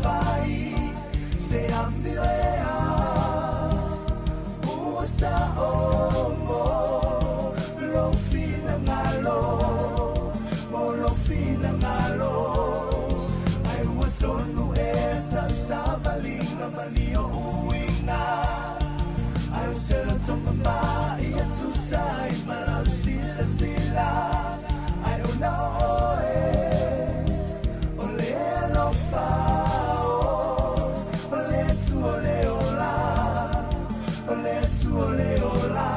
fai Se amio e a Ua sa o mo Lou finagalo Mo lou finagalo Ai ua tonu ea sa'u savaliga ma lio uiga Ai o se loto mama ia tusa ai ma lau silasila Ai o na o oe O le alofa o O le Atua o le ola O le Atua o le ola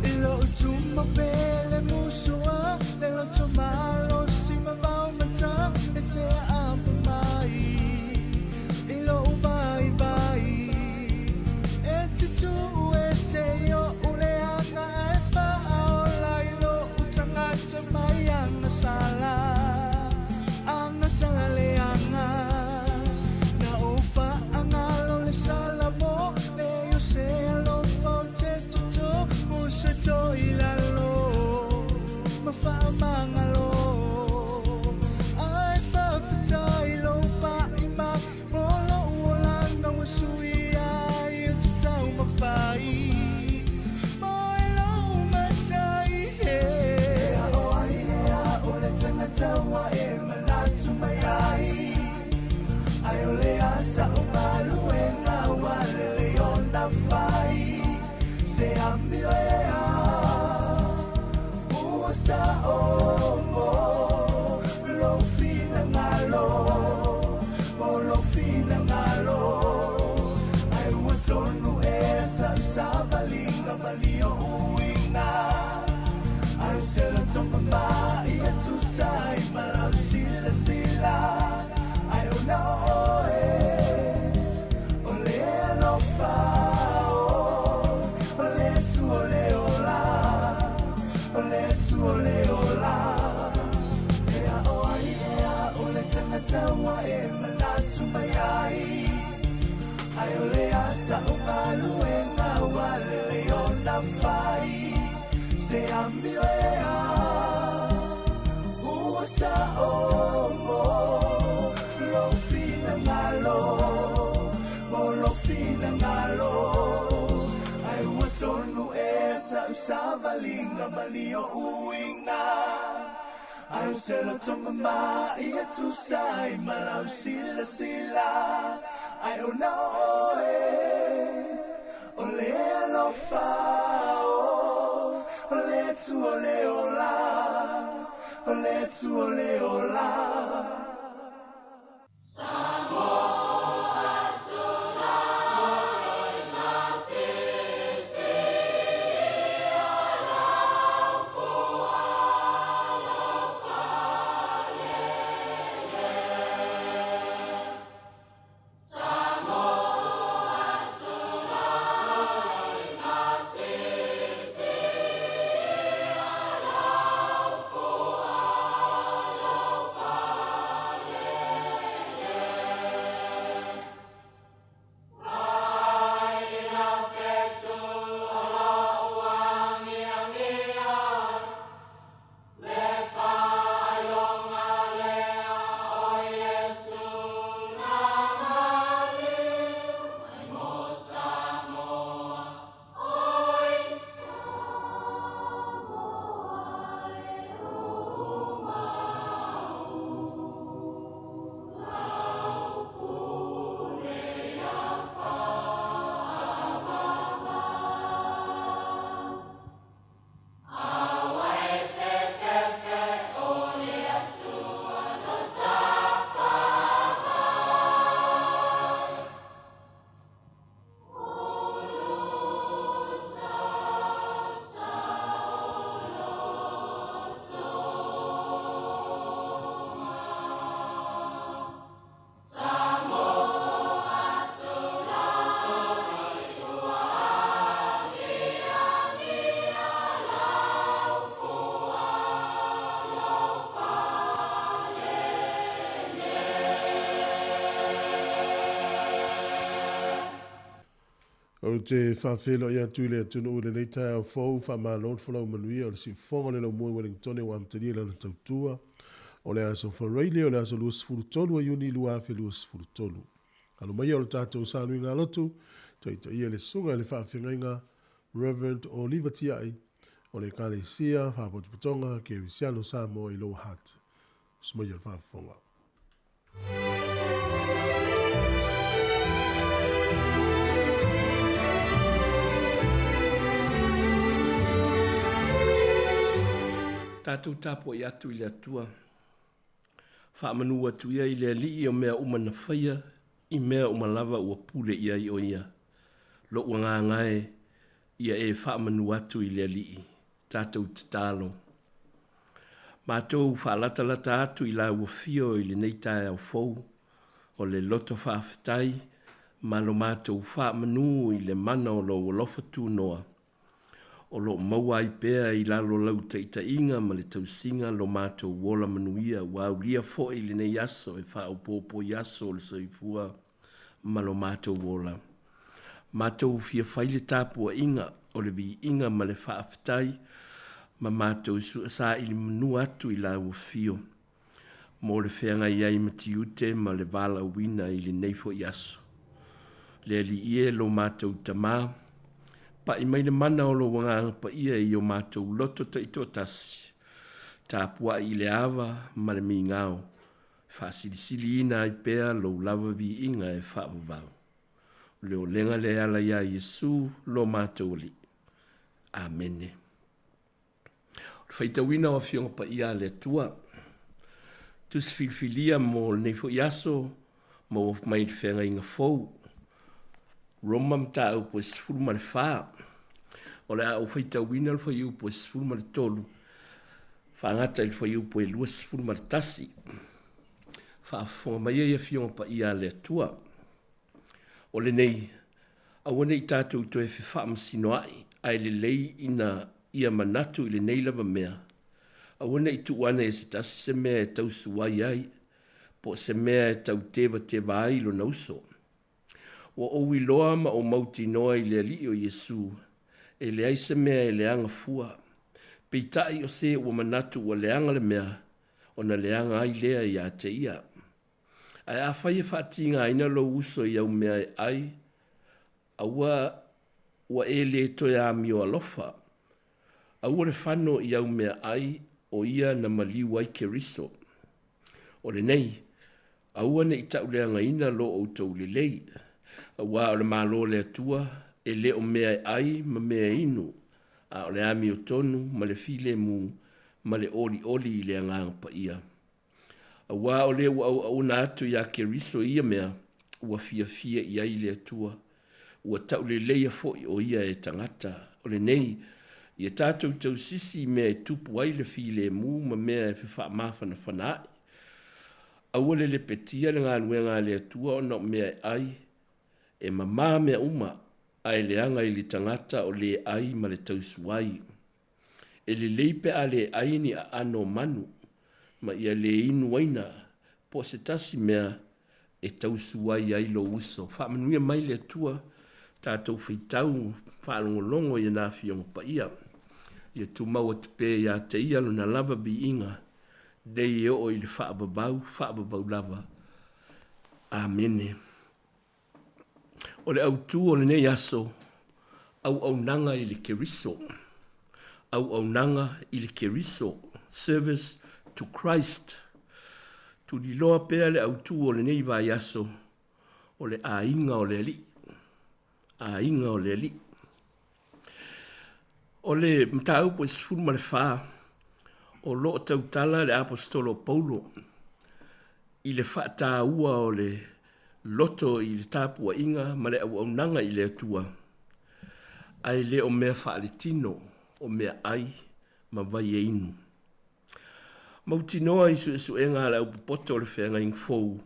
I lou tuma pele musua Le loto malosi ma vaomata E te aapa mai I lou vaivai E te tuu ese i oʻu leaga Ae faaola i lou tagata mai agasala Agasala leaga Na ou faagalo le Salamo Leai o se alofa ou te toto Uso to i lalo Ma faamagalo Ae faafetai lou pai mai Mo lou olaga ua suia ai ou te taumafai Mo e lou matai E alo ai e a o le tagata ua e manatu mai ai Ai o le a sa'u galuega ua lelei ona fai Se amio e a ua sa'o mo lou finagalo Mo lou finagalo Ai ua tonu ea sa'u savaliga ma lio uiga Ai o se loto mama ia tusa ai ma lau silasila Ai o na o oe O le alofa o O le Atua o le ola O le Atua o le ola E a'o ai ea o le tagata ua e manatu mai ai Ai o le a sa'u galuega ua lelei ona fai Se amio e a ua sa'o mo lou finagalo Mo lou finagalo Ai ua tonu ea sa'u savaliga ma lio uiga Ai o se loto mama ia tusa ai ma lau silasila Ai o na o oe O le alofa o O le Atua o le ola O le Atua o le ola. Ou te faafeiloai atu i le atunuu i lenei taeao fou, faamalo le folau manuia o le siufofoga o le laumua i Wellingtone ua amatalia lana tautua. O le aso Faraile o le aso 23 o Iuni 2023. Alo maia o le tatou saluigalotu, taitaia le susuga i le faafeagaiga Reverend Oliva Tiai o le Ekalesia Faapotopotoga Kerisiano Samoa i Lower Hutt. Sumaia le faafofoga. Tatou tapuai atu i le Atua. Faamanu atu ia i le Alii o mea uma na faia, i mea uma lava ua pule i ai o ia. Lou agaga e, ia e faamanu atu i le Alii. Tatou tatalo. Matou faalatalata atu i lau afio i lenei taeao fou, o le loto faafetai ma lo matou faamanu i le mana o lou alofa tunoa, o lo o maua ai pea i lalo lau taitaiga ma le tausiga lo matou ola manuia ua aulia foi lenei aso e faaopoopo i aso o le soifua ma lo matou ola. Matou fia fai le tapuaiga o le viiga ma le faafetai ma matou saili manu atu i lau afio mo le feagai ai ma tiute ma le valaauina i lenei foi aso. Le Alii e, lo matou Tama, pa'i mai le mana o lou Agaga Paia i o matou loto taitoatasi, tapuai i le ava ma le migao, faasilisiliina ai pea lou lava viiga e faavavau. O le olega lea e ala iā Iesu lo matou Alii. Amene. O le faitauina o Afioga Paia a le Atua, Tusi filifilia mo lenei foi aso, maua mai le Feagaiga Fou, Roma mataupu e 14. O le a ou faitauina le fuaiupu e 13, faagata i le fuaiupu e 21. Faafofoga mai ai Afioga Paia a le Atua. O lenei, aua ne i tatou toe fefaamasinoai, ae lelei ina ia manatu i lenei lava mea, aua ne i tuu ane e se tasi se mea e tausuai ai, po o se mea e tau tevateva ai lona uso. Ua ou iloa ma ou mautinoa i le Alii o Iesu, e leai se mea e leaga fua. Peitai o se ua manatu ua leaga le mea, ona leaga ai lea ia te ia. Ae afai e faatigaina lou uso i au mea e ai, aua ua e le toe amio alofa. Aua le fano i au mea ai o ia na maliu ai Keriso. O lenei, aua ne i tauleagaina lo outou lelei, aua o le Malo o le Atua e le o mea e ai ma mea e inu, a o le amiotonu ma le filemu ma le olioli i le Agaga Paia. Aua o lea ua auauna atu iā Keriso i ia mea, ua fiafia i ai le Atua, ua tauleleia foi o ia e tagata. O lenei, ia tatou tausisi i mea e tupu ai le filemu ma mea e fefaamafanafana a'i. Aua le lepetia le galuega a le Atua ona o mea e ai, e mamā mea uma, ae leaga i le tagata o le ai ma le tausuai. E lelei pe a le ai ni aano o manu, ma ia le inu aina, po o se tasi mea e tausuai ai lou uso. Faamanuia mai le Atua tatou faitau faalogologo i ana Afioga Paia. Ia tumau atu pea ia te Ia Lona lava viiga, nei e oo i le faavavau, faavavau lava. Amene. O le autu o lenei aso, auaunaga i le Keriso. Auaunaga i le Keriso, service to Christ. Tuliloa pea le autu o lenei vaiaso, o le aiga o le Alii. Aiga o le Alii. O le mataupu e 14, o lo o tautala le Aposetolo o Paulo i le faataua o le loto i le tapuaiga ma le auaunaga i le Atua, ae le o mea faaletino o meaai ma vai e inu. Mautinoa i suesuega a le aupopoto o le Feagaiga Fou,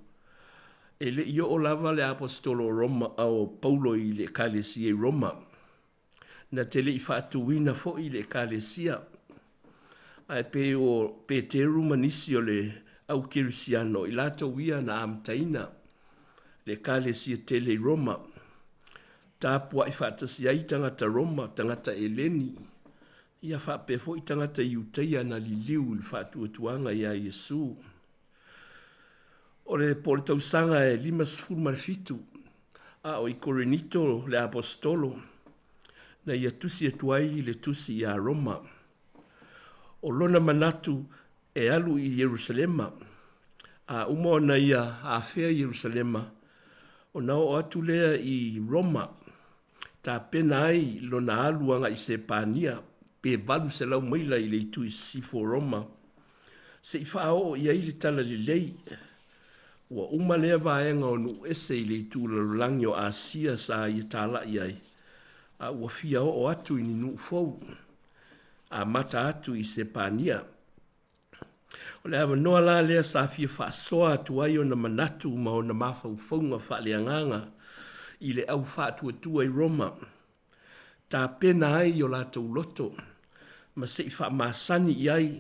e le i oo lava le Aposetolo o Roma, o Paulo i le Ekalesia i Roma. Na te le i faatuina foi le Ekalesia, ae pei o Peteru ma nisi o le au kerisiano i latou ia na amataina le Ekalesia tele i Roma. Tapuai faatasi ai tagata Roma, tagata Eleni, ia faapea foi tagata Iutaia na liliu i le faatuatuaga iā Iesu. O le po o le tausaga e 57 a o i Korinito le Aposetolo na ia tusi atu ai le tusi iā Roma. O lona manatu e alu i Ierusalema, a uma ona ia afea Ierusalema, ona oo atu lea i Roma, tapena ai lona alu agai i Sepania, pe 800 maila i le itu i sisifo o Roma, se i faaoo i ai le talalelei. Ua uma lea vaega o nuu ese i le itu lalolagi o Asia sa ia talai ai, a ua fia oo atu i ni nuu fou, amata atu i Sepania. O le avanoa la lea sa fia faasoa atu ai ona manatu ma ona mafaufauga faaleagaga i le au faatuatua i Roma, tapena ai o latou loto ma se i faamasani i ai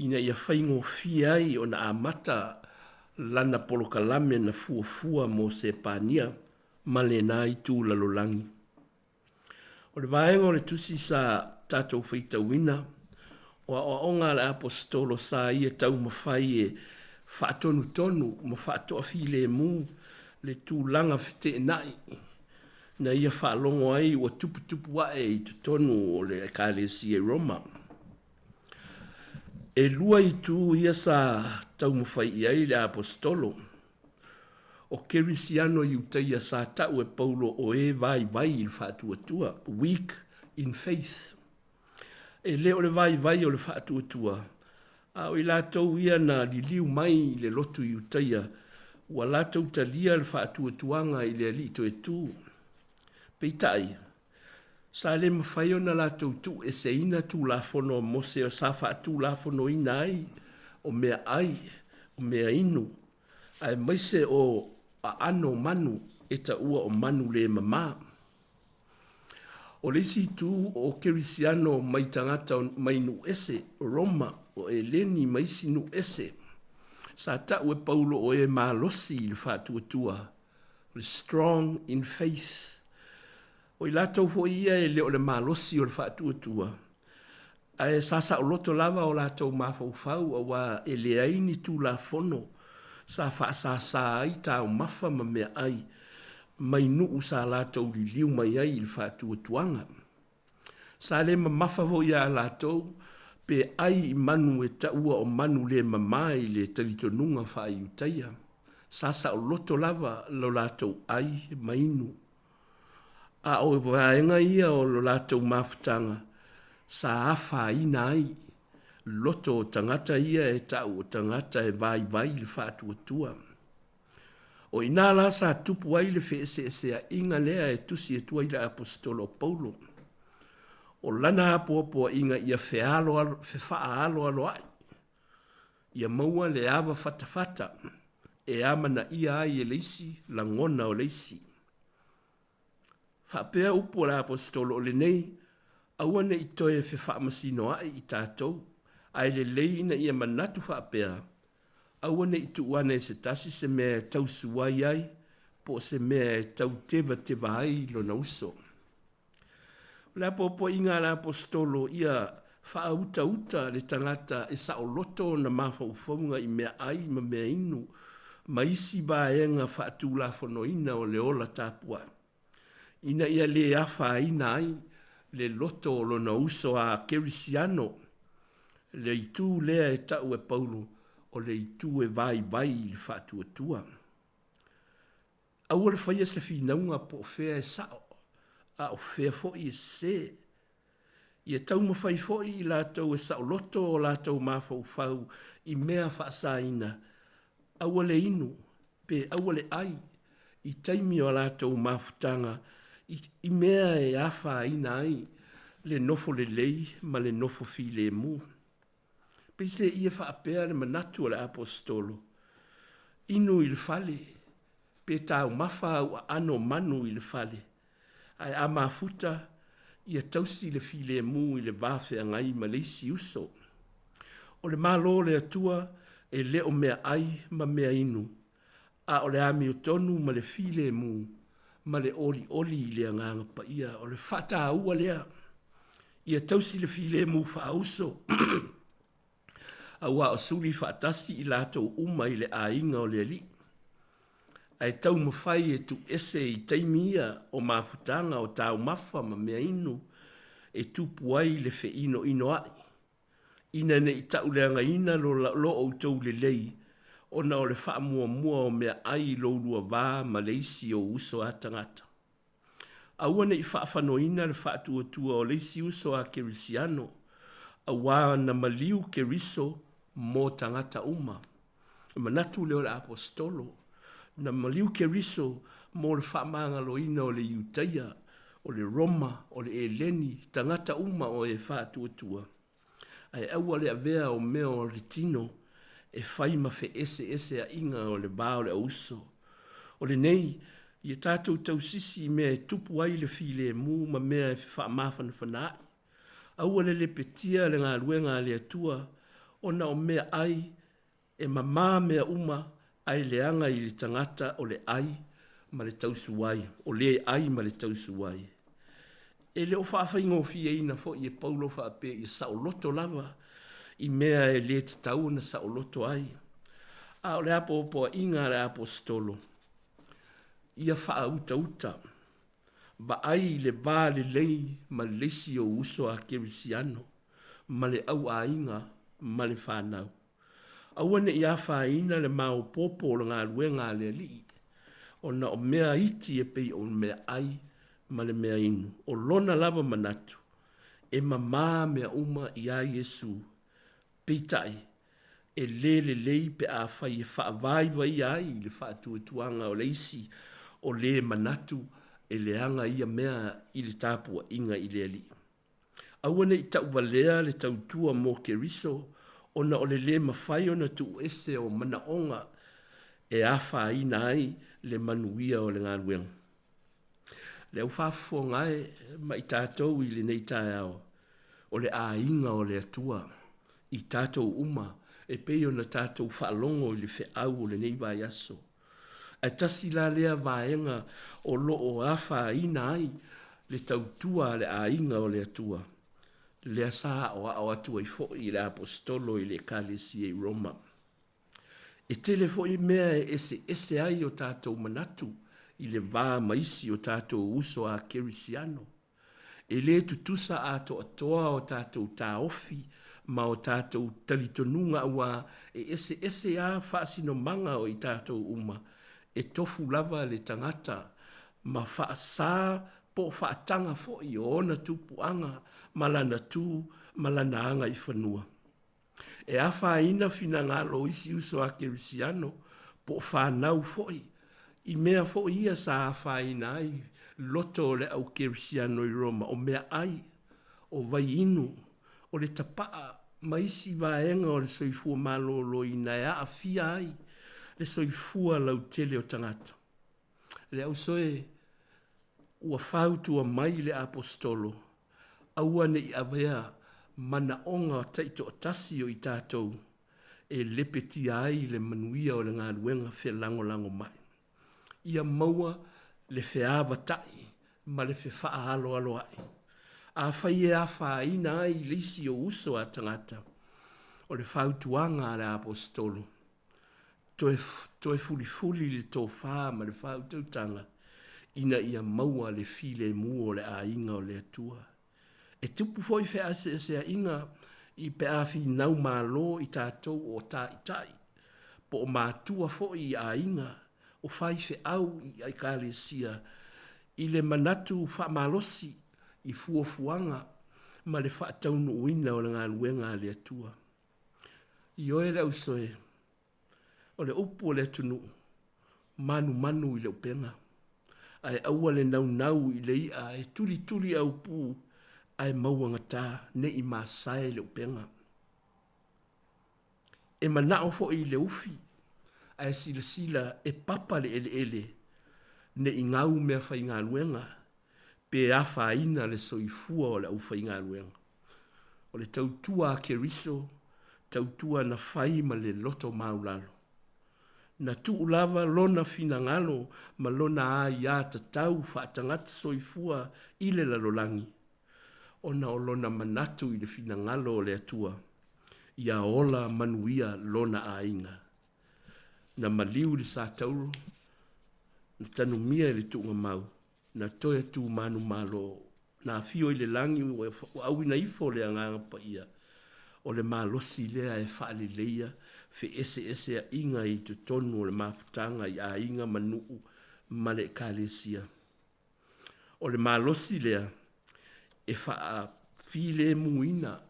ina ia faigofie ai ona amata lana polokalame na fuafua mo Sepania ma lena itu lalolagi. O le vaega o le tusi sa tatou faitauina, o aoaoga a le Aposetolo sa ia taumafai e faatonutonu ma faatoafilemu le tulaga feteenai na ia faalogo ai ua tuputupu ae i totonu o le Ekalesia i Roma. E lua itu ia sa taumafai i ai le Aposetolo. O Kerisiano Iutaia sa tau e Paulo o e vaivai i le faatuatua, weak in faith. E le o le vaivai o le faatuatua, a o i latou ia na liliu mai i le lotu Iutaia, ua latou talia le faatuatuaga i le Alii Toetū. Peitai, sa le mafai ona latou tuueseina Tulafono a Mose sa faatulafonoina ai o meaai, o meainu, aemaise o aano o manu e taua o manu le mama. O le isi itu o Kerisiano mai tagata mai nuu ese, o Roma, o Eleni ma isi nuu ese, sa tau e Paulo o e malosi i le faatuatua, o le strong in faith. O i latou foi ia e le o le malosi o le faatuatua, Ae sa saoloto lava o latou mafaufau auā e leai ni Tulafono sa faasāsā ai taumafa ma meaai mai nuu sa latou liliu mai ai i le faatuatuaga. Sa le mamafa foi ia latou pe ai i manu e taua o manu le mama i le talitonuga faa-Iutaia. Sa saoloto lava lo latou ai ma inu. A o vaega ia o lo latou mafutaga sa afaina ai loto o tagata ia e ta'u o tagata e vaivai le faatuatua. O i ina la sa tupu ai le feeseesea'iga lea e tusi atu ai le Aposetolo o Paulo. O lana apoapoa'iga ia fefaaloaloa'i, ia maua le ava fatafata e amanaia ai e le isi lagona o le isi. Faapea upu a le Aposetolo o lenei, Aua ne i toe fefaamasinoa'i i tatou, ae lelei ina ia manatu faapea, aua ne i tuu ane e se tasi se mea e tau suai ai po o se mea e tau tevateva ai lona uso. O le apoapoaiga a le Aposetolo ia faautauta le tagata e saoloto ona mafaufauga i meaai ma meainu ma isi vaega faatulafonoina o le ola tapuai, ina ia le afaina ai le loto o lona uso a Kerisiano, le itu lea e tau e Paulo o le itu e vaivai i le faatuatua. Aua le faia se finauga po o fea e sao, a o fea foi e sese. Ia taumafai foi i latou e saoloto o latou mafaufau i mea faasaina, aua le inu, pe aua le ai, i taimi o a latou mafutaga i mea e afaina ai le nofo lelei ma le nofo filemu. Peiseai e faapea le manatu o le Aposetolo, Inu i le fale, pe taumafa au aano manu i le fale, ae a mafuta, ia tausi le filemu i le va feagai ma le isi uso. O le Malo o le Atua e le o meaai ma meainu, a o le amiotonu ma le filemu ma le olioli i le Agaga Paia. O le faataua lea, ia tausi le filemu faauso, auā o suli faatasi i latou uma i le aiga o le Alii. Ae taumafai e tuuese i taimi ia o mafutaga o taumafa ma meainu e tupu ai le feinoinoa'i, ina ne i ta'uleagaina lo outou lelei ona o le faamuamua o meaai i lou va ma le isi ou uso a tagata. Aua ne i faafanoina le faatuatua o le isi uso a Kerisiano, auā na maliu Keriso mo tagata uma. E manatu lea o le Aposetolo, na maliu Keriso mo le faamagaloina o le Iutaia, o le Roma, o le Eleni, tagata uma o e faatuatua. Ae aua le avea o mea o le tino e fai ma feeseeseaʻiga o le va o le auuso. O lenei, ia tatou tausisi i mea e tupu ai le filemu ma mea e fefaamafanafana aʻi. Aua le lepetia le galuega a le Atua ona o meaai e mamā mea uma ae leaga i le tagata o le ʻai ma le tausuai, o le ʻai ma le tausuai. E le o faafaigofieina foi e Paulo faapea ia saoloto lava i mea e lē tatau ona saoloto ai. A o le apoapoaiga a le Aposetolo, ia faautauta, vaai i le va lelei ma le isi ou uso a Kerisiano ma le au aiga ma le fanau. Aua ne i afaina le maopoopo o le galuega a le Alii, ona o mea iti e pei o meaai ma le meainu. O lona lava manatu, e mamā mea uma iā Iesu. Peitai, e lē lelei pe afai e faavaivaia ai le faatuatuaga o le isi o lē manatu e leaga ia mea i le tapuaiga i le Alii. Aua ne i tauvalea le tautua mo Keriso ona o le lē mafai ona tuuese o manaoga e afaina ai le manuia o le galuega. Le au faafofoga e ma i tatou i lenei taeao, o le aiga o le Atua i tatou uma e pei ona tatou faalogo i le feau o lenei vaiaso. Ae tasi la lea vaega o lo o afaina ai le tautua a le aiga o le Atua, lea sa aoao atu ai foi le Aposetolo i le Ekalesia i Roma. E tele foi mea e eseese ai o tatou manatu i le va ma isi o tatou uso a Kerisiano. E lē tutusa atoatoa o tatou taofi ma o tatou talitonuga auā e eseese a faasinomaga o i tatou uma, e tofu lava le tagata ma faasā po o faataga foi o ona tupuaga ma lana tu ma lana agaifanua. E afaina finagalo o isi uso a Kerisiano po o fanau foi i mea foi ia sa afaina ai loto o le au Kerisiano i Roma, o meaai, o vaiinu, o le tapaa ma isi vaega o le soifua maloloina e aafia ai le soifua lautele o tagata. Le ausoe ua fautua mai le Aposetolo, aua ne i avea manaoga taitoatasi o i tatou e lepetia ai le manuia o le galuega felagolagomai. Ia maua le feavata'i ma le fefaaloaloa'i. Afai e afaina ai le isi ou uso a tagata, o le fautuaga a le Aposetolo, toe, toe fulifuli le tofā ma le faautautaga ina ia maua le filemu o le aiga o le Atua. E tupu foi feeseeseaiga i pe a finau malo i tatou o taitai, po o matua foi i aiga, o faifeau i Ekalesia, i le manatu faamalosi i fuafuaga ma le faataunuuina o le galuega a le Atua. Ioe le ausoe, o le upu o le atunuu, manumanu i le upega, ae aua le naunau i le i'a e tulituli aupū ae mauagatā ne i masae le upega. E manao foi i le ufi, ae silasila e papa le eleele ne i gau meafaigaluega pe afaina le soifua o le aufaigaluega. O le tautua a Keriso, tautua na fai ma le loto maulalo. Na tuu lava lona finagalo ma lona aiā tatau faatagata soifua i le lalolagi, ona o lona manatu i le finagalo o le Atua, ia ola manuia lona aiga. Na maliu i le satauro, Na tanumia e le tuugamau, na toe atu manumalo, na afio i le lagi ua auina ifo le Agaga Paia, o le malosi lea e faaleleia feeseeseaiga i totonu o le mafutaga i aiga ma nuu ma le Ekalesia. O le malosi lea e faafilemuina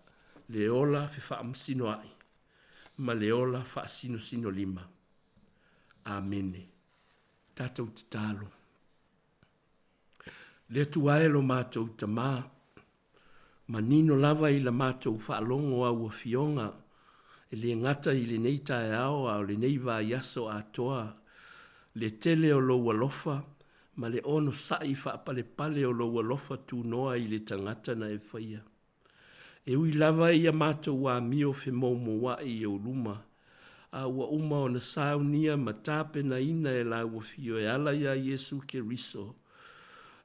le ola fefaamasinoai ma le ola faasinosinolima. Amene. Tatou tatalo. Le Atua e lo matou Tamā, manino lava i la matou faalogo au afioga, e le gata i lenei taeao a o lenei vaiaso atoa, le tele o lou alofa ma le onosai faapalepale o lou alofa tunoa i le tagata na e faia. E ui lava i a matou amio femoumouaʻi i ou luma, a ua uma ona saunia ma tapenaina e lau Afio e ala iā Iesu Keriso,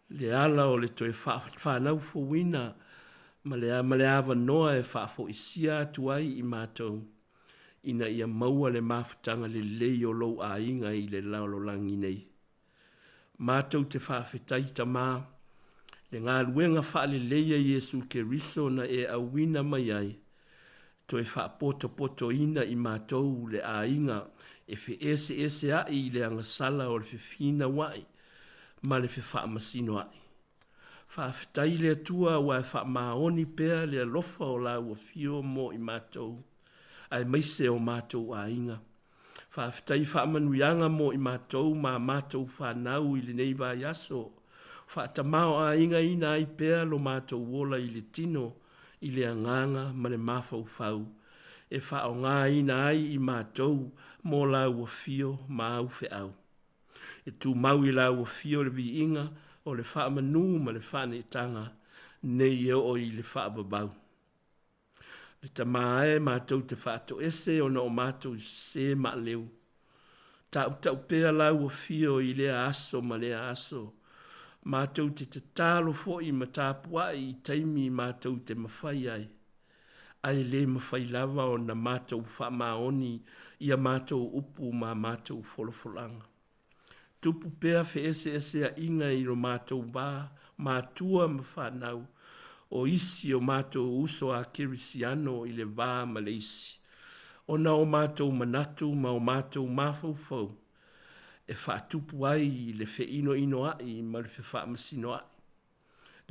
le ala o le toe fanau fouina ma le ma le avanoa e faafoisia atu ai i matou, ina ia maua le mafutaga lelei o lou aiga i le lalolagi nei. Matou te faafetai Tamā, le galuega faaleleia Iesu Keriso na e auina mai ai, toe faapotopotoina i matou le aiga e feeseeseaʻi i le agasala o le fefinauaʻi ma le fefaamasinoaʻi. Faafetai le Atua ua e faamaoni pea le alofa o lau afio mo i matou, aemaise o matou aiga. Faafetai i faamanuiaga mo i matou ma a matou fanau i lenei vaiaso. Faatamaoaigaina ai pea lo matou ola i le tino, i le agaga ma le mafaufau, e faaaogaina ai i matou mo lau afio ma au feau. E tumau i lau afio le viiga o le faamanu ma le faaneetaga nei e oo i le faavavau. Le Tamā e, matou te faatoese ona o matou sesē maaleu. Tautau pea lau afio i lea aso ma lea aso. Matou te tatalo foi ma tapuai i taimi matou te mafai ai, ae le mafai lava ona matou faamaoni i a matou upu ma a matou folafolaga. Tupu pea feeseeseaiga i lo matou va, matua ma fanau, o isi o matou uso a Kerisiano i le va ma le isi, ona o matou manatu ma o matou mafaufau e faatupu ai le feinoinoaʻi ma le fefaamasinoaʻi.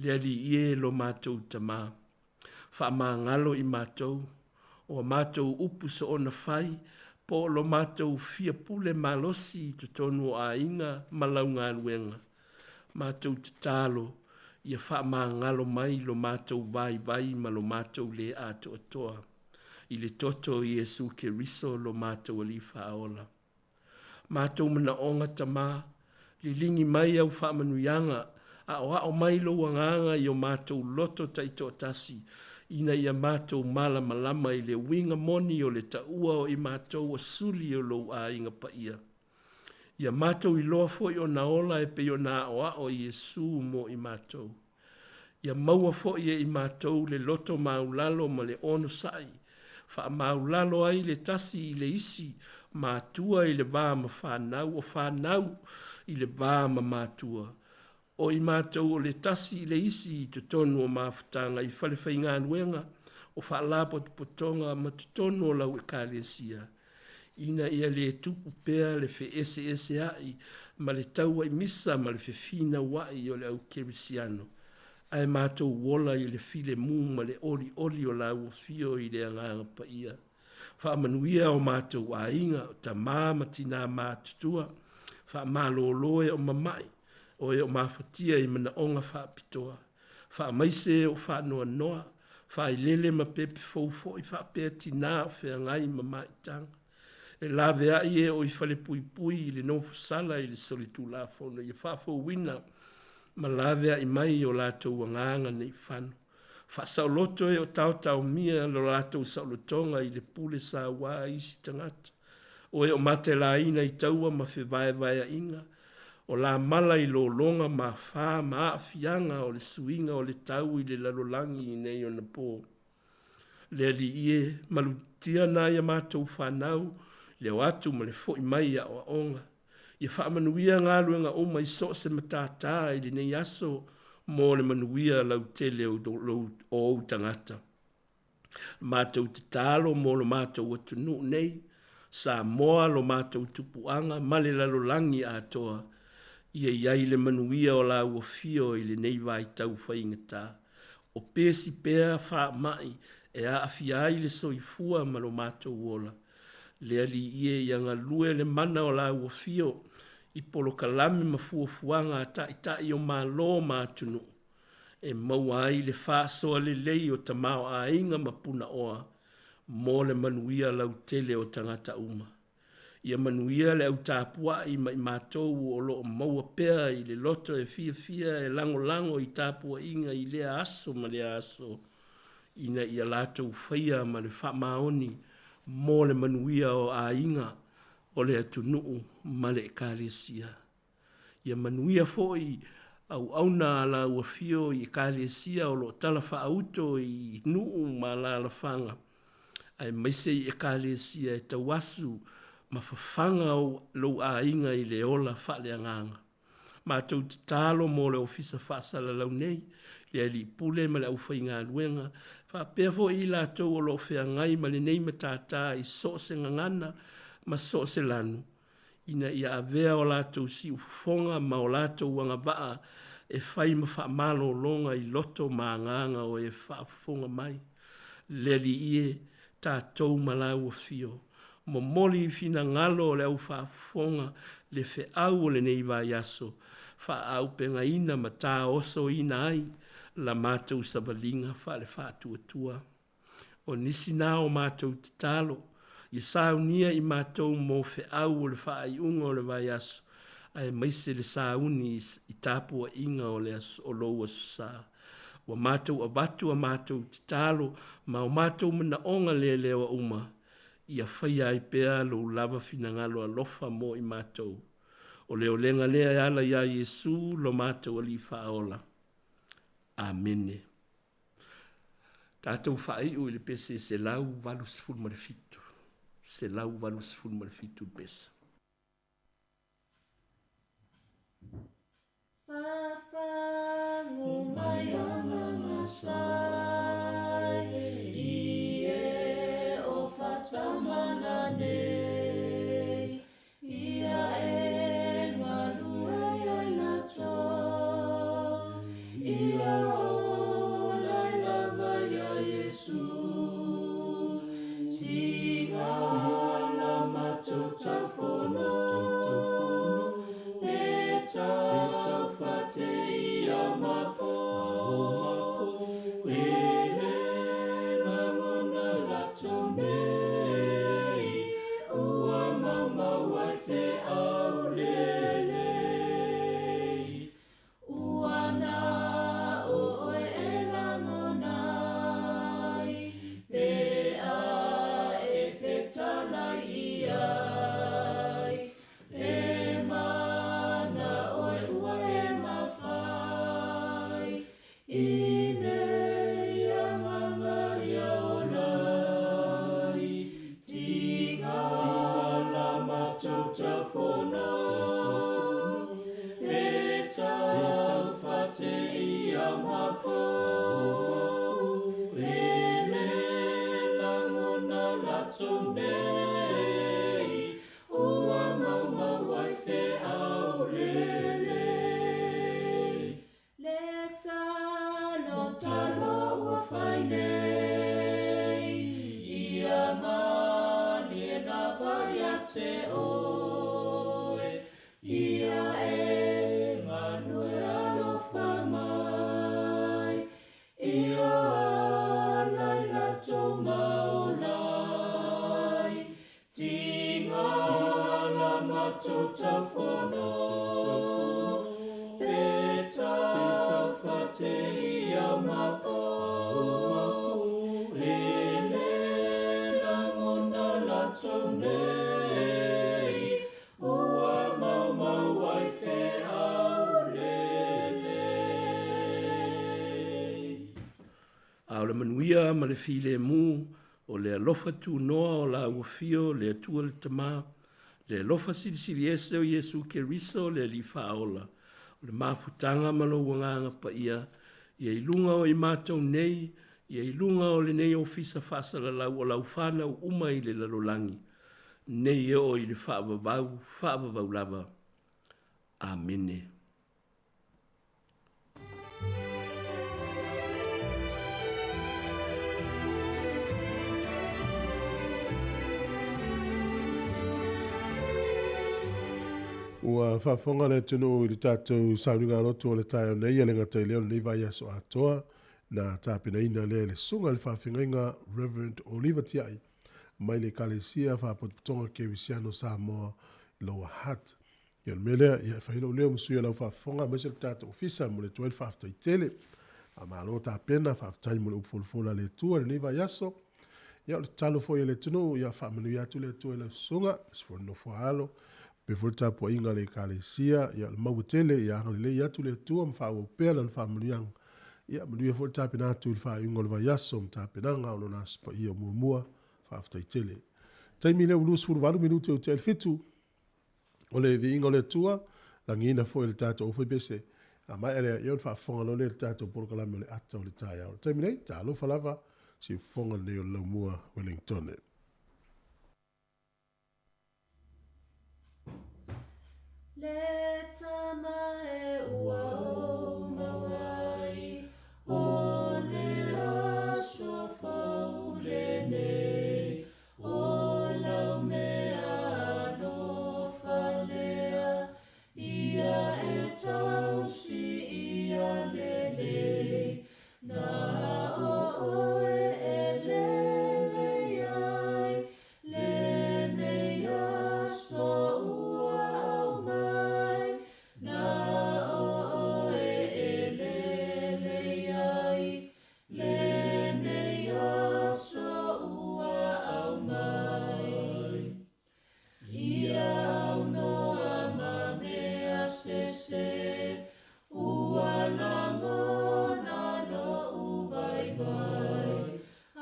Le Alii e lo matou Tamā, faamagalo i matou, o a matou upu soona fai, po o lo matou fia pule malosi i totonu o aiga ma lau galuega. Matou tatalo, ia faamagalo mai lo matou vaivai ma lo matou lē atoatoa, i le toto o Iesu Keriso lo matou Alii Faaola. Matou manaoga Tamā, liligi mai au faamanuiaga, aoao mai lou Agaga i o matou loto taitoatasi, ina ia matou malamalama i le uiga moni o le taua o i matou o suli o lou aiga paia. Ia matou iloa foi ona ola e pei ona aoao Iesu mo i matou. Ia maua foi e i matou le loto maulalo ma le onosai, faamaulalo ai le tasi i le isi, matua i le va ma fanau, o fanau i le va ma matua, o i matou o le tasi i le isi i totonu o mafutaga i falefaigaluega, o faalapotopotoga ma totonu o lau Ekalesia, ina ia le tupu pea le feeseeseaʻi ma le tauaimisa ma le fefinauaʻi o le au kerisiano, ae matou ola i le filemu ma le olioli o lau afio i le Agaga Paia. Faamanuia o matou aiga, o tamā ma tinā matutua, faamalolo e o mamaʻi, o e o mafatia i manaoga faapitoa. Faamaise e o faanoanoa, faailele ma pepe fou foi faapea tinā o feagai ma maitaga. E laveai e o i falepuipui i le nofosala i le solitulafono ia faafouina ma laveai mai o latou agaga nei fano. Faasaoloto e o taotaomia lo latou saolotoga i le pule sauā i isi tagata. O e o matelaina i taua ma fevaevaeaiga, o la mala i lologa ma afā ma aafiaga o le suiga o le tau i le lalolagi i nei ona pō. Le Alii e, malutia nai a matou fanau, le o atu ma le foʻi mai i aoaoga. Ia faamanuia galuega uma i so o se matatā i lenei aso mo le manuia lautele o ou tagata. Matou tatalo mo lo matou atunuu nei, Samoa lo matou tupuaga ma le lalolagi atoa, ia i ai le manuia o lau afio i lenei vaitau faigata. O pesi pea faamai e aafia ai le soifua ma lo matou ola. Le Alii e, ia galue le mana o lau afio i polokalame ma fuafuaga a taitai o Malo ma atunuu, e maua ai le faasoa lelei o tamaoaiga ma punaoa mo le manuia lautele o tagata uma. Ia manuia le au tapuai ma i matou o lo o maua pea i le loto e fiafia e lagolago i tapuaiga i lea aso ma lea aso, ina ia latou faia ma le faamaoni mo le manuia o aiga, o le atunuu ma le Ekalesia. Ia manuia foi auauna a lau afio i Ekalesia o lo o talafaauto i nuu ma alaalafaga, aemaise i Ekalesia e tauasu ma fafaga lou aiga i le ola faaleagaga. Matou tatalo mo le Ofisa Faasalalau nei, le Alii Pule ma le aufaigaluega, faapea foi i latou o lo o feagai ma lenei matata i so o se gagana ma so o se lanu, ina ia avea o latou siufofoga ma o latou agavaa e fai ma faamalologa i loto ma agaga o e faafofoga mai. Le Alii e, tatou ma lau afio, momoli i finagalo o le au faafofoga le feau o lenei vaiaso, faaaupegaina ma taosoina ai la matou savaliga faale-faatuatua. O nisi na o matou tatalo, ia saunia i matou mo feau o le faaiuga o le vaiaso, aemaise le sauni i tapuaiga o le aso, o lou Aso Sa. Ua matou avatu a matou tatalo ma o matou manaoga leleoa uma, ia faia ai pea lou lava finagalo alofa mo i matou. O le olega lea e ala iā Iesu lo matou Alii Faaola. Amene. Tatou faaiu i le pese 187. 187 le pese. Fafagu mai agaga sai i e o whatamana nei Ia e galue ai latou Ia ola i lava ia Iesu Tigala matou taufono Pe taufate ia mapo E le lagona latou nei Ua maumau ai feau lelei. Ua na o oe e lagona ai, pe a e fetalai i ai, E mana oe ua e mafai, I nei agaga ia ola ai, Tigala matou taufono, Pe taufate ia mapo, E le lagona latou nei, Ua maumau ai feau lelei. Le talo talo ua fai nei, ia malie lava ia te oe, Ia e galue alofa mai, Ia ala i latou maola ai, Tigala matou taufono, Pe taufate ia mapo, E le lagona latou nei, Ua maumau ai feau lelei. A o le manuia ma le filemu, o le alofa tunoa o lau afio, le Atua le Tama, Le alofa silisili ese o Iesu Keriso le Alii Faaola, o le mafutaga ma lou Agaga Paia, ia i luga o i matou nei, ia i luga o lenei ofisa faasalalau o lau fanau uma i le lalolagi, nei e oo i le faavavau, faavavau lava. Amene. Ua faafofoga le atunuu i le tatou sauniga lotu o le taeao nei e le gata i lea o lenei vaiaso atoa na tapenaina lea e le Susuga i le Faafeagaiga Reverend Oliva Tiai mai le Ekalesia Faapotopotoga Kerisiano Samoa i Lower Hutt. Ia o le mea lea, ia e fai lou leo ma sui o lau faafofoga aemaise o le tatou ofisa mo le atu ai le faafetai tele. Faamalo tapena, faafetai mo le upu folafola a le Atua i lenei vaiaso. Ia o le tatalo foi a le atunuu, ia faamanuia atu le Atua i lau susuga, aemaise foi le nofo a alo, faapea foi le tapuaiga a le Ekalesia, ia o le maua tele, ia agalelei atu le Atua ma faaauau pea lana faamanuiaga. Ia manuia foi le tapena atu i le faaiuga o le vaiaso ma tapenaga o lona Aso Paia o muamua. Faafetai tele. Taimi lea ua 28 minute o tea i le 7. O le viiga o le Atua, lagiina foi e le tatou aufaipese. A maea lea, ia ona faafofoga loa lea i le tatou polokalame o le ata o le taeao. O le taimi nei, talofa lava, siufofoga lenei o le Laumua Welingtone. Le tama e ua ou maua ai, o le aso fou lenei, o lau mea alofa lea, ia e tausi ia lelei, na o oe e lele ai, lenei aso ua aumai, na o oe e lele ai, lenei aso ua aumai. Ia aunoa ma mea sese, ua lagona lo'u vaivai, a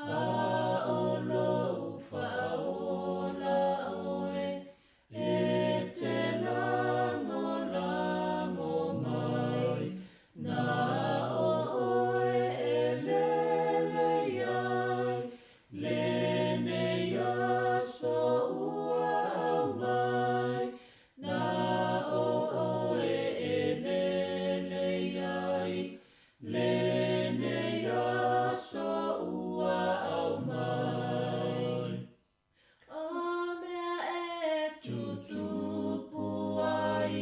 o lo'u faaola oe, e te lagolago mai, na o oe e lele ai, lenei aso ua aumai, na o oe e lele ai, lenei aso ua aumai. O mea e tutupu ai,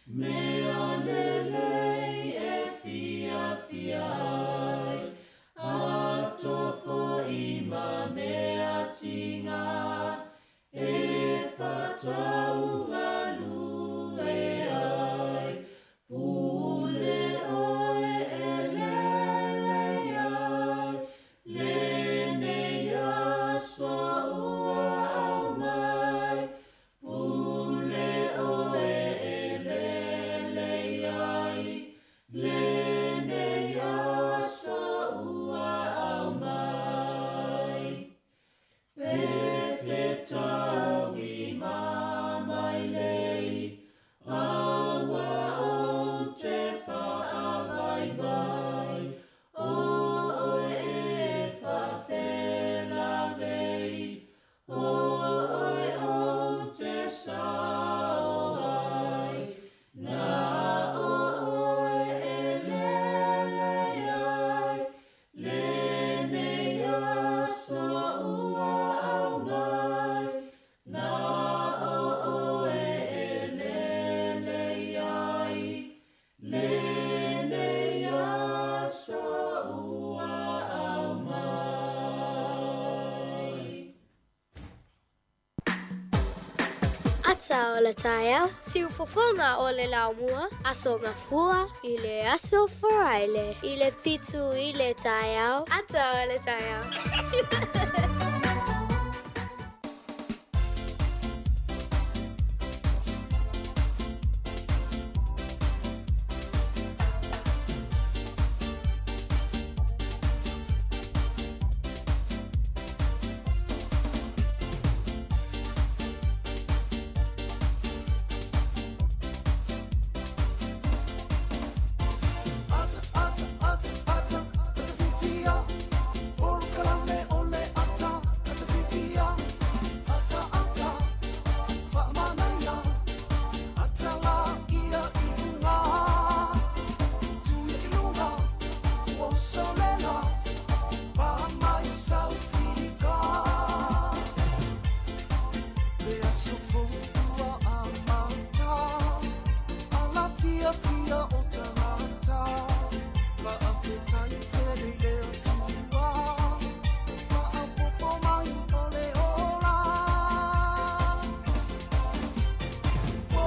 mea lelei e fiafia ai, ato fo'i ma mea tiga, e faataugalue ai, pule oe e lele ai, lenei aso ua aumai, pule oe e lele ai, lenei aso ua aumai. Pe fetaui ma mailei, aua ou te faavaivai, o oe e faafelavei, o oe ou te sao ai, na o oe e lele ai, lenei aso ua aumai, na o oe e lele ai, lenei aso ua aumai. Ata o le taeao, siufofoga o le laumua, Aso Gafua i le aso Faraile i le 7 i le taeao, ata o le taeao. ia o tagata Faafetai tele i le Atua Faaopoopo mai o le ola Oh,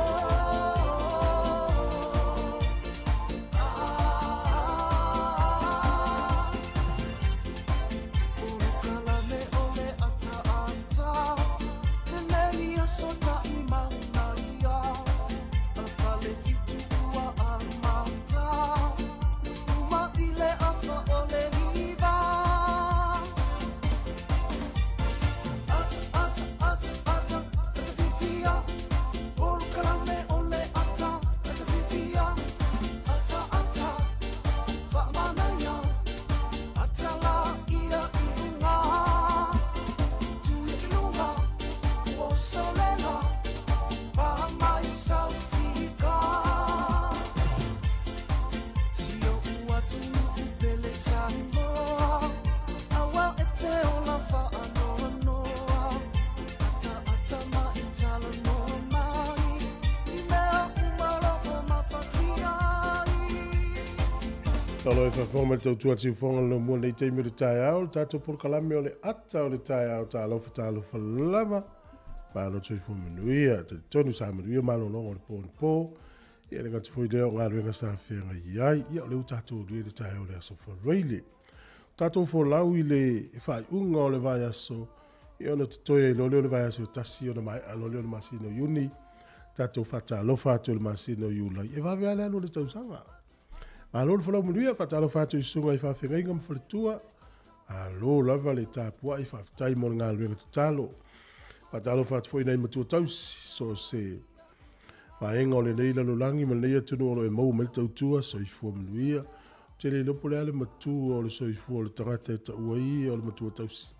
ah, Polokalame o le ataata Lenei aso taʻi manaia A fale fitu ua amata Uma i le afa o le 9 Ata, ata, ata, ata, ata fifia Polokalame o le ata, ata fifia Ata, ata, faamanaia Ata la ia i luga Tu i luga Ua solela Pa mai sau fika Si o ua tunu pele Samoa Aua e te ola whaanoanoa Ata ata mai tala noa mai I mea umalo o mawhatiai Talo e faafofoga mai le tautua siufoga le mua nei taimi o le taeao, le tatou polokalame o le ata o le taeao, talofa talofa lava. Malo soifua manuia, talitonu sa manuia malologa o le po po. Ia le gata foi lea o galuega sa feagai ai. Ia o lea ua tatou alu ai le taeao o le aso Faraile. Tatou folau i le faaiuga o le vaiaso, ia ona totoe ai loa lea o le vaiaso e tasi ona maea loa lea o le masina o Iuni. Tatou faatalofa atu i le masina o Iulai. E vave lava le alu o le tausaga. Malo le folau manuia, faatalofa atu i susuga i faafeagaiga ma faletua. Malo lava le tapuai, faafetai mo le galuega tatalo. Faatalofa atu foi i nai matua tausi, so o se vaega o lenei lalolagi ma lenei atunuu o lo o e maua mai le tautua, soifua manuia. Ou te le iloa po o le a le matua o le soifua o le tagata e taua ia o le matua tausi.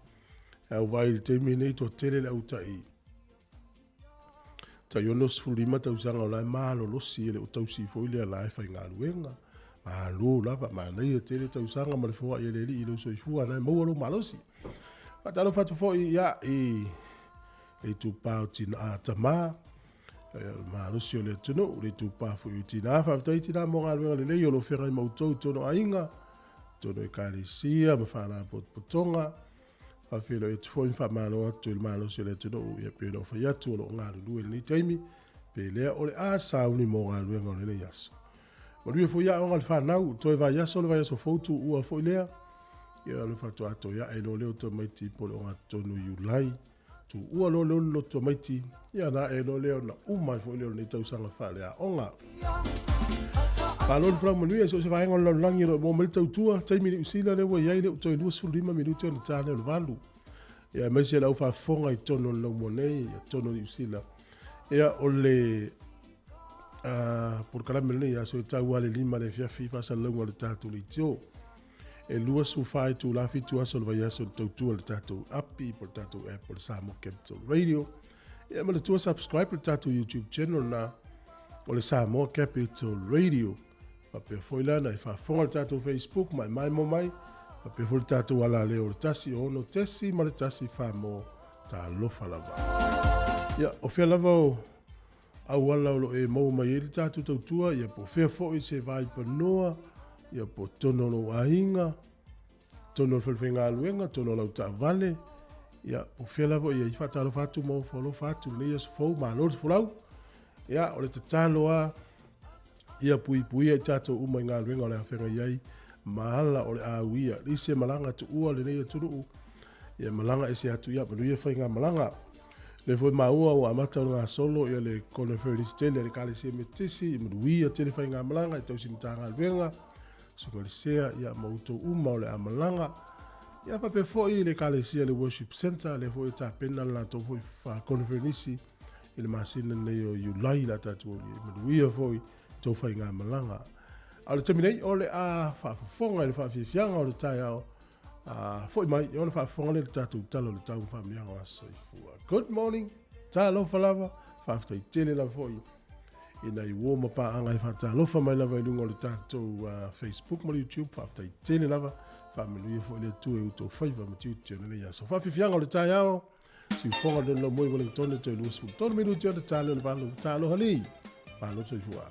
Ae ua vaai i le taimi lenei, toatele le autai tai 65 tausaga o la e malolosi e le o tausi foi lea la e faigaluega. Malo lava, manaia tele tausaga ma le foai e le alii i lou soifua na e maua lou malosi. Faatalofa atu foi ia i le itupa o tina tama, malosi o le atunuu, le itupa foi o tina. Faafetai tina mo galuega lelei o lo o feagai ma outou i totonu o aiga, totonu o ekalesia ma faalapotopotoga. Faafeiloai atu foi ma faamalo atu i le malosi o le atunuu, ia pei ona ou fai atu o lo o galulue i lenei taimi, pe lea o le a sauni mo galuega o lenei aso. Manuia foi aoga a le fanau, toe vaiaso le vaiaso fou tuua foi lea. Ia o le faatoa toe ae loa lea o tamaiti po o le ogatotonu i Iulai. Tuua loa lea o le loto tamaiti, ia na ae loa lea ona uma ai foi lea o lenei tausaga faaleaoga. Malo le folau manuia, so o se vaega o le lalolagi o lo o maua mai le tautua, taimi Niu Sila lea ua i ai lea ua toe 25 minute ona ta lea o le 8. Ia aemaise le au faafofoga i totonu o le laumua nei, ia totonu o Niu Sila. Ia o le polokalame lenei aso e tau lava le 5 le afiafi i faasalalauga o le tatou leitio. E 24 itula 7 aso o le vaiaso le tautua i le tatou api po o le tatou app o le Samoa Capital Radio. Ia manatua subscribe le tatou YouTube channel na o le Samoa Capital Radio. Faapea foi la na e faafofoga le tatou Facebook maemae mai. Faapea foi le tatou alaleo o le 1 6.1 Samoa talofa lava. Ia, o fea lava o auala o lo o e maua mai ai le tatou tautua, ia po o fea foi se vaipanoa, ia po o totonu o lou aiga, totonu o le falefaigaluega, totonu o lau taavale, ia po o fea lava o i ai, faatalofa atu ma ofo alofa atu lenei aso fou, malo le folau. Ia, o le tatalo lava, ia puipuia i tatou uma i galuega o le a feagai ai, ma ala o le a uia. Leai se malaga tuua lenei atunuu, ia malaga ese atu, ia manuia faigamalaga. Le foi maua ua amata ona gasolo ia le koneferenisi tele a le Ekalesia Metotisi, manuia tele faigamalaga i tausi Matagaluega, Susuga i le Sea, ia ma outou uma o le a malaga. Ia faapea foi le Ekalesia le Worship Centre, lea foi e tapena le latou foi koneferenisi i le masina nei o Iulai la tatou aulia. Manuia foi tou faigamalaga. A o le taimi nei, o le a faafofoga i le faafiafiaga o le taeao, foi mai, ona faafofoga lea i le tatou tala o le tau ma faamanuiaga o aso soifua. Good morning, talofa lava, faafetai tele lava foi i nai uo ma paaga e faatalofa mai lava i luga o le tatou Facebook ma le YouTube, faafetai tele lava, faamanuia foi le Atua i outou faiva ma tiute o lenei aso. Faafiafiaga o le taeao, siufoga le lau moi Wellington toe 23 minute ona ta lea o le 8, talofa nei, malo soifua.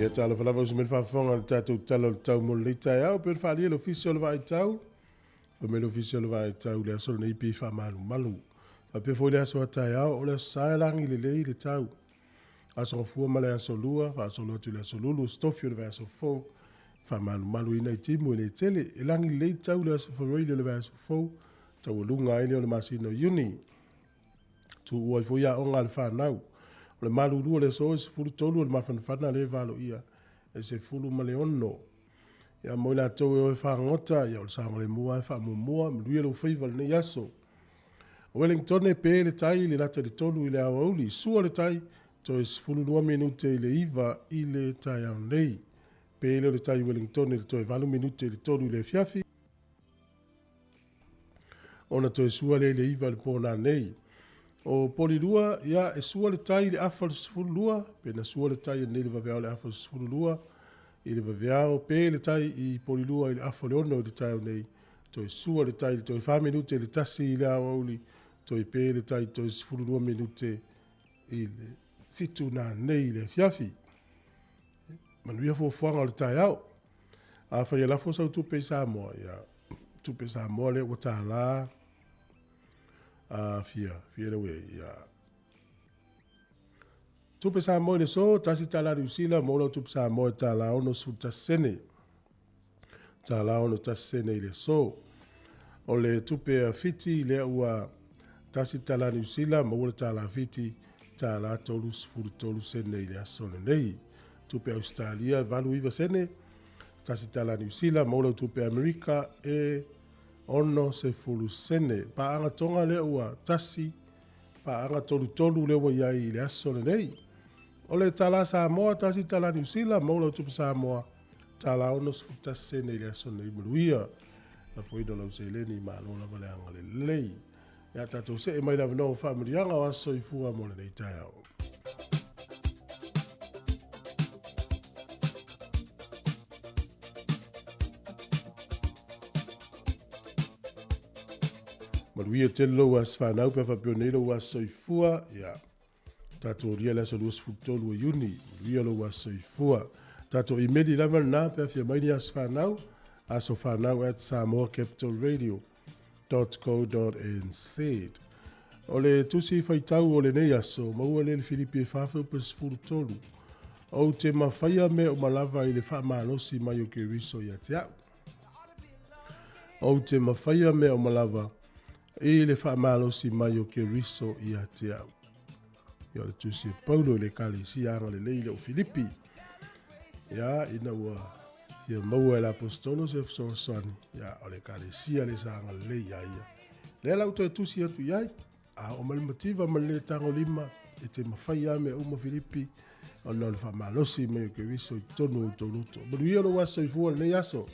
Ia talofa lava uso mai le faafofoga i le tatou Tala o le Tau mo lenei taeao, pei ona faaalia e le Ofisa o le Vaai Tau. Fai mai le Ofisa o le Vaai Tau i le aso lenei pei faamalumalu. Faapea foi le aso a taeao, o le Aso Sa e lagi lelei le tau. Aso Gafua ma le Aso Lua, faasolo atu i le Aso Lulu, Aso Tofi o le vaiaso fou, faamalumalu ai nai timu e le tele. E lagi lelei le tau i le Aso Faraile o le vaiaso fou, taualuga ai lea o le masina o Iuni. Tuua ai foi aoga a le fanau. O le malulu o le aso e 13, o le mafanafana lea e valoia e 16. Ia mo i latou e o e fagota, ia o le saogalemu lava e faamuamua, manuia lou faiva i lenei aso. O Wellington e pe le tai i le lata i le 3 i le aoauli, sua le tai toe 12 minute i le 9 i le taeao nei. Pe lea o le tai i Wellington i le toe 8 minute i le 3 i le afiafi, ona toe sua lea i le 9 i le po nanei. O Polilua, ia, e sua le tai i le afa o le 12, pe na sua le tai ananei i le vaveao i le afa o le 12 i le vaveao, pe le tai i Polilua i le afa o le 6 i le taeao nei, toe sua le tai i le toe 4 minute i le 1 i le aoauli, toe pe le tai toe 12 minute i le 7 nanei i le afiafi. Manuia fuafuaga o le taeao. Afai e lafo sau tupe i Samoa, ia, tupe Samoa lea ua tālā, a fia, fia lea ua i ai, ia. Tupe Samoa i le aso, $1 Niu Sila, maua lau tupe Samoa e $1.61 sene. $1.61 sene i le aso. O le tupe a Fiti lea ua $1 Niu Sila, maua le tālā Fiti, $1.33 sene i le aso lenei. Tupe Ausetalia, 89 sene, $1 Niu Sila, maua lau tupe Amerika e 60 sene. Paaga Toga lea ua 1, paaga 33 lea ua i ai i le aso lenei. O le tālā Samoa, $1 Niu Sila, maua lau tupe Samoa, $1.61 sene i le aso lenei. Manuia lafoina o lau seleni, malo lava le agalelei. Ia tatou see mai le avanoa o faamanuiaga o aso soifua mo lenei taeao. Manuia tele lou aso fanau pe a faapea nei lou aso soifua. Ia, tatou aulia le aso 23 o Iuni. Manuia lou aso soifua. Tatou imeli lava lena pe a fia mai ni aso fanau, asofanau at samoacapitalradio www.co.nz. O le tusi faitau o lenei aso, maua lea i le Filipi e 4:13. Ou te mafaia mea uma lava i le faamalosi mai o Keriso ia te au. Ou te mafaia mea uma lava i le faamalosi mai o Keriso ia te au. Ia o le tusi e Paulo i le Ekalesia agalelei lea o Filipi. Ia, ina ua fia maua e le Aposetolo se fesoasoani, ia, o le Ekalesia lea sa agalelei iā ia. Lea la ua toe tusi atu i ai, a oo mai le mativa ma le lē tagolima, e te mafai lava mea uma Filipi, ona o le faamalosi mai o Keriso i totonu o outou loto. Manuia lou aso soifua i lenei aso.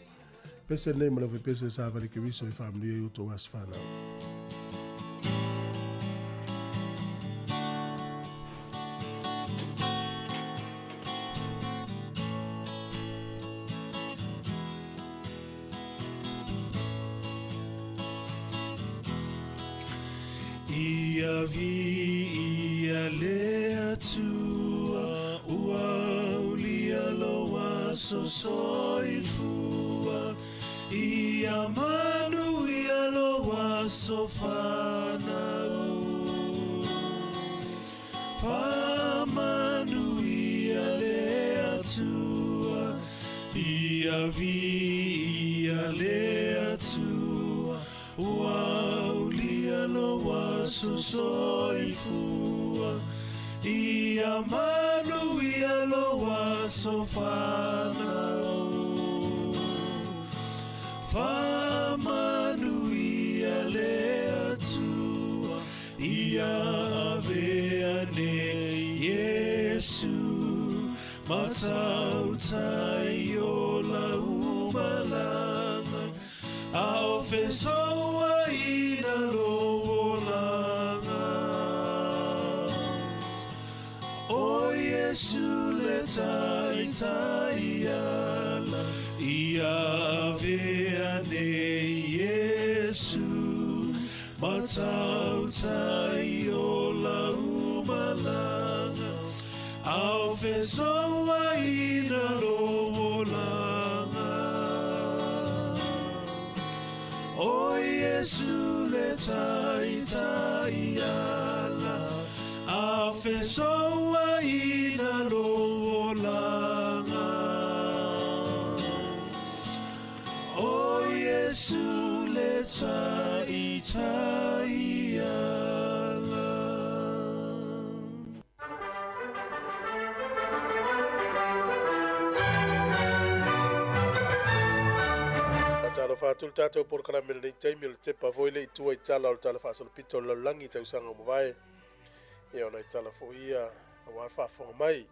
Pese nei ma le aufaipeso e savali Keriso e faamanuia i outou aso fanau. Ia vi ia le Atua ua aulia lou aso soifua Ia manuia lou aso fanau Faamanuia le Atua Ia viia le Atua Ua aulia lou aso soifua Ia manuia lou aso fanau Faamanuia le Atua Ia avea nei Iesu Matautai o lau malaga A o fesouaina lou olaga O Iesu le Taitai ala Ia avea nei Iesu Matautai o lau malaga. Ao fesoaina lou olaga. O Iesu le taitai ala, Ao fesoaina lou olaga. O Iesu le taitai ala. Faatalofa atu le tatou polokalame i lenei taimi o le tepa foi le i tua i tala o le Tala Faasolopito o le Lalolagi i tausaga ua mavae. Ia o nai tala foi ia aua le faafofoga mai.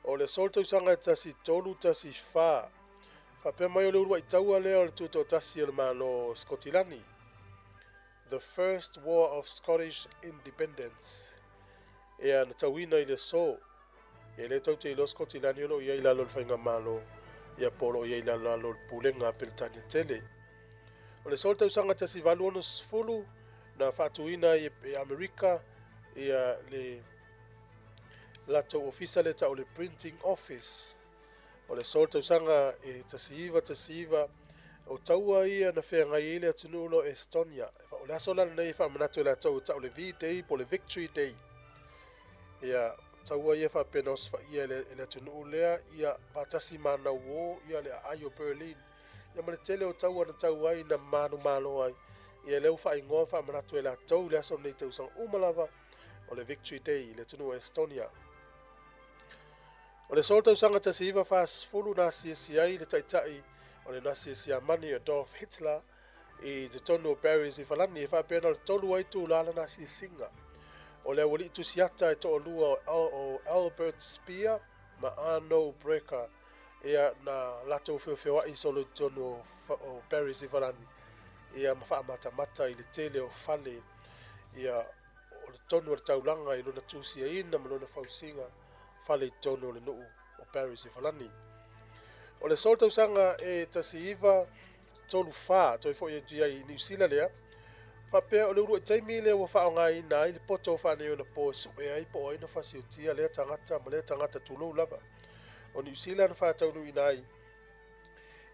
O le aso o le tausaga e 1314, faapea mai o le uluai taua lea o le Tutoatasi o le Malo o Sikotilani, The First War of Scottish Independence, ea na tauina i le aso. Ia lea tou te iloa Sikotilani o lo o i ai i lalo o le Faigamalo, ia po o lo o i ai i lalo o le Pulega a Peretania tele. O le aso o le tausaga 1860, na faatuina ai e Amerika ia le latou ofisa lea tau o le Printing Office. O le aso o le tausaga e 1919, o taua ia na feagai ai le atunuu lea o Estonia. O le aso la lenei e faamanatu e latou e tau o le V-Day po o le Victory Day. Ia, taua ia faapea na osofaia e le atunuu lea ia faatasi ma nauō ia le aai o Berlin. Ia ma le tele o taua na tau ai na manumalo ai. Ia lea ua faaigoa ma faamanatu e latou le aso lenei i tausaga uma lava o le Victory Day i le atunuu o Estonia. O le aso o le tausaga 1940 na asiasi ai le taitai o le Nasi Siamani Adolf Hitler i totonu o Paris i Falani e faapea na o le tolu ai itulā lana asiasiga. O le aualii tusiata e toalua o Albert Speer ma Arno Breker ia na latou feofeoa'i solo i totonu o Paris i Falani ia ma faamatamata i le tele o fale ia o le tonu o le taulaga i lona tusiaina ma lona fausiga fale i totonu o le nuu o Paris i Falani. O le aso o le tausaga e 1934, toe foi atu ai i Niu Sila lea, faapea o le uluai taimi lea ua faaaogaina ai le poto faaneionapo e sue ai po o ai na fasiotia lea tagata ma lea tagata tulou lava. O Niu Sila na faataunuuina ai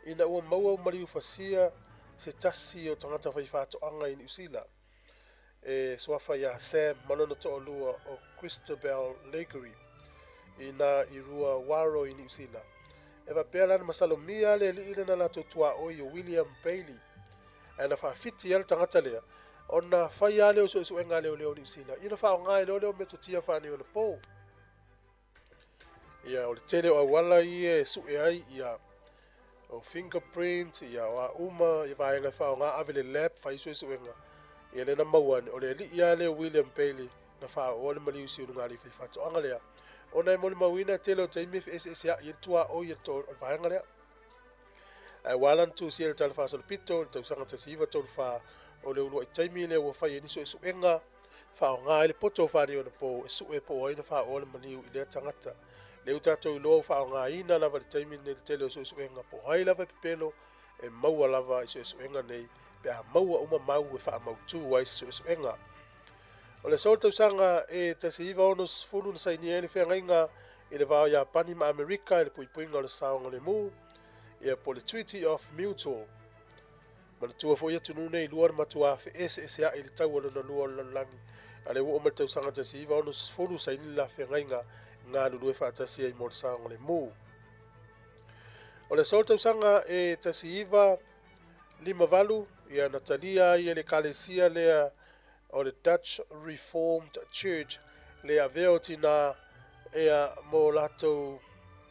ina ua maua maliu fasia se tasi o tagata faifaatoaga i Niu Sila. E suafa iā Sam ma lona toalua o Christabel Lagery i nā i rua Waro i Niu Sila. E faapea la na masalomia le alii lena latou tuaoi o William Bailey ae na faafiti ai le tagata lea ona fai lava lea o suesuega a leoleo o Niu Sila ia na faaaoga ai loa lea o metotia faaneionapo. Ia, o le tele o auala ia e sue ai ia o fingerprint, ia o a uma ia vaega e faaaoga, ave le lab fai suesuega. Ia lea na maua ane, o le alii lava lea o William Bailey na faaooa le maliu i si ulugalii faifaatoaga lea. Ona e molimauina e tele o taimi e feeseeseai ai le tuaoi o le vaega lea. Ae ua ala ona tusia i le Tala Faasolopito i le tausaga 1934, o le uluai taimi lea ua fai ai ni suesuega faaaoga ai le poto o faaneionapo e sue po o ai na faaoa le maliu i lea tagata. Lea ua tatou iloa ua faaaogaina lava i le taimi lenei le tele o suesuega po o ai lava e pepelo e maua lava i suesuega nei pe a maua uma mau e faamautu ai se suesuega. O le aso o le tausaga e 1960 na sainia ai le feagaiga i le va o Iapani ma Amerika i le puipuiga o le saogalemu, ia po o le Treaty of Mutual. Manatua foi atunuu nei lua na matuā feeseesea'i i le taua lona lua o le lalolagi, a lea ua oo mai le tausaga 1960 saini le la feagaiga galulue faatasi ai mo le saogalemu. O le aso o le tausaga e 1958, ia na talia ai e le Ekalesia lea o le Dutch Reformed Church le avea o tinā ea mo latou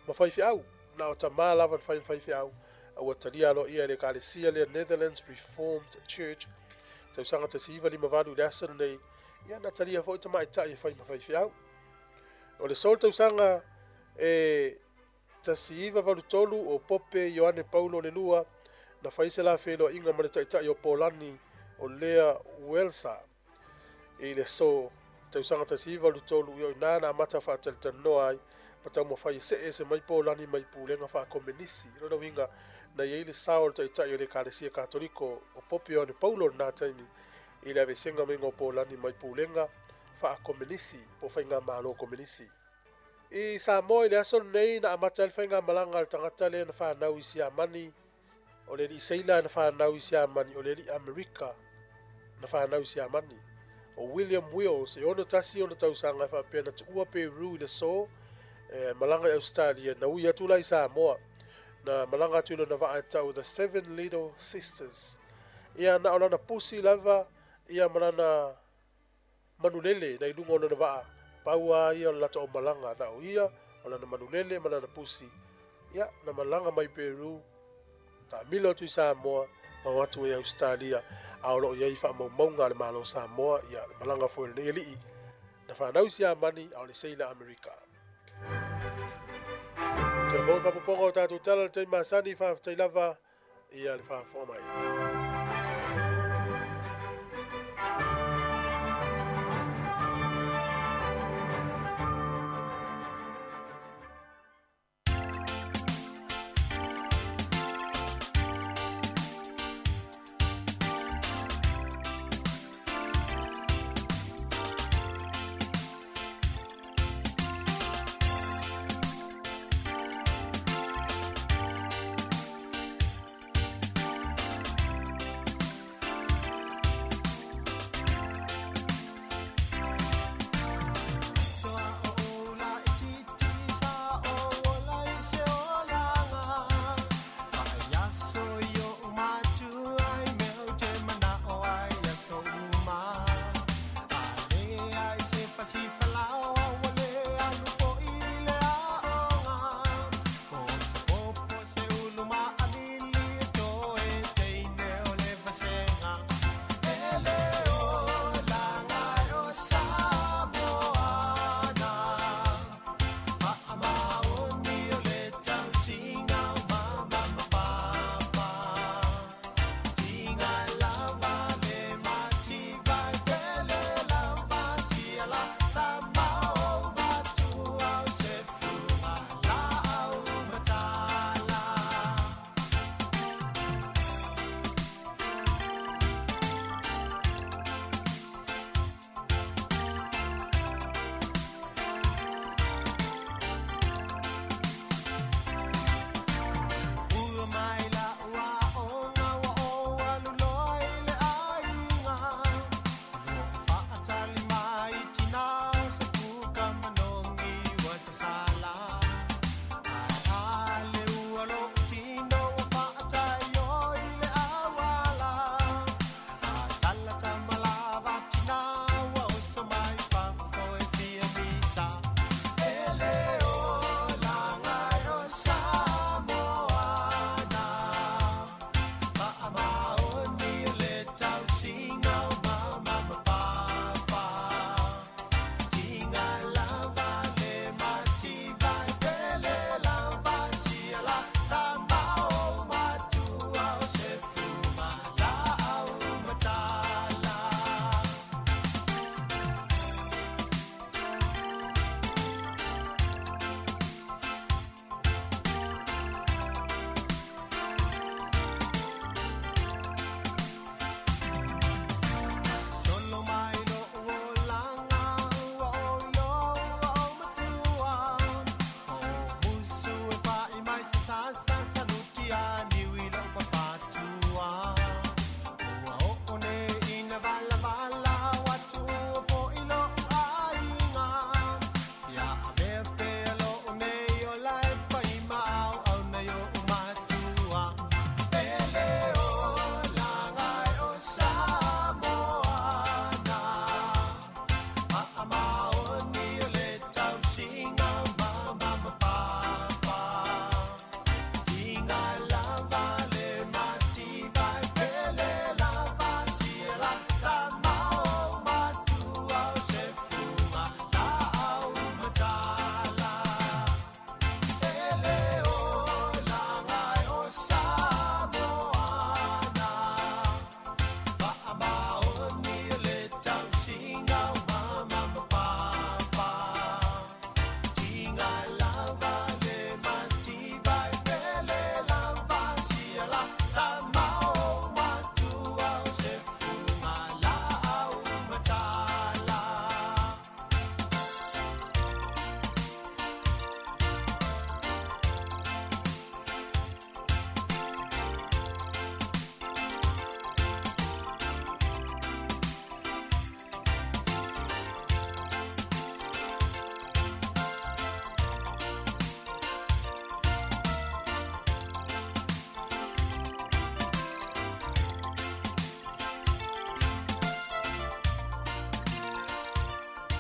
ma faifeau, na o tamā lava na fai ma faifeau, a ua talia aloaia e le Ekalesia lea Netherlands Reformed Church, tausaga 1958 i le aso lenei, ia na talia foi tamaitai e fai ma faifeau. O le aso o le tausaga e 1983 o Pope Ioane Paulo le Lua na fai se la feiloaiga ma le Taitai o Polani o Lea Walesa i le aso tausaga 1983 i o ina na amata faatalatalanoa ai ma taumafai e see ese mai Polani mai pulega faakomenisi. O lona uiga na i ai le sao o le Taitai o le Ekalesia Katoliko o Pope Ioane Paulo i lena taimi i le aveesega maiga o Polani mai pulega faakomenisi po o faigamalo komenisi. I Samoa i le aso lenei na amata ai le faigamalaga a le tagata lea na fanau i Siamani, o le alii seila na fanau i Siamani, o le alii Amerika na fanau i Siamani. O William Wills, e 61 ona tausaga e faapea na tuua Peru i le aso e malaga i Ausetalia, na ui atu la i Samoa. Na malaga atu i lona vaa e tau The Seven Little Sisters. Ia na o lana pusi lava ia ma lana manulele na i luga o lona vaa, pau a ia o le latou aumalaga, na o ia, o lana manulele ma lana pusi. Ia, na malaga mai Peru, taamilo atu i Samoa, ma o atu ai i Ausetalia, a o lo o i ai faamaumauga a le Malo o Samoa, ia, le malaga foi a lenei alii, na fanau i Siamani, a o le seila Amerika. Toe maua le faaopoopoga o tatou tala i le taimi masani, faafetai lava ia le faafofoga mai.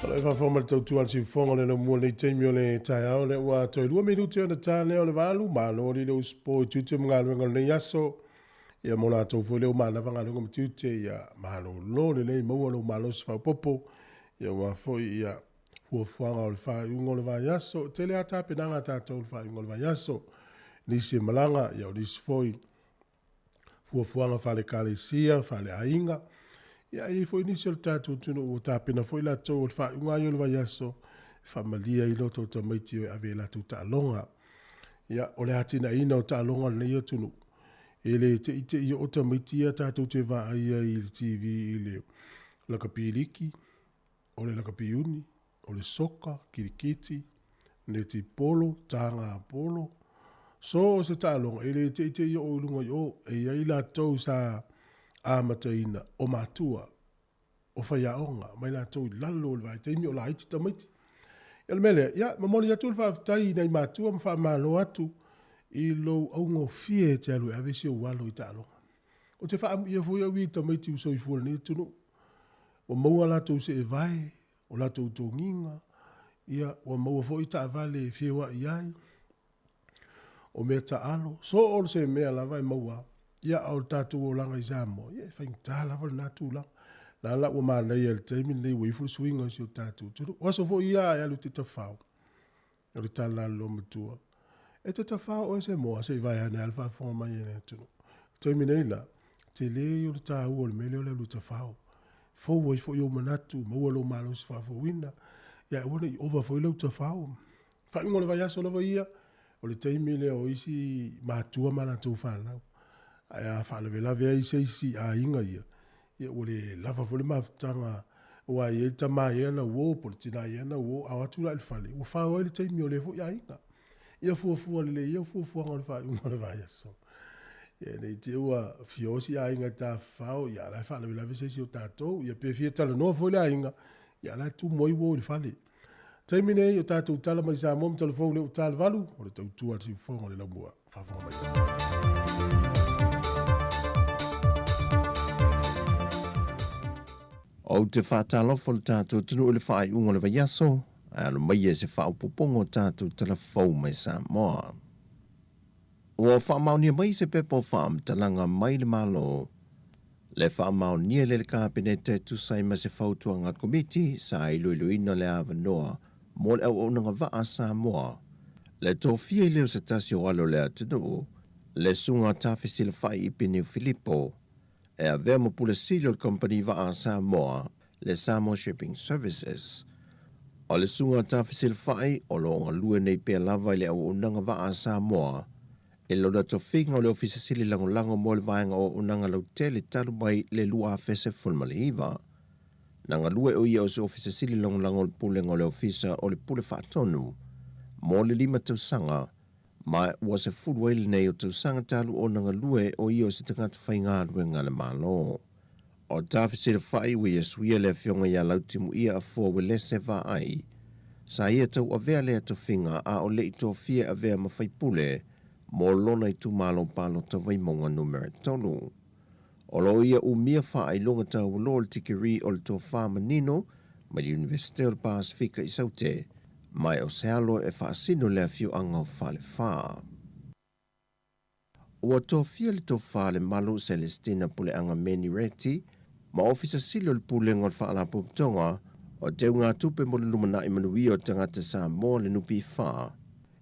O le faafofoga ma le tautua a le siufofoga o le laumua i lenei taimi o le taeao lea ua toe 2 minute ona ta lea o le 8. Malo le usupo i tiute ma galuega o lenei aso. Ia mo latou foi lea ua manava galuega ma tiute, ia malolo lelei, maua lou malosi faaopoopo. Ia aua foi ia fuafuaga o le faaiuga o le vaiaso. E tele lava tapenaga a tatou i le faaiuga o le vaiaso. Nisi e malaga, ia o nisi foi fuafuaga faale-ekalesia, faale-aiga. Ia e i ai foi nisi o le tatou atunuu ua tapena foi latou o le faaiuga lava ia o le vaiaso e faamalie ai loto o tamaiti e ave i latou taaloga. Ia, o le atinaeina o taaloga o lenei atunuu, e le te i te i oo tamaiti ia tatou te vaai ai i le TV i le lakapi liki, o le lakapi uni, o le soka, kirikiti, netipolo, taga polo, so o se taaloga, e le te i te i oo i luga i o. E i ai latou sa amataina, o matua, o faiaoga, mai latou i lalo o le vaitaimi o laiti tamaiti. Ia o le mea lea, ia, momoli atu le faafetai i nai matua ma faamalo atu i lou augofie e te alu e ave si ou alo i taaloga. Ou te faaamuia foi au ia i tamaiti ua soifua i lenei atunuu, ua maua latou seevae, o latou togiga, ia, ua maua foi taavale e feoai ai, o mea taalo, so o se mea lava e maua. Ia, a o le tatou olaga i Samoa, ia e faigata lava lena tulaga. La la ua manaia i le taimi lenei ua ifo le suiga o si o tatou atunuu. O aso foi ia e alu e te tafao, o le tala a le loomatua, e te tafao oe se moa se i vaeane lava le faafofoga mai a le atunuu. O le taimi nei la, tele ia o le taua o le mea lea o le alu e tafao. Fou ai foi ou manatu, maua lou malosi faafouina, ia aua ne i ova foi lau tafao. Faaiuga o le vaiaso lava ia, o le taimi lea o isi matua ma latou fanau. Ae a faalavelave ai se isi aiga ia, ia ua le lava foi le mafutaga aua e i ai le tama e i ai ana uo po o le tina e i ai ana uo, a o atu la i le fale, ua fao ai le taimi o lea foi aiga. Ia fuafua lelei ia fuafuaga o le faaiuga o le vaiaso. Ia ne i te i ua fia o si aiga e tafafao, ia a o la e faalavelave se isi o tatou, ia pe fia talanoa foi le aiga, ia a o la e tumu ai uo i le fale. Taimi nei, o tatou tala mai Samoa ma Talafou lea ua ta le 8, o le tautua a le siufofoga o le laumua. Faafofoga mai. Ou te faatalofa i le tatou atunuu i le faaiuga o le vaiaso, ae alo maia i se faaopoopoga o tatou tala fou mai Samoa. Ua faamaonia mai se pepa o faamatalaga mai le Malo, le faamaonia lea e le Kapeneta e tusa ai ma se fautuaga a le Komiti sa iloiloina le avanoa mo le auaunaga vaa a Samoa, le tofia ai lea o se tasi o alo o le atunuu, le Susuga Tafesilafai Ipiniu Filipo, e avea ma Pule Sili o le Kamupani Vaa a Samoa, le Samoa Shipping Services. O le Susuga Tafesilafai o lo o galue nei pea lava i le auaunaga vaa a Samoa, i lona tofiga o le Ofisa Sili Lagolago mo le Vaega o Auaunaga Lautele talu mai le 2019. Na galue o ia o se Ofisa Sili Lagolago o le Pulega o le Ofisa o le Pule Faatonu mo le 5 tausaga, ma ua 10 ai lenei o tausaga talu ona galue o ia o se tagata faigaluega a le Malo. O Tafesilafai ua ia suia le afioga ia Lautimuia Afoa Uelese Vaai, sa ia tauavea lea tofiga a o le i tofia e avea ma faipule mo lona itumalo palota Vaimauga Numera 3. O lo o ia umia faailoga taualoa o le tikeri o le tofa manino mai le Iunivesite o le Pasefika i Saute, ma e o se alo e faasino le afioaga o Falefa. Ua tofia le Tofa le Malu Celestina Puleaga Meni Reti ma Ofisa Sili o le Pulega o le Faalapotopotoga o Teugatupe mo le Lumanai Manuia o Tagata Samoa le NPF,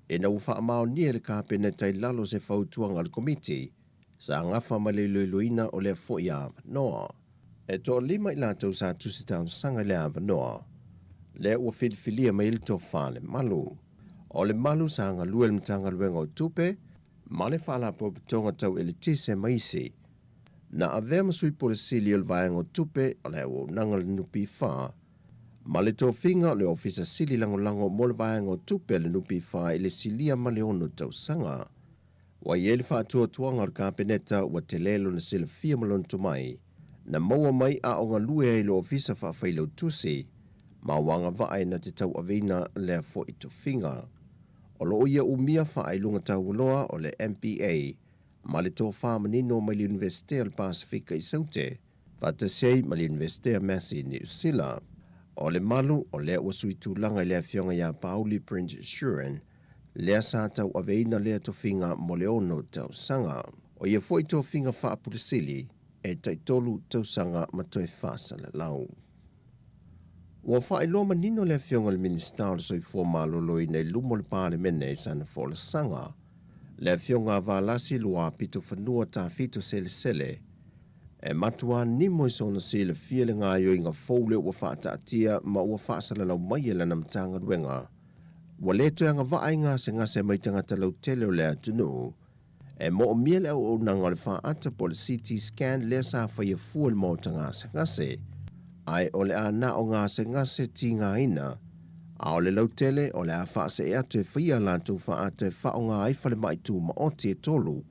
ina ua faamaonia e le Kapeneta i lalo o se fautuaga a le Komiti sa gafa ma le iloiloina o lea foi avanoa. E toalima i latou sa tusi talosaga i le avanoa lea ua filifilia mai ai le Tofa le Malu. O le Malu sa galue i le Matagaluega o Tupe ma le Faalapotopotoga Tau Eletise ma isi. Na avea ma Sui Pule Sili o le Vaega o Tupe o le Auaunaga a le NPF ma le tofiga o le Ofisa Sili Lagolago mo le Vaega o Tupe a le NPF i le silia ma le 6 tausaga. Ua i ai le faatuatuaga o le Kapeneta ua tele lona silafia ma lona tomai, na maua mai a o galue ai i le Ofisa Faafailautusi ma ua agavaa na te tauaveina lea foi tofiga. O lo o ia umia faailoga taualoa o le MBA ma le tofa manino mai le Iunivesite o le Pasefika i Saute, faatasi ai ma le Iunivesite a Massey i Niu Sila. O le malu, o lea ua sui tulaga i le Afioga ia Pauli Prince Shuren, lea sa tauaveina lea tofiga mo le 6 tausaga. O ia foi tofiga faa-Pule Sili e tai-3 tausaga ma toe faasalalau. Ua faailoa manino le Afioga i le Minisita o le Soifua Maloloina i luma o le Palemene i sana folasaga, le Afioga a Valasi Luapitofanua Tafito Selesele, e matuā nimo i sona silafia le gaoioiga fou lea ua faataatia ma ua faasalalau mai e lana Matagaluega. Ua le toe agavaa i gasegase mai tagata lautele o le atunuu, e moomia le auaunaga o le faata po o le CT scan lea sa faia fua i le maota gasegase, ae o le a na o gasegase tigaina, a o le lautele o le a faasee atu e faia a latou faata e faaaoga ai falemai tumaoti e 3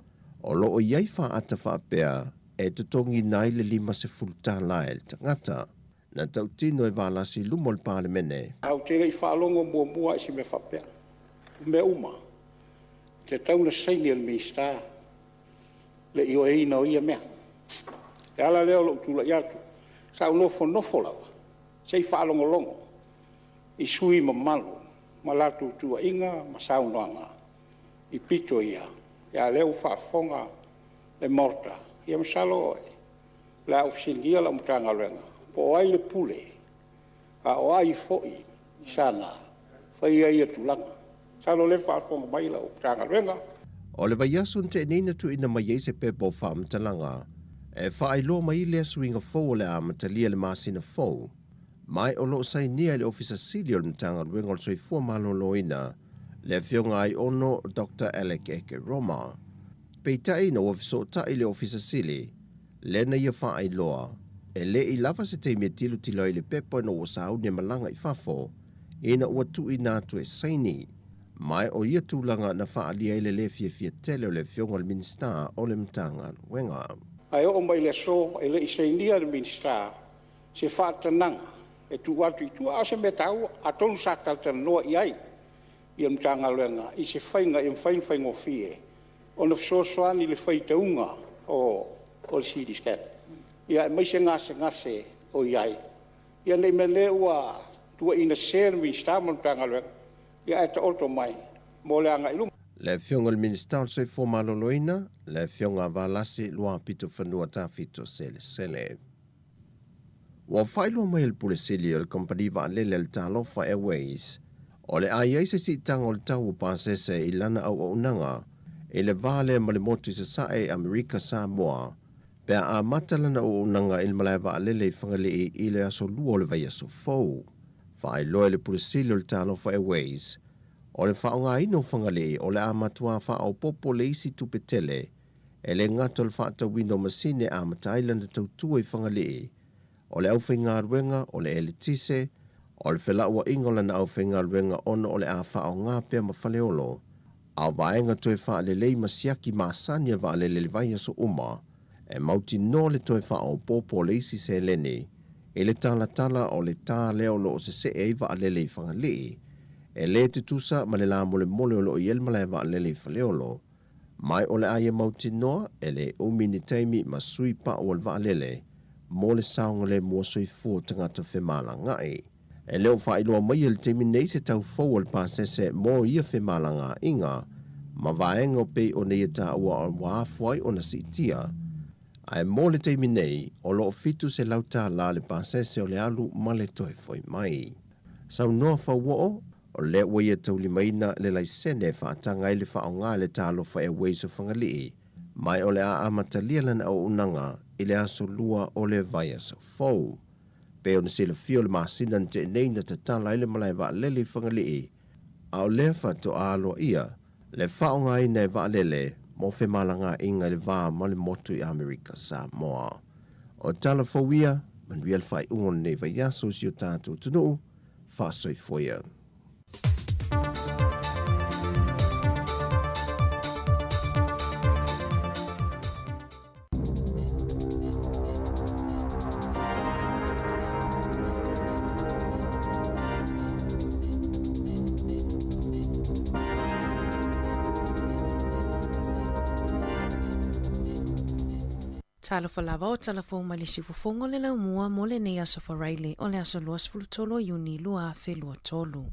o lo o i ai faata faapea e totogiina ai le $50 i le tagata. Na tautino e Valasi i luma o le Palemene. Ae ou te le i faalogo muamua lava i se mea faapea. O mea uma, e tatau ona saini e le Minisita le ioeina o ia mea. O le ala lea o lou tulai atu, sa ou nofonofo lava se i faalogologo i sui usufono mamalu ma latou tuuaiga ma saunoaga i pito ia, a o lea ua faafofoga le Maota. Ia masalo o le a ou fesiligia lau Matagaluega po o ai le pule, a o ai foi sana faia ia tulaga. Masalo o lea e faafofoga mai lau Matagaluega. O le vaiaso na tea nei na tuuina mai ai se pepa o faamatalaga e faailoa mai lea suiga fou o le a amatalia le masina fou, ma o lo o sainia e le Ofisa Sili o le Matagaluega o le Soifua Maloloina, le Afioga Aiono Dr. Alec Ekeroma. Peitai ina ua fesootai le Ofisa Sili, lea na ia faailoa, e le i lava se taimi e tilotilo ai i le pepa ina ua sauni e malaga i fafo, ina ua tuuina atu e saini. Ma o ia tulaga na faaalia ai le le fiafia tele o le Afioga i le Minisita o le Matagaluega. Ae oo mai i le aso e le i sainia e le Minisita se faatanaga e tuu atu i tua, a o se mea taua. Atonu sa talatalanoa i ai le Matagaluega i se faiga ia mafai ona faigofie ona fesoasoani i le faitauga o le CT Scan, aemaise gasegase o i ai, ne i meaane ua tuuaiina sese le Minisita ma le Matagaluega, ae taoto mai mo le agai i luma. Le Afioga i le Minisita o le Soifua Maloloina, le Afioga a Valasi Luapitofanua Tafito Selesele. Ua faailoa mai e le Pule Sili o le Kamupani Vaalele a le Talofa Airways, o le a i ai se siitaga o le tau o pasese i lana auaunaga i le va lea ma le motu i Sasae i Amerika Samoa, pe a amata lana auaunaga i le malae vaalele i Fagalii i le aso 2 o le vaiaso fou. Faailoa e le Pule Sili o le Talofa Airways, o le faaaogaina o Fagalii o le a matuā faaopoopo le isi tupe tele e le gata o le faatauina o masini e amata ai lana tautua i Fagalii, o le aufaigaluega, o le eletise, o le felauaiga o lana aufaigaluega ona o le a faaaoga pea ma Faleolo, a o vaega toe faalelei ma siaki masani a le vaalele i le vaiaso uma, e mautinoa le toe faaopoopo o le isi seleni i le talatala o le tā lea o lo o sesee ai vaalele i Fagalii, e le tutusa ma le lamolemole o lo o i ai le malae vaalele i Faleolo, mai o le a ia mautinoa e le umi ni taimi ma sui pau o le vaalele mo le saogalemu o soifua o tagata femalagaai. E le o faailoa mai i le taimi nei se tau fou o le pasese mo ia femalagaaiga ma vaega o pei ona ia taua ua afua ai ona siitia. Ae mo le taimi nei, o lo o $700 le pasese o le alu ma le toe foi mai. Saunoa Fauoo, o lea ua ia taulimaina le laisene e faataga ai le faaaoga e le Talofa Airways o Fagalii, ma o le a amatalia lana auaunaga i le aso 2 o le vaiaso fou. Pei ona silafia o le masina na tea nei na tatala ai le malae vaalele i Fagalii, a o lea faatoa aloaia le faaaogaina e vaalele mo femalagaaiga i le va ma le motu i Amerika Samoa. O tala fou ia, manuia le faaiuga o lenei vaiaso i si o tatou atunuu, faasoifua ia. Talofa lava o tala fou mai le siufofoga o le laumua mo lenei aso Faraile o le aso 23 o Iuni 2023.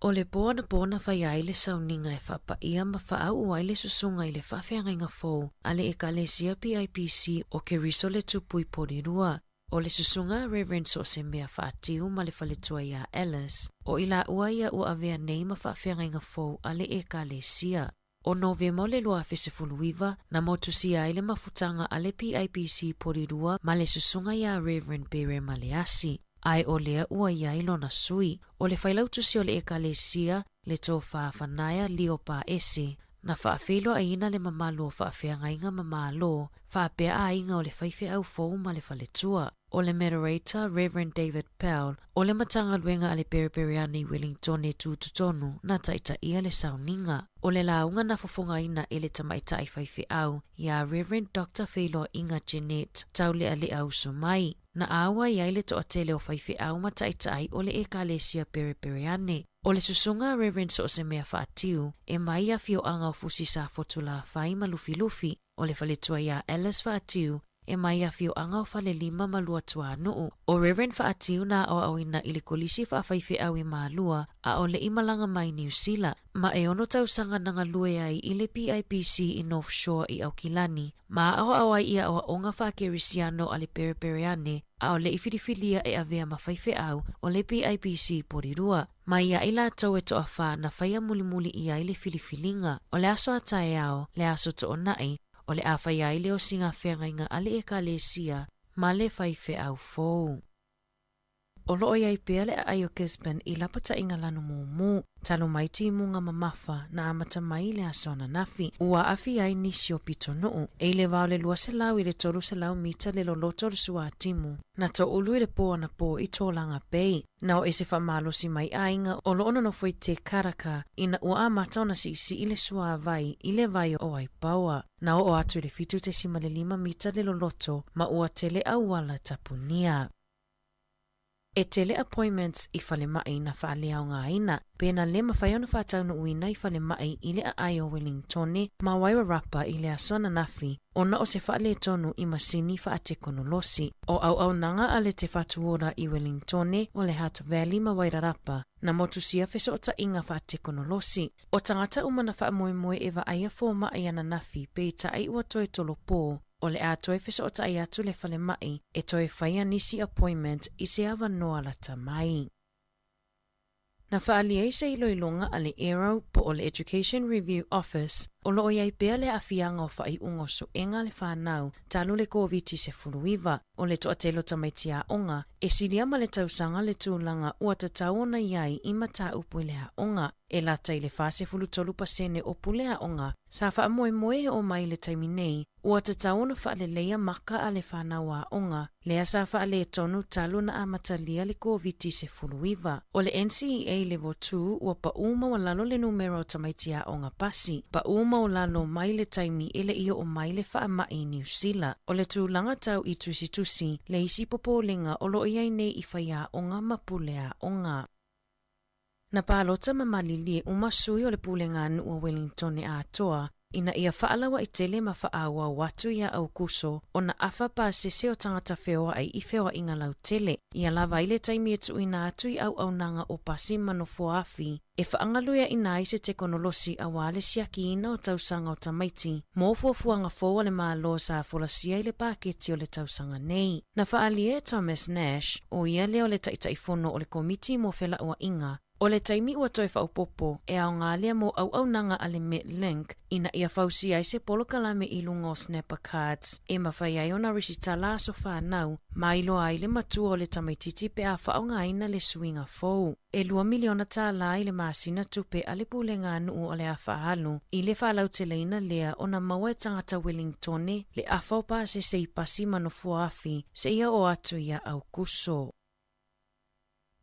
O le po anapo na faia ai le sauniga e faapaia ma faauu ai le susuga i le faafeagaiga fou a le Ekalesia PIPC o Keriso le Tupu i Porirua. O le susuga Reverend Soosemea Faatiu ma le faletua iā Alice, o i laua ia ua avea nei ma faafeagaiga fou a le Ekalesia. O Novema o le 2019, na motusia ai le mafutaga a le PIPC Porirua ma le susuga iā Rev. Bere Maleasi, ae o lea ua i ai lona sui. O le failautusi o le Ekalesia, le Tofa Fanaia Leo Paese, na faafeiloaiina le mamalu o faafeagaiga ma Malo, faapea aiga o le faifeau fou ma le faletua. O le Moderator, Rev. David Powell, o le Matagaluega a le Perepereane i Wellington e tū totonu, na taitaia le sauniga. O le lauga na fofogaina e le tamaitai faifeau iā Rev. Doctor Feiloaiga Jeanette Taulealea Uso mai, na āuai ai le toatele o faifeau ma taitai o le Ekalesia Perepereane. O le susuga Rev. Soosemea Faatiu, e mai afioaga o Fusi Safotulafai ma Lufilufi, O le faletua iā Alice Faatiu e mai afioaga o Falelima ma Luatuanuu. O Rev. Faatiu na aoaoina i le Kolisi Faafaifeau i Malua a o leʻi malaga mai Niu Sila. Ma e ono tausaga na galue ai i le PIPC i North Shore i Aukilani ma aoao ai i aoaoga faakerisiano a le Perepereane a o leʻi filifilia e avea ma faifeau o le PIPC i Porirua. Mai ia i latou e toawhā na whaia mulimuli i ai le filifiliga. O le aso a taeao, le aso toonai, o le a whai ai le osinga wheangainga a le Ekalesia ma le faifeau fou. O loo i ai pea le aai o Gisborne i lapataiga lanu mumu, talu mai timuga mamafa na amata mai i le aso ananafi, ua aafia ai nisi o pitonuu, e i le vao le 200 i le 300 mita le loloto o le suatimu, na toulu i le po anapo i Tolaga Bay. Na o ese faamalosi mai aiga o loo nonofo i Te Karaka ina ua amata ona siisii le suavai i le vai o Waipaoa. Na oo atu i le 7.5 mita le loloto ma ua tele auala tapunia. E tele appointments i falemai na faaleaogaina pe na le mafai ona faataunuuina i falemai i le aai o Wellingtone ma Wairarapa i le aso ananafi ona o se faaletonu i masini faatekonolosi. O auaunaga a le Te Whatu Ora i Wellingtone o le Hutt Valley ma Wairarapa na motusia fesootaiga faatekonolosi. O tagata uma na faamoemoe e vaaia fomai ananafi peitai ua toe tolopo, o le a toe fesootai atu le falemai e toe faia nisi appointment i se avanoa lata mai. Na faaalia ai se iloiloga a le ERO po o le Education Review Office o lo o i ai pea le aafiaga o faaiuga o suega a le fanau talu le Koviti-19. O le toatele o tamaiti aoga e silia ma le tausaga le tulaga ua tatau ona i ai i mataupu i le aoga. E lata i le 43% o pule aoga sa faamoemoe e oo mai i le taimi nei ua tatau ona faaleleia maka a le fanau aoga lea sa faaletonu talu na amatalia le Koviti-19. O le NCEA Level 2 ua paʻū maualalo le numera o tamaiti aoga pasi, paʻū maualalo mai le taimi e le i oo mai le faamai i Niu Sila. O le tulaga tau i tusitusi le isi popolega o lo o i ai nei i faiaoga ma pule aoga. Na palota ma malilie uma sui o le Pulega Nuu o Wellingtone atoa ina ia faalauaitele ma faaauau atu iā Aukuso ona afa pasese o tagata feoai i feoaiga lautele. Ia lava ai le taimi e tuuina atu i auaunaga o pasi ma nofoaafi e faagalueaina ai se tekonolosi auā le siakiina o tausaga o tamaiti mo fuafuaga fou a le Malo sa folasia i le paketi o le tausaga nei. Na faaalia e Thomas Nash, ʻo ia lea o le Taitaifono o le Komiti mo Felauaiga, o le taimi ua toe faaopoopo e aoga lea mo auaunaga a le Metlink ina ia fausia ai se polokalame i luga o Snapper Cards e mafai ai ona resitala aso fanau ma iloa ai le matua o le tamaitiiti pe a faaaogaina le suiga fou. E $2 miliona i le masina tupe a le Pulega Nuu o le a faaalu i le faalauteleina lea ona maua e tagata Wellingtone le afa o pasese i pasi ma nofoaafi seia oo atu ia Aukuso.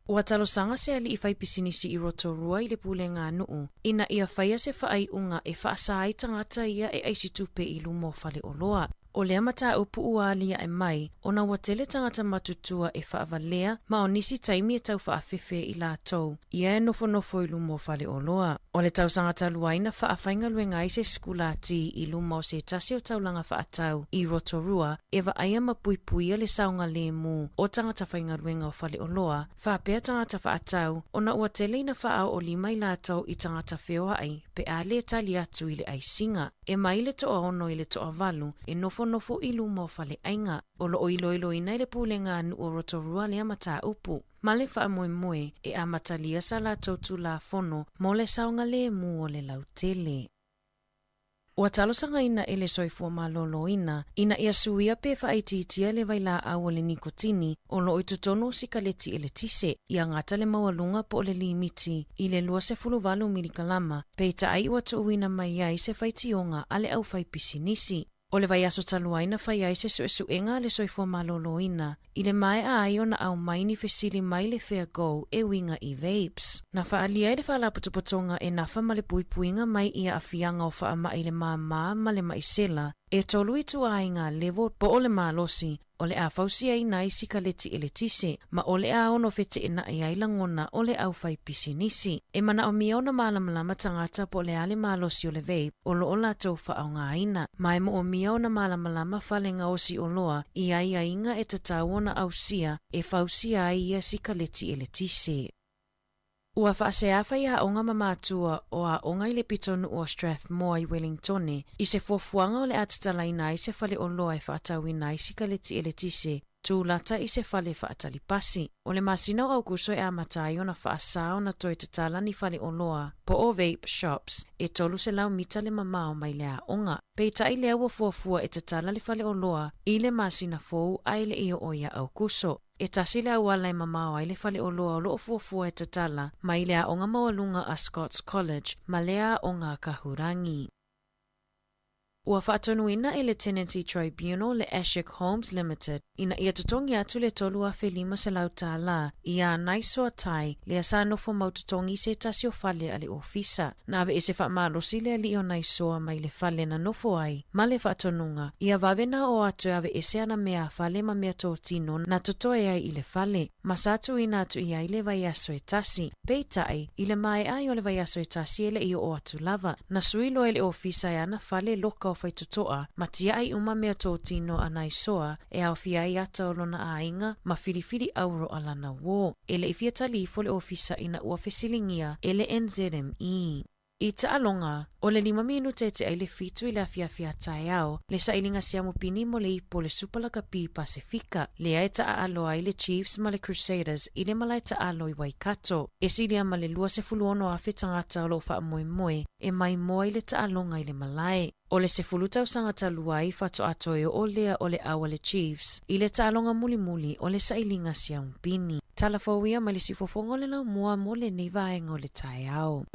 Ua talosaga se alii fai pisinisi i Rotorua i le Pulega Nuu ina ia faia se faaiuga e faasa ai tagata ia e aisi tupe i luma o faleoloa. O lea mataupu ua aliae mai, ona ua tele tagata matutua e faavalea ma o nisi taimi e tau faafefe i latou ia e nofonofo i luma o faleoloa. O le tausaga talu ai na faafaigaluega ai se sikulati i luma o se tasi o taulaga faatau i Rotorua e vaaia ma puipuia le saogalemu o tagata faigaluega o faleoloa faapea tagata faatau ona ua tele ina faaoolima i latou i tagata feoai pe a le tali atu i le aisiga. E mai le toaono i le toavalu e nofonofo i luma o faleaiga o loo iloiloina e le Pulega a Nuu o Rotorua lea mataupu ma le faamoemoe e amatalia sa latou Tulafono mo le saogalemu o le lautele. Ua talosagaina e le Soifua Maloloina ina ia suia pe faaitiitia le vailaau o le nikotini o loo i totonu o sikaleti eletise, ia gata le maualuga po o le limiti i le 28 milikalama, peitai ua tuuina mai ai se faitioga a le aufaipisinisi. O le vaiaso talu ai na fai ai se suesuega a le Soifua Maloloina i le maea ai ona aumai ni fesili mai le Fair Go e uiga i vapes. Na faaalia ai le Faalapotopotoga e nafa ma le puipuiga mai i aafiaga o faamai i le māmā ma le maisela e tolu ituaiga level po o le malosi o le a fausiaina ai sikaleti eletise ma o le a ono feteenai ai lagona o le aufaipisinisi. E manaomia ona malamalama tagata po o le a le malosi o le vape o loo latou faaaogaina, ma e moomia ona malamalama fale gaosi oloa i aiaiga e tatau ona ausia e fausia ai ia sikaleti eletise. Ua faasea faiaoga ma matua o aoga i le pitonuu o Strathmore i Wellingtone i se fuafuaga o le a tatalaina ai se faleoloa e faatauina ai sikaleti eletise tūlata i se fale faatali pasi. O le masina o Aokuso e amata ai ona faasā ona toe tatala ni faleoloa po o vape shops e 300 mita le mamao mai le aoga. Peitai lea ua fuafua e tatala le faleoloa i le masina fou ae le i oo ia Aokuso. E tasi le auala e mamao ai le faleoloa o loo fuafua e tatala mai le aoga maualuga a Scots College ma lea aoga a Kahurangi. Ua faatonuina e le Tenancy Tribunal le Ashik Homes Limited ina ia totogi atu le $3,500 tālā iā Naisoa Tai lea sa nofo mau totogi i se tasi o fale a le ofisa. Na aveese faamalosi le alii o Naisoa mai le fale na nofo ai ma le faatonuga ia vave na oo atu e aveese ana mea a fale ma mea totino na totoe ai i le fale, ma sa tuuina atu i ai le vaiaso e tasi. Peitai, i le maea ai o le vaiaso e tasi e le i oo atu lava, na sui loa e le ofisa e ana fale loka o Faitotoa ma tiai uma mea totino a Naisoa e aofia ai ata o lona aiga ma filifili auro a lana uō. E le i fia tali ifo le ofisa ina ua fesiligia e le NZME. I taaloga, o le lima minute e tea i le 7 i le afiafi a taeao, le sailiga siamu pini mo le ipu o le Supa Lakapi Pasefika, lea e taaalo ai le Chiefs ma le Crusaders i le malae taalo i Waikato. E silia ma le 26,000 tagata o loo faamoemoe e maimoa i le taaloga i le malae. O le 10 tausaga talu ai faatoa toe oo lea o le au a le Chiefs i le taaloga mulimuli o le sailiga siamu pini. Tala fou ia mai le siufofoga o le laumua mo lenei vaega o le taeao.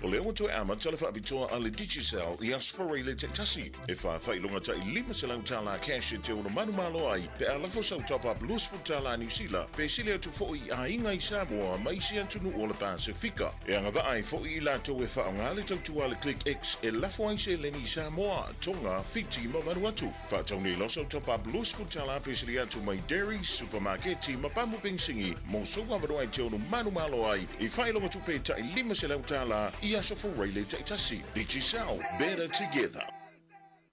O lea ua toe amata le faapitoa a le Digicel i Aso Faraile taitasi, e fa faailoga tai $500 cash e te ono manumalo ai pe a lafo sau top-up $20 Niu Sila pe sili atu foi i aiga i Samoa ma isi atunuu o le Pasefika. E agavaa ai foi i latou e faaaoga le tautua a le Click X e lafo ai seleni i Samoa, Tonga, Fiti ma Vanuatu. Faatau nei loa sau top-up $20 pe sili atu mai Dairy, Supamaketi ma pamu penisini mo sou avanoa e te ono manumalo ai i faailoga tupe tai $500 i Aso Faraile taitasi. Digicel, better together.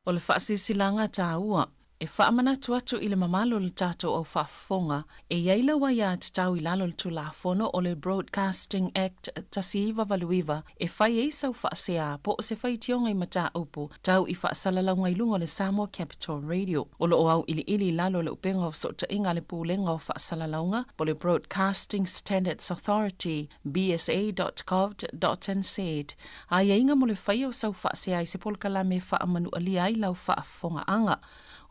O le faasilasilaga taua, e faamanatu atu i le mamalu o le tatou au faafofoga, e i ai lau aiatatau i lalo o le Tulafono o le Broadcasting Act 1989 e fai ai sau faasea po o se faitioga i mataupu tau i faasalalauga i luga o le Samoa Capital Radio. O lo o auiliili i lalo o le upega o fesootaiga a le Pulega o Faasalalauga po o le Broadcasting Standards Authority, bsa.govt.nz, aiaiga mo le faia o sau faasea i se polokalame e faamanualia ai lau faafofogaaga.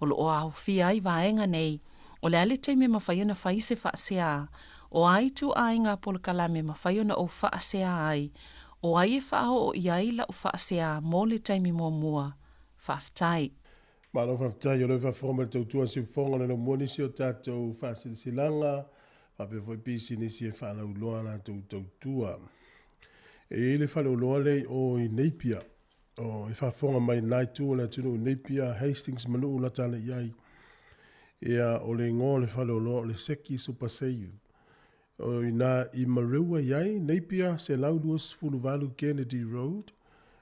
O lo o aofia ai vaega nei, o le a le taimi e mafai ona fai se faasea, o a ituaiga polokalame e mafai ona ou faasea ai, o ai e faaoo i ai lau faasea mo le taimi muamua. Faafetai. Malo faafetai o lea faafofoga mai le tautua siufofoga o le laumua nisi o tatou faasilasilaga faapea foi pisinisi e faalauiloa a latou tautua. E i ai le faleoloa lea i o i Napier, o e faafofoga mai lena itu o le atunuu i Napier, Hastings ma Nuu lata ana i ai. Ia, o le igoa o le faleoloa o le Seki Super Save. O i ina i Mareua i ai, Napier, 128 Kennedy Road,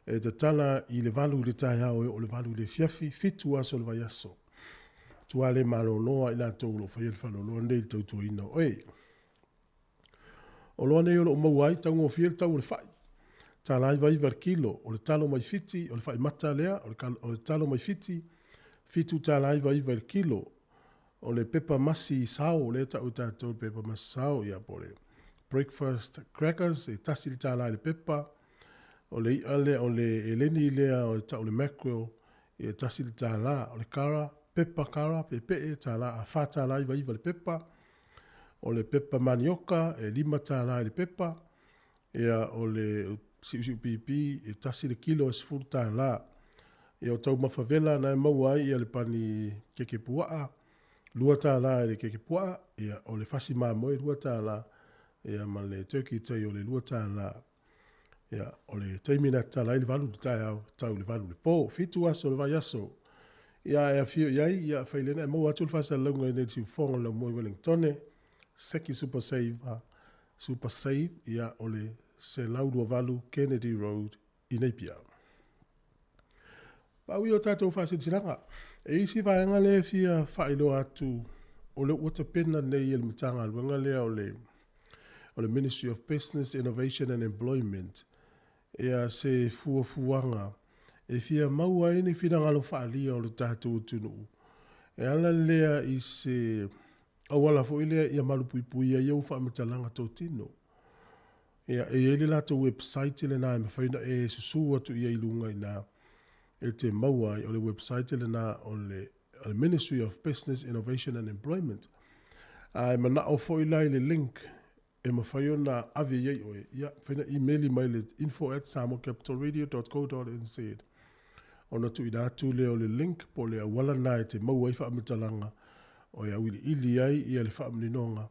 e tatala i le 8 i le taeao e oo i le 8 i le afiafi, 7 aso o le vaiaso. Tua le malolo a i latou o lo o faia le faleoloa lenei i le tautuaina o oe. Oloa nei o lo o maua ai, taugofie le tau o le fai. $99 le kilo, o le talo mai Fiti, o le fai mata lea, o le, o le talo mai Fiti, $7.99 i le kilo. O le pepa masi sao, lea e tau e tatou le pepa masi sao, ia po o le breakfast crackers, e $1 i le pepa. O le i'a lea, o le eleni lea o le tau o le mackerel, e $1. O le kara, pepa kara, peepee, tala, a $4.99 le pepa. O le pepa manioka, e $5 i le pepa. Ia, o le siusiu pipi, e 1 le kilo e $10. Ia, o taumafa vela na e maua ai ia le pani keke puaa, $2 i le keke puaa, ia, o le fasi mamoe $2, ia, ma le turkey tail o le $2. Ia, o le taimi na tatala ai le 8 i le taeao, tau i le 8 i le po, 7 aso o le vaiaso. Ia, e afio i ai, ia, failena e maua atu le faasalalauga i nei siufofoga o le laumua i Wellingtone, Seki Super Save, Super Save, ia, o le 128 Kennedy Road i Napier. Pau ia o tatou faasilasilaga. E isi vaega lea e fia faailoa atu o le ua tapena nei e le Matagaluega lea o le o le Ministry of Business, Innovation and Employment ia se fuafuaga e fia maua ai ni finagalo faaalia o le tatou atunuu e ala lea i se auala foi lea ia malupuipuia ai au faamatalaga totino. Ia, e i ai le latou website lena e mafai ona e susū atu i ai i luga i ina e te maua ai, o le website lena o le, o le Ministry of Business, Innovation and Employment. A e manao foi la i le link e mafai ona ave i ai oe, ia, mafai ona email mai le info@samoacapitalradio.co.nz ona tuuina atu lea o le link po o le auala lena e te maua ai faamatalaga o e auiliili ai ia le faamaninoga.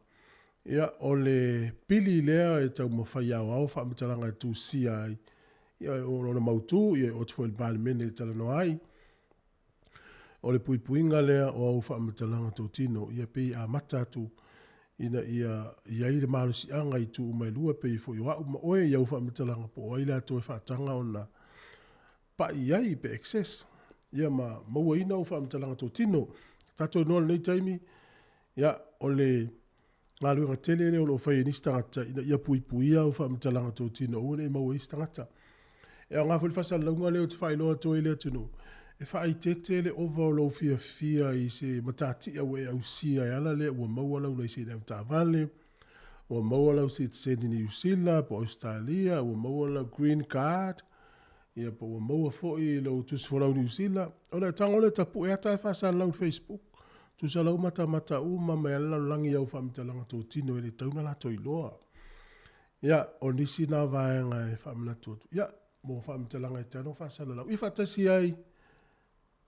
Ia, o le pili lea e taumafai aoao faamatalaga e tusia ai, ia, o lona mautu, ia, e oo atu foi i le Palemene e talanoa ai. O le puipuiga lea o au faamatalaga totino, ia, pei e amata atu ina ia i ai le malosiaga i itu uma e lua e pei foi o a'u ma oe i au faamatalaga po o ai latou e faataga ona pa'i i ai pe access ia ma mauaina au faamatalaga totino. Tatou iloa lenei taimi, ia, o le galuega tele lea o lo o fai e nisi tagata ina ia puipuia au faamatalaga totino aua ne i maua e isi tagata. E aoga foi le faasalalauga lea ou te faailoa atu ai i le atunuu, e faaeteete le ova o lou fiafia i se matatia ua e ausia e ala lea ua maua lau laisene avetaavale, ua maua lau sitiseni Niu Sila po o Ausetalia, ua maua lau green card, ia po ua maua foi lou tusi folau Niu Sila. Ona e tago lea tapue ata ae faasalalau i le Facebook. Tusa lau matamata uma mai lava le lalolagi i au faamatalaga totino e le tatau ona latou iloa. Ia, o nisi na vaega e faamanatu atu, ia, mo faamatalaga e tatau ona faasalalau. Ia faatasi ai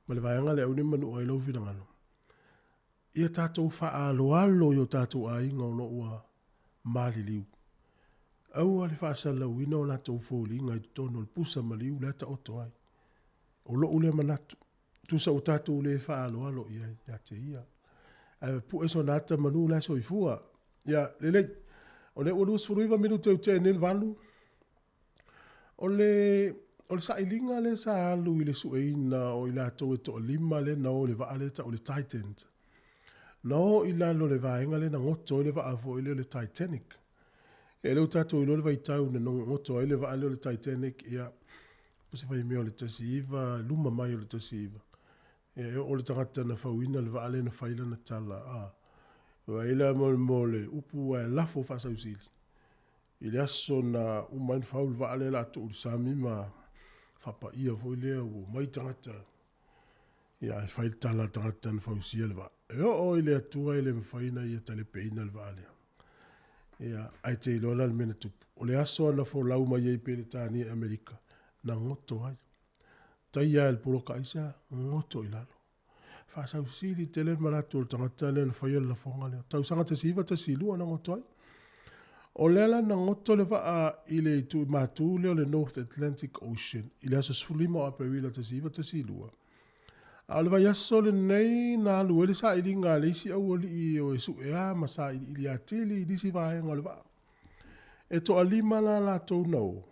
ma le vaega lea aua ne i manua ai lou finagalo. Ia tatou faaaloalo i o tatou aiga o lo o ua maliliu. Aua le faasalalauina o latou foliga i totonu o le pusa maliu la e taoto ai. O lou lea manatu. Tusa ua tatou le faaaloalo i ai ia te ia. Ae pue sona ata manu la e soifua. Ia, lelei. O lea ua 29 minute ua tea nei le 8. O le, o le sailiga lea sa alu i le sueina o i latou e toalima lea na o i le vaa lea e tau o le Titan. Na o i lalo o le vaega lea na goto ai le vaa foi lea o le Titanic. Ia lea ua tatou iloa le vaitau na goto ai le vaa lea o le Titanic, ia, po o se faimea o le 19, luma mai o le 19. Ia e oo le tagata na fauina le vaa lea na fai lana tala, a, vaai la mo le upu ae lafo faasausili. I le aso na uma ai ona fau le vaa lea o le a tuu i le sami ma faapaia foi lea ua omai tagata, ia ae fai le tala a le tagata na fausia le vaa. E oo i le Atua e le mafai ona ia talepeina le vaa lea. Ia, ae te iloa la le mea na tupu. O le aso na folau mai ai Peretania i Amerika, na goto ai. Taia e le poloka aisa, goto i lalo. Faasausili tele le manatu o le tagata lea na faia le lafoga lea. Tausaga 1912 na goto ai. O lea la na goto le vaa i le itu matu lea o le North Atlantic Ocean i le aso 15 o Aperila 1912. A o le vaiaso lenei na alu ai le sailiga a le isi aualii o e suea ma sailiili atili i nisi vaega o le vaa. E toalima la latou na o.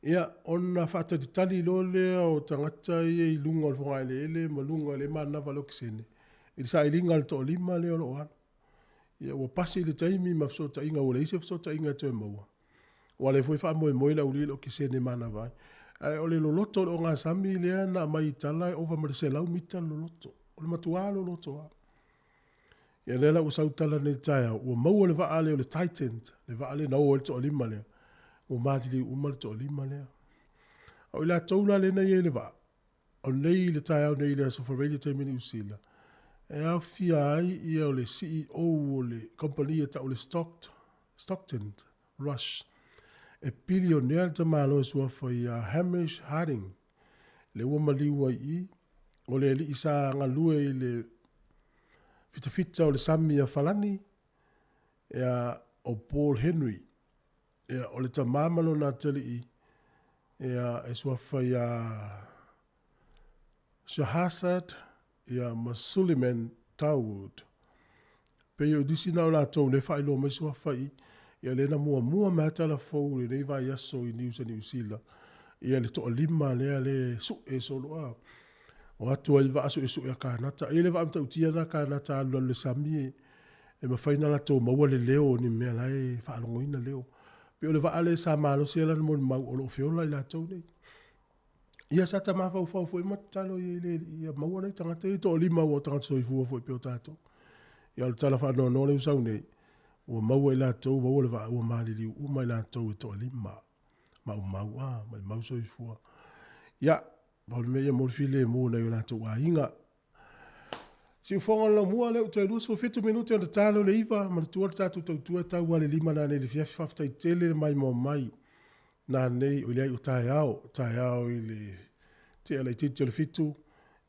Ia, ona faatalitali loa lea o tagata ia i luga o le fogaeleele ma luga o le manava o le okesene i le sailiga a le toalima lea o lo o alu. Ia, ua pasi le taimi ma fesootaiga, ua leai se fesootaiga e toe maua. Aua o lea foi e faamoemoe le aualii i le okesene e manava ai. Ae o le loloto o le ogasami lea na aumai i tala e ova ma le 100 mita le loloto. O le matua loloto lava. Ia lea la ua sau tala nei i le taeao, ua maua le vaa lea o le Titan, le vaa lea na o ai le toalima lea, ua maliliu uma le toalima lea. A o i latou la lea na i ai i le vaa, o nei i le taeao nei i le Aso Faraile i le taimi i Niu Sila, e aofia ai ia o le CEO o le kamupani e tau o le Stockton Rush, e pilionea le tamaloa e suafa ia Hamish Harding, lea ua maliu ai i i, o le alii sa galue i le fitafita o le sami a Falani, ia, o Paul Henry, ia, o le tama ma lona atalii, ia, e suafa ia Shahrzad ia ma Suleman Dawood. Pei o nisi na o latou lea e faailoa mai suafa i, ia lea na muamua mai lava tala fou i lenei vaiaso i news a Niu Sila, ia le toalima lea lea e sue solo a. O atu ai vaa suesue a Kanata. E i ai le vaa matautia lena a Kanata alu i lalo o le sami e, e mafai ona latou maua le leo o ni mea la e faalogoina leo. Pei o le vaa lea sa malosi ai lana molimau o lo o feola i latou nei. Ia sa ta mafaufau foi ma tatalo i ai le Alii ia maua nai tagata ia e toalima ua tagata soifua foi pei o tatou. Ia o le tala faanoanoa lea ua sau nei, ua maua i latou, maua le vaa ua maliliu uma i latou e toalima. Maumau a, maumau soifua. Ia, pau le mea ia mo le filemu i nai o latou aiga. Siufofoga o le laumua lea ua toe 27 minute ona ta lea o le 9, manatua le tatou tautua e tau lava i le 5 nanei i le afiafi. Faafetai tele le maimoa mai nanei, oi leai o taeao, taeao i le tea laitiiti o le 7,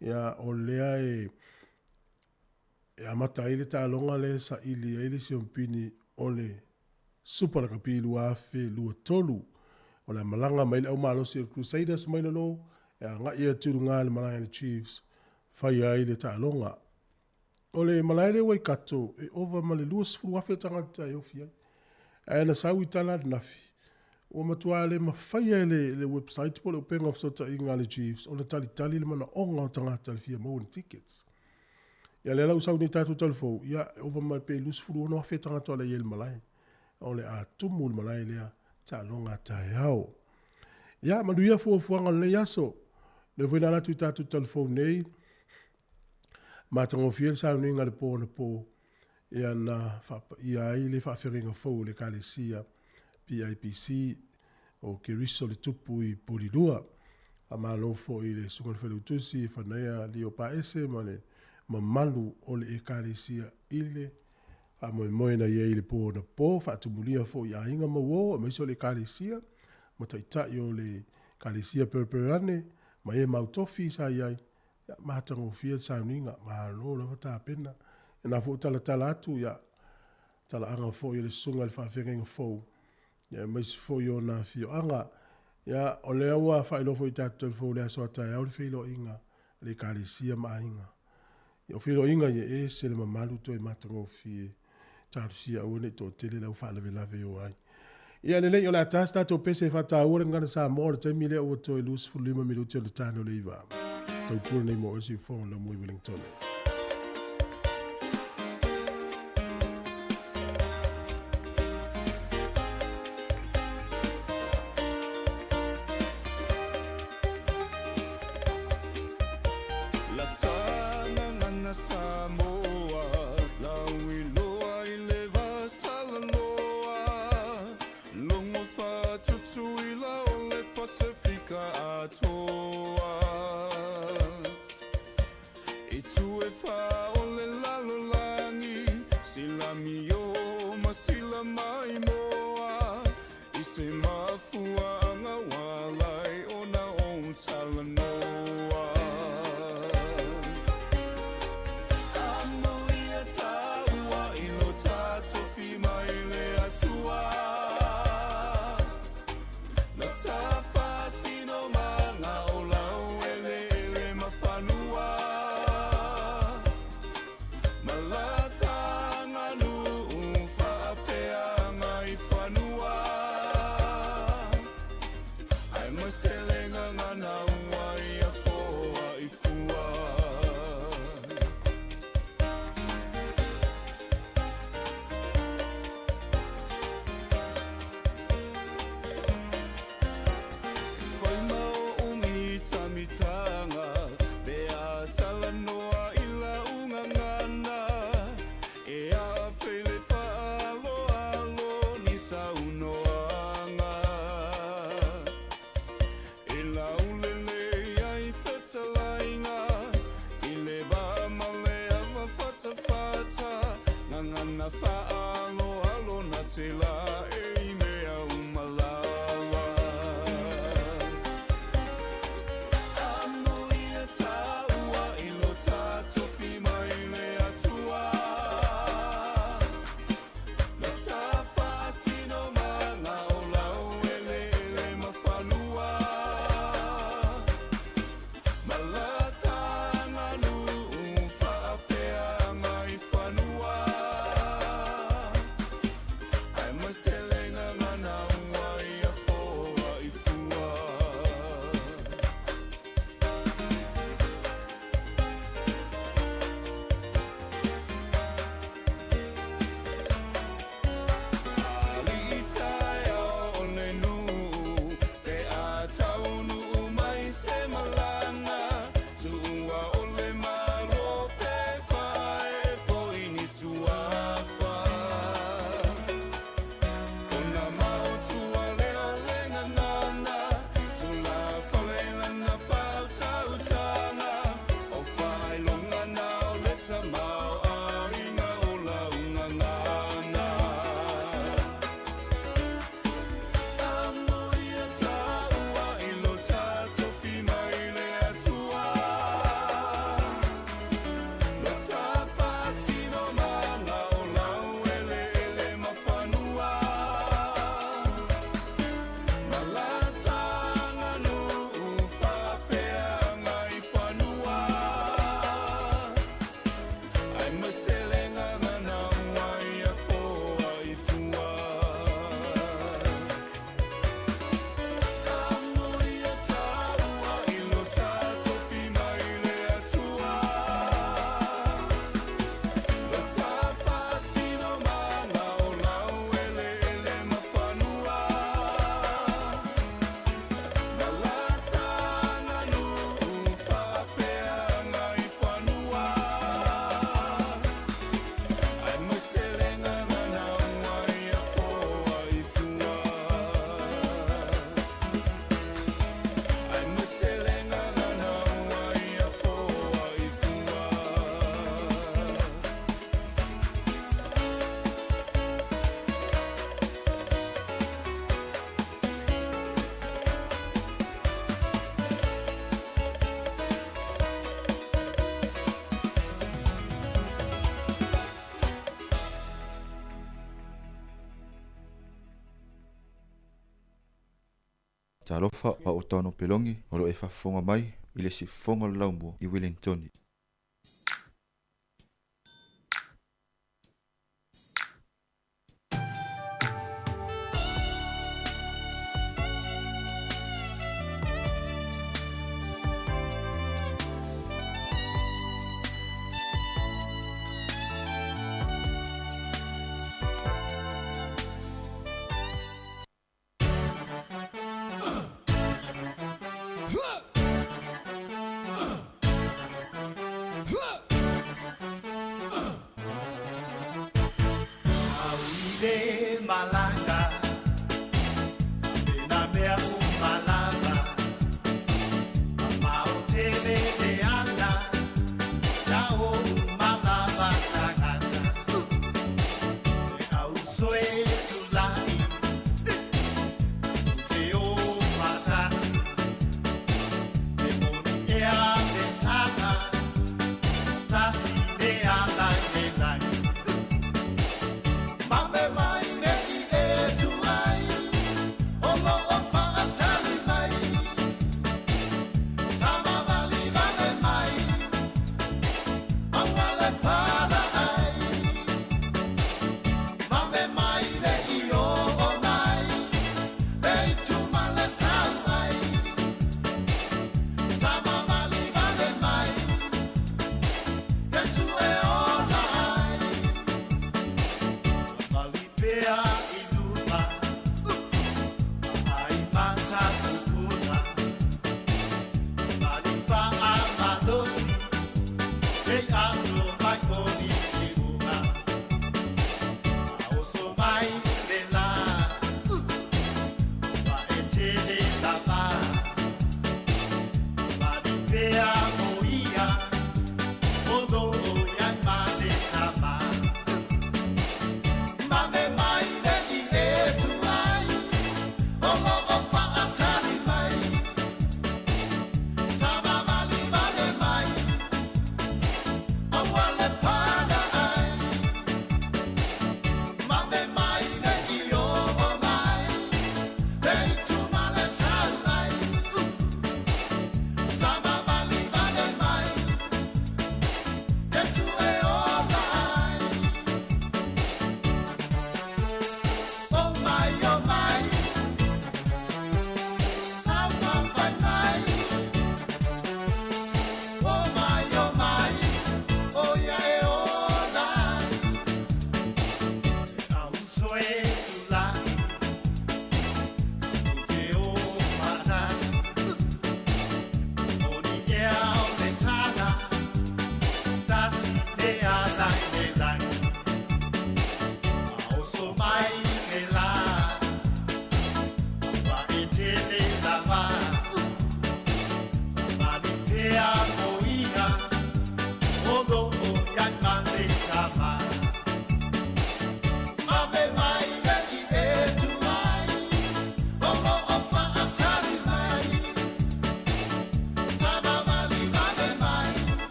ia o lea e e amata ai le taaloga lea e saili ai le siompini o le Supa Lakapi 2023. O le a malaga mai le au malosi o le Crusaders mai lalo e agai atu i luga i le malae a le Chiefs fai ai le taaloga. O le malae lea i Waikato, e ova ma le 20,000 tagata e ofi ai. Ae na sau i tala ananafi, ua matua le mafaia e le, le website po o le upega o fesootaiga a le Chiefs ona talitali le manaoga o tagata i le fia maua ni tickets. Ia lea la ua sau nei tatou talafou, ia e ova ma pe 26,000 tagata o le i ai i le malae. O le a tumu le malae lea taaloga taeao. Ia, manuia fuafuaga o lenei aso. Lea foi na ala atu i tatou talafou nei, matagofie le sauniga i le po anapo, ia na faapaia ai le faafeagaiga fou o le Ekalesia PIPC o Keriso le Tupu i Polilua. Faamalo foi i le Susuga i le Failautusi Fanaia Lio Paese ma le mamalu o le Ekalesia i le faamoemoe na i ai i le po anapo, faatumulia foi i aiga ma uo aemaise o le Ekalesia ma taitai o le Ekalesia Perepereane ma e mau tofi sa i ai. Ia, matagofie le sauniga, malo lava tapena. Ia na foi ua talatala atu, ia, talaaga foi o le susuga i le faafeagaiga fou, ia, aemaise foi o ona afioaga. Ia, o lea ua faailoa foi i tatou telefou i le aso a taeao le feiloaiga a le Ekalesia ma aiga. Ia, o feiloaiga ia e ese le mamalu toe matagofie. Talosia aua ne i toatele le au faalavelave e o ai. Ia lelei, o le a ta se tatou pese e faataua le Gagana Samoa o le taimi lea ua toe 25 minute ona tano le iva. Tautua lenei mo oe Siufogo lau mui Wellington. Talofa, o au o Tauano Pelongi, o lo o e faafofoga mai i le siufofoga o le Laumua i Welingtoni.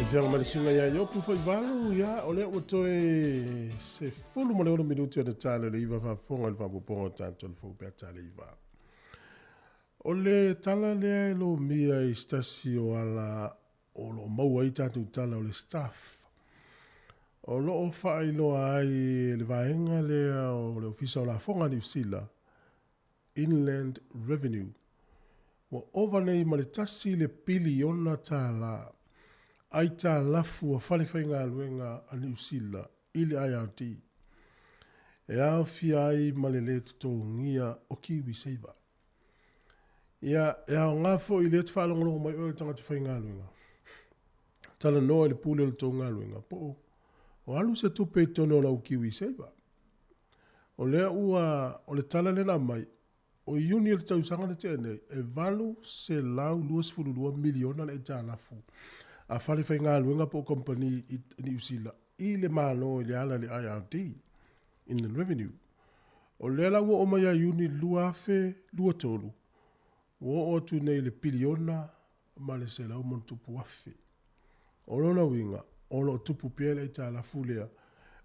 Faafeafeaga ma le suiga ia Iopu Faivalo, ia, o lea ua toe 16 minuti ona tala i le iva faafofoga i le faaopoopoga o tatou le fou pe a tala iva. O le tala lea e lomia i se tasi o ala o lo o maua ai tatou tala o le staff. O lo o faailoa ai e le vaega lea o le Ofisa o Lafoga a Niu Sila, Inland Revenue, ua ova nei ma le tasi le piliona tālā aitalafu a falefaigaluega a Niu Sila i le IRD, e aofia ai ma le lē totogia o KiwiSaver. Ia, e aoga foi i lea te faalogologo mai oe o le tagata faigaluega, talanoa i le pule o le tou galuega, po o, o alu se tupe i totonu o lau KiwiSaver. O lea ua, o le tala lea na aumai, o Iuni o le tausaga na tea nei, e $822 miliona le aitalafu a fale faigaluega po o kamupani i Niu Sila i le Malo i le ala i le IRD, Inland Revenue. O lea la ua oo mai ia Iuni 2023, ua oo atu nei i le piliona ma le 100+. O lona uiga, o lo o tupu pea le aitalafu lea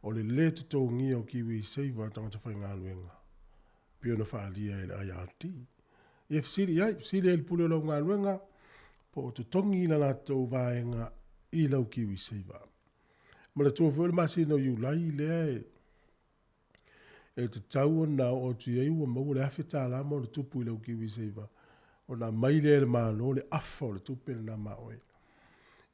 o le lē totogia o KiwiSaver a tagata faigaluega, pei ona faaalia e le IRD. Ia fesili i ai, fesili ai i le pule o lau galuega po o totogi la latou vaega i lau KiwiSaver. Manatua foi o le masina o Iulai lea e E tatau ona oo atu i ai ua maua le $1,000 ma ona tupu i lau KiwiSaver ona aumai lea e le Malo le afa o le tupe lena ma oe.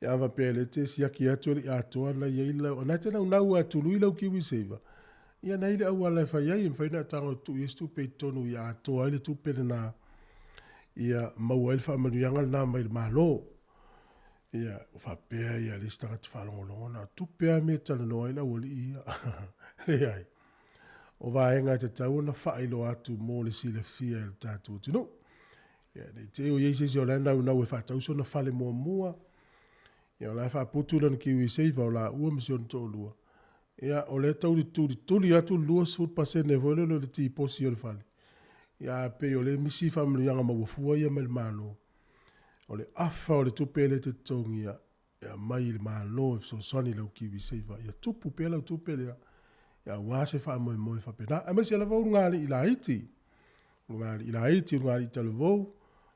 Ia a faapea o lea e te siaki atu e le i atoa na i ai lau, na e te naunau lava e tului lau KiwiSaver, ia na i ai le auala e fai ai, e mafai ona e tago e tuu i ai se tupe i totonu ia atoa ai le tupe lena, ia maua ai le faamanuiaga lena mai le Malo. Ia, ua faapea ia le isi tagata faalogologo, na o tupe lava mea e talanoa ai le aualii ia. Leai. O vaega e tatau ona faailoa atu mo le silafia e le tatou atunuu. Ia, ne i te i o i ai se isi o la e naunau e faatau sona fale muamua, ia o la e faaputu lana KiwiSaver o laua ma si ona toalua, ia o lea e tau tulituli atu le 20% foi lele o le tiposi o le fale, ia ae pei o lea e misi faamanuiaga maua fua ia mai le Malo. O le afa o le tupe lea e te totogia e aumai i le Malo e fesoasoani i lau KiwiSaver ia tupu pea lau tupe lea aua se faamoemoe faapena. Aemaise lava ulugalii laiti, ulugalii laiti, ulugalii talavou,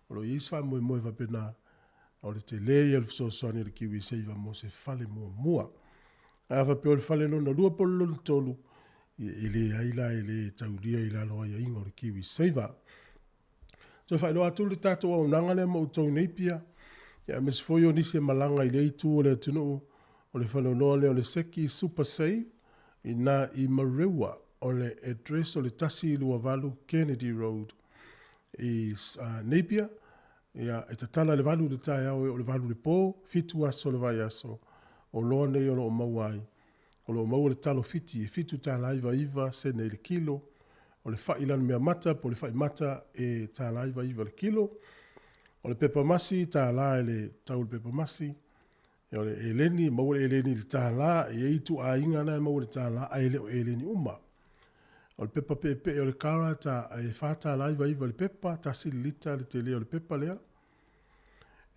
o lo o i ai se faamoemoe faapena, o le tele ia o le fesoasoani a le KiwiSaver mo se fale muamua. Ae a faapea o le fale lona lua po o le lona tolu, ia e leai la e le taulia i lalo o aiaiga o le KiwiSaver. Toe faailoa atu le tatou auaunaga lea ma outou i Napier, ia aemaise foi o nisi e malaga i lea itu o le atunuu, o le faleoloa lea o le Seki Super Save, ina i Marewa, o le address o le 128 Kennedy Road i Napier, ia, e tatala i le 8 i le taeao e oo i le 8 i le po, 7 aso o le vaiaso, oloa nei o lo o maua ai. O lo o maua le talo fiti e $7.99 sene i le kilo, o le fai lanumeamata po o le fai mata e $1.99 le kilo, o le pepa masi $1 i le tau o le pepa masi, o le eleni, maua le eleni i le $1, e i ai ituaiga na e maua i le $1 ae le o eleni uma. O le pepa peepee o le kara ta e $4.99 le pepa, 1 lita le tele o le pepa lea.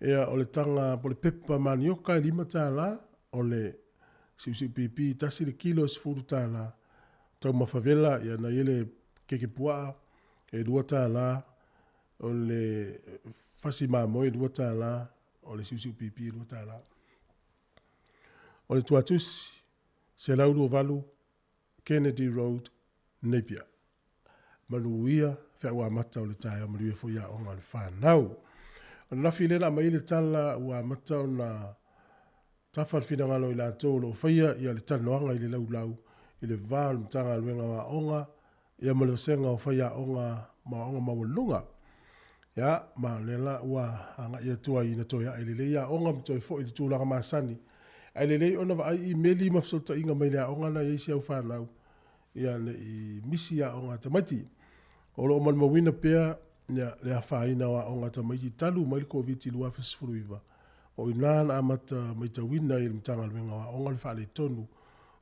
Ia, o le taga po o le pepa manioka e $5, o le siusiu pipi 1 le kilo e $10. Taumafa vela, ia na i ai le keke puaa e $2, o le fasi mamoe e $2, o le siusiu pipi e $2. O le tuatusi, 128 Kennedy Road, Napier. Manuia feau amata o le taeao, manuia foi aoga a le fanau. O le lafi lea na aumai ai le tala ua amata ona tafa le finagalo o i latou o lo o faia ia le talanoaga i le laulau i le va o le Matagaluega o Aoga ia ma le Vasega o Faiaoga ma Aoga Maualuluga. Ia, ma o lea la ua agai atu ai ina toe ae lelei aoga ma toe foi i le tulaga masani. Ae lelei ona vaai imeli ma fesootaiga mai le aoga na i ai si au fanau, ia ne i misi aoga a tamaiti. O lo o malimauina pea ia, le afaina o aoga a tamaiti talu mai le Koviti 2019, o i ina na amata maitauina ai e le Matagaluega o Aoga le faaletonu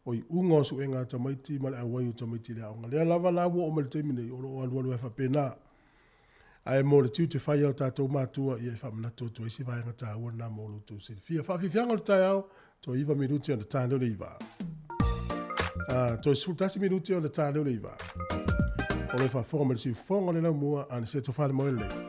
o iuga o suega a tamaiti ma le auai o tamaiti i le aoga. Lea lava la ua oo mai le taimi nei, o lo o alualu ai faapena. Ae mo le tiute fai a o tatou matua, ia e faamanatu atu ai se vaega taua lena mo lo outou silafia. Faafiafiaga o le taeao, toe 9 minute ona ta lea o le 9. Ah, toe 11 minute ona ta lea o le 9. O lo faafofoga mai le siufofoga o le laumua, a le seto fale moe lelei.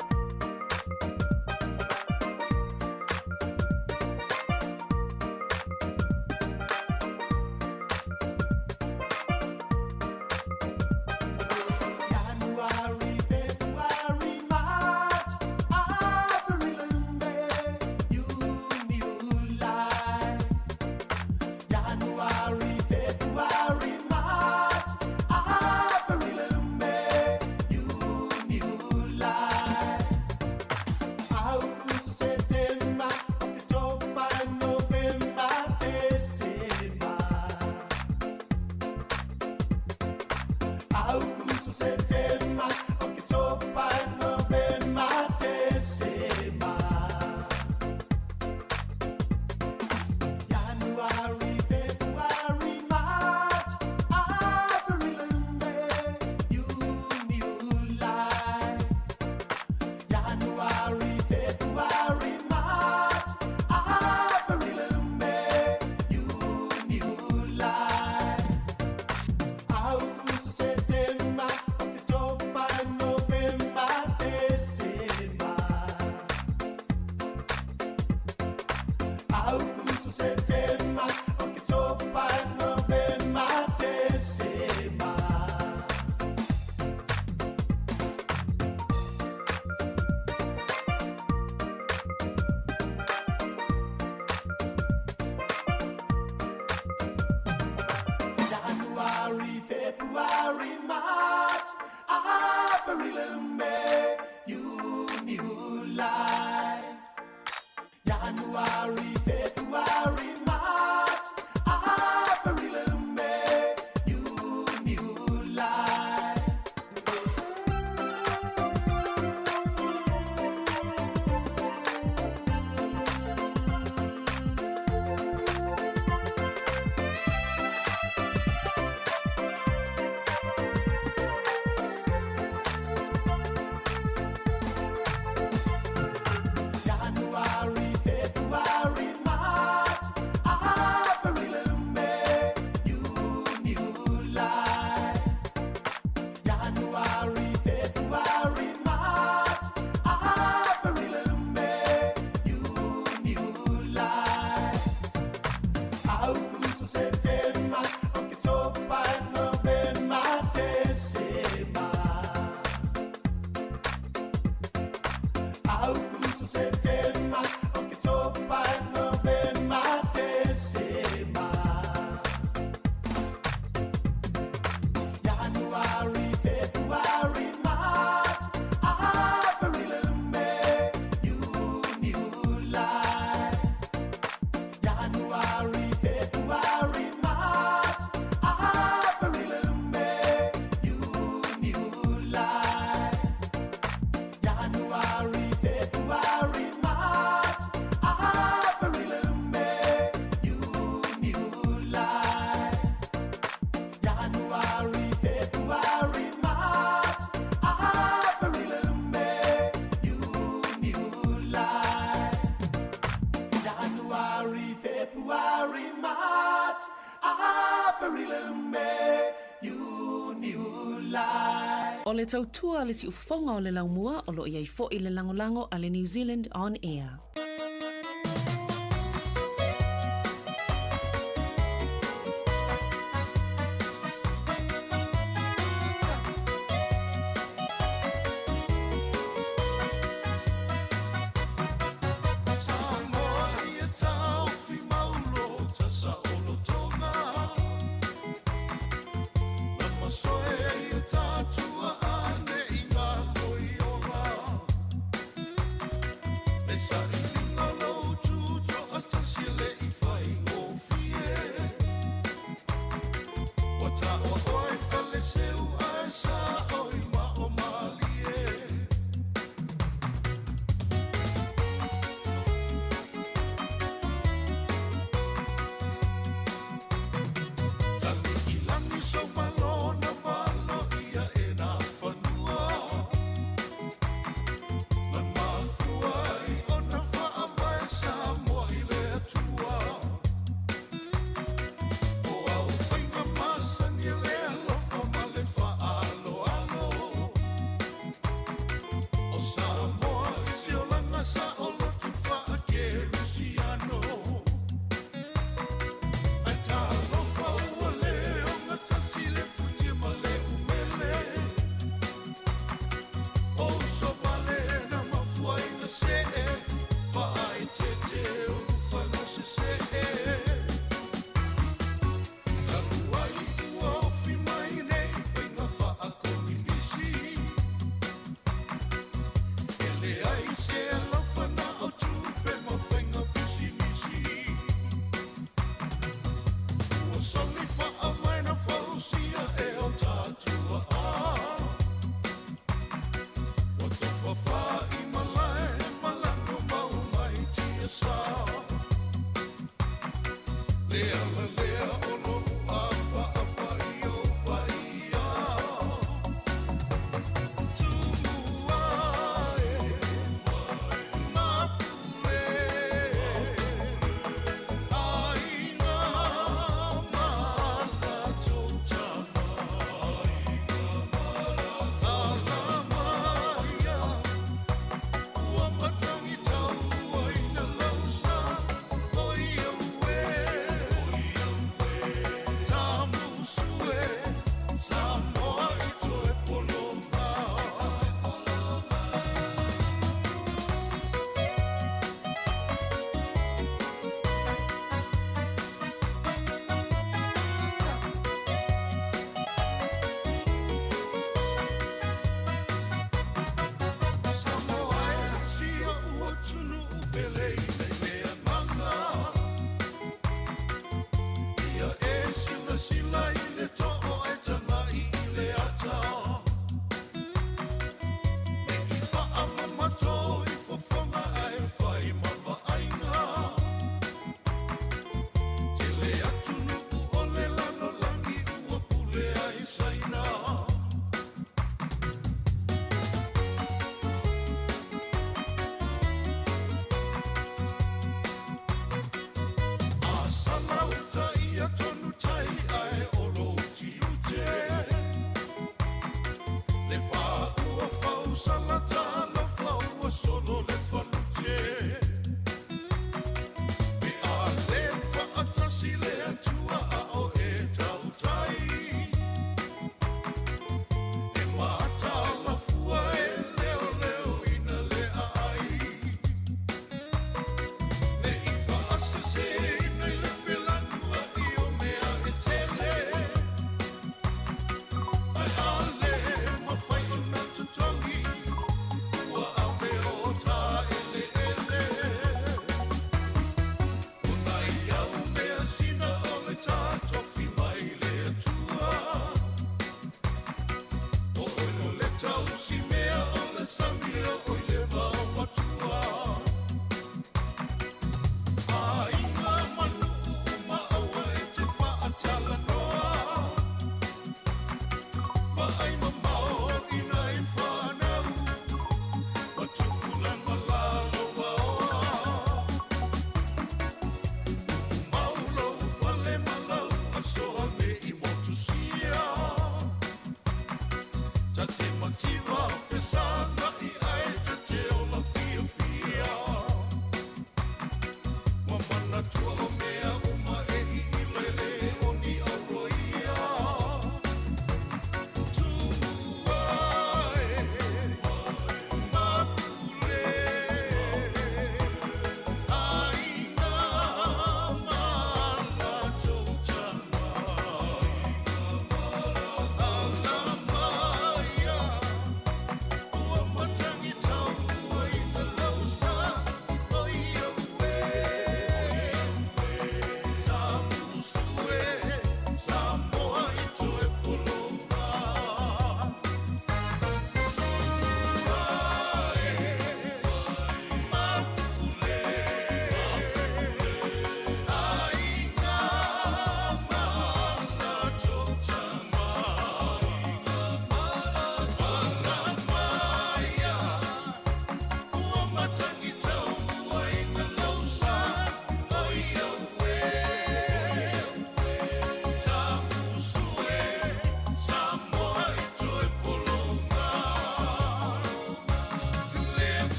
Aukuso, Setema, Oketopa, Novema, Tesema. January, February, March, April, May, June, July. January, February, March, April, May, June, July. Augusto, Setema, Oktoba, November, December. Augusto, Setema, Oktoba, November, December. January, February, March, April, May, June, July. January, February, March, April, May, June, July. January, February, March, April, May, June, July. January, February, March, April, May, June, July. Augusto, September, October, November, December. Augusto, September, October, November, December. January, February, March, April, May, June, July. January, February, March, April, May, June, July. January, February, March, April, May, June, July. January, February, March, April, May, June, July. January, February, March, April, May, June, July. O le tautua le siufofoga o le laumua o loo iai fo'i le lagolago a le New Zealand On Air. Samoa ia taufi maulo tasa o lotoga Lama soe ia tatua ane i ngā moi ola Le sa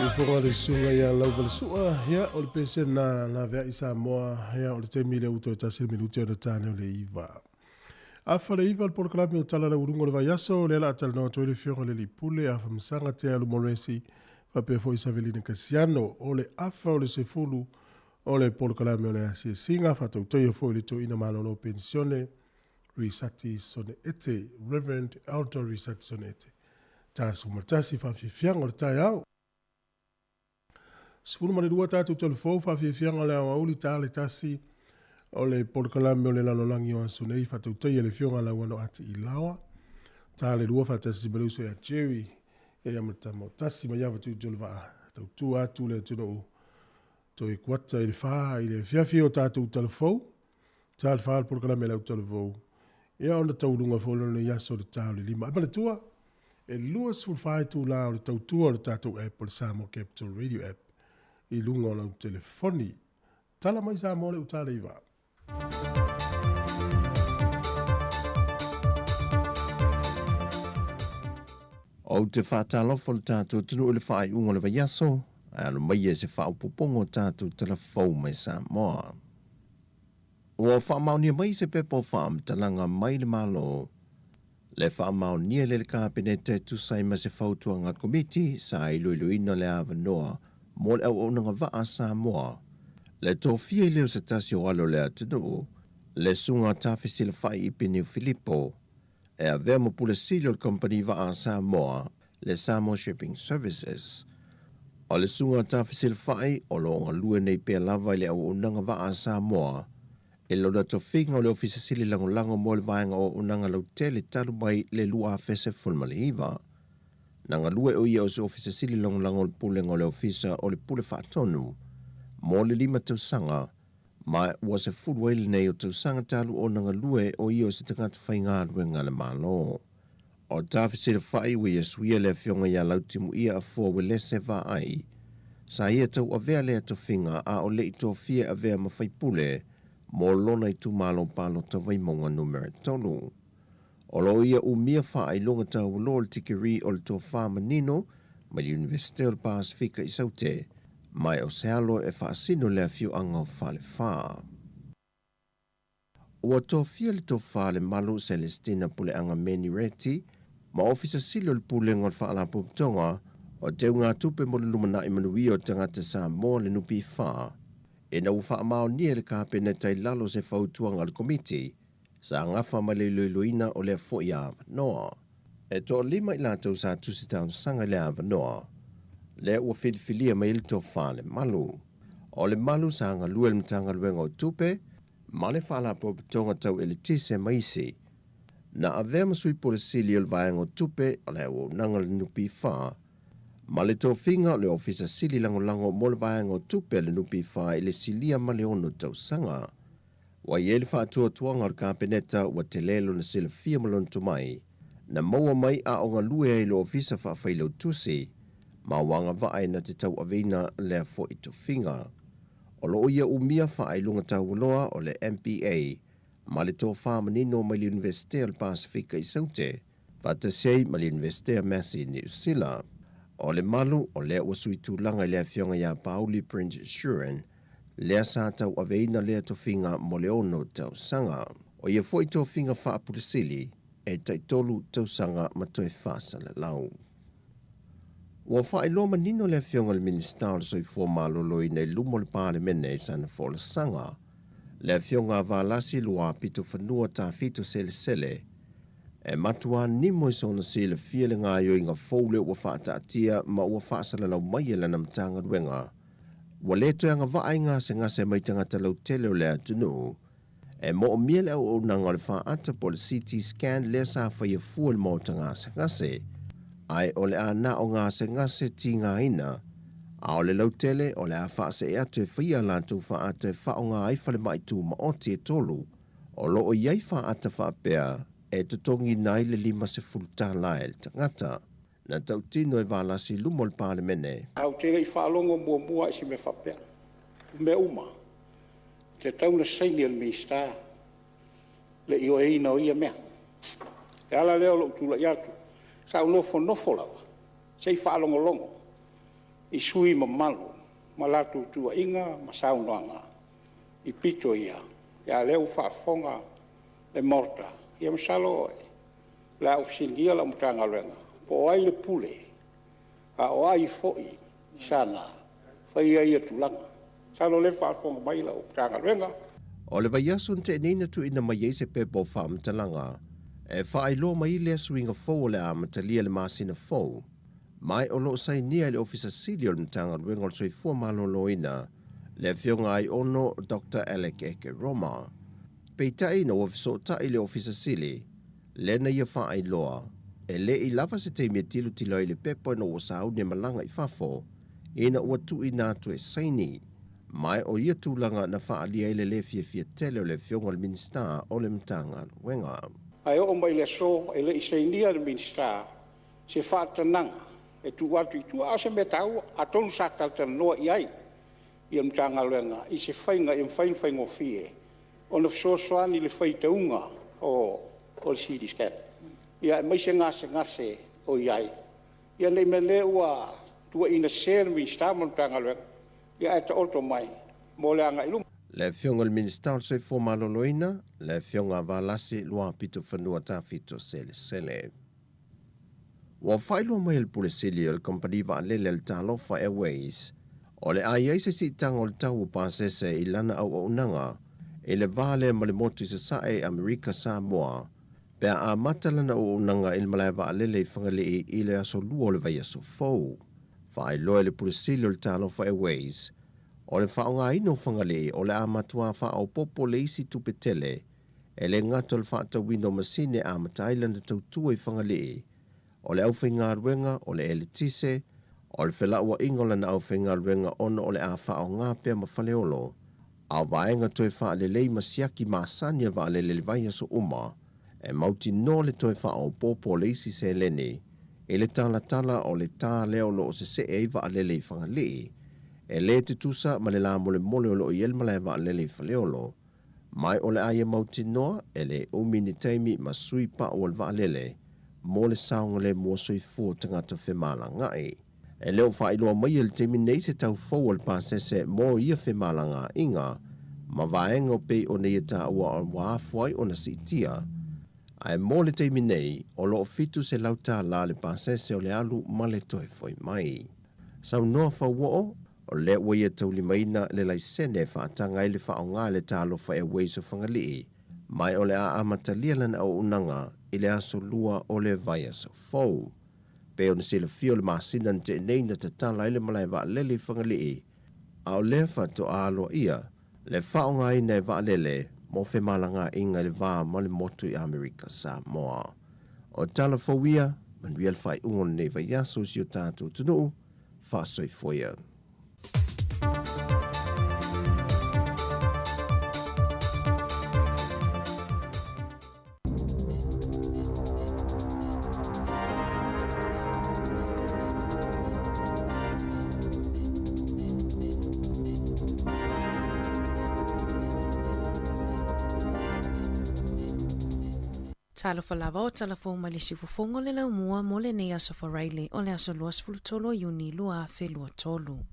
Siufofoga le susuga ia Lauvalesua, ia o le pese na laveai Samoa, ia o le taimi lea ua toe tasi le minute ona tane o le 9. Afa le 9 le polokalame o Tala Lauuluga o le Vaiaso, lea la a talanoa atu ai le afioga i le Alii Pule Afa Masaga Tea Lumoresi faapea foi Savelina Kasiano. O le afa o le 10 o le polokalame o le asiasiga faatautaia foi le toeaina malolo penisione Risati Soneete, Reverend Elder Risati Soneete. 11 faafiafiaga o le taeao. 12 tatou talufou faafiafiaga o le aoauli ta le tasi o le polokalame o le lalolagi o aso nei faatautaia le afioga Lauano Ati i Laoa. Ta le lua faatasi ma le uso ia Jerry ia ma tama o tasi ma iava tuutu o le vaa tautua atu le atunuu toe kuata i le fa i le afiafi o tatou talufou. Ta le fa le polokalame lau talufou. Ia ona tauluga foi lona aso o le ta o le 5. Ai manatua, e 24 itulā o le tautua o le tatou app o le Samoa Capital Radio app i luga o lau telefoni. Tala mai Samoa le uta le iva. Ou te faatalofa i le tatou atunuu i le faaiuga o le vaiaso, ae alo maia i se faaopoopoga o tatou tala fou mai Samoa. Ua faamaonia mai se pepa o faamatalaga mai le Malo, le faamaonia lea e le Kapeneta e tusa ai ma se fautuaga a le Komiti sa iloiloina le avanoa mo le auaunaga vaa a Samoa, le tofia i lea o se tasi o alo o le atunuu, le Susuga Tafesilafai Ipiniu Filipo, e avea ma pule sili o le kamupani vaa a Samoa, le Samoa Shipping Services. O le Susuga Tafesilafai o lo o galue nei pea lava i le auaunaga vaa a Samoa, i lona tofiga o le Ofisa Sili Lagolago mo le Vaega o Auaunaga Lautele talu mai le 2019. Na galue o ia o se Ofisa Sili Lagolago o le Pulega o le Ofisa o le Pule Faatonu mo le 5 tausaga, ma ua 10 ai lenei o tausaga talu ona galue o ia o se tagata faigaluega a le Malo. O Tafesilafai ua ia suia le afioga ia Lautimuia Afoa Uelese Vaai, sa ia tauavea lea tofiga a o le i tofia e avea ma faipule mo lona itumalo palota Vaimauga Numera 3. O lo o ia umia faailoga taualoa o le tikeri o le tofa manino mai le Iunivesite o le Pasefika i Saute, ma e o se alo e faasino le afioaga o Falefa. Ua tofia le tofa le malu Celestina Puleaga Meni Reti ma Ofisa Sili o le Pulega o le Faalapotopotoga o Teugatupe mo le Lumanai Manuia o Tagata Samoa le NPF, ina ua faamaonia e le Kapeneta i lalo o se fautuaga a le Komiti sa gafa ma le iloiloina o lea foi avanoa. E toalima i latou sa tusi talosaga i le avanoa lea ua filifilia mai ai le tofa le malu. O le malu sa galue i le Matagaluega o Tupe ma le Faalapotopotoga Tau Eletise ma isi. Na avea ma sui pule sili o le Vaega o Tupe o le Auaunaga o le NPF ma le tofiga o le Ofisa Sili Lagolago mo le Vaega o Tupe a le NPF i le silia ma le 6 tausaga. Ua i ai le faatuatuaga o le Kapeneta ua tele lona silafia ma lona tomai, na maua mai a o galue ai i le Ofisa Faafailautusi ma ua agavaa e na te tauaveina lea foi tofiga. O lo o ia umia faailoga taualoa o le MBA ma le tofa manino mai le Iunivesite o le Pasefika i Saute, faatasi ai ma le Iunivesite o Massey i Niu Sila. O le malu, o lea ua sui tulaga i le afioga ia Pauli Prince Shuren, lea sa tauaveina lea tofiga mo le 6 tausaga. O ia foi tofiga faapulesili e taitolu tausaga ma toe faasalalau. Ua faailoa manino le afioga i le Minisita o le Soifua Maloloina i luma o le Palemene i sana folasaga, le afioga a Valasi Luapitofanua Tafito Selesele, e matuā nimo i sona silafia le gaoioiga fou lea ua faataatia ma ua faasalalau mai e lana Matagaluega. Ua le toe agavaa i gasegase mai tagata lautele o le atunuu, e moomia le auaunaga o le faata po o le CT scan lea sa faia fua i le maota gasegase, ae o le a na o gasegase tigaina, a o le lautele o le a faasee atu e faia a latou faata e faaaoga ai falemai tumaoti e tolu o lo o i ai faata faapea e totogiina ai le $50 e le tagata. Na tautino e Valasi i luma o le Palemene. Ae ou te le i faalogo muamua lava i se mea faapea. O mea uma, e tatau ona saini e le Minisita le ioeina o ia mea. O le ala lea o lou tulai atu, sa ou nofonofo lava se i faalogologo. i sui usufono mamalu ma latou tuuaiga ma saunoaga i pito ia, a o lea ua faafofoga le Maota. Ia masalo o le a ou fesiligia lau Matagaluega po o ai le pule a o ai foi sana faia ia tulaga. Masalo o lea e faafofoga mai lau Matagaluega. O le vaiaso na tea nei na tuuina mai ai se pepa o faamatalaga e faailoa mai lea suiga fou o le a amatalia i le masina fou ma o lo o sainia e le Ofisa Sili o le Matagaluega o le Soifua Maloloina, le Afioga Aiono Dr. Alec Ekeroma. Peitai ina ua fesootai le Ofisa Sili, lea na ia faailoa, e le i lava se taimi e tilotilo ai i le pepa ina ua sauni e malaga i fafo, ina ua tuuina atu e saini. Ma o ia tulaga na faaalia ai le le fiafia tele o le Afioga i le Minisita o le Matagaluega. Ae oo mai i le aso e le i sainia e le Minisita se faatanaga e tuu atu i tua. A o se mea taua, atonu sa talatalanoa i ai le Matagaluega i se faiga ia mafai ona faigofie ona fesoasoani i le faitauga o le CT Scan, aemaise gasegase o i ai, ia ne i meaane ua tuuaiina sese le Minisita ma le Matagaluega, ae taoto mai mo le agai i luma. Le Afioga i le Minisita o le Soifua Maloloina, le Afioga Valasi Luapitofanua Tafito Selesele. Ua faailoa mai e le Pule Sili o le Kamupani Vaalele a le Talofa Airways, o le a i ai se siitaga o le tau o pasese i lana auaunaga i le va lea ma le motu i Sasae, Amerika Samoa, pe a amata lana auaunaga i le malae vaalele i Fagalii i le aso Lua o le vaiaso fou. Faailoa e le Pule Sili o le Talofa Airways, o le faaaogaina o Fagalii o le a matuā faaopoopo le isi tupe tele E le gata o le faatauina o masini e amata ai lana tautua i Fagalii, o le aufaigaluega, o le eletise, o le felauaiga o lana aufaigaluega ona o le a faaaoga pea ma Faleolo, a o vaega toe faalelei ma siaki masani a vaalele i le vaiaso uma, e mautinoa le toe faaopoopo o le isi seleni i le talatala o le tā lea o lo o sesee ai vaalele i Fagalii, e le tutusa ma le lamolemole o lo o i ai le malae vaalele i Faleolo. Mai o le a ia mautinoa e le umi ni taimi ma sui pau o le vaalele mo le saogalemu o soifua o tagata femalagaai. E le o faailoa mai i le taimi nei se tau fou o le pasese mo ia femalagaaiga ma vaega o pei ona ia taua ua afua ai ona siitia. Ae mo le taimi nei, o lo o $700 le pasese o le alu ma le toe foi mai. Saunoa Fauoo, O lea ua ia taulimaina le laisene e faataga ai le faaaoga e le Talofa Airways o Fagalii, ma o le a amatalia lana auaunaga i le aso Lua o le vaiaso fou. Pei ona silafia o le masina na tea nei na tatala ai le malae vaalele i Fagalii, a o lea faatoa aloaia le faaaogaina e vaalele mo femalagaaiga i le va ma le motu i Amerika Samoa. O tala fou ia, manuia le faaiuga o lenei vaiaso i si o tatou atunuu, faasoifua ia. Talofa lava o tala fou mai le siufofoga o le laumua mo lenei aso Faraile o le aso 23 o Iuni 2023.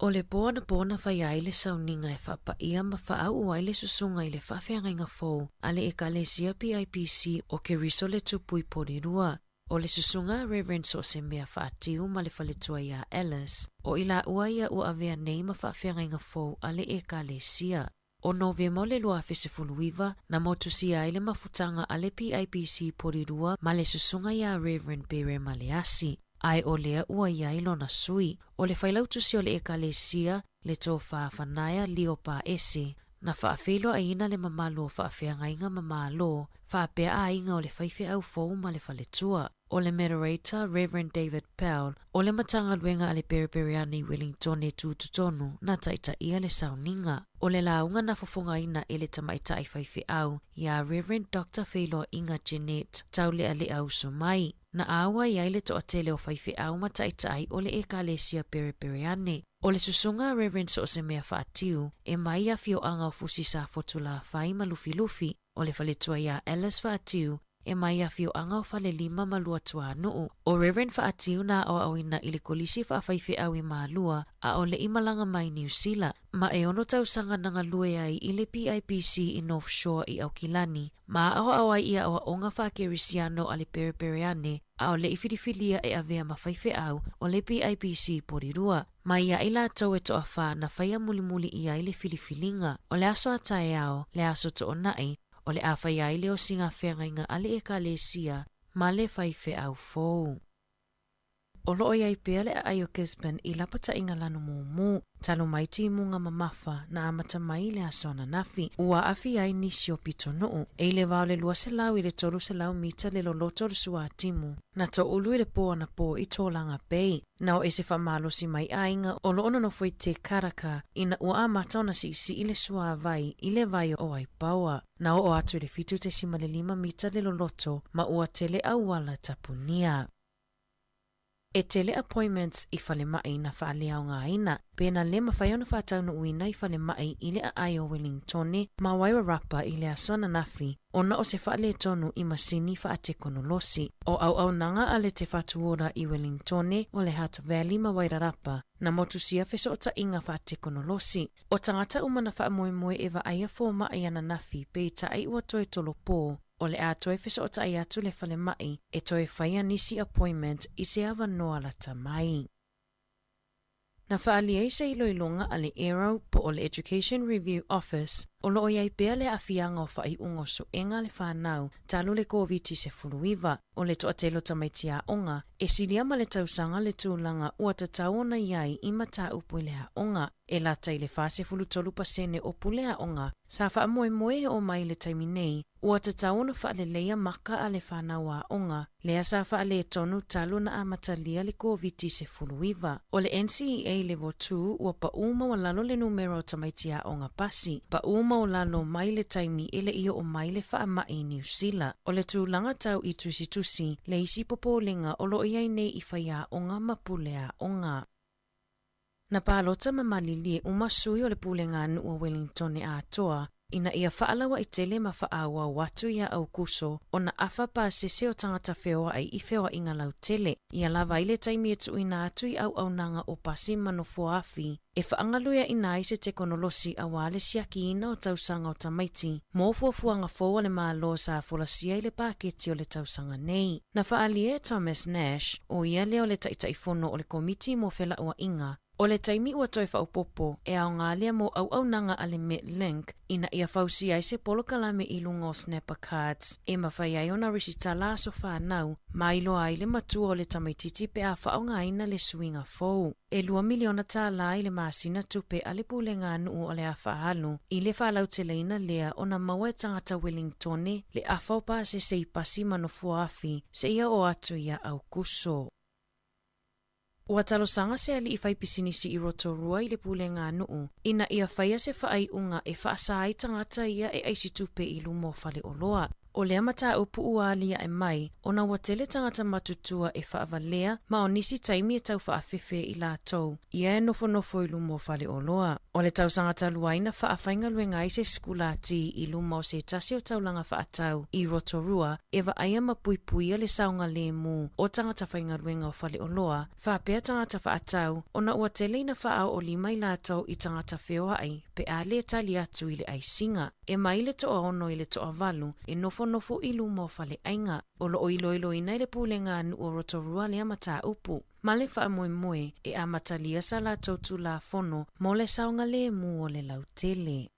O le po anapo na faia ai le sauniga e faapaia ma faauu ai le susuga i le faafeagaiga fou a le Ekalesia PIPC o Keriso le Tupui Porirua. O le susuga Reverend Soosemea Faatiu ma le faletua iā Alice, o i laua ia ua avea nei ma faafeagaiga fou a le Ekalesia. O Novema o le 2019, na motusia ai le mafutaga a le PIPC Porirua ma le susuga iā Rev. Bere Maleasi, ae o lea ua i ai lona sui. O le failautusi o le Ekalesia, le Tofa Fanaia Leo Paese, na faafeiloaiina le mamalu o faafeagaiga ma Malo, faapea aiga o le faifeau fou ma le faletua. O le Moderator, Rev. David Powell, o le Matagaluega a le Perepereani i Wellington e tū totonu, na taitaia le sauniga. O le lauga na fofogaina e le tamaitai faifeau iā Rev. Doctor Feiloaiga Jeanette Taulealea Usumai, na āuai ai le toatele o faifeau ma taitai o le Ekalesia Perepereani. O le susuga Rev. Soosemea Faatiu, e mai afioaga o Fusi Safotulafai ma Lufilufi, o le faletua iā Alice Faatiu, e mai afioaga o Falelima ma Luatuanuu. ʻO Reverend Faatiu na aʻoaʻoina i le Kolisi Faafaifeau i Malua a o leʻi malaga mai Niu Sila, ma e ono tausaga na galue ai i le PIPC i North Shore i ʻAukilani, ma aʻoaʻo ai i aʻoaʻoga faakerisiano a le Perepereane a o leʻi filifilia e avea ma faifeau o le PIPC i Porirua. Ma ia i latou e toafā na faia mulimuli ʻia ai le filifiliga, o le aso a taeao, le aso toʻonaʻi, o le a faia ai le osiga feagaiga a le ʻEkalesia ma le faifeau fou. O loo iai pea le aai o Gisborne i lapataʻiga lanu mumu, talu mai timuga mamafa na amata mai i le aso ananafi, ua aafia ai nisi o pitonuu, e i le va o le 200 i le 300 mita le loloto o le suātimu, na toʻulu i le pō anapo i Tolaga Bay. Na o ese faamalosi mai aiga o loo nonofo i Te Karaka ina ua amata ona siʻisiʻi le suāwai i le vai o Waipaoa. Na oo atu i le 7.5 mita le loloto ma ua tele auala tapunia. E tele appointments i falemaʻi na faaleaogaina, pe na le mafai ona faataunuuina i falemaʻi i le aai o Wellingtone ma Wairarapa i le aso ananafi ona o se faaletonu i masini faatekonolosi. O auaunaga a le Te Whatu Ora i Wellingtone o le Hutt Valley ma Wairarapa na motusia fesootaiga faatekonolosi. O tagata uma na faamoemoe e vaaia fomaʻi ananafi peitai ua toe tolopo o le a toe fesootai atu le falemaʻi e toe faia nisi appointment i se avanoa lata mai. Na faaalia ai se iloiloga a le ERO po o le Education Review Office o loo iai pea le aafiaga o faaiuga o suega a le fanau talu le Koviti-19. O le toatele o tamaiti aoga e silia ma le tausaga le tulaga ua tatau ona iai i mataupu i le aoga. E lata i le 43% o pule aoga sa faamoemoe e oo mai i le taimi nei, ua tatau ona faaleleia maka a le fanau aoga, lea sa faaletonu talu ona amatalia le Koviti-19. O le NCEA Level 2 ua paʻū maualalo le numera o tamaiti aoga pasi, paʻū maualalo mai le taimi e le i oo mai le faamaʻi i Niu Sila. O le tulaga tau i tusitusi, le isi popolega o loo iai nei i faiaoga ma pule aoga. Na palota ma malilie uma sui o le Pulega a Nuu o Wellingtone atoa ina ia faalauaʻi tele ma faaauau atu iā Aukuso ona afa pasese o tagata feoaʻi i feoaʻiga lautele. Ia lava ai le taimi e tuuina atu i auaunaga o pasi ma nofoaafi e faagalueaʻina ai se tekonolosi auā le siakiina o tausaga o tamaiti mo fuafuaga fou a le Malo sa folasia i le paketi o le tausaga nei. Na faaalia e Thomas Nash, ʻo ia lea o le Taitaifono o le Komiti mo Felauaiga, o le taimi ua toe faaopoopo e aoga lea mo auaunaga a le Metlink ina ia fausia ai se polokalame i luga o Snapper Cards e mafai ai ona resitala aso fanau ma iloa ai le matua o le tamaitiiti pe a faaaogaina le suiga fou. E $2 miliona i le masina tupe a le Pulega a Nuu o le a faaalu i le faalauteleina lea ona maua e tagata Wellingtone le afa o pasese i pasi ma nofoaafi seia oo atu iā Aukuso. Ua talosaga se aliʻi faipisinisi i Rotorua i le Pulega a Nuu ina ia faia se faaiuga e faasa ai tagata ia e aisi tupe i luma o faleoloa. O lea mataupu ua aliaʻe mai, ona ua tele tagata matutua e faavalea ma o nisi taimi e tau faafefe i latou ia e nofonofo i luma o faleoloa. O le tausaga talu ai na faafaigaluega ai se sikulati i luma o se tasi o taulaga faatau i Rotorua e vaaia ma puipuia le saogalemu o tagata faigaluega o faleoloa faapea tagata faatau ona ua tele ina faaoolima i latou i tagata feoai pe a le tali atu i le aisiga. E mai le toaono i le toavalu e nofonofo i luma o faleaiga o loo iloiloina i le Pulega a Nuu o Rotorua lea mataupu ma le faamoemoe e amatalia sa latou Tulafono mo le saogalemu o le lautele.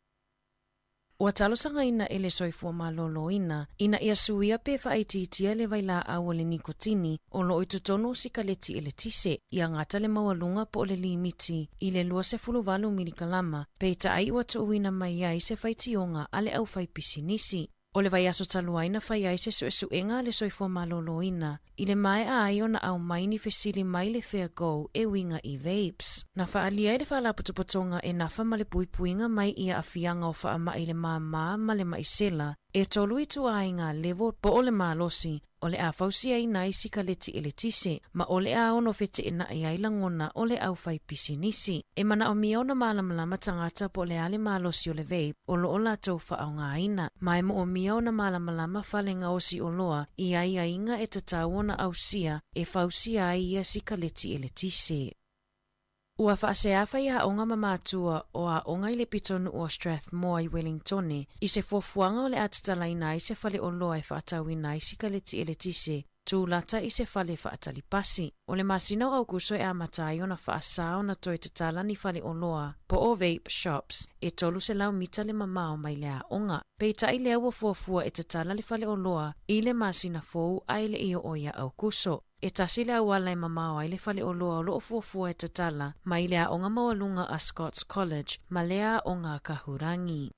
Ua talosagaina e le Soifua Maloloina ina ia suia pe faaitiitia le vailaau o le nikotini o loo i totonu o sikaleti eletise, ia gata le maualuga po o le limiti i le 28 milikalama, peitai ua tuuina mai ai se faitioga a le aufaipisinisi. O le vaiaso talu ai na fai ai se suesuega a le Soifua Maloloina i le maea ai ona aumai ni fesili mai le Fair Go e uiga i vapes. Na faaalia ai le Faalapotopotoga e nafa ma le puipuiga mai i aafiaga o faamaʻi le māmā ma le maʻi sela e tolu ituaiga level po o le malosi. o le a fausiaina ai sikaleti eletise, ma o le a ono feteenai ai lagona o le aufaipisinisi. E manaomia ona malamalama tagata po o le a le malosi o le vape o lo o latou faaaogaina, ma e moomia ona malamalama fale gaosi oloa i aiaiga e tatau ona ausia e fausia ai ia sikaleti eletise. Ua faasea faiaoga ma matua o aoga i le pitonuu o Strathmore i Wellingtone i se fuafuaga o le a tatalaina ai se fale oloa e faatauina ai sikaleti eletise tūlata i se fale faatali pasi. O le masina o Aukuso e amata ai ona faasā ona toe tatala ni fale oloa po o vape shops e 300 mita le mamao mai le aoga. Peitai lea ua fuafua e tatala le fale oloa i le masina fou ae le i oo ia Aukuso. E tasi le auala e mamao ai le fale oloa o lo o fuafua e tatala mai le aoga maualuga a Scots College ma lea aoga a Kahurangi.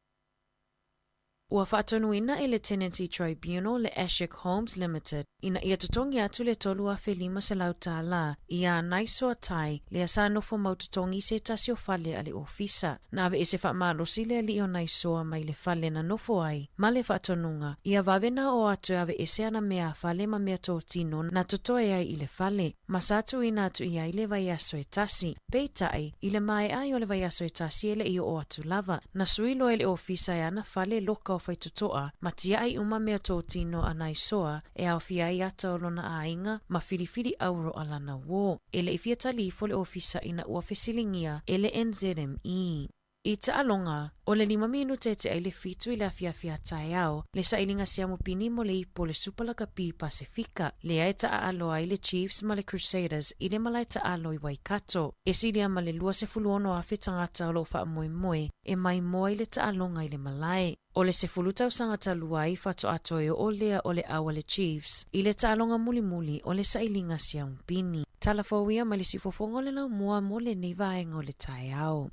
Ua faatonuina e le Tenancy Tribunal le Ashik Homes Limited ina ia totogi atu le $3,500 tālā iā Naisoa Tai lea sa nofo mau totogi i se tasi o fale a le ofisa. Na aveese faamalosi le alii o Naisoa mai le fale na nofo ai ma le faatonuga ia vave na oo atu e aveese ana mea a fale ma mea totino na totoe ai i le fale, ma sa tuuina atu i ai le vaiaso e tasi. Peitai, i le maea ai o le vaiaso e tasi e le i oo atu lava, na sui loa e le ofisa e ana fale loka o Faitotoa ma tiai uma mea totino a Naisoa e aofia ai ata o lona aiga ma filifili auro a lana uō. E le i fia tali ifo le ofisa ina ua fesiligia e le NZME. I taaloga, o le lima minute e tea i le fitu i le afiafi a taeao, le sailiga siamu pini mo le ipu o le Supa Lakapi Pasefika, lea e taaalo ai le Chiefs ma le Crusaders i le malae taalo i Waikato. E silia ma le 26,000 tagata o lo o faamoemoe e maimoa i le taaloga i le malae. O le 10 tausaga talu ai faatoa toe oo lea o le au a le Chiefs i le taaloga mulimuli o le sailiga siamu pini. Tala fou ia mai le siufofoga o le laumua mo lenei vaega o le taeao.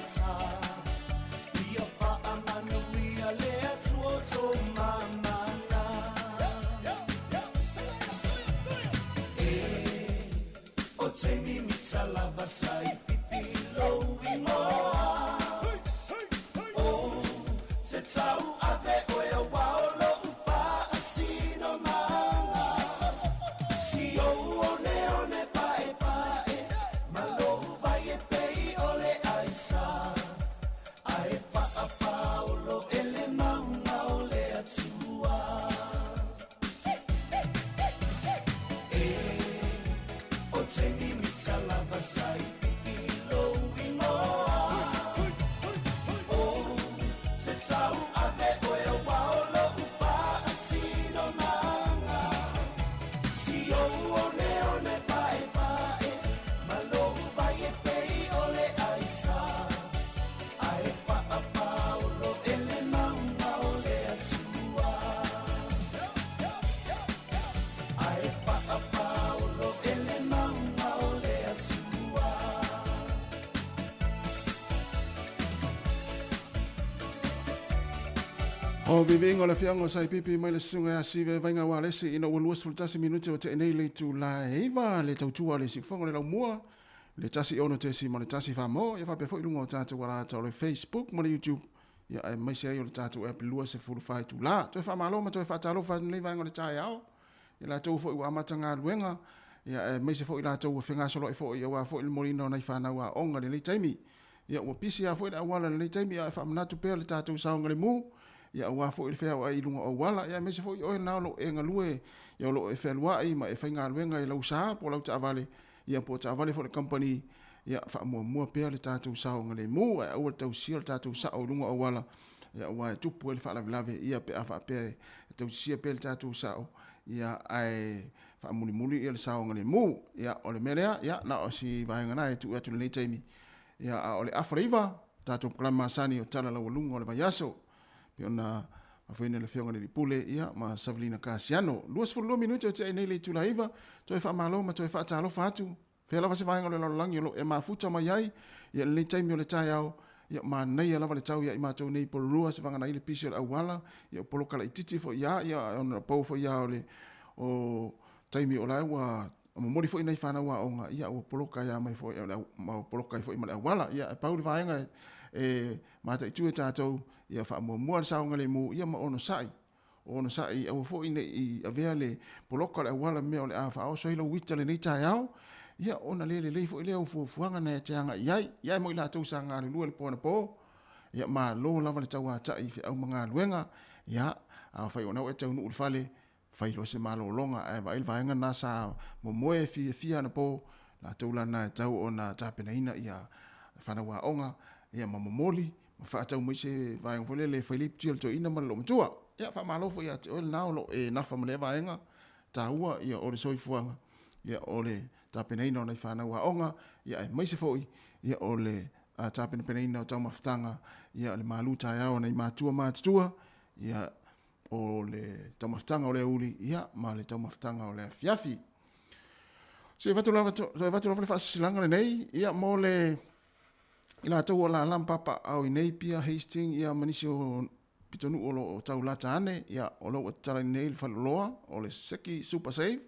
mata Ia faamanuia le Atua outou mamana E o te mimita lava sa i pipi lou imoa O te tauave oe aua o lou faasinomaga Si ou oneone paepae ma lou vai e pei o le aisa Ae faapaolo e le mauga o le Atua E o te mimita lava sa i pipi lou imoa O te tauave oe aua o lou faasinomaga Si ou oneone paepae ma lou vai e pei o le aisa Ae faapaolo e le mauga o le Atua Ae faapaolo e le mauga o le Atua. O viviiga o le afioaga o Saipipi mai le susuga ia Sive Vaiga Ualesi ina ua 21 minute ua tea nei le itula e 9 le tautua a le siufofoga o le laumua le 16.1 Samoa ia faapea foi i luga o tatou alata o le Facebook ma le YouTube ia aemaise ai o le tatou app 24 itula. Toe faamalo ma toe faatalofa atu i lenei vaega o le taeao i latou foi ua amata galuega ia aemaise foi i latou ua fegasoloai foi aua foi le moliina o nai fanau aoga i lenei taimi. Ia ua pisi lava foi le auala i lenei taimi ae faamanatu pea le tatou saogalemu ia aua foi le feaoai i luga o auala ia aemaise foi oe na o lo o e galue ia o lo o e fealuai ma e faigaluega i lau sa po o lau taavale ia po o taavale foi a le kamupani ia faamuamua pea le tatou saogalemu ae aua le tausia le tatou sao i luga o auala ia aua e tupu ai le faalavelave ia pe a faapea e tausisia pea le tatou sao ia ae faamulimuli ia le saogalemu. Ia o le mea lea ia na o si vaega na e tuu atu i lenei taimi ia a o le afa le iva tatou polokalame masani o Tala Laualuga o le Vaiaso pei ona faafoeina e le Afioga i le Alii Pule ia ma Savelina Kasiano. 22 minute o tea nei le itula e 9, toe faamalo ma toe faatalofa atu. Fea lava se vaega o le lalolagi o lo o e mafuta mai ai ia lenei taimi o le taeao, ia manaia lava le tau ia i matou nei i Porirua, se vagana ai le pisi o le auala, ia o poloka laitiiti foi ia, ia ona pau foi ia o le o taimi o la ua momoli foi nai fanau aoga, ia ua poloka ai mai foi ma ua poloka ai foi ma le auala. Ia e pau le vaega e mataitu e tatou, ia faamuamua le saogalemu, ia ma onosai. Onosai aua foi ne i avea le poloka o le auala mea o le a faaoso ai lau uita lenei taeao, ia ona le lelei foi lea o fuafuaga na e te agai i ai. Ia e mo i latou sa galulue le po anapo, ia malo lava le tauatai i feau ma galuega, ia afai o lena ua e taunuu i le fale, fai loa se malologa ae vaai le vaega lena sa momoe fiafia anapo, latou la lena e tatau ona tapenaina ia fanau aoga ia ma momoli ma faatau mai se vaega foi lele e fai lipoti a le toeaina ma le loomatua. Ia faamalo foi ia te oe lena o lo o e nafa ma lea vaega taua ia o le soifuaga ia o le tapenaina o nai fanau aoga ia aemaise foi ia o le tapenapenaina o taumafataga ia o le malu taeao a nai matua matutua ia o le taumafataga o le aoauli ia ma le taumafataga o le afiafi. Se i avatu lava, toe avatu lava le faasilasilaga lenei ia mo le i latou o lala ma papaaao i Napier, Hastings ia ma nisi o pitonuu o lo o taulata ane ia o lo o ua tatalaina nei le faleoloa o le Seki Super Save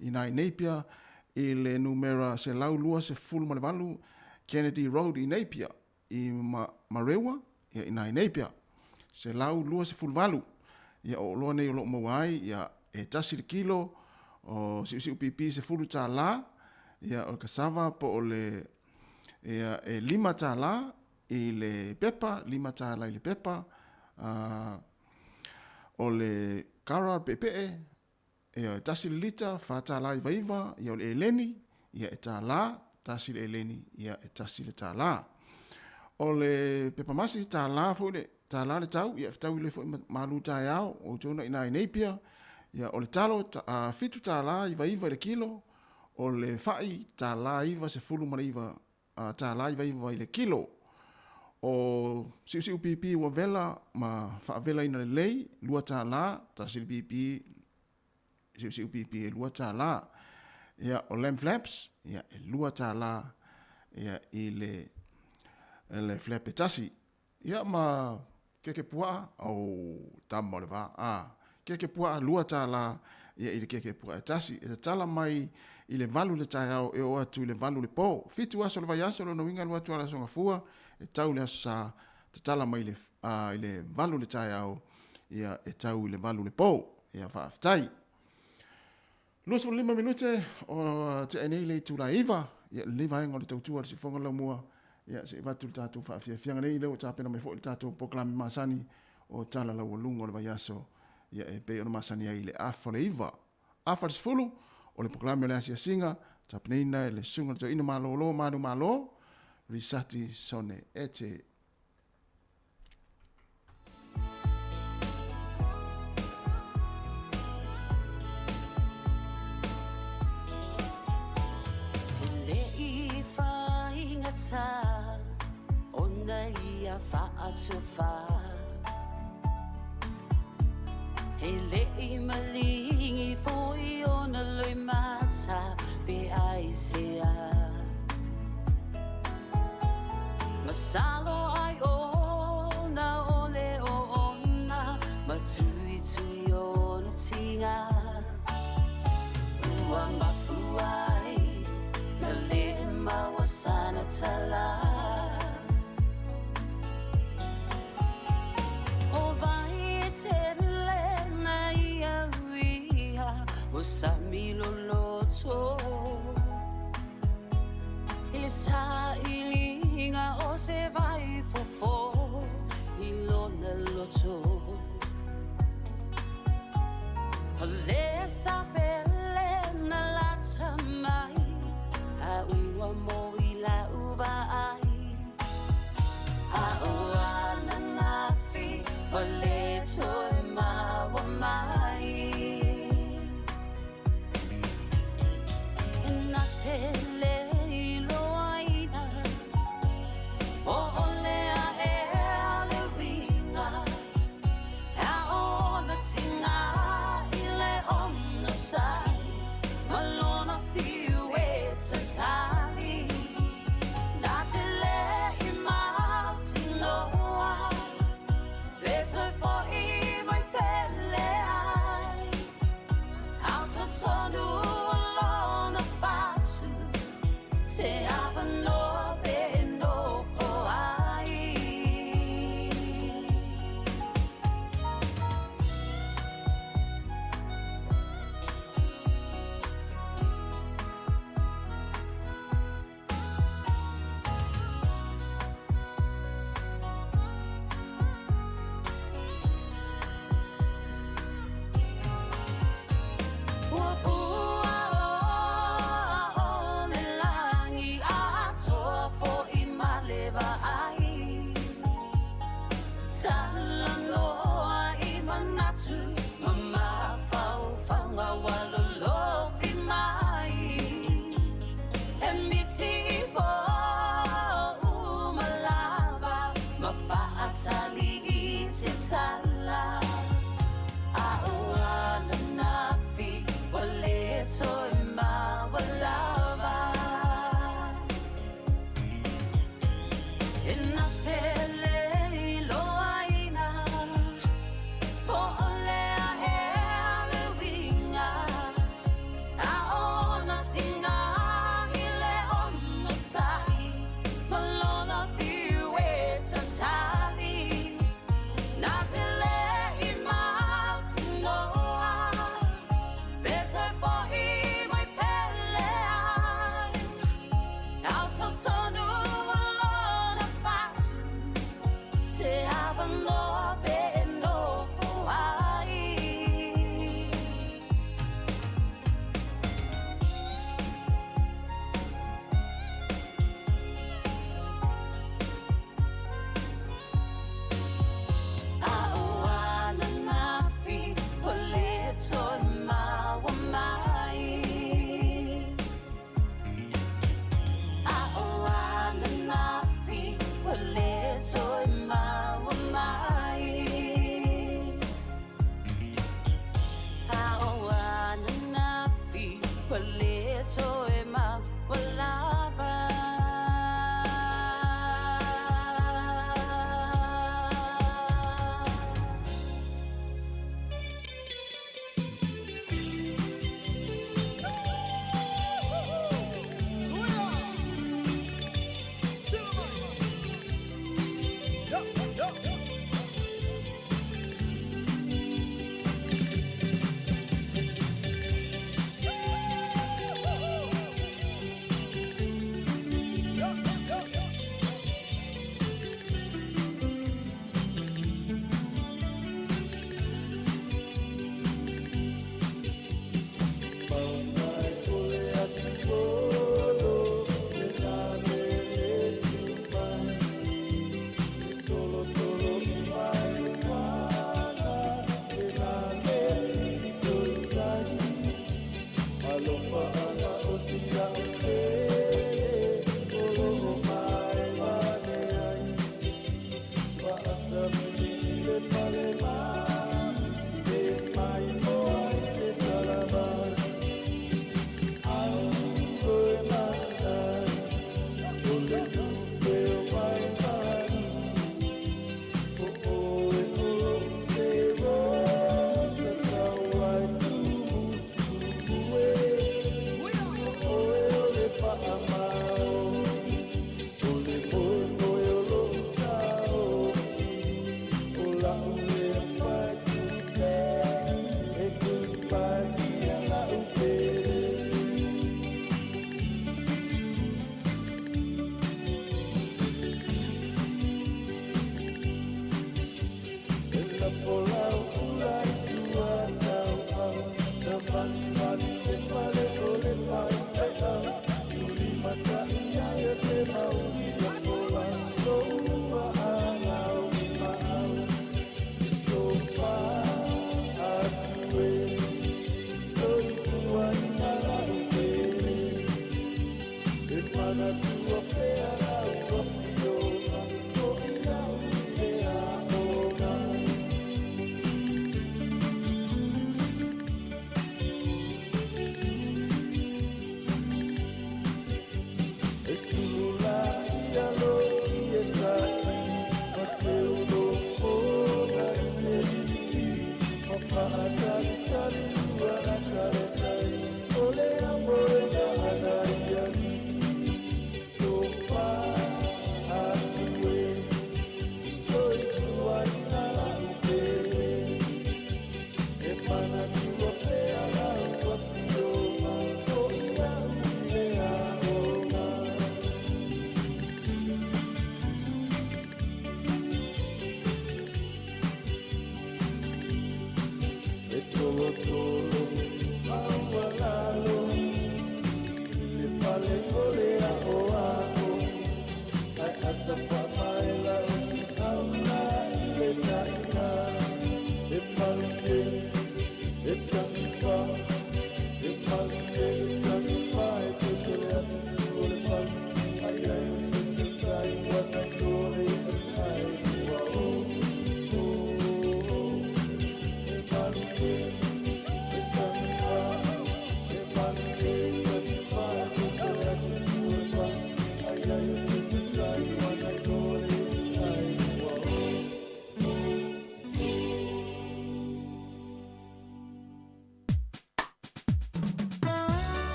i ina i Napier i le numera 128 Kennedy Road i Napier i Marewa, ia i Napier, 128. Ia o oloa nei o lo o maua ai, ia e tasi le kilo o siusiu pipi $10, ia o le cassava po o le ia e $5 i le pepa, $5 i le pepa, o le kara peepee, Ia, e tasi le lita, $4.99, ia o le eleni, ia e $1, tasi le eleni, ia e tasi le $1. O le pepa masi, $1 foi le, $1 le tau, ia e fetaui lelei foi ma malu taeao, o outou na i ina i Napier, ia o le talo, $7.99 i le kilo, o le fai, $1.99 $99 i le kilo. O siusiu pipi ua vela ma faavelaina lelei, $2, tasi le pipi siusiu pipi e $2. Ia, o lamb flaps, ia, e $2 ia, i le le flap e tasi. Ia ma keke puaa, oh, tama o le va, a, keke puaa $2 ia i le keke puaa e tasi. E tatala mai i le 8 le taeao e oo atu i le 8 le po. 7 aso o le vaiaso, lona uiga alu atu lava i le Aso Gafua, e tau i le Aso Sa, tatala mai i le 8 le taeao, ia e tau i le 8 le po. Ia faafetai. 25 minute o tea nei le itula e 9, ia lenei vaega o le tautua a le Siufofoga o le Laumua, ia se i avatu le tatou faafiafiaga nei, lea ua tapena mai foi le tatou polokalame masani o Tala Laualuga o le Vaiaso, ia e pei ona masani ai i le afa o le 9, afa o le 10, o le polokalame o le asiasiga, tapenaina e le Susuga i le Toeaina Malolo Manumalo, Risati Sone Ete. E le i whaingata ona ia whaatowha. E le i malingi foi ona loimata pe aisea. Masalo ai ona ole o ona matuitui ona tinga. Ua mafuai na le maua sana tala. O vai e tele na ia uia o sami loloto. I le sailiga o se vai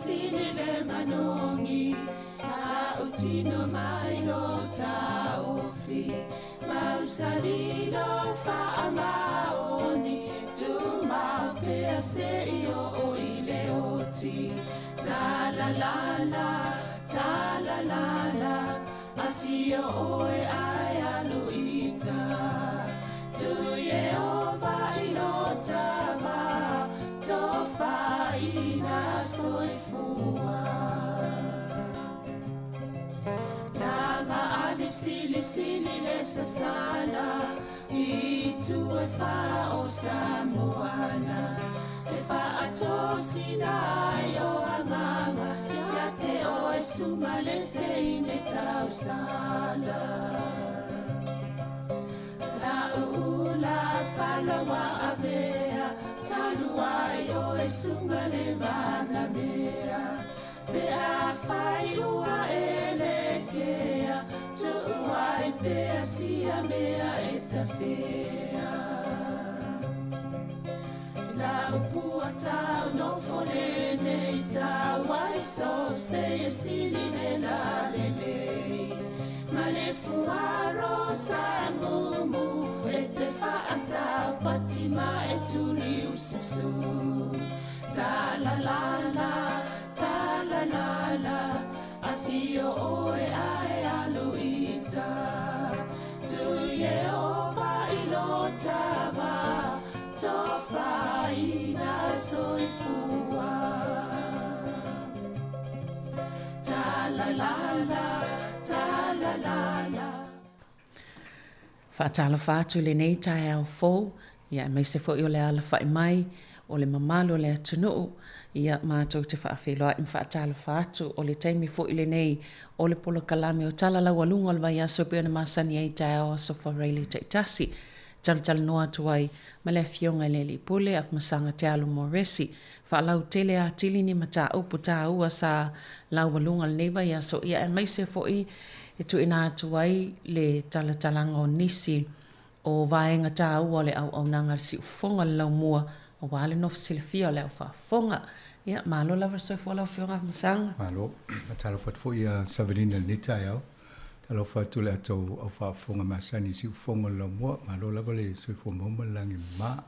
sili le manogi Tautino mai lo taofi Mausali lo faamaoni Tumau pea seia oo i le oti Talalala, talalala Afio oe ae alu i uta Tu Ieova i lo tama Tofaina soifua Laga ali silisili le sasala I itu e fā o Samoana E faatosina ai o agaga Ia te oe suga le teine tausala La'u ula fala ua avea Talu ai oe suga le manamea Pe afai ua e lekea Tuu ai pea sia mea e tafea Lau pua tau nofo lenei Tau ai so seia sili le lalelei Ma le fuaro sa mumu E te faatau pati ma e tuli ususu Ta la la la, ta la la la Afio oe ae alu i uta Tu Ieova i lo tama Tofaina soifua Ta la la la, ta la la la. Faatalofa atu i lenei taeao fou, ia aemaise foi o le alafai mai o le mamalu o le atunuu, ia matou te faafeiloai ma faatalofa atu. O le taimi foi lenei o le polokalame o Tala Laualuga o le Vaiaso e pei ona masani ai i taeao Aso Faraile taitasi. E talatalanoa atu ai ma le Afioga i le Alii Pule, Afamasaga Te Alo Moresi, faalautele atili ni mataupu taua sa laualuga lenei vaiaso, ia aemaise foi e tuuina atu ai le talatalaga o nisi o vaega taua o le auaunaga a le siufofoga o le laumua aua le nofo silafia o le au faafofoga. Ia, malo lava le soifua lau Afioga Afamasaga. Malo. Faatalofa atu foi ia Savelina i lenei taeao. Talofa atu i le atou au faafofoga masani i siufofoga o le laumua. Malo lava le soifua maua ma le lagi mama.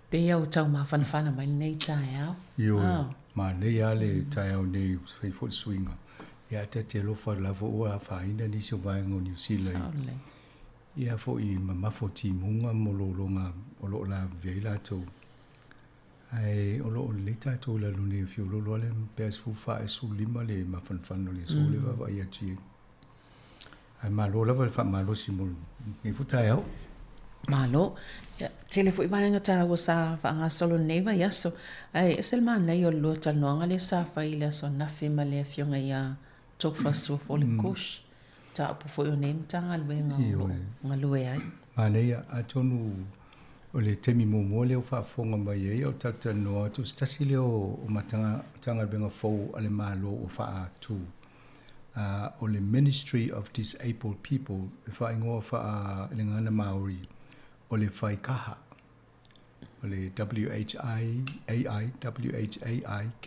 Pei ua tau mafanafana mai lenei taeao. Ioe, manaia lava le taeao nei, fai foi le suiga. Ia ae ta te alofa lava ua afaina nisi o vaega o Niu Sila i ia foi mamafa o timuga ma lologa o lo o lavevea ai latou. Ae o lo o lelei tatou i lalo nei o fiololo lava le pe a 14 e 15 le mafanafana o le aso lea e vaavaai atu i ai. Ae malo lava le faamalosi mo lenei foi taeao. Malo. Ia, tele foi vaega taua sa faagasolo i lenei vaiaso. Ae ese le manaia o le lua talanoaga lea sa fai i le aso ananafi ma le Afioga ia Tofa Suafole Kush, mataupu foi o nei Matagaluega o lo o galue ai. Manaia, atonu o le taimi muamua lea ua faafofoga mai ai a o talatalanoa atu, o se tasi lea o Matagaluega fou a le Malo ua faatu. O le Ministry of Disabled People, e faaigoa faa i le gagana Māori, o le Whaikaha, o le W-H-I-A-I, W-H-A-I-K-A-H-A,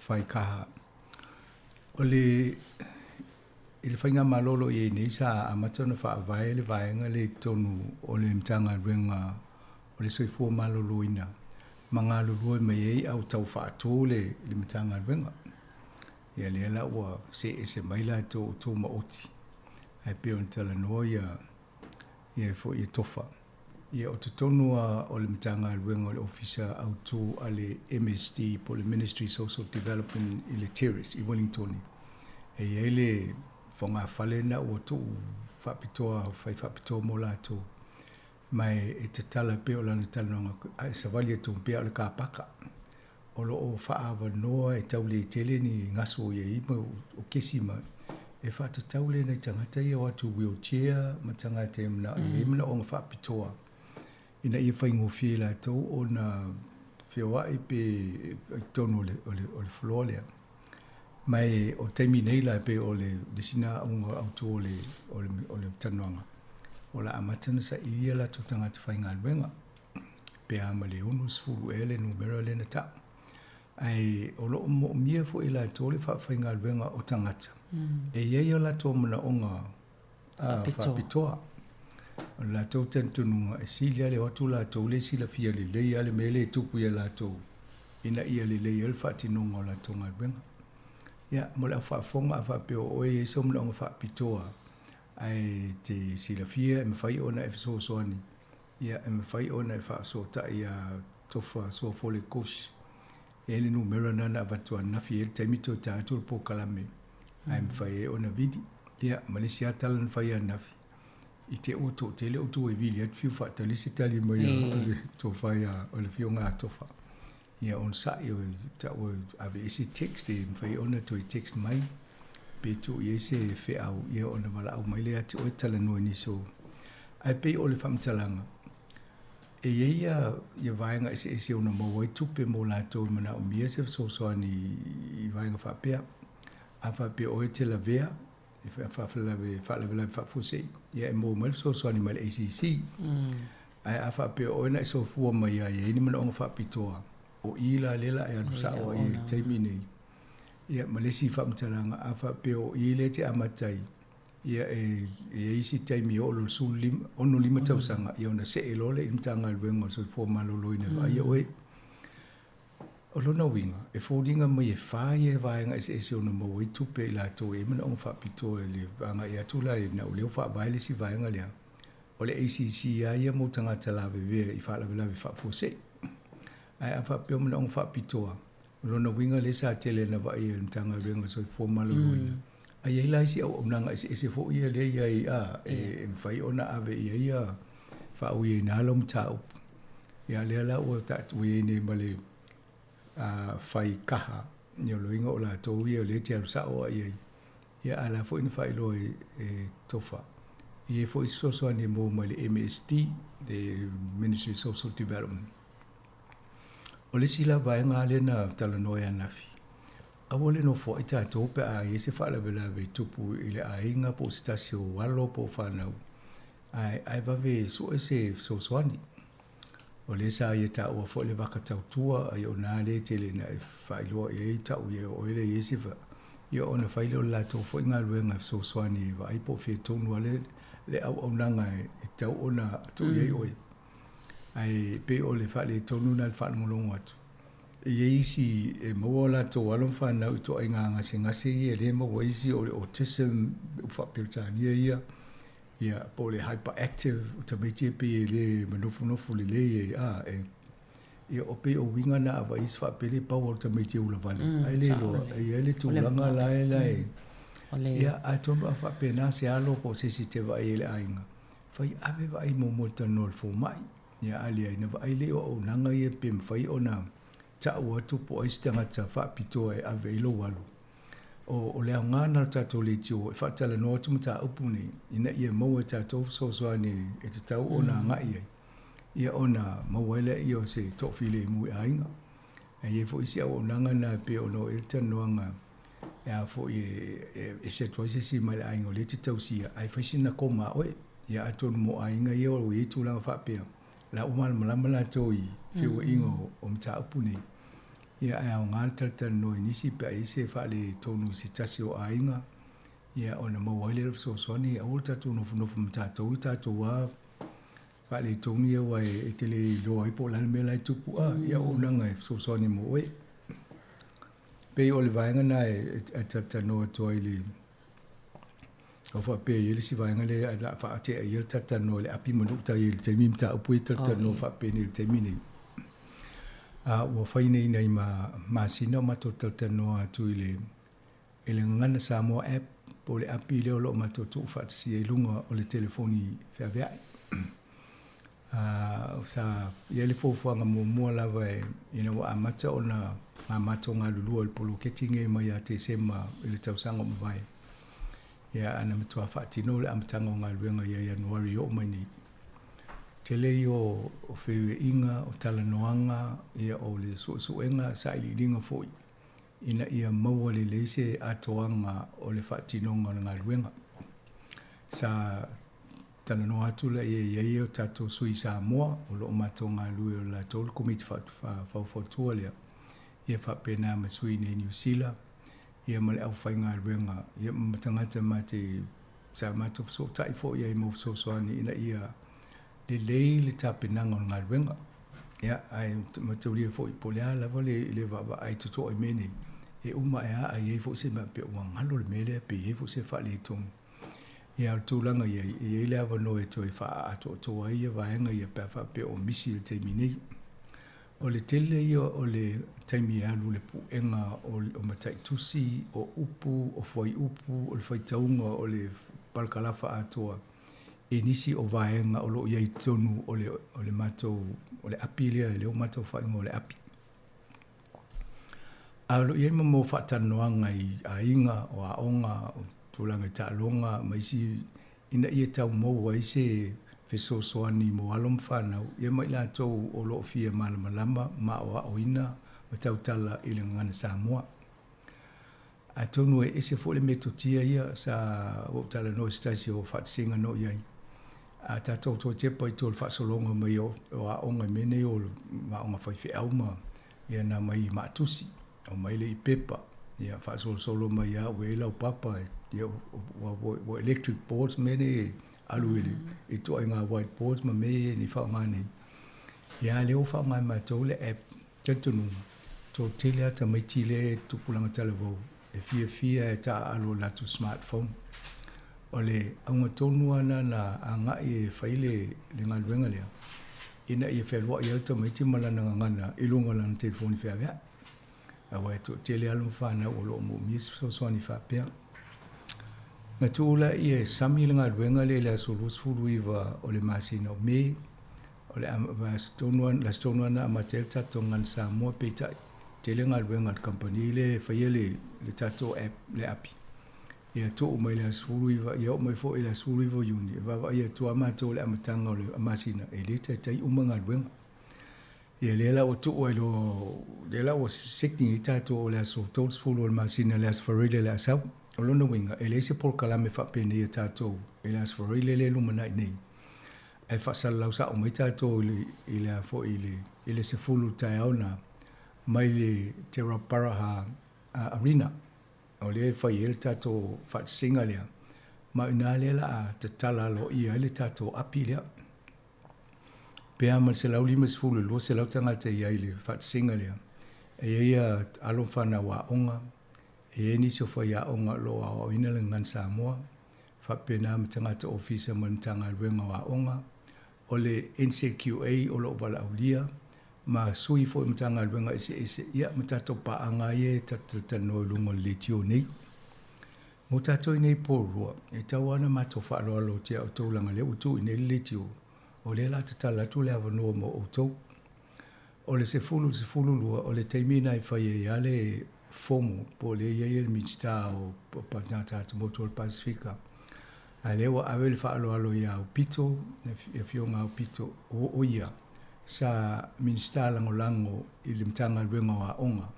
Whaikaha. O le, i le faigamalo o lo o i ai nei, sa amata ona faavae le vaega lea i totonu o le Matagaluega o le Soifua Maloloina ma galulue mai ai a ua tau faatu le le Matagaluega. Ia lea la ua see ese mai latou o tumaoti ae pei ona talanoa ia ia foi ia Tofa. Ia o totonu a o le Matagaluega o le Ofisa Autu a le MSD po o le Ministry Social Development i le Terrace i Wellingtone e i ai le fogafale lena ua tuu faapitoa fai faapitoa mo latou Ma e tatala pea o lana talanoaga a e savali atu pea o le kapaka. O lo o faaavanoa e tau le tele ni gaso i ai ma o kesi ma e faatatau lea nai tagata ia o atu wheelchair ma tagata e manao e i ai manaoga faapitoa ina ia faigofie i latou ona feoai pe i totonu o le o le o le floor lea. Ma e o taimi nei la e pei o le isi na auga autu o le o le o le talanoaga o le a amata ona saili a latou tagata faigaluega pe a ma le 60 ea le numera lea na tau. Ae o lo o moomia foi e latou le faafaigaluega o tagata e i ai o latou manaoga faapitoa. O le latou talitonuga e sili lava le o atu latou lea e silafia lelei lava le mea lea e tupu ia latou ina ia lelei ai le faatinoga o latou galuega. Ia, mo le au faafofoga a faapea o oe e i ai sou manaoga faapitoa ae e te silafia e mafai ona e fesoasoani, ia e mafai ona e faafesootai ia Tofa Suafole Kush. E i ai le numera lena na avatu ananafi e i ai le taimi toe ta atu le polokalame ae mafai ai ona vili. Ia, ma le isi lava tala na fai ananafi, i te i ua toatele outou e vili atu fiu faatali se tali mai a le tofa ia, o le afioga ia Tofa. Ia onosai o ta'u e ave i ai se text e mafai ai ona toe text mai pe tuu i ai se feau ia ona valaau mai lea ia te oe talanoa i nisi o. Ae pei o le faamatalaga, e i ai ia, ia vaega eseese e ono maua ai tupe mo latou e manaomia se fesoasoani i vaega faapea. A faapea oe e te lavea, e faalavelave faafuasei, ia e maua mai le fesoasoani mai le ACC. Ae a faapea o oe na e soifua mai ai e i ai ni manaoga faapitoa, o i la lea la e alu sao ai i le taimi nei. Ia ma le isi faamatalaga, a faapea o i lea e te amata ai, ia e i ai isi taimi e oo loa i le 15 tausaga, ia ona see loa lea i le Matagaluega o le Soifua Maloloina e vaaia oe. O lona uiga, e foliga mai e fa ia vaega eseese ono maua ai tupe a i latou e i ai manaoga faapitoa i le agai atu la i ina o lea ua faavae le isi vaega lea, o le ACC lava ia mo tagata lavevea i faalavelave faafuasei. Ae a faapea o manaoga faapitoa, o lona uiga lea sa tele ina vaaia e le Matagaluega o le Soifua Maloloina, a i ai la isi auaunaga eseese foi ia lea e i ai a, e mafai ona ave i ai ia faauiina lau mataupu. Ia lea la ua tatou i ai nei ma le fai kaha, ia o loiga o latou ia o lea e te alu sao i ai. Ia a la foi na faailoa e Tofa. E i ai foi se fesoasoani e maua mai le MSD, the Ministry of Social Development. O le isi la vaega lea na talanoa ai ananafi, aua le nofoai tatou pe a i ai se faalavelave e tupu i le aiga po o se tasi o alo po o fanau, ae, ae vave sue se fesoasoani. O lea sa ia taua foi le vaka tautua, ai o na lea e tele ina e faailoa i ai tau ia o oe lea i ai se ia ona fai lea o le latou foi galuega e fesoasoani e vaai po o fea tonu lava le, le auaunaga e tatau ona tuu i ai oe. Ae pei o le faaletonu lena i le faalogologo atu. E i ai isi e maua o latou alo ma fanau i ituaiga gasegase ia e le maua ai isi o le autism, upu faa-Peretania ia, Ia, po o le hyperactive, o tamaiti e pei e le manofonofo lelei e, a, e, ia, o pei o uiga na a vaai isi faapea le pau o le tamaiti e ula vale, ae le iloa, e i ai le tulaga la e la e, ia, atonu a faapena se alo po o se isi e te vaai ai i le aiga, fai ave vaai muamua i le talanoa i le fomai, ia, a leai, ona vaai lea i auaunaga ia pe mafai ona tau atu po o ai se tagata faapitoa e ave ai lou alo. O, o le aoga lena o le tatou leitio e faatalanoa atu mataupu nei, ina ia maua e tatou fesoasoani e tatau ona agai i ai, ia ona maua ai lea o se toafilemu i aiga. E i ai foi isi auaunaga na e pei ona oo i ai le talanoaga e a foi e ese atu ai se isi mai le aiga o lea e te tausia, ae fai sina koma a oe. Ia atonu mo aiga ia ua i ai tulaga faapea, o la ua malamalama latou i feuaiga o mataupu nei. Ia ae aoga le talatalanoa i nisi pe a i ai se faaletonu i se tasi o aiga, ia ona maua ai lea o le fesoasoani. Aua le tatou nofonofo ma tatou i tatou lava faaletonu ia aua e te le iloa ai po o le a le mea la e tupu. A, ia auaunaga e fesoasoani mo oe. Pei o le vaega lena e talatalanoa atu ai i le o faapea e i ai le isi vaega lea o le a faatea i ai le talatalanoa i le api ma nuu tai i le taimi mataupu ia talatalanoa faapenei i le taimi nei. A ua fai nei nai ma masina o matou talatalanoa atu i le i le Gagana Samoa app po o le api lea o lo o matou tuufaatasia i luga o le telefoni feaveai. A sa i ai le fuafuaga muamua lava e ina ua amata ona matou galulua i le poloketi nei mai ia Tesema i le tausaga ua mavae. Ia ana matua faatino le amataga o galuega ia Ianuari e oo mai nei. Tele ia o feuiaiga, o talanoaga, ia o le suesuega, sailiiliga foi ina ia maua lelei se atoaga o le faatinoga o le galuega. Sa talanoa atu lea e i ai o tatou sui Samoa o lo o matou galulue o le latou le Komiti Faufautua lea. ia faapena ma sui nei Niu Sila, ia ma le aufaigaluega, ia ma tagata ma te sa matou fesootai foi i ai mo fesoasoani ina ia lelei le tapenaga o le galuega. Ia, ae mataulia foi po o le a lava le le vaavaai totoa i mea nei, e uma ae lava a i ai foi se mea faapea ua galo le mea lea pe i ai foi se faaletonu. Ia, a o le tulaga i ai, e i ai le avanoa e toe faaatoatoa ai ia vaega ia pe a faapea o misi i le taimi nei. O le tele ia o le taimi e alu i le puega o mataitusi, o upu, o fuaiupu, o le faitauga o le palakalafa atoa i nisi o vaega o lo o i ai i totonu o le o le matou o le api lea, lea ua matou faaigoa o le api. A o lo o i ai ma mo faatalanoaga i aiga, o aoga, o tulaga i taaloga ma isi ina ia tau maua ai se fesoasoani mo alo ma fanau, ia ma i latou o lo o fia malamalama ma aoaoina ma tautala i le gagana Samoa. Atonu e ese foi le metotia ia sa ua ou talanoa i se tasi o faatasiga na oo i ai, a tatou toe tepa i tua o le faasologa mai o aoga i mea nei o aoga faifeau ma ia na mai maatusi, aumai lea i pepa, ia faasolosolo mai lava ua i ai lau papa, ia ua electric boards mea nei e alu i le ituaiga white boards ma mea ia nei faaaoga nei. Ia a lea ua faaaoga e matou le app talitonuga, toatele lava tamaiti lea e tupulaga talavou e fiafia e taaalo i latou smartphone. O le auga tonu lava lena na agai e fai le galuega lea, ina ia fealuai ai le tamaiti ma lana gagana i luga o lana telefoni feaveai. Aua e toatele alo ma fanau o lo o moomia se fesoasoani faapea. Na tuu laia e sami le galuega lea i le aso 29 o le masina o Me, o le aso tonu lava na amata ai le tatou Gagana Samoa, peitai, tele galuega a le kamupani lea e faia le tatou app, le api. Ia tuu mai le aso 19, ia oo mai foi i le aso 19 o Iuni, e vaavaai atu lava matou i le amataga o le masina, e le taitai uma galuega. Ia lea la ua tuu ai loa, lea la ua seki ai tatou o le aso 30 o le masina, le aso Faraile o le a sau. O lona uiga, e leai se polokalame faapenei a tatou i le aso Faraile lea e lumanai nei, ae faasalalau sao mai tatou i le, i le a foi i le, i le 10 i le taeao na, mai le Te Rauparaha Arena. O lea e fai ai le tatou faatasiga lea, ma o i ina lea o le a tatala aloaia ai le tatou api lea. Pe a ma le 150 i le 200 tagata e i ai i le faatasiga lea. E i ai alo ma fanau aoga, e i ai nisi o faiaoga o lo o aoaoina le Gagana Samoa, faapena ma tagata ofisa ma le Matagaluega o Aoga, o le NZQA o lo o valaaulia, ma sui foi o Matagaluega eseese, ia ma tatou paaga ia e talatalanoa i luga o le leitio nei. Mo tatou i nei Porirua, e tatau lava ona matou faaaloalo atu ia outou leaga o lea ua tuu i nei le leitio, o lea o le a tatala atu le avanoa mo outou. O le 10 i le 12, o le taimi lena e fai ai lava le fomo po o lea e i ai le Minisita o Tagata Motu o le Pasefika, a o lea ua ave le faaaloalo ia Aupito, le Afioga Aupito, o ia sa Minisita Lagolago i le Matagaluega o Aoga.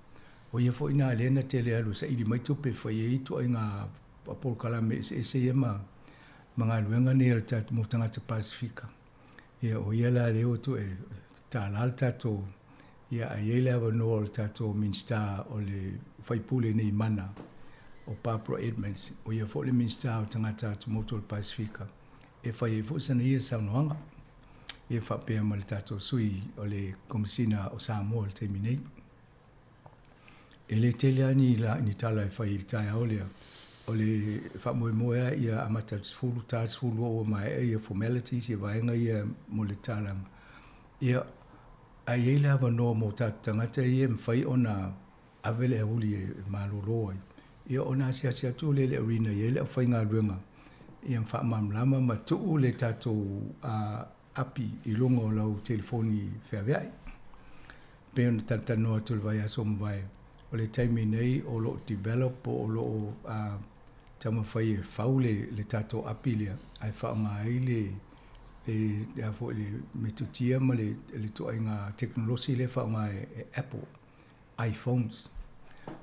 O ia foi lena lea na tele alu e saili mai tupe e fai ai ituaiga polokalame eseese ia ma galuega nei a le tatou mo tagata Pasefika. Ia o ia la lea ua toe tālā le tatou, ia ae i ai le avanoa o le tatou Minisita o le faipule nei mana o Barbara Edmonds, o ia foi le Minisita o Tagata Atumotu o le Pasefika, e fai ai foi sana ia saunoaga. Ia faapea ma le tatou sui o le Komesina o Samoa i le taimi nei. E le tele lava ni, ni tala e fai i le taeao lea. O le faamoemoe lava ia amata i le 10, ta le 12 ua maea ia formalities, ia vaega ia mo le tatalaga. Ia, ae i ai le avanoa mo tatou tagata ia e mafai ona ave le auli e malolo ai, ia ona asiasi atu lea i le arena e i ai le aufaigaluega ia ma faamalamalama ma tuu le tatou api i luga o lau telefoni feaveai. Pei ona talatalanoa atu i le vaiaso ua mavae, o le taimi nei o lo o develop po o lo o taumafai e fau le tatou api lea ae faaaoga ai le le a foi le metotia ma le ituaiga tekonolosi lea e faaaoga e Apple iPhones.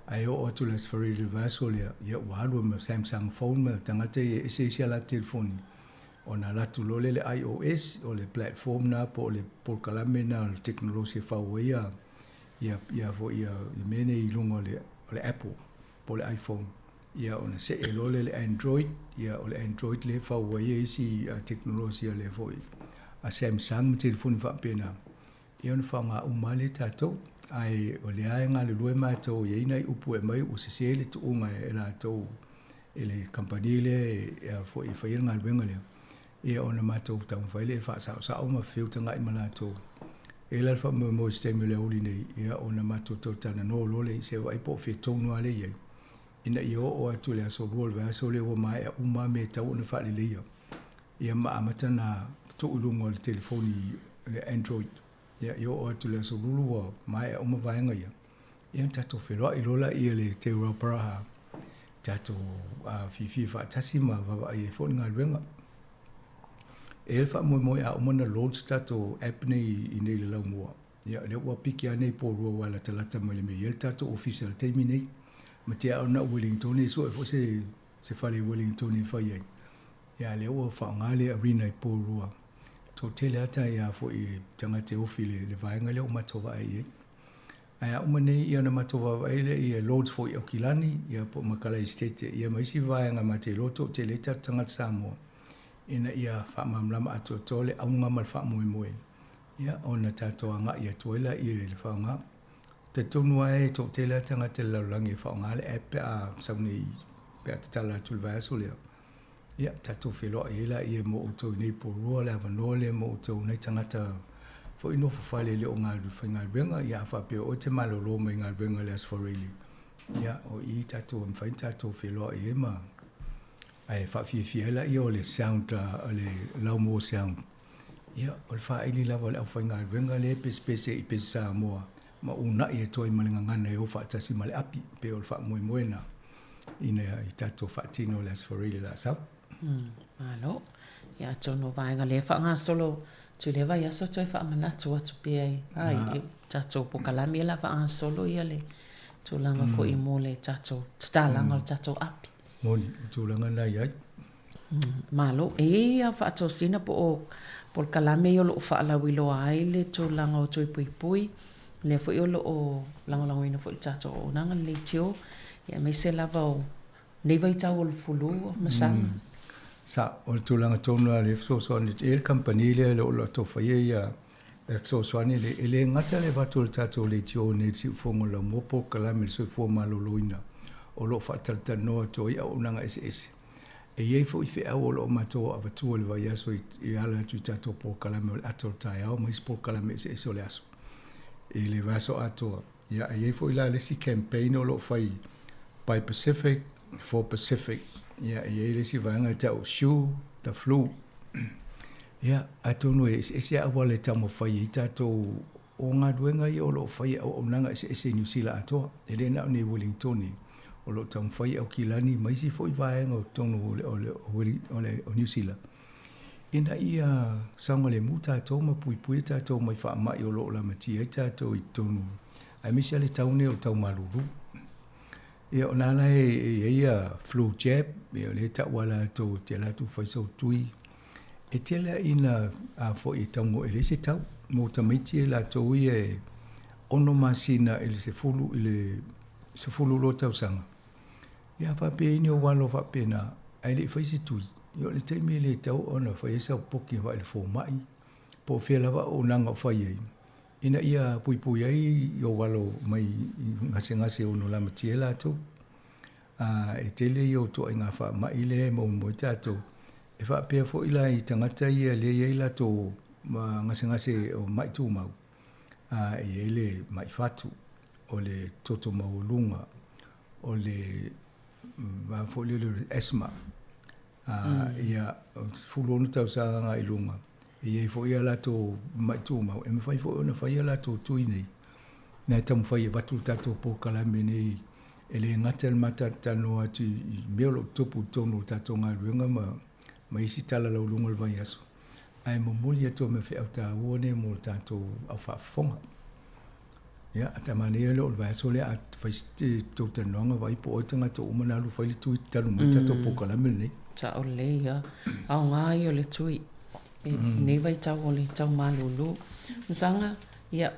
Ae oo atu i le Aso Faraile i le vaiaso lea, ia ua alu ma Samsung phone ma tagata ia e ese isi a latou telefoni, ona alu atu loa lea i le IOS, o le platform lena po o le polokalame lena o le tekonolosi e fau ai Ia, ia foi ia, ia mea nei i luga o le, o le Apple po o le iPhone. Ia ona see loa lea i le Android, ia o le Android lea e fau ai isi tekonolosi a le foi a Samsung ma telefoni faapena. Ia ona faaaoga uma lava lea e tatou. Ae o lea lava e galulue matou e i ai nai upu e aumai ua sese le tuuga e latou e le kamupani lea e foi e faia le galuega lea. Ia ona matou taumafai lea e faasaosao ma feutagai ma latou. E i ai la le faamoemoe i se taimi o le aoauli nei, ia ona matou toe talanoa loa lea i se vaai po o fea tonu lava lea e i ai, ina ia oo atu i le aso Lua o le vaiaso lea ua maea uma lava mea e tatau ona faaleleia, ia ma amata ona tuu i luga o le telefoni le Android. Ia, ia oo atu i le aso Lulu ua maea uma vaega ia, ia ona tatou feiloai loa lea i le Te Rauparaha, tatou fiafia faatasi ma vaavaai ai foi le galuega. E i ai le faamoemoe a uma ona launch tatou app nei i nei i le laumua, ia o lea ua piki lava nei Porirua aua e latalata mai i le mea e i ai le tatou ofisa i le taimi nei. Matea ona o Wellingtone e sue foi se fale i Wellingtone e fai ai. Ia a lea ua faaaoga le arena i Porirua. Toatele lava tai a foi tagata e ofi i le vaega lea ua matou vaai i ai. Ae a uma nei ia ona matou vaavaai lea i Lords foi i Aukilani ia po o Makalai Estate ia ma isi vaega ma te iloa toatele ai tatou tagata Samoa ina ia faamalamalama atoatoa le auga ma le faamoemoe ia ona tatou agai atu ai laia i le faaaoga. Talitonu lava e toatele lava tagata i le lalolagi e faaaoga le app pe a sau nei pe a tatala atu i le vaiaso lea. Ia, tatou feiloai ai laia mo outou i nei Porirua, le avanoa lea mo outou nai tagata foi nofo fale e le o faigaluega. Ia, a faapea o oe e te malolo mai galuega i le Aso Faraile, ia, o i tatou e mafai ona tatou feiloai ai ma ae faafiafia ai laia o le sound, o le laumua sound. Ia, o le faaili lava o le aufaigaluega lea e pesepese i Pese Samoa ma uunai atu ai ma le gagana e o faatasi ma le api, pei o le faamoemoe lena ina ia tatou faatino le Aso Faraile o le a sau. Malo. Ia atonu o vaega lea e faagasolo atu i lea vaiaso toe faamanatu atu pea i ai i tatou polokalame ia la faagasolo ia le tulaga foi mo le tatou tatalaga o le tatou api. Moni, o tulaga na i ai. Malo. E i ai ia faatosina po o polokalame ia o lo o faalauiloa ai le tulaga o tui puipui, lea foi o lo o lagolagoina foi i le tatou auaunaga le leitio, aemaise lava o nei vaitau o le fulu ma saga. Sa, o le tulaga tonu lava lea e fesoasoani atu i ai le kamupani lea o lo o tau faia ia le fesoasoani lea, e le gata le avatu o le tatou leitio nei i le siufofoga o le laumua polokalame i le soifua maloloina o lo o faatalatalanoa atu ai auaunaga eseese. E i ai foi feau o lo o matou avatua i le vaiaso i ala atu i tatou polokalame o le ata o le taeao ma isi polokalame eseese o le aso i le vaiaso atoa. Ia, e i ai foi la le isi campaign o lo o fai by Pacific for Pacific. Ia, e i ai le isi vaega e tau Shoo the Flu. Ia, atonu e eseese auala e taumafai ai tatou O galuega ia o lo o fai e auaunaga eseese i Niu Sila atoa, e le na o nei Wellingtone, o lo o taumafai e Aukilani ma isi foi vaega o totonu o Niu Sila, ina ia saogalemu tatou ma puipuia tatou mai faamai o lo o lamatia ai tatou i totonu, aemaise lava le tau nei o le tau malulu. Ia, o la la e i ai ia flu jab, ia o lea e tau lava latou e te alu atu fai sau tui. E tele lava ina a foi e taugo e leai se tau mo tamaiti ia latou ia e 6 masina i le 10 i le 12 tausaga. Ia a faapea e i ai ni ou alo faapena ae le i fai se tui, ia o le taimi e le tatau ona fai ai sau poki i le fomai po o fea lava auaunaga o fai ai, ina ia puipui ai i ou alo mai gasegase ono lamatia ai latou. A e tele ia o ituaiga faamai lea e maua mai ai tatou. E faapea foi la i tagata ia lea e i ai latou gasegase o mai tumau, a e i ai le mai fatu, o le toto maualuga, o le va foi lele o le asthma, a ia 16 tausaga agai i luga, e i ai foi a latou mai tumau, e mafai foi ona fai a latou tui nei. Na e taumafai e avatu le tatou polokalame nei e le gata i le matalanoa atu i mea o lo o tutupu i totonu o le tatou galuega ma, ma isi tala lauiloga o le vaiaso, ae momoli atu ma feau taua nei mo le tatou au faafofoga. Ia, a manaia lea o le vaiaso lea a fai se tou talanoaga vaai po o ai tagata ua uma ona alu fai le tui talu mai le tatou polokalame lenei. Sao lelei ia. Aoga ia o le tui i lenei vaitau o le tau malulu. Masaga, ia.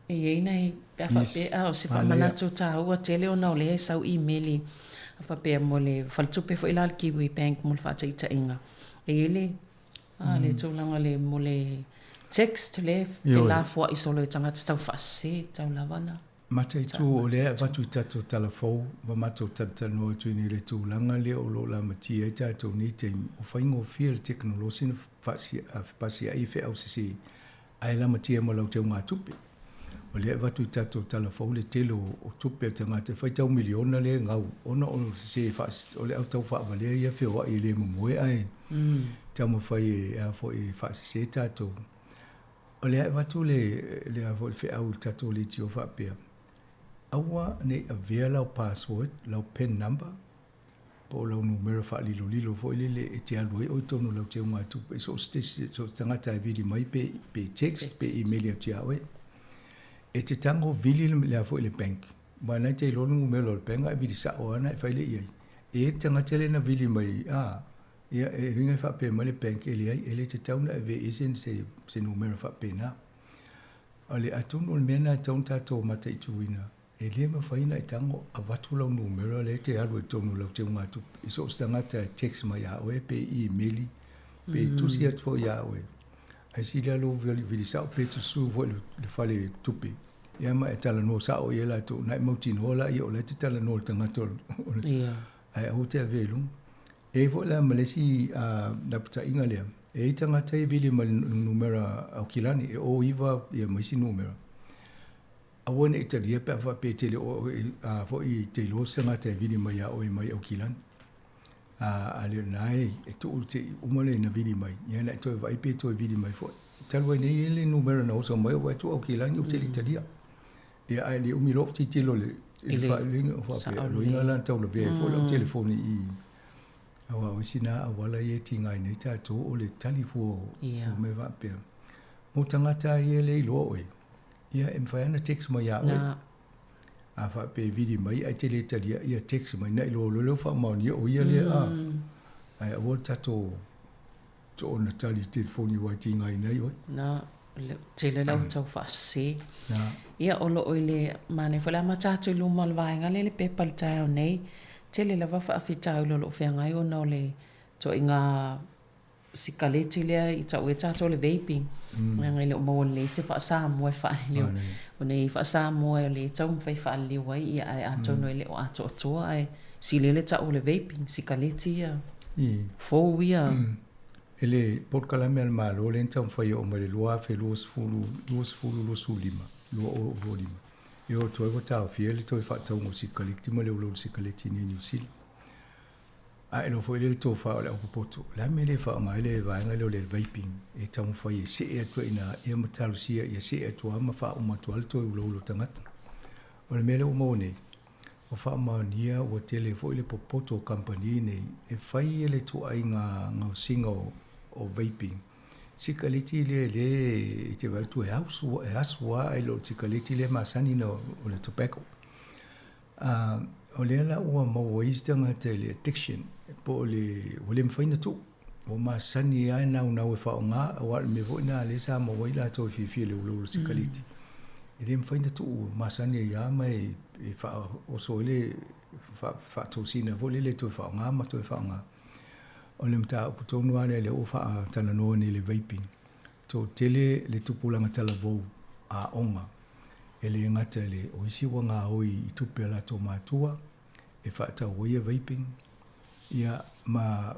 E i ai nai, pe a faapea, a o se faamanatu taua tele ona o lea e sau imeli a faapea mo le faletupe foi la a le Kiwi Bank mo le faataitaiga. E i ai le, a le tulaga le mo le text lea e felafoai solo e tagata tau faasese, tau lava na. Mataitu o lea e avatu i tatou tala fou ma matou talatalanoa atu i nei le tulaga lea o lo o lamatia ai tatou nei taimi, ua faigofie le tekonolosi na fepasiai i feau sese ae lamatia ma lau teugatupe. O lea e avatu i tatou tala fou le tele o tupe a tagata e faitau miliona lea e gau ona o le sese o le au tau faavalea ia feoai e le momoe ae taumafai e a foi e faasese tatou. O lea e avatu le le a foi le feau i le tatou leitio faapea, aua ne i avea lau password, lau pin number, po o lau numera faalilolilo foi lele e te alu ai oe i totonu o lau teugatupe i so o se so o se tagata e vili mai pe pe text pe email atu ia oe. E te tago vili le a foi le bank. Aua na e te iloa le numera o le bank ae vili sao lava ona e fai lea i ai. E i ai le tagata lea na vili mai, a, ia e uiga e faapea mai le bank e leai, e le tatau ona ave i ai se se se numera faapena. O le atonu o le mea lena e tatau ona tatou mataituina, E le mafai ona e tago avatu lau numera lea e te alu ai i totonu o lau teugatupe i so o se tagata e text mai ia oe pe imeli pe tusi atu foi ia oe. Ae sili lava lou vili sao pe susu foi i le fale tupe ia ma e talanoa sao i ai latou ona e mautinoa laia o la e te talanoa i le tagata o le ae aua te avea i luga. E i ai foi la ma le isi lapataiga lea, e i ai tagata e vili mai le numera Aukilani e 09 ia ma isi numera. Aua ne i talia pe a faapea e te le o a foi te iloa se tagata e vili mai iā oe mai Aukilani. A, a le o lena e, e tuu te i uma le na vili mai, ia na e toe vaai pe toe vili mai foi. Talu ai nei e le numera na oso mai o vaai atu Aukilani ou te le i talia. Ia ae le umi loa ou tilotilo i le, i le faailoina o faapea, o loiga la na taulavea ai foi lau telefoni i aua o isi na auala ia e tiga ai nei tatou o le tali fua o, o mea faapea. Mo tagata ia e le iloa oe, Ia, e mafai lava ona text mai ia oe. A faapea e vili mai ae te le talia, ia text mai na iloa loa lea ua faamaonia o ia lea a. Ae aua le tatou soona tali i telefoni aua e tigaina ai oe. Na, tele lau tau faasese. Na. Ia, o lo o i le manaia foi le amata atu i luma o le vaega lea i le pepa i le taeao nei, tele lava faafitauli o lo o feagai ona o le ituaiga sikaleti lea i tau ai tatou le vaping. Leaga e le o maua lelei se faa-Samoa e faaliliu. O nei faa-Samoa o lea e taumafai e faaliliu ai, ia ae atonu e le o atoatoa ae sili ai le tau o le vaping, sikaleti ia fou ia. E le polokalame a le Malo lea na taumafai e oo mai i le 2020, 2025, 2025, e oo atu ai ua taofia le toe faatauga o sikaleti ma le ulaula sikaleti i nei Niu Sila. Ae iloa foi lea le tofa o le aupopoto, o le a le mea e le faaaoga ai le vaega lea o le vaping e taumafai e see atu ai i ina ia ma talosia ia see atu lava ma faauma atu lava le toe ulaula o tagata. O le mea lea ua maua nei, ua faamaonia ua tele foi le popoto o kamupani nei e fai le ituaiga gaosiga o vaping. Sikaleti lea lea e te vaai atu e asu, e asu lava i lo le sikaleti lea masani na o le tobacco. A, o lea la ua maua ai isi tagata i le addiction, po o le, ua le mafai ona tuu. Ua masani lava e naunau e faaaoga, aua o le mea foi lena lea sa maua ai latou e fiafia i le ulaula sikaleti. E le mafai ona tuu, ua masani ai lava ma e, e faaoso ai le faatosina foi lele e toe faaaoga ma toe faaaoga. O le mataupu tonu lava lea lea ua faatalanoa nei i le vaping, toatele le tupulaga talavou aoga E le gata i le o isi ua gaoi i tupe a latou matua e faatau ai ia vaping, ia ma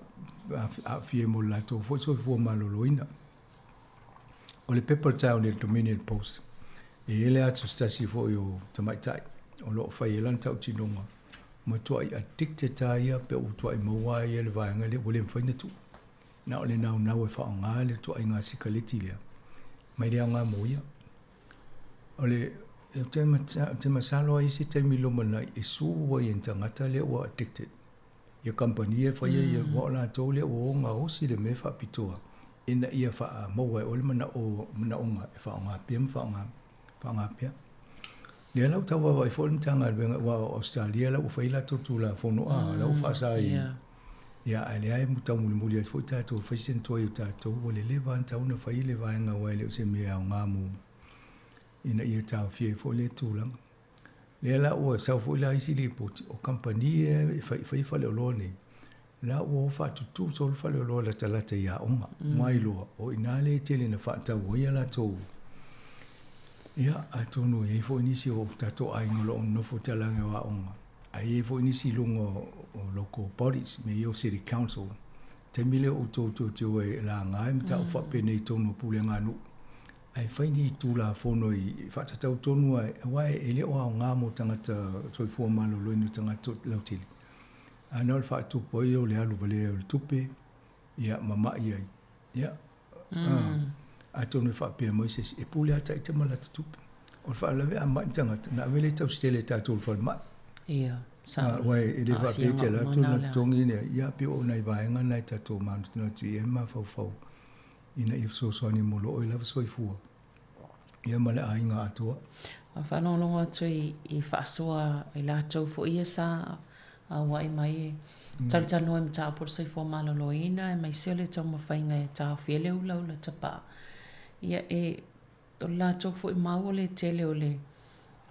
aafia ai mo le latou foi soifua maloloina. O le pepa o le taeao nei le Dominion Post, e i ai le aso se tasi foi o tamaitai o lo o fai ai lana tautinoga, matuai addicted lava ia pe ua tuai maua lava ia le vaega lea ua le mafai ona tuu. Na o le naunau e faaaoga le ituaiga sikaleti lea, mai le aoga mo ia. O le, ou te, ou te masalo ai isi taimi lumanai e sue ai e ni tagata lea ua addicted. Ia kamupani e faia ia, aua o latou lea ua o gaosi le mea faapitoa ina ia faamaua e oe le manao, manaoga e faaaoga pea ma faaaoga, faaaoga pea. Lea la ua tau vaavaai foi le Matagaluega aua o Ausetalia la ua fai latou Tulafono a, la ua faasa i, ia ae lea e taumulimuli ai foi tatou e fai se toai o tatou ua leleva lava ona tatau ona fai le vaega aua e le o se mea e aoga mo. ina ia taofia ai foi lea tulaga. Lea la ua sau foi la isi lipoti, o kamupani ia e fai faleoloa nei, la ua o faatutu solo faleoloa latalata i aoga, ma iloa o i ina lea e tele ina faatau ai a latou. Ia, atonu e i ai foi nisi o tatou aiga o lo o nonofo i talaane o aoga, ae i ai foi nisi i luga o local bodies, mea ia o city council. Taimi lea o outou tou te o e laga i mataupu faapenei i totonu o pulega a nuu, ae fai ni Tulafono i faatatau tonu ai, aua e le o aoga mo tagata soifua maloloina, tagata lautele. A na o le faatupu ai o le alu valea o le tupe, ia, ma mai ai. Ia, atonu e faapea mai se isi, e pule lava ta ita ma lata tupe. O le faalavelave a mai le tagata, ona ave lea tausitele e tatou i le falemai. Ia, sa. Aua e le faapea e te alu atu ona totogi lea, ia pei o nai vaega na e tatou manatunatu i ai ma mafaufau ina ia fesoasoani mo lou oe lava soifua, ia ma le aiga atoa. A faalogologo atu i faasoa a i latou foi ia sa auai mai e talatalanoa i mataupu o le soifua maloloina aemaise o le taumafaiga e taofi ai le ulaula tapaa. Ia e, o le latou foi mau o le tele o le,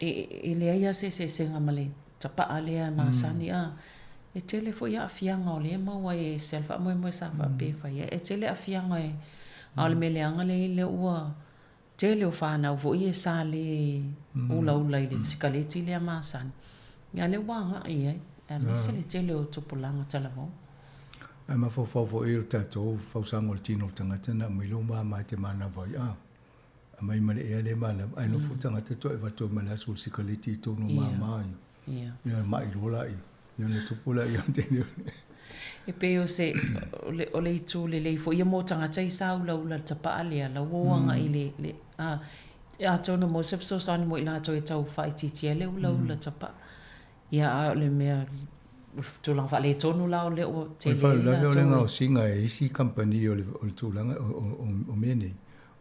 e, e leai lava se eseesega ma le tapaa lea e masani a. E tele foi aafiaga o lea e maua ai e ese lava le faamoemoe sa faapea e fai ai. E tele aafiaga e, a o le mea leaga lea e i ai lea ua tele o fanau foi ia sa le ulaula i le sikaleti lea masani, ia lea ua agai i ai, aemaise le tele o tupulaga talavou. Ae mafaufau foi i lo tatou fausaga o le tino o le tagata na aumai lou mama e te manava ai, a, aumai ma le ea le manava, ae nofo le tagata toe avatu ai ma le asu o le sikaleti i totonu o mama ia. Ia mai loa laia, ia ona tupu laia o le tele o le. E pei o se, o le itu lelei foi ia mo tagata i sa ulaula i le tapaa lea, la ua o agai i le, le, a, atonu mo se fesoasoani mo i latou e tau faaitiitia ai le ulaula tapaa. Ia, a o le mea, o le tulaga faaletonu la o lea ua tele ai latou. O le faalavelave o le gaosiga e isi kamupani o le tulaga o mea nei,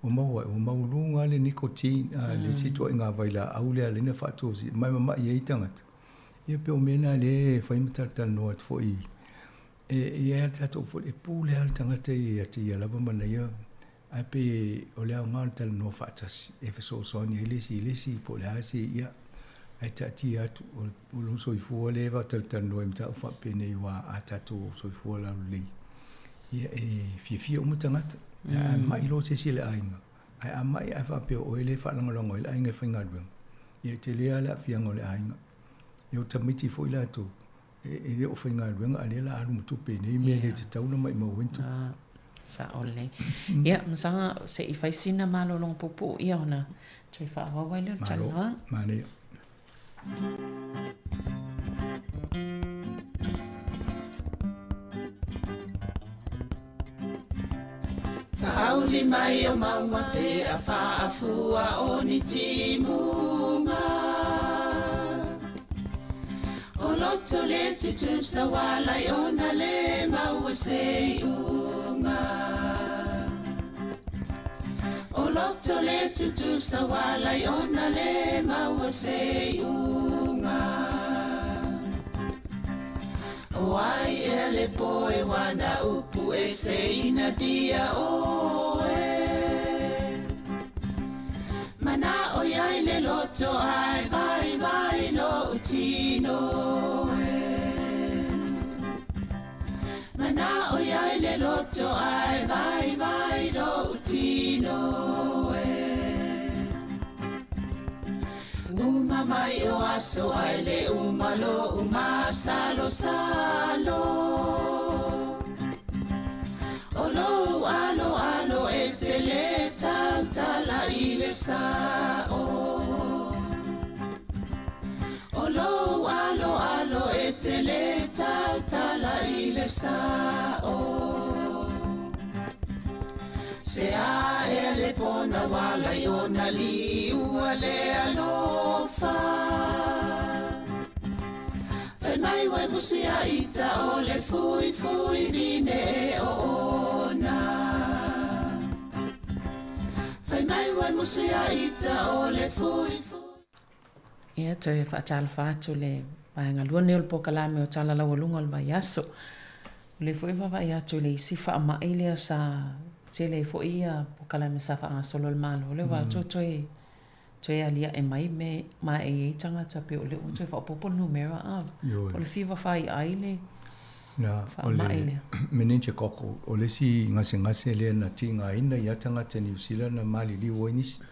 ua maua, ua maualuga lava le nicotine, le isi ituaiga vailaau lea e ala ai ona faatosina, ma e mamai ai tagata. Ia pei o mea na lea e fai ma talatalanoa atu foi e i ai lava le tatou foi, e pule lava le tagata ia te ia lava ma ana ia, ae pei o le aoga o le talanoa faatasi e fesoasoani ai le isi i le isi po o le a se, ia, ae taatia atu o lou soifua lea e faatalatalanoa i mataupu faapenei aua a tatou soifua laulelei, ia e fiafia uma tagata. A mai loa se isi i le aiga, ae a mai ae faapea o oe lea e faalagolago ai le aiga e faigaluega, ia e tele lava le aafiaga o le aiga. Ia o tamaiti foi latou, e le o faigaluega a o lea o le a alu ma tupe i nei mea e le tatau ona maumau ai ni tupe. Sao lelei. Ia, masaga se i fai sina malologa puupuu ia ona toe faaauau ai lea o le talanoaga. Malo, manaia. Faauli mai o mauga pe a faafua o ni timuga O loto le tutusa walai ona le maua se iuga O loto le tutusa walai ona le maua se iuga O ai ea le poe wana upu e se ina dia oe Mana o iai le loto ai vai vai lo tino e Mana o iai le loto ai vai vai lo tino e Uma mai o aso ai le uma lo uma salo salo O lou alo alo e te le tautala i le sao O lou alo alo e te le tautala i le sao Se a ea le pona wala i ona liua le alofa Fai mai wai musi a ita o le fui fui vine e o ona Fai mai wai musi a ita o le fui fui. Ia, toe faatalofa atu le vaega lua nei o le polokalame o Tala Laualuga o le Vaiaso. O lea foi e vaavaai atu i le isi faamai lea sa tele ai foi ia polokalame sa faagasolo a le Malo, lea ua toe Toe aliaʻe mai me ma e i ai tagata pei o lea ua toe faaopoopo le numera a Ioe. o le fiva faiai le Na, o le faamai lea. meningococcal, o le isi gasegase lea na tigaina iā tagata Niu Sila na maliliu ai nisi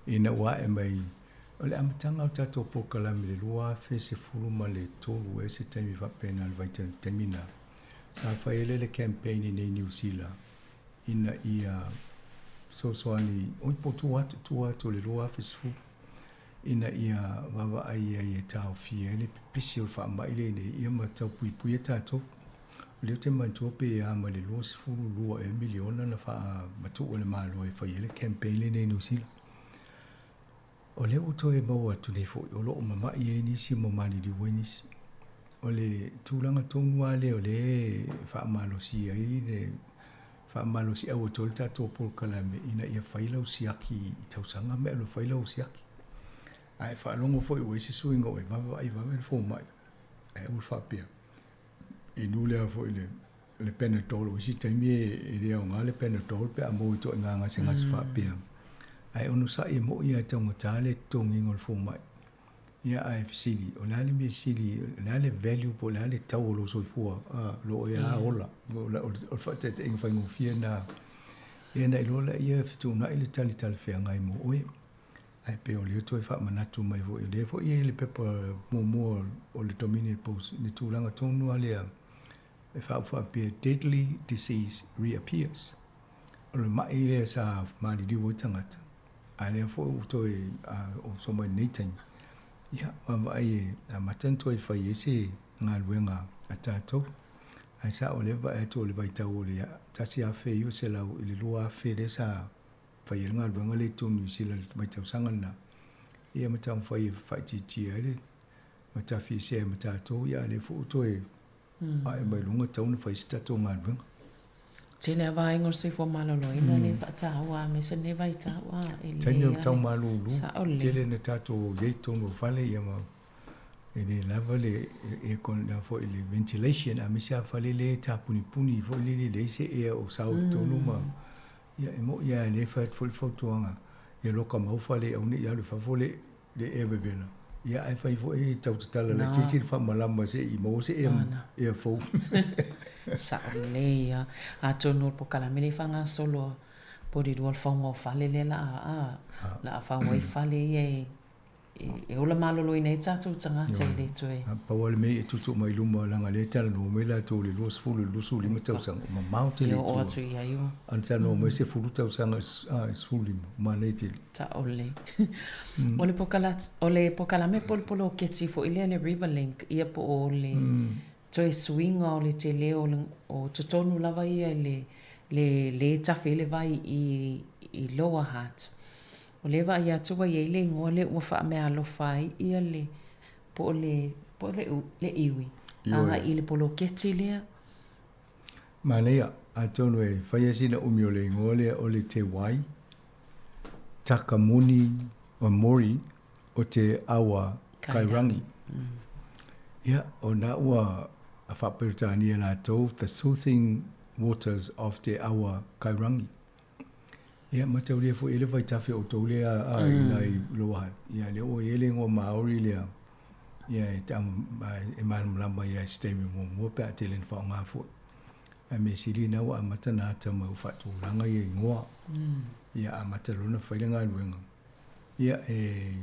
ina ua ae mai. O le amataga o le tatou polokalame i le 2013 ea se taimi faapena i le vaitaimi lena, sa fai ai lea le campaign i inei i Niu Sila ina ia fesoasoani, oi po o tua atu, tua atu o le 2010, ina ia vaavaai ai e taofia ai le pipisi o le faamai lea i inei ia ma tau puipuia tatou. O lea ou te manatua pe a ma le 22 ea miliona na faamatuu e le Malo e fai ai le campaign lenei i Niu Sila. O lea ua toe maua atu nei foi, o lo o mama'i ai nisi ma maliliu ai nisi. O le tulaga tonu lava lea o lea e faamalosi ai le faamalosiau atu ai le tatou polokalame ina ia fai lau siaki i tausaga ma e alu e fai lau siaki. A e faalogo foi ua i ai se suiga ua e vaavaai vave le fomai, ae aua le faapea, inu lea foi le le Panadol, o isi taimi e le aoga le Panadol pe a maua i ituaiga gasegase faapea. Ae onosai e mo'i lava e taugata le totogiina o le fomai. Ia ae fesili, o le a le mea sili, o le a le value po o le a le tau o lou soifua o lo o e a ola? O le faataitaiga faigofie lena. Ia ona iloa lea e fetuunai le tali talafeagai mo oe. Ae pei o lea toe faamanatu mai foi, o lea foi e i ai le pepa muamua o le Dominion Post i le tulaga tonu lava lea e faauu faapea, Deadly disease reappears. O le ma'i lea sa maliliu ai tagata, a lea foi ua toe oso mai lenei taimi, ia, vaavaai e amata ona toe fai ai se galuega a tatou. Ae sao o lea e vaai atu o le vaitau o le 1900 i le 2000 lea sa fai ai le galuega lea i totonu o Niu Sila i le vaitausaga lena, ia ma taumafai e faaitiitia ai le matafiesea ai ma tatou, ia a o lea foi ua toe ae mai luga tatau ona fai se tatou galuega. Tele a vaega o le soifua maloloina lea e faataua aemaise lenei vaitau a e lelei Taimi o le tau malulu, tele na tatou i ai totonu o fale ia ma e le lava le aircon la foi le ventilation aemaise a fale lea e tapunipuni foi lele e leai se ea o sao i totonu ma ia e mo'i lava lea e fai atu foi le fautuaga ia loka mau fale aua ne i alu i fafo le le ea vevela, ia ae fai foi tau tatala laitiiti le faamalama se i maua se ea, ea fou. Sao lelei ia. Atonu o le polokalame lea e faagasolo a po o le lua o le fauga o fale lea la a, la a fau ai fale ia e e ola maloloina ai tatou tagata e le toe. Pau lava le mea e tuutuu mai luma leaga o lea e talanoa mai latou i le 20 i le 25 tausaga, ua mamao tele i tua. E oo atu i ai ua. A na talanoa mai 10 tausaga i le 15, manaia tele. Sao lelei. O le o le polokalame po o le poloketi foi lea le Riverlink ia po o le toe suiga o le tele o le o totonu lava ia i le le le tafe ai le vai i i Lower Hutt. O lea e vaai atu ua i ai le igoa lea ua faameaalofa ai ia le po o le po o le le iwi agai i le poloketi lea. Manaia, atonu e fai lava sina umi o le igoa lea o le Te Wai Takamuni o Mori o te Awa Kairangi. Ia, o na ua faa-Peretania latou The Soothing Waters of Te Awa Kairangi. Ia, mataulia foi e le vaitafe o outou lea a i nai Lower Hutt. Ia, lea ua i ai le igoa Māori lea, ia e e malamalama ia i se taimi muamua pe a tele ina faaaoga foi. Ae mea sili na ua amata ona ata mai ua faatulaga ia igoa. Ia amata loa ona fai le galuega. Ia e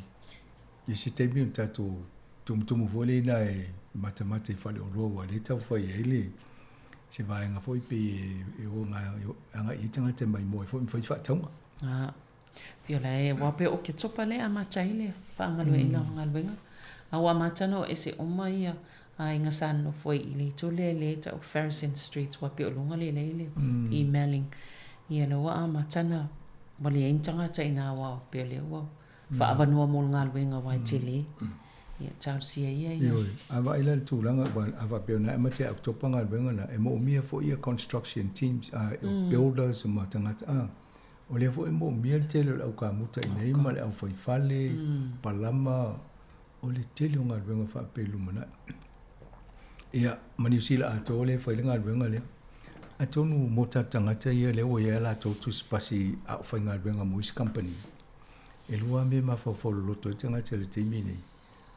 i se taimi ona tatou tumutumu foi lea ina e matamata i faleoloa aua o lea e tau fai ai le se vaega foi pei e o agai i ai tagata e maimoa ai foi ma fai faatauga. A, Pei o aua pei o Oketopa lea e amata ai le faagalueaiina o galuega. A ua amata ona o ese uma ia aiga sa nonofo ai i le itu lea lea e tau Farrison Street aua pei o luga lea e i ai le i Melling. Ia lea ua amata ona ua leai ni tagata i ina aua pei o lea ua faaavanoa mo le galuega aua e tele. Ia talosia ia ia. Ioe, a vaai la i le tulaga aua a faapea o lena e amata ia Oketopa galuega na, e moomia foi ia construction teams, builders ma tagata a. O lea foi e moomia le tele o le au kamuta i inei ma le au fai fale, palama, o le tele o galuega faapea i le lumanai. Ia, ma Niu Sila atoa lea e fai le galuega lea. Atonu mo tatou tagata ia lea ua i ai a latou tusipasi a o faigaluega mo isi kamupani. E lua lava mea e mafaufau loloto ai tagata i le taimi lenei,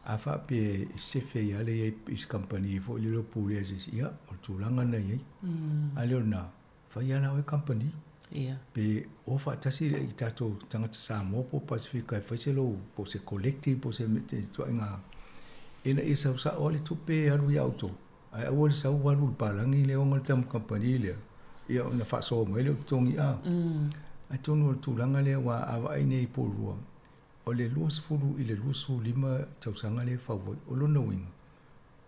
a faapea e sefe ai lava le i ai i se kamupani foi lele o pulea e se isi, ia, o le tulaga lena e i ai. A le o lena, fai lava la oe kamupani. Pe o faatasi i tatou tagata Samoa po o Pasefika e fai se lou, po o se collective po o se ituaiga ina ia sau sao lava le tupe e alu ia outou, ae aua le sau alu i le palagi lea ona le tama kamupani lea, ia ona faasoa mai lea o totogi a. Atonu o le tulaga lea aua a vaai nei i Porirua, o le 20 i le 25 tausaga lea e fau ai, o lona uiga,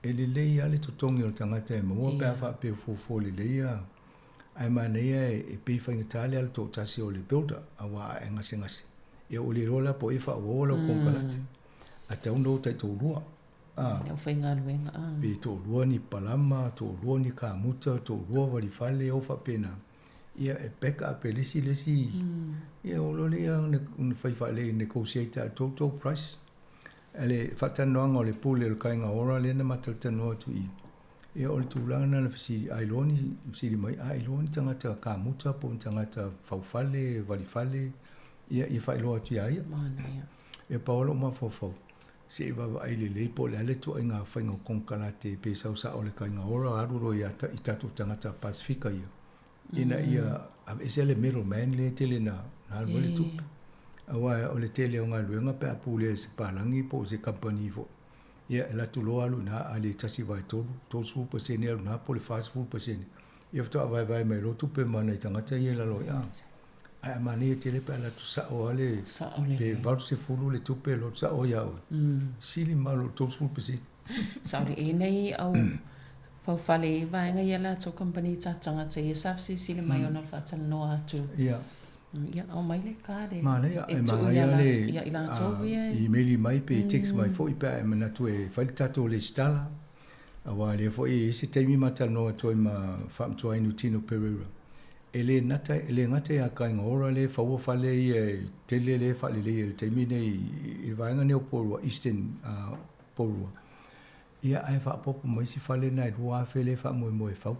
e lelei lava le totogi o le tagata e maua pe a faapea e fuafua lelei a, ae manaia e pei e faigata le alu toatasi o le builder aua a e gasegase, ia ua le iloa la po o ai e faaauaua lau konekarate. Ae tatau ona o taitoalua. A. Le aufaigaluega a. Pe toalua ni palama, toalua ni kamuta, toalua valifale, o faapena. Ia e back up e le isi le isi, ia o lo lea ona fai faalelei negotiate a total price. Le faatalanoaga o le pule o le Kāinga Ora lea na ma talatalanoa atu i i, ia o le tulaga lena na fesili, a iloa ni, fesili mai, a iloa ni tagata kamuta po o ni tagata faufale, valifale, ia, ia faailoa atu iā ia. Manaia. Ia pau lava lou mafaufau, se i vaavaai lelei po o le a le ituaiga faiga o konekarate pe sau sao le Kāinga Ora alu loa ia i tatou tagata Pasefika ia, ina ia aveese le middle man lea e tele na alu ai le tupe. Aua o le tele o galuega pe a pulea e se palagi po o se kamupani foi, ia e alu atu loa alu i ina a le 1/3, 30% alu i ina po o le 40%, ia faatoa vaevae mai loa tupe ma nai tagata ia i lalo ai. Ae a manaia tele pe a alu atu sao lava le, pe 80 le tupe e alu atu sao ia oe, sili ma lo 30%. Sao le e nei au faufale i vaega ia latou company ta tagata ia sa fesilisili mai ona faatalanoa atu. Ia. Ia aumai le card e. Manaia, e manaia le ia i latou ia. Email mai pe text mai foi pe a e manatu e fai le tatou lesitala. Aua o lea foi e i ai se taimi ma talanoa atu ai ma Faamatuainu Tino Pereira. E le nata, e le gata ia Kāinga Ora lea e faua fale ia e tele lea e faaleleia i le taimi nei i le vaega nei o Porirua, Eastern Porirua. Ia ae faaopoopo ma isi fale na e 2,000 lea e faamoemoe e fau.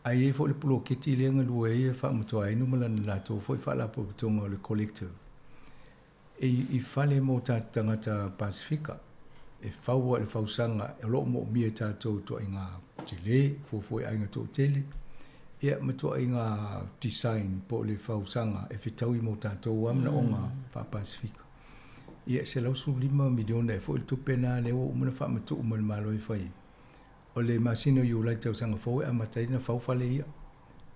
Ae i ai foi le poloketi lea e galue ai e Faamatuainu ma lana latou foi faalapotopotoga o le Collective. E i fale mo tatou tagata Pasefika, e fau ai le fausaga o lo o moomia e tatou ituaiga tele, fuafua i aiga toatele, ia ma ituaiga design po o le fausaga e fetaui mo tatou lava manaoga faa-Pasefika. Ia, e $115 miliona ea foi le tupe lena lea ua uma ona faamatuu mai e le Malo e fai ai. O le masina o Iulai i le tausaga fou e amata ai ona fau fale ia.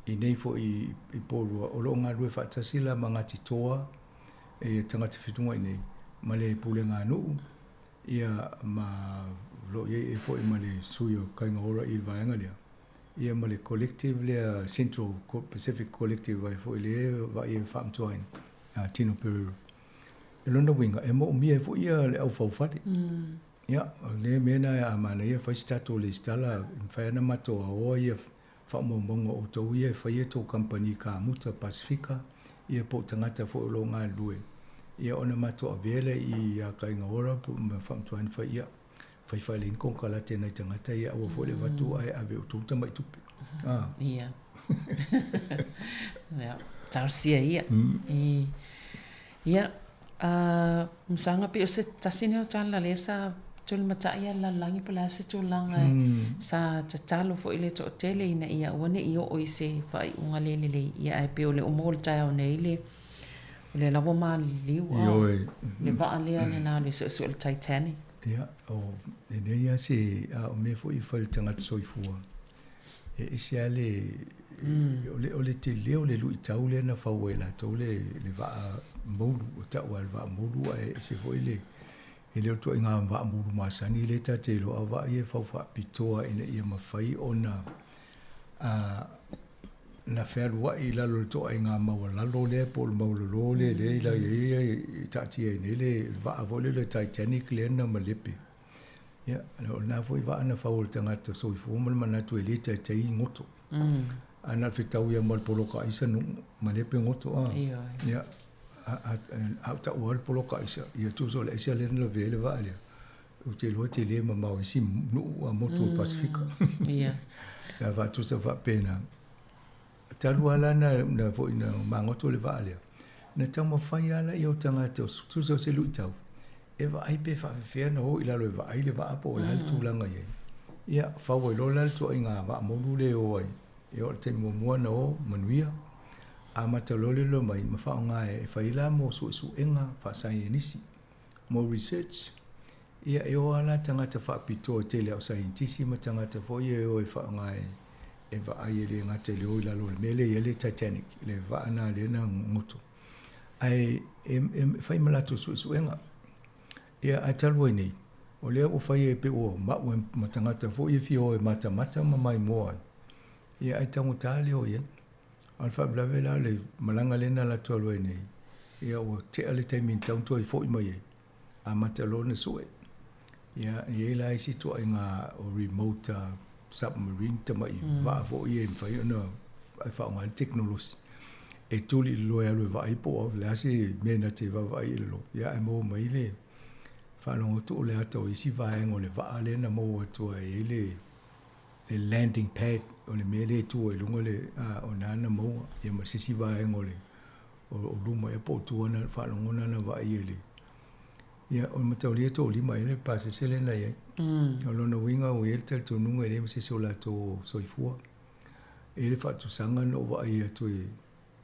I nei foi i Porirua, o lo o galulue faatasi la ma Ngāti Toa, e tagata fetuga i nei, ma le pulega a nuu, ia ma o lo o i ai foi ma le sui o Kāinga Ora i le vaega lea, ia ma le collective lea Central Pacific Collective ai foi lea e vaai e faamatuaina, a Tino Pereira. O lona uiga, e moomia ai foi ia le au faufale. Ia, o le mea lena a manaia fai se tatou lesitala, e mafai ona matou aoa ia faamaumauga o outou ia e fai e tou kamupani kamuta Pasefika ia po o tagata foi o lo o galulue ia ona matou avea lea i ia Kāinga Ora ma Faamatuaina fai ia fai faalelei ni konekarate nai tagata ia aua foi le avatu ae ave e outou tamai tupe. Ah. Ia. Ia, talosia ia. Ia, a masaga pei o se tasi nei o tala lea sa tulimatai a le lalolagi po o le a se tulaga sa tatalo foi le toatele ina ia aua ne i oo i se faaiuga le lelei. Ia ae pei o le uma o le taeao nei le o lea lava ua maliliu a le vaa lea lena o le suesue o le Titanic. Ia, o, e leai lava se, a o mea foi e fai i le tagata soifua, E ese lava le, o le, o le tele o le luitau lea na fau ai e latou le, le vaa moulu, ua tau lava o le vaa moulu ae ese foi le, e le o le ituaiga vaa moulu masani lea ta te iloa, a o vaa ia e fau faapitoa ina ia mafai ona a, na fealuai i lalo o le ituaiga maualalo lea po o le maualalo lea lea i lalo ai e taatia ai nei le vaa foi lea o le Titanic lea na malepe. Ia, o lena foi vaa na fau e le tagata soifua ma le manatu e le taitai goto. Ae na o le fetau ia ma le poloka aisa malepe goto a. Ia, a ou taua le poloka aisa, ia tusa o le aisa lea na lavea ai le vaa lea, ou te iloa e tele mamao i isi nuu a motu o le Pasefika. Ia. Pe a faatusa faapena. Talu lava la na foi na magoto le vaa lea. Na taumafai lava laia o tagata, tusa o se luitau, e vaai pe faafefea ona o i lalo e vaai le vaa po o le a le tulaga i ai. Ia, fau ai loa la le ituaiga vaa molu lea e o ai, e oo i le taimi muamua na o, manuia. Amata loa le lolo mai ma faaaoga e fai ai la mo suesuega faasaienisi, mo research. Ia, e o lava la tagata faapitoa e tele au saienitisi ma tagata foi ia e o e faaaoga e vaai e le gata i le o i lalo o le mea lea e i ai le Titanic, le vaa lena lea na goto. Ae e fai ma latou suesuega. Ia, ae talu ai nei, o lea ua fai e pei ua mau ai ma tagata foi ia e fia o e matamata ma maimoa ai, ia ae taugata le o i ai. A o le faalavelave la o le malaga lea na alu atu alu ai nei, ia ua tea le taimi na tatau ona toe foi mai ai, amata loa ona sue. Ia, e i ai la isi ituaiga o remote submarine tamai vaa foi ia e mafai ona faaaoga ai le tekonolosi e tuli i lalo e alu e vaai po o le a se mea na te vaavaai i lalo, ia ae maua mai le faalogo atu o le ata o isi vaega o le vaa lea na maua atu ai e i ai le le landing pad o le mea lea e tu ai i luga le o lena na maua ia ma se isi vaega o le o luma ea po o tua na faalogo na na vaai e le Ia, o le mataulia e toalima ai le pasese lea na i ai. O lona uiga ua i ai le talitonuga e leai ma se isi o latou o soifua. E i ai le faatusaga na ou vaai atu e,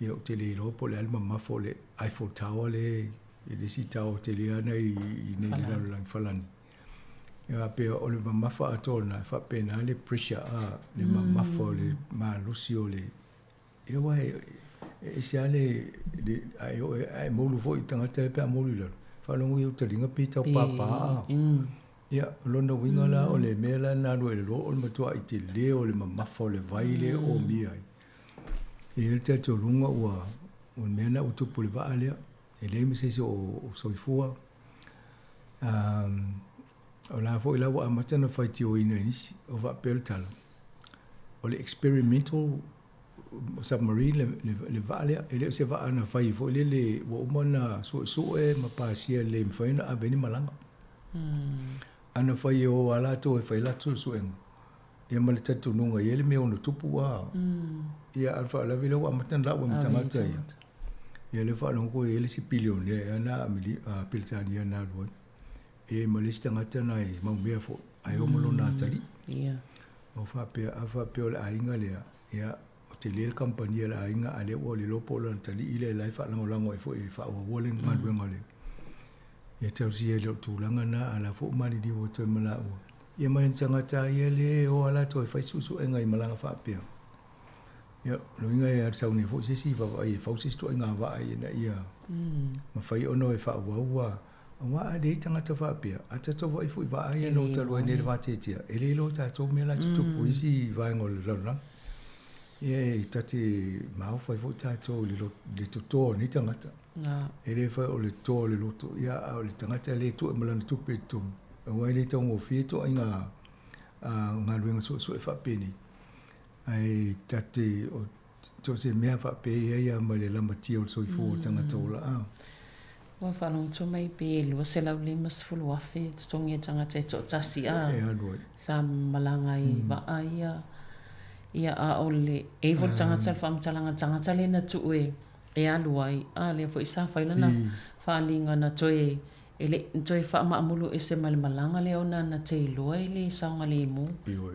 ia ou te le iloa po o le a le mamafa o le Eiffel Tower lea i le isi tower tele lava na i inei i le lalolagi, Falani. Ia faapea o le mamafa atoa lena, e faapena le pressure, a, le mamafa o le malosi o le Ia aua e ese lava le, le a e oo a e moulu foi i tagata ia pe a moulu i lalo, faalogo i ou taliga pei tau pāpā a. Ia, o lona uiga la o le mea la na alu ai i le loa o le matuai tele o le mamafa o le vai lea e omia ai. E i ai le talitonuga ua, o le mea lena ua tupu i le vaa lea, e leai ma se isi o soifua. O la foi la ua amata ona faitioina e nisi, o faapea le tala, o le experimental submarine le, le, le vaa lea, e le o se vaa na fai foi lele ua uma ona suesue ma pasia lelei e mafai ona ave ai ni malaga. A na fai e o lava latou e fai latou suesuega, ia ma le talitonuga e i ai le mea e ono tupu a. Ia a o le faalavelave lea ua amata ona lau ai ma tagata ia. Ia lea faalogo atu e i ai le isi bilionaire ea na a Peretania na alu ai. E ma le isi tagata na e mau mea foi, ae o ma lona atalii. O faapea, a faapea o le aiga lea, ia, o tele le kamupani a le aiga, a o lea ua le iloa po o lona atalii lea la e faalagolago ai foi e faaauaua le galuega lea. Ia tausia e le o le tulaga lena, a o la foi ua maliliu atu ai ma laua. Ia ma le tagata lava ia lea e o lava latou e fai suesuega i malaga faapea. Ia, o lona uiga e alu sau nei foi se isi vaavaai e fau se isi ituaiga vaa ina ia mafai ona e faaauau Aua a leai tagata faapea, a tatou vaai foi i vaa ia na o talu ai nei le vateatea, e le iloa e tatou mea la e tutupu i isi vaega o le lalolagi. Ia e ta te maofa ai foi tatou i le toto o nei tagata. E le fai o le toto o le loto, ia a o le tagata lea e tue ma lana tupe i totonu, aua e le taugofie ituaiga galuega suesue faapenei. Ae ta te, o So se mea faapea e i ai lava ma le lamatia o le soifua o le tagata ola a. Ua faalogoto mai pe 250,000 totogi e tagata e toatasi a E alu ai. sa malaga i vaa ia. Ia a o le e ivo le tagata le faamatalaga tagata lea na tuu e e alu ai a lea foi sa fai lana faaliga na toe E le i toe faamaamulu ese ma le malaga lea ona na te iloa i le saogalemu.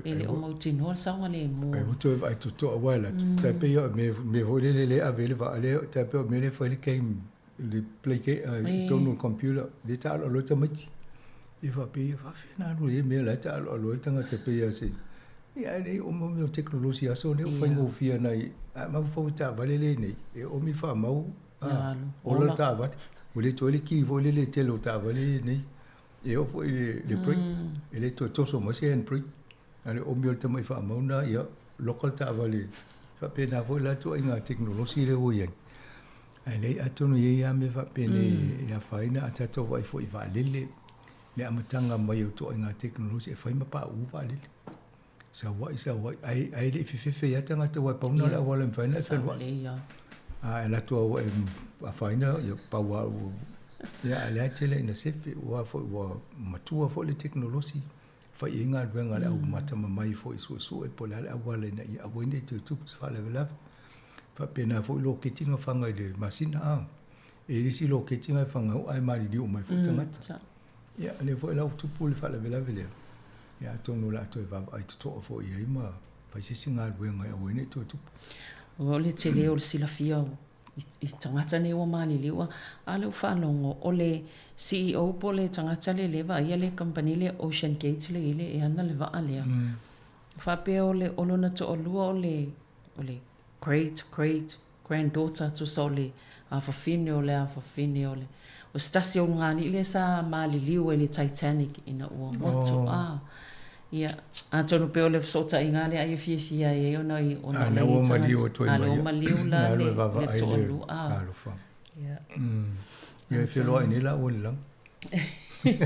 E le o mautinoa le saogalemu. Ai ua toe vaai totoa aua e alu atu. Tai pei o mea mea foi lele lea e ave ai le vaa lea, tai pei o le mea lea e fai ai le game, le play game i totonu o le computer, lea e taaloalo ai tamaiti. Ia faapea, ia faafefea ona alu i ia mea la e taaloalo ai le tagata pei lava o se... Ia ae le uma mea o tekonolosi i aso nei ua faigofie nai, a mafaufau i taavale lea e i ai nei, e oomi le faamau A, ola le taavale. Ua le toe le ki foi lele i le tele o taavale ia nei. E oo foi i le brake, e le toe toso mai se hand brake. A o le oomi o le tamai faamau lena, ia loka le taavale. E faapena foi la ituaiga tekonolosi lea ua i ai. Ae leai, atonu e i ai lava mea faapenei e afaina a tatou vaai foi i vaalele, le amataga mai o ituaiga tekonolosi e fai ma pauu vaalele. Sau ai, sau ai, ae, ae le i fefefe ai tagata aua e pau lena o le auala e mafai ona e fealuai. A e alu atu lava ua e afaina, ia pau lava ua, ia a o lea e tele ina sefe, aua foi ua matua foi le tekonolosi, fai i ai galuega a le au matamamai foi e suesue po o le a le auala ina ia aua ai ne i toe tupu se faalavelave. Faapena foi loketi na faga i le masina, a. E i ai le isi loketi na e fagau ae maliliu uma ai foi tagata. Ia, lea foi la ua tupu le faalavelave lea, ia atonu o le a toe vaavaai totoa foi i ai ma fai se isi galuega e aua ai ne i toe tupu. O le tele o le silafia o i tagata nei ua maliliu a, a lea ua faalogo o le CEO po o le tagata lea lea e vaaia le kamupani lea Ocean Gate lea e i ai le e ana le vaa lea. Faapea o le o lona toalua o le o le great great granddaughter tusa o le afafine o le afafine o le o se tasi o ulugalii lea sa maliliu ai i le Titanic ina ua motu a ia atonu pei o le fesootaiga lea ai e fiafia ai ai ona i ona o lea ua maliu atu ai mai ua maliu la le le toalua a alofa ia ia e feloai nei la ua le lagi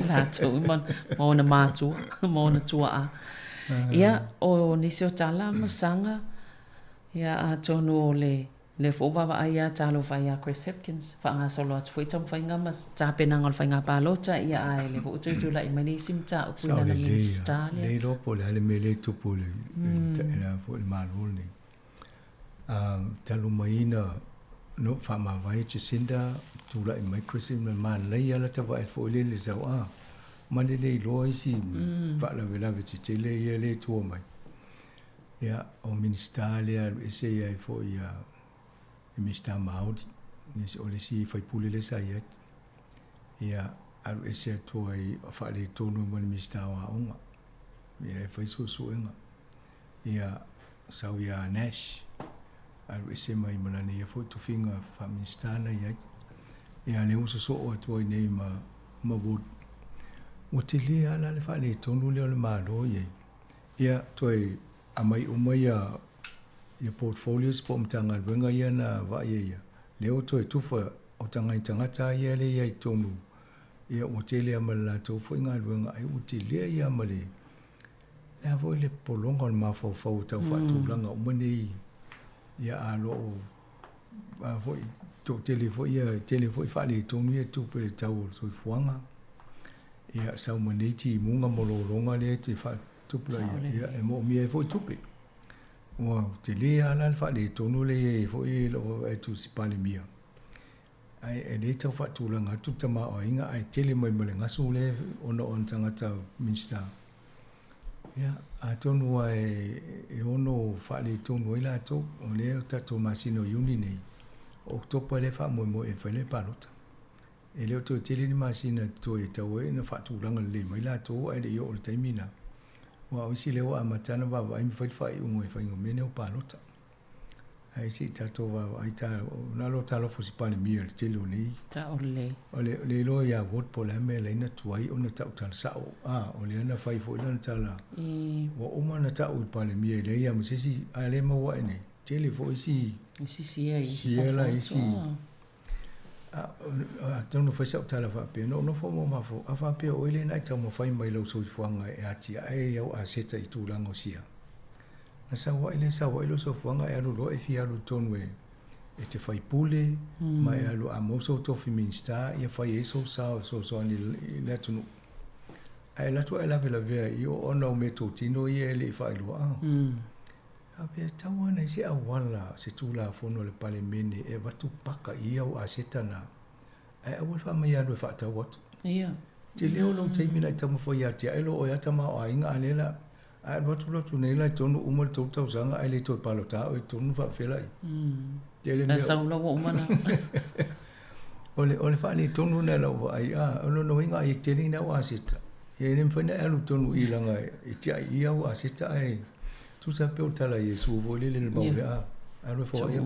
latou ma ma ona matua ma ona tuaa ia o nisi o tala ma saga Ia, atonu o le lea foi ua vaavaai ia talofa ia Chris Hipkins, faagasolo atu foi taumafaiga ma tapenaga o le faiga palota, ia ae lea foi ua toe tulai mai le isi mataupu i lana Minisita lea. Le iloa po o le a le mea lea e tupu i le foi le Malo lenei. Talu mai na faamavae Jacinda, tulai mai Chris Hipkins, manaia lata vaai foi lele i le sau, a, ma le le iloa isi faalavelave tetele ia lea e tua mai. Ia, o Minisita lea alu ese ai foi ia le Minisita Māori, o le isi faipule lea sa i ai. Ia, alu ese atu ai faaletonu ma le Minisita o Aoga. Ia, e fai suesuega. Ia, sau ia Nash, alu ese mai ma lana ia foi tofiga faa-Minisita na i ai. Ia, lea ua sosoo atu ai nei ma, ma Wood. Ua tele lava la le faaletonu lea o le Malo i ai. Ia, toe aumai uma ia ia portfolios po o Matagaluega ia na vaaia ia, lea ua toe tufa o tagai tagata ia lea i ai i totonu, ia ua tele lava ma le latou foi galuega ai ua tele ia ma le le a foi le pologa o le mafaufau o tau faatulaga uma nei, ia a lo o a foi toatele foi ia tele foi faaletonu ia tupe i le tau o le soifuaga. Ia, sau ma nei timuga ma lologa lea e te faatupulaia, ia, e moomia ai foi tupe. Ua tele lava la le faaletonu lea i ai foi i lou vaavaai atu i si Palemia. Ae e le tau faatulaga atu le tamaoaiga ae tele mai ma le gasu lea ona o ana tagata Minisita. Ia, atonu lava e ono faaletonu ai latou, o lea o tatou masina o Iuni nei, o Oketopa lea e faamoemoe e fai le palota. E le o toe tele ni masina totoe e tau ai ona faatulaga lelei mai latou ae le i oo i le taimi lena. Aua o isi lea ua amata ona vaavaai ma fai le faaiuga e faiga mea nei o palota. Ae se i tatou vaavaai ta, na o talofa o si Palemia i le tele o nei. Tau lelei. O le, le iloa ia Ward po o le a mea e ala ai ona tuai ona tau tala sao. A, o lea na fai foi lana tala. Ua uma ona tau i le Palemia e leai lava ma se isi, a o lea e maua ae nei, tele foi isi. Isi sia i. Sia la isi. Atonu fai sau tala faapea, na ou nofo ma mafaufau, a faapea o oe lea na e taumafai mai lau soifuaga e atiae i au aseta i tulaga o sia. Na sau ai lea sau ai lou soifuaga e alu loa e fia alu i totonu e e te faipule ma e alu a maua sou tofi Minisita ia fai ai sou sao e fesoasoani i le atunuu. Ae alu atu ae lavelavea i o ona o meatotino ia e le i faailoa. Faapea, e tatau lava ona i ai se auala, se Tulafono a le Palemene e avatu paka i au aseta na, ae aua le faamai alu e faatau atu. Ia. Tele o lou taimi na e taumafai ia te ae lo oe a tamaoaiga a lea la a alu atu alu atu nei la i totonu uma le tou tausaga ae le toe palota oe i totonu faapefea la i. Tele mea. Sau la ua uma na. O le o le faaletonu lena i lau vaai, a o lona uiga ai e tele ina au aseta, ia e le mafai ona e alu i totonu i i leaga e tiai i au aseta ae Tusa pei o le tala a Iesu foi lele i le mau mea, a, alu e foai au,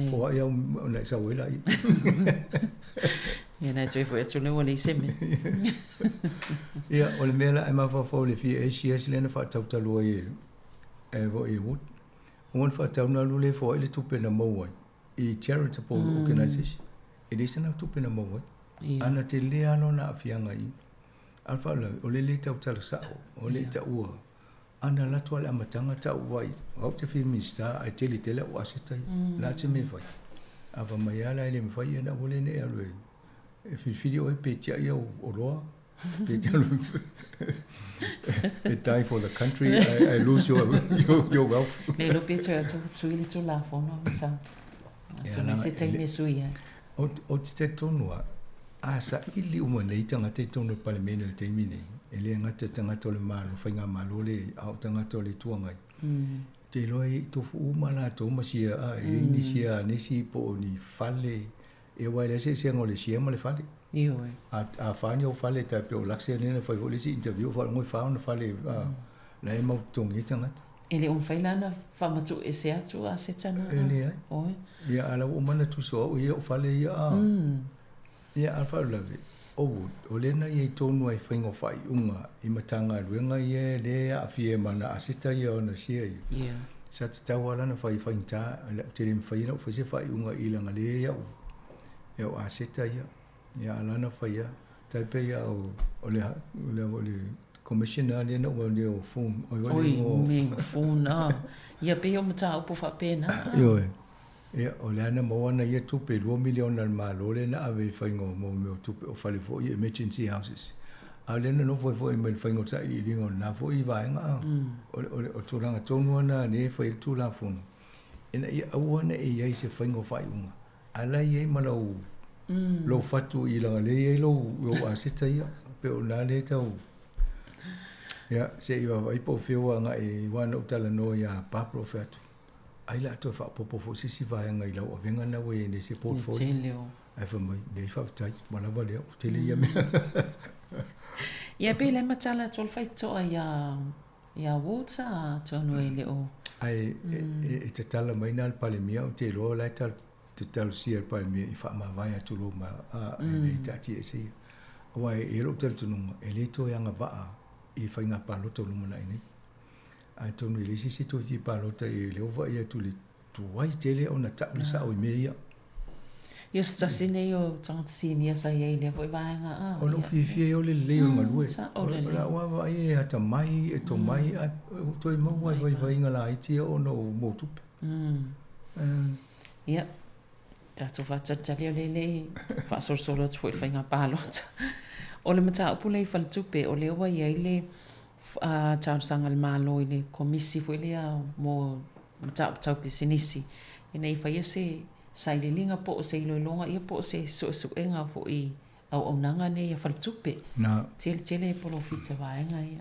foai au ona e sau ai laia. Ia na e toe foi atu lea ua leai se mea. Ia, o le mea la e mafaufau i le fia ACS lea na faatau talu ai e, e foi e Wood. Ua na faatau na alu lea e foai le tupe na maua ai i charitable organization. E leai sana tupe na maua ai. Ia. A na tele lava lona aafiaga i i. A o le faalavelave, o le le tautala sao, o le taua Ana alu atu lava i le amataga tau vai, o au te fia Minisita ae tele tele au aseta ia. O le a se mea e fai? A fai mai lava la e le mafai ia na aua laia ne i alu e filifili oe pe tiai au oloa pe te alu e die for the country I, I lose your, your, your wealth. Le iloa pe toe atu sui le Tulafono ma sa. Atonu se taimi e sui ai. Ou te talitonu lava, a saili uma nei tagata i totonu o le Palemene i le taimi nei, e le gata i tagata o le Malo, Faigamalo lea e i ai, a o tagata o le Itu Agai. Ou te iloa e tofu uma latou ma sia, a, e i ai ni sia a nisi po o ni fale, ia aua e leai se eseesega o le sia ma le fale. Ioe. A, a fa ni ou fale e tai pei o Lakse lea na fai foi le isi interview ou faalogo e fa ona fale, a, la e mau totogi ai tagata. E le o mafai la ona faamatuu ese atu aseta na? E leai. Oi. Ia, a la ua uma ona tusi o au ia ou fale ia, a. Ia, a o le faalavelave, o o lea na i ai tonu lava i faiga o faaiuga i Matagaluega ia lea e aafia ai ma ana aseta ia ona sia ia. Ia. Sa tatau lava la ona fai faigata, ou te le mafai ona ou fai se faaiuga i leaga lea e i au, i au aseta ia. Ia, a o la na fai lava. Tai pei lava o, o le, o le, o le Commissioner lea na ou vaai o Foon. Oi, me Foon, ah. Ia pei o mataupu faapena. Ioe. Ia, o lea na maua ana ia tupe, $2 miliona a le Malo lea na ave i faiga o mo mea o tupe o fale foi ia, emergency houses. A o lea na nofo ai foi ma le faiga o sailiiliga o lena foi vaega, ah. O le, o le, o tulaga tonu lava na lea e fai ai le Tulafono, ina ia aua ne i i ai se faiga o faaiuga. A la e i ai ma lau, lou fatu i leaga lea e i ai lou, lou aseta ia, pei o lena lea e tau, ia, se i vaavaai po o fea ua agai i ai, aua na ou talanoa ia Pablo ou fai atu, ai o le a toe faaopoopo foi se isi vaega i lau avega lena ua i ai nei se portfolio. Ae fai mai, leai faafetai, ua lava lea, ua tele ia mea. Ia pei o le matala atu o le faitotoa ia Ia Walter atonu e le o. Ae e tatala mai na le Palemia, ou te iloa o la e te talosia e le Palemia i faamavae atu loa ma a e le taatia ese ia. Aua e i ai lou talitonuga, e le toe agavaa i faiga palota o lumanai nei. Atonu e leai se isi e toe fia palota i ai, o lea ua vaai atu i le tuai tele ona tau le sao i mea ia. Ia se tasi nei o tagata sinia sa i ai i lea foi vaega a. O lou fiafia ia o le lelei o le galue. O lau lava vaai e atamai, e tomai, ae ua toe maua i vaivaiga laiti ia ona o mou tupe. Ia, tatou faatalitali o lea e le i faasolosolo atu foi i le faiga palota. O le mataupu lea i faletupe, o lea ua i ai le talosaga a le Malo i le Komisi foi lea mo mataupu tau pisinisi, ina ia faia se sailiiliga po o se iloiloga ia po o se suesuega foi i auaunaga nei a faletupe. Na. Tele tele polofiti a vaega ia.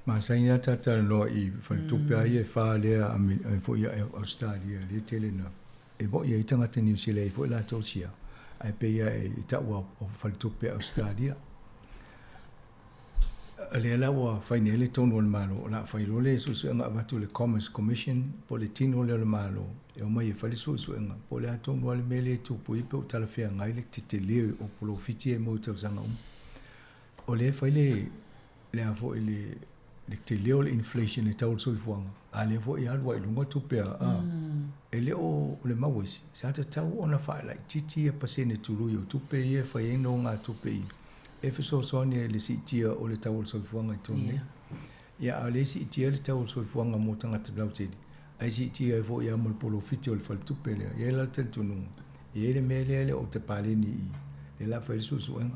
Masani lava ta talanoa i faletupe lava ia e fa lea a foi ia Ausetalia lea tele na e moi ai tagata Niu Sila e i ai foi latou sia ae pei lava e tau o faletupe a Ausetalia. O lea la ua fai nei le tonu a le Malo, o le a fai loa le suesuega avatu i le Commerce Commission po o le tino lea o le Malo e omai e fai le suesuega po o le a tonu lava le mea lea e tupu ai pe ua talafeagai le tetele o polofiti ia e maua i tausaga uma. O lea e fai le le a foi le le tele o le inflation e tau o le soifuaga, a lea foi e alu ai i luga tupe a, e le o le mau isi, sa tatau ona faalaitiiti ia pasene tului o tupe ia e fai ai nogatupe i e fesoasoani ai i le siitia o le tau o le soifuaga i totonu nei. Ia, a o lea e siitia le tau o le soifuaga mo tagata lautele, ae siitia ai foi lava ma le polofiti o le faletupe lea. E i ai la le talitonuga, e i ai le mea lea e le o tapaleni i i, lea o le a fai ai le suesuega.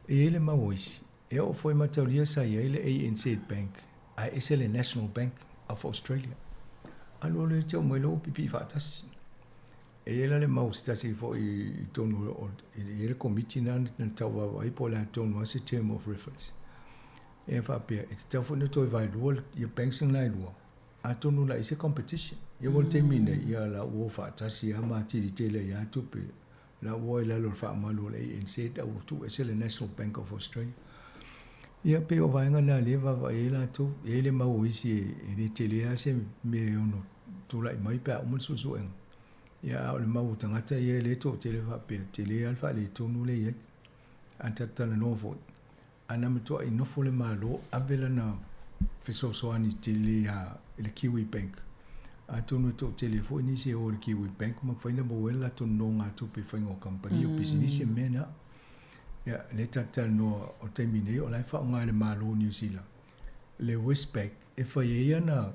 E i ai le mau o isi, e oo foi mataulia sa i ai le ANZ Bank, ae ese le National Bank of Australia. Alu alu e te oo mai loa ua pipii faatasi. E i ai la le mau se tasi foi i totonu o, e i ai le komiti lena na tau vaavaai po o le a tonu lava se term of reference. E faapea, e tatau foi ona toe vaelua ia banks na e lua, atonu la i ai se competition. Ia aua o le taimi nei, ia la ua o faatasi lava ma atili tele ai lava tupe. La ua i lalo o le faamalu o le ANZ a ua tuuese le National Bank of Australia. Ia pei o vaega na lea e vaavaai ai latou. E i ai le mau o isi e le tele lava se mea e ono tulai mai pe a uma le suesuega. Ia a o le mau o tagata ia e le toatele faapea, tele lava le faaletonu lea e i ai. A tatou talanoa foi, a na matuai nofo le Malo ave lana fesoasoani tele lava i le Kiwi Bank, atonu e toatele foi nisi e o i le Kiwi Bank ma mafai ona maua ai le latou nonogatupe i faiga o kamupani, o pisinisi ma mea na. Ia, lea tatou te talanoa o le taimi nei o la e faaaoga e le Malo o Niu Sila le Westpac e fai ai ana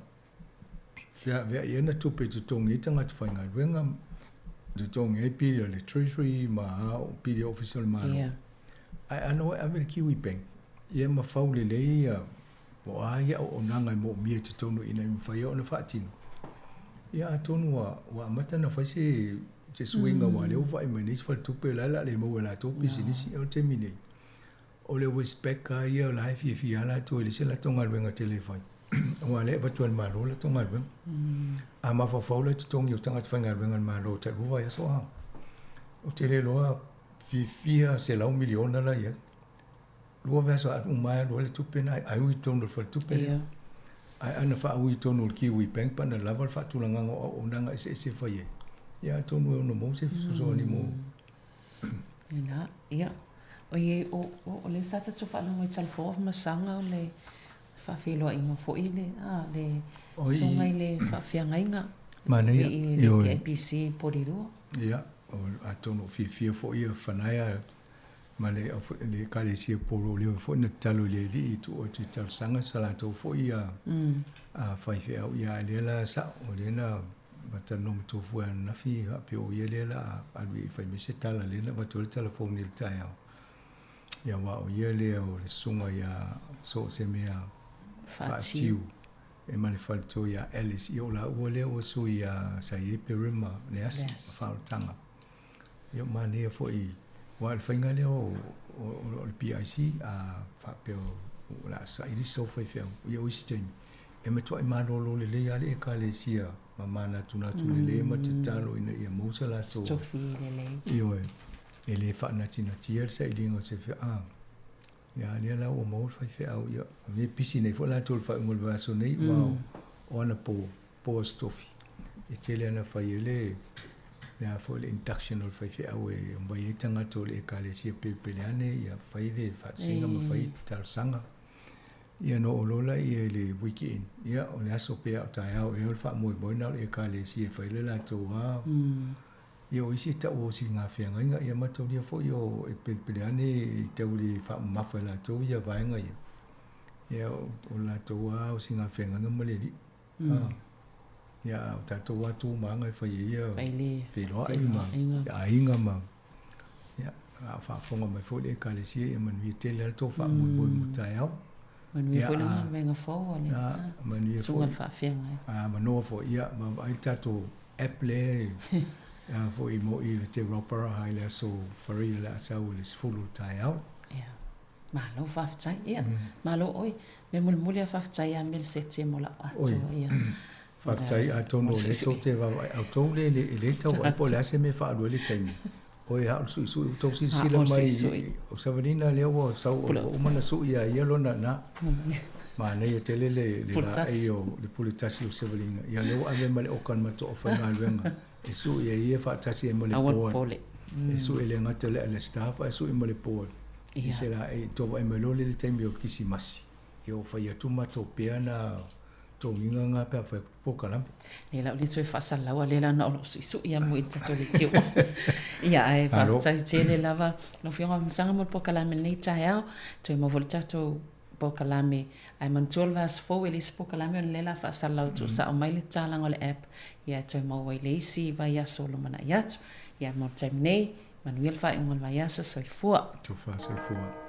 feaveai ai ana tupe e totogi ai tagata faigaluega, totogi ai pili a le Treasury ma a pili a Ofisa o le Malo. Ae ana o e ave i le Kiwi Bank, ia ma fau lelei ia po o a ia auaunaga e moomia i totonu ina ia mafai ai ona faatino. Ia atonu ua amata ona fai se se suiga aua o lea ua vaai mai nei isi faletupe o la e o le a le maua e latou pisinisi. O le taimi nei, o le Westpac lava ia o la e fiafia lava latou e leai se latou galuega tele e fai aua o lea e avatu e le Malo le latou galuega. A mafaufau la i totogi o tagata faigaluega a le Malo tai lua vaiaso a, ou te le iloa fiafia $100 miliona la e i ai. Lua vaiaso a uma ai alu ai le tupe lena ae ui i totonu o le faletupe lea. Ae ana faaui i totonu o le Kiwi Bank pe ana lava le faatulagaga o auaunaga eseese e fai ai, ia atonu e ono maua se fesoasoani mo. Ina, ia. Oi, o, o, o lea sa tatou faalogo i Talofa Masaga o le faafeiloaiga foi le, a, le susuga i le faafeagaiga. Manaia, i le KIPC i Porirua. Ia, o, atonu o fiafia foi ia Fanaia ma le le Ekalesia Polo ua leva foi ona tatalo i le Alii e tuu atu i talosaga sa latou foi a a faifeau ia ae lea la sao o lea na talanoa ma Tofua ananafi faapea o ia lea la a alu i ai fai mai se tala lea na avatu ai le telefoni i le taeao ia aua o ia lea o le susuga ia so o se mea faatiu e ma le faletua ia Alice ia o laua lea ua sui ia sa i ai Perema Leasi ma Faaolataga. Ia manaia foi aua o le faiga lea o le PIC a faapea o le a saili se faifeau, ia o isi taimi e matuai malolo lelei lava le Ekalesia ma manatunatu lelei ma tatalo ina ia maua se latou tofi lelei. Ioe, e le faanatinatia le sailiga o se faifeau. A, ia a lea la ua maua le faifeau, ia o lea e pisi nei foi latou i le faaiuga o le vaiaso nei, aua o anapo po o se tofi e tele ana fai ai le le a foi le induction o le faifeau e omai ai tagata o le ekalesia pelepele ane ia fai le faatasiga ma fai talosaga. Ia na oo loa laia i le weekend, ia o le aso pe a o taeao ea o le faamoemoe na o le ekalesia e fai le latou a ia o isi e tau o sina feagaiga ia mataulia foi o e pelepele ane e tau le faamamafa e latou ia vaega ia. Ia o latou a o sina feagaiga ma le alii. Ia, a o tatou lava tu ma aga e fai ai ia feiloai ma aiga ma, ia, a o faafofoga mai foi le Ekalesia, ia manuia tele lava le tou faamoemoe mo taeao. Manuia foi le galuega fou a le Susuga i le Faafeagai. A manoa foi, ia, vaavaai le tatou app lea a foi mo i le Te Rauparaha i le aso Faraile o le a sau i le 10 o le taeao. Ia. Malo faafetai. Ia, malo oe. Mea mulimuli a faafetai ia Melesete mo lau ato. Ia. Faafetai atonu o lea tou te vaavaai outou le e le tau vaai po o le a se mea e faaalu ai le taimi. Oi a o le suisui ua tou silasila mai o Savalina lea ua sau ua uma ona sui ia ia lona na. Manaia tele le le laei o le pule tasi o Savalina. Ia lea ua ave ma le oka ma toa faigaluega e sui ai ia faatasi ai ma le board. E sui le gata le le staff ae sui ma le board. I se laei tou vaai mai loa lea i le taimi o le Kirisimasi, ia ua fai atu matou pea na togiga na pe a fai atu polokalame. Lea la o lea toe faasalalau a lea la na o loo suisui a mo i le tatou leitio. Ia ae faafetai tele lava lau Afioga Afamasaga mo le polokalame i lenei taeao. Toe maua foi le tatou polokalame ae manatua le vaiaso fou e leai se polokalame ona lea la faasalalau tuusao mai le tatalaga o le app ia e toe maua i le isi vaiaso o lumanai atu. Ia mo le taimi nei, Manuia le faaiuga o le vaiaso. Soifua. Tofa soifua.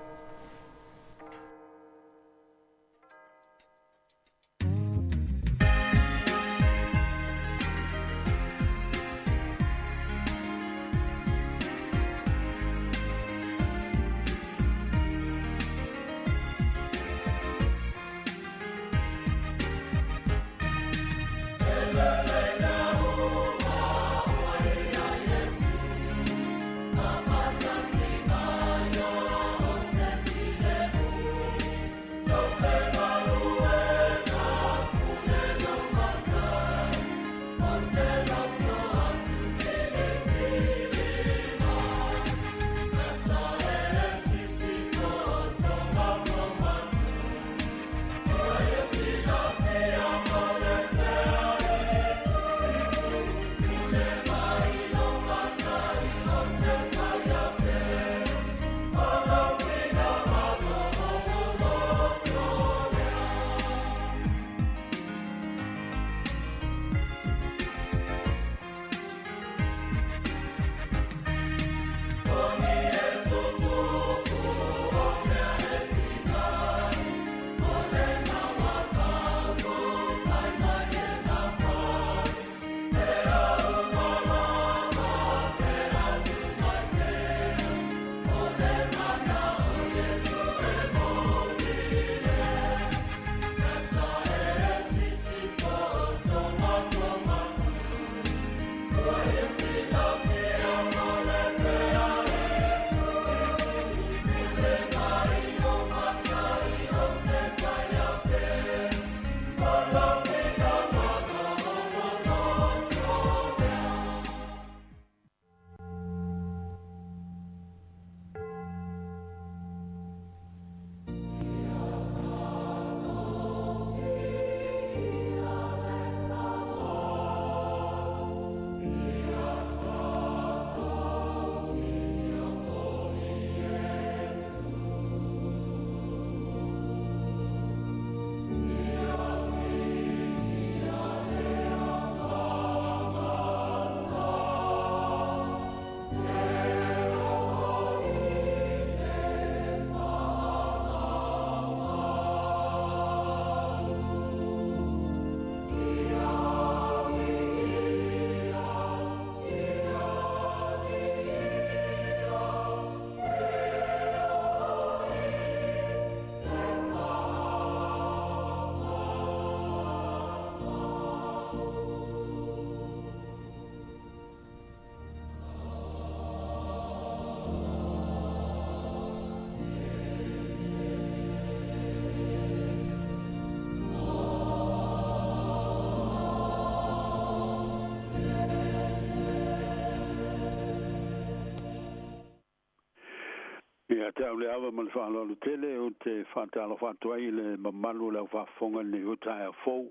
Ia te au le ava ma le faaaloalo tele ou te faatalofa atu ai i le mamalu o le au faafofoga i lenei foi taeao fou.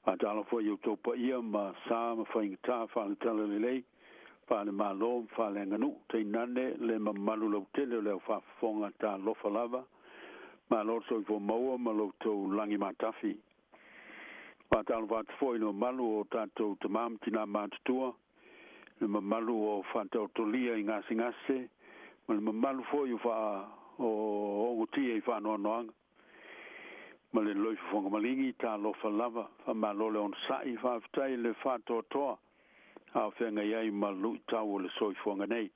Faatalofa i outou paia ma sa ma faigata faale-talalelei, faale-Malo ma faaleaganuu, tainane le mamalu lautele o le au faafofoga talofa lava. Malo le soifua maua ma lo outou lagi matafi. Faatalofa atu foi i le mamalu o tatou tama ma tina matutua, le mamalu o faataotolia i gasegase, ma le mamalu foi o faa o ogotia i faanoanoaga ma le loifofoga maligi, talofa lava, faamalo le onosai, faafetai le faatoatoa a o feagai ai ma luitau o le soifuaga nei.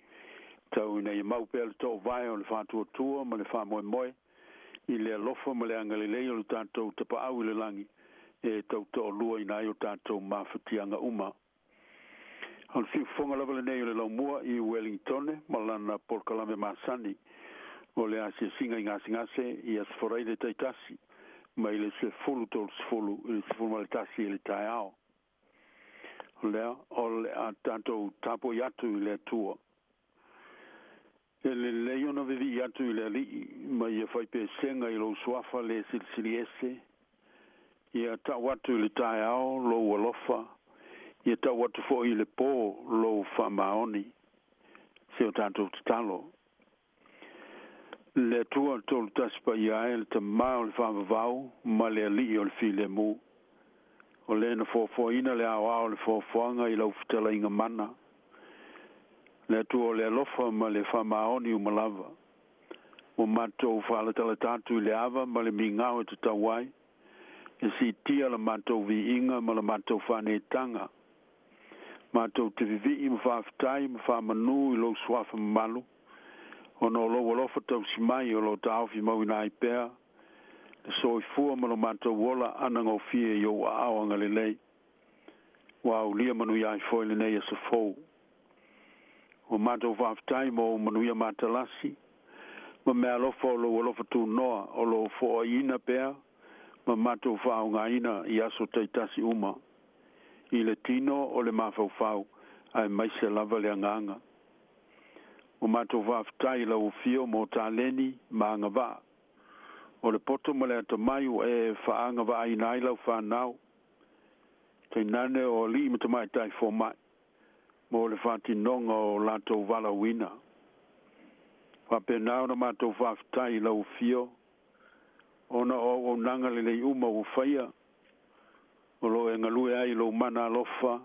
Tau ina ia mau pea le toovae o le faatuatua ma le faamoemoe i le alofa ma le agalelei o le tatou Tapaau i le lagi e tautoaluaina ai o tatou mafatiaga uma. O le siufofoga lava lenei o le Laumua i Uelingitone ma lana polokalame masani o le asiasiga i gasegase i Aso Faraile taitasi mai le 10:30 i le 11 i le taeao. O lea o le a tatou tapuai atu i le Atua. E lelei ona vivii atu i le Alii ma ia faipesega i lou suafa le silisili ese. Ia tau atu i le taeao lou alofa, ia tau atu foi i le po lou faamaoni. Se o tatou tatalo. Le Atua le Tolu Tasi Paia e, le Tamā o le faavavau ma le Alii o le filemu. O le na foafoaina le aoao o le foafoaga i lau fetalaiga mana. Le Atua o le alofa ma le faamaoni uma lava. Ua matou faalatalata atu i le ava ma le migao e tatau ai, e siitia la matou viiga ma la matou faaneetaga. Matou te vivii ma faafetai ma faamanū i lou suafa mamalu, ona o lou alofa tausi mai o lo o taofi mauina ai pea le soifua ma lo matou ola anagofie i ou aao agalelei. Ua aulia manuia ai foi lenei aso fou. Ua matou faafetai mo ou manuia matalasi ma meaalofa o lou alofa tunoa o lo o foaiina pea ma matou faaaogaina i aso taitasi uma, i le tino o le mafaufau aemaise lava le agaga. Ua matou faafetai i lau afio mo taleni ma agavaa. O le poto ma le atamai ua e faaagavaaina ai lau fanau, tainane o alii ma tamaitai fomai, mo le faatinoga o latou valaauina. Faapena ona matou faafetai i lau afio, ona o auaunaga lelei uma ua faia, o lo o e galue ai i lou mana alofa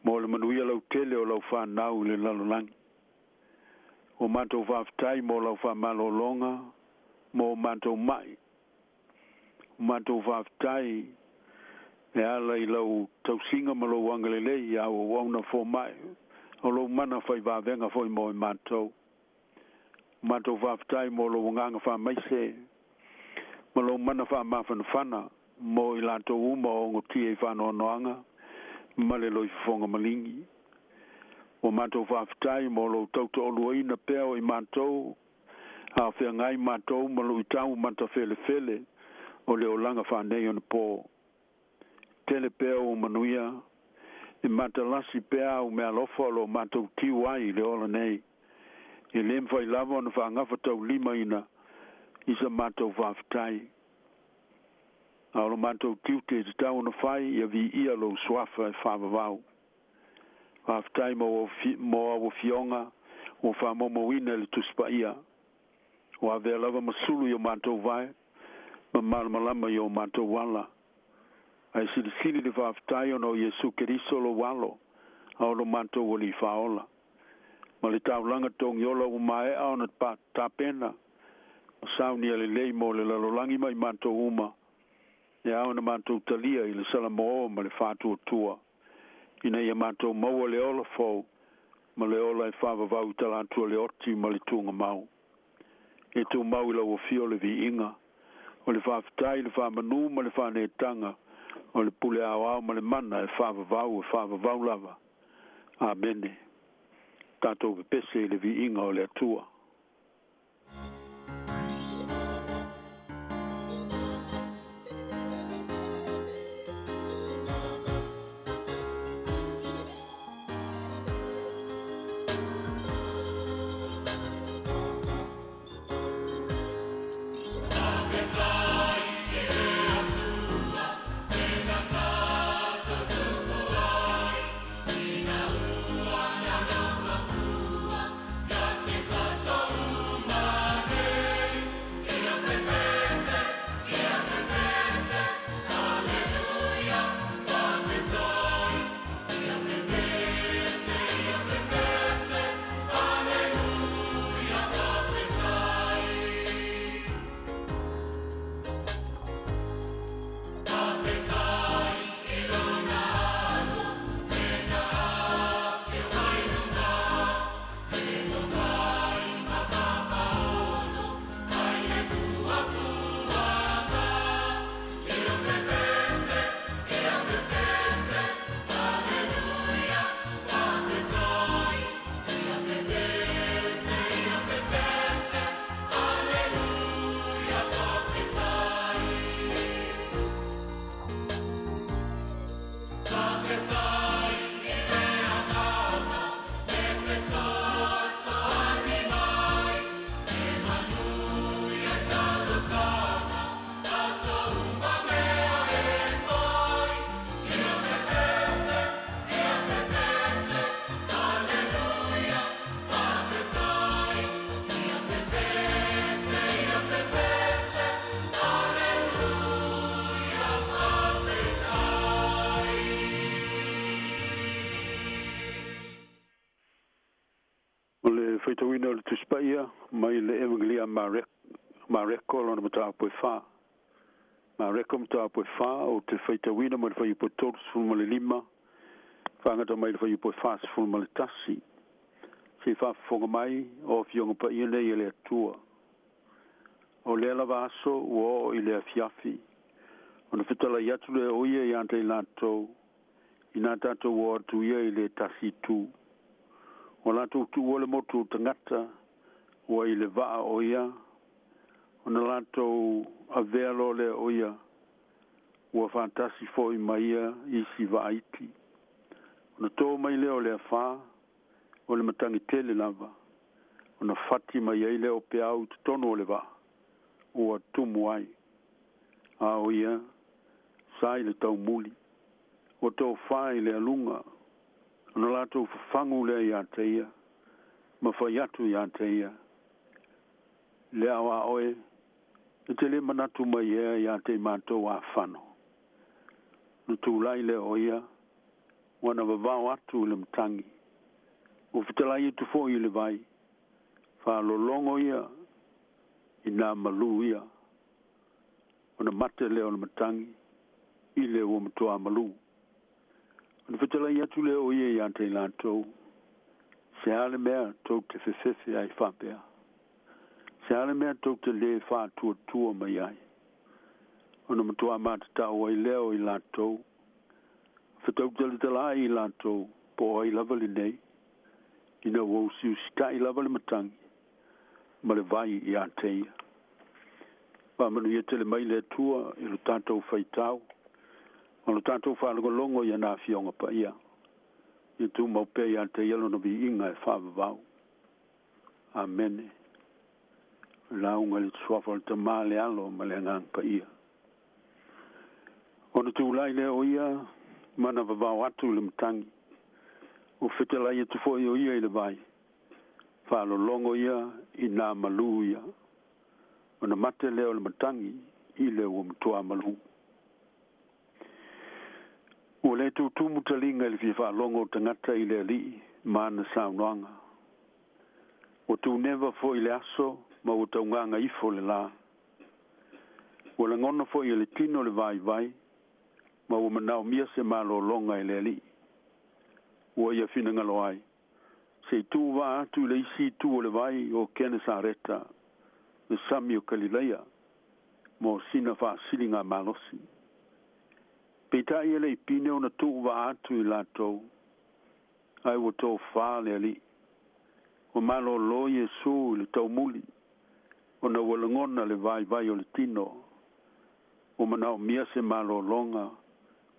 mo le manuia lautele o lau fanau i le lalolagi. Ua matou faafetai mo lau faamalologa mo matou mai. Ua matou faafetai e ala i lau tausiga ma lou agalelei i āu auauna fomai, o lou mana fai vavega foi mo i matou. Ua matou faafetai mo lou agaga faamaise ma lou mana faamafanafana mo i latou uma o ogotia i faanoanoaga ma le loifofoga maligi. Ua matou faafetai mo lou tautoaluaina pea o i matou a o feagai matou ma luitau matafelefele o le olaga faaneionapo. Tele pea ou manuia, e matalasi pea āu meaalofa o lo o matou tiu ai i le ola nei. E lē mafai lava ona faagafataulimaina i sa matou faafetai. A o lo matou tiute e tatau ona fai, ia viia lou suafa e faavavau. Faafetai mo mo au afioga ua faamaumauina i le Tusi Paia. Ua avea lava ma sulu i o matou vae ma malamalama i o matou ala. Ae silisili le faafetai ona o Iesu Keriso lou Alo, a o lo matou Alii Faaola. Ma le taulaga togiola ua maea ona tapena ma saunia lelei mo le lalolagi ma i matou uma, e ao ona matou talia i le salamoō ma le faatuatua, ina ia matou maua le ola fou ma le ola e faavavau i talaatu o le oti ma le tugamau. E tumau i lau afio le viiga, o le faafetai, le faamanū ma le faaneetaga, o le pule aoao ma le mana e faavavau e faavavau lava. Amene. Tatou pepese i le viiga o le Atua. O le faitauina o le Tusi Paia mai le Evagelia a Mareko lona mataupu e fa. Mareko mataupu e fa, ou te faitauina mai le fuaiupu e 35, faagata mai le fuaiupu e 41. Se i faafofoga mai o Afioga Paia nei e le Atua. O lea lava aso ua oo i le afiafi, ona fetalai atu lea o ia ia te i latou, inā tatou o atu ia i le tasi itu. Ua latou tuua le motu o tagata ua i le vaa o ia, ona latou avea loa lea o ia, ua faatasi foi ma ia isi vaa iti. Ona tō mai lea o le afā, o le matagi tele lava, ona fati mai ai lea o peau i totonu o le vaa, ua tumu ai. A o ia, sa i le taumuli, ua tofā i le aluga, ona latou fafagu lea iā te ia, ma fai atu iā te ia, Le ao a oe, e te le manatu mai ea iā te i matou afano? Ona tulai lea o ia, ua na vavao atu i le matagi, ua fetalai atu foi i le vai, faalologo ia i nā malū ia, ona mate lea o le matagi i le ua matuā malū. Ona fetalai atu lea o ia iā te i latou, Se a le mea tou te fefefe ai faapea? Se a le mea tou te lē faatuatua mai ai? Ona matuā matatau ai lea o i latou, fetautalitala ai i latou, po o ai lava lenei, ina ua usiusitaʻi lava le matagi ma le vai iā te ia. Faamanuia tele mai le Atua i lo tatou faitau ma lo tatou faalogologo i ana Afioga Paia. Ia tumau pea iā te ia Lona viiga e faavavau. Amene. Lauga i le Suafa o le Tama, le Alo ma le Agaga Paia. Ona tulai lea o ia ma na vavao atu i le matagi. Ua fetalai atu foi o ia i le vai. Faalologo ia i nā malū ia. Ona mate lea o le matagi i le ua matuā malū. Ua le tutumu taliga i le fia faalogo o tagata i le Alii ma ana saunoaga. Ua tuneva foi le aso ma ua taugaga ifo le lā. Ua lagona foi e le tino le vaivai ma ua manaomia se malologa e le Alii. Ua ia finagalo ai, se i tuuvaa atu i le isi itu o le vai o Kenesareta, le sami o Kalilaia, mo sina faasiliga malosi. Peitai e le i pine ona tuuvaa atu i latou, ae ua tofā le Alii. Ua malōlō Iesū i le taumuli, ona ua lagona le vaivai o le tino. Ua manaomia se malōlōga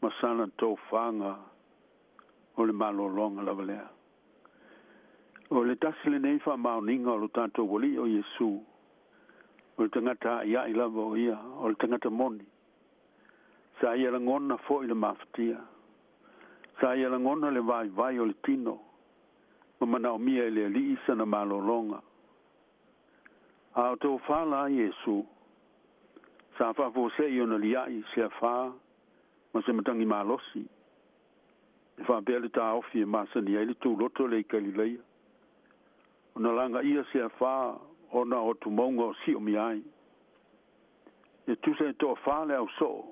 ma sana tofaga o le malōlōga lava lea. O le tasi lenei faamaoniga o lo tatou Alii o Iesū, o le tagata a'ia'i lava o ia, o le tagata moni. Sa ia lagona foi le mafatia. Sa ia lagona le vaivai o le tino ma manaomia e le Alii sana malōlōga. A o tofā la Iesū, sa faafuase'i ona lia'i se afā ma se matagi malosi, e faapea le taofi e masani ai le tuloto lea i Kalilaia, ona lagaia se afā ona o tumauga o siomia ai. E tusa e toafā le ausoo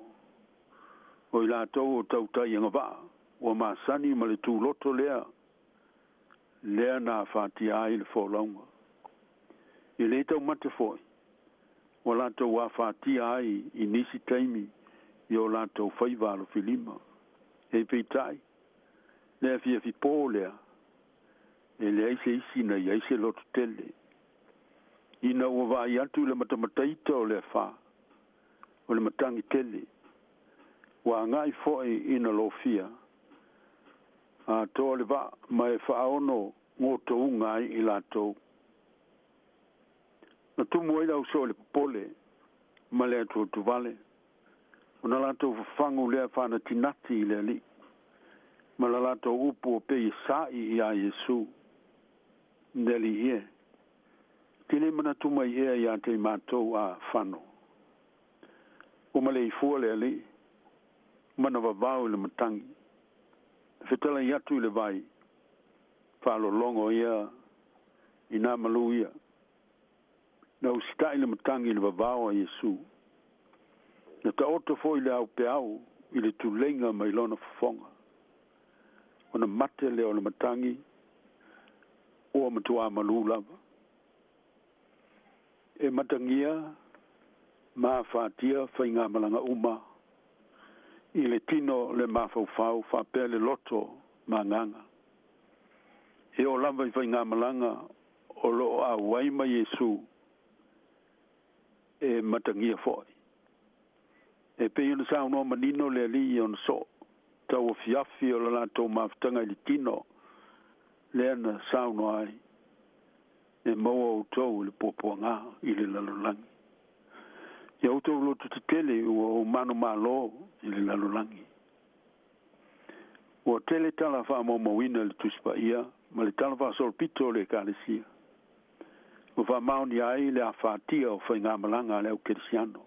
o i latou o tautai agavaa ua masani ma le tuloto lea, lea na afatia ai le folauga. E lē taumate foi ua latou afatia ai i nisi taimi i o latou faiva alofilima. He peitai, le afiafi pō lea, e leai se isi na i ai se loto tele. Ina ua vaai atu i le matamataita o le afā, o le matagi tele, ua agai foi ina lofia, Atoa le vaa ma e faaono gotouga ai i latou. Na tumu ai le ausoo i le popole ma le atuatuvale, ona latou fafagu lea faanatinati i le Alii, ma la latou upu ua pei e sa'i iā Iesu. Le Alii e, e te le manatu mai ea iā te i matou a fano? Ua maleifua le Alii, ma na vavao i le matagi, na fetalai atu i le vai, faalologo ia i nā malū ia. Na usita'i le matagi i le vavao a Iesu. Na taoto foi le aupeau i le tuleiga mai lona fofoga. Ona mate lea o le matagi, ua matuā malū lava. E matagia ma afatia faigamalaga uma i le tino le mafaufau faapea le loto ma agaga. E oo lava i faigamalaga o lo o auai ma Iesu e matagia foi. E pei ona saunoa manino le Alii i ona soo tauafiafi o le latou mafutaga i le tino, lea na saunoa ai, E maua outou i le puapuaga i le lalolagi. Ia outou loto tetele ua ou manumalo i le lalolagi. Ua tele tala faamaumauina i le Tusi Paia ma le Tala Faasolopito o le Ekalesia, ua faamaonia ai le afatia o faigamalaga a le au kerisiano.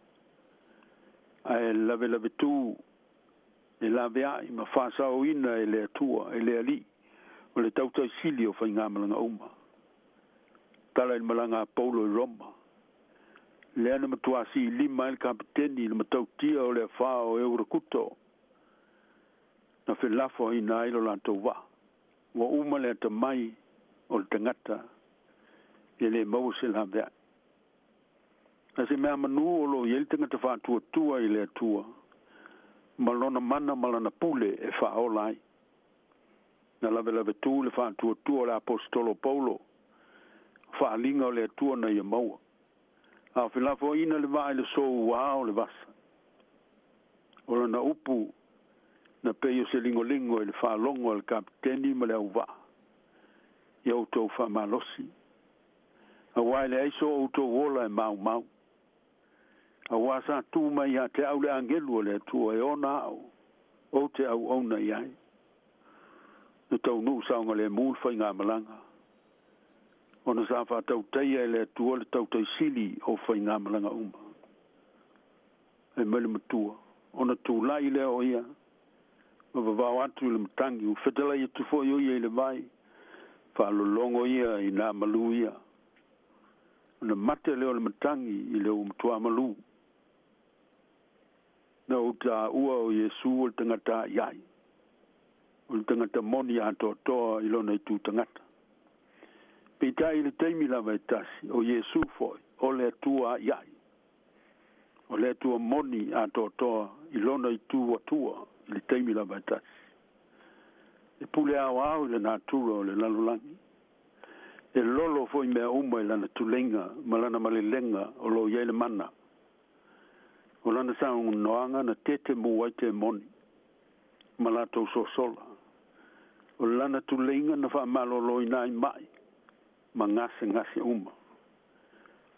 Ae lavelavetū e laveai ma faasaoina e le Atua, e le Alii, o le tautai sili o faigamalaga uma. Tala i le malaga a Paulo i Roma, lea na matuā siilima ai le kapeteni i le matautia o le afā o Eurakuto, na felafoaiina ai lo latou vaa. Ua uma le atamai o le tagata e le maua se laveai. A se mea manū o lo o i ai le tagata faatuatua i le Atua ma lona mana ma lana pule e faaola ai. Na lavelavetū le faatuatua o le Aposetolo Paulo, o faaaliga o le Atua na ia maua, a o felafoaiina le vaa i le souā o le vasa. O lana upu na pei o se ligoligo i le faalogo a le kapeteni ma le auvaa, Ia outou faamalosi, auā e leai so outou ola e maumau. Auā sa tu mai ia te au le agelu o le Atua e ona au, ou te auauna i ai. Na taunuu saogalemu le faigamalaga, ona sa faatautaia e le Atua le tautai sili o faigamalaga uma. Fai mai le matua, ona tulai lea o ia, ma vavao atu i le matagi, ua fetalai atu foi o ia i le vai, faalologo ia i nā malū ia. Ona mate lea o le matagi i le ua matuā malū. Na ou taua o Iesu o le tagata a'ia'i, o le tagata moni atoatoa i lona itu tagata. Peitai i le taimi lava e tasi, o Iesu foi o le Atua a'ia'i, o le Atua moni atoatoa i lona itu Atua i le taimi lava e tasi. E pule aoao i le natura o le lalolagi. E lolo foi mea uma i lana tuleiga ma lana malelega o lo o i ai le mana. O lana saunoaga na tetemu ai temoni ma latou sosola. O lana tuleiga na faamaloloina ai ma'i ma gasegase uma.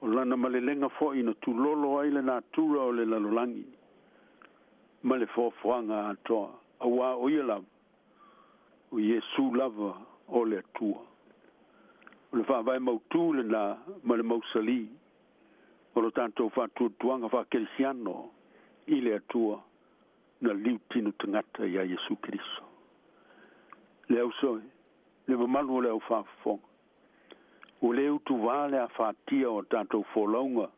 O lana malelega foi na tulolo ai le natura o le lalolagi ma le foafoaga atoa, auā o ia lava, o Iesu lava o le Atua. O le faavae mautū lenā ma le mausalī o lo tatou faatuatuaga faakerisiano i le Atua na liutino tagata iā Iesu Keriso. Le auso e, le mamalu o le au faafofoga, ua le utuvā le afatia o a tatou folauga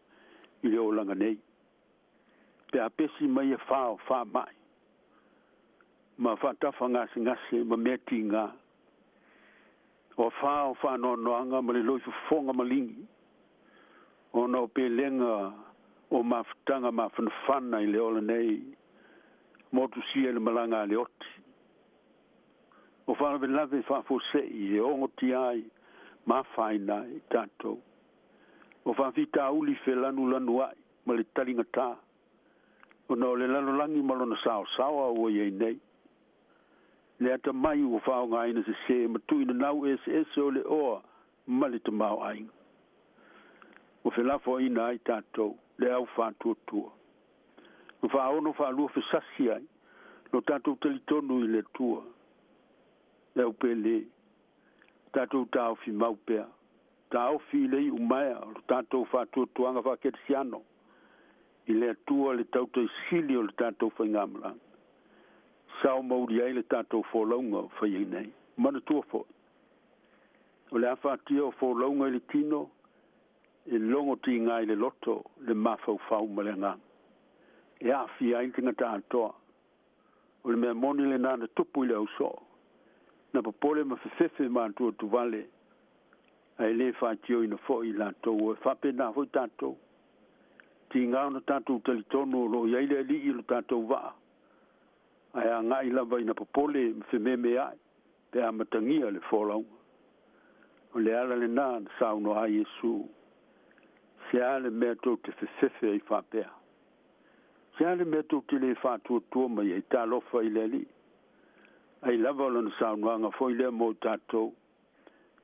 i le olaga nei, pe a pesi mai e fā o faama'i ma faatafa gasegase ma mea tigā, o afā o faanoanoaga ma le loifofoga maligi, ona o pelega o mafutaga mafanafana i le ola nei motusia i le malaga a le oti. O faalavelave faafuasei e ogotia ai ma afaina ai tatou. O faafitauli felanulanuai ma le taligatā, ona o le lalolagi ma lona saosaoa ua i ai nei. Le atamai ua faaaogaina sesē ma tuuina eseese o le oa ma le tamaoaiga. Ua felafoaiina ai tatou le au faatuatua. Ma faaono faalua fesasi ai lo tatou talitonu i le Atua. Le au pele, tatou taofi mau pea, taofi i le iumaea o lo tatou faatuatuaga faakerisiano i le Atua le tautaisili o le tatou faigamalaga. Sao mauli ai le tatou folauga o fai ai nei. Manatua foi, o le afatia o folauga i le tino, e logo tiga i le loto le mafaufau ma le agaga. E aafia ai le tagata atoa. O le mea moni lenā na tupu i le ausoo. Na popole ma fefefe ma atuatuvale, ae lē faitioina foi i latou e faapenā foi tatou. Tigā ona tatou talitonu o loo i ai le alii o le tatou vaa, ae agai lava ina popole ma fememeai pe a matagia le folauga. O le ala lenā na saunoa ai Iesu. Se a le mea tou te fefefe ai faapea. Se a le mea tou te lē faatuatua mai ai talofa i le alii. Ai lava o lona saunoaga foi lea mo tatou.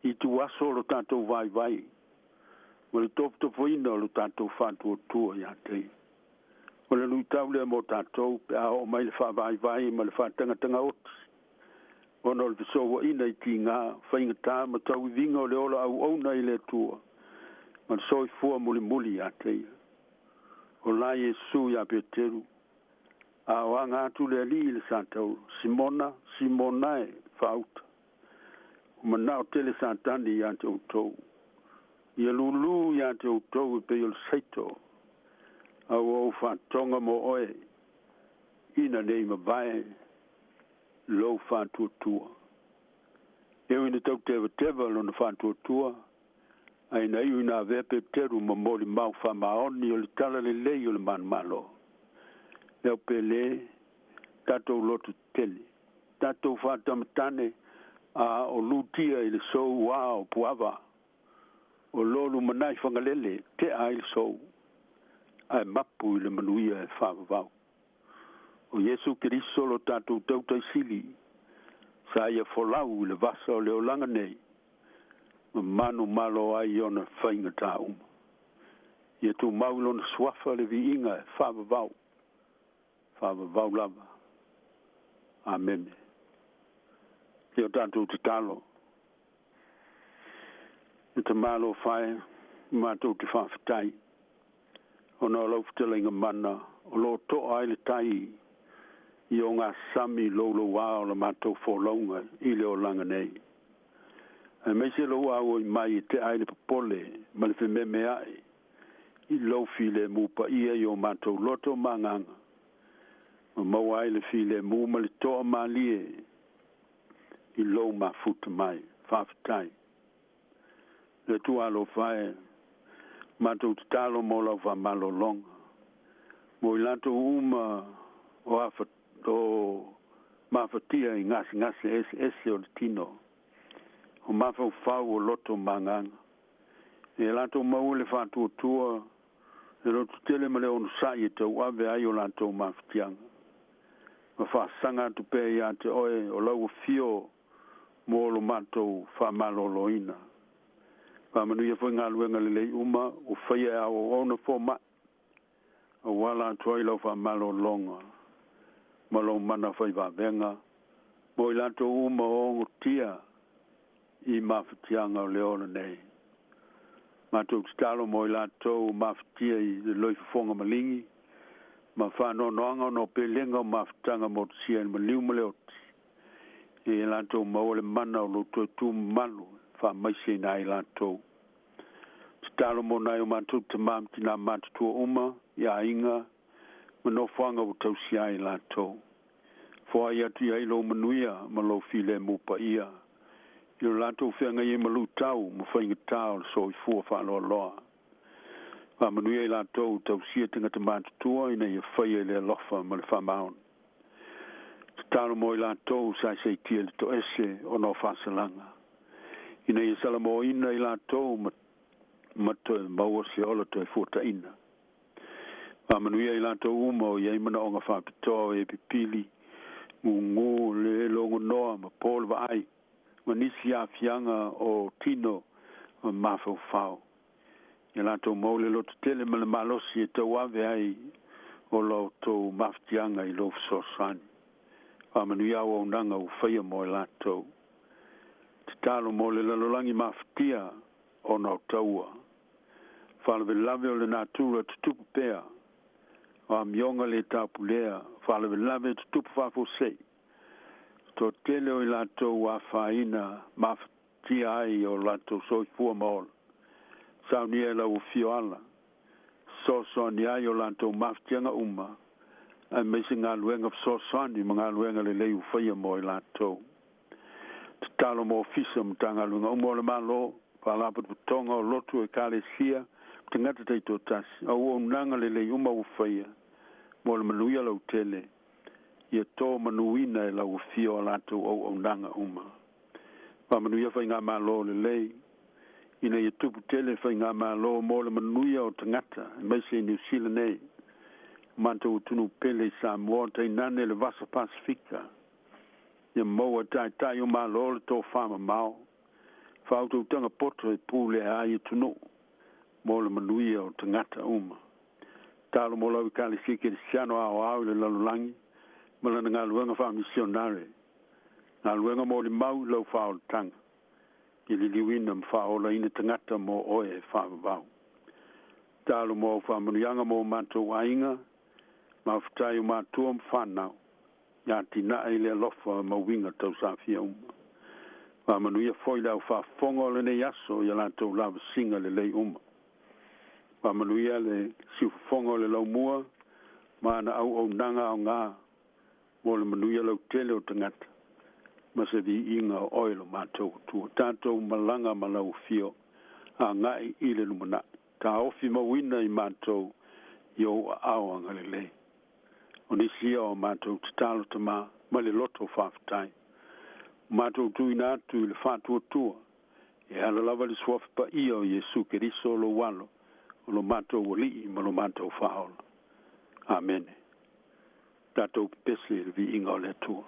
I tuaso o lo tatou vaivai. Ma le tofotofoina o lo tatou faatuatua ia te ia. O le luitau lea mo tatou pe a oo mai le faavaivai ma le faatagataga oti. Ona o le fesouaina i tigā, faigatā ma tauiviga o le ola auauna i le Atua. Ma le soifua mulimuli ia te ia. O la Iesu iā Peteru. A o aga atu le alii i le Satauro. Simona, Simona e faauta. Ua manao tele Satani ia te outou. Ia lūlū ia te outou e pei o le saito. A ua ou faatoga mo oe. Ina nei mavae lou faatuatua. E ui ina tautevateva lona faatuatua, ae na iu ina avea Peteru ma molimau faamaoni o le talalelei o le manumalo. Le au pele, tatou loto tele, tatou faatamatane a o lutia i le sou ā o puava, o lo lumanai Fagalele tea ai le sou, ae mapu i le manuia e faavavau. O Iesu Keriso lo tatou tautaisili, sa ia folau i le vasa o le olaga nei, ma manumalo ai i ona faigatā uma. Ia tumau i lona suafa le viiga e faavavau, faavavau lava. Amene. Ia o tatou tatalo. E Tamā alofa e, matou te faafetai ona o lau fetalaiga mana o loo toa ai le tai i ogasami loulouā o la matou folauga i le olaga nei. Aemaise lou auai mai e tea ai le popole ma le fememeai i lou filemu paia i o matou loto ma agaga, ma maua ai le filemu ma le toamalie i lou mafuta mai. Faafetai. Le Atua alofa e, matou tatalo mo lau faamalologa, mo i latou uma o afa o mafatia i gasegase eseese o le tino, o mafaufau o loto ma agaga. E latou maua le faatuatua, le lototele ma le onosai e tauave ai o latou mafatiaga. Ma faasaga atu pea ia te oe o lau afio mo lo matou faamaloloina. Faamanuia foi galuega lelei uma ua faia e auauauna foma'i, auala atu ai lau faamalologa ma lou mana faivavega mo i latou uma o ogotia i mafatiaga o le ola nei. Matou tatalo mo i latou mafatia i le loifofoga maligi ma faanoanoaga ona o pelega o mafutaga motusia i le maliu ma le oti. E i latou maua le mana o lou toe tu mamalu faamaiseina ai latou. Tatalo mo nai o matou tamā ma tinā matutua uma i aiga ma nofoaga ua tausia ai latou. Foai atu i ai lou manuia ma lou filemu paia i lo latou feagai ai ma luitau ma faigatā o le soifua faaloaloa. Faamanuia i latou tausia tagata matutua ina ia faia i le alofa ma le faamaoni. Tatalo mo i latou sa saisaitia i le toese ona o faasalaga, ina ia salamoaina i latou ma ma toe maua se ola toe fuataina. Faamanuia i latou uma o i ai manaoga faapitoa o e pipili, gugū, le logonoa, po le vaai ma nisi aafiaga o tino ma mafaufau. Ia latou maua le lototele ma le malosi e tauave ai o la outou mafatiaga i lou fesoasoani. Faamanuia auaunaga ua faia mo i latou. Tatalo mo le lalolagi mafatia ona o taua. Faalavelave o le natura e tutupu pea. O amioga lē taupulea, faalavelave e tutupu faafuasei. Toatele o i latou ua afaina mafatia ai o latou soifua ma ola. Saunia e lau afio ala, fesoasoani ai o latou mafatiaga uma, aemaise galuega fesoasoani ma galuega lelei ua faia mo i latou. Tatalo mo ofisa o Matagaluega uma o le Malo, Faalapotopotoga o Lotu Ekalesia ma tagata taitoatasi, auaunaga lelei uma ua faia mo le manuia lautele, ia to manuina e lau afio a latou auaunaga uma. Faamanuia faigamalo lelei, ina ia tupu tele faigamalo mo le manuia o tagata, aemaise i Niu Sila nei, o matou atunuu pele i Samoa, tainane le Vasa Pasefika. Ia maua e taitai o Malo le tofamamao, faautautaga poto e pulea ai atunuu mo le manuia o tagata uma. Tatalo mo lau Ekalesia Kerisiano aoao i le lalolagi ma lana galuega faamisionare, galuega molimau i lau faaolataga, ia liliuina ma faaolaina tagata mo oe e faavavau. Tatalo mo au faamanuiaga mo o matou aiga, mafutai o matua ma fanau, ia atinae i le alofa ma uiga tausafia uma. Faamanuia foi le au faafofoga o lenei aso i a latou lavasiga lelei uma. Faamanuia le siufofoga o le laumua ma ana auaunaga aoga mo le manuia lautele o tagata ma se viiga o oe lo matou Atua. Tatou malaga ma lau afio agai i le lumanai. Taofi mauina i matou i ou aao agalelei. O nisi ia o a matou tatalo Tama ma le loto faafetai. Ua matou tuuina atu i le faatuatua e ala lava i le Suafa Paia o Iesu Keriso lou Alo, o lo matou Alii ma lo matou Faaola. Amene. Tatou pepese i le viiga o le Atua.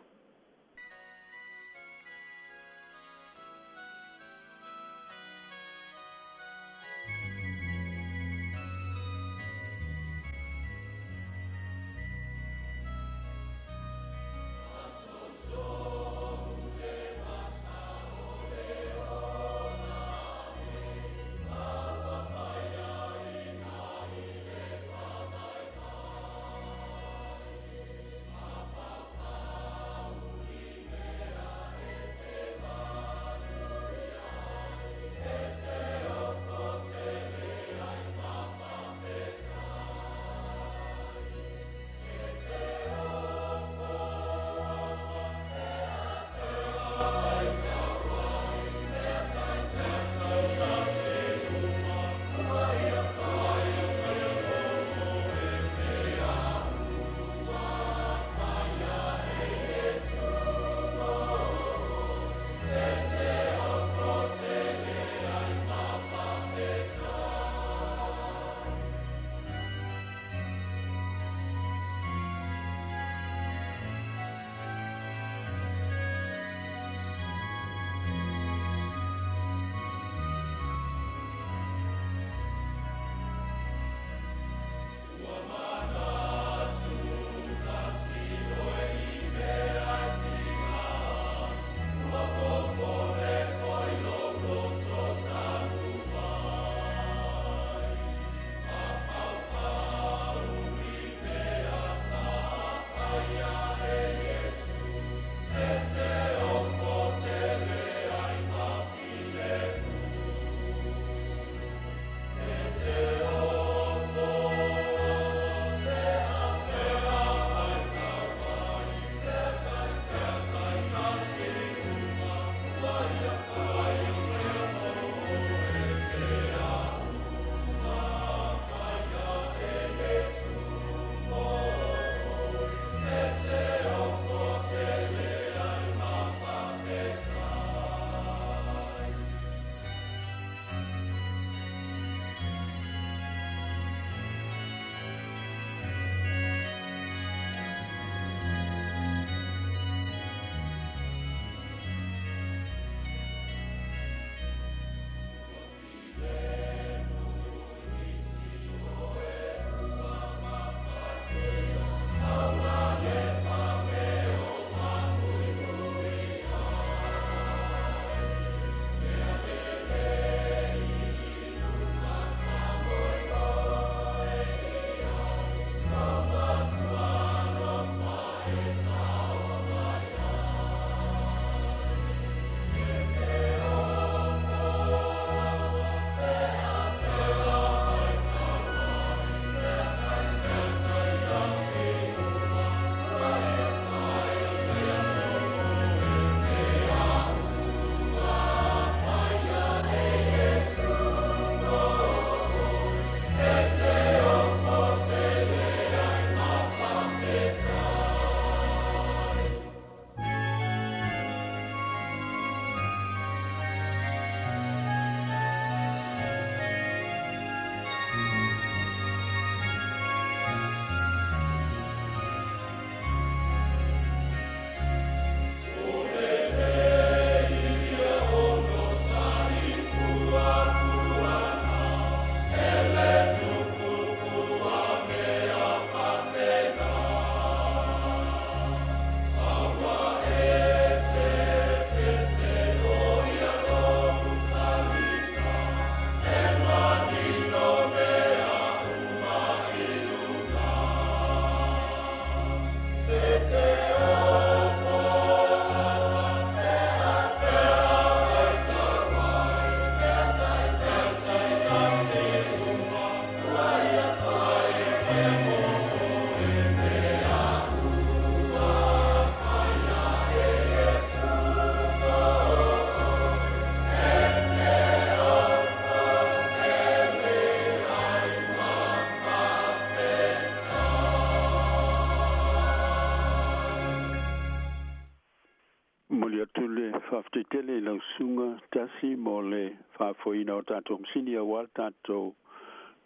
Momoli atu le faafetai tele i lau susuga Tasi mo le faafoeina o tatou masini aua le tatou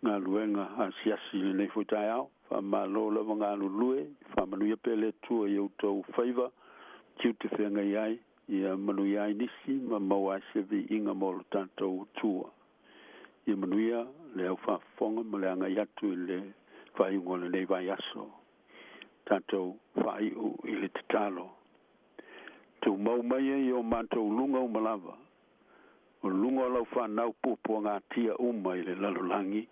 galuega asiasi i lenei foi taeao. Faamalo lava galulue, faamanuia pea le Atua i outou faiva, tiute feagai ai, ia manuia ai nisi ma maua ai se viiga mo lo tatou Atua. Ia manuia le au faafofoga ma le agai atu i le faaiuga o lenei vaiaso. Tatou faaiu i le tatalo. Tumau mai e i o matou luga uma lava, o luga o lau fanau puapuagatia uma i le lalolagi,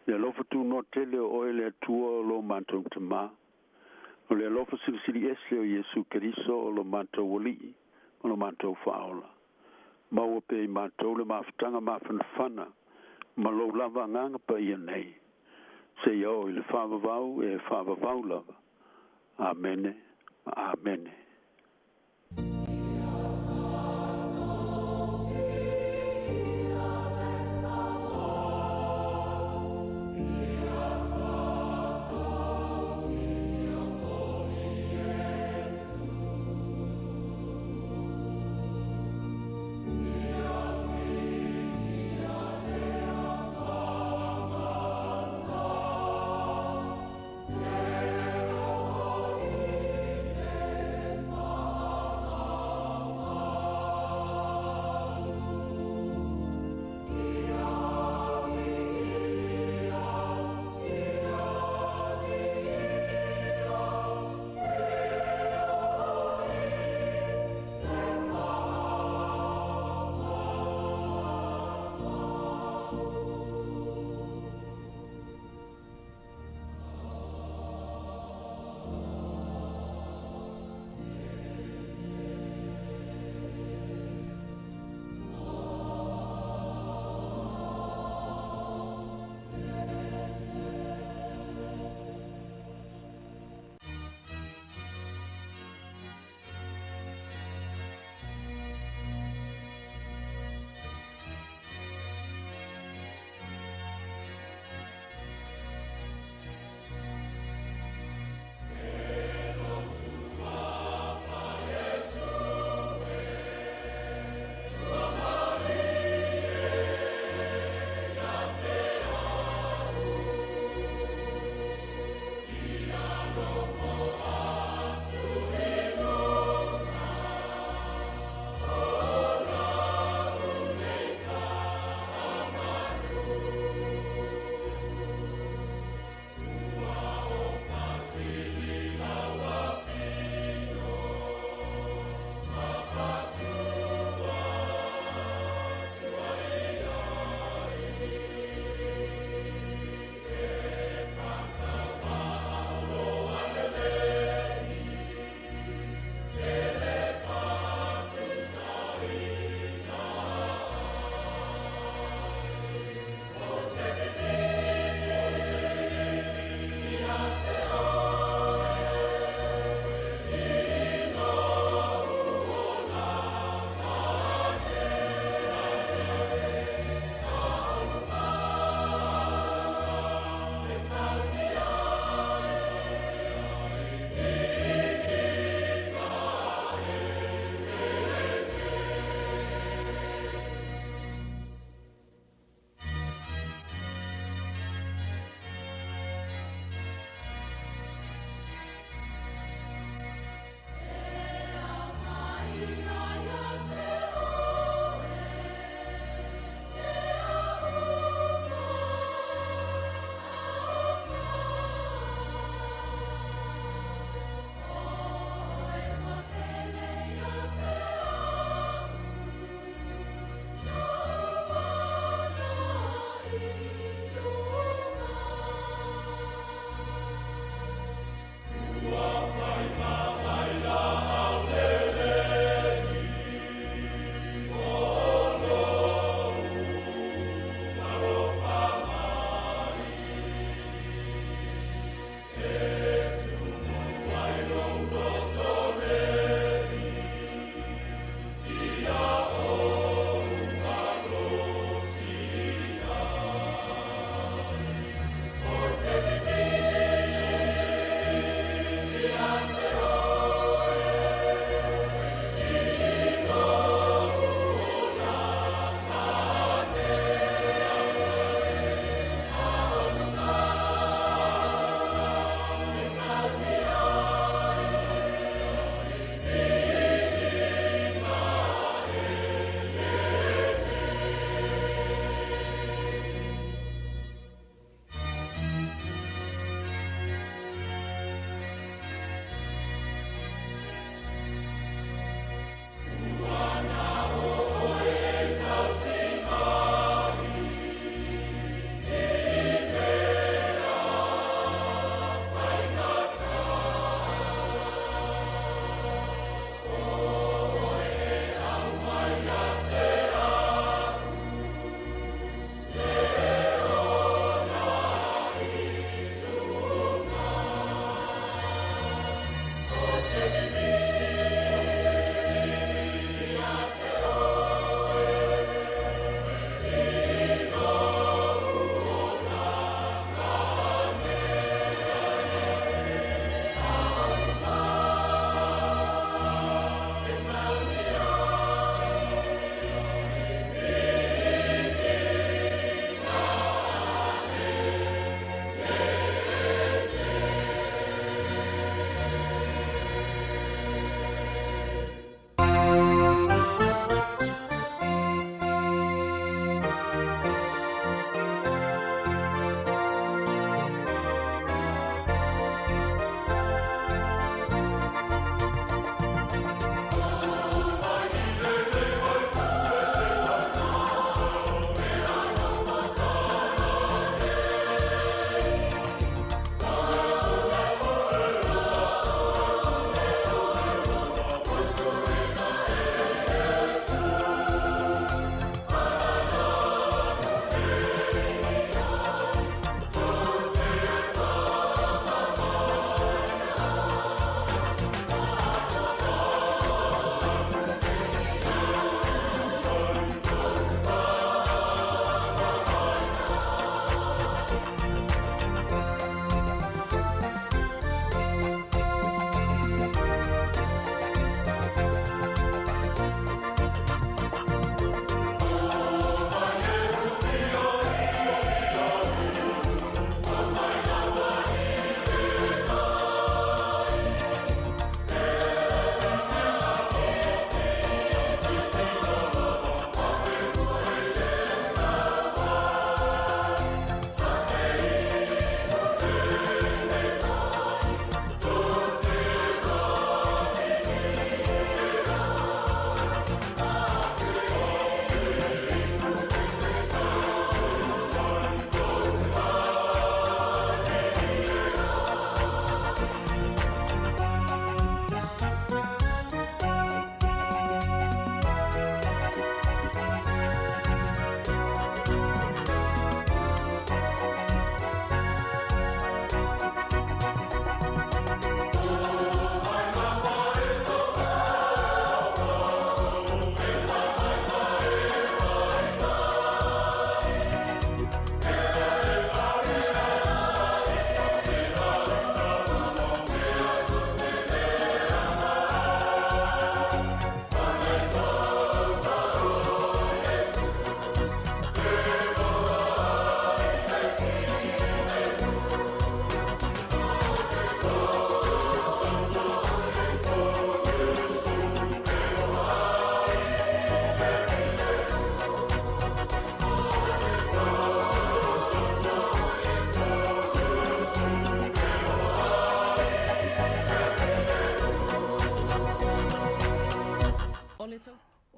le alofa tunoa tele o oe le Atua o lo matou Tamā, o le alofa silisili ese o Iesu Keriso o lo matou Alii ma lo matou Faaola. Maua pea i matou le mafutaga mafanafana ma lou lava Agaga Paia nei, seia oo i le faavavau e faavavau lava. Amene ma Amene.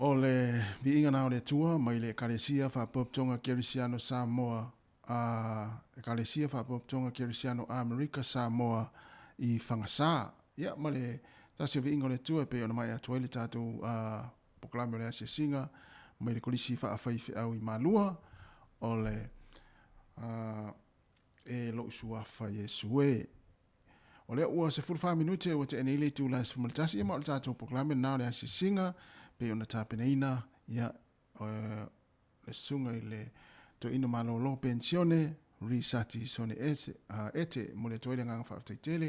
O le viiga na o le Atua mai le Ekalesia Faapotopotoga Kerisiano Samoa a Ekalesia Faapotopotoga Kerisiano Amerika Samoa i Fagasā. Ia, ma le tasi o viiga o le Atua e pei ona maea atu ai le tatou polokalame o le asiasiga mai le Kolisi Faafaifeau i Malua, o le E Lou Suafa Iesu E. O lea ua 14 minute ua tea nei le itula e 11, ia ma o le tatou polokalame lena o le asiasiga pei ona tapenaina, ia, le susuga i le toeaina malolo penisione Risati Sone Ete, Ete momoli atu ai le agaga faafetai tele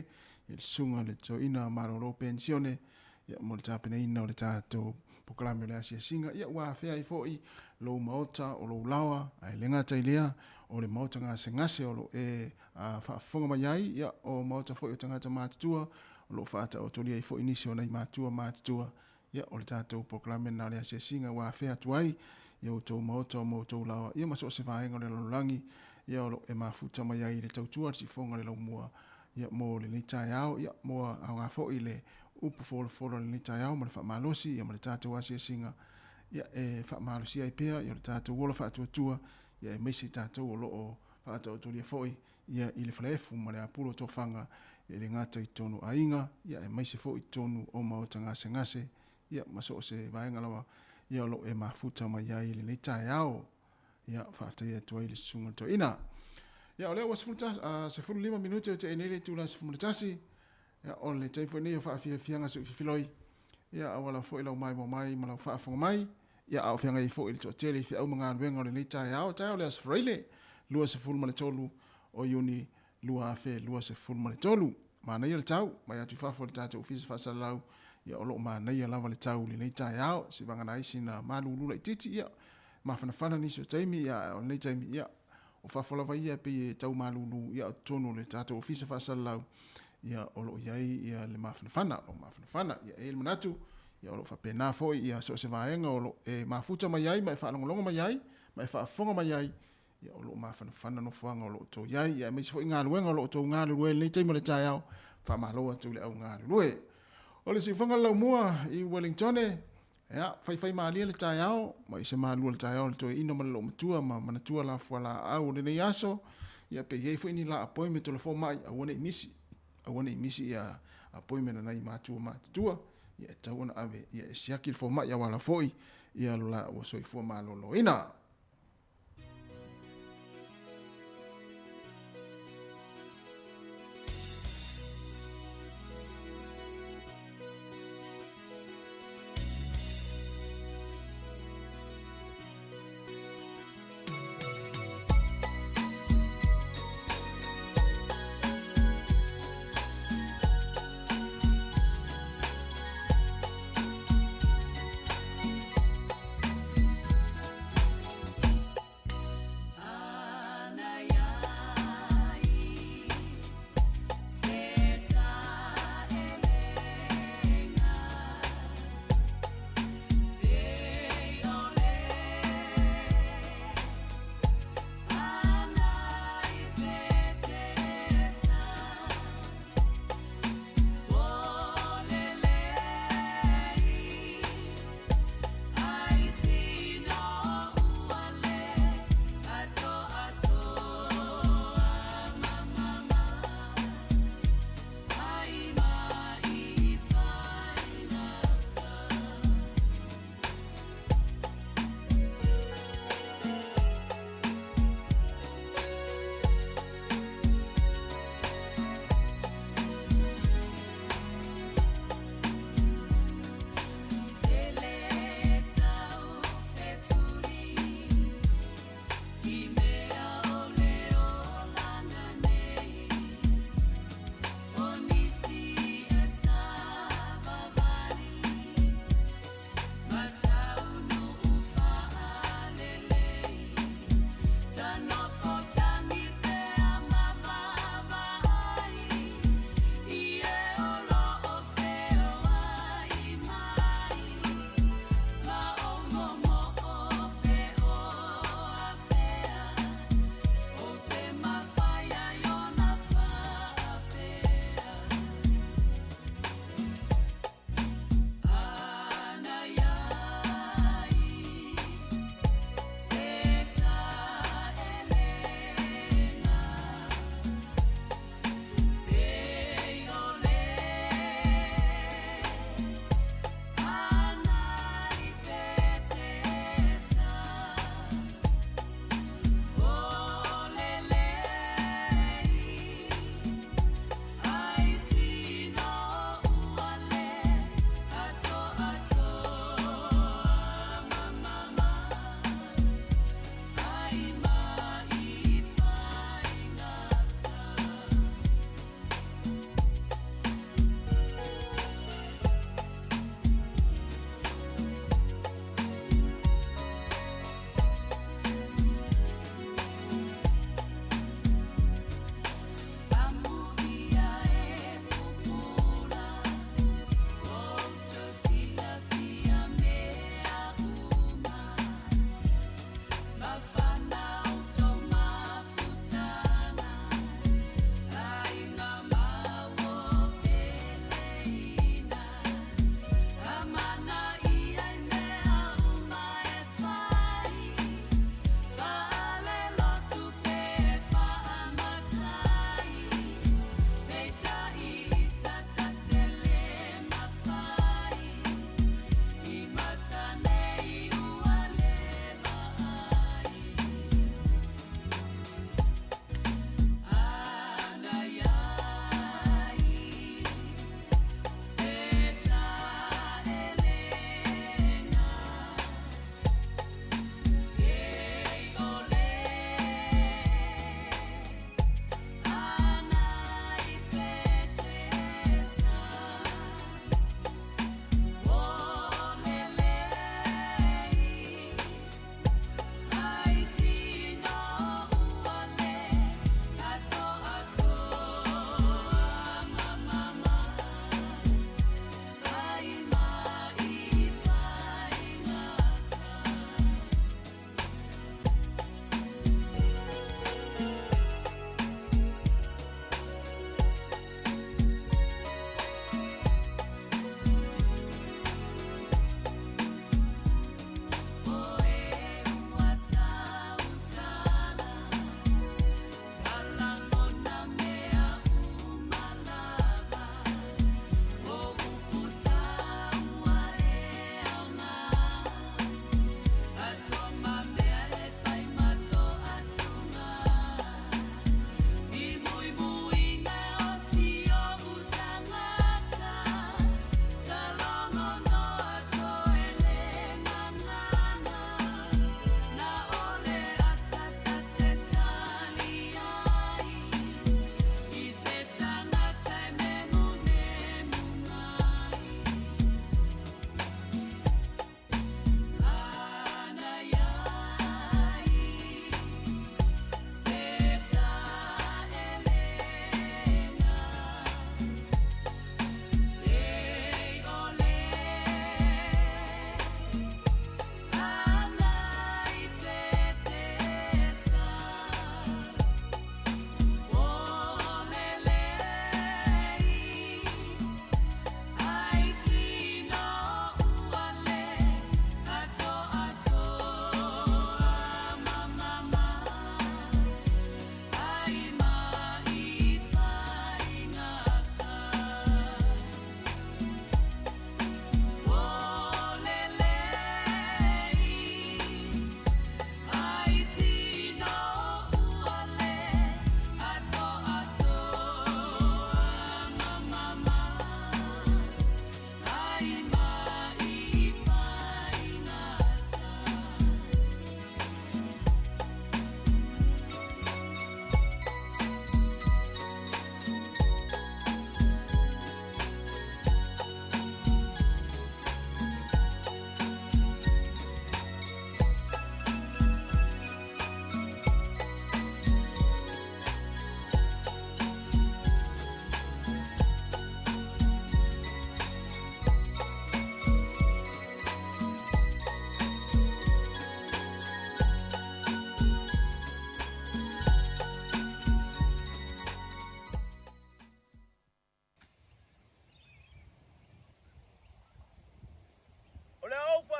i le susuga i le toeaina malolo penisione ia, mo le tapenaina o le tatou polokalame o le asiasiga. Ia, ua afea ai foi lou maota o lou laoa, ae le gata i lea, o le maota gasegase o lo o e faafofoga mai ai, ia, o maota foi o tagata matutua, o lo o faataotolia ai foi nisi o nai matua matutua. Ia, o le tatou polokalame lena o le asiasiga ua afea atu ai i outou maota o ma outou laoa, ia ma so o se vaega o le lalolagi, ia, o lo o e mafuta mai ai i le tautua a le siufofoga o le laumua, ia, mo lenei taeao, ia, mo aoga foi le upu folafolo i lenei taeao ma le faamalosi, ia, ma le tatou asiasiga, ia, e faamalosia ai pea, ia, o le tatou ola faatuatua, ia, aemaise i tatou o lo o faataotolia foi, ia, i le falaefu ma le apulu o tofaga, ia, e le gata i totonu o aiga, ia, aemaise foi i totonu o maota gasegase, ia, ma so o se vaega lava, ia, o lo o e mafuta mai ai i lenei taeao. Ia, faafetai atu ai i le Susuga i le Toeaina. Ia, o lea ua 15 minute o tea nei le itula 11. Ia, o le taimi foi nei o faafiafiaga suififiloi. Ia, auala foi lau maimoa mai ma lau faafofoga mai. Ia, a o feagai ai foi le toatele i feau ma galuega o lenei taeao, taeao le Aso Faraile, 23 o Iuni 2023. Manaia le tau, mai atu i fafo i le tatou Ofisa Faasalalau, ia o lo o manaia lava le tau i lenei taeao, seivagana ai sina malulu laitiiti, ia mafanafana nisi o taimi, ia ae o lenei taimi, ia o fafo lava ia e pei e tau malulu, ia o totonu o le tatou Ofisa Faasalalau, ia o lo o i ai ia le mafanafana, o lo o mafanafana. Ia e i ai le manatu, ia o lo o faapena foi ia so o se vaega o lo o e mafuta mai ai ma e faalogologo mai ai ma e faafofoga mai ai, ia o lo o mafanafana nofoaga o lo o outou i ai, ia aemaise foi galuega o lo o outou galulue i lenei taimi o le taeao, faamalo atu i le au galulue. O le siufaga o le laumua i Wellingtone, ia, faifai malie le taeao, ma i se malua le taeao le toeaina ma le loomatua ma manatua la fualaau o lenei aso, ia pe i ai foi ni la appointment o le fomai, aua ne i misi, aua ne i misi ia appointment a nai matua matutua, ia e tatau ona ave, ia e siaki le fomai auala foi, ia lo la ua soifua maloloina.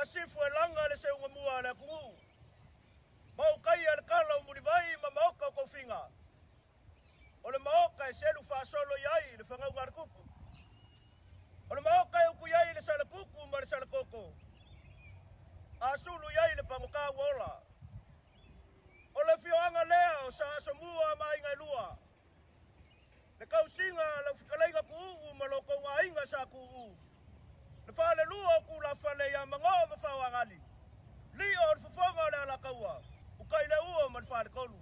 Siuasifu e laga le seuga mua a le atunuu, ma ou taia le tala o Mulivai ma maota o tofiga, o le maota e selu faasolo i ai le fanauga a le tupu, o le maota e utu i ai le salatutu ma le salatoto, a sulu i ai le pagota ua ola. O le afioaga lea o Sa Asomua ma aiga e lua, le tausiga a lau fetalaiga Tuuu ma lo tou aiga Sa Tuuu, le falelua o Tulafale ia Manoo ma Faoagali, lio o le fofoga o le Alataua, Utaileuo ma le Faletolu.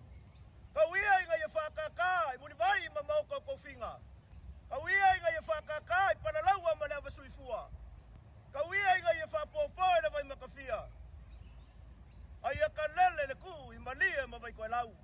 Tau ia ina ia faatata i Mulivai ma maota o tofiga. Tau ia ina ia faatata i Palalaua ma le Avasuifua. Tau ia ina ia faapopo i le Vaimakafia. A ia kalele le tuu i Malie ma Vaitoelau.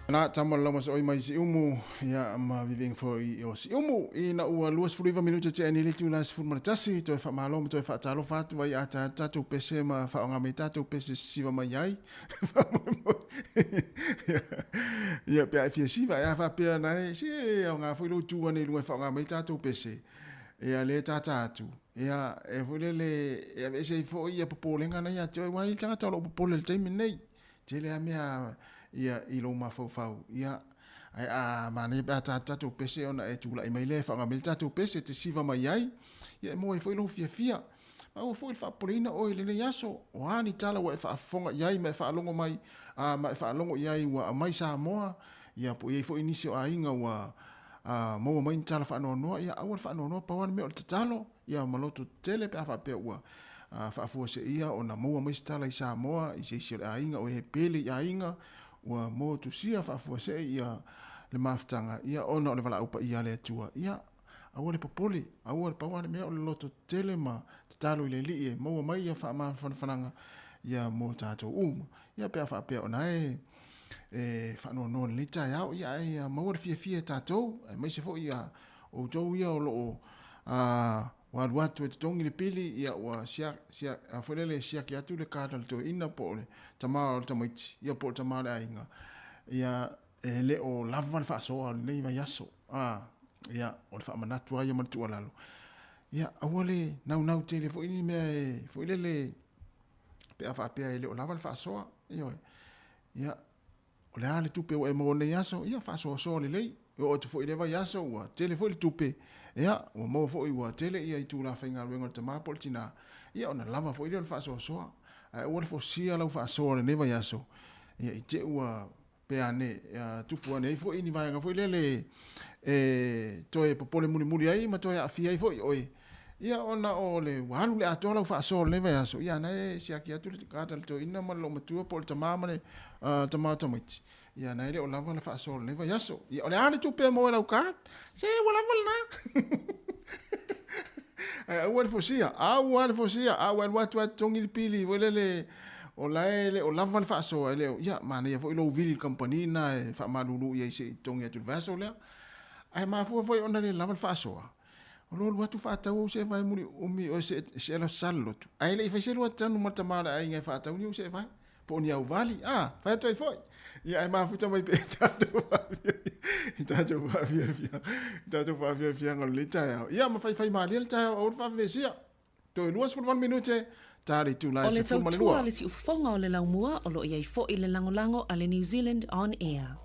Na tama le laumasa oi mai Siumu, ia ma viviiga foi o Siumu. Ina ua 29 minute tea nei le itula 11, toe faamalo ma toe faatalofa atu ai a tatou pese ma faaaoga mai tatou pese sisiva mai ai. Ia pe a e fia siva, e a faapea na e, se aoga foi lou tu ane i luga e faaaoga mai tatou pese. Ia le tata atu. Ia e foi lele e aveese ai foi ia popolega na ia te oe, aua e i ai tagata o lo o popole i le taimi lenei. Tele lava mea ia i lou mafaufau, ia, ae a manaia pe a ta tatou pese ona e tulai mai lea e faaaoga mai le tatou pese e te siva mai ai, ia e maua ai foi lou fiafia. Maua foi le faapopoleina oe i lenei aso, o a ni tala ua e faafofoga i ai ma e faalogo mai, a, ma e faalogo i ai ua aumai Samoa, ia po o i ai foi nisi o aiga ua a, maua mai ni tala faanoanoa, ia aua le faanoanoa, pau lava le mea o le tatalo, ia ma loto tetele pe a faapea ua faafuaseia ona maua mai se tala i Samoa i se isi o le aiga o e pele i aiga ua motusia faafuasei ia le mafutaga ia ona o le valaau paia a le Atua. Ia aua le popole, aua le pau lava le mea o le loto tetele ma tatalo i le Alii e maua mai ia faamafanafanaga ia mo tatou uma. Ia pe a faapea ona e e faanoanoa i lenei taeao, ia ae maua le fiafia e tatou, aemaise foi ia outou ia o lo o ua alu atu e totogi le pili, ia ua sia, sia, a foi lele e siaki atu le card a le toeaina po o le tama o le tamaiti, ia po o le tama o le aiga, ia e le o lava le faasoa o lenei vaiaso. A, ia, o le faamanatu lava ia ma le tuualalo. Ia, aua le naunau tele foi ni mea e, foi lele, pe a faapea e le o lava le faasoa, ioe. Ia, O le a le tupe ua e maua nei aso? Ia, faasoasoa lelei. E oo atu foi i lea vaiaso ua tele foi le tupe, ia, ua maua foi ua tele ia itula faigaluega o le tama po o le tina, ia ona lava foi lea o le faasoasoa. Ae aua le fosia lau faasoa o lenei vaiaso, ia i te ua pe ane, ia, tupu ane ai foi ni vaega foi lele e toe popole mulimuli ai ma toe aafia ai foi oe. Ia ona o le ua alu le atoa lau faasoa o lenei vaiaso, ia na e siaki atu le tagata le toeaina ma le loomatua po o le tama ma le tama o tamaiti, ia na e le o lava le faasoa o lenei vaiaso. Ia o le a le tupe e maua i lau card? Se ua lava lena. Ae aua le fosia, aua le fosia, a ua alu atu lava e totogi le pili foi lele o la e le o lava le faasoa, e le o, ia manaia foi lou vili i le kamupani lena e faamalulu i ai se i totogi atu i le vaiaso lea. Ae mafua foi ona le lava le faasoa. O lo alu atu faatau ou seevae muli umi oe se se ala salotu. Ae le i fai se lua tanu ma le tama o le aiga e faatau ni ou seevae. Po o ni auvali, a, fai atu ai foi. Ia ae mafuta mai pe tatou faafiafia, i tatou faafiafia, i tatou faafiafiaga o lenei taeao. Ia ma faifai malie le taeao aua le faavevesia. Toe 28 minute, ta le itula e O le 12. tautua a le siufofoga o le laumua o lo o i ai foi le lagolago a le New Zealand On Air.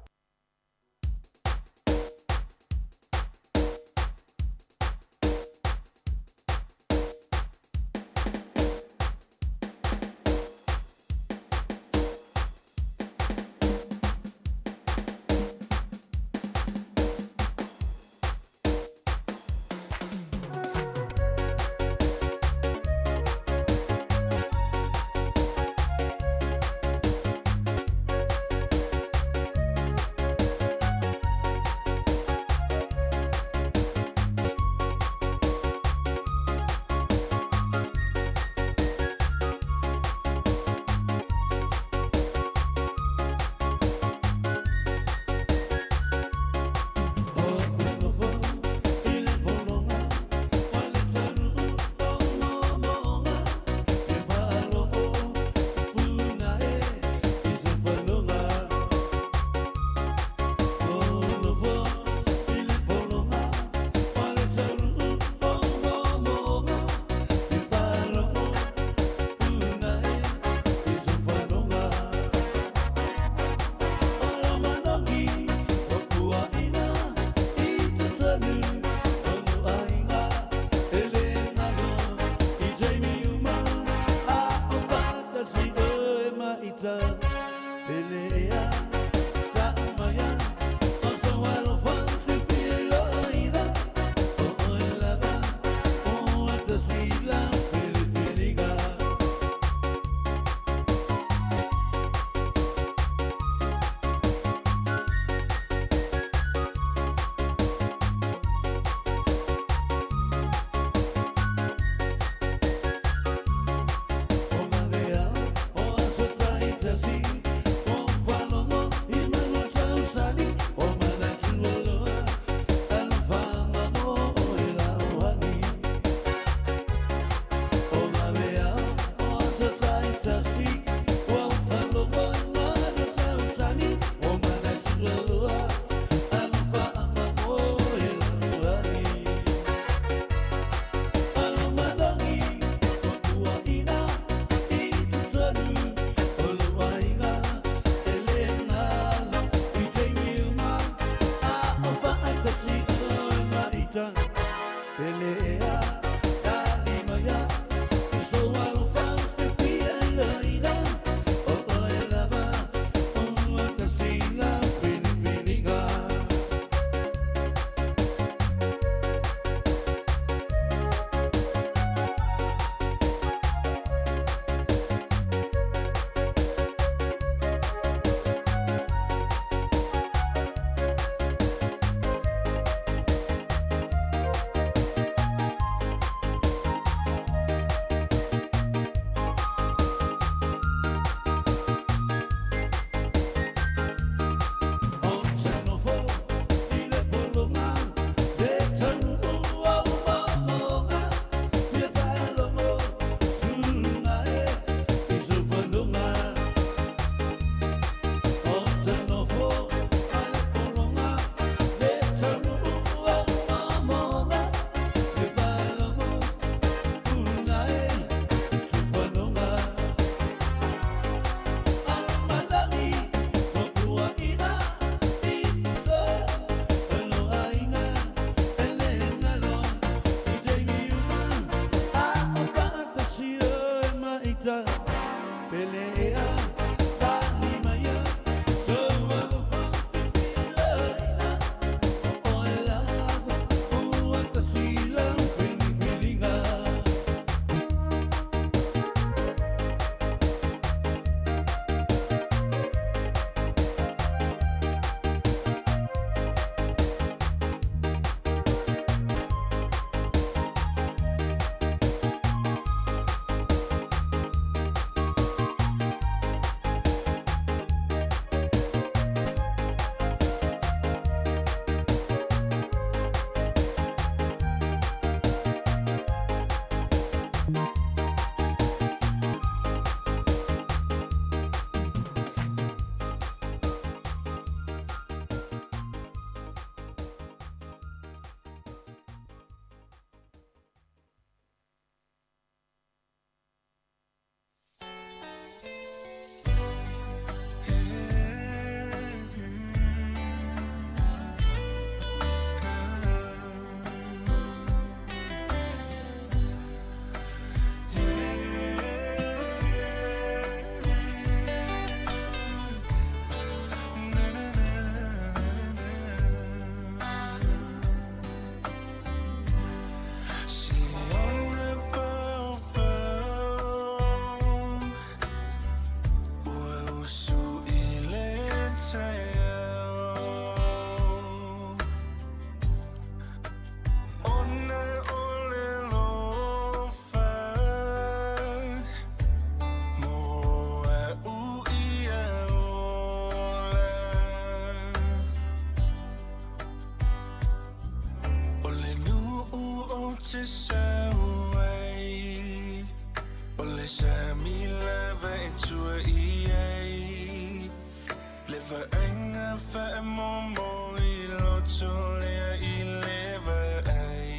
vaaiga faamomo i loto lea i le vaai.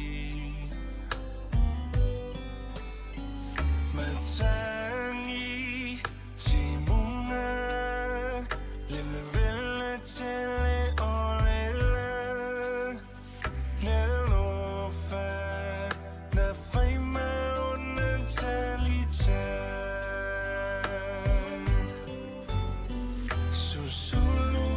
Matagi timuga le vevela tele o le la. Nalofa na fai ma ona talita. Susulu.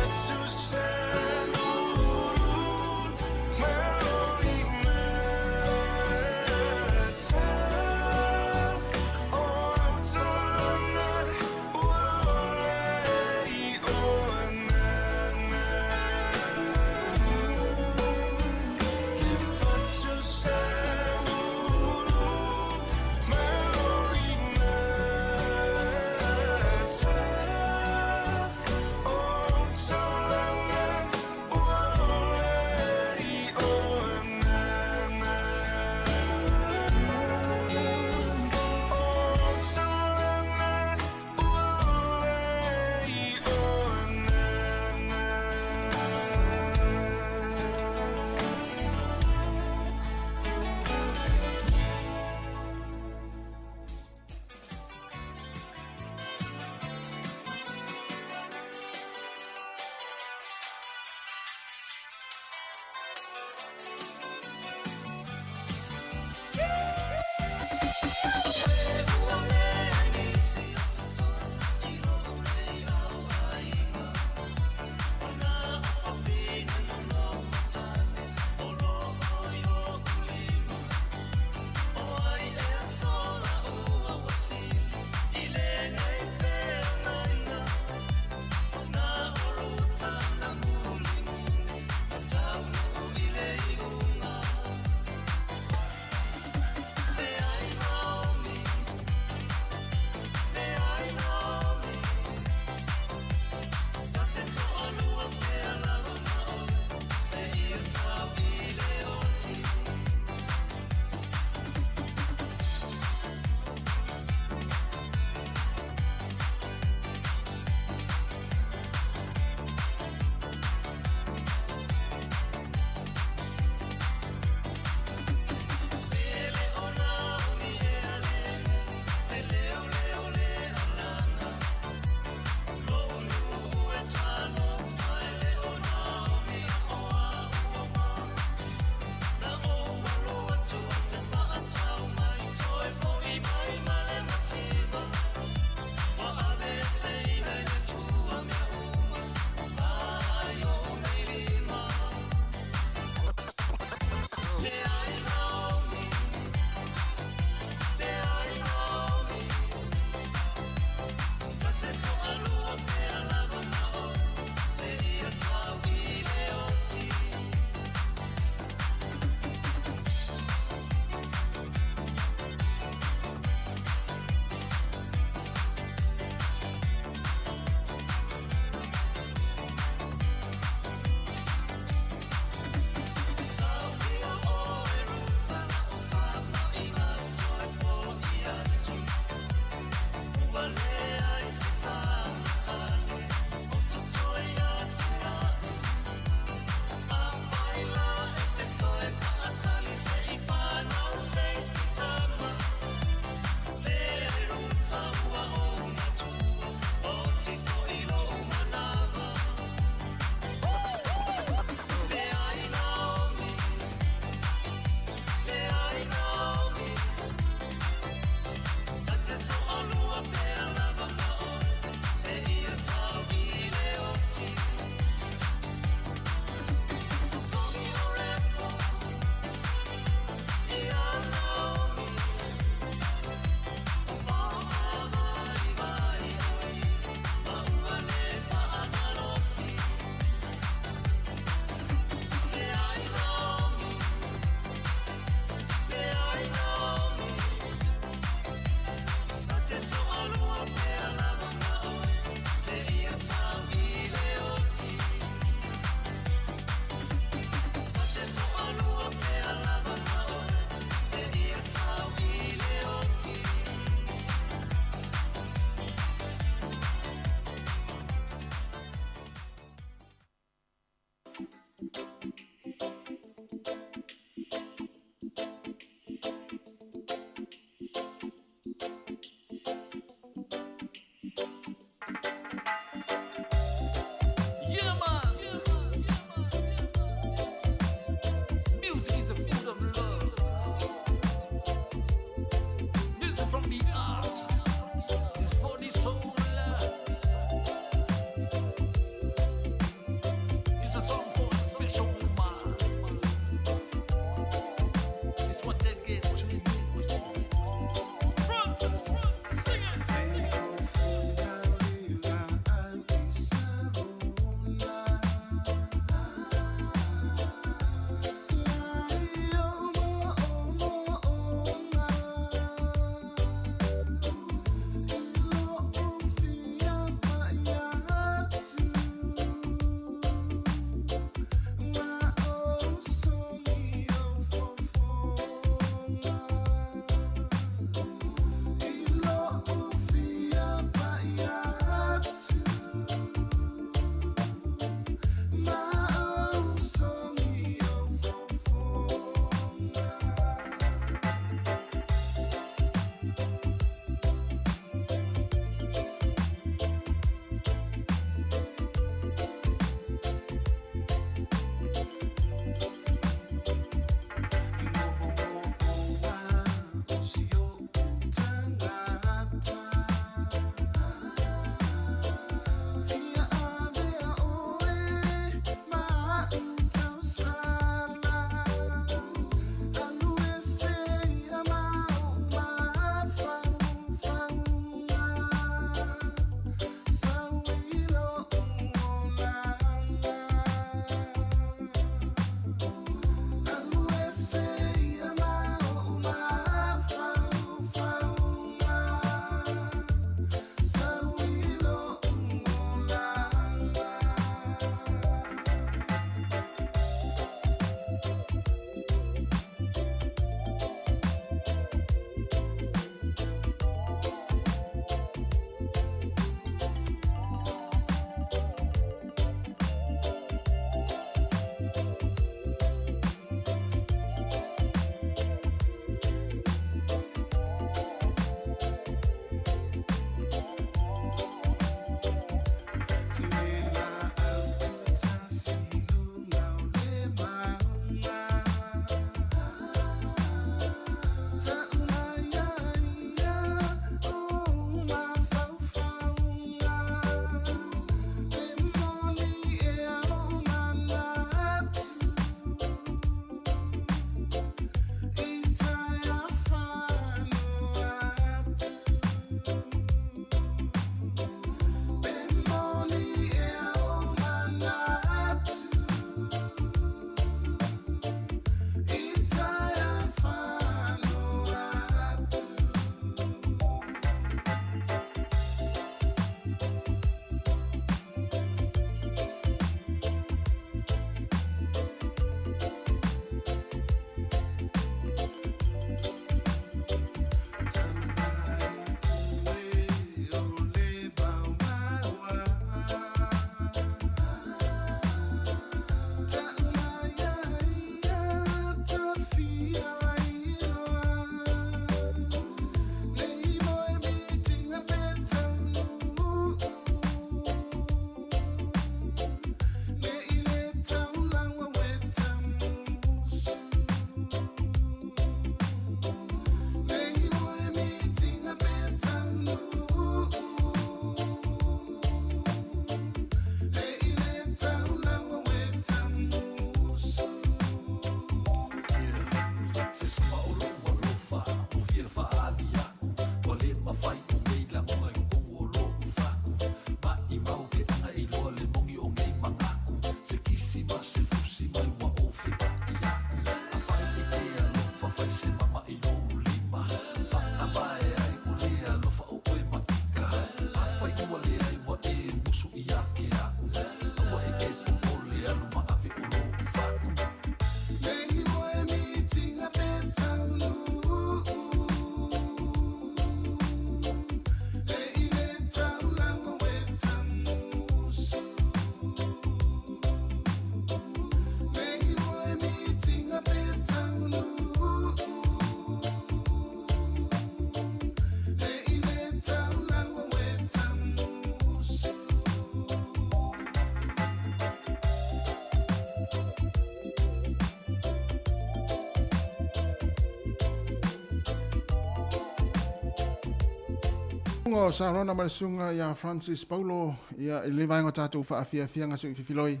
Susuga o Sarona ma le Susuga ia Francis Paulo, ia, i lenei vaega o tatou faafiafiaga se i fifiloi,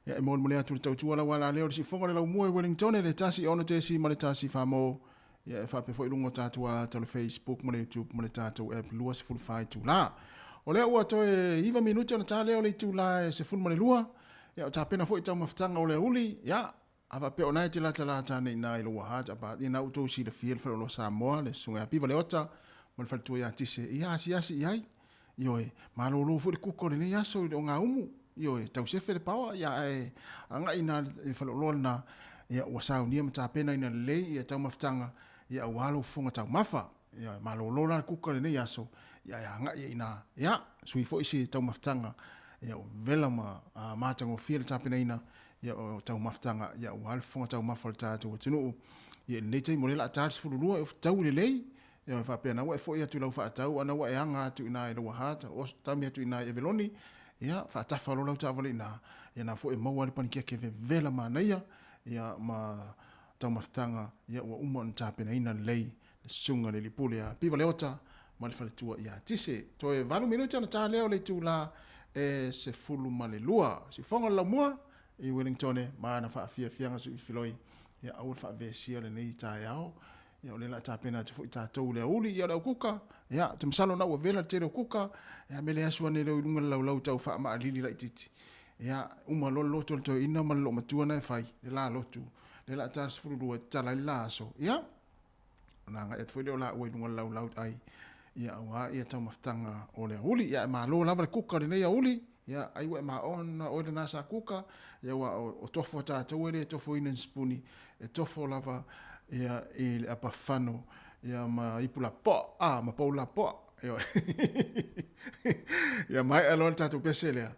ia, e molimoli atu le tautua lau ala lea o le siufofoga o le laumua i Wellington i le 1 6 ma le 1 4 mo, ia, e faapea foi i luga o tatou alata o le Facebook ma le YouTube ma le tatou app 24 itula. O lea ua toe 9 minute ona ta lea o le itula e 12, ia, o tapena foi taumafataga o le aoauli, ia, A faapea o na e te latalata nei i ina i lou heart about ia na ua outou silafia le faleoloa Samoa, le Susuga ia Piva Leota ma le faletua ia Tise, ia asiasi i ai. Ioe, malolo foi le kuka o lenei aso i le ogaumu. Ioe, tau sefe le paoa, ia ae agai ina i le faleoloa lena, ia ua saunia ma tapenaina lelei ia taumafataga, ia aua lou fofoga taumafa. Ia malolo la le kuka o lenei aso, ia ae agai i ina, ia sui foi se taumafataga, ia ua vela ma matagofie le tapenaina ia o taumafataga ia aua le fofoga taumafa o le tatou atunuu. Ia i lenei taimi o lea o le a ta le 12 e fetaui lelei, ia faapea na ua e foi atu i lau faatau a na ua e aga atu i ina i lau hat, tami atu i ina i Eveloni, ia faatafa loa lau taavale i ina, ia na foi e maua ai le panikeke vevela manaia, ia ma taumafataga ia ua uma ona tapenaina lelei le susuga i le alii pule ia Piva Leota ma le faletua ia Tise. Toe 8 minute ona ta lea o le itula e 12. Siufofoga o le laumua i Wellingtone ma ana faafiafiaga suifiloi, ia aua le faavesia lenei taeao. Ia o lea o le a tapena atu foi tatou i le aoauli, ia o le aukuka, ia ou te masalo na ua vela le tele o kuka, ia mele asu ane lea i luga le laulau tau faamaalili laitiiti. Ia uma loa le lotu a le toeaina ma le loomatua na e fai, le la lotu, lea o le a ta le 12 e tatala ai le la aso. Ia ona agai atu foi lea o laua i luga o le laulau ai, ia aua ia taumafataga o le aoauli. Ia ae malo lava le kuka o lenei aoauli, ia ai ua e maona oe lena sa kuka, ia aua o tofo a tatou e le tofoina i ni sipuni, e tofo lava ia i le apafano ia ma ipu lapoa, a ma pou lapoa. Ioe. Ia maea loa le tatou pese lea,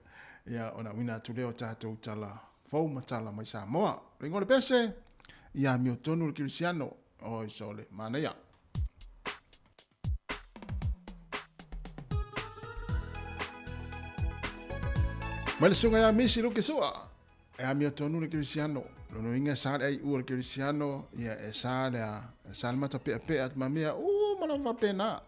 ia ona auina atu lea o tatou tala fou ma tala mai Samoa. O le igoa o le pese, ia amiotonu le kerisiano. Oi sole, manaia. Mai le susuga ia Misi Luke Sua, e amiotonu le kerisiano. Lona uiga e sa le aiua le kerisiano, ia e sa le a, e sa le matapeapea ma mea uma lava faapena.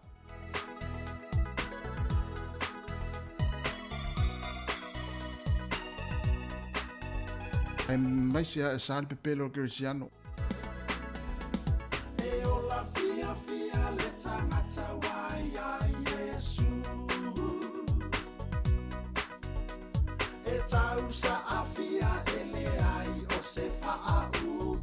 Aemaise a e sa le pepelo o le kerisiano. E ola fiafia le tagata ua iā Iesu. E tausa afia e leai o se faauu.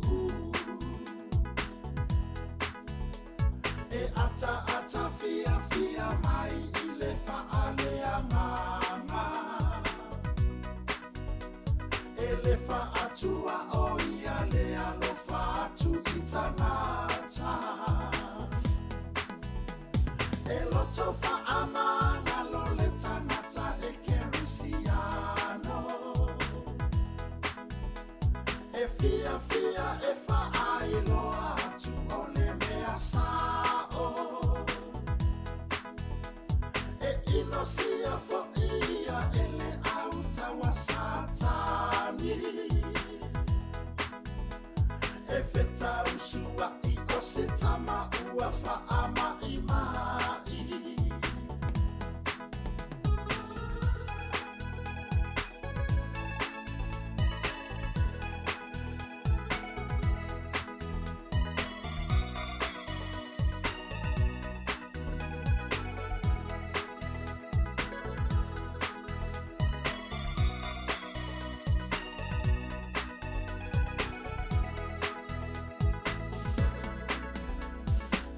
E ataata fiafia mai i le faaleagaga. E le faatua o ia le alofa atu i tagata. E loto faamagalo le tagata e kerisiano. E fiafia e faailoa atu o le mea sao. E inosia foi ia e le autau a Satani. E fetausua'i o se tama ua faama'ima'i.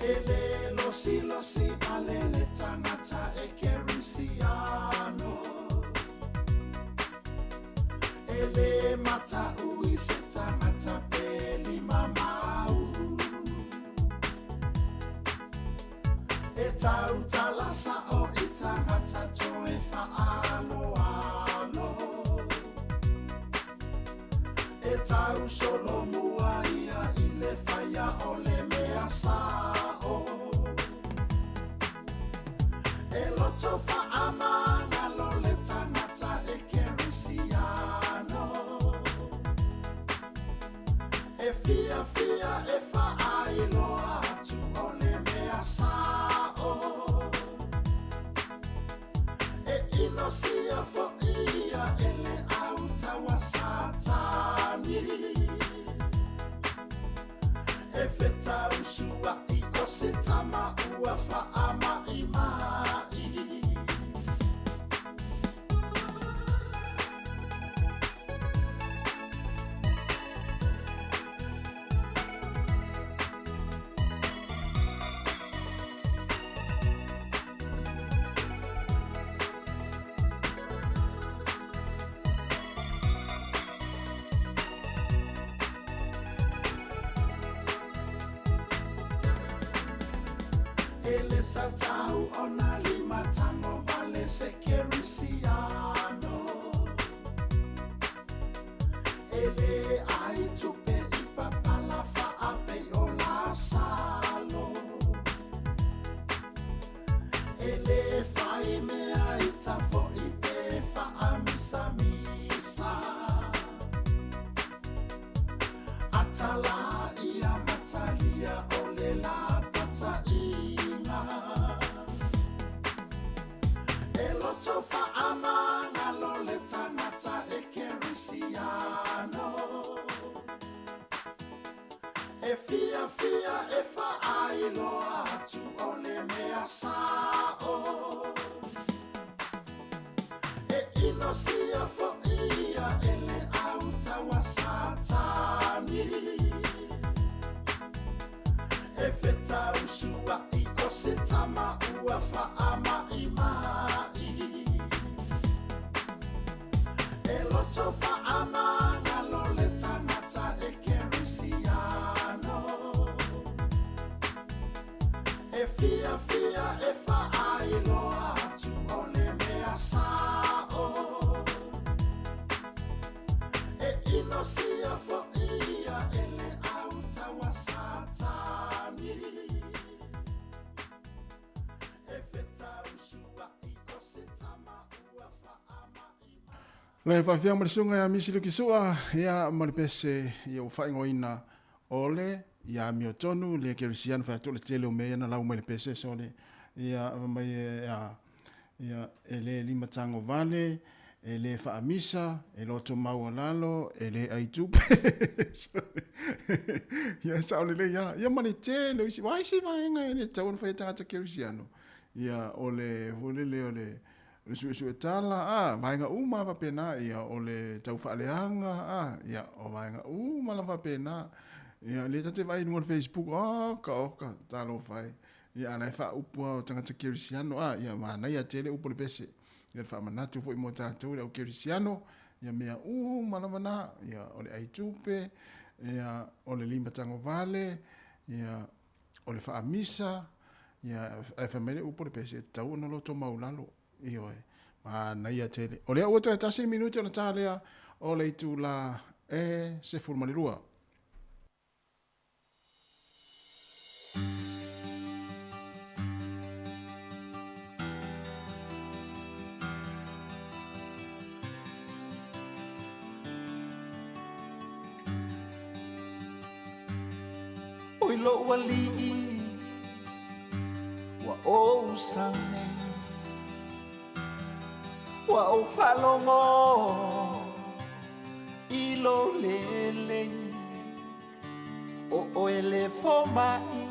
E le losilosi vale le tagata e kerisiano. E le mata'u i se tagata pe limamau. E tautala sa'o i tagata toe fa'aloalo. E tausolomua ia i le faia o le mea sa'o. E loto faamagalo le tagata e kerisiano. E fiafia e faailoa atu o le mea sao. inosia foʻi ia e le autaua Satani. E fetausuaʻi o se tama ua faamaʻimaʻi. E le tatau ona limatango vale se kerisiano. E le ai tupe i papala faapei o Lasalo. E le fai mea i tafoʻi pe faamisamisa. Atala ia matalia o le lapataiga. E loto faamagalo le tagata e kerisiano. E fiafia e faailoa atu o le mea sao. E inosia foʻi ia e le autaua Satani. E fetausuaʻi o se tama ua faamaʻimaʻi. E loto faamagalo le tagata e kerisiano. E fiafia e faailoa atu o le mea sao. E inosia foʻi ia e le autaua Satani. E fetausuaʻi o se tama ua faamaʻimaʻi. Le faafia ma le suga ia misi Lukisua ia ma le pese ia ua faaigoaina o le ia amiotonu le kerisiano fai atu le tele o mea ia na lau mai le pese sole ia mai e, ia e le limatago vale e le faamisa e loto maualalo e le aitupe ia sao lelei ia ia ma le tele o isi vai isi vaega e le tatau ona faia tagata kerisiano ia o le foi lele o le o le suesue tala a vaega uma faapena ia o le tau faaleaga a ia o vaega uma lava faapena ia le tate vaai i luga o le Facebook oka oka talofa e ia ala e faaupu a o tagata kerisiano a ia manaia tele upu o le pese ia le faamanatu foi mo tatou le au kerisiano ia mea uma lava na ia o le aitupe ia o le limatago vale ia o le faamisa ia ae fai mai le upu o le pese e tatau ona loto maulalo ioe manaia tele o lea ua toe tasi le minute ona ta lea o le itula e 12. Oi lo'u alii ua ou sau nei ua ou faalogo i lou lelei o oe le fomaʻi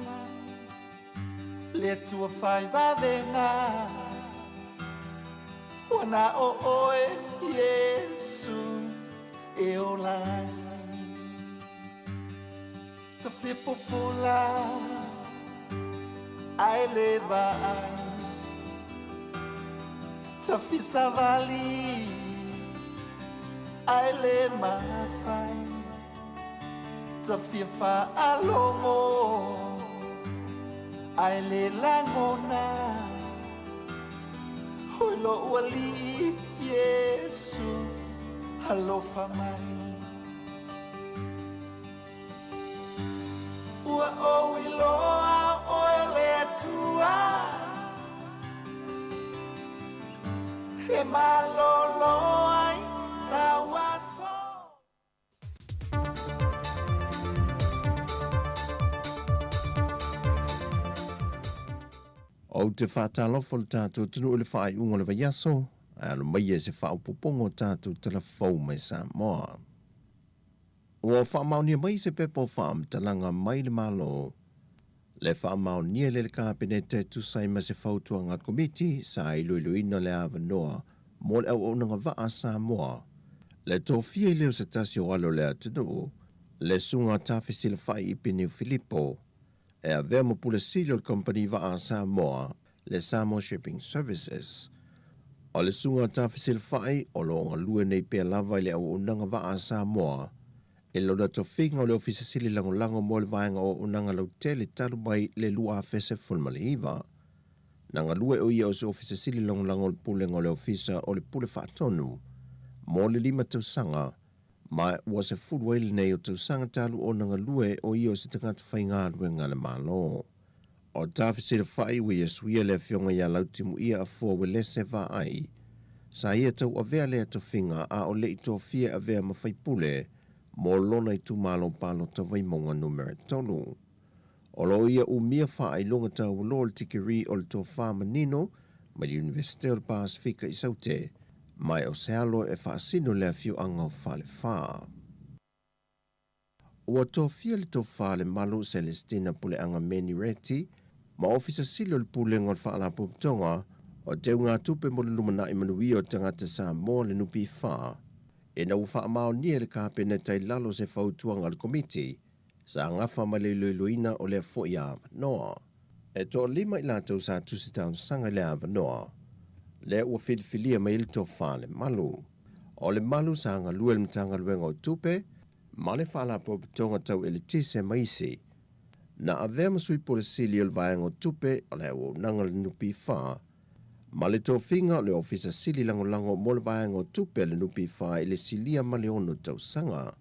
le Atua fai vavega ua na o oe Iesu e ola ai tafepopula ae le vaai tafisavali ae le mafai tafia faalogo ae le lagona oi lo'u alii Iesu alofa mai ua ou iloa oe le Atua e malolo ai tauaso. Ou te faatalofa le tatou atunuu i le faaiuga o le vaiaso, Ae alo maia i se faaopoopoga o tatou tala fou mai Samoa. Ua faamaonia mai se pepa o faamatalaga mai le Malo le faamaonia lea e le Kapeneta e tusa ai ma se fautuaga a le Komiti sa iloiloina le avanoa mo le auaunaga vaa a Samoa le tofia ai lea o se tasi o alo o le atunuu, le Susuga Tafesilafai Ipiniu Filipo, e avea ma Pule Sili o le Kamupani Vaa a Samoa, le Samoa Shipping Services. O le Susuga Tafesilafai o lo o galue nei pea lava i le auaunaga vaa a Samoa i lona tofiga o le Ofisa Sili Lagolago mo le Vaega o Auaunaga Lautele talu mai le 2019. Na galue o ia o se Ofisa Sili Lagolago o le Pulega o le Ofisa o le Pule Faatonu mo le 5 tausaga, ma ua 10 ai lenei o tausaga talu ona galue o ia o se tagata faigaluega a le Malo. O Tafesilafai ua ia suia le afioga ia Lautimuia Afoa Uelese Vaai, sa ia tauavea lea tofiga a o le i tofia e avea ma faipule mo lona itumalo palota Vaimauga Numera 3. O lo o ia umia faailoga taualoa o le tikeri o le tofa manino mai le Iunivesite o le Pasefika i Saute, ma e o se alo e faasino le afioaga o Falefa. Ua tofia le Tofa le Malu Celestina Puleaga Meni Reti ma Ofisa Sili o le Pulega o le Faalapotopotoga o Teugatupe mo le Lumanai Manuia o Tagata Samoa le NPF ina ua faamaonia e le Kapeneta i lalo o se fautuaga a le Komiti sa gafa ma le iloiloina o lea foi avanoa. E toalima i latou sa tusi talosaga i le avanoa lea ua filifilia mai ai le Tofa Lemalu. O Lemalu sa galue i le Matagaluega o Tupe ma le Faalapotopotoga Tau Eletise ma isi. Na avea ma Sui Pule Sili o le Vaega o Tupe o le Auaunaga o le NPF ma le tofiga o le Ofisa Sili Lagolago mo le Vaega o Tupe a le NPF i le silia ma le 6 tausaga.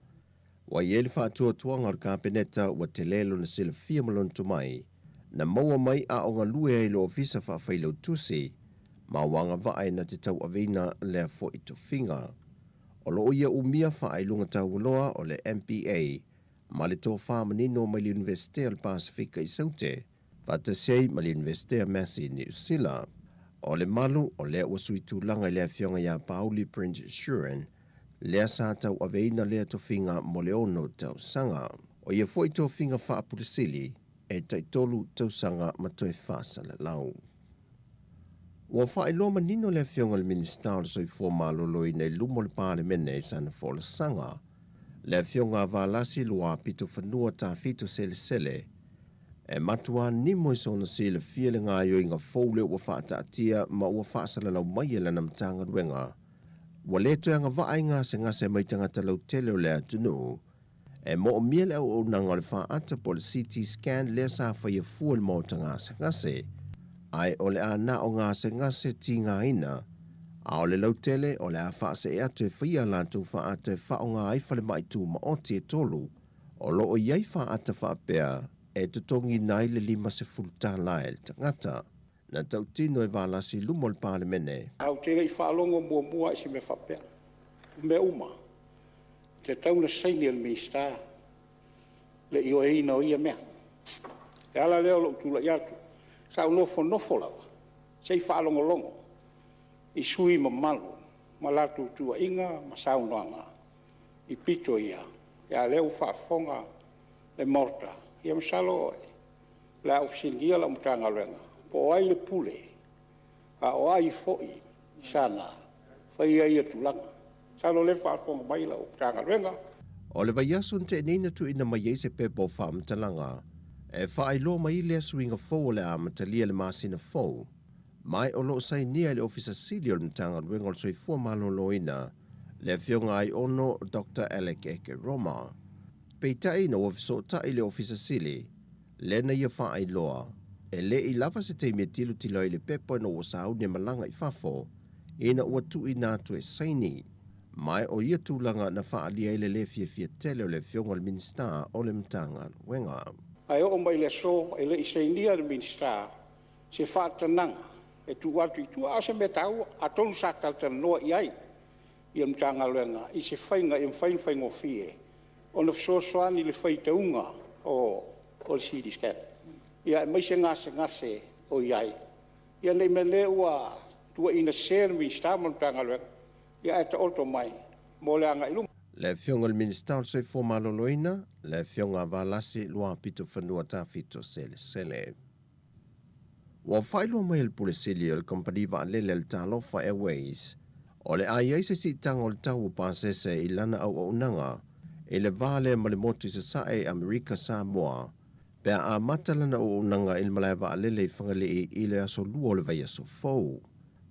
Ua i ai le faatuatuaga o le Kapeneta ua tele lona silafia ma lona tomai, na maua mai a o galue ai i le Ofisa Faafailautusi ma ua agavaa e na te tauaveina lea foi tofiga. O lo o ia umia faailoga taualoa o le MBA ma le tofa manino mai le Iunivesite o le Pasefika i Saute, faatasi ai ma le Iunivesite a Massey i Niu Sila. O le malu, o lea ua sui tulaga i le afioga ia Pauli Prince Shuren, lea sa tauaveina lea tofiga mo le 6 tausaga. O ia foi tofiga faapulesili e taitolu tausaga ma toe faasalalau. Ua faailoa manino le Afioga i le Minisita o le Soifua Maloloina i luma o le Palemene i sana folasaga, le Afioga a Valasi Luapitofanua Tafito Selesele, e matuā nimo i sona silafia le gaoioiga fou lea ua faataatia ma ua faasalalau mai e lana Matagaluega, ua le toe agavaa i gasegase mai tagata lautele o le atunuu. E moomia le auaunaga o le faata po o le CT scan lea sa faia fua i le maota gasegase, ae o le a na o gasegase tigaina, a o le lautele o le a faasee atu e faia a latou faata e faaaoga ai falemai tumaoti e tolu o lo o i ai faata faapea e totogiina ai le $50 e le tagata. Na tautino e Valasi i luma o le Palemene. Ae ou te le i faalogo muamua i se mea faapea. O mea uma, e tatau ona saini e le Minisita le ioeina o ia mea. O le ala lea o lou tulai atu, sa ou nofonofo lava se i faalogologo i sui usufono mamalu ma latou tuuaiga ma saunoaga i pito ia, a o lea ua faafofoga le Maota. Ia masalo o le a ou fesiligia lau Matagaluega po o ai le pule, a o ai foi sana faia ia tulaga. Masalo o lea e faafofoga mai lau Matagaluega. O le vaiaso na tea nei na tuuina mai ai se pepa o faamatalaga e faailoa mai lea suiga fou o le a amatalia i le masina fou, ma o lo o sainia e le Ofisa Sili o le Matagaluega o le Soifua Maloloina, le Afioga Aiono Doctor Alec Ekeroma. Peitai ina ua fesootai le Ofisa Sili, lea na ia faailoa, e le i lava se taimi e tilotilo ai i le pepa ina ua sauni e malaga i fafo, ina ua tuuina atu e saini. Ma o ia tulaga na faaalia ai le le fiafia tele o le Afioga i le Minisita o le Matagaluega. Ae oo mai i le aso e le i sainia e le Minisita se faatanaga e tuu atu i tua. A o se mea taua, atonu sa talatalanoa i ai le Matagaluega i se faiga ia mafai ona faigofie ona fesoasoani i le faitauga o le CT Scan, aemaise gasegase o i ai, ne i meaane ua Tuuaiina sese le Minisita ma le Matagaluega, ia ae taoto mai mo le agai i luma. Le Afioga i le Minisita o le Soifua Maloloina, le Afioga a Valasi Luapitofanua Tafito Selesele. Ua faailoa mai e le Pule Sili o le Kamupani Vaalele a le Talofa Airways, o le a i ai se siitaga o le tau o pasese i lana auaunaga i le va lea ma le motu i Sasae i Amerika Samoa pe a amata lana auaunaga i le malae vaalele i Fagalii i le aso Lua o le vaiaso fou.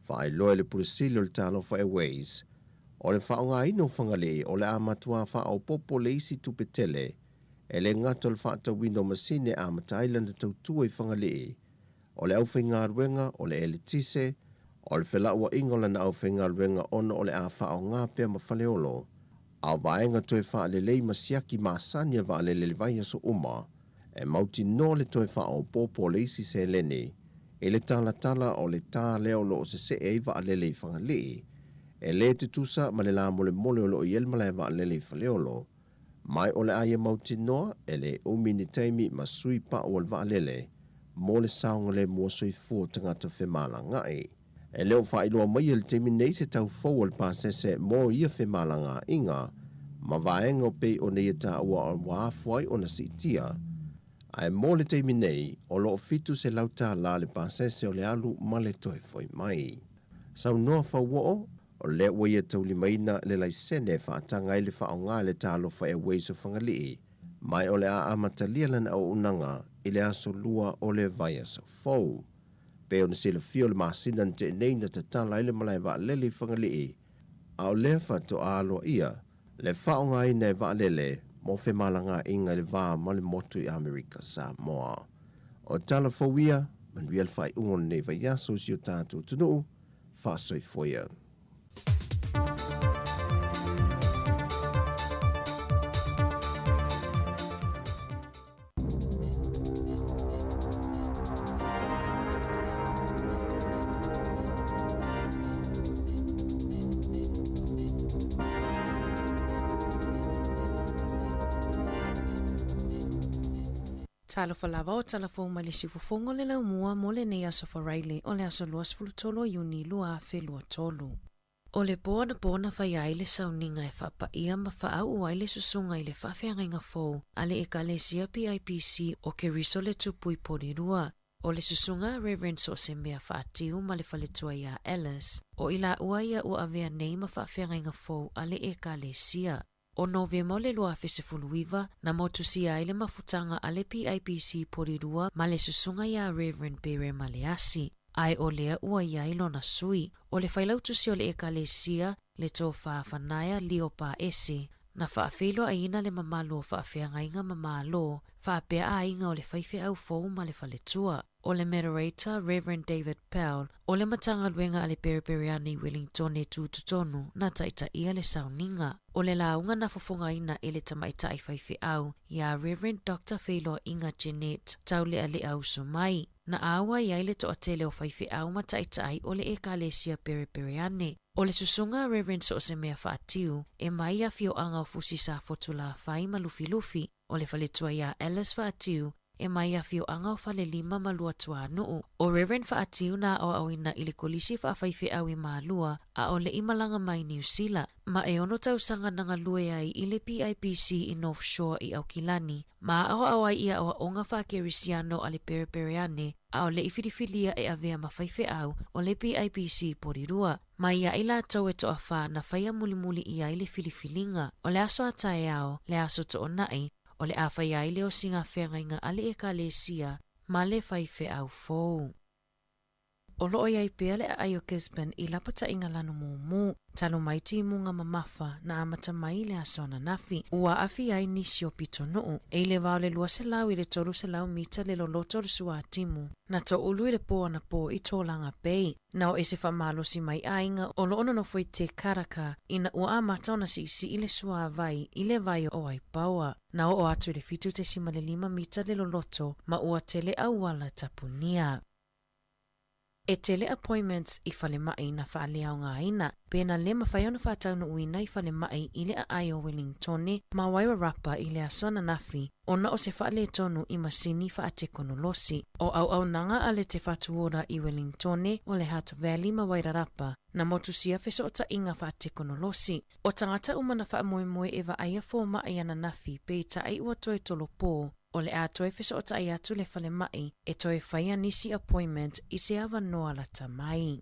Faailoa e le Pule Sili o le Talofa Airways, o le faaaogaina o Fagalii o le a matuā faaopoopo le isi tupe tele E le gata o le faatauina o masini e amata ai lana tautua i Fagalii, o le aufaigaluega, o le eletise, o le felauaiga o lana aufaigaluega ona o le a faaaoga pea ma Faleolo, a o vaega toe faalelei ma siaki masani a le vaalele i le vaiaso uma, e mautinoa le toe faaopoopo o le isi seleni i le talatala o le tā lea o lo o sesee ai vaalele i Fagalii, e le tutusa ma le lamolemole o lo o i ai le malae vaalele i Faleolo. Mai o le a ia mautinoa e le umi ni taimi ma sui pau o le vaalele mo le saogalemu o soifua o tagata femalagaai. E le o faailoa maia i le taimi nei se tau fou o le pasese mo ia femalagaaiga ma vaega o pei ona ia taua ua afua ai ona siitia. Ae mo le taimi nei, o lo o $700 le pasese o le alu ma le toe foi mai. Saunoa Fauoo, O lea ua ia taulimaina le laisene e faataga ai le faaaoga e le Talofa Airways o Fagalii, ma o le a amatalia lana auaunaga i le aso Lua o le vaiaso fou. Pei ona silafia o le masina na tea nei na tatala ai le malae vaalele i Fagalii, a o lea faatoa aloaia le faaaogaina e vaalele mo femalagaaiga i le va ma le motu i Amerika Samoa. O tala fou ia, manuia le faaiuga o lenei vaiaso i si o tatou atunuu, faasoifua ia. Talofa lava o tala fou mai le siufofoga o le laumua mo lenei aso Faraile o le aso 23 o Iuni 2023. O le po anapo na faia ai le sauniga e faapaia ma faauu ai le susuga i le faafeagaiga fou a le Ekalesia PIPC o Keriso le Tupui Porirua. O le susuga Reverend Soosemea Faatiu ma le faletua iā Alice, o i laua ia ua avea nei ma faafeagaiga fou a le Ekalesia. O Novema o le 2019, na motusia ai le mafutaga a le PIPC Porirua ma le susuga iā Reverend Bere Maleasi, ae o lea ua i ai lona sui. O le failautusi o le Ekalesia, le Tofa Fanaia Leo Paese, na faafeiloaiina le mamalu o faafeagaiga ma Malo, faapea aiga o le faifeau fou ma le faletua. O le Moderator, Rev. David Powell, o le Matagaluega a le Perepereane i Wellington e tū totonu, na taitaia le sauniga. O le lauga na fofogaina e le tamaitai faifeau iā Rev. Doctor Feiloaiga Jeanette Taulealea Usumai, na āua i ai le toatele o faifeau ma taitai o le Ekalesia Perepereane. O le susuga Rev. Soosemea Faatiu, e mai afioaga o Fusi Safotulafai ma Lufilufi, O le faletua iā Alice Faatiu e mai afioaga o Falelima ma Luatuanuu. O Reverend Faatiu na aoaoina i le Kolisi Faafaifeau i Malua a o leʻi malaga mai Niu Sila, ma e ono tausaga na galue ai i le PIPC i North Shore i Aukilani, ma aoao ai i aoaoga faakerisiano a le Perepereane a o leʻi filifilia e avea ma faifeau o le PIPC Porirua. Ma ia i latou e toafā na faia mulimuli i ai le filifiliga, o le aso a taeao, le aso toonai, o le a faia ai le osiga feagaiga a le Ekalesia ma le faifeau fou. O lo o i ai pea le aai o Gisborne i lapataiga lanu mumu, talu mai timuga mamafa na amata mai i le aso ananafi, ua aafia ai nisi o pitonuu, e i le va o le 200 i le 300 mita le loloto o le suātimu, na toulu i le pō anapō i Tolaga Bay. Na o ese faamalosi mai aiga o lo o nonofo i Te Karaka ina ua amata ona siisii le suāwai i le vai o Waipaoa. Na oo atu i le 7.5 mita le loloto ma ua tele auala tapunia. E tele appointments i falemai na faaleaogaina, pe na le mafai ona faataunuuina i falemai i le aai o Wellingtone ma Wairarapa i le aso ananafi ona o se faaletonu i masini faatekonolosi. O auaunaga a le Te Whatu Ora i Wellingtone o le Hutt Valley ma Wairarapa na motusia fesootaiga faatekonolosi. O tagata uma na faamoemoe e vaaia fomai ananafi peitai ua toe tolopo, o le a toe fesootai atu le falemai e toe faia nisi appointment i se avanoa lata mai.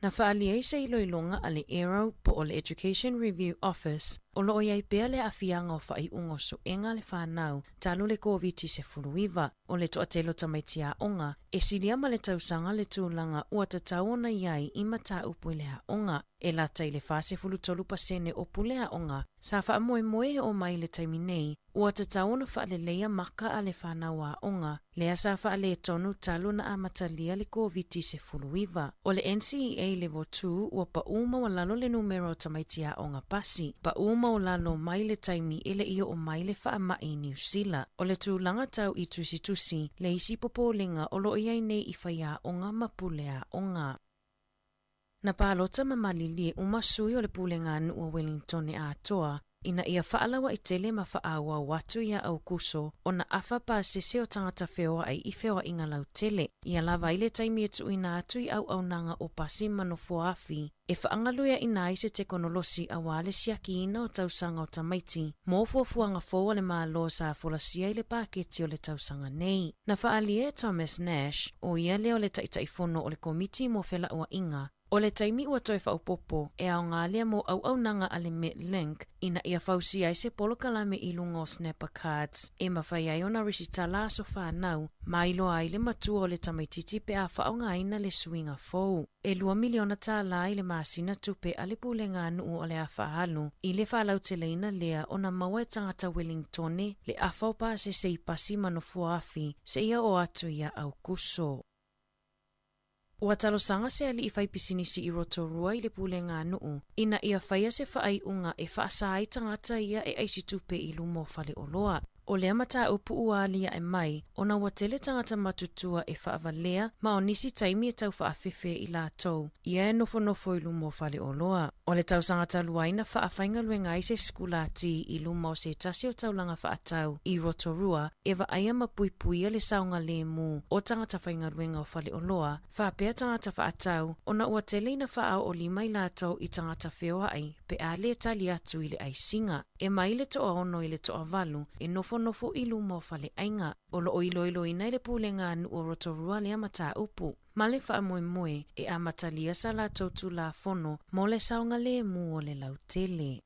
Na faaalia ai se iloiloga a le ERO po o le Education Review Office o lo o i ai pea le aafiaga o faaiuga o suega a le fanau talu le Koviti-19. O le toatele o tamaiti aoga, e silia ma le tausaga le tulaga ua tatau ona i ai i mataupu i le aoga. E lata i le 43% o pule aoga sa faamoemoe e oo mai i le taimi nei, ua tatau ona faaleleia maka a le fanau aoga, lea sa faaletonu talu na amatalia le Koviti-19. O le NCEA Level 2 ua paʻū maualalo le numera o tamaiti aoga pasi, paʻū maualalo mai le taimi e le i oo mai le faamai i Niu Sila. O le tulaga tau i tusitusi le isi popolega o lo o i ai nei i faiaoga ma pule aoga. Na palota ma malilie uma sui o le Pulega a Nuu o Wellingtone atoa ina ia faalauaitele ma faaauau atu iā Aukuso ona afa pasese o tagata feoai i feoaiga lautele. Ia lava ai le taimi e tuuina atu i auaunaga o pasi ma nofoaafi e faagalueaina ai se tekonolosi auā le siakiina o tausaga o tamaiti mo fuafuaga fou a le Malo sa folasia i le paketi o le tausaga nei. Na faaalia e Thomas Nash, ʻo ia lea o le Taitaifono o le Komiti mo Felauaiga, o le taimi ua toe faaopoopo e aoga lea mo auaunaga a le Metlink ina ia fausia ai se polokalame i luga o Snapper Cards e mafai ai ona resitala aso fanau ma iloa ai le matua o le tamaitiiti pe a faaaogaina le suiga fou. E $2 miliona i le masina tupe a le Pulega a Nuu o le a faaalu i le faalauteleina lea ona maua e tagata Wellingtone le afa o pasese i pasi ma nofoaafi seia oo atu ia Aukuso. Ua talosaga se alii faipisinisi i Rotorua i le Pulega a Nuu ina ia faia se faaiuga e faasa ai tagata ia e aisi tupe i luma o faleoloa. O lea mataupu ua aliae mai ona ua tele tagata matutua e faavalea ma o nisi taimi e tau faafefe i latou ia e nofonofo i luma o faleoloa. O le tausaga talu ai na faafaigaluega ai se sikulati i luma o se tasi o taulaga faatau i Rotorua e vaaia ma puipuia le saogalemu o tagata faigaluega o faleoloa faapea tagata faatau ona ua tele ina faaoolima i latou i tagata feoai pe a le tali atu i le aisiga. E mai le toaono i le toavalu e nofonofo i luma o faleaiga o lo o iloiloina e le Pulega a Nuu o Rotorua lea mataupu ma le faamoemoe e amatalia sa latou Tulafono mo le saogalemu o le lautele.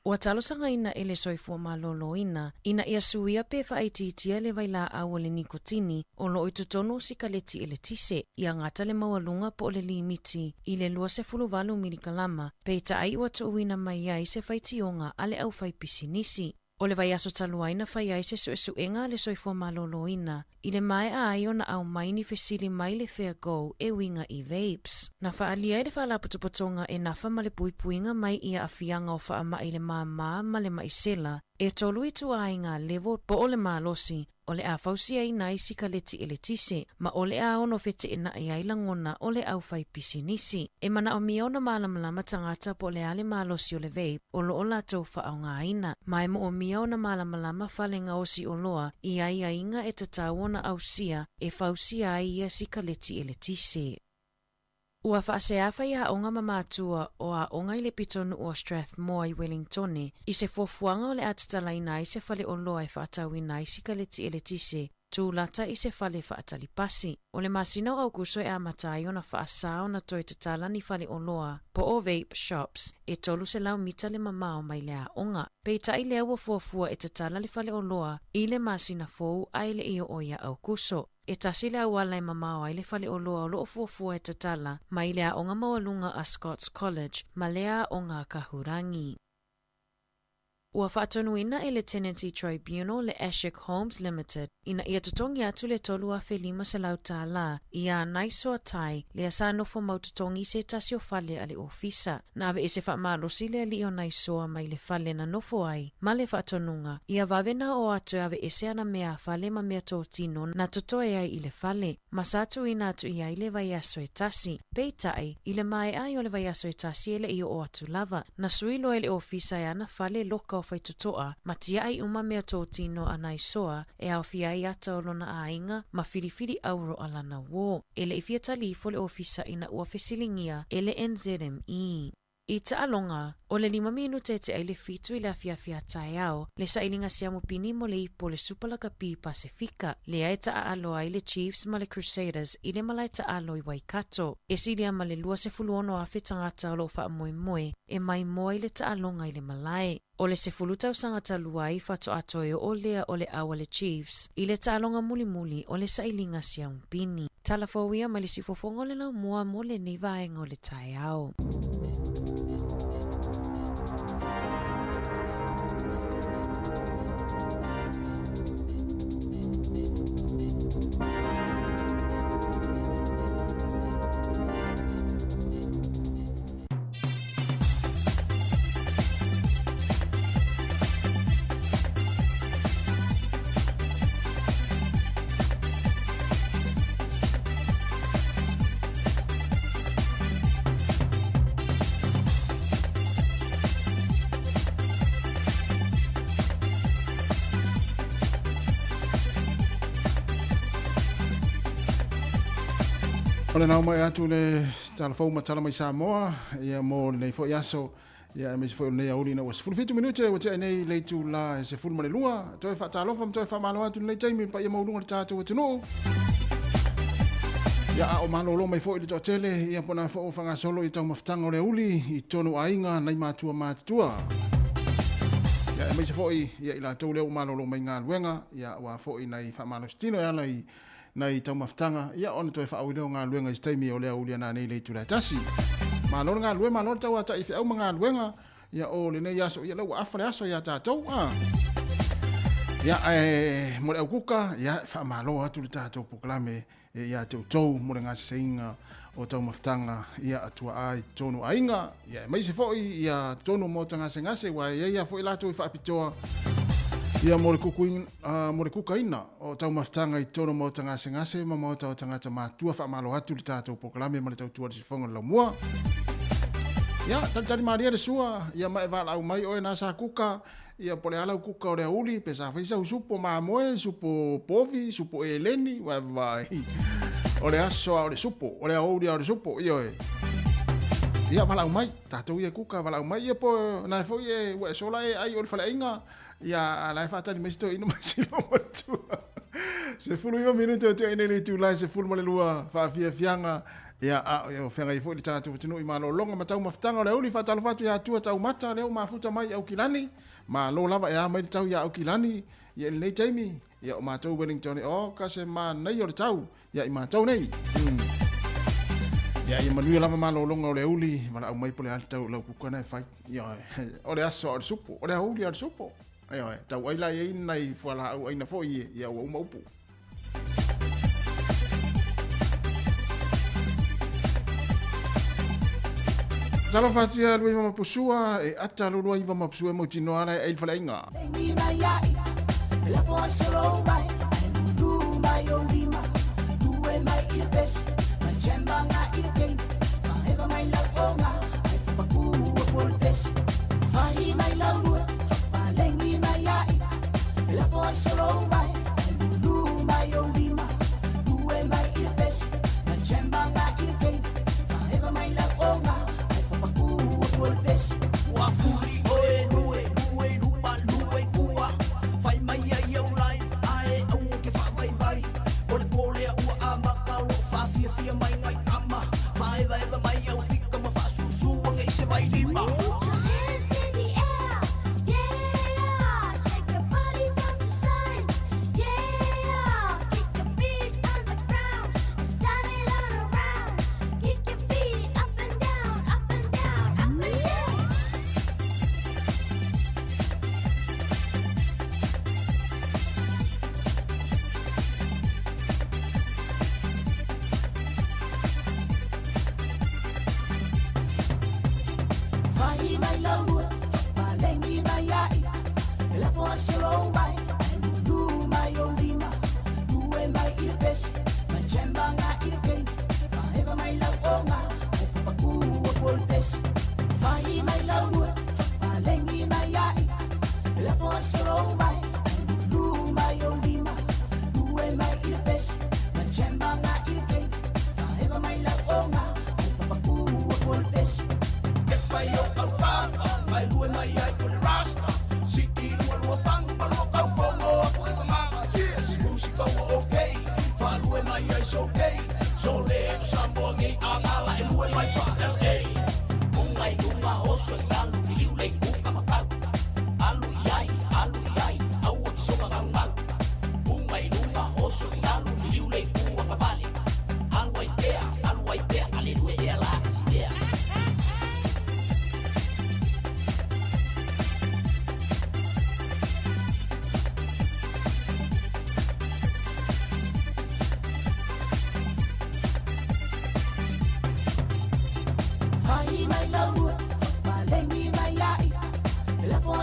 Ua talosagaina e le Soifua Maloloina ina ia suia pe faaitiitia le vailaau o le nikotini o lo o i totonu o sikaleti eletise, ia gata le maualuga po o le limiti i le 28 milikalama, peitai ua tuuina mai ai se faitioga a le aufaipisinisi. O le vaiaso talu ai na fai ai se suesuega a le Soifua Maloloina i le maea ai ona aumai ni fesili mai le Fair Go e uiga i vapes. Na faaalia ai le Faalapotopotoga e nafa ma le puipuiga mai i aafiaga o faamai le māmā ma le maisela e tolu ituaiga level po o le malosi o le a fausiaina ai sikaleti eletise ma o le a ono feteenai ai lagona o le aufaipisinisi. E manaomia ona malamalama tagata po o le a le malosi o le vape o lo o latou faaaogaina, ma e moomia ona malamalama fale gaosi oloa i aiaiga e tatau ona ausia e fausia ai ia sikaleti eletise. Ua faasea faiaoga ma matua o aoga i le pitonuu o Strathmore i Wellingtone i se fuafuaga o le a tatalaina ai se faleoloa e faatauina ai sikaleti eletise tū lata i se fale faatalipasi. O le masina o Aukuso e amata ai ona faasā ona toe tatala ni faleoloa po o vape shops e 300 mita le mamao mai le aoga. Peitai lea ua fuafua e tatala le faleoloa i le masina fou ae le i oo ia Aukuso. E tasi le auala e mamao ai le faleoloa o lo o fuafua e tatala mai le aoga maualuga a Scots College ma le aoga a Kahurangi. Ua faatonuina e le Tenancy Tribunal le Ashik Homes Limited ina ia totogi atu le $3,500 iā Naisoa Tai lea sa nofo mau totogi i se tasi o fale a le ofisa. Na aveese faamalosi le alii o Naisoa mai le fale na nofo ai ma le faatonuga ia vave na oo atu e aveese ana meafale ma meatotino na totoe ai i le fale, ma sa tuuina atu i ai le vaiaso e tasi. Peitai, i le maea ai o le vaiaso e tasi e le i oo atu lava, na sui loa e le ofisa e ana fale loka o Faitotoa ma tiaʻi uma meatotino a Naisoa e aofia ai ata o lona aiga ma filifili auro a lana uō. E le i fia tali ifo le ofisa ina ua fesiligia e le NZME. I taaloga, o le lima minute e tea i le fitu i le afiafi a taeao, le sailiga siamu pini mo le ipu o le Supa Lakapi Pasefika, lea e taaalo ai le Chiefs ma le Crusaders i le malae taalo i Waikato. E silia ma le 26,000 tagata o lo o faamoemoe e maimoa i le taaloga i le malae. O le 10 tausaga talu ai faatoa toe oo lea o le au a le Chiefs i le taaloga mulimuli o le sailiga siamu pini. Tala fou ia mai le siufofoga o le laumua mo lenei vaega o le taeao. O le nao mai atu le tala fou ma tala mai Samoa ia mo lenei foi aso ia aemaise foi o lenei aoauli ina ua 17 minute ua tea nei le itula e 12. Toe faatalofa ma toe faamalo atu i lenei taimi i le paia maualuga o le tatou atunuu. Ia a o malolo mai foi le toatele ia po na foi ua faagasolo i taumafataga o le aouli i totonu o aiga nai matua matutua. Ia aemaise foi ia i latou lea ua malolo mai galuega ia aua foi nai faamalositino e ala i nai taumafataga, ia ona toe faaui lea o galuega i se taimi o le aoauli ana nei i le itula e tasi. Malo le galulue, malo le tauatai i feau ma galuega, ia o lenei aso, ia lea ua afa le aso ia tatou. A. Ia, ae mo le aukuka, ia, faamalo atu le tatou polokalame e ia te outou mo le gaseseiga o taumafataga ia a tuaa i totonu o aiga, ia aemaise foi ia totonu o maota gasegase, aua e i ai lava foi latou e faapitoa ia mo le kukuina, mo le kukaina o taumafataga i totonu o maota gasegase ma maota o tagata matutua. Faamalo atu le tatou polokalame ma le tautua i le sifofoga o le laumua. Ia, talitali malie le sua, ia ma e valaau mai oe na sa kuka, ia po o le a lau kuka o le aoauli, pe sa fai sau supo mamoe, supo povi, supo eleni, vai vai. O le aso a o le supo, o le aoauli a o le supo, ioe. Ia, valaau mai, tatou ia e kuka, valaau mai, ia po na foi e ua e sola e ai o le faleaiga, Ia, a la e faatali mai si toeaina ma si loumatua. 19 minute o tea nei le itula e 12 faafiafiaga. Ia, a o feagai foi le tatou atunuu i malologa ma taumafataga o le aoauli. Faatalofa atu ia Atua Taumata, lea ua mafuta mai i Aukilani. Malo lava e a mai le tau ia Aukilani. Ia, i lenei taimi, ia o matou Wellington, o ka se manaia o le tau ia i matou nei. Ia, ia manuia lava malologa o le aoauli. Valaau mai po o le a le tau o lau kuka na e fai. Ioe, o le aso a o le supo, o le aoauli a o le supo. Ioe, tau ai la i ai nai fualaau aina foi ia ua uma upu. Talofa atu ia Luaiva Mapusua, e ata lo Luaiva Mapusua e mautinoa ala e ai le faleaiga.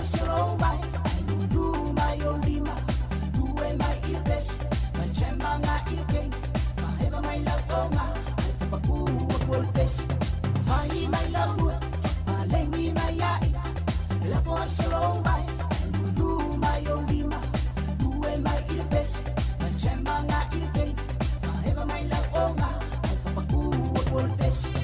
ai solo vai, ai lulu mai o lima. Lue mai i le pesi, mai chema nga i le kei. Ma heva mai lau onga, ai whapaku a kua le pesi. Fai mai lau lua, ma lengi mai ai. Lafo ai solo vai, ai lulu mai o lima. Lue mai i le pesi, mai chema nga i le kei. Ma heva mai lau onga, ai whapaku a kua le pesi.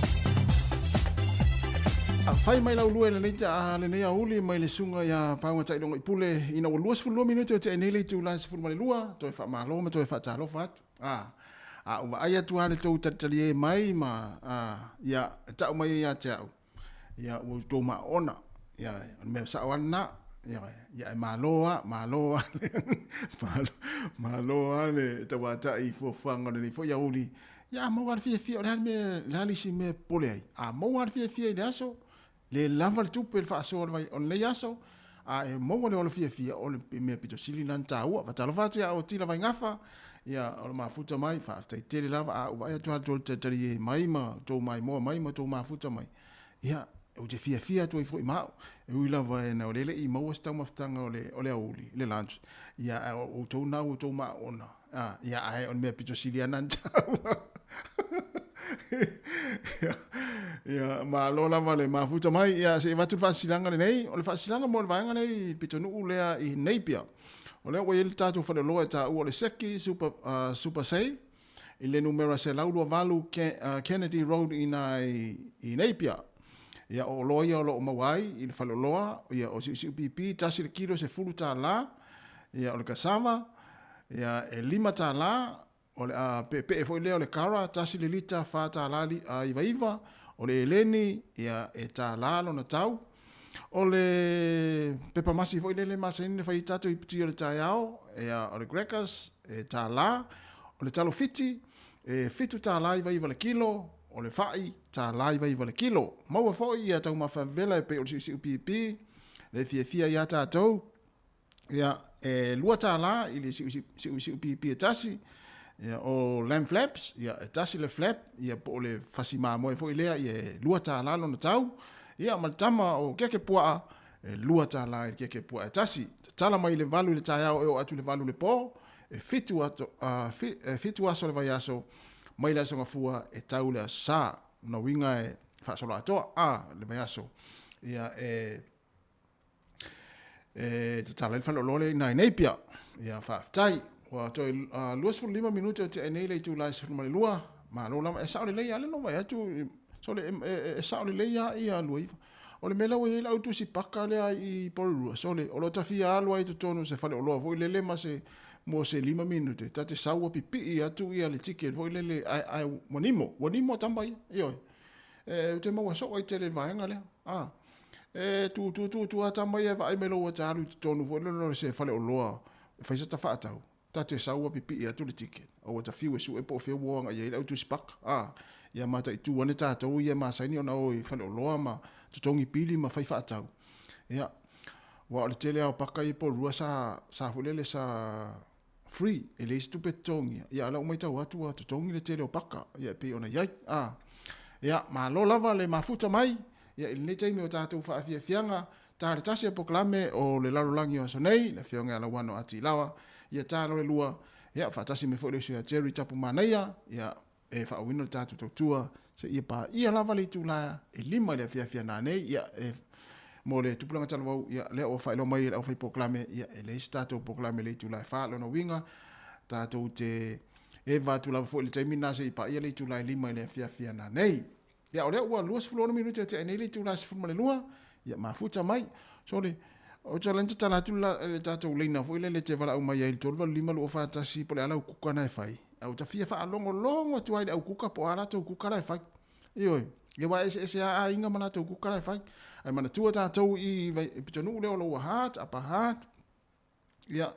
Fai mai lau lua i lenei a lenei aoauli mai le susuga ia Pauga Tailoga i Pule ina ua 22 minute o tea nei le itula e 12, toe faamalo ma toe faatalofa atu. A, a ou vaai atu lava le tou talitalie mai ma a, ia, e tau mai ai ia te au, ia ua outou maaona. Ia, o le mea sao lava lena. Ia, ia e malo lava, malo lava, malo, malo lava le tauatai i fuafuaga o lenei foi aoauli. Ia a maua lava le fiafia, o le a le mea, o le a le isi mea e popole ai? A maua lava le fiafia i le aso, le lava le tupe i le faasoa o le vai, o lenei aso, a e maua le ola fiafia, o le mea pito sili lena ona taua. Faatalofa atu ia Otila Vaigafa, ia o le mafuta mai, faafetai tele lava, a ou vaai atu lava i le tou talitalie mai ma tou maimoa mai ma tou mafuta mai, ia, ou te fiafia atu ai foi ma au. E ui lava ina o lea e le i maua se taumafataga o le, o le aoauli, le lunch, ia, a o outou na ua outou maaona, Ah, ia, ae o le mea pito sili ana na taua. Ia, malo lava le mafuta mai. Ia, se i avatu le faasilasilaga lenei. O le faasilasilaga mo le vaega lea i pitonuu lea i Napier. O lea ua i ai le tatou faleoloa e taua o le Seki Super, Super Save i le numera 128 Ke, Kennedy Road i ina i, i Napier. Ia, o oloa ia o lo o maua ai i le faleoloa, ia, o siusiu pipi, tasi le kilo $10, ia, o le cassava, Ia, e $5, o le a peepee foi lea o le kara, tasi le lita, $4 99, o le eleni, ia, e $1 lona tau. O le pepa masi foi lele masani ona fai ai tatou iputi o le taeao, ia, o le crackers, e $1. O le talo fiti, e $7.99 le kilo, o le fai, $1.99 le kilo. Maua foi ia taumafa vevela e pei o le siusiu pipi, le fiafia ia tatou, Ia, e $2 i le siusiu pipi e tasi. Ia, o lamb flaps, ia, e tasi le flap, ia, po o le fasi mamoe foi lea, ia, e $2 lona tau. Ia, ma le tama o keke puaa, e $2 i le keke puaa e tasi. Tatala mai i le 8 i le taeao e oo atu i le 8 i le po, e 7 ato, e 7 aso o le vaiaso, mai le Aso Gafua e tau i le Aso Sa. Lona uiga e faasoloatoa, a, le vaiaso. Ia, e E tatala ai le faleoloa lea i ina i Napier. Ia, faafetai. Ua toe 25 minute o tea nei le itula e 12. Malo lava. E sao lelei lava le lova e atu. Sole, e sao lelei lava ia 29. O le mea lea ua i ai lau tusi paka lea i Porirua, sole, o lo o tafia alu ai i totonu o se faleoloa foi lele ma se, mo se 5 minute, ta te sau ua pipii atu ia le ticket foi lele, ae, ae ua nimo, ua nimo tama ia. Ioe. E, ou te maua soo ai tele i le vaega lea. A. E tu tu tu tu a tama ia e vaai mai lou ata alu i totonu foi lele o se faleoloa e fai sata faatau. Ta te sau ua pipii atu le ticket. A ua ta fiu e sue po o fea ua o agai ai le au tusi paka. A. Ia mataitu ane tatou ia e masani ona o i faleoloa ma totogi pili ma fai faatau. Ia. Aua o le tele lava o paka ia i Porirua sa sa foi lele sa free, e leai se tupe e totogia, ia a o lea ua matau atu ua totogi le tele o paka, ia e pei ona i ai. A, ia, malo lava le mafuta mai, ia i lenei taimi o tatou faafiafiaga, ta le tasi o polokalame o le lalolagi o aso nei, le Afioga ia Lauano A. Tilawa, ia ta loa le lua, ia faatasi mai foi le uso ia Jerry Tapumanaia, ia e faaauina le tatou tautua seia paia lava le itula e 5 i le afiafi a nanei. Ia, e, mo le tupulaga talavou, ia, lea ua faailoa mai e le aufai polokalame, ia, e leai se tatou polokalame i le itula e 4. Lona uiga, tatou te eva atu lava foi i le taimi lena seia paia le itula e 5 i le afiafi a nanei. Ia, o lea ua 26 minute e tea nei le itula e 12, ia mafuta mai. Sole, ou te ala tatala atu le tatou leina foi lele e te valaau mai ai i le 385 241 po o le a lau kuka na e fai. A ua ta fia faalogologo atu ai i le au kuka po o a latou kuka la e fai. Ioe, ia aua e eseese lava aiga ma latou kuka la e fai. Ae manatua tatou i pitonuu lea o Lower Hutt, Upper Hutt, Ia,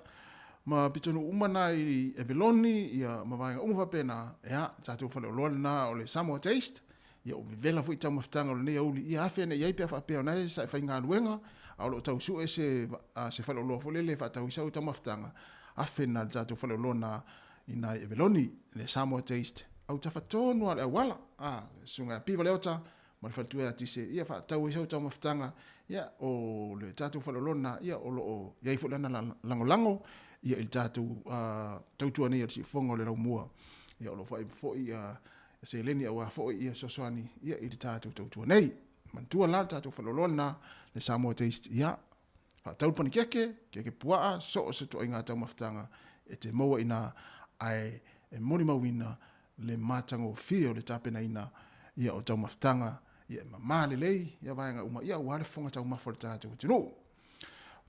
ma pitonuu uma na i Eveloni, ia, ma vaega uma faapena, ia, tatou faleoloa lena o le Samoa Taste, ia, ua vevela foi taumafataga o lenei aoauli, ia afe ane i ai pe a faapea o na e sa e faigaluega, a o lo o tau sue se, se faleoloa foi lele e faatau ai sau taumafataga, afe lena i le tatou faleoloa na i na i Eveloni, le Samoa Taste, autafa tonu lava o le auala, a, le Susuga ia Piva Leota, ma le faletua ia Tise, ia faatau ai sau taumafataga, ia o le tatou faleoloa lena, ia o lo o i ai foi lana lagolago ia i le tatou tautua nei a le siufofoga o le Laumua. Ia o lo o fai foi ia seleni aua foi ia fesoasoani ia i le tatou tautua nei. Manatua la le tatou faleoloa lena, le Samoa Taste, ia faatau le panikeke, keke puaa, so o se ituaiga taumafataga e te maua i ina, ae e molimauina le matagofie o le tapenaina ia o taumafataga ia e mama lelei ia vaega uma ia aua le fofoga taumafa o le tatou atunuu.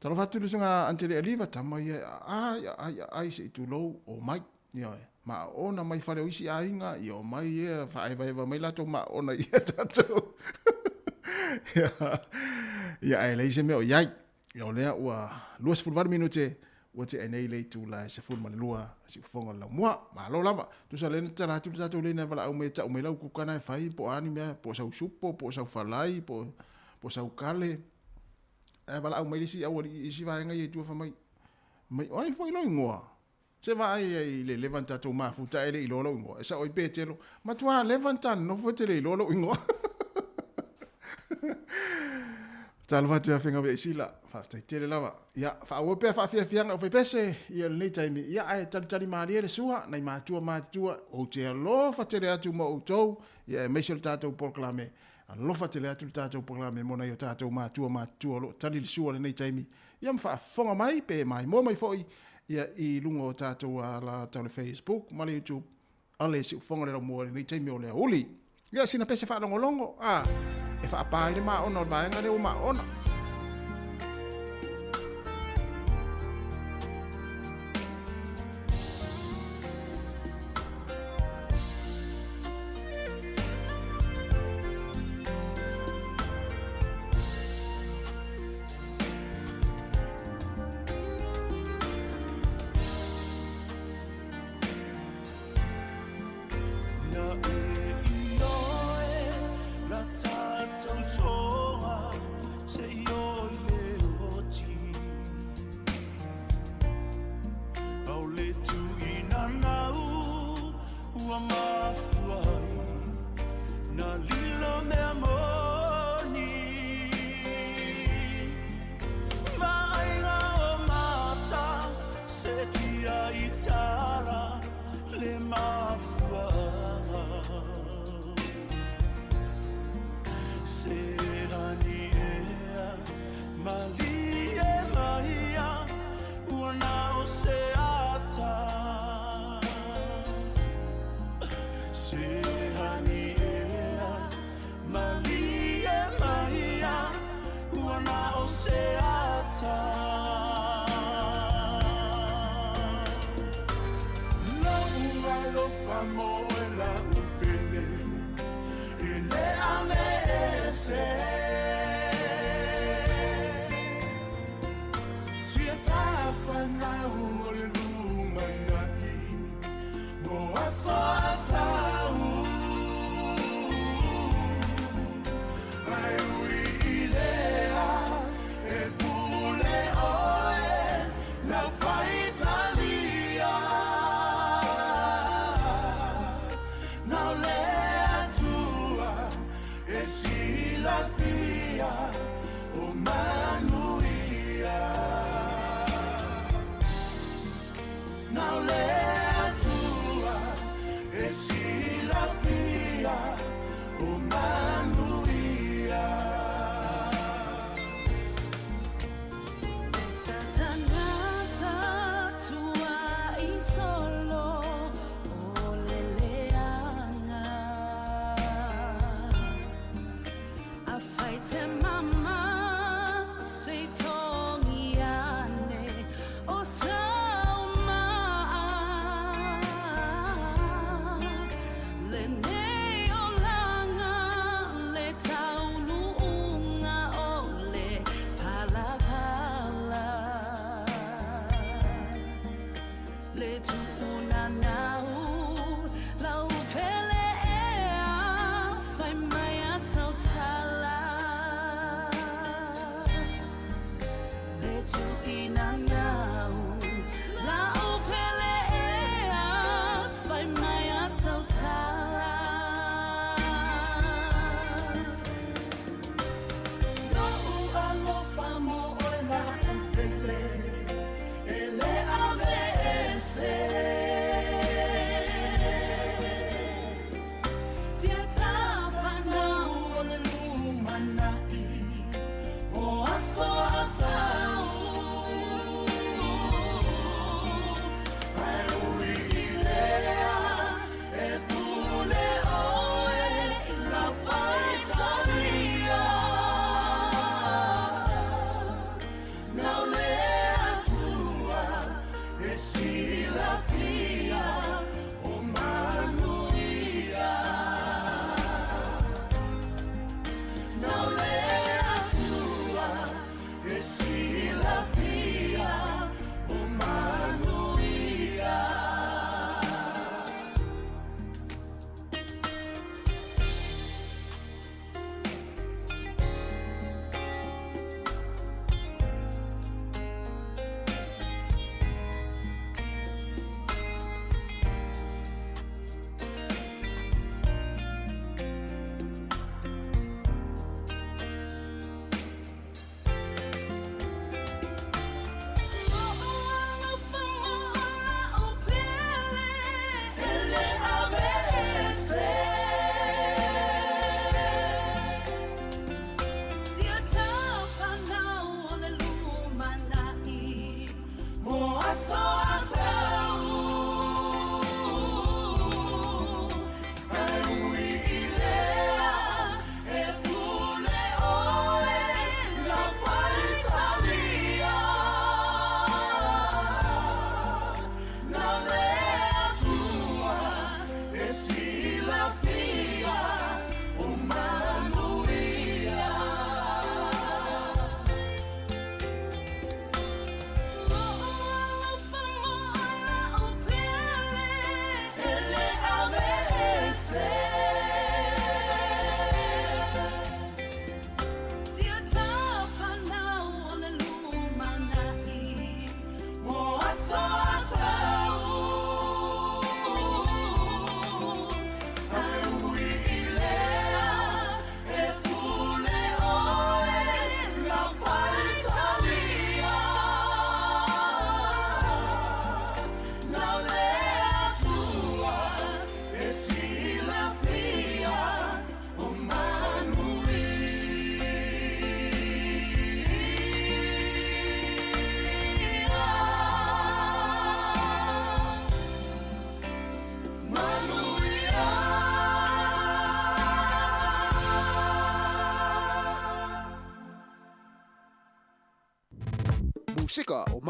Talofa atu i le usuga Antele Aliva, tama ia e aai, aai, aai se i tulou, omai. Ioe, maaona mai fale o isi aiga, ia omai ia faaevaeva mai latou maaona ia tatou. Ia, ae leai se mea o i ai. Ia, o lea ua 28 minute ua tea nei le itula e 12 siufofoga o le laumua. Malo lava. Tusa lea na tatala atu le tatou lane e valaau mai e tau mai lau kuka na e fai po o a ni mea, po o sau supo, po o sau falai, po o sau kale. Ae valaau mai le isi aualii i isi vaega ia i tua fai mai, mai o ai foi lou igoa? Se vaai ai i le leva na tatou mafuta ae le iloa lou igoa. E sao ai Petelo, matua leva na ta nonofo e te le iloa lou igoa. Talofa atu ia Fegaui Aisila, faafetai tele lava. Ia, faaauau pea faafiafiaga o faipese ia lenei taimi. Ia, ae talitali malie le sua, nai matua matutua, ou te alofa tele atu ma outou, ia aemaise o le tatou polokalame. Alofa tele atu le tatou polokalame mo nai o tatou matua matutua o lo o tali le sua lenei taimi. Ia ma faafofoga mai pe maimoa mai foi ia i luga o tatou ala tau le Facebook ma le YouTube a le Siufofoga o le Laumua i lenei taimi o le aoauli. Ia sina pese faalogologo a e faapā ai le maona o le vaega lea ua maona.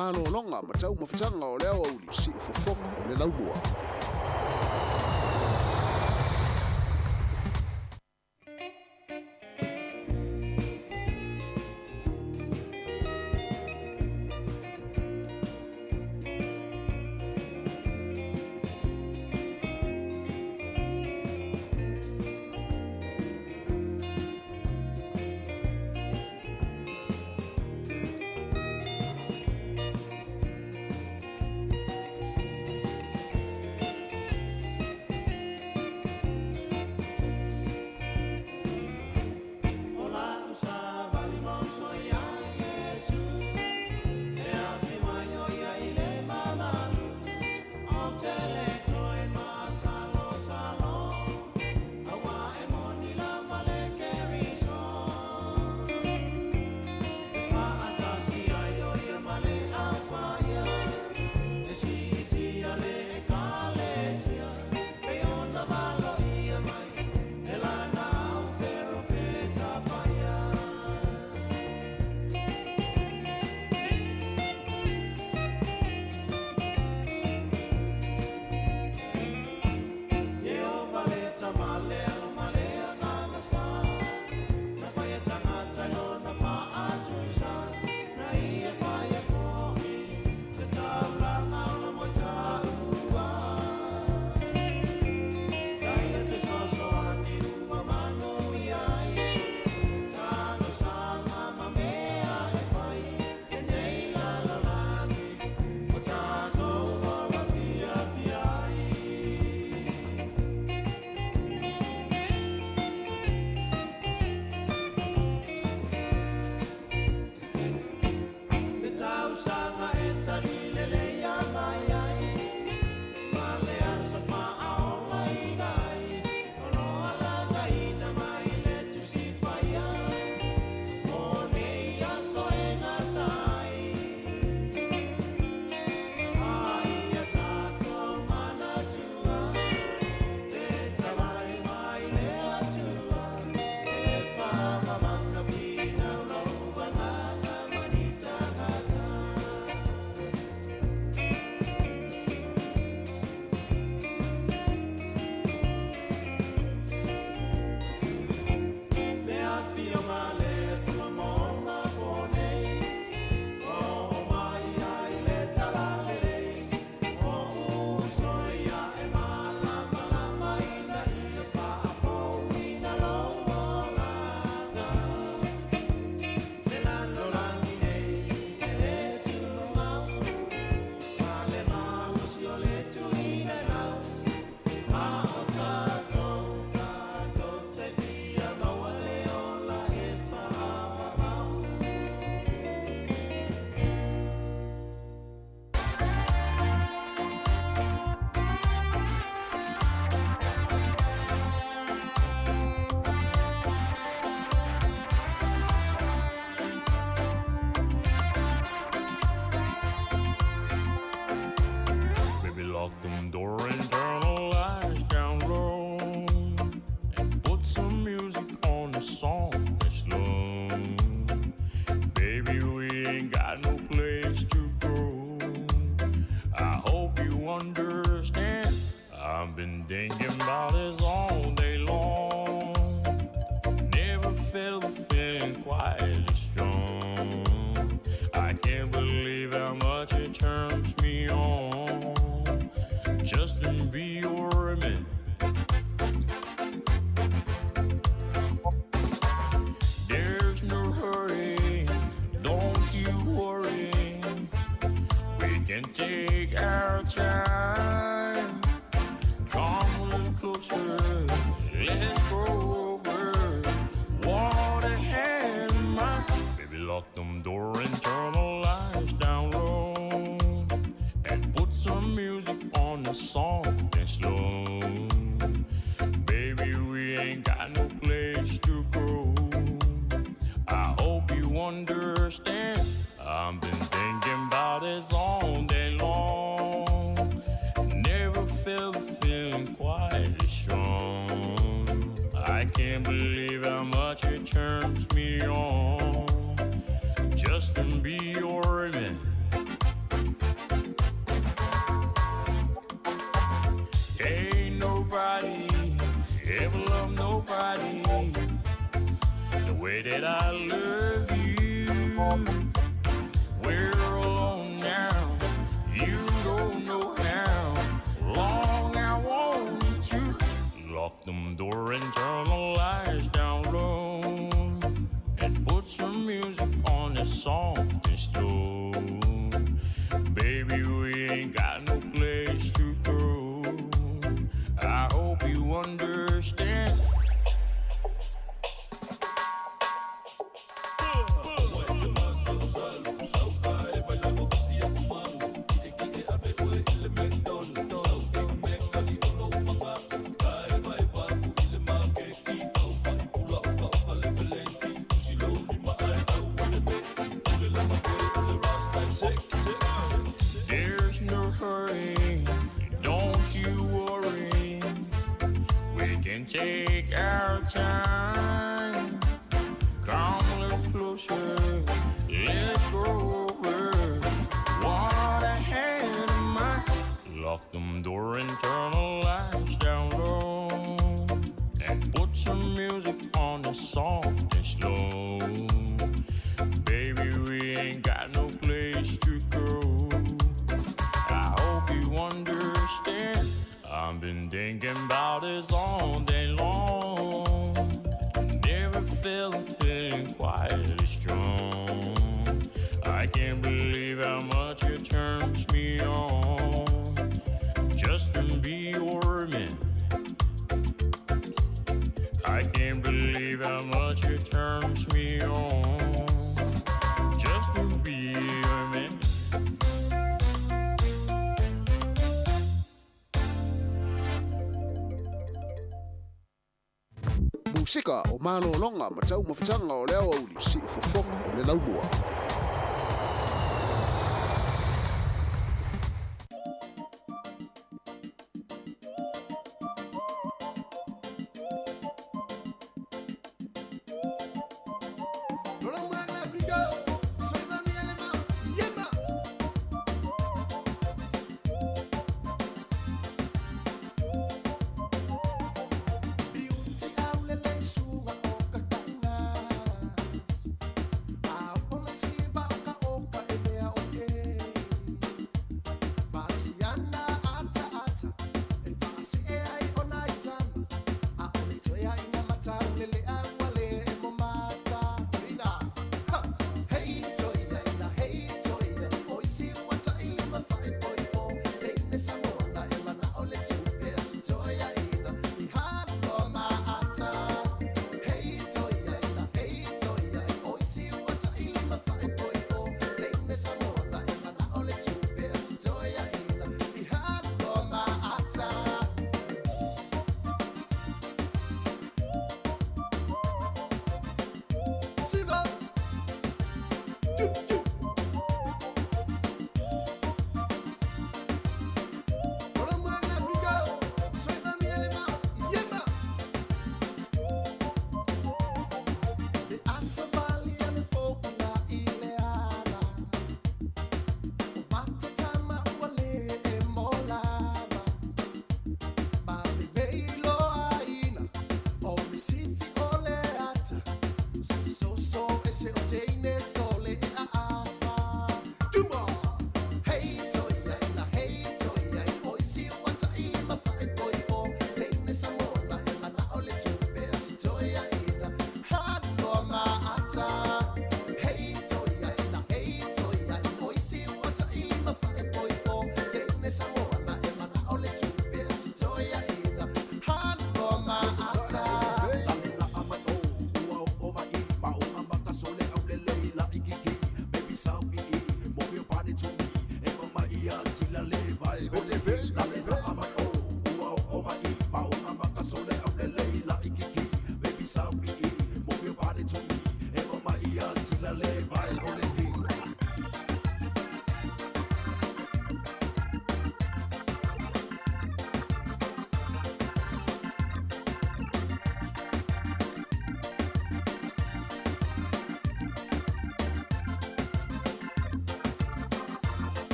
Malologa ma taumafataga o le aoauli, siufofoga o le laumua. Turns me on just to be your man. Ain't nobody ever loved nobody the way that I love you. We're alone now. You don't know how long I want to lock them door and turn the lights down low and put some music on that soft and slow. Baby, we ain't got no place to go. I hope you understand. There's no hurry, don't you worry. We can take our time. Come a little closer, let's go over what I had in mind. Lock them door and turn the lights down low, and put some music on the soft and slow. Baby, we ain't got no place to go. I hope you understand. I've been thinking about this all day long. Never felt a feeling quite as strong. I can't believe how much it turns me on just to be your man. I can't believe how much it turns me on just to be your man. Musika o malologa ma taumafataga o le aoauli siufofoga o le laumua.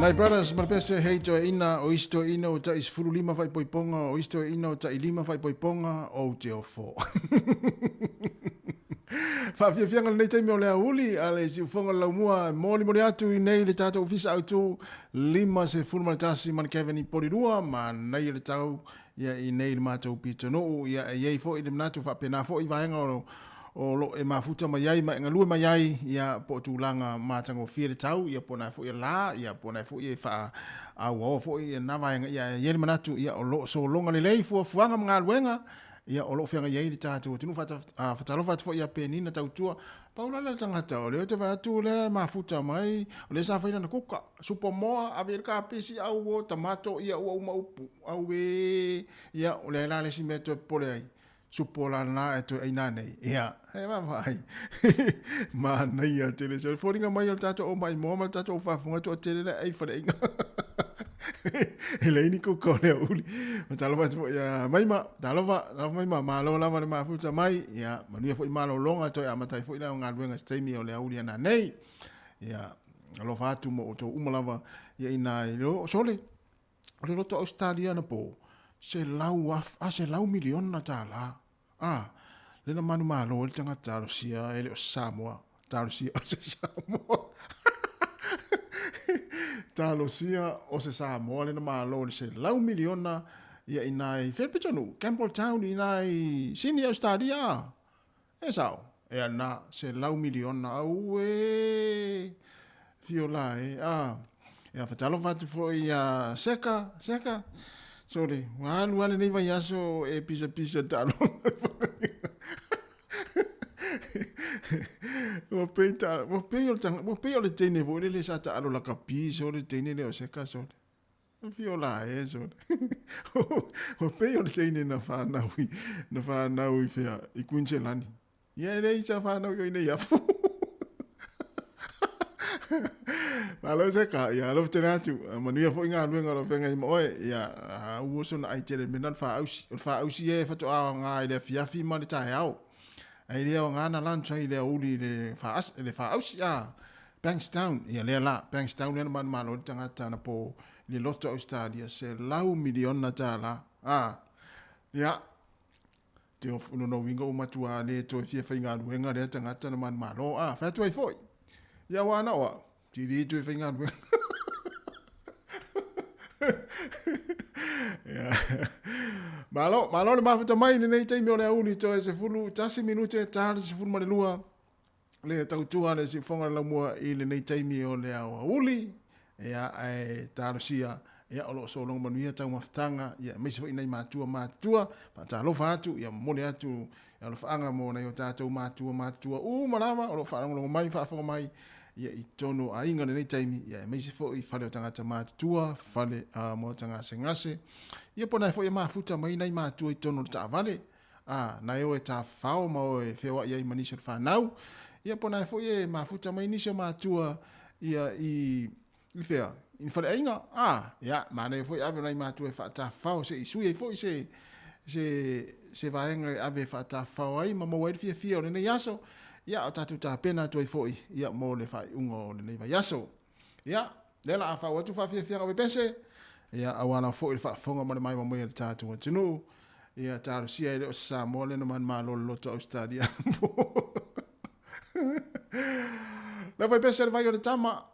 My brothers, ma le pese hei toeaina o isi toeaina ua tai 15 faaipoipoga, o isi toeaina ua tai 5 faaipoipoga, ou te ofo. Faafiafiaga lenei taimi o le aoauli a le siufoga o le laumua e molimoli atu i nei le tatou ofisa autu 51 ma le Kevin i Polilua manaia le tau ia i nei le matou pitonuu ia e iai foi le manatu faapena foi vaega o o lo e mafuta mai ai ma e galue mai ai ia po o tulaga matagofie le tau ia po o na foi e la ia po o na foi e faa auaoa foi ia na vaega ia e iai le manatu ia o lo o sologa lelei fuafuaga ma galuega ia o lo o feagai ai le tatou atunuu. Faatalofa atu foi ia Penina Tautua, pau la lea o le tagata o lea ou te vaai atu o lea e mafuta mai, o lea sa fai lana kuka, supo moa, ave i ai le kapisi, auo, tamato, ia ua uma upu, auē, ia o lea la le isi mea e toe popole ai, supo la lena e toe ʻai nei, ia, he vaavaai, manaia tele. So, le foliga mai o le tatou maimoa ma le tatou faafofoga e toatele le ai faleaiga. E leai ni kuka o le aoauli. Talofa atu foi ia Maima, talofa, talofa Maima, malo lava le mafuta mai, ia, manuia foi malologa, toe amata ai foi lau galuega i se taimi o le aoauli ana nei. Ia, alofa atu mo outou uma lava, ia ina i o sole, o le loto Ausetalia anapo, 100,000, a 100 miliona tālā. A, le na manumalo ai le tagata talosia e le o se Samoa. Talosia o se Samoa. Talosia o se Samoa le na malo le 100 miliona ia ina i fea pitonu, Campbelltown ina i Sydney, Australia. E sao, e ana 100 miliona auē. Fio la e, a. Ia whatalofa atu foi ia Seka, Seka. Sorry, ua alu lava lenei vaiaso e pisapisa taaloga. Ua pei ta, ua pei o le tanga, ua pei o le teine foi lele sa taalo lakapi sole le teine lea o Seka sole. Fio la e sole. Ua pei o le teine na whanau i, na whanau i whea, i Queensland. Ia e leai sa whanau i nei afu. Malo se ka, ia alofa tele atu. Manuia foi galuega o lo feagai ma oe. Ia, aua sona ai tele mena le faausi. O le faausi ia e faatoa aoga i le afiafi ma le taeao. Ai le aoga na lunch ai i le aoauli i le faas, le faausi a Bankstown. Ia lea la, Bankstown lea na manumalo ai le tagata anapo i le loto Australia, $100 miliona. A, ia, Te o lona uiga ua matua le toe fia faigaluega lea tagata na manumalo. A, fai atu ai foi. Ia aua ana o au, ti le toe faigaluega. Ia. Malo, malo le mafuta mai lenei taimi o le aoauli toe 11 minute ta le 12 le tautua le siufoga le laumua i lenei taimi o le aoauli. Ia, ae talosia, ia, o lo o sologa manuia taumafataga, ia, aemaise foi nai matua matutua, faatalofa atu, ia, momoli atu alofaaga mo nai o tatou matua matutua uma lava o lo o faalogologo mai, faafofoga mai, ia, i totonu o aiga lenei taimi, ia, aemaise foi fale o tagata matutua, fale mo tagagasegase, ia, po o na foi e mafuta mai nai matua i totonu o le taavale, a, na e o e tafafao ma o e feoai ai ma nisi o le fanau, ia po o na foi e mafuta mai nisi o matua ia i, i fea, i ni faleaiga, a, ia, manaia foi ave o nai matua e faatafafao se i sui ai foi se, se, se vaega e ave e faatafafao ai ma maua ai le fiafia o lenei aso, ia, o tatou tapena atu ai foi, ia, mo le faaiuga o lenei vaiaso. Ia, lea la a fau atu faafiafiaga pepese, ia, aua lava foi le faafofoga ma le maimoa mai a le tatou atunuu, ia, talosia e le o se Samoa lea na manumalo le loto Ausetalia. Lea foi pese le vai o le tama.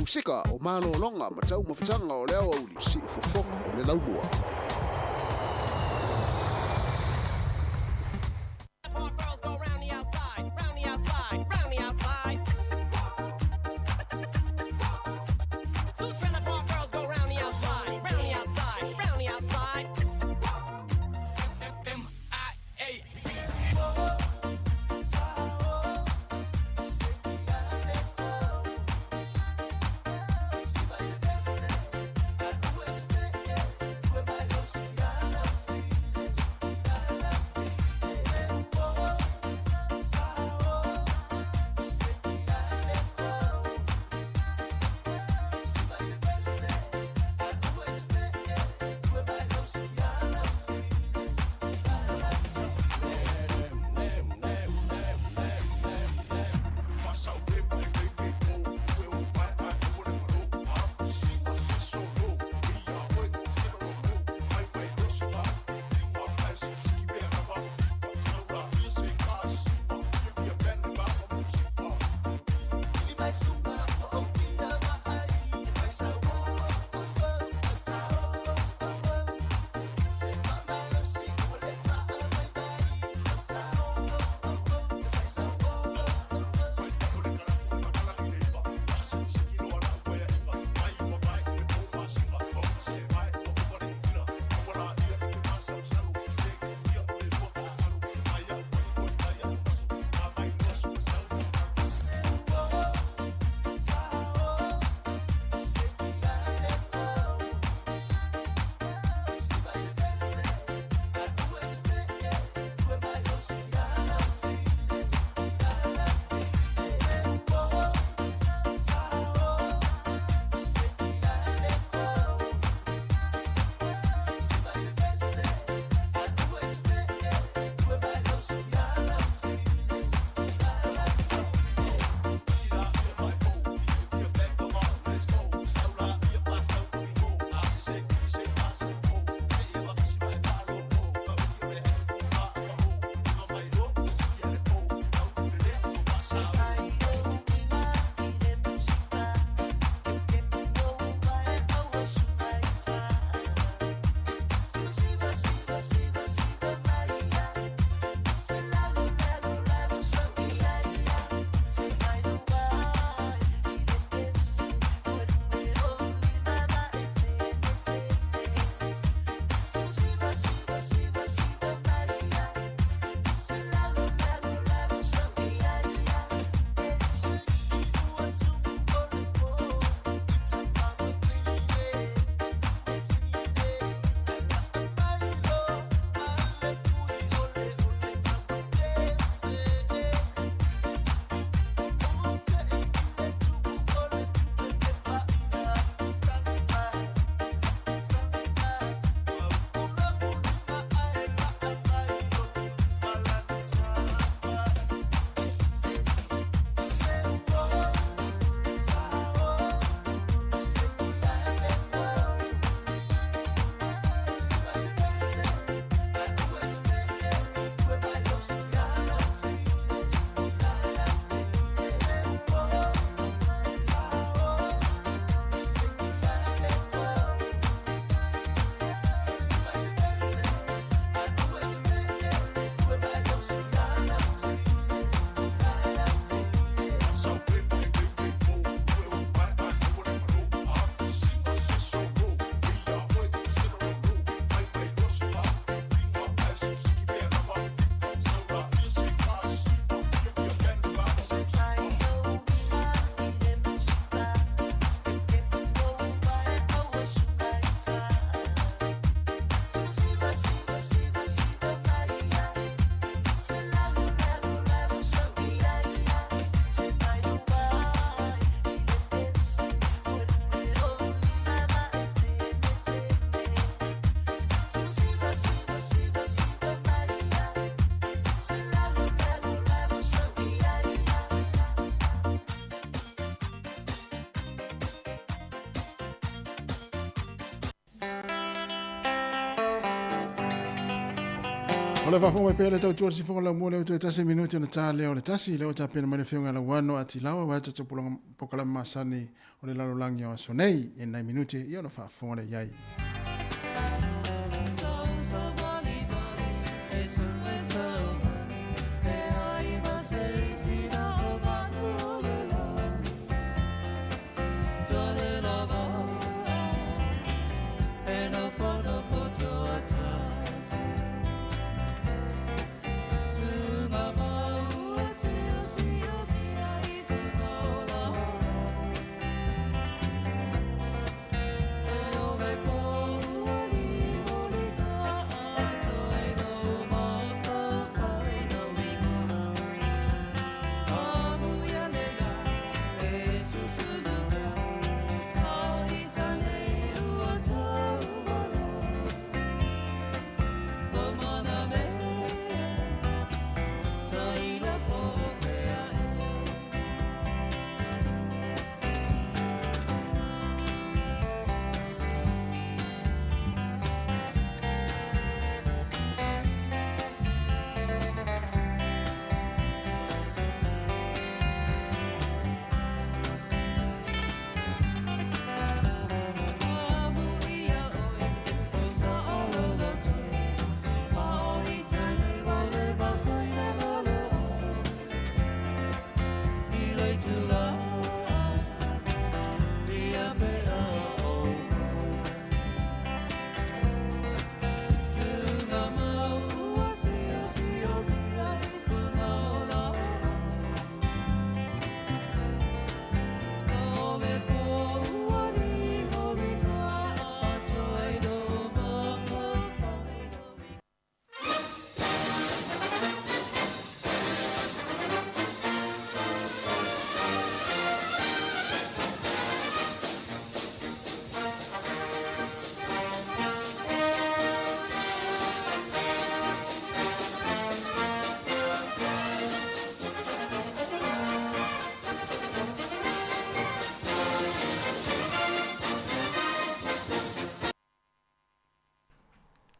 Musika o malōloga ma taumafataga o le aoauli siufofoga o le laumua. O le faafofoga mai pea le tautua le sifoga laumua lea ua toe tasi minute ona ta lea o le tasi lea ua tapena mai le afioga ia Lauano Atilawa aua tatou polokalame masani o le lalolagi o aso nei i nai minute ia ona faafofoga lea i ai.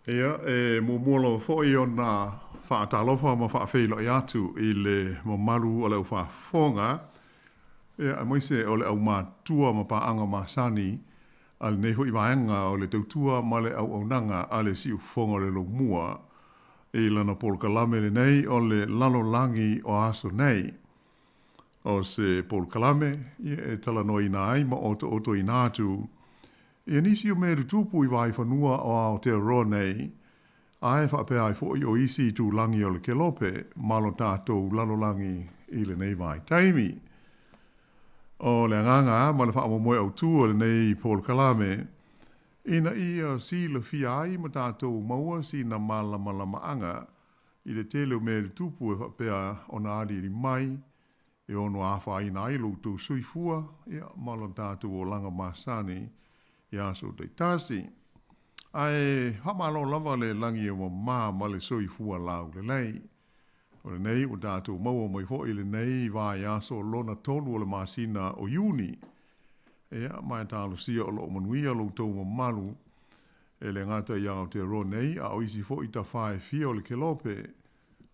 Ia, e muamua lava foi ona faatalofa ma faafeiloai atu i le mamalu o le aufaafofoga, ia, aemaise o le aumatutua ma paaga masani a lenei foi vaega o le tautua ma le auaunaga a le Siufofoga o le Laumua i lana polokalame lenei o le Lalolagi o Aso Nei. O se polokalame ia e talanoaina ai ma otootoina atu ia nisi o mea tutupu i vaifanua o Aotearoa nei, ae faapea ai foi o isi itulagi o le kelope ma lo tatou lalolagi i lenei vaitaimi. O le agaga ma le faamoemoe autu o lenei polokalame, ina ia silafia ai ma tatou maua sina malamalamaaga i le tele o mea tutupu e faapea ona aliali mai e ono afaina ai lo outou soifua ia ma lo tatou olaga masani i aso taitasi. Ae faamalo lava le lagi e mamā ma le soifua laulelei. O lenei ua tatou maua mai foi i lenei vaiaso lona tolu o le masina o Iuni. Ia, ma e talosia o lo o manuia lo outou mamalu e le gata i Aotearoa nei, a o isi foi tafā e fia o le kelope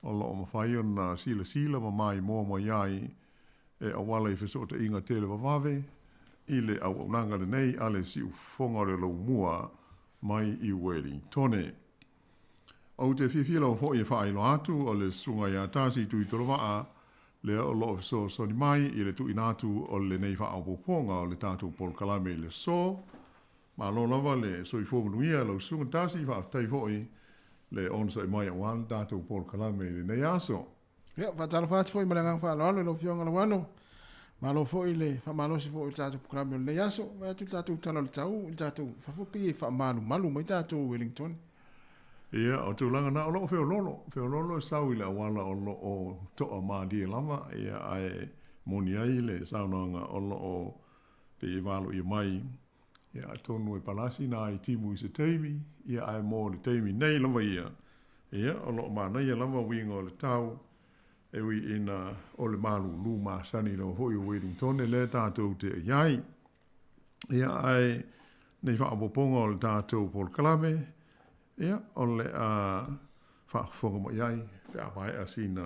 o lo o mafai ona silasila ma maimoa mai ai e auala i fesootaiga televavave i le auaunaga lenei a le Siufofoga o le Laumua mai i Uelintone. Ou te fiafia lava foi e faailoa atu o le Susuga ia Tasi Tuitolovaa lea o lo o fesoasoani mai i le tuuina atu o lenei faaopoopoga o le tatou polokalame i le aso. Malo lava le soifua manuia lau Susuga Tasi, faafetai foi le onosai mai aua le tatou polokalame i lenei aso. Ia, faatalofa atu foi ma le agaga faaaloalo i lau Afioga Lauano. Malo foi le faamalosi foi i le tatou polokalame o lenei aso. Vaai atu i le tatou tala o le tau, i le tatou fafo pei e faamalumalu mai tatou Wellington. Ia, o tulaga na, o lo o feololo, feololo e sau i le auala o lo o toa malie lava, ia, ae moni ai le saunoaga o lo o pei e valoia mai, ia, atonu e palasi nai timu i se taimi, ia, ae mo le taimi nei lava ia, ia, o lo o manaia lava uiga o le tau, e ui ina o le malūlū masani lava foi o Wellington lea tatou te i ai. Ia, ae nei faaopoopoga o le tatou polokalame, ia, o le a. faafofoga mai ai pe a maea sina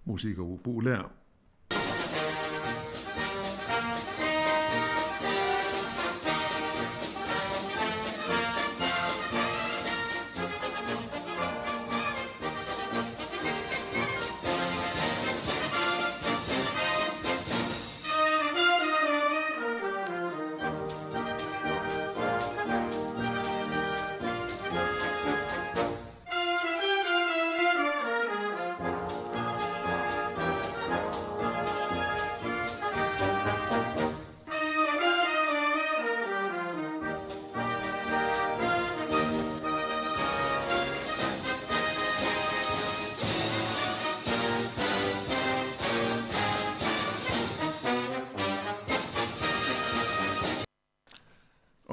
musika puupuu lea.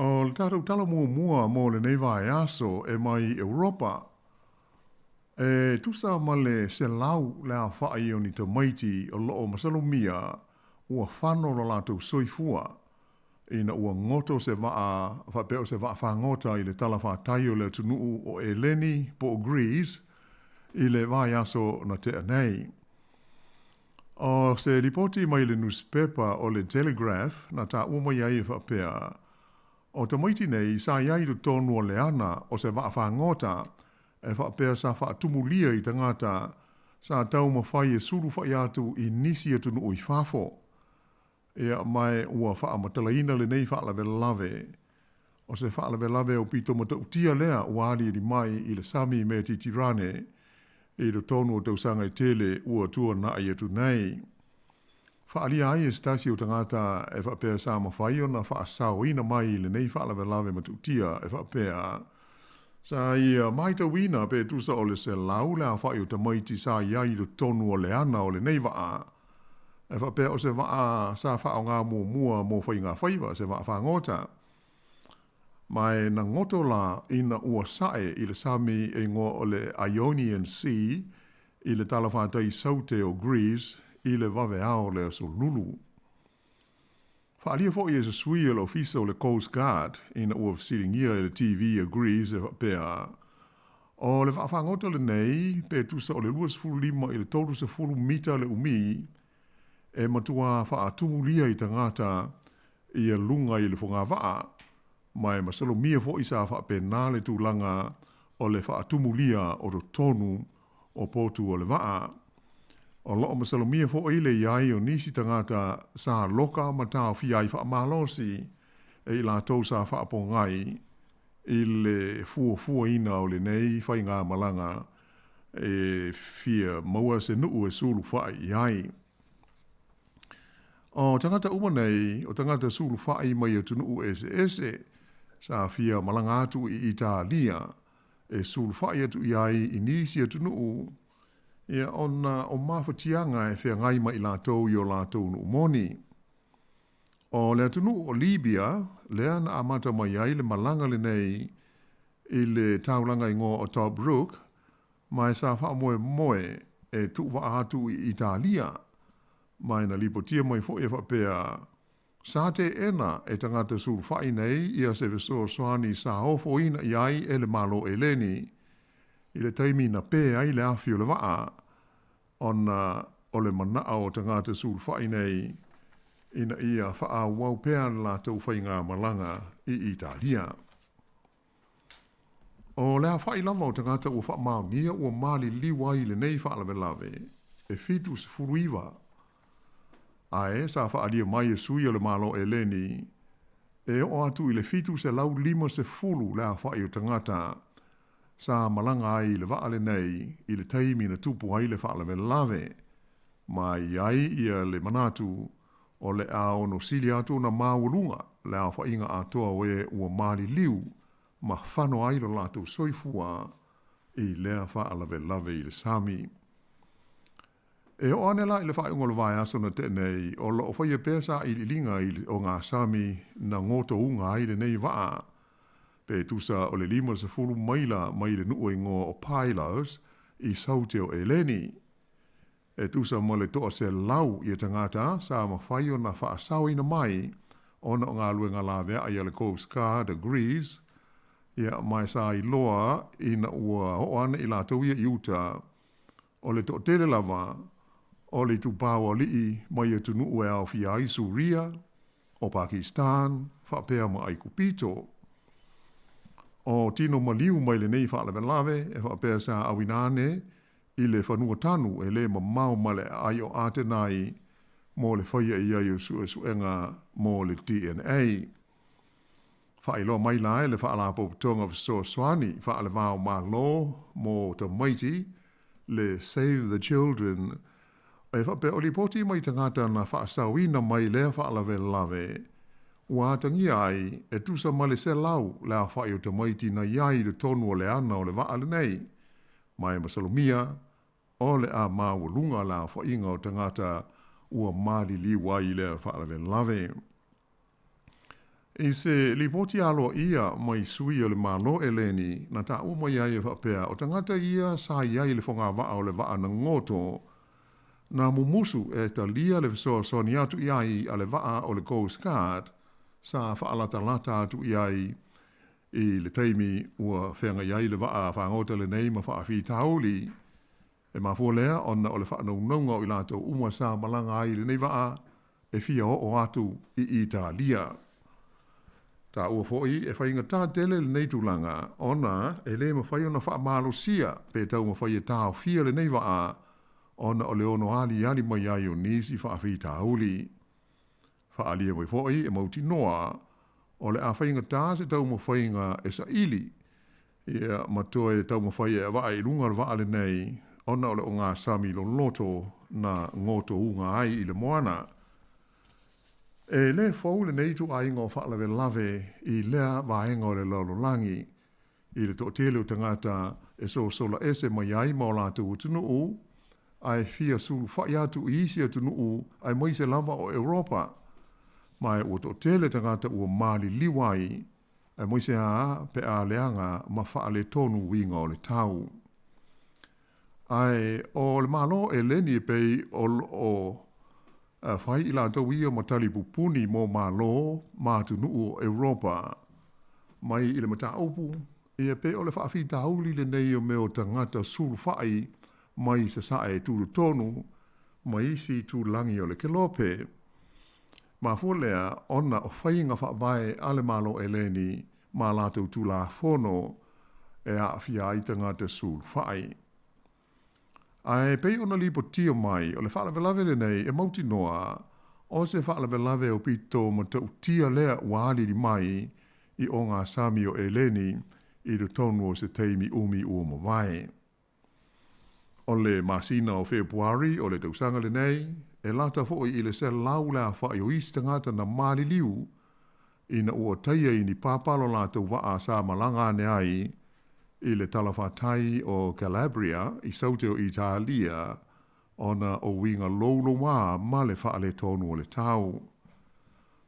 O le tatou tala muamua mo lenei vaiaso e mai Europa, e tusa ma le 100 le aofa'i o ni tamaiti o lo'o masalomia ua fano lo latou soifua ina ua goto se vaa faapea o se vaa fagota i le talafatai o le atunuu o Eleni po o Greece i le vaiaso na tea nei. O se lipoti mai le nusipepa o le Telegraph na taua mai ai e faapea, o tamaiti nei sa i ai i totonu o le ana o se vaa fagota e faapea sa faatumulia i tagata sa taumafai e sulufa'i atu i nisi atunuu i fafo. Ia, ma ua faamatalaina lenei faalavelave, o se faalavelave aupito matautia lea ua aliali mai i le Sami Metitirane i totonu o tausaga e tele ua tuana'i atu nei. Faaalia ai e se tasi o tagata e faapea sa mafai ona faasaoina mai lenei faalavelave matautia e faapea, Sa ia matauina pe tusa o le 100 le aofa'i o tamaiti sa i ai i totonu o le ana o lenei vaa, e faapea o se vaa sa faaaoga muamua mo faigafaiva, se vaa fagota. Ma e na goto la ina ua sae i le sami e igoa o le Ionian Sea i le talafatai saute o Greece i le vaveao o le aso Lulu. Faaalia foi e se sui o le Ofisa o le Coast Guard ina ua fesiligia e le TV a Greece e faapea, O le vaafagota lenei, pe tusa o le 25 i le 30 mita le umi, e matuā faatumulia i tagata ia luga i le fogavaa, ma e masalomia foi sa faapena le tulaga o le faatumulia o totonu o potu o le vaa. O loo masalomia fo'i le i ai o nisi tagata sa loka ma taofia ai faamalosi e i latou sa faapogai i le fuafuaina o lenei faigamalaga e fia maua se nuu e sulufa'i i ai. O tagata uma nei, o tagata sulufa'i mai atunuu eseese, sa fia malaga atu i Italia e sulufa'i atu i ai i nisi atunuu, ia, ona o mafatiaga e feagai ma i latou i o latou nuu moni. O le atunuu o Libia lea na amata mai ai le malaga lenei i le taulaga igoa o Tobruk, ma e sa faamoemoe e tuuvaa atu i Italia, ma e na lipotia mai foi e faapea, sa teena e tagata sulufa'i nei ia se fesoasoani sa ofoina i ai e le Malo Eleni i le taimi na pē ai le afi o le vaa, ona o le manao o tagata sulufa'i nei ina ia faaauau pea le latou faigamalaga i Italia. O le aofa'i lava o tagata ua faamaonia ua maliliu ai i lenei faalavelave e 79, ae sa faaalia mai e sui o le Malo Eleni e oo atu i le 750 le aofa'i o tagata sa malaga ai i le vaa lenei i le taimi na tupu ai le faalavelave, ma i ai ia le manatu o le a ono sili atu ona maualuga le aofaiga atoa o e ua maliliu ma fano ai lo latou soifua i lea faalavelave i le sami. E oo ane la i le faaiuga o le vaiaso na tea nei, o loo faia pea sailiiliga i o ngā sami na gotouga ai lenei vaa, pe tusa o le 50 maila mai le nuu e igoa o Pylos i Saute o Eleni. E tusa ma le 100 ia tagata sa mafai ona faasaoina mai ona o galuega laveai a le Coast Guard a Greece, Ia, ma e sa iloa ina ua oo ane i latou ia i uta, o le toatele lava o le itupa o alii mai atunuu e aofia ai Suria, o Pakistan, faapea ma Aikupito. O tino maliu mai lenei faalavelave e faapea sa auina ane i le fanua tanu e le mamao ma le aai o Atenai mo le faia i ai o suesuega mo le DNA. Faailoa mai la e le Faalapotopotoga Fesoasoani Faale-va o Malo mo Tamaiti, le Save the Children, e faapea o lipoti mai tagata na faasaoina mai lea faalavelave ua atagia ai e tusa ma le 100 le aofai o tamaiti na i ai i totonu o le ana o le vaa lenei, ma e masalomia o le a maualuga le aofaiga o tagata ua maliliu ai i lea faalavelave. I se lipoti aloaia mai sui o le Malo Eleni, na taua mai ai e faapea, o tagata ia sa i ai i le fogavaa o le vaa na goto, na mumusu e talia le fesoasoani atu i ai a le vaa o le Coast Guard sa faalatalata atu i ai i le taimi ua feagai ai le vaa fagota lenei ma faafitauli. E mafua lea ona o le faanaunauga o i latou uma sa malaga ai i lenei vaa e fia oo atu i Italia. Taua foi e faigata tele lenei tulaga ona e le mafai ona faamalosia pe taumafai e taofia lenei vaa ona o le ono aliali mai ai o nisi faafitauli. Faaalia mai foi e mautinoa o le a faigata se taumafaiga e saili ia ma toe taumafai e avaa i luga o le vaa lenei ona o le ogasami loloto na gotouga ai i le moana. E le fou lenei ituaiga o faalavelave i lea vaega o le lalolagi i le toatele o tagata e sosola ese mai ai ma o latou atunuu ae fia sulufai atu i isi atunuu aemaise lava o Europa, ma ua toatele tagata ua maliliu ai aemaise lava pe a leaga ma faaletonu uiga o le tau. Ae o le Malo Eleni e pei o loo fai i latou ia ma tali pupuni mo Malo ma atunuu o Europa mai i le mataupu ia pe o le faafitauli lenei o mea o tagata sulufai mai sasae e tutotonu ma isi itulagi o le Kelope. Mafua lea ona o faiga faavae a le Malo Eleni ma latou Tulafono e aafia ai tagata sulufai. Ae pei ona lipotia mai, o le faalavelave lenei e mautinoa o se faalavelave aupito matautia lea ua aliali mai i ogasami o Eleni i totonu o se taimi umi ua mavae. O le masina o Fepuari o le tausaga lenei, e lata foi i le 100 le aofai o isi tagata na maliliu ina ua taia i ni papa lo latou vaa sa malaga ane ai i le talafatai o Calabria i Saute o Italia ona o uiga louloua ma le faaletonu o le tau.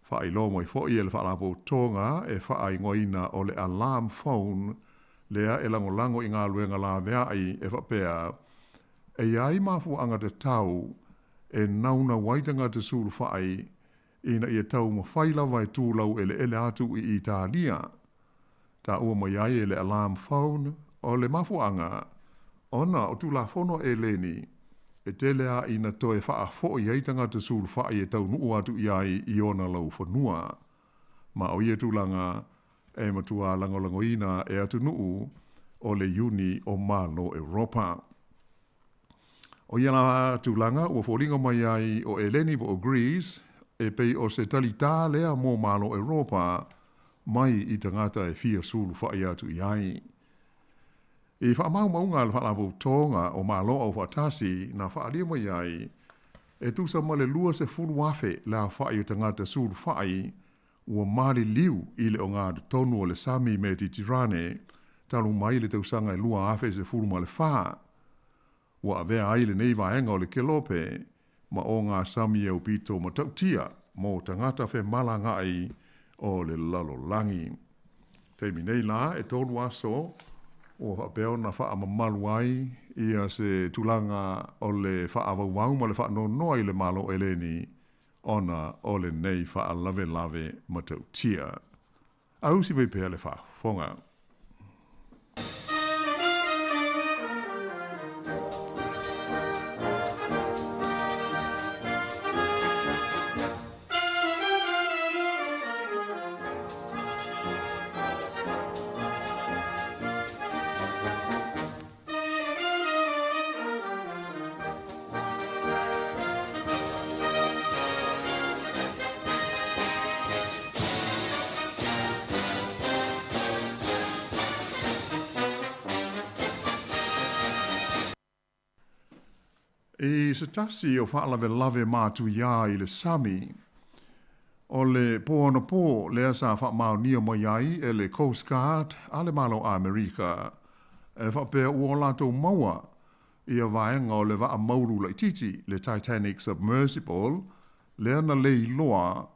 Faailoa mai foi e le Faalapotopotoga e faaigoaina o le Alarm Phone lea e lagolago i galuega laveai e faapea, e i ai mafuaaga tatau e naunau ai tagata sulufai ina ia taumafai lava e tu laueleele atu i Italia. Taua mai ai e le Alarm Phone o le mafuaaga ona o Tulafono a Eleni e tele a ina toe faafoi ai tagata sulufai e taunuu atu i ai i ona laufanua. Ma o ia tulaga e matua lagolagoina e atunuu o le Iuni o Malo Europa. O ia la tulaga ua foliga mai ai o Eleni po o Greece e pei o se talitā lea mo Malo Europa mai i tagata e fia sulufai atu i ai. I faamaumauga a le Faalapotopotoga o Malo Aufaatasi na faaalia mai ai e tusa ma le 20,000 le aofai o tagata sulufai ua maliliu i le ogatotonu o le sami Metitirane talu mai le tausaga e 2014. Ua avea ai lenei vaega o le Kelope ma ogasami e aupito matautia mo tagata femalagaai o le lalolagi. Taimi nei la e tolu aso ua faapea ona faamamalu ai ia se tulaga o le faaauau ma le faanoanoa i le Malo Eleni ona o lenei faalavelave matautia. Ausi mai pea le faafofoga. I se tasi o faalavelave matuiā i le sami, o le pō anapō lea sa faamaonia mai ai e le Coast Guard a le Malo o Amerika e faapea ua o latou maua ia vaega o le vaa maulu laitiiti, le Titanic Submersible, lea na le iloa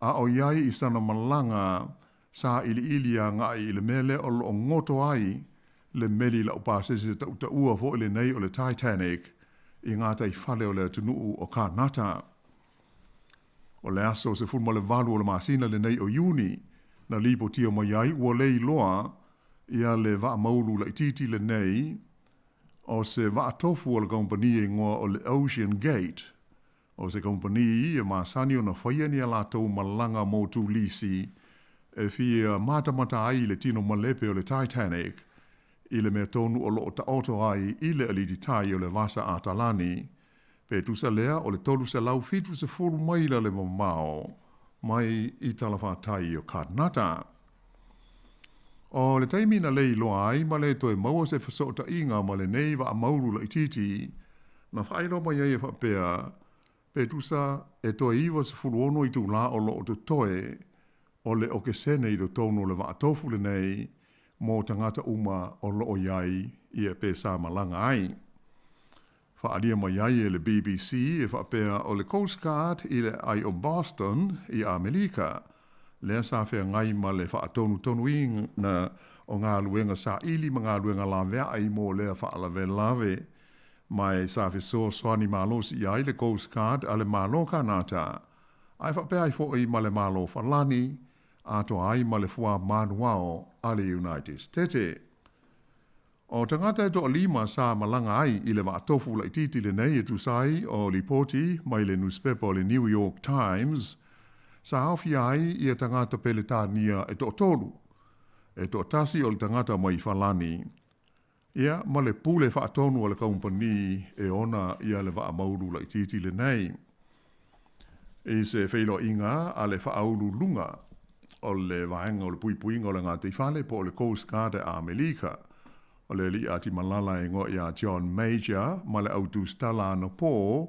a o i ai i sana malaga sailiili agai i le mea lea o lo o goto ai le meli laupasese tautaua foi lenei o le Titanic i gataifale o le atunuu o Kanata. O le aso 18 o le masina lenei o Iuni na lipotia mai ai ua le iloa ia le vaa maulu laitiiti lenei o se vaatofu o le kamupani e igoa o le Ocean Gate. O se kamupani e masani ona faia ni a latou malaga mo turisi e fia matamata ai i le tino malepe o le Titanic i le mea tonu o lo o taoto ai i le alititai o le Vasa Atalani, pe tusa lea o le 370 maila le mamao mai i talafatai o Kanata. O le taimi na le iloa ai ma le toe maua se fesootaiga ma lenei vaa maulu laitiiti, na faailoa mai ai e faapea, pe tusa e toe 96 itulā o lo o totoe o le okesene i totonu o le vaatofu lenei mo tagata uma o lo o i ai ia pe sa malaga ai. Faaalia mai ai e le BBC e faapea o le Coast Guard i le aai o Boston i Amelika lea sa feagai ma le faatonutonuina o galuega saili ma galuega laveai mo lea faalavelave ma e sa fesoasoani malosi i ai le Coast Guard a le Malo Kanata ae faapea ai foi ma le Malo Falani atoa ai ma le fuā manuao a le United Stete. O tagata e toalima sa malaga ai i le vaatofu laitiiti lenei e tusa ai o lipoti mai le nusipepa o le New York Times sa aofia ai ia tagata Peletania e toatolu, e toatasi o le tagata mai Falani, ia ma le pule faatonu a le kamupani e ona ia le vaa maulu laitiiti lenei. I se feiloaiga a le faauluuluga o le Vaega o le Puipuiga o le Gataifale po o le Coast Guard a Amelika, o le alii atimalala e igoa ia John Major ma le au tusitala anapō,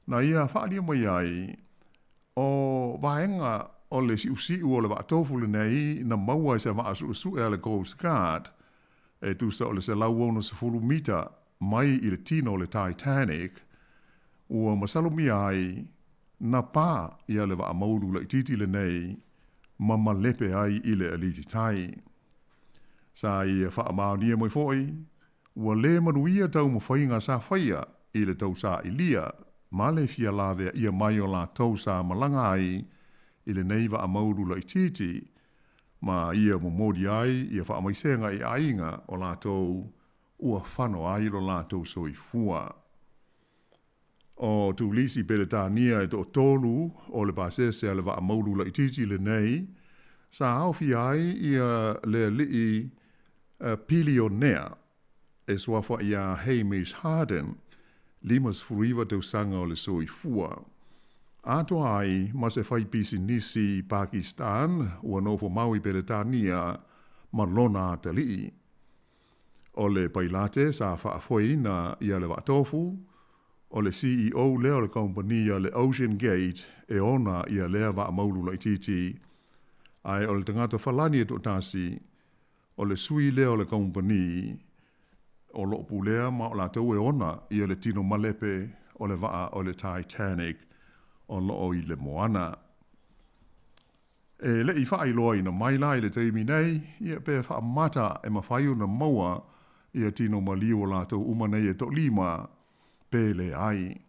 na ia faaalia mai ai o vaega o le siusiu o le vaatofu lenei na maua e se vaa suesue a le Coast Guard e tusa o le 160 mita mai i le tino o le Titanic, ua masalomia ai na pā ia le vaa maulu laitiiti lenei ma malepe ai i le alititai. Sa ia faamaonia mai foi, ua lē manuia taumafaiga sa faia i le tausailia ma le fia laveaia mai o latou sa malaga ai i lenei vaa maulu laitiiti ma ia momoli ai ia faamaisega i aiga o latou ua fano ai lo latou soifua. O turisi Peretania e toatolu o le pasese a le vaa maulu laitiiti lenei, sa aofia ai ia le alii pilionea e suafa ia Hamish Harden, 59 tausaga o le soifua. Atoa ai ma se faipisinisi Pakistan ua nofo mau i Peretania ma lona atalii. O le pailate sa faafoeina ia le vaatofu, o le CEO lea o le kamupani a le Ocean Gate e ona ia lea vaa maulu laitiiti, ae o le tagata Falani e toatasi, o le sui lea o le kamupani o lo o pulea ma o latou e ona ia le tino malepe o le vaa o le Titanic o lo o i le moana. E le i faailoaina mai la i le taimi nei, ia pe faamata e mafai ona maua ia tino maliu o latou uma nei e toalima, pe leai.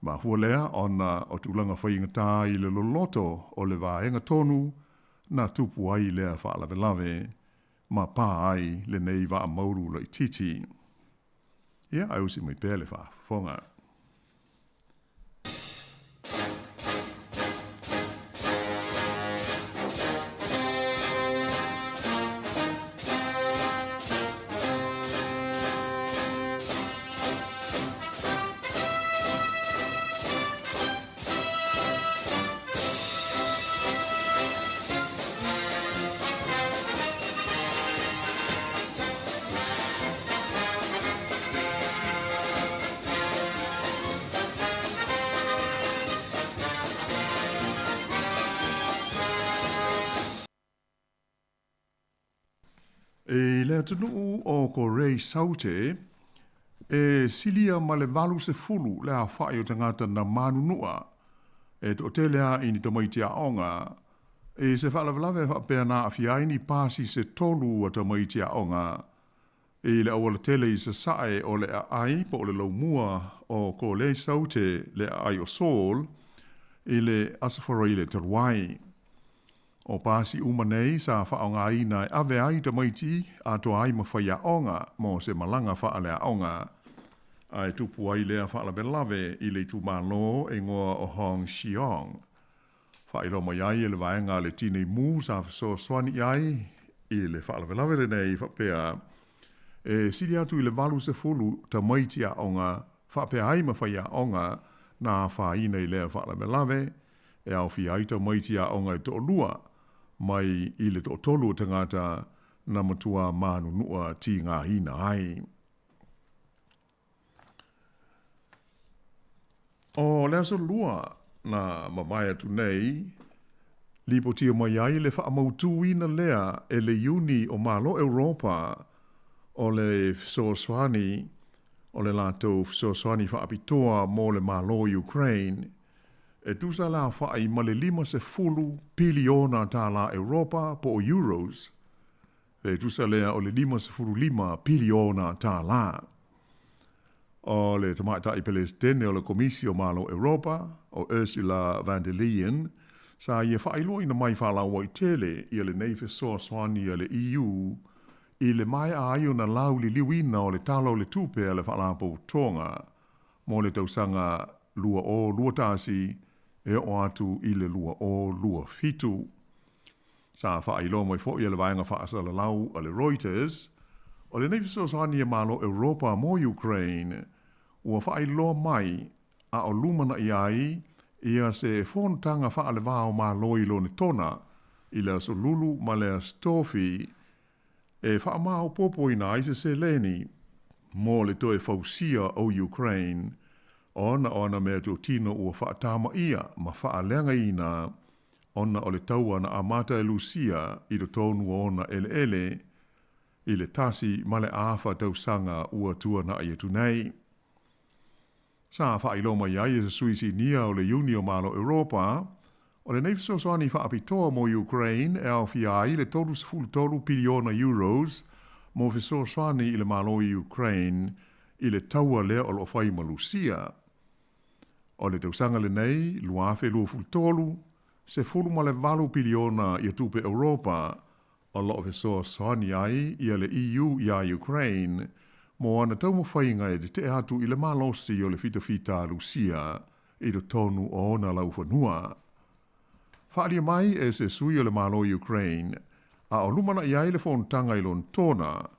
Mafua lea ona o tulaga faigata i le loloto o le vaega tonu na tupu ai lea faalavelave ma pā ai lenei vaa maulu laitiiti. Ia, ae usi mai pea le faafofoga. I le atunuu o Korei Saute, e silia ma le 80 le aofa'i o tagata na manunu'a, e to'atele a i ni tamaiti a'oga, i se fa'alavelave fa'apea na a'afia ai ni pasi se tolu a tamaiti a'oga i le auala tele i sasa'e o le a'ai po o le laumua o Korei Saute le a'ai o Seoul i le Aso Faraile talu ai. O pasi uma nei sa fa'aaogāina e ave ai tamaiti atoa ai ma faiaoga mo se malaga fa'aleaoga, ae tupu ai lea fa'alavelave i le itumālō e igoa o Hong Seong. Fa'ailoa mai ai e le vaega a le Tinei Mu sa fesoasoani i ai i le fa'alavelave lenei fa'apea e sili atu i le 80 tamaiti aoga fa'apea ai ma faiaoga na afaina i lea fa'alavelave, e aofia ai tamaiti aoga e to'alua mai i le to'atolu o tagata na matuā manunu'a tigāina ai. O le aso Lua na mavae atu nei, lipotia mai ai le fa'amautūina lea e le Iuni o Malo Europa o le fesoasoani o le latou fesoasoani fa'apitoa mo le Malo Ukraine, e tusa le aofa'i ma le 50 piliona tālā Europa po o euros, e tusa lea o le $55 piliona tālā. O le Tamaitai Pelesitene o le Komisi o Malo Europa, o Ursula von der Leyen, sa ia fa'ailoaina mai fa'alauaitele ia lenei fesoasoani a le EU i le mae'a ai ona lauliliuina o le Tala o le Tupe a le Fa'alapotopotoga mo le tausaga 2021 e oo atu i le 2027. Sa faailoa mai fo'i e le vaega faasalalau a le Reuters, o lenei fesoasoani a Malo Europa mo Ukraine ua faailoa mai a o lumana'i ai ia se fonotaga faalevā o Malo i Lonetona i le Aso Lulu ma le Aso Tofi e faamaopoopoina ai se seleni mo le toe fausia o Ukraine ona o ana meatotino ua fa'atamaia ma fa'aleagaina ona o le taua na amata e Lusia i totonu o ona eleele i le 1.5 tausaga ua tuana'i atu nei. Sa fa'ailoa mai ai e se sui sinia o le Iuni o Malo Europa, o lenei fesoasoani fa'apitoa mo Ukraine e aofia ai le 33 piliona euros mo fesoasoani i le Malo Ukraine i le taua lea o lo'o fai ma Lusia. O le tausaga lenei, 2023, 18 piliona ia tupe Europa o lo'o fesoasoani ai ia le EU iā Ukraine mo ana taumafaiga e tete'e atu i le malosi o le fitafita a Lusia i totonu o ona laufanua. Faaalia mai e se sui o le Malo Ukraine a o lumana'i ai le fonotaga i Lonetona,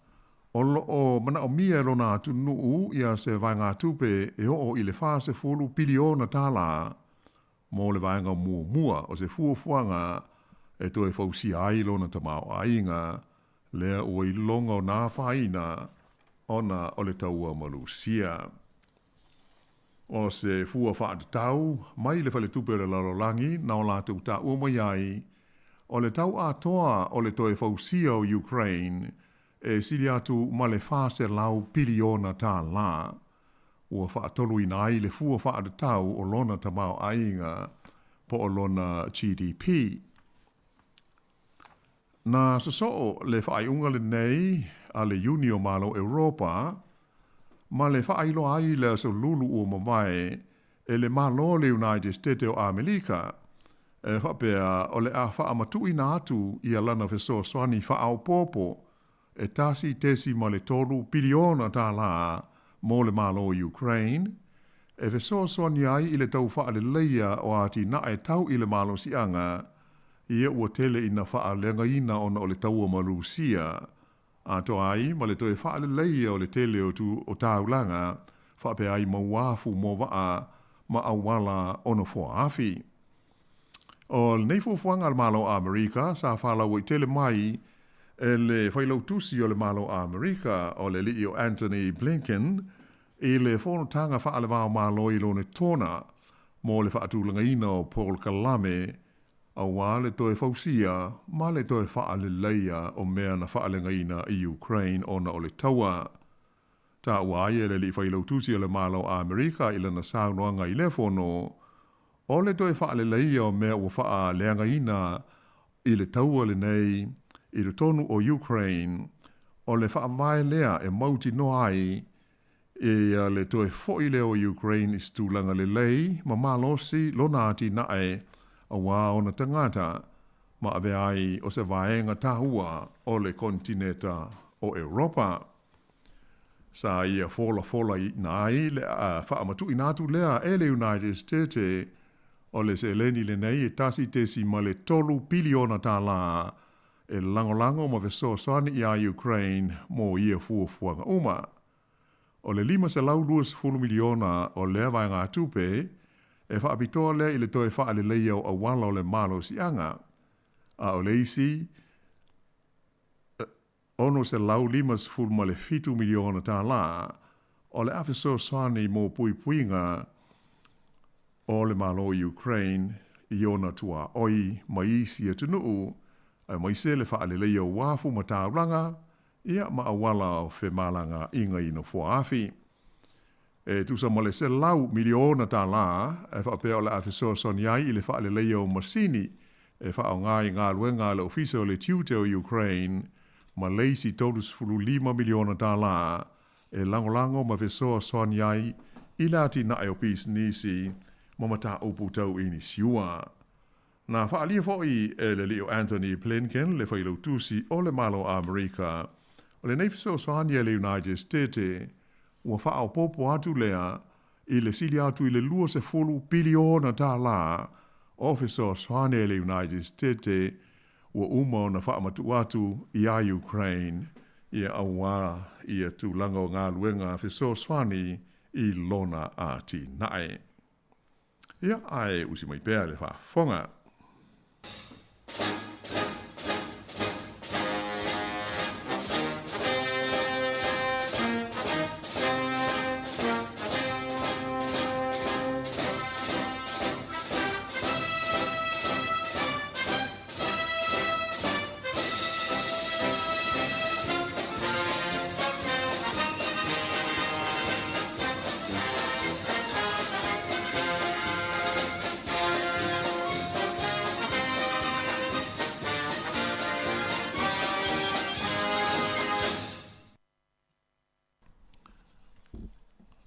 o lo'o manaomia e lona atunuu ia se vaegatupe e oo i le 40 piliona tālā mo le vaega muamua o se fuafuaga e toe fausia ai lona tamaoaiga lea ua iloga ona afaina ona o le taua ma Lusia. O se fua faatatau mai le Faletupe o le Lalolagi na o latou taua mai ai, o le tau atoa o le toe fausia o Ukraine e sili atu ma le 400 piliona tālā, ua faatoluina ai le fua faatatau o lona tamaoaiga po o lona GDP. Na sosoo le faaiuga lenei a le Iuni o Malo Europa ma le faailoa ai i le Aso Lulu ua mavae e le Malo o le United State o Amelika e faapea o le a faamatuuina atu ia lana fesoasoani faaopoopo e 1.3 piliona tālā mo le Malo o Ukraine, e fesoasoani ai i le tau faaleleia o atinae tau i le malosiaga, ia ua tele ina faaleagaina ona o le taua ma Lusia, atoa ai ma le toe faaleleia o le tele o tu o taulaga faapea ai ma uafu mo vaa ma auala o nofoa afi. O lenei fuafuaga a le Malo o Amerika sa faalauaitele mai e le Failautusi o le Malo o Amerika o le alii o Antony Blinken i le fonotaga faalevao-malo i Lonetona mo le faatulagaina o polokalame Auā le toe fausia ma le toe faaleleia o mea na faaleagaina i Ukraine ona o le taua. Taua ai e le Alii Failautusi o le Malo o Amerika i lana saunoaga i lea fono, o le toe faaleleia o mea ua faaleagaina i le taua lenei i totonu o Ukraine, o le faavae lea e mautinoa ai ia le toe foi lea o Ukraine i se tulaga lelei ma malosi lona atinae auā ona tagata ma avea ai o se vaega taua o le konetineta o Europa. Sa ia folafolaina ai le faamatuuina atu lea e le United States o le seleni lenei e 1.3 piliona tālā e lagolago ma fesoasoani iā Ukraine mo ia fuafuaga uma. O le $520 miliona o lea vaegatupe, e faapitoa lea i le toe faaleleia o auala o le malosiaga, a o le isi $657 miliona tālā, o le a fesoasoani mo puipuiga o le Malo o Ukraine i ona tuaoi ma isi atunuu, aemaise le faaleleia o uafu ma taulaga, ia ma auala o femalagaaiga i nofoa-afi. E tusa ma le $100 miliona e faapea o le a fesoasoani ai i le faaleleia o masini e faaaoga i galuega a le Ofisa o le Tiute o Ukraine ma le isi $35 miliona e lagolago ma fesoasoani ai i le atinae o pisinisi ma mataupu tau inisiua. Na faaalia foi e le alii o Antony Blinken, le Failautusi o le Malo o Amerika, o lenei fesoasoani a le United States ua faaopoopo atu lea i le sili atu i le $20 piliona o fesoasoani a le United States ua uma ona faamatuu atu iā Ukraine ia auā ia tulaga o galuega fesoasoani i lona atinae. Ia, ae usi mai pea le faafofoga.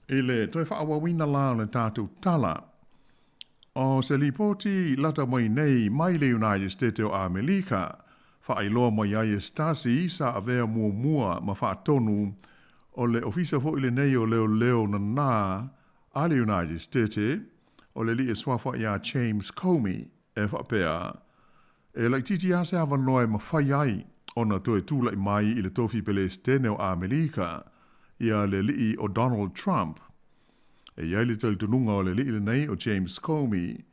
I le toe faaauauina la o le tatou tala, o se lipoti lata mai nei mai le United States o Amelika, faailoa mai ai e Stasi sa avea muamua ma faatonu o le ofisa foi lenei o leoleo nanā a le United States, o le alii e suafa iā James Comey, e faapea, e laitiiti lava se avanoa e mafai ai ona toe tulai mai i le tofi Pelesitene o Amelika ia le alii o Donald Trump. E i ai le talitonuga o le alii lenei o James Comey,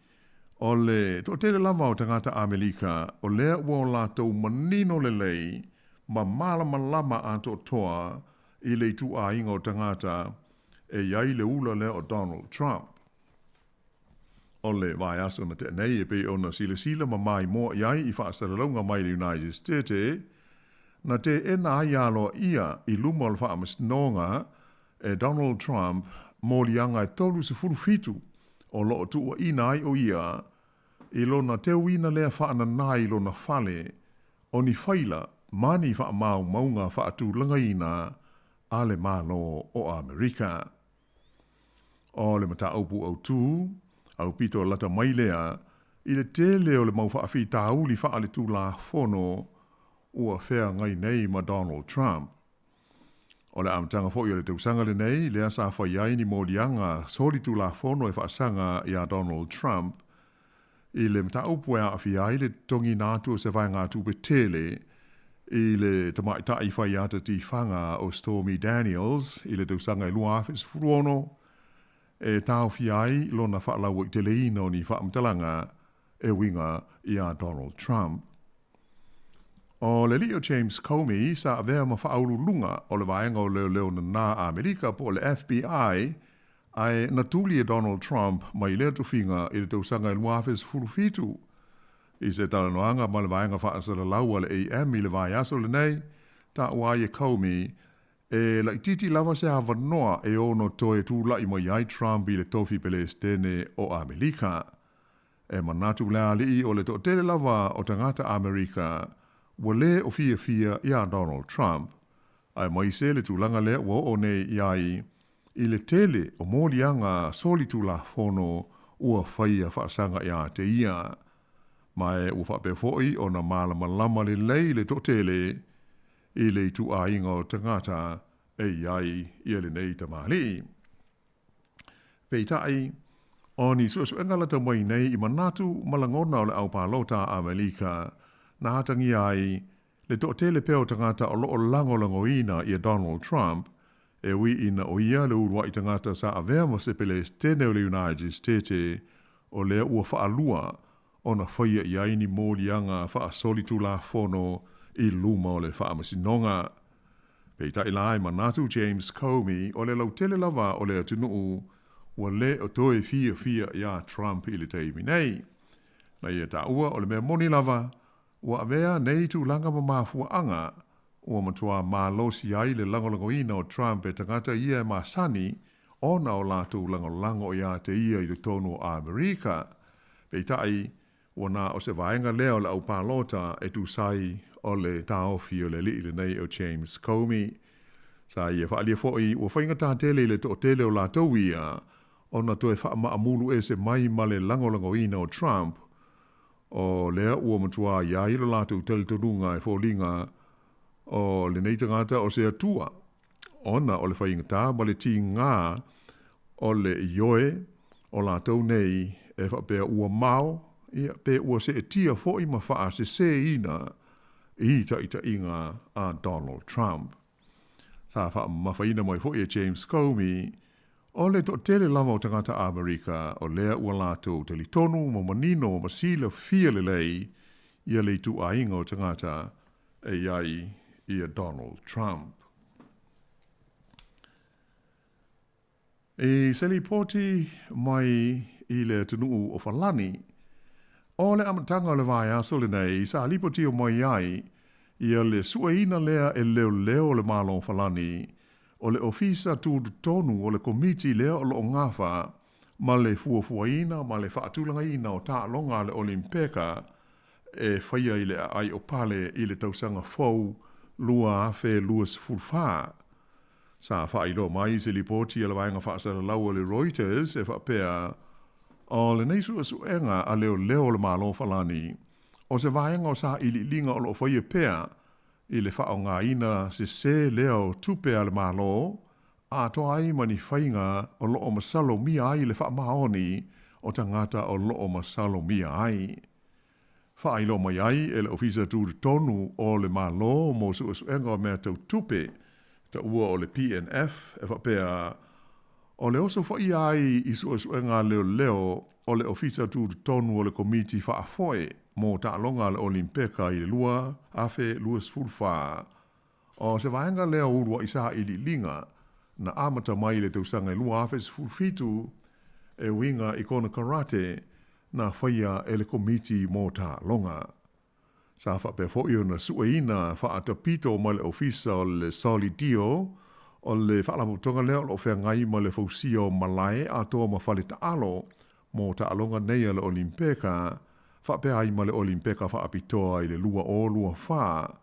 o le toatele lava o tagata Amelika o lea ua o latou manino lelei ma malamalama atoatoa i le ituaiga o tagata e i ai le ula lea o Donald Trump. O le vaiaso na tea nei e pei ona silasila ma maimoa i ai i faasalalauga mai le United States, na teena ai aloaia i luma o le faamasinoga e Donald Trump moliaga e 37 o lo o tuuaina ai o ia i lona teuina lea faananā i lona fale o ni faila ma ni faamaumauga faatulagaina a le Malo o Amerika. O le mataupu autū, aupito lata mai lea i le tele o le mau faafitauli faaletulafono ua feagai nei ma Donald Trump. O le amataga foi o le tausaga lenei lea sa fai ai ni moliaga solitulafono e faasaga iā Donald Trump i le mataupu e aafia ai le totogiina atu o se vaegatupe tele i le tamaitai faiata tifaga o Stormy Daniels i le tausaga e 2016 e taofia ai lona faalauaiteleina o ni faamatalaga e uiga iā Donald Trump. O le alii o James Comey sa avea ma faauluuluga o le vaega o leoleo nanā a Amerika po o le FBI ae na tuli e Donald Trump mai lea tofiga i le tausaga e 2017. I se talanoaga ma le vaega faasalalau a le AM i le vaiaso lenei, taua ai e Comey, e laitiiti lava se avanoa e ono toe tula'i mai ai Trump i le tofi Pelesitene o Amelika. E manatu le ali'i o le to'atele lava o tagata Amerika ua lē o fiafia iā Donald Trump, aemaise le tulaga lea ua oo nei i ai i le tele o moliaga solitulafono ua faia faasaga iā te ia. Ma e ua faapea foi ona malamalama lelei le toatele i le ituaiga o tagata e i ai ia lenei tamalii. Peitai, o ni suesuega lata mai nei i manatu ma lagona o le au palota a Amelika na atagia ai le toatele pea o tagata o loo lagolagoina ia Donald Trump, e ui ina o ia le uluai tagata sa avea ma se Pelesitene o le United States o lea ua faalua ona faia i ai ni moliaga faasolitulafono i luma o le Faamasinoga. Peitai la e manatu James Comey o le lautele lava o le atunuu ua lē o toe fiafia iā Trump i le taimi nei. Na ia taua o le mea moni lava ua avea nei tulaga ma mafuaaga ua matuā malosi ai le lagolagoina o Trump e tagata ia e masani ona o latou lagolago iā te ia i totonu o Amerika. Peitai, ua na o se vaega lea o le au palota e tusa ai o le taofi o le ali'i lenei o James Comey. Sa ia faaalia foi ua faigata tele i le toatele o latou ia ona toe faamaamulu ese mai ma le lagolagoina o Trump, o lea ua matuā i ai lo latou talitonuga e foliga o lenei tagata o se atua, ona o le faigata ma le tigā o le ioe o latou nei e faapea ua mao, ia, pe ua seetia foi ma faasesēina i taʻitaʻiga a Donald Trump. Sa faamamafaina mai foi e James Comey, o le toatele lava o tagata Amerika o lea ua latou talitonu ma manino ma silafia lelei ia le ituaiga o tagata e i ai ia Donald Trump. I se lipoti mai i le atunuu o Falani, o le amataga o le vaiaso lenei sa lipotia mai ai ia le sueina lea e leoleo o le Malo o Falani o le Ofisa Tutotonu o le Komiti lea o loo gafa ma le fuafuaina ma le faatulagaina o taaloga a le Olimpeka e faia i le aai o Pale i le tausaga fou 2024. Sa faailoa mai i se lipoti a le vaega faasalalau a le Reuters e faapea, o lenei suesuega a leoleo o le Malo o Falani, o se vaega o sailiiliga o loo faia pea i le faaaogaina sesē lea o tupe a le Malo, atoa ai ma ni faiga o loo masalomia ai le faamaoni o tagata o loo masalomia ai. Faailoa mai ai e le Ofisa Tutotonu o le Malo mo Suesuega o Mea Tau Tupe, taua o le PNF, e faapea, o le osofaia ai i suesuega a leoleo o le Ofisa Tutotonu o le Komiti Faafoe mo Taaloga a le Olimpeka i le 2024, o se vaega lea o uluai sailiiliga na amata mai i le tausaga e 2017 e uiga i konekarate na faia e le Komiti mo Taaloga. Sa faapea foi ona sueina faatapito mai le Ofisa o le Solidio, o le faalapotopotoga lea o lo o feagai ma le fausia o malae atoa ma fale taalo mo taaloga nei a le Olimpeka, faapea ai ma le Olimpeka faapitoa i le 2024,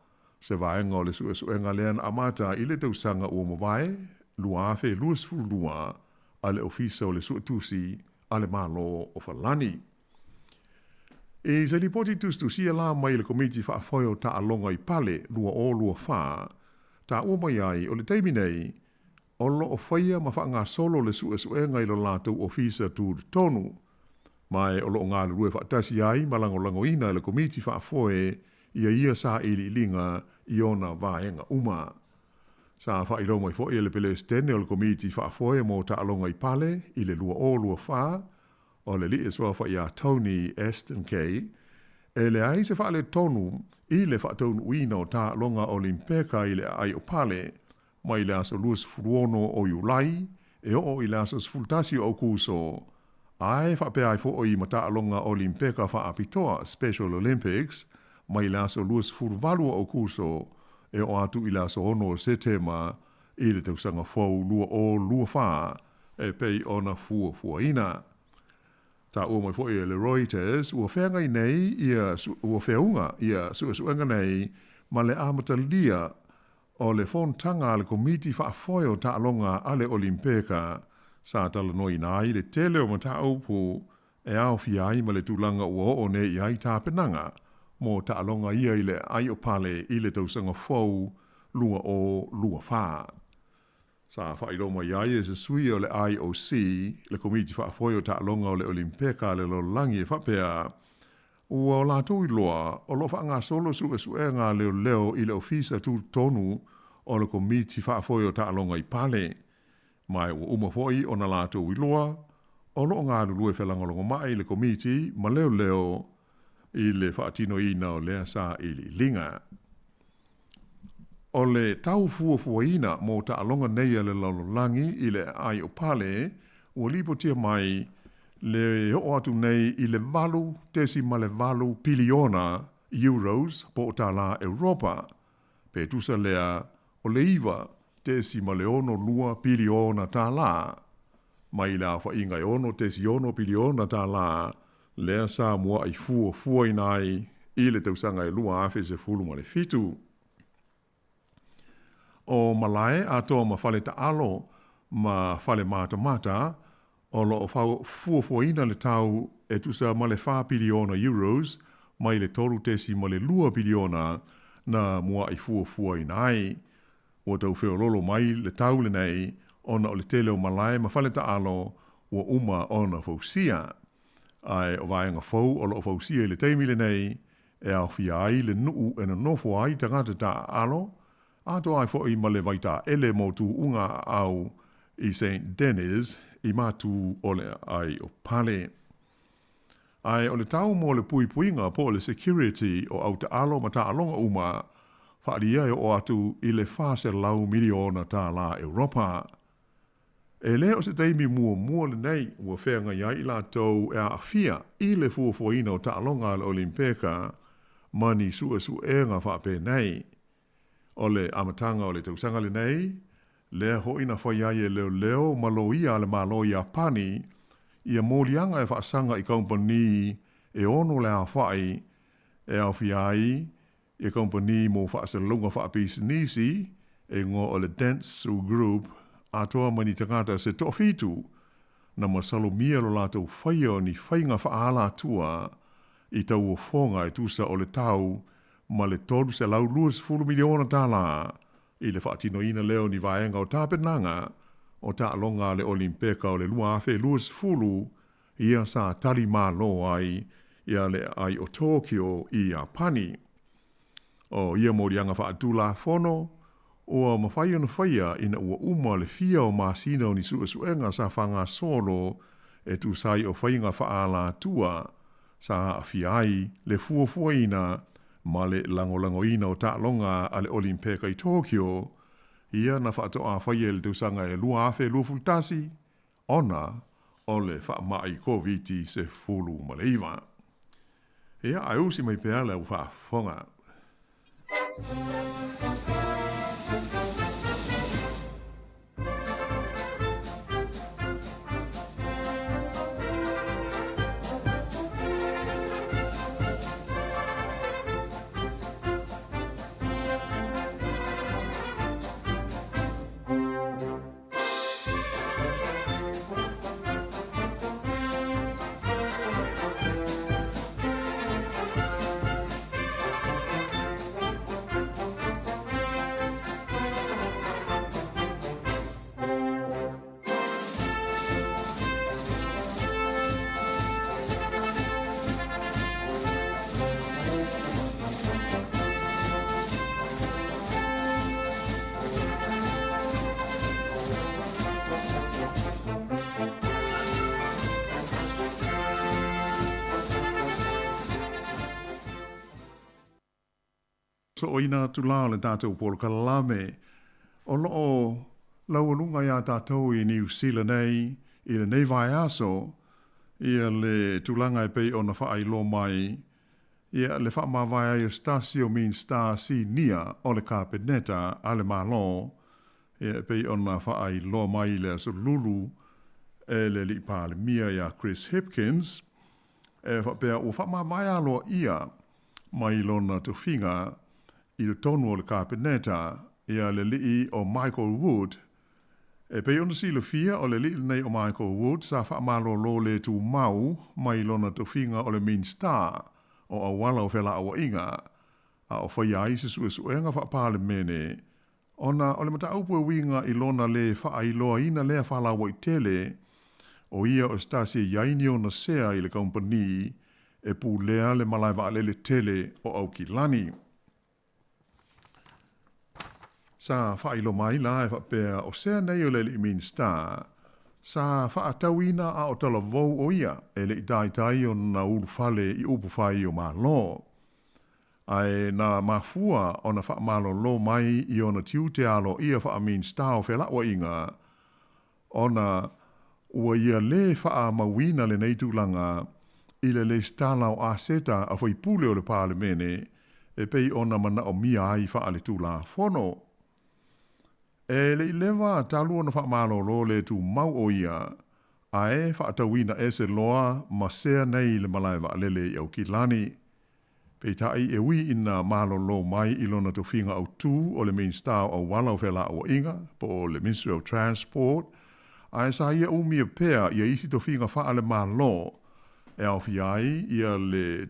se vaega o le suesuega lea na amata i le tausaga ua mavae 2022 a le Ofisa o le Suetusi a le Malo o Falani. I se lipoti tusitusia la mai le Komiti Faafoe o Taaloga i Pale 2024, taua mai ai o le taimi nei, o loo faia ma faagasolo le suesuega i lo latou ofisa tutotonu, ma e o loo galulue faatasi ai ma lagolagoina e le Komiti Faafoe ia ia sailiiliga i ona vaega uma. Sa faailoa mai foi e le Pelesitene o le Komiti Faafoe mo Taaloga i Pale i le 2024, o le alii e suafa iā Tony Aston Kay, e leai se faaletonu i le faataunuuina o taaloga Olimpeka i le aai o Pale mai le aso 26 o Iulai e oo i le aso 11 o Aukuso. Ae faapea ai foʻi ma taaloga Olimpeka faapitoa, Special Olympics, mai le aso 28 o Aokuso e oo atu i le aso 6 o Setema i le tausaga fou 2024 e pei ona fuafuaina. Taua mai foi e le Reuters, ua feagai nei ia ua feauga ia suesuega nei ma le amatalia o le fonotaga a le Komiti Faafoe o Taaloga a le Olimpeka sa talanoaina ai le tele o mataupu e aofia ai ma le tulaga ua oo nei i ai tapenaga mo taaloga ia i le aai o Pale i le tausaga fou 2024. Sa faailoa mai ai e se sui o le IOC, le Komiti Faafoe o Taaloga o le Olimpeka a le Lalolagi e faapea, Ua o latou iloa o lo o faagasolo suesuega a leoleo i le Ofisa Tutotonu o le Komiti Faafoe o Taaloga i Pale, ma ua uma foi ona latou iloa o lo o galulue felagolagomai le Komiti ma leoleo i le faatinoina o lea sailiiliga. O le tau fuafuaina mo taaloga nei a le lalolagi i le aai o Pale ua lipotia mai le oo atu nei i le 8.8 piliona euros po o tālā Europa, pe tusa lea o le 9.62 piliona tālā, mai le aofaiga e 6.6 piliona tālā lea sa muaʻi fuafuaina ai i le tausaga e 2017. O malae atoa ma fale taalo ma fale matamata o lo o fuafuaina le tau e tusa ma le 4 piliona euros mai le 3.2 piliona na muaʻi fuafuaina ai. Ua tau feoloolo mai le tau lenei ona o le tele o malae ma fale taalo ua uma ona fausia. Ae o vaega fou o lo o fausia i le taimi lenei e aofia ai le nuu e nonofo ai tagata taaalo, atoa ai foi ma le vaitaele mo tuuga aau i Saint Denis i matu o le aai o Pale. Ae o le tau mo le puipuiga po o le security o au taalo ma taaloga uma, faaalia e oo atu i le 400 miliona tālā Europa. E le o se taimi muamua lenei ua feagai ai i latou e aafia i le fuafuaina o taaloga a le Olimpeka ma ni suesuega faapenei. O le amataga o le tausaga lenei, lea hoʻi na fai ai e leoleo ma loia a le Malo Iapani ia moliaga e faasaga i kamupani e ono le aofai e aofia ai ia kamupani mo faasalalauga faapisinisi e igoa o le Dentsu Group atoa ma ni tagata se toafitu na masalomia lo latou faia o ni faiga faaalatua i tauofoga e tusa o le tau ma le $320 miliona tālā i le faatinoina lea o ni vaega o tapenaga o taaloga a le Olimpeka o le 2020 ia sa tali malo ai ia le aai o Tokyo i Iapani. O ia moliaga faatulafono ua mafai ona faia ina ua uma le fia o masina o ni suesuega sa faagasolo e tusa ai o faiga faaalatua sa aafia ai le fuafuaina ma le lagolagoina o taaloga a le Olimpeka i Tokyo, ia na faatoa faia i le tausaga e 2021 ona o le faamai Koviti-19. Ia, ae usi mai pea le au faafofoga. Soʻoina atu la o le tatou polokalame o lo o laualuga iā tatou i Niu Sila nei i lenei vaiaso. Ia le tulaga e pei ona faailoa mai, ia le faamavae ai o se tasi o Minisita Sinia o le Kapeneta a le Malo, ia e pei ona faailoa mai i le Aso Lulu e le Alii Palemia ia Chris Hipkins, e faapea ua faamavae aloaia mai lona tofiga i totonu o le Kapeneta ia le Alii o Michael Wood. E pei ona silafia, o le alii lenei o Michael Wood sa faamalolo le tumau mai lona tofiga o le Minisita o Auala o Felauaiga, a o faia ai se suesuega faa-Palemene ona o le mataupu e uiga i lona le faailoaina lea faalauaitele o ia o se tasi e i ai ni ona sea i le kamupani e pulea le malae vaalele tele o Aukilani. Sa faailoa mai la e faapea o sea nei o le alii Minisita sa faatauina a o talavou o ia e le i taitai ona ulufale i upufai o Malo. Ae na mafua ona faamalolo mai i ona tiute aloaia faa-Minisita o Felauaiga ona ua ia lē faamauina lenei tulaga i le lesitala o aseta a faipule o le Palemene e pei ona manaomia ai faaletulafono. E le i leva talu ona faamalolo le tumau o ia, ae faatauina ese loa ma sea nei i le malae vaalele i Aukilani. Peitai, e ui ina malolo mai i lona tofiga autū o le Minisita o Auala o Felauaiga, po o le Ministry of Transport, ae sa ia umia pea ia isi tofiga faale-Malo e aofia ai ia le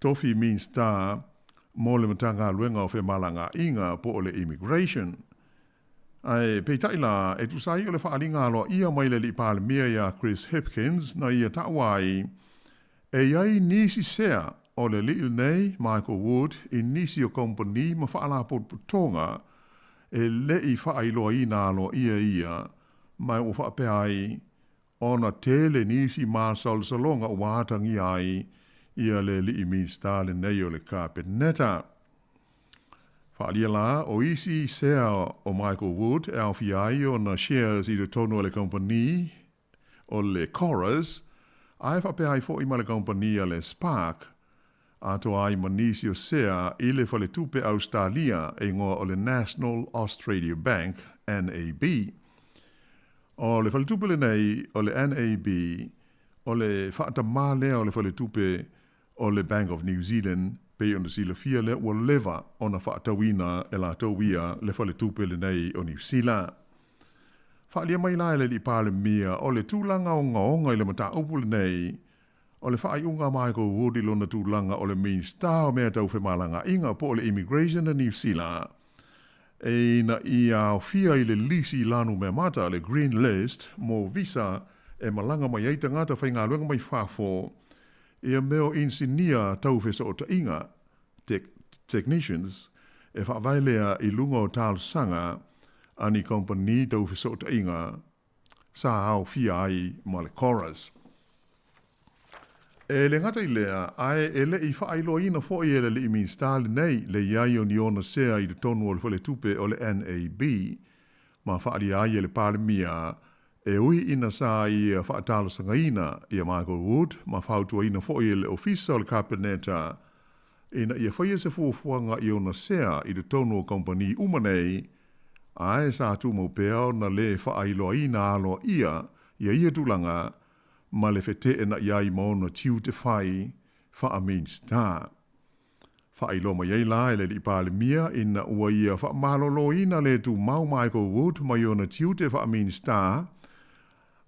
tofi Minisita mo le Matagaluega o Femalagaaiga po o le Immigration. Ae peitai la, e tusa ai o le faaaliga aloaia mai le Alii Palemia ia Chris Hipkins na ia taua ai, e i ai nisi sea o le alii lenei, Michael Wood, i nisi o kompani ma faalapotopotoga e le i faailoaina aloaia ia, ma ua faapea ai ona tele nisi masalosaloga ua atagia ai ia le alii Minisita lenei o le Kapeneta. Faaalia la, o isi sea o Michael Wood e aofia ai ona shares i totonu o le kamupani o le Chorus, ae faapea ai foi ma le kamupani a le Spark, atoa ai ma nisi o sea i le faletupe Ausetalia e igoa o le National Australia Bank, NAB. O le faletupe lenei o le NAB, o le faatamā lea o le faletupe o le Bank of New Zealand, pei ona silafia lea ua leva ona faatauina e latou ia le faletupe lenei o Niu Sila. Faaalia mai la e le Alii Palemia o le tulaga ogaoga i le mataupu lenei, o le faaiuga a Michael Wood i lona tulaga o le Minisita o Mea Tau Femalagaaiga po o le Immigration a Niu Sila, ina ia aofia i le lisi lanu meamata, le Green List, mo visa e malaga mai ai tagata faigaluega mai fafo, ia mea o inisinia tau fesootaiga, technicians, e faavae lea i luga o talosaga a ni kompani tau fesootaiga sa aofia ai ma le Chorus. E le gata i lea, ae e le i faailoaina foi e le Alii Minisita lenei le i ai o ni ona sea i totonu o le faletupe o le NAB, ma faaalia ai e le Palemia E ui ina sa ia faatalosagaina ia Michael Wood ma fautuaina foi e le Ofisa o le Kapeneta ina ia faia se fuafuaga i ona sea i totonu o kamupani uma nei, ae sa tumau pea ona le faailoaina aloaia ia ia tulaga ma le feteenai ai ma ona tiute fai faa-Minisita. Faailoa mai ai la e le Alii Palemia ina ua ia faamaloloina le tumau Michael Wood mai ona tiute faa-Minisita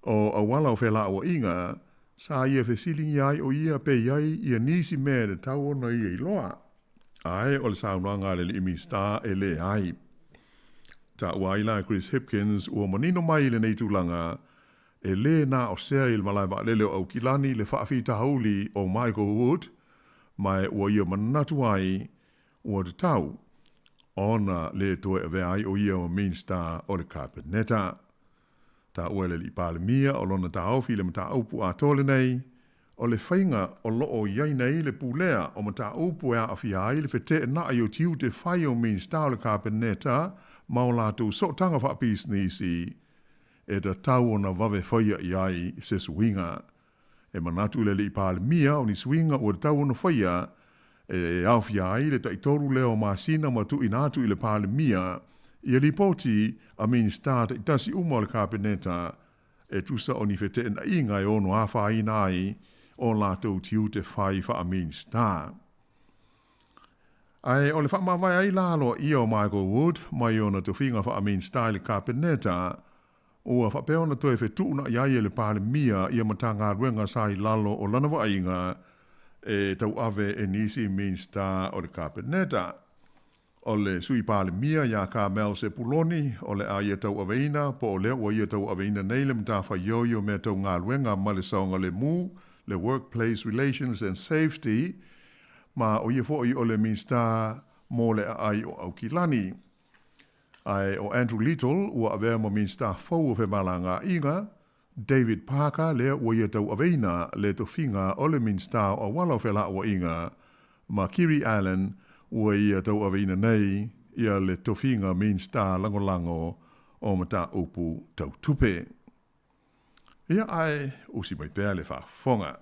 o Auala o Felauaiga, sa ia fesiligia ai o ia pe i ai ia nisi mea e tatau ona ia iloa. Ae o le saunoaga a le Alii Minisita e leai. Taua ai la e Chris Hipkins ua manino mai i lenei tulaga e lē na o sea i le malae vaalele o Aukilani le faafitauli o Michael Wood, ma ua ia manatu ai ua tatau ona le toe avea ai o ia ma Minisita o le Kapeneta. Taua e le Alii Palemia o lona taofi i le mataupu atoa lenei, o le faiga o lo o i ai nei le pulea o mataupu e aafia ai le feteenai o tiute fai o Minisita o le Kapeneta ma o latou sootaga faapisinisi, e tatau ona vave faia i ai se suiga. E manatu le Alii Palemia o ni suiga ua tatau ona faia e aofia ai le taitolu lea o masina ma tuuina atu i le Palemia ia lipoti a Minisita taitasi uma o le Kapeneta e tusa o ni feteenaiga e ono afaina ai o latou tiute fai faa-Minisita. Ae o le faamavae ai la aloaia o Michael Wood mai ona tofiga faa-Minisita i le Kapeneta, ua faapea ona toe fetuunai ai e le Palemia ia Matagaluega sa i lalo o lana vaaiga e tauave e nisi Minisita o le Kapeneta. O le Sui Palemia ia Carmel Sepuloni o le a ia tauaveina po o lea ua ia tauaveina nei le matafaioi o mea tau galuega ma le saogalemu, le Workplace Relations and Safety, ma o ia foi o le Minisita mo le Aai o Aukilani. Ae o Andrew Little ua avea ma Minisita fou o Femalagaaiga, David Parker lea ua ia tauaveina le tofiga o le Minisita o Auala o Felauaiga, ma Kiri Allan ua ia tauaveina nei ia le tofiga Minisita Lagolago o Mataupu Tau Tupe. Ia ae usi mai pea le faafofoga.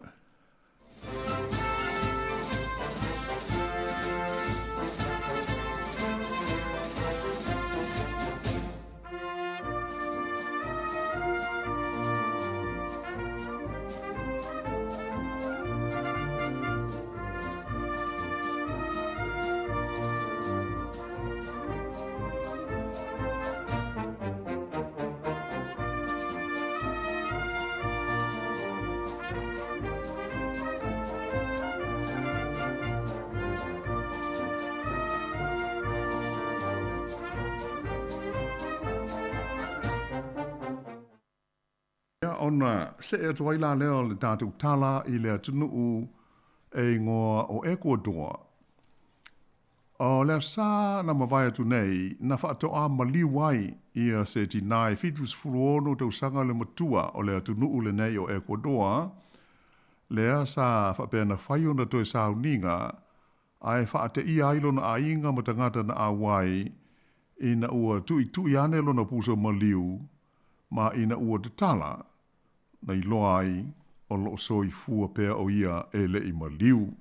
Ia, ona see atu ai la lea o le tatou tala i le atunuu e igoa o Ekuatoa. O le aso Sa na mavae atu nei, na faatoa maliu ai ia se tinā e 76 tausaga le matua o le atunuu lenei o Ekuatoa, lea sa faapea na fai ona toe sauniga ae faateia ai lona aiga ma tagata na auai ina ua tuitui ane lona puso maliu ma ina ua tatala na iloa ai o lo o soifua pea o ia e le i maliu.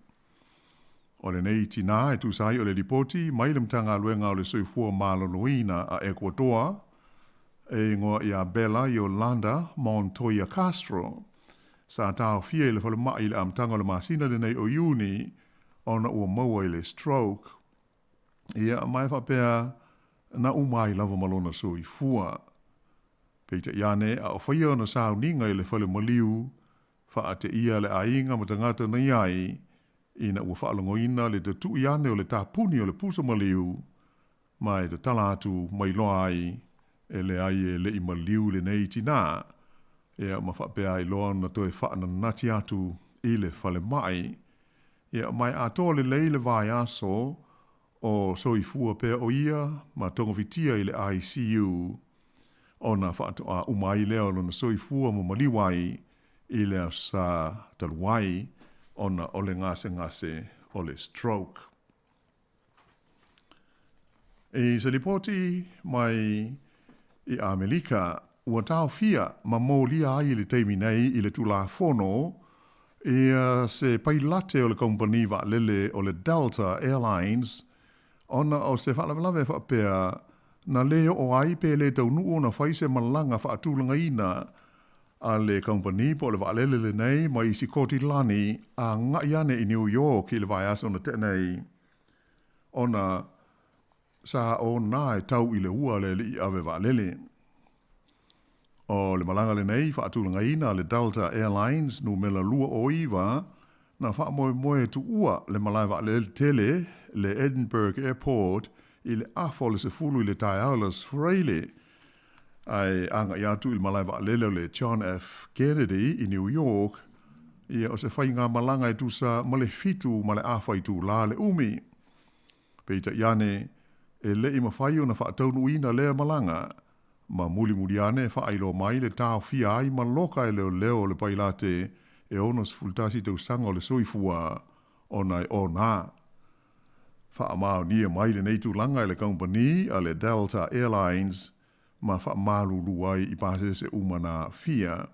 O lenei tinā e tusa ai o le lipoti mai le Matagaluega o le Soifua Maloloina a Ekuatoa, e igoa ia Bella Yolanda Montoya Castro, sa taofia i le falemai i le amataga o le masina lenei o Iuni ona ua maua i le stroke. Ia, ma e faapea na uma ai lava ma lona soifua. Peitai ane, a o faia ona sauniga i le fale maliu, faateia le aiga ma tagata na i ai, ina ua faalogoina le tatui ane o le tapuni o le pusa maliu, ma e tatala atu mai loa ai, e leai e le i maliu lenei tinā, ia ma faapea ai loa ona toe faananati atu i le falemai. Ia, ma e atoa lelei le vaiaso o soifua pea o ia ma togafitia i le ICU, ona faatoa uma ai lea o lona soifua ma maliu ai i le Aso Sa talu ai ona o le gasegase o le stroke. I se lipoti mai i Amelika, ua taofia ma molia ai i le taimi nei i le Tulafono ia se pailate o le kamupani vaalele o le Delta Airlines ona o se faalavelave faapea na lē oo ai pe lē taunuu ona fai se malaga faatulagaina a le kamupani po o le vaalele lenei mai Sikotilani agai ane i New York i le vaiaso na tea nei ona sa ona e tau i le ua le alii ave vaalele. O le malaga lenei faatulagaina a le Delta Airlines numela 29 na faamoemoe e tuua le malae vaalele tele le Edinburgh Airport i le afa o le 10 i le taeao le Aso Faraile ae agai atu i le malae vaalele o le John F. Kennedy i New York, ia o se faigamalaga e tusa ma le 7 ma le afa itulā le umi. Peitai ane, e le i mafai ona faataunuuina lea malaga, ma mulimuli ane faailoa mai le taofia ai ma loka e leoleo o le pailate e 61 tausaga o le soifua ona e ona. Faamaonia mai lenei tulaga e le kamupani a le Delta Airlines ma faamalulu ai i pasese uma na aafia.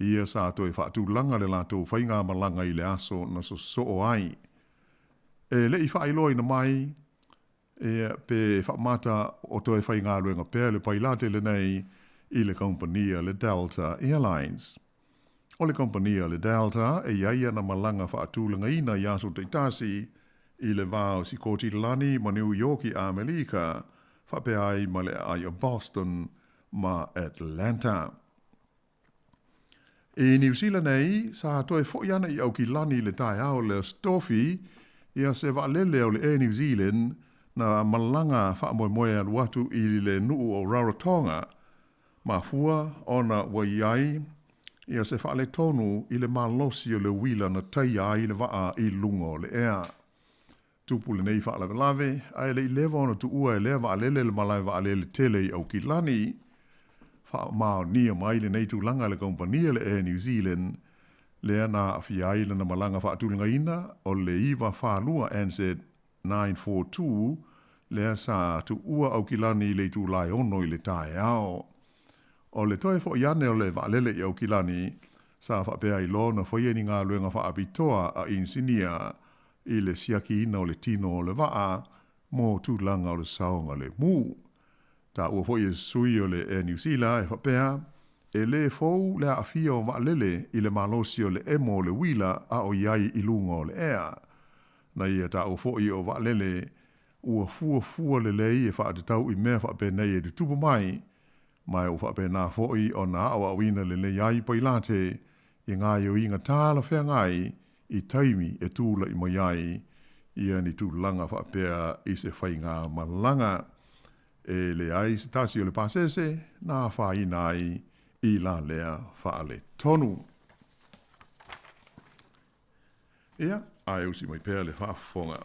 Ia sa toe faatulaga le latou faigamalaga i le aso na sosoo ai. E le i faailoaina mai, ia, pe faamata o toe faigaluega pea le pailate lenei i le kamupani a le Delta Airlines. O le kamupani a le Delta e i ai ana malaga faatulagaina i aso taitasi i le va o Sikotilani ma Niu Ioki Amelika, faapea ai ma le aai o Boston ma Atlanta. I Niu Sila nei, sa toe fo'i ana i Aukilani i le taeao o le Aso Tofi, ia se vaalele o le Air New Zealand na malaga faamoemoe e alu atu i le nuu o Rarotonga, mafua ona ua i ai ia se faaletonu i le malosi o le uila na taia ai le vaa i luga o le ea. Tupu lenei faalavelave, ae le i leva ona tuua e lea vaalele le malae vaalele tele i Aukilani. Faamaonia mai lenei tulaga e le kamupani a le Air New Zealand, lea na aafia ai lana malaga faatulagaina o le 942 NZ 942, lea sa tuua Aukilani i le itula e 6 i le taeao. O le toe fo'i ane o le vaalele i Aukilani, sa faapea ai loa ona faia ni galuega faapitoa a inisinia i le siakiina o le tino o le vaa mo tulaga o le saogalemu. Taua foi e se sui o le Air New Zeala e faapea, e lē fou le aafia o vaalele i le malosi o le emo o le uila a o i ai i luga o le ea. Na ia taua foi o vaalele ua fuafua lelei e faatatau i mea faapenei e tutupu mai, ma ua faapena foi ona aoaoina lelei ai pailate i gaoioiga talafeagai i taimi e tula'i mai ai ia ni tulaga faapea i se faigamalaga. E leai se tasi o le pasese na afaina ai i la lea faaletonu. Ia, ae usi mai pea le faafofoga.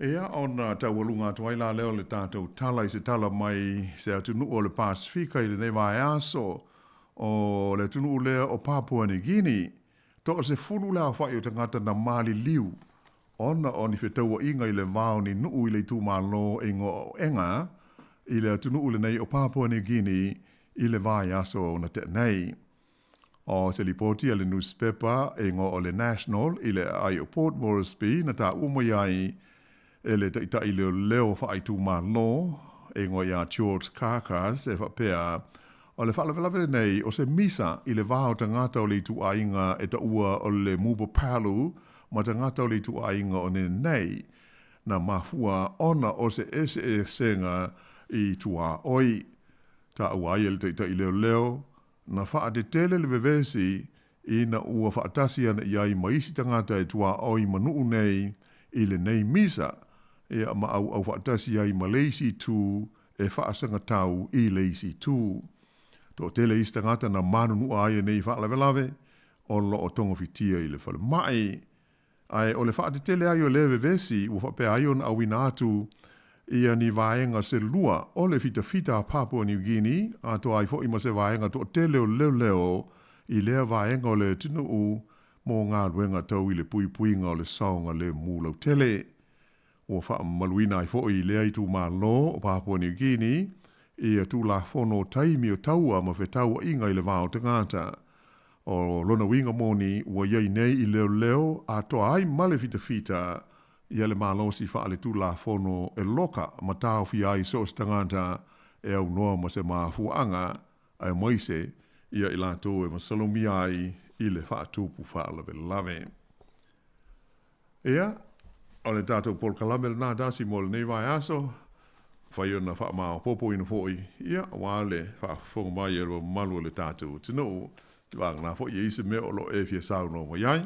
Ia, ona taualuga atu ai la lea o le tatou tala i se tala mai se atunuu o le Pasefika i lenei vaeaso, o le atunuu lea o Papua New Guinea. Toasefulu le aofa'i o tagata na maliliu ona o ni fetaua'iga i le va o ni nu'u i le itumalo e igoa o Enga i le atunuu lenei o Papua New Guinea i le vaiaso na te'a nei. O se lipoti a le nusipepa e igoa o le National i le aai o Port Moresby na taua mai ai e le taita'i leoleo faaitumalo e igoa iā George Carcass e faapea, o le faalavelave lenei o se misa i le va o tagata o le ituaiga e taua o le Mubapalu ma tagata o le ituaiga o Nenei na mafua ona o se eseesega i tuaoi. Taua ai e le taita'i leoleo Na faatetele le vevesi ina ua faatasi ana i ai ma isi tagata e tuaoi ma nuu nei i lenei misa, ia ma auau faatasi ai ma le isi itu e faasagatau i le isi itu. Toatele isi tagata na manunua ai lenei faalavelave o lo o togafitia i le falemai. Ae o le faatetele ai o lea vevesi ua faapea ai ona auina atu ia ni vaega se lua o le fitafita a Papua New Guinea, atoa ai foi ma se vaega toatele o leoleo i lea vaega o le atunuu mo galuega tau i le puipuiga o le saogalemu lautele. Ua faamamaluina ai foi i lea itumalo o Papua New Guinea ia Tulafono o taimi o taua ma fetauaiga i le va o tagata. O lona uiga moni ua i ai nei i leoleo atoa ai ma le fitafita ia le malosi faaletulafono e loka ma taofia ai so o se tagata e aunoa ma se mafuaaga aemaise ia i latou e masalomia ai i le faatupu faalavelave. Ia, o le tatou polokalame lenā tasi mo lenei vaiaso, mafai ona faamaopoopoina foi, ia, aua le faafofoga mai a le mamalu o le tatou atunuu, vagana foi e i ai se mea o lo o e fia saunoa mai ai.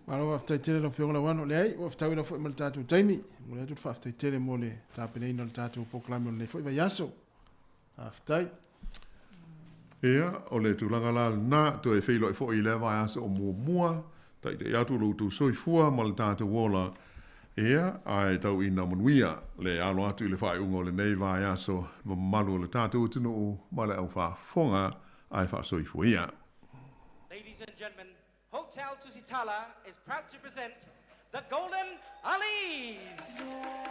Malo faafetai tele lau Afioga Lauano. Leai, ua fetauina foi ma le tatou taimi. E momoli atu le faafetai tele mo le tapenaina o le tatou polokalame o lenei foi vaiaso. Faafetai. Ia, o le tulaga la lenā, toe feiloai foi i lea vaiaso o muamua, taitai atu lo outou soifua ma le tatou ola. Ia, ae tau ina manuia le alo atu i le faaiuga o lenei vaiaso, mamalu o le tatou atunuu ma le aufaafofoga ae faasoifua ia. Ladies and gentlemen, Hotel Tusitala is proud to present the Golden Alis.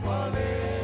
Ole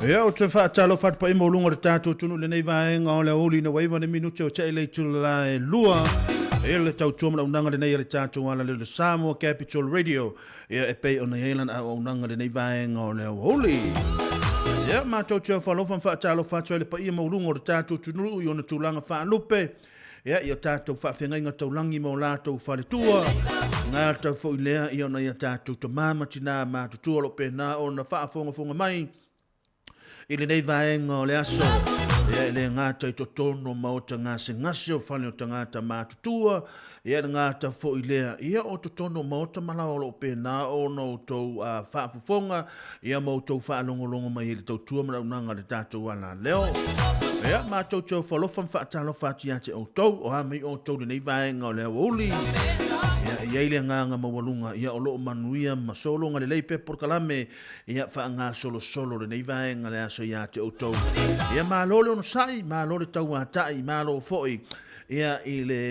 Ia, ou te faatalofa atu paia maualuga o le tatou atunuu i lenei vaega o le aoauli ina ua 9 le minute o te'i le itula e 2. Ia, le tautua ma le auaunaga lenei a le tatou alaleo le Samoa Capital Radio, ia, e pei ona i ai lana auaunaga i lenei vaega o le aoauli. Ia, matou te ofo alofa ma faatalofa atu ai le paia maualuga o le tatou atunuu i ona tulaga faalupe. Ia, i o tatou faafeagaiga taulagi ma o latou faletua, gata foi lea i ona ia tatou tama ma tinā matutua o lo o pena ona faafogafoga mai i lenei vaega o le aso. Ia, e le gata i totonu o maota gasegase o fale o tagata matutua, ia le gata foi lea, ia o totonu o maota ma laoa o lo o pena ona outou faafofoga Ia ma outou faalogologo mai i le tautua ma le auaunaga a le tatou alaleo. Ia, matou te ofo alofa ma faatalofa atu ia te outou, o a mai outou lenei vaega o le aoauli. Ia, e i ai le agaga maualuga, ia o lo o manuia ma sologa lelei pea polokalame, ia faagasolosolo lenei vaega le aso ia te outou. Ia, malo le onosai, malo le tauatai, malo foi, ia, i le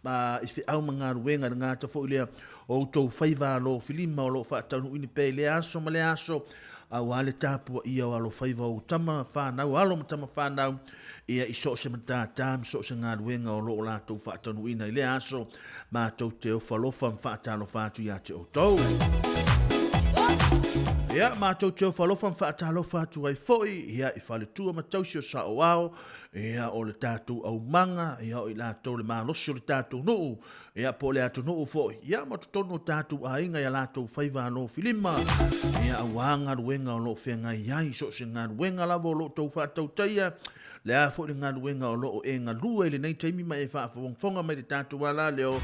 i feau ma galuega i le gata foi lea o outou faiva alofilima o lo o faataunuuina pea i lea aso ma lea aso, aua le tapuaia o alofaiva o ou tama fanau, alo ma tama fanau, ia i so o se matata ma so o se galuega o lo o latou faataunuuina i lea aso, matou te ofo alofa ma faatalofa atu ia te outou. Ia, matou te ofo alofa ma faatalofa atu ai foi, ia, i faletua ma tausi o saoao, Ia, o le tatou aumaga, ia, o i latou le malosi o le tatou nuu, ia, po o le atunuu foi, ia, ma totonu o tatou aiga i a latou faiva alofilima, ia, aua galuega o lo o feagai ai, so o se galuega lava o lo o outou faatautaia, le a foi le galuega o lo o e galue i lenei taimi ma e faafogafoga mai i le tatou alaleo,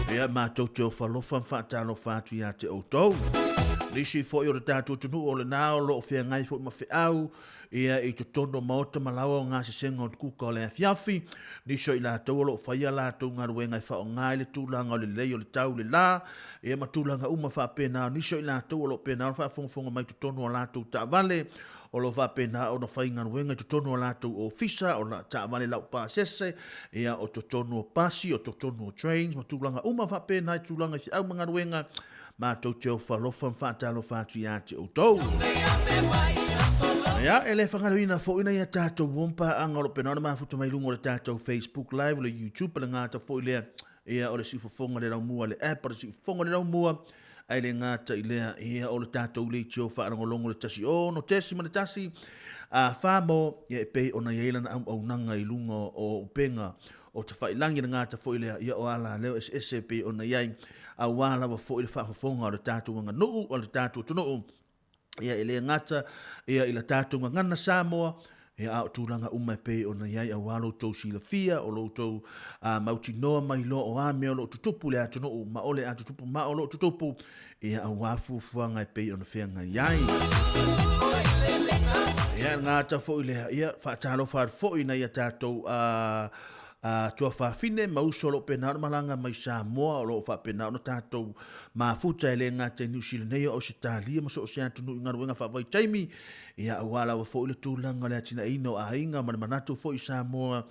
ia, matou te ofo alofa ma faatalofa atu ia te outou. Nisi foi o le tatou atunuu o lena o lo o feagai foi ma feau, Ia i totonu o maota ma laoa o gasesega o le kuka o le afiafi, nisi o i latou o lo o faia a latou galuega e faaaoga ai le tulaga o le lelei o le tau i le la, ia ma tulaga uma faapena. O nisi o i latou o lo o pena ona faafogafoga mai i totonu o a latou taavale, o lo o faapena ona faigaluega i totonu o a latou ofisa, o taavale laupasese, ia o totonu o pasi, o totonu o trains ma tulaga uma faapena i tulaga i feau ma galuega. Matou te ofo alofa ma faatalofa atu ia te outou. Ia, e le fagaloina foi nai a tatou uo ma paaga o lo o pena ona mafuta mai luga o le tatou Facebook Live, o le YouTube, le gata foi lea, ia, o le siufofoga le laumua, le app o le siufofoga le laumua, ai le gata i lea, ia, o le tatou leitio faalogologo le 16.1, a wha mo, ia, e pei ona i ai lana auaunaga i luga o upega o tafailangi le gata foi lea, ia o ala leo eseese e pei ona i ai, aua lava foi le faafofoga o le tatou aganuu, o le tatou atunuu, ia e le gata ia i la tatou gagana Samoa, ia a o tulaga uma e pei ona i ai aua lo outou silafia, o lo outou mautinoa mai loa o a mea o lo o tutupu i le atunuu, ma o le a tutupu ma o lo o tutupu, ia aua fuafuaga e pei ona feagai ai. Ia, e gata foi lea, ia, faatalofa atu foi nai a tatou tuafafine ma uso o lo o pena ona malaga mai Samoa, o lo o faapena ona tatou mafuta e le gata i Niu Sila nei, o Ausetalia ma so o se atunuu i galuega faavaitaimi, ia, aua lava foi le tulaga o le atinaeina o aiga ma le manatu foi i Samoa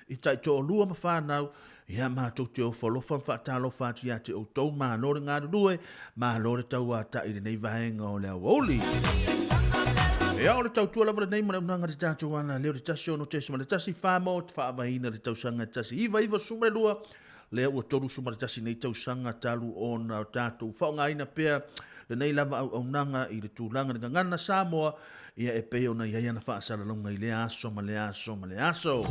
i taitoalua ma fanau. Ia, matou te ofo alofa ma faatalofa atu ia te outou, malo le galulue, malo le tauatai i lenei vaega o le aoauli. Ia, o le tautua lava lenei ma le auaunaga a le tatou alaleo le 16.1 whāmau te faavaeina le tausaga 1992, lea ua 31 nei tausaga talu ona tatou faaaogaina pea lenei lava auaunaga i le tulaga i le gagana Samoa, ia e pei ona i ai ana faasalalauga i lea aso ma lea aso ma lea aso.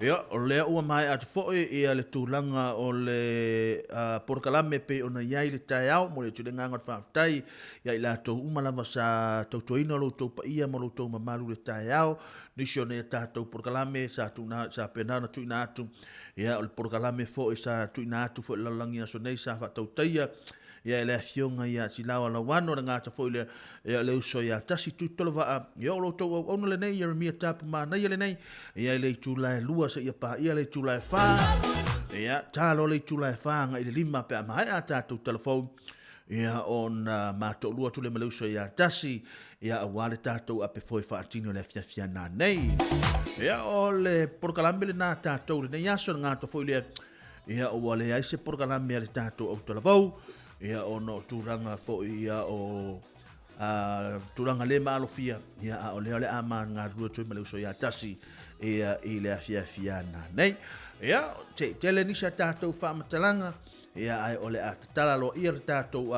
Ia, o lea ua maea atu foi ia le tulaga o le polokalame e pei ona i ai le taeao, momoli atu le agaga o le faafetai ia i latou uma lava sa tautuaina lo outou paia ma lo outou mamalu i le taeao, nisi o nei a tatou polokalame sa tuuina, sa pena ona tuuina atu, ia o le polokalame foi sa tuuina atu foi i le lalolagi aso nei sa faatautaia Ia e le afioga ia Silao Alauano, le gata foi lea, ia le uso ia Tasi Tuitolovaa, ia o lo outou auauna lenei, Ieremia Tapu Manaia lenei, ia i le itula e 2 seia paia le itula e 4, ia talo le itula e 4 agai i le 5 pe a maea a tatou talafou, ia ona matoolua atu lea ma le uso ia Tasi, ia aua le tatou ape foe faatino i le afiafi ana nei. Ia o le polokalame lena tatou lenei aso, le gata foi lea, Ia ua leai se polokalame a le tatou autalavou, ia ona o tulaga foi ia o tulaga le maalofia, ia, a o lea o le a ma galulue atu ai ma le uso ia Tasi, ia, i le afiafi ana nei. Ia, te tele nisi a tatou faamatalaga, ia, ae o le a tatala loa ia le tatou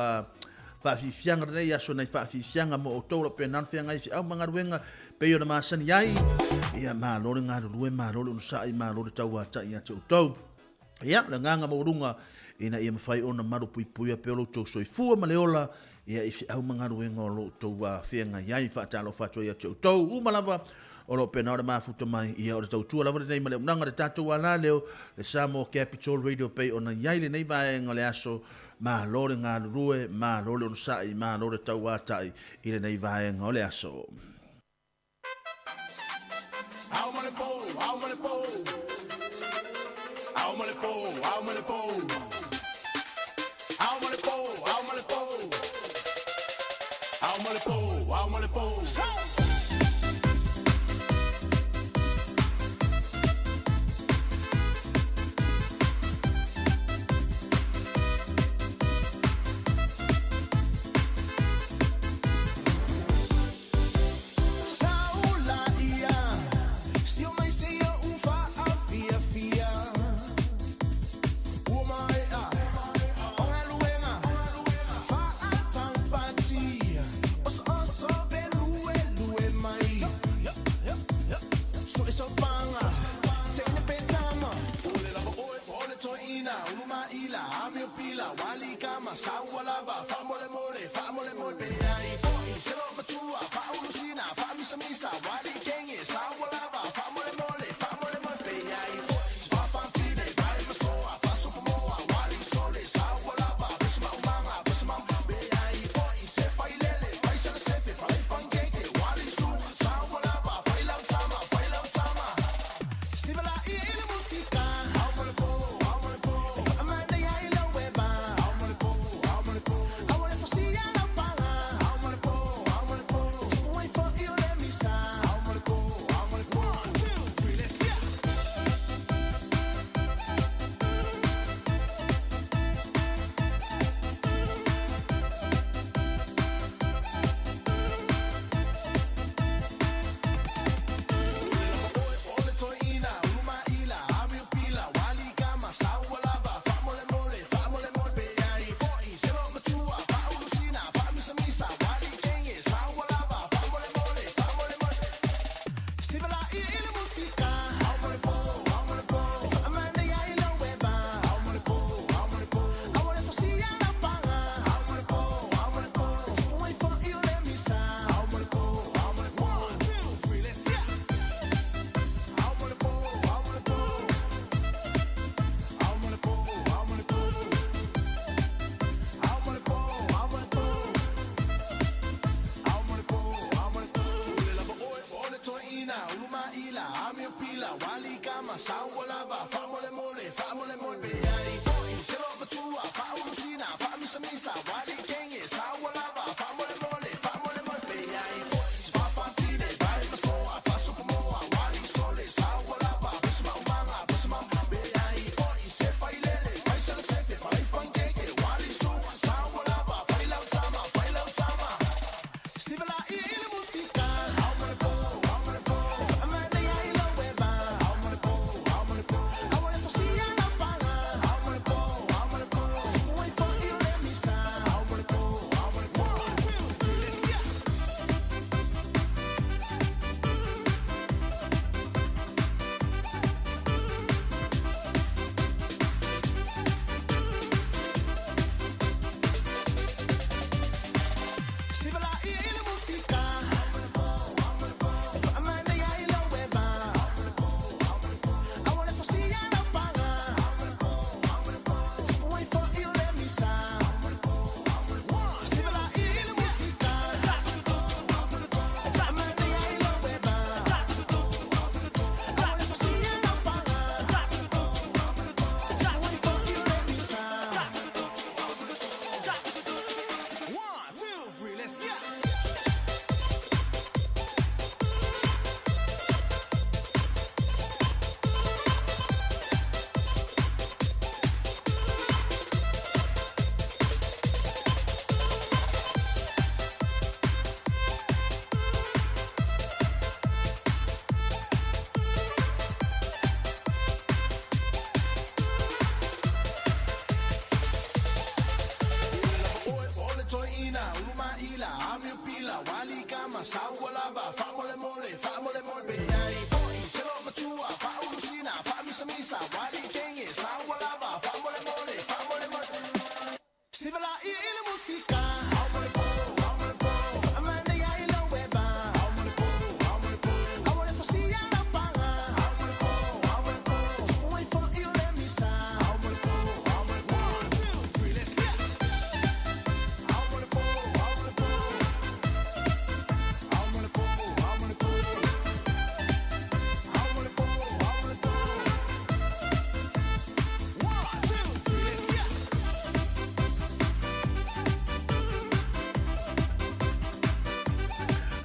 faafiafiaga lenei aso nai faafiafiaga mo outou o lo o pena ona feagai i feau ma galuega pei ona masani ai. Ia, malo le galulue, malo le onosai, malo le tauatai ia te outou. Ia, le agaga maualuga ina ia mafai ona malupuipuia pea lo outou soifua ma le ola, ia, i feau ma galuega o lo outou feagai ai. Faatalofa atu ai ia te outou uma lava o lo o pena ona mafuta mai, ia, o le tautua lava lenei ma le auaunaga a le tatou alaleo, le Samoa Capital Radio pei ona i ai lenei vaega o le aso. Malo le galulue, malo le onosai, malo le tauatai i lenei vaega o le aso. Ao ma le po, ao ma le po. Ao ma le po, ao ma le po. Ao ma le po, ao ma le po. Ao ma le po, ao ma le po.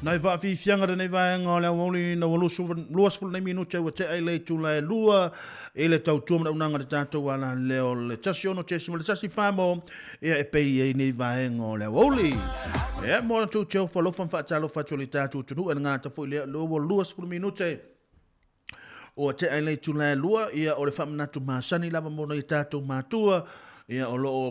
Nai faafiafiaga lenei vaega o le aoauli ina ua 20 nei minute ua tea i le itula e 2 i le tautua ma le auaunaga a le tatou alaleo le 16.14 mo ia e pei ai nei vaega o le aoauli. Ia mo atu te ofa alofa ma faatalofa atu i le tatou atunuu e le gata foi lea ua 20 minute Ua tea i le itula e 2, ia o le faamanatu masani lava mo nai a tatou matua, ia o lo o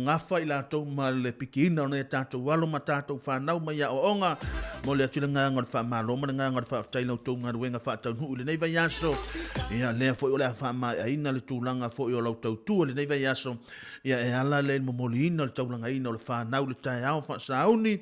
gafa i latou ma le pikiina o nai a tatou alo ma tatou fanau mai aoaoga. Momoli atu le agaga o le faamalo ma le agaga o le faafetai i la outou galuega faataunuu i lenei vaiaso. Ia lea foi o le a faamaeaina le tulaga foi o lau tautua i lenei vaiaso, ia e ala lea i le momoliina o le taulagaina o le fanau i le taeao faasauni,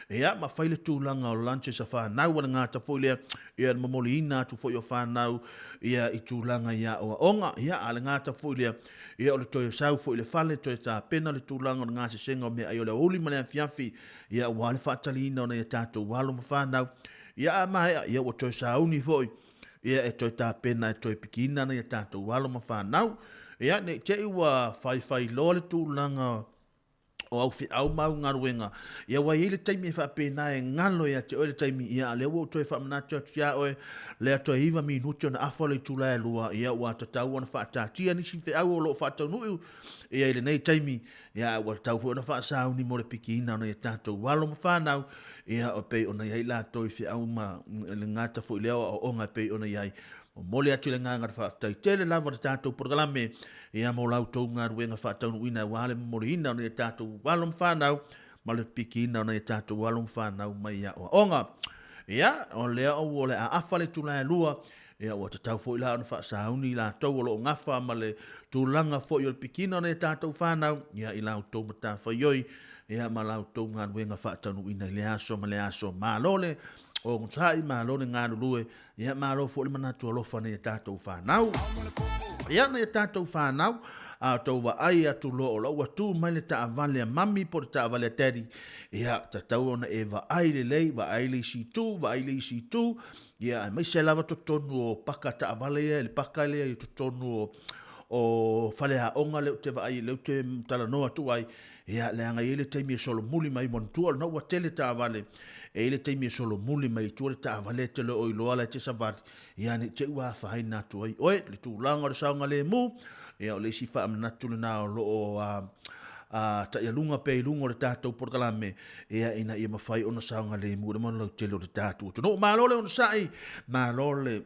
ia ma fai le tulaga o lunches a fanau a le gata foi lea ia le momoliina atu foi o fanau ia i tulaga i aoaoga, ia a le gata foi lea, ia o le toe sau foi i le fale, toe tapena le tulaga o le gasesega o meaai o le aoauli ma le afiafi, ia aua le faataliina o nai a tatou alo ma fanau, ia a maea, ia ua toe sauni foi, ia e toe tapena e toe pikiina nai a tatou alo ma fanau. Ia ne i te i ua faifai loa le tulaga o au feau ma au galuega, ia ua i ai le taimi e faapena e galo ia te oe le taimi, ia a lea ua ou toe faamanatu atu ia oe, lea toe 9 minute ona afa o le itula e 2, ia ua tatau ona faataatia nisi feau o lo o faataunuu ia i lenei taimi, ia ua tatau foi ona faasauni mo le pikiina o nai a tatou alo ma fanau, ia e pei ona i ai latou i feau ma le gata foi lea o aoaoga e pei ona i ai. Momoli atu le agaga o le faafetai tele lava i le tatou polokalame ia mo la outou galuega faataunuuina aua le momoliina o nai a tatou alo ma fanau ma le pikiina o nai a tatou alo ma fanau mai aoaoga. Ia, o lea o le a afa le itula e 2, ia ua tatau foi la ona faasauni i latou o lo o gafa ma le tulaga foi o le pikiina o nai a tatou fanau, ia i la outou matafaioi, ia ma la outou galuega faataunuuina i lea aso ma lea aso. Malo le onosai, malo le galulue, Ia malo foi le manatu alofa nai a tatou fanau. Ia nai a tatou fanau, a tou vaai atu loa o la ua tu mai le taavale a mami po o le taavale a daddy, ia tatau ona e vaai lelei, vaai le isi itu, vaai le isi itu, ia aemaise lava totonu o paka taavale ia, le paka lea i totonu o o faleaoga lea ou te vaai, lea ou te talanoa atu ai, Ia, leaga e i ai le taimi e solomuli mai manatua o lena ua tele taavale, e i ai le taimi e solomuli mai i tua le taavale e te le o iloa la e te savali, ia ne i te i ua afaina atu ai oe. Le tulaga o le saogalemu, ia o le isi faamanatu lena o lo o a taialuga pea i luga o le tatou polokalame, ia ina ia mafai ona saogalemu le lautele o le tatou atunuu. Malo le onosai, malo le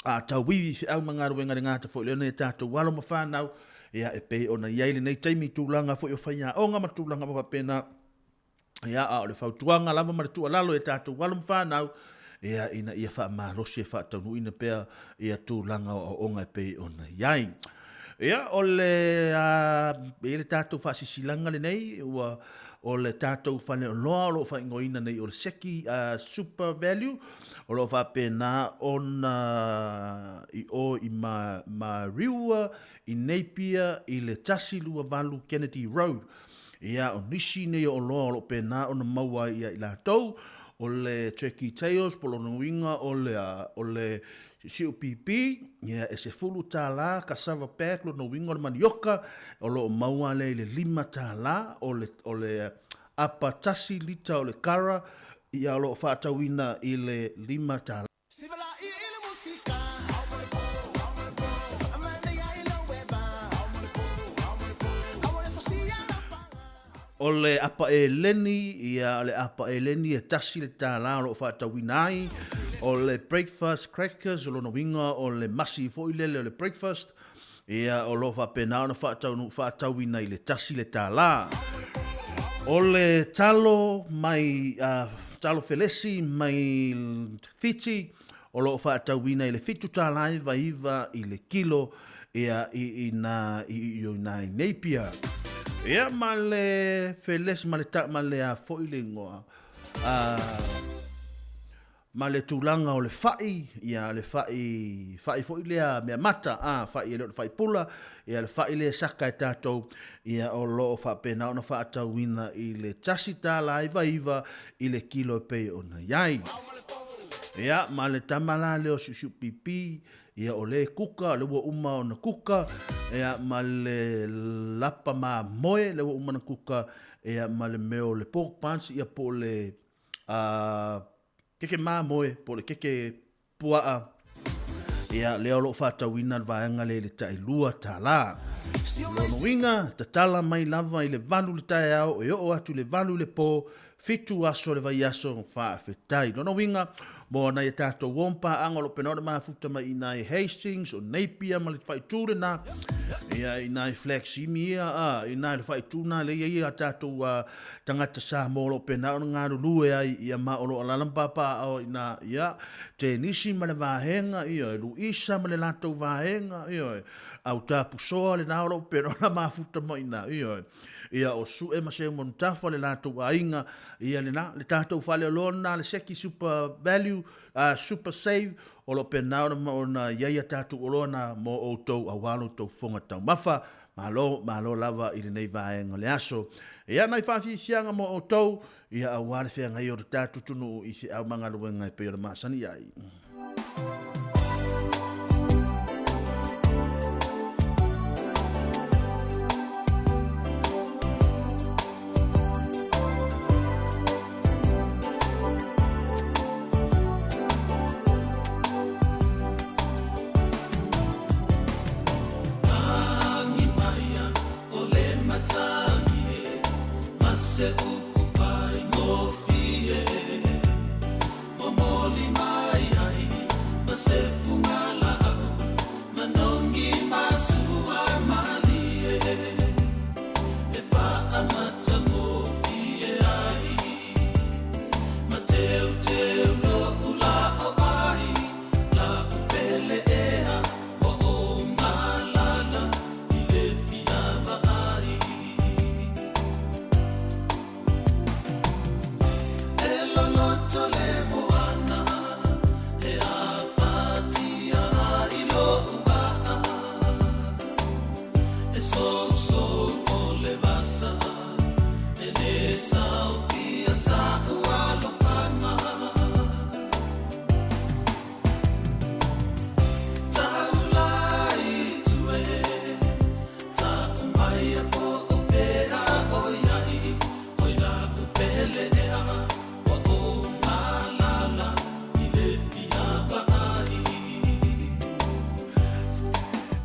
a tauivi i feau ma galuega le gata foi lea nei tatou alo ma fanau, ia e pei ona i ai lenei taimi i tulaga foi o faiaoga ma tulaga uma faapena. Ia, a o le fautuaga lava ma le tuualalo i tatou alo ma fanau, ia ina ia faamalosi e faataunuuina pea ia tulaga o aoaoga e pei ona i ai. Ia, o le a i le tatou faasisilaga lenei, ua o le tatou faleoloa o lo o faaigoaina nei o le Seki Super Value, o lo o faapena ona i o i Mariua, i Napier, i le 128 Kennedy Road. Ia, o nisi nei o oloa o lo o pena ona maua ai ia i latou, o le Turkey Tails, po o lona uiga o le, o le siusiupipi, ia, e $10, cassava bag, lona uiga o le manioka, o lo o maua lea i le $5, o le, o le apa tasi lita o le kara, ia o lo o faatauina i le $5. O le apa eleni, ia, o le apa eleni e $1 o lo o faatauina ai. O le breakfast crackers, o lona uiga o le masi foi lele o le breakfast, ia, o lo o faapena ona faatauina i le $1. O le talo mai talo felesi mai Fiti o lo o faatauina i le $7.99 i le kilo ia i ina i i ina i Napier. Ia ma le felesi ma le ta ma le a foi le igoa ma le tulaga o le fa'i, ia le fa'i, fa'i foi lea mea mata, a, fa'i e le o le fa'i pula, ia le fa'i lea e saka e tatou, ia o lo o faapena ona fa'atauina i le $1.99 i le kilo e pei ona i ai. Ia, ma le tama la lea o Siusiupipi, ia o lea e kuka, o lea ua uma ona kuka, ia ma le lapa mamoe, lea ua uma ona kuka, ia ma le mea o le pork buns, ia po o le a keke mamoe po o le keke puaa, ia lea o lo o faatauina le vaega lea i le tai $2. Lona uiga, tatala mai lava i le 8 le taeao e oo atu i le 8 i le po, 7 aso o le vaiaso, faafetai. Lona uiga, mo nai a tatou uo ma paaga o lo o pena ona mafuta mai i nai Hastings, o Napier ma le faaitu lena, ia i nai Flaximi ia, a, i nai le faaitu na lea i ai a tatou a, tagata Samoa o lo o pena ona galulue ai, ia ma o lo o alaala ma papaaao i ina, ia, Tenisi ma le vaega, ioe, Luisa ma le latou vaega, ioe, Autapusoa lena o lo o pena ona mafuta mai i ina, ioe, ia o Sue ma Seumanutafa le latou aiga, ia lena, le tatou faleoloa lena le Seki Super Value, Super Save, o lo o pena ona i ai a tatou oloa na mo outou aua lo outou fofoga taumafa. Malo, malo lava i lenei vaega o le aso. Ia nai faafiafiaga mo outou, ia aua le feagai o le tatou atunuu i feau ma galuega e pei ona masani ai.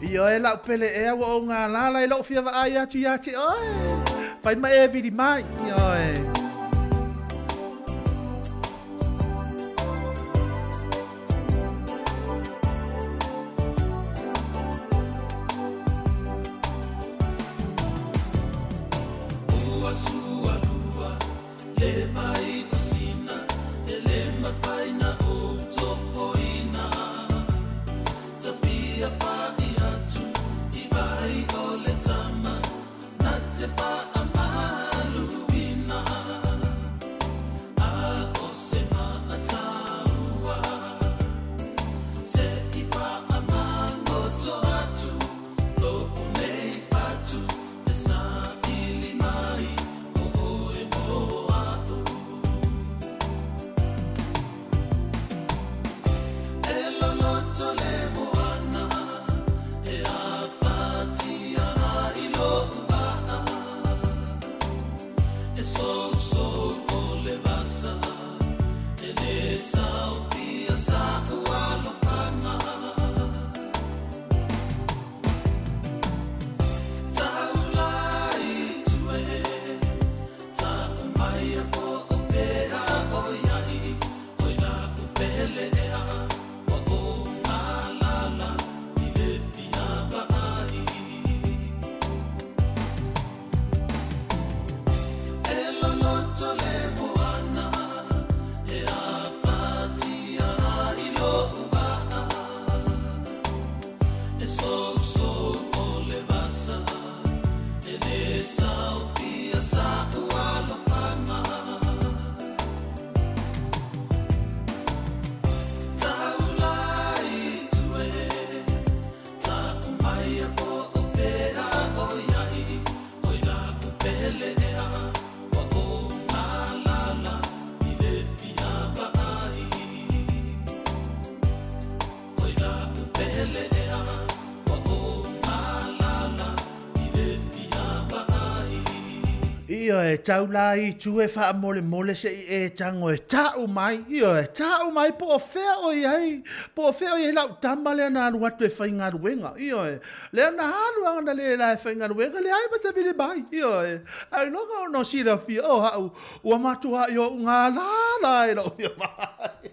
Ioe lau pele ea ua ou galala i lou fia vaai atu ia te oe. Fai ma e vili mai. Ioe. E sousou o le vasa E le saofia sa'u alofaga Taulai tue Ta'u maia po o fea o iai Oi la'u pele ea Ua ou galala I le fia vaai Oi la'u pele ea Ua ou galala I le fia vaai Ioe, tau la i tu e faamolemole se i e tago e ta'u mai, ioe, ta'u mai po o fea o i ai, po o fea o i ai la'u tama lea na alu atu e faigaluega, ioe, lea na alu aga na le la e faigaluega, leai ma se vili mai, ioe, ailoga ona o silafia, o a'u, ua matua'i o'u galala ai lo'u fia vaai.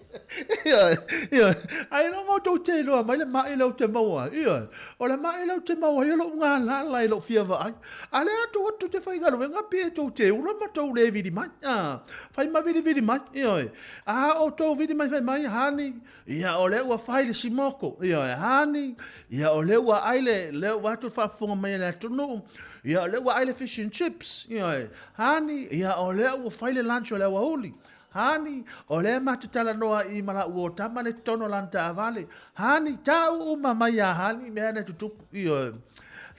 Ioe, ioe, ailoga outou te iloa mai le ma'i lea ou te maua ai, ioe, o le ma'i lea ou te maua ai o lo'u galala i lo'u fia vaai. A lea tou atu te faigaluega pe tou te ula ma tou le vili mai, a, fai ma vilivili mai, ioe. A outou vili mai fai mai, hani, ia o lea ua fai le simoko, ioe, hani, ia o lea ua ai le, lea ua atu le faafofoga mai a le atunuu, ia o lea ua ai le fish and chips, ioe, hani, ia o lea ua fai le lunch o le aoauli, hani, o lea ma te talanoa i ma lau o tama le totonu o lana taavale, Hani, ta'u uma mai iā Hani mea na e tutupu, ioe.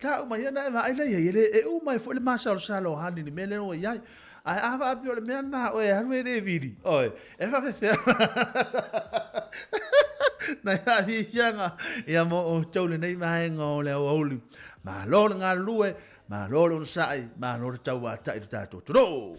Ta'u mai ia na e vaai lea i ai, e le, e uma ai foi le masalosalo o Hani i le mea lea ua i ai. Ae a faapea o le mea lena a oe e alu e le vili, oe, e faapefea nai faafiafiaga ia mo outou lenei vaega o le aoauli. Malo le galulue, malo le onosai, malo le tauata'i i lo tatou atunuu.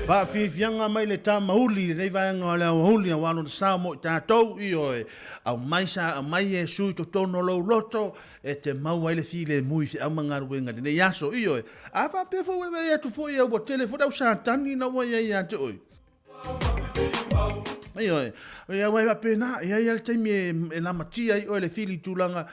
Faafiafiaga mai le tamauli i lenei vaega o le aoauli aua lona sao mo i tatou, ioe, aumai sa aumai Iesu i totonu o lou loto e te maua ai le filemu i feau ma galuega i lenei aso, ioe. A faapea foi ua e vaai atu foi ua tele foi le au Satani na ua i ai ia te oe. Ioe, ia aua e faapena, e i ai lava le taimi e lamatia ai oe e le fili tulaga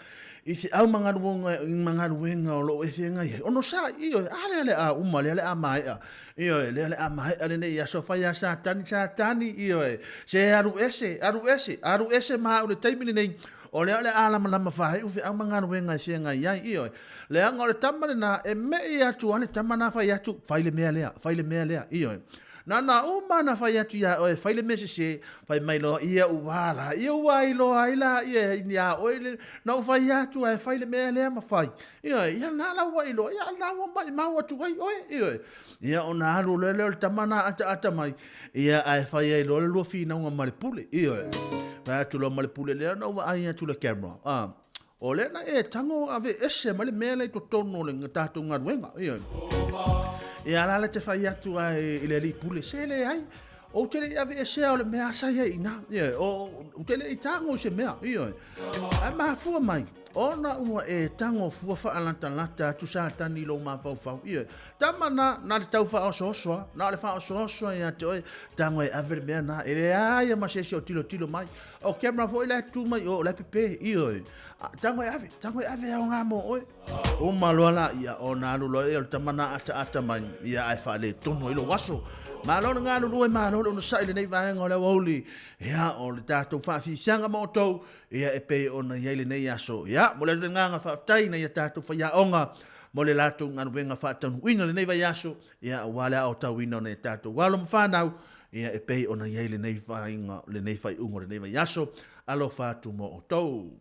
i feau ma galuega, ma galuega o lo o e feagai ai. Ono sa, ioe, a lea le a uma, lea le a maea, ioe, lea le a maea lenei aso, fai a Satani, Satani, ioe, se alu ese, alu ese, alu ese ma au i le taimi lenei, o lea o le a lamalama faaiu feau ma galuega e feagai ai, ioe. Leaga o le tama lena, e me'i atu lava le tama na fai atu, fai le mea lea, fai le mea lea, ioe. Na na uma na fai atu iā oe, fai le mea sese, fai mai loa, ia ua la, ia ua iloa ai la, ia iā oe, le, na ou fai atu ae fai le mea lea ma fai. Ioe, ia na la ua iloa, ia na ua maimau atu ai oe, ioe. Ia ona alu loa lea o le tama na ataata mai, ia ae fai ai loa le lua finauga ma le pule, ioe. Fai atu loa ma le pule lea na ou vaai atu i le camera, ah, O lea na e tago ave ese mai le mea lea i totonu o le tatou galuega. Ioe. Ia la le te fai atu ai i le alii pule, se leai, ou te le i aveesea o le mea sa i ai i ina. Ioe, ou te le i tago i se mea. Ioe. Ae mafua mai, ona ua e tago fua faalatalata atu Satani i lou mafaufau. Ioe. Tama na, na le tau faaosooso lava, na o le faaosooso ia te oe, tago e ave le mea na, e leai ma se isi o tilotilo mai. O camera foi la e tu mai o la e pepe, ioe. Tago e ave, tago e ave e aoga mo oe. Uma loa la, ia ona alu loa lea o le tama na ataata mai, ia ae faaletonu ai lou aso. Malo le galulue, malo le onosai i lenei vaega o le aoauli. Ia, o le tatou faafiasiaga ma outou, ia e pei ona i ai lenei aso. Ia, momoli atu le agaga faafetai i nai a tatou faiaoga mo le latou galuega faataunuuina i lenei vaiaso, ia aua le aotauina o nai a tatou alo ma fanau, Ia e pei ona i ai lenei vaaiga, lenei faaiuga o lenei vaiaso. Alofa atu mo outou.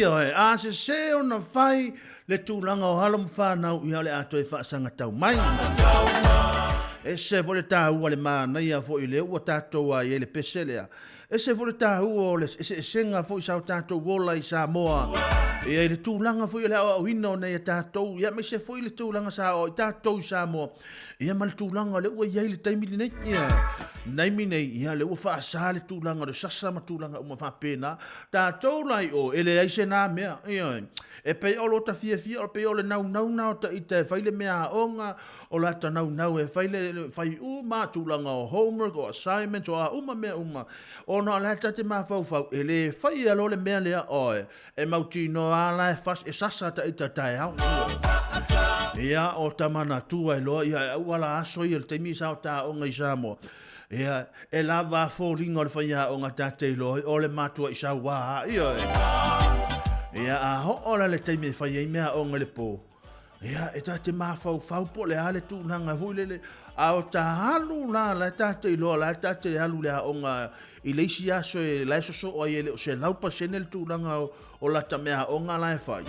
Ioe, a sesē ona fai le tulaga o alo ma fanau, ia o le a toe faasagatau mai. E ese foi le taua le manaia foi lea ua tatou a i ai le pese lea. Ese foi le taua o le eseesega foi sa o tatou ola i Samoa, ia i le tulaga foi o le aoaoina o nai a tatou, ia aemaise foi le tulaga sa aoao ai tatou i Samoa, ia ma le tulaga o lea ua i ai le taimi lenei. Ia, taimi nei, ia lea ua faasa le tulaga o le sasa ma tulaga uma faapena. Tatou la i o, e leai se na mea, ioe. E pei o lo ta fiafia, e pei o le naunau na o ta ita e fai le mea aoga, o la ta naunau e fai le, fai uma tulaga o homework, o assignments, o a uma mea uma, ona o la ta te mafaufau, e le faia loa le mea lea, oe, e mautinoa a la e, fas, e sasa ta ita taeao. Ia, o ta manatua e loa, ia, e auala aso ia le taimi sa o ta aoga i Samoa. Ia, e lava a foliga o le faiaoga ta te iloa ai, o le matua'i sauā a, ioe. Ia, a oo la le taimi e fai ai meaaoga i le pō, ia, e ta te mafaufau po o le a le tulaga foi lele, a o ta alu la, la e ta te iloa, la e ta te alu i le aoga i le isi aso e, la e sosoo ai e le o 100% le tulaga o lata meaaoga la e fai.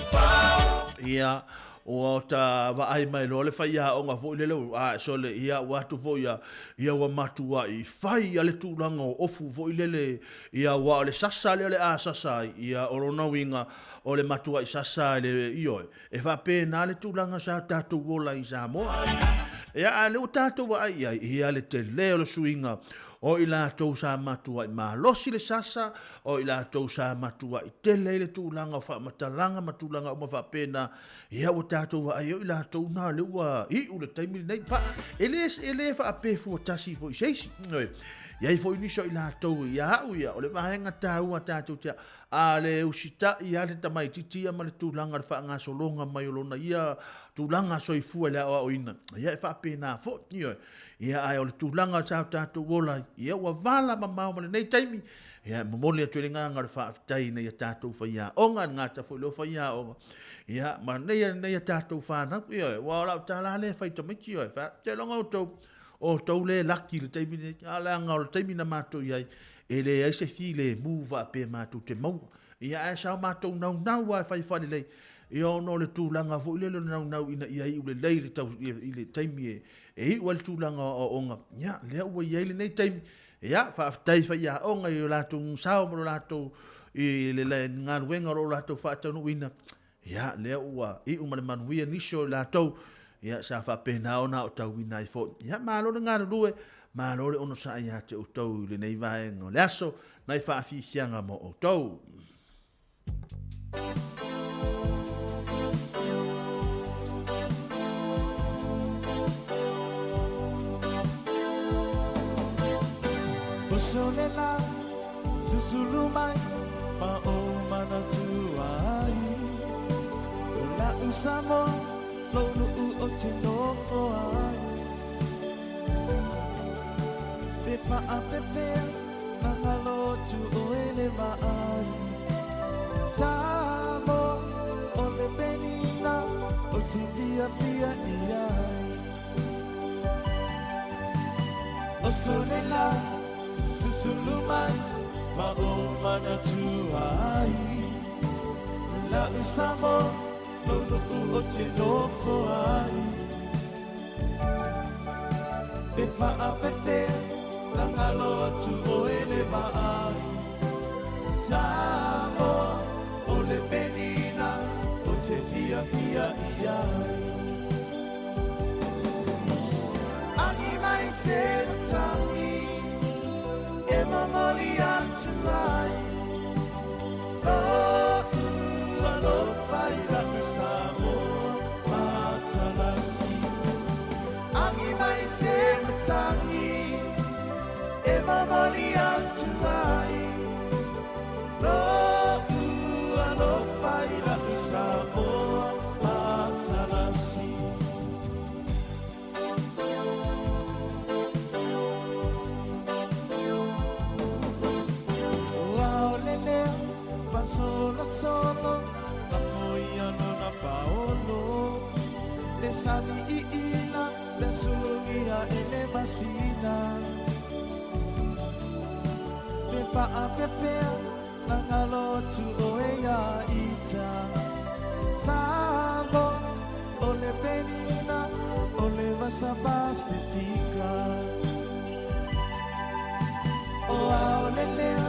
Ia, Ua ta vaai mai loa le faiaoga foi lele, a sole, ia, ua atu foi ia, ia ua matuai fai ia le tulaga o ofu foi lele, ia aua o le sasa lea o le a sasa ai, ia o lona uiga, o le matuai sasa i le, ioe, e faapena le tulaga sa tatou ola ai i Samoa. Ia, a o lea ua tatou vaai i ai, ia le tele o le suiga o i latou sa matuai malosi le sasa, o i latou sa matuai tele ai le tulaga o faamatalaga ma tulaga uma faapena, ia ua tatou vaai o i latou na lea ua iu le taimi lenei. Pa, e le, e le faapefua tasi foi i se isi. I ai foi nisi o i latou ia au ia, o le vaega taua tatou te a le usitai a le tamaitiiti ia ma le tulaga o le faagasologa mai o lona ia tulaga soifua i le aoaoina, ia e faapena foi. Ioe. Ia ae o le tulaga sa o tatou ola ai, ia ua vala mamao ma lenei taimi, ia e momoli atu ai le agaga o le faafetai ina ia tatou faiaoga, e le gata foi i lea faiaoga, ia ma nei nei a tatou fanau, ioe, aua o lau tala lea e fai i tamaiti, ioe, seiloga outou, o outou lea e laki i le taimi lenei, a o leaga o le taimi na matou i ai, e leai se filemu faapea matou te maua. Ia ae sa o matou naunau lava e fai faalelei, ia ona o le tulaga foi lele o le naunau ina ia iu lelei i le tau, i le taimi e, e iu ai le tulaga o aoaoga, ia, lea ua i ai lenei taimi. Ia, faafetai i faiaoga i o latou sao ma lo latou, i le galuega o lo o latou faataunuuina. Ia, lea ua iu ma le manuia nisi o i latou, ia, sa faapena ona aotauina ai foi. Ia, malo le galulue, malo le onosai ia te outou i lenei vaega o le aso, nai faafiafiaga mo outou. Oso le la, susulu mai, ma o manatua ai. O la'u Samoa, lou nu'u o te nofo ai. Pe faapefea, na galo atu oe le vaai. Samoa, o le penina, o te fiafia i ai. Oso le la, susulu mai, ma o manatua ai. La'u Samoa, lou nu'u o te nofo ai. Pe faapefea, na galo atu oe le vaai. Samoa, o le penina, o te fiafia i ai. Agi mai se matangi, e momoli atu ai. Lo'u alofa i la'u Samoa matalasi. Agi mai se matangi, e momoli atu ai. Lo'u alofa i la'u Samoa matalasi. Ua o le leo faasolosolo na foia lona paolo le sami iila le sulugia e le masina pe faapefea na galo atu oe ia ita. ita. Samoa, o le penina, o le vasa Pasifika. O ao le lea,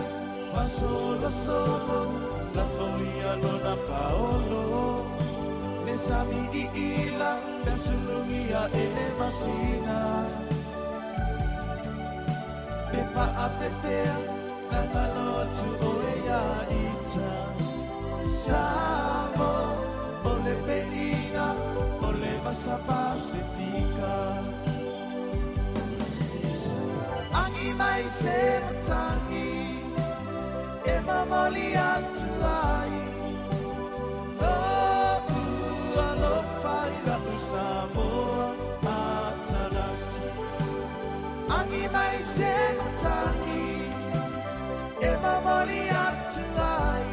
masolosolo, lafo ia lona paolo. Le sami i ila, le sulugia e le masina. Pe faapefea, na galo atu oe ia ita. Samoa, o le penina, o le vasa Pasifika. Agi mai se matangi, e mamoli atu ai. Lo'u alofa i la'u Samoa matalasi. Agi mai se matangi, e mamoli atu ai.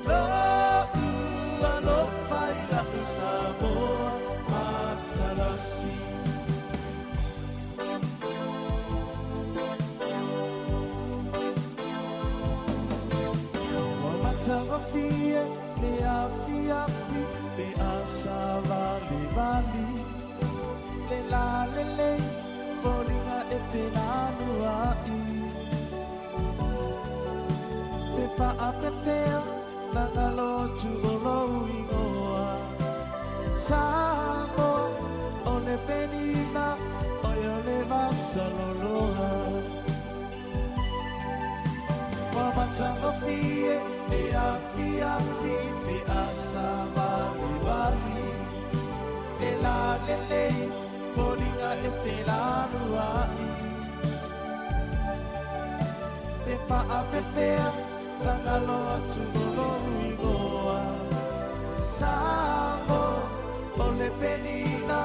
Lo'u alofa i la'u Samoa matalasi. Ua matagofie le afiafi pe asavalivali. Le lalelei foliga e felanua'i. Pe faapefea na galo atu o lou igoa. Samoa, o le penina, oe o le vasaloloa. Ua matagofie le afiafi pe asavalivali. Le lalelei foliga e felanua'i. Pe faapefea na galo atu o lou igoa. Samoa, o le penina,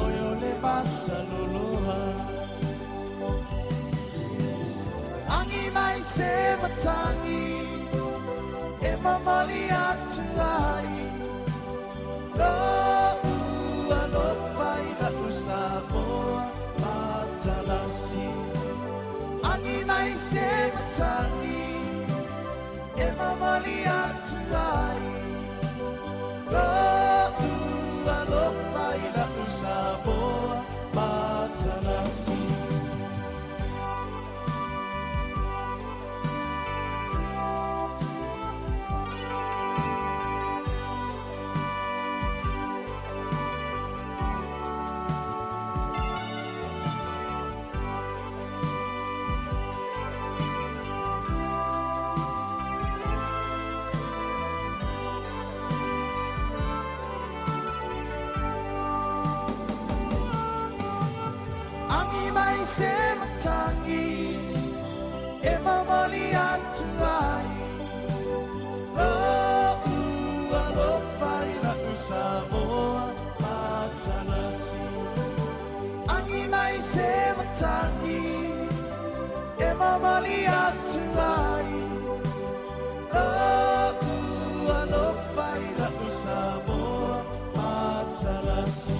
oe o le vasaloloa. Agi mai se matangi, e mamoli atu ai. Lo'u alofa i la'u Samoa matalasi. Agi mai se matangi, e mamoli atu ai. Lo'u alofa i la'u Samoa matalasi. Agi mai se matangi, e mamoli atu ai. Lo'u alofa i la'u Samoa matalasi. Agi mai se matangi, e mamoli atu ai. Lo'u alofa i la'u Samoa matalasi.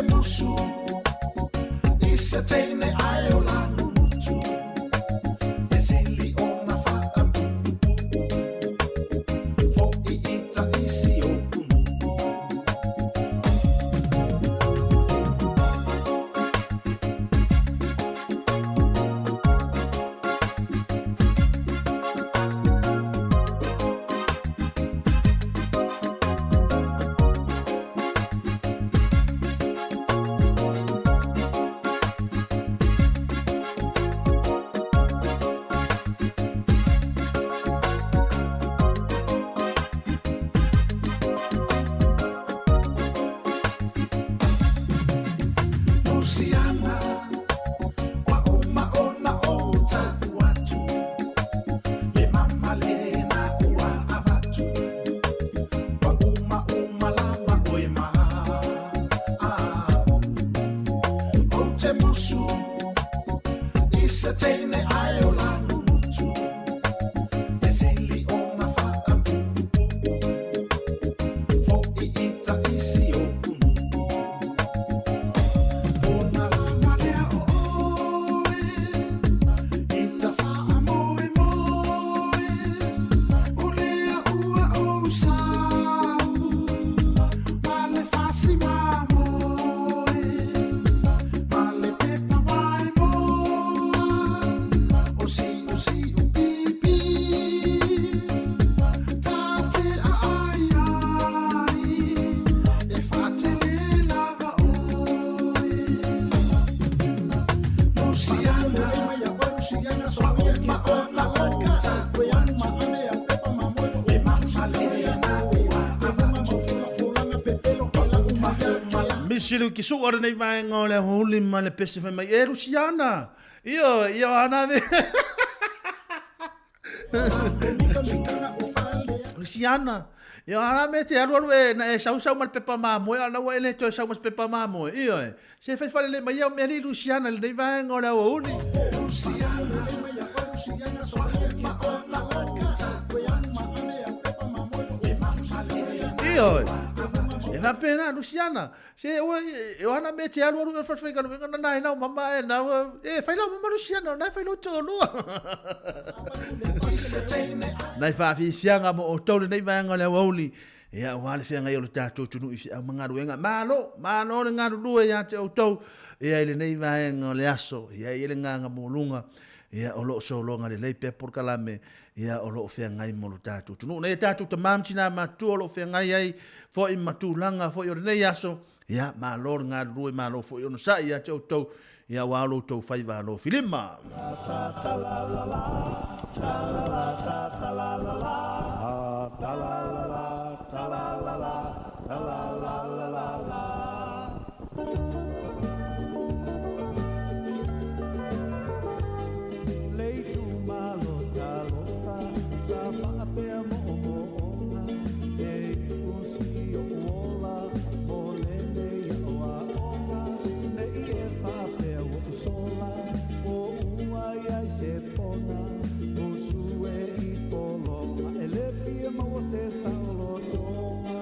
te musu I se teine ai o langumutu E sili ona whaapupupu Fo i ita isi o kunu. Luciana, wa uma ona o taku atu, le mama le na ua avatu, wa uma uma lava oe ma. Ah, o te musu, i se teine ai o langumutu, e sili ona whaapupupu, fo i ita isi o kunu. Ona lava lea o oe, i ta whaamoe moe, o lea ua ou sau, ma le fasi mamoe, ma le pepa vai moa, o si o si o pipi, ta te a ai ai, e whaatele lava oe. Luciana, wa uma ona o taku atu, le mama le na ua avatu, wa uma uma lava. Misilu ki su ora nei vaenga o le holi ma le pese fai mai. E Luciana, io, io ana ve. Luciana, io ana me te alu alu e, na e sau sau ma le pepa mamoe, ana ua ele toe sau ma se pepa mamoe. Io e, se fai fale le mai au mea ni Luciana le nei vaenga o le aoauli. Luciana, wa uma ona o taku atu, le mama le na Io e, e whapena, Luciana, se ua, e ana me te alu alu e whawhai kanu, na nai nau mama e nau, e whai lau mama Luciana, nai whai lau tōlua. Nai whaafisianga mo o tau le nei vaenga o le aoauli. E au hale whianga i o le tātou tunu i whiau mangaruenga. Malo, malo le ngaru lua ia te o tau. E ai le nei vaenga o le aso. E ai le nganga mō lunga. E o loo sologa le lei pea porokalame. Ia o loo feagai mo lo tātou atunuu. Nei e tātou tamā ma tinā matutua o loo feagai ai fo'i ma tulaga fo'i o lenei aso. Ia malo le galulue malo fo'i onosa'i ia te outou. Ia uā o lo outou faiva alofilima. Le itumalo talofa sa faapea moomooga e iusi o uola mo lenei aoaoga nei e faapea ua usola o ua iai se pona usu e i pologa e le fia maua se saolotoga.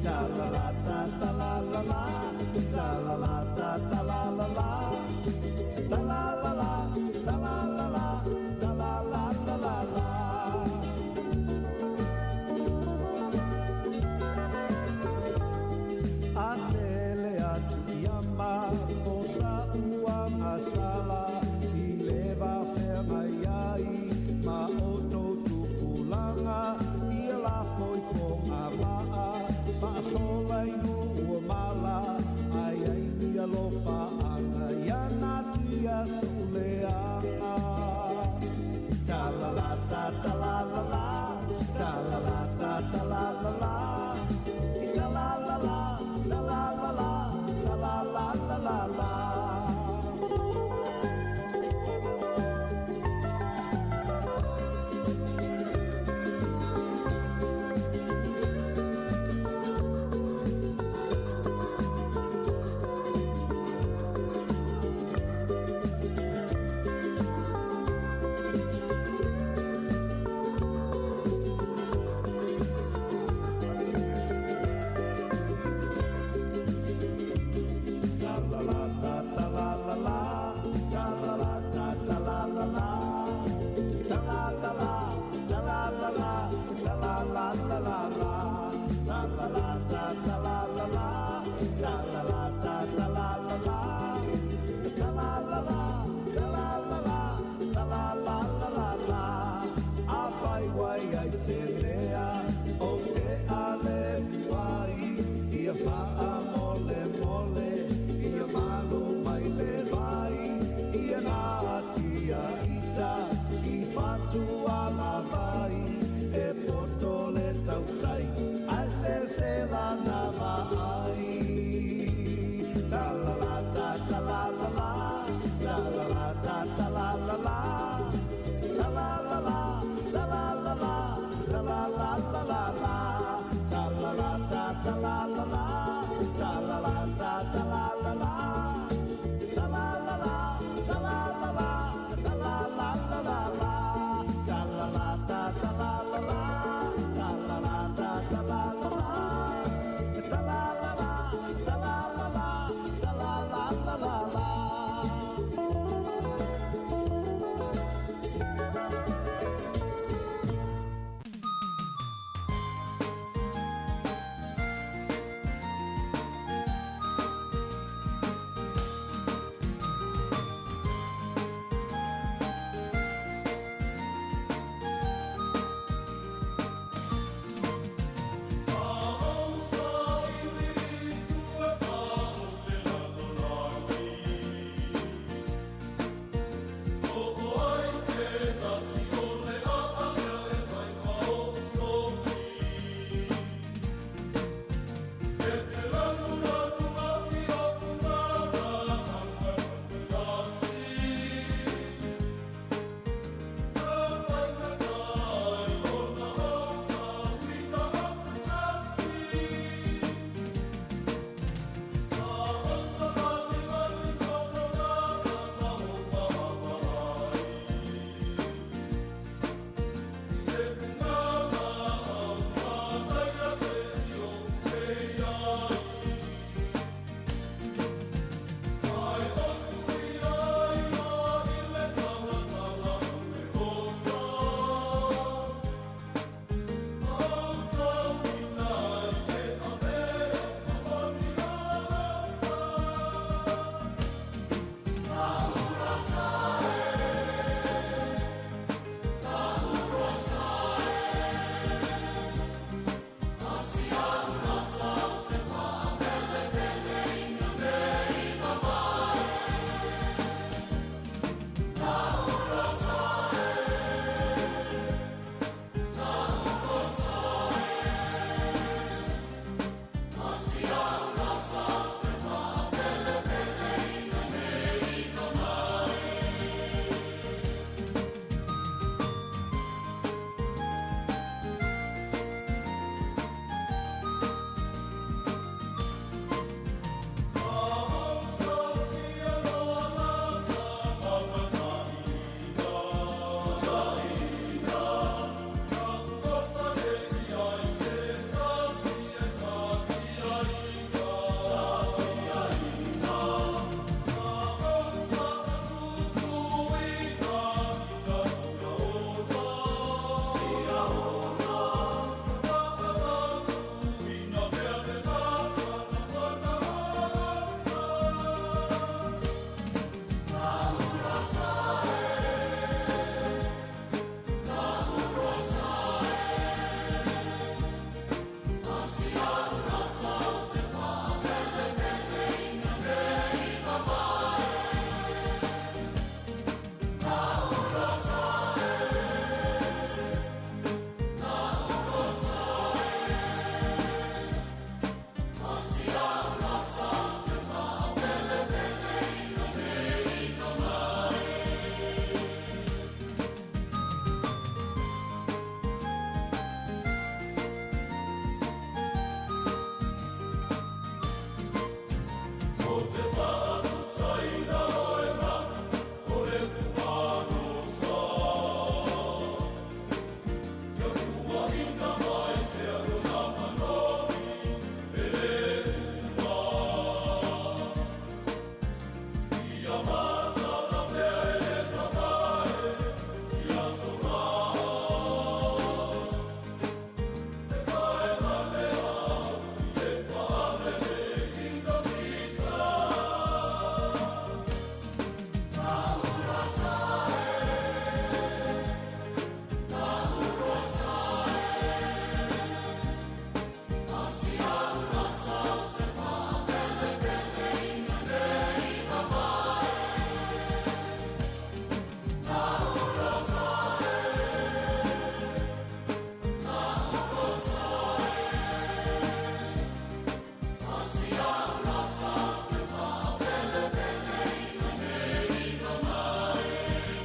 Ta la la ta ta la la la ta la la ta ta la la la ta la la la ta la la la ta la la la la la. A sele atu ia ma o sa uanga sala i le vafeagai ai ma outou tupulaga ia la foifoga vaa faasola i nuu mala ai ai ni alofaaga ia natia suleaga. Ta la la ta ta la la la ta la la ta ta la la la ta la la la ta la la la ta la la la la la. Ta la la ta ta la la la. Ta la la la, ta la la la, ta la la la la la. A whai wai ai se mea o te ale wai. Ia whaa mole mole, ia malu mai le vai. Ia nā tia ita, i whatu ala vai. E poto le tautai, ai se se la na vaai. Ta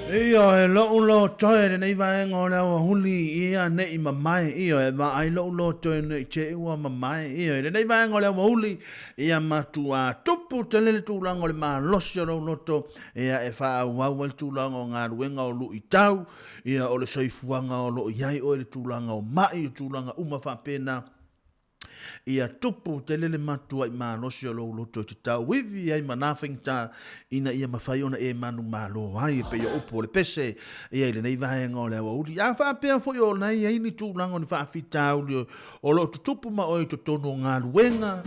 Ioe, lo'u loto e lenei vaega o le aoauli, ia ne'i mamae, ioe, vaai lo'u loto e ne'i te i ua mamae, ioe, lenei vaega o le aoauli, ia matuā tupu tele le tulaga o le malosi o lou loto, ia e faaauau ai le tulaga o galuega o lu'itau, ia o le soifuaga o lo o i ai oe i le tulaga o ma'i, o tulaga uma faapena. Ia tupu tele le matua'i malosi o lou loto e te tauivi ai ma nā faigata ina ia mafai ona e manumalo ai e pei o upu o le pese ia i lenei vaega o le aoauli. A faapea foi o la e i ai ni tulaga o ni faafitauli o lo o tutupu ma oe i totonu o galuega,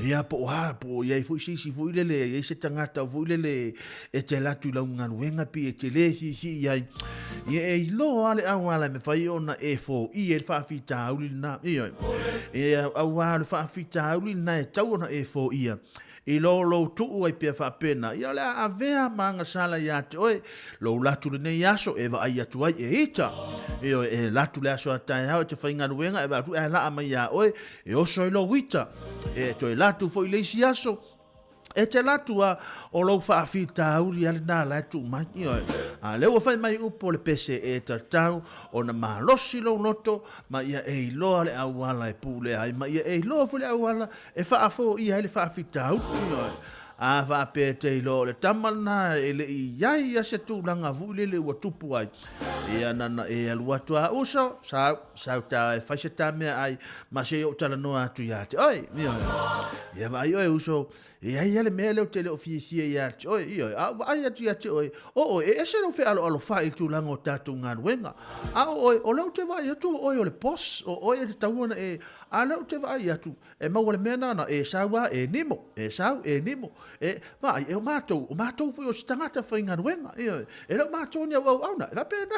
ia po o a, po o i ai foi se isi foi lele, e i ai se tagata foi lele e te alu atu i lau galuega pei e te le fiafia i ai, ia e iloa lava le auala e mafai ona e foia ai le faafitauli lena. Ioe. E auā o le faafitauli lena e tatau ona e foia i lo lou tuu ai pea faapena, ia o le a avea ma agasala ia te oe lou latu lenei aso e vaai atu ai e ita. Ioe, e latu le aso a taeao e te faigaluega e vaai atu ae laa mai iā oe e oso ai lou ita. E toe latu foi le isi aso, E te alu atu a, o lou faafitauli a lena la e tuu mai. Ioe. A lea ua fai mai upu o le pese e tatau ona malosi lou loto ma ia e iloa le auala e pulea ai ma ia e iloa foi le auala e faafoia ai le faafitauli. Ioe. A faapea e te iloa o le tama lena e le i i ai ia se tulaga foi lele ua tupu ai, ia nana e alu atu a uso, sau, sau ta e fai se ta meaai ma se i ou talanoa atu ia te oe. Ioe. Ia vaai oe uso, e i ai lava le mea lea ou te le o fiafia ia te oe. Ioe. A ou vaai atu ia te oe, o oe, e ese lou fealoalofai i le tulaga o tatou galuega. A o oe, o lea ou te vaai atu o oe o le boss, o oe e tatau ona e, a o lea ou te vaai atu, e maua le mea lena, e sau lava e nimo, e sau e nimo. E, vaai, e o matou, o matou foi o se tagata faigaluega, ioe, e le o matou ni auauauna, e faapena.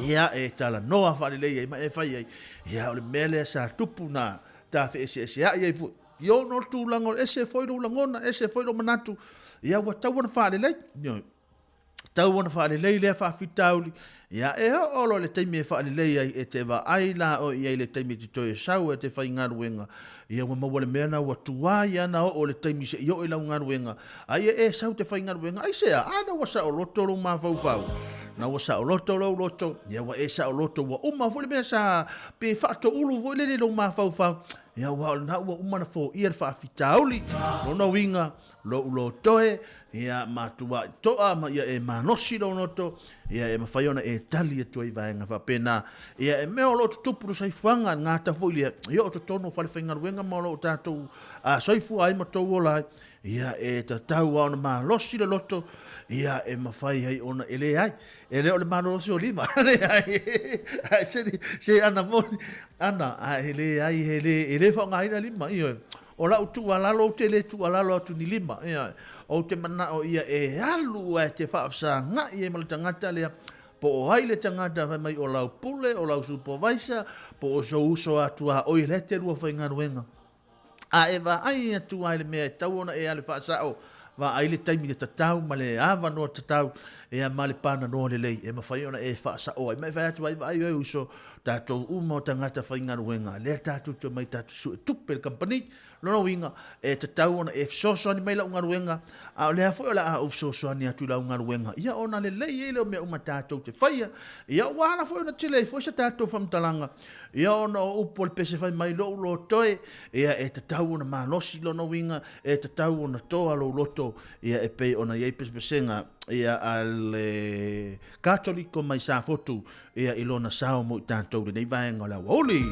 Ia, e talanoa faalelei ai ma e fai ai, ia, o le mea lea sa tupu na ta feeseeseai ai foi. I ona o le tulaga o le ese foi lou lagona, ese foi lou manatu, ia ua tatau ona faalelei, ioe. Tau ona faalelei lea faafitauli, ia e oo loa i le taimi e faalelei ai, e te vaai la oe i ai i le taimi e te toe sau ai e te faigaluega, ia ua maua le mea lena ua tuai lava ona oo i le taimi se i oo i lau galuega, a ia e sau te faigaluega. Aisea? A na ua saoloto lou mafaufau, na ua saoloto lou loto, ia ua e saoloto, ua uma foi le mea sa pe faatoulu foi lele i lou mafaufau, ia aua o lena ua uma ona foia le faafitauli. Lona uiga, lou lotoe, ia matuai toa ma ia e malosi lou loto, ia e mafai ona e tali atu ai vaega faapena. Ia e mea o lo o tutupu le soifuaga, le gata foi lea, ia o totonu o falefaigaluega ma o lo o tatou soifua ai ma tou ola ai, ia e tatau lava ona malosi le loto, ia e mafai ai ona e leai, e le o le malolosi o lima, leai, ai se, se ana moni, ana, a e leai, e le, e le faaaogaina lima, ioe. O lau tuualalo ou te le tuualalo atu ni lima, ioe. Ou te manao ia e alu ae te faafesagai ai ma le tagata lea, po o ai le tagata fai mai o lau pule, o lau supovaisa, po o sou uso atu a oi lea te lua faigaluega. A e vaai atu ai le mea e tau ona e alu faasao, vaai le taimi le tatau ma le avanoa tatau, ia ma le pananoa lelei e mafai ona e faasao ai. Ma e fai atu ai, vaai oe uso, Tatou uma o tagata faigaluega, lea tatou te omai tatou sue tupe i le kamupani. Lona uiga, e tatau ona e fesoasoani mai lau galuega, a o lea foi o le a ou fesoasoani atu i lau galuega, ia ona lelei ai lea o mea uma tatou te faia. Ia ua ala foi ona tele ai foi se tatou faamatalaga, ia ona o upu o le pese fai mai lou lotoe, ia e tatau ona malosi lona uiga, e tatau ona toa lou loto, ia e pei ona i ai pesepesega ia a le Katoliko mai Safotu ia i lona sao mo i tatou lenei vaega o le aoauli.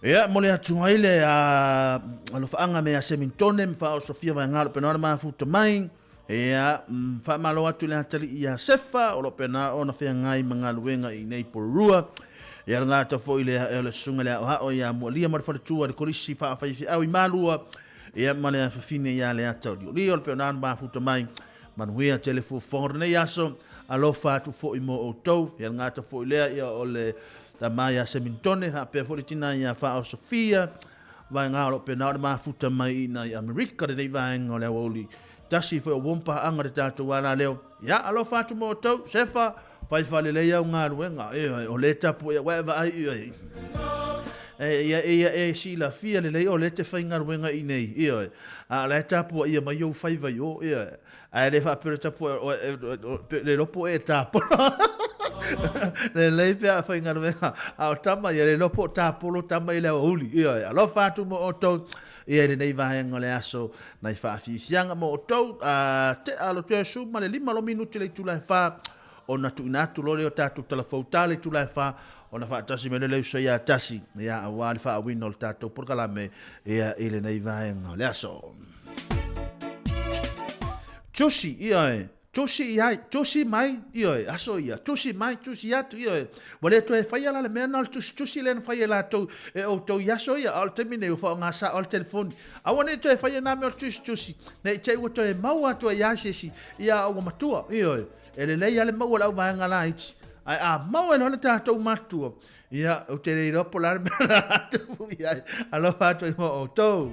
Ia, mole atu ai le alofaaga me a Semintone ma Faaosofia Vaega o lo pena ona mafuta mai. Ia, faamalo atu le atalii ia Sefa o lo pena ona feagai ma galuega i nei Porirua. Ia, le gata foi le o le susuga le aoao ia Mualia ma le faletua le kolisi faafaifeau i Malua. Ia, ma le afafine ia Leata Olioli o lo pena ona mafuta mai. Manuia tele fuafuaga o lenei aso, alofa atu foi mo outou. Ia le gata foi lea ia o le tama ia Semintone, faapea foi le tina ia Faaoa Sofia, vaega o lo o pena o le mafuta mai i ina i Amerika lenei vaega o le aoauli. Tasi foi o uom paaga le tatou alaleo. Ia alofa atu mo outou, Sefa, fai faalelei au galuega. Ioe, o lea e tapuai au ae vaai i ai. Ia, ia e silafia lelei o lea e te faigaluega i inei, ioe. A o la e tapuaia mai ou faiva i o, ioe. Ae le faapea o le tapuai, le iloa po o e tapolo. Lelei pe a faigaluega, a o tama ia, le iloa po o tapolo tama i le aoauli, ioe. Alofa atu mo outou, ia i lenei vaega o le aso, nai faafiafiaga mo outou, a tea lo toe 15 lo minuti le itula e 4, ona tuuina atu loa lea o tatou tala fou ta le itula e 4, ona faatasi mai loa le uso ia tasi, ia aua le faauiina o le tatou polokalame ia i lenei vaega o le aso. Tusi, ioe, tusi i ai, tusi mai, ioe, aso ia, tusi mai, tusi atu, ioe. Ua le toe faia la le mea na o le tusitusi lea na fai e latou e outou i aso ia, a o le taimi nei ua faaaoga sao le telefoni. Aua ne i toe faia na mea o le tusitusi, ne i te i ua toe maua atu ai lava se isi, ia a ua matua, ioe. E lelei lava le maua o le auvaega laiti, ae a maua loa le tatou matua, ia, ou te le iloa po o le a le mea o le a tupu i ai. Alofa atu ai mo outou.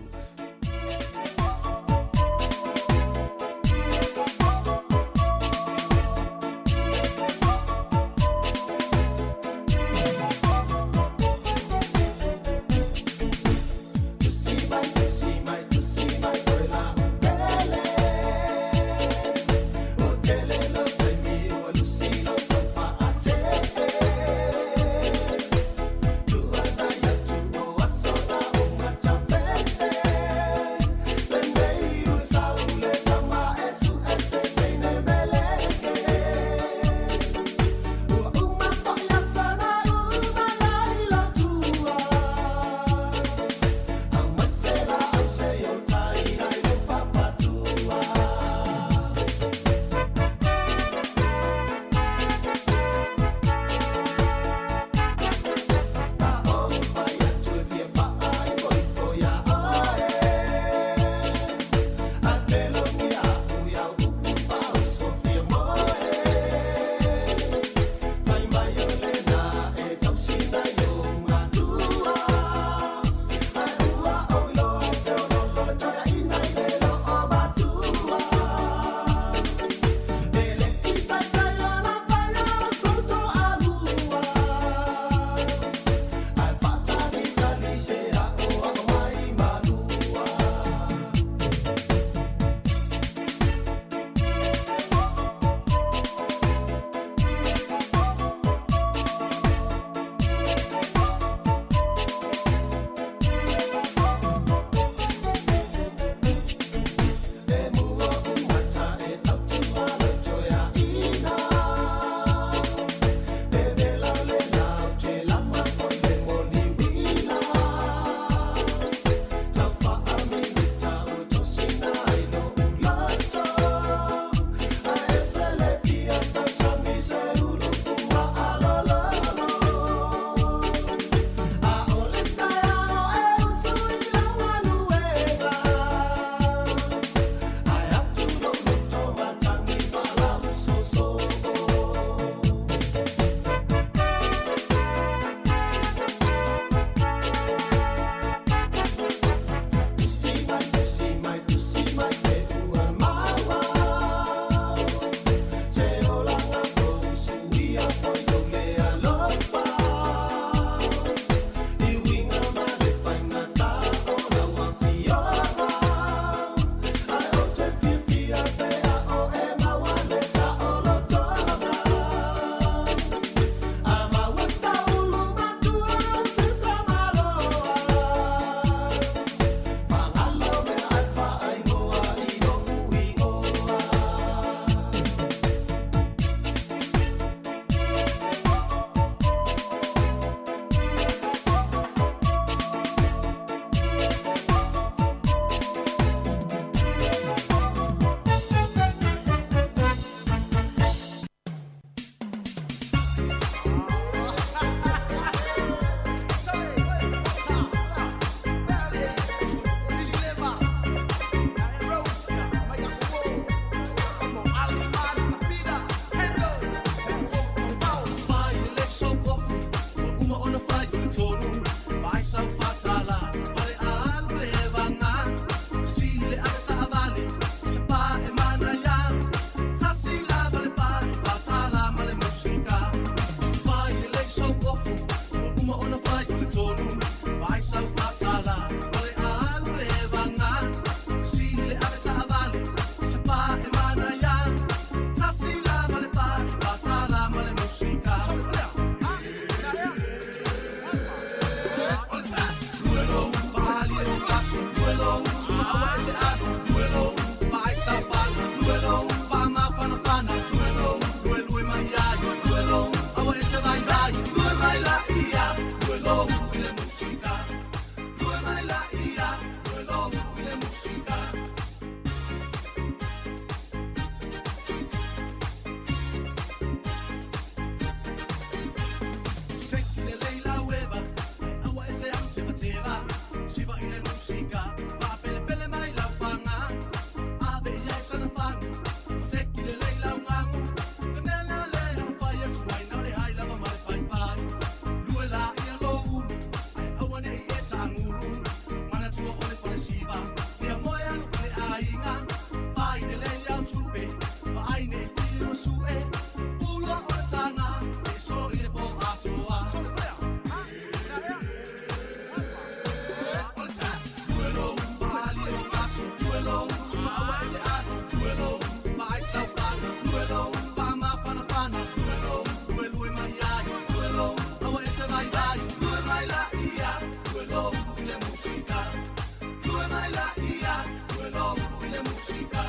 aso Lue lou suma aua e te alu Lue lou vaai saupaga Lue lou faamafanafana Lue lou luelue mai ai Lue lou aua e te vaivai Lue mai la ia Lue lou i le musika Lue mai la ia Lue lou i le musika Seki le leila ueva Aua e te alu tevateva Siva i le musika Faapelepele mai lau paga Ave ia e sana fagu Seki le leila ugagu Le mea lea le na mafai atu ai Na o le hai lava ma le paipai Lue la ia lou ulu Ae aua neʻi e taagulu Manatua o le falesiva Fia moe alu i le aiga Fai lelei au tupe Vaai nei fiu e suʻe Pulua o le taga Feesolo i le po atoa Musika.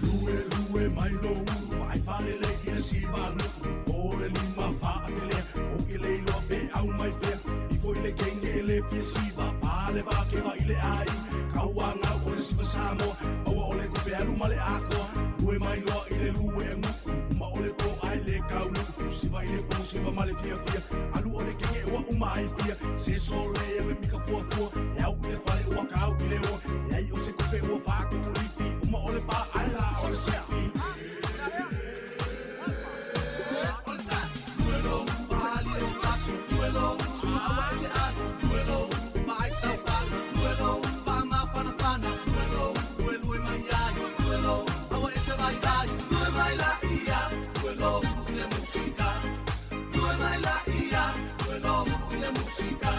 Lue lue mai lo ulu ai falele i le siva nu'u O le lima fa'afelea O ke le iloa pe au mai fea I foi le kenge e le fia siva Pale vakeva i le ai Kauagau o le siva Samoa Maua o le kupe alu ma le akoa Lue mai loa i le lue e gu'u Uma o le po ai le kaunu'u Siva i le po siva ma le fiafia Alu o le kenge ua uma ai pia Se sole e me mika fuafua E au i le fale ua kau i le oa E ai o se kupe ua faakulifi Uma o le pa ai la o le sifi Musika.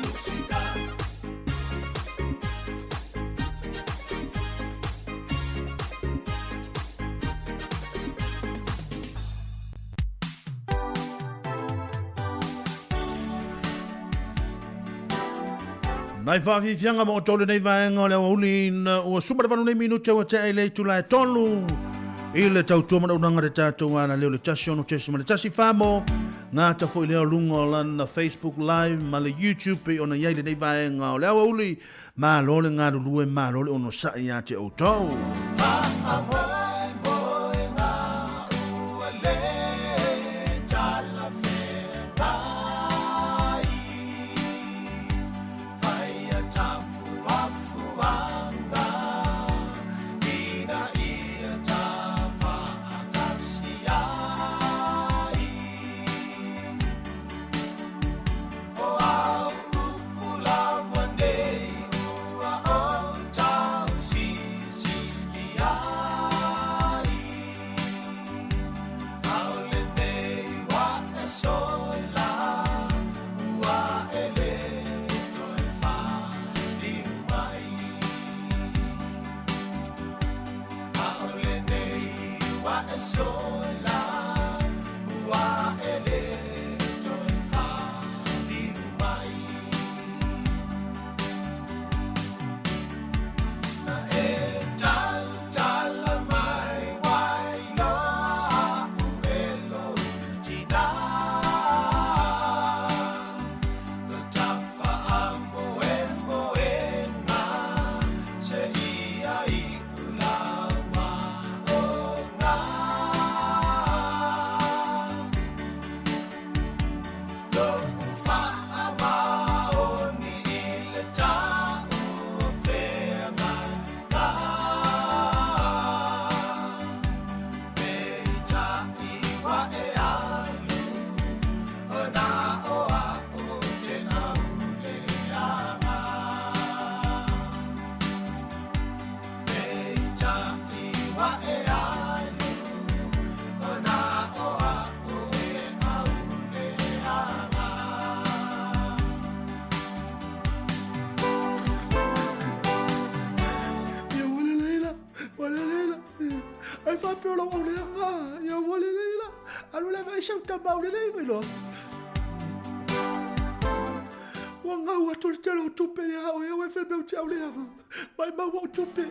Musika. Nai whaafifianga mo tolu nei vaenga o le aoauli na ua suma le valu nei minute ua tea i le itula e tolu i le tautua manaunanga le tātou ana leo le 16.1 whamo ngā ta foi leo lunga o lana Facebook Live ma le YouTube pe ona iai lenei vaenga o le aoauli malo le galulue malo le ono sa'i ia te outou. Faamoemoega ua le talafeagai, faia tafuafuaga ina ia tafaatasi ai. O au upu lava nei ua ou tausilisili ai, aole nei ua e sola, ua e le toe faliu mai. Aole nei ua e sola, ua e le toe faliu mai. Na e tautala mai wai loa a'u e lou tina. Lo tafaamoemoega se ia i'u laua oga. Lo'u Ai faapea o lau auleaga, ia ua lelei la. Alu le vaai sau tama aulelei mai loa. Ua gau atu le tele o tupe ia oe, oe fai mea ou te auleaga. Mai mau ou tupe.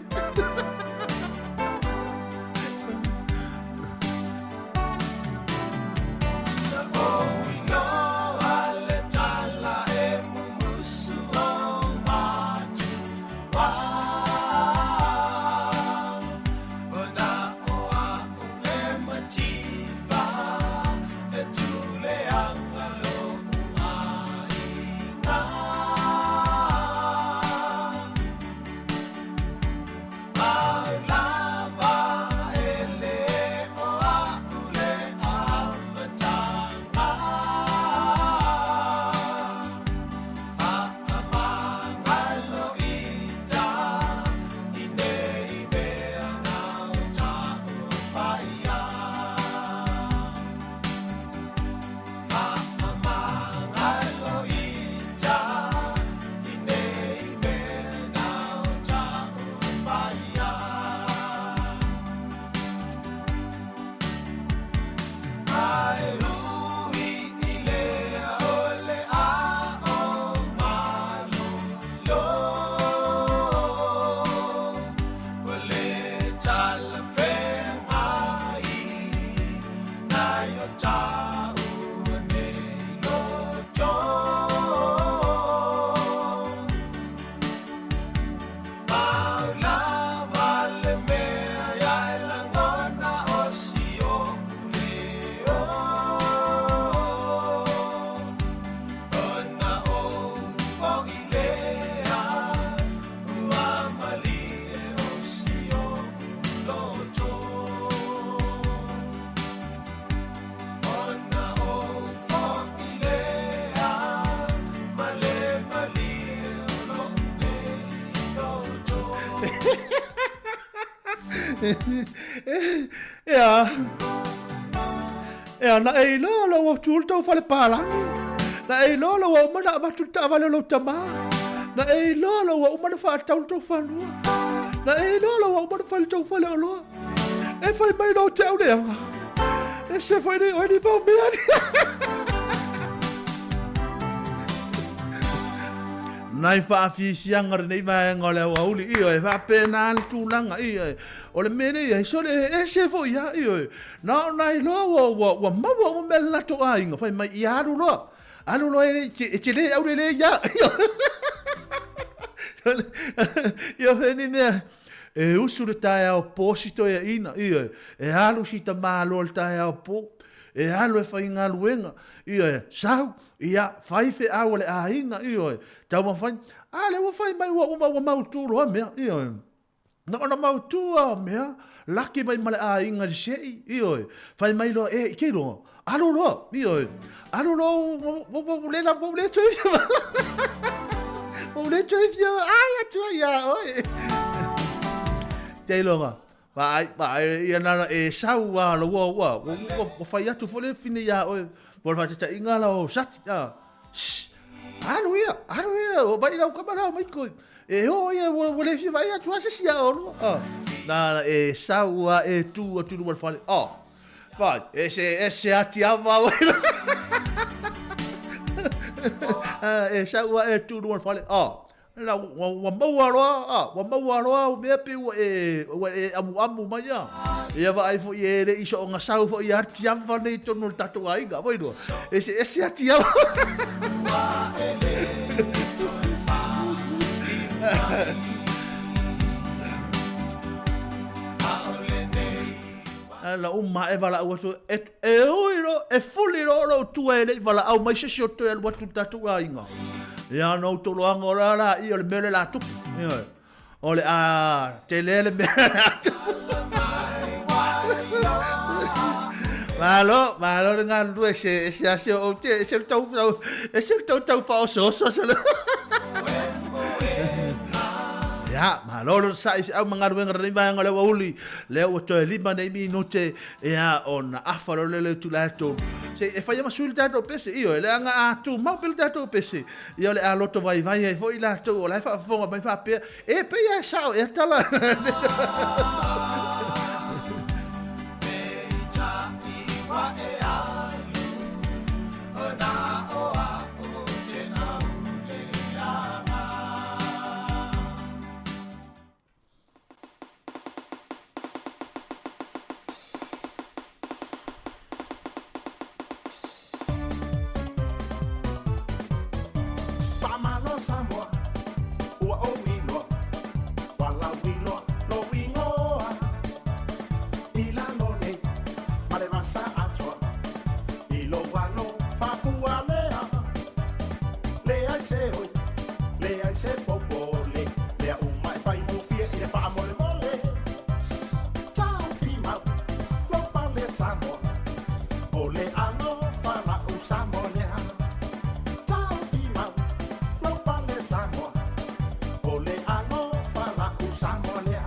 Ea. Ea, na e iloa lou au tu le tau fale palagi. Na e iloa lou au mana avatu le taavale o lou tamā. Na e iloa lou au mana faatau le tou fanua. Na e iloa lou au mana fai le tou fale oloa. E fai mai lou te au leaga. E se foi nei oe ni mau mea ni. Nai faafiafiaga o lenei vaega o le aoauli, ioe, e faapena le tulaga, ioe. O le mea lea i ai, sole, e ese foi lava, ioe. Na ona iloa ua, ua, ua maua uma mea a le latou aiga, fai mai, ia alu loa, alu loa e, e te le aulelei ia. Ia fai ni mea, e usu le taeao po si toeaina, ioe, e alu si tamāloa le taeao po, e alu e faigaluega, ioe, sau, Ia, fai feau a le aiga, ioe, taumafai, a lea ua fai mai ua uma ua mautu loa mea, ioe. Na ona mautu lava o mea, laki mai ma le aiga i le se'i, ioe, fai mai loa, e, ike loa, alu loa, ioe, alu loa, ua, ua, ua le lava, ua le toe fia, ua le toe fia, ai atu ai ia oe. Te iloga, Vaai, vaai, ia nana e sau a lo ua ua ua ua ua fai atu foi le fine ia oe mo le faataitaiga la o sati a. Shh. Alu ia, alu ia, o vai lau kama la mai koi. E o ia ua ua le fia vai atu a se sia o lua. A. Nana e sau a e tu atu luma le fale. A. Vai, e se e se ati ava oe. E sau a e tu luma le fale. A. La, ua, ua maua loa, a, ua maua loa au mea pei ua e, ua e amuamu mai a. Ia vaai foi e le i soonga sau foi ia tiava nei tonu o le tatou aiga, voi lua. E se ese a tiava. La uma e valaau atu, e, e ui lo, e fuli lo lou tua e le i valaau mai se isi o toe alu atu i le tatou aiga. Ia ona ou toloaga o la la ia o le mea lea o le a tupu. Ioe. O le a tele le mea le a tupu. Malo, malo le galulue se se ase o te se tau e se tau tau faaosooso se le. Ia, malo le sa'i se au ma galuega lenei vaega o le aoauli. Lea ua toe 5 nei minute ia ona afa loa lea o le itula e 3. Se e fai ma sui le tatou pese, ioe, leaga a tumau pea le tatou pese, ia o le a loto vaivai ai foi latou o la e faafofoga mai faapea, e pei lava e sao ea tala. se oi, leai se popole, mea uma e faigofie i le faamolemole. Tau mau, lou pale Samoa, o le alofa la'u Samoa lea. Tau mau, lou pale Samoa, o le alofa la'u Samoa lea.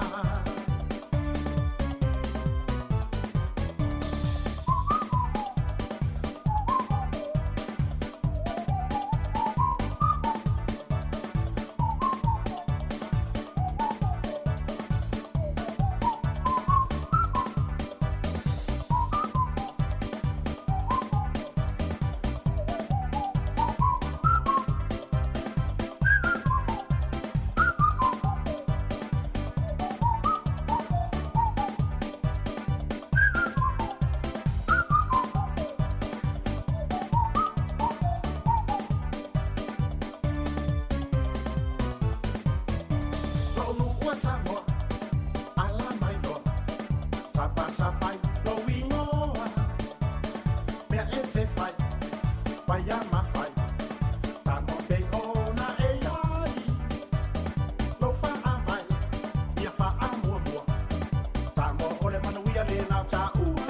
Lou nu'u a Samoa, ala mai loa, sapasapai lou igoa. Mea e te fai, faia ma fai, Samoa pei ona e iai. Lou faavae, ia faamuamua, Samoa o le manuia lena o taua.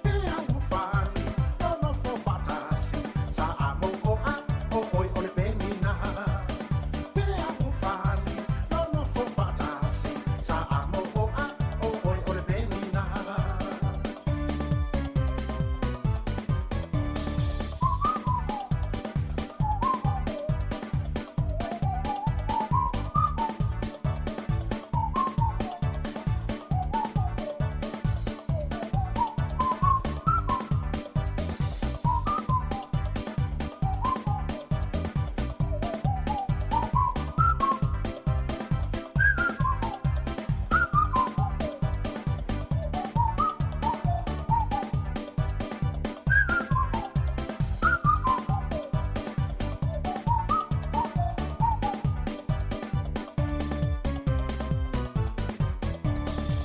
E alofani, nonofo faatasi, sa a mou o a, o oe o le penina. Pe alofani, nonofo faatasi, sa a mou o a, o oe o le penina.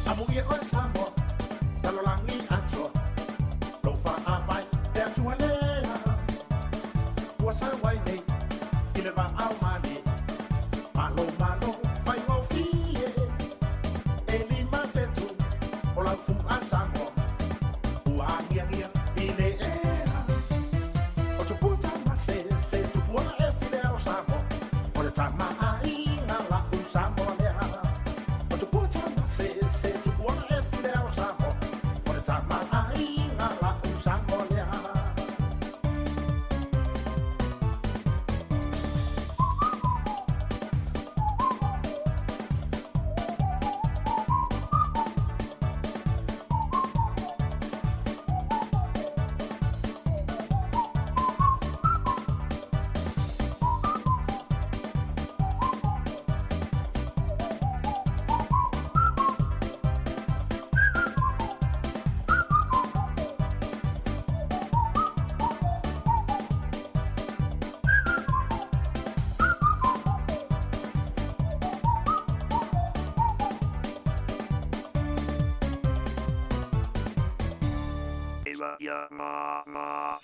Amuia oe Samoa, lalolagi atoa, lou faavae le Atua lea. Ua sau ai nei i le vaao malie, malo malo faigofie. E 5 fetu o lau fu'a Samoa, ua agiagia i le ea. O tupua tamasese, tupua e file ao Samoa, o le tamaaiga la'u Samoa lea. O tupua tamasese, tupua e file ao Samoa, o le tamaaiga la'u Samoa lea.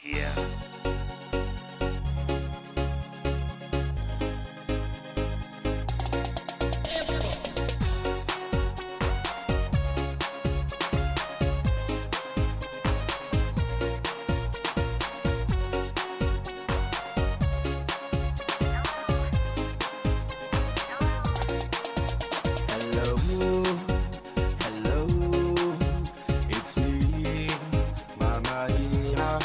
Yeah. Hello, hello, it's me, Mama Ia,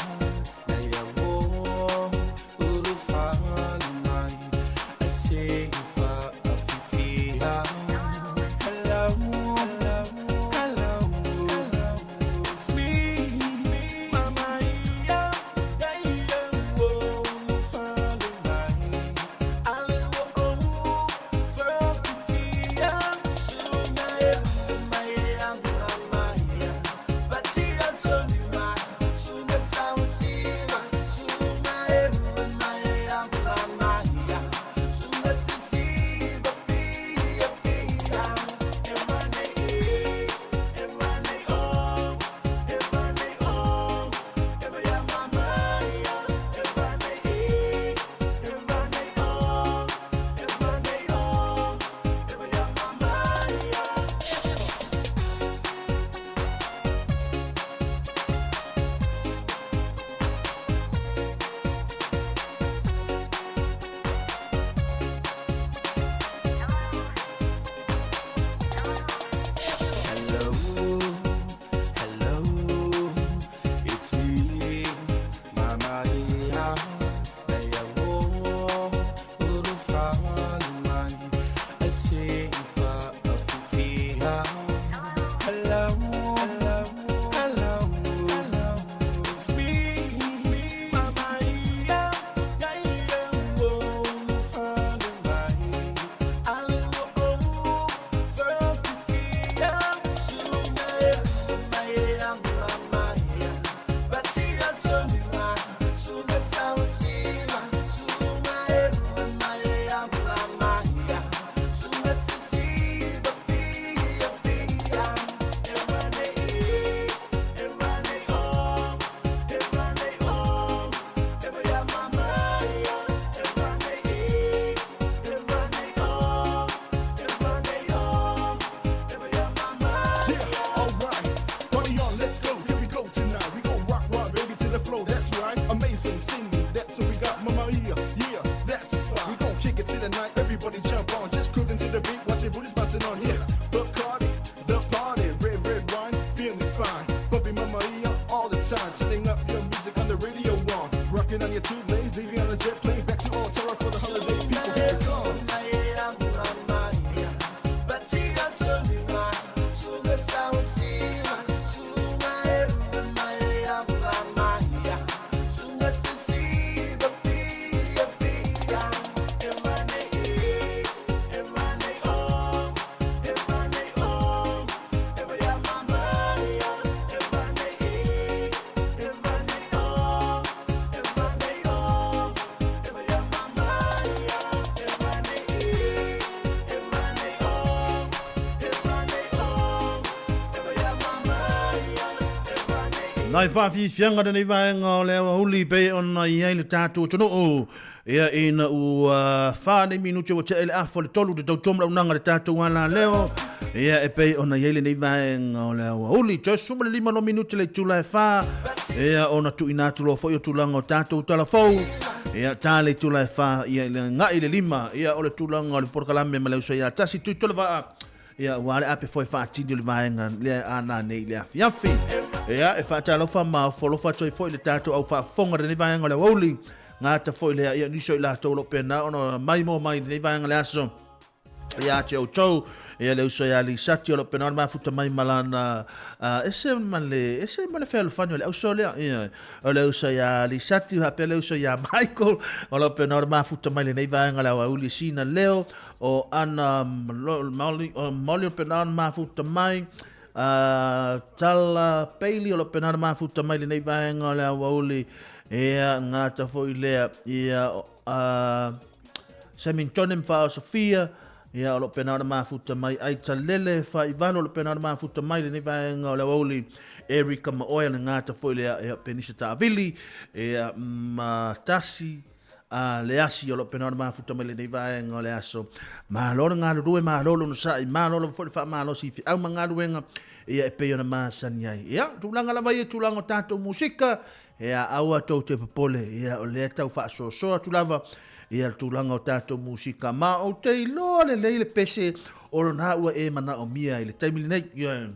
Mama Ia, yeah, that's the spot. We gon' kick it to the night, everybody jump on. Just cruising to the beat, watch your booties bouncing on. Yeah, Bacardi, the party, red, red wine, feeling fine. Bumping Mama Ia all the time, turning up your music on the radio on. Rocking on your two lanes, leaving on the jet plane, back to Altera for the holiday. People here come. Nai whawhiwhianga lenei vaega o le aoauli pei ona i ai le tatou atunuu. Ia ina ua wha nei minute ua tea i le afa o le tolu te tautua ma launaga le tatou ala leo. Ia e pei ona i ai lenei vaega o le aoauli. Toe 15 no minute le itula e wha. Ia ona tuuina atu loa foi o tulaga o tatou tala fou. Ia ta le itula e wha ia i le ngai le lima. Ia o le tulaga o le polokalame ma le uso ia tasi tui tole vaa. Ia ua le ape foi faatini o le vaega lea a nā nei i le afiafi. Ia e faatalofa ma ofo atu ai foi le tatou au faafofoga lenei vaega o le aoauli. Gata foi lea ia nisi o i latou o lo o pena ona mai mo mai lenei vaega le aso. Ia te outou, ia le uso ia Lisati o lo o pena ona mafuta mai ma lana ese ma le ese ma le fealofani o le auso lea. Ia o le uso ia Lisati hape le uso ia Michael o lo o pena ona mafuta mai lenei vaega le aoauli sina leo o ana Molly o pena ona mafuta mai Tala Bailey o lo o pena ona mafuta mai lenei vaega o le aoauli. Ia gata foi lea ia Semingtone ma Sofia ia o lo o pena ona mafuta mai ai Talele Faivalo o lo o pena ona mafuta mai lenei vaega o le aoauli. Erika Maoea le gata foi lea ia Penisa Taavili ia ma Tasi a le asi o lo o pena ona mafuta mai lenei vaega o le aso. Malo le galulue, malo le onosai, malo lava foi le faamalosi i feau ma galuega ia e pei ona masani ai. Ia, tulaga lava ia tulaga o tatou musika, ia aua tou te popole, ia o lea tau faasoasoa atu lava ia le tulaga o tatou musika. Ma ou te iloa lelei le pese o lona ua e manaomia i le taimi lenei. Ia,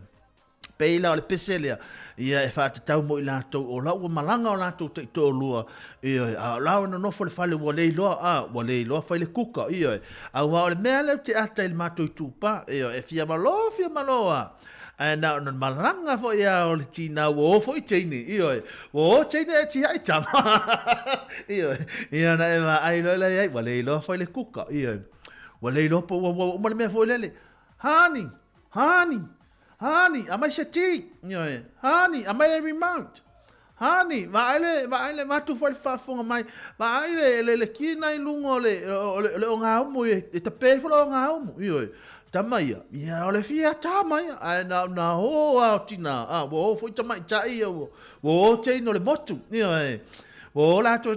pei la o le pese lea, ia e faatatau mo i latou o la ua malaga o latou taitoalua, ioe, a o la ua nonofo le fale ua le iloa, a, ua le iloa fai le kuka, ioe, auā o le mea lea ou te ata i le matou itupa, ioe, e fia malo, fia malo lava. Ae na ona malaga foi lava o le tinā, ua o foi teine, ioe, ua o teine ae tiai tama, ioe, ia ona e vaai loa lea i ai, ua le iloa fai le kuka, ioe, ua le iloa po ua uma le mea foi lele, Honey, honey, honey, aumai se ti, ioe, honey, aumai le remote, honey, vaai le, vaai le, vaatu foi le faafofoga mai, vaai le, le, le kina i luga o le, o le, o le ogaumu, e tape ifo le ogaumu, ioe, tama ia, ia, o le fia tama ia, ae na, na o lava o tina, a, ua o foi tamaitai ia, ua, ua o teine o le motu, ioe, ua o latou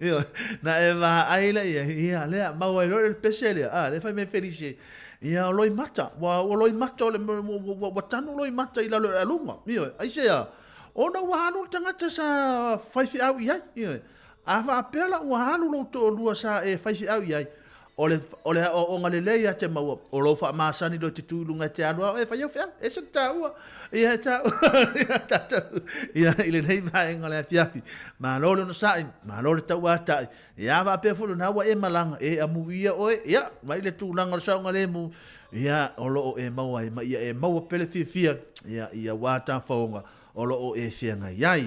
ioe, na e vaai lea, ia, lea, maua ai loa le pese lea, a, lea fai mai Felice, Ia, o loimata, ua, ua loimata o le, ua, ua, ua tanu loimata i lalo i le aluga. Ioe, aisea, ona ua alu le tagata sa faifeau i ai. Ioe, a faapea la ua alu lou toalua sa e faifeau i ai, o le, o le aoaoga lelei ia te maua, o lou faamasani loa e te tu i luga e te alu a oe e fai au feau, ese le taua, ia e taua, ia tatou, ia i lenei vaega o le afiafi. Malo le onosai, malo le tauatai, Ia faapea foi lena ua e malaga, e amuia oe, ia, mai le tulaga o le saogalemu, ia, o lo o e maua ai ma ia e maua pea le fiafia, ia, i auā tafaoga o lo o e feagai ai.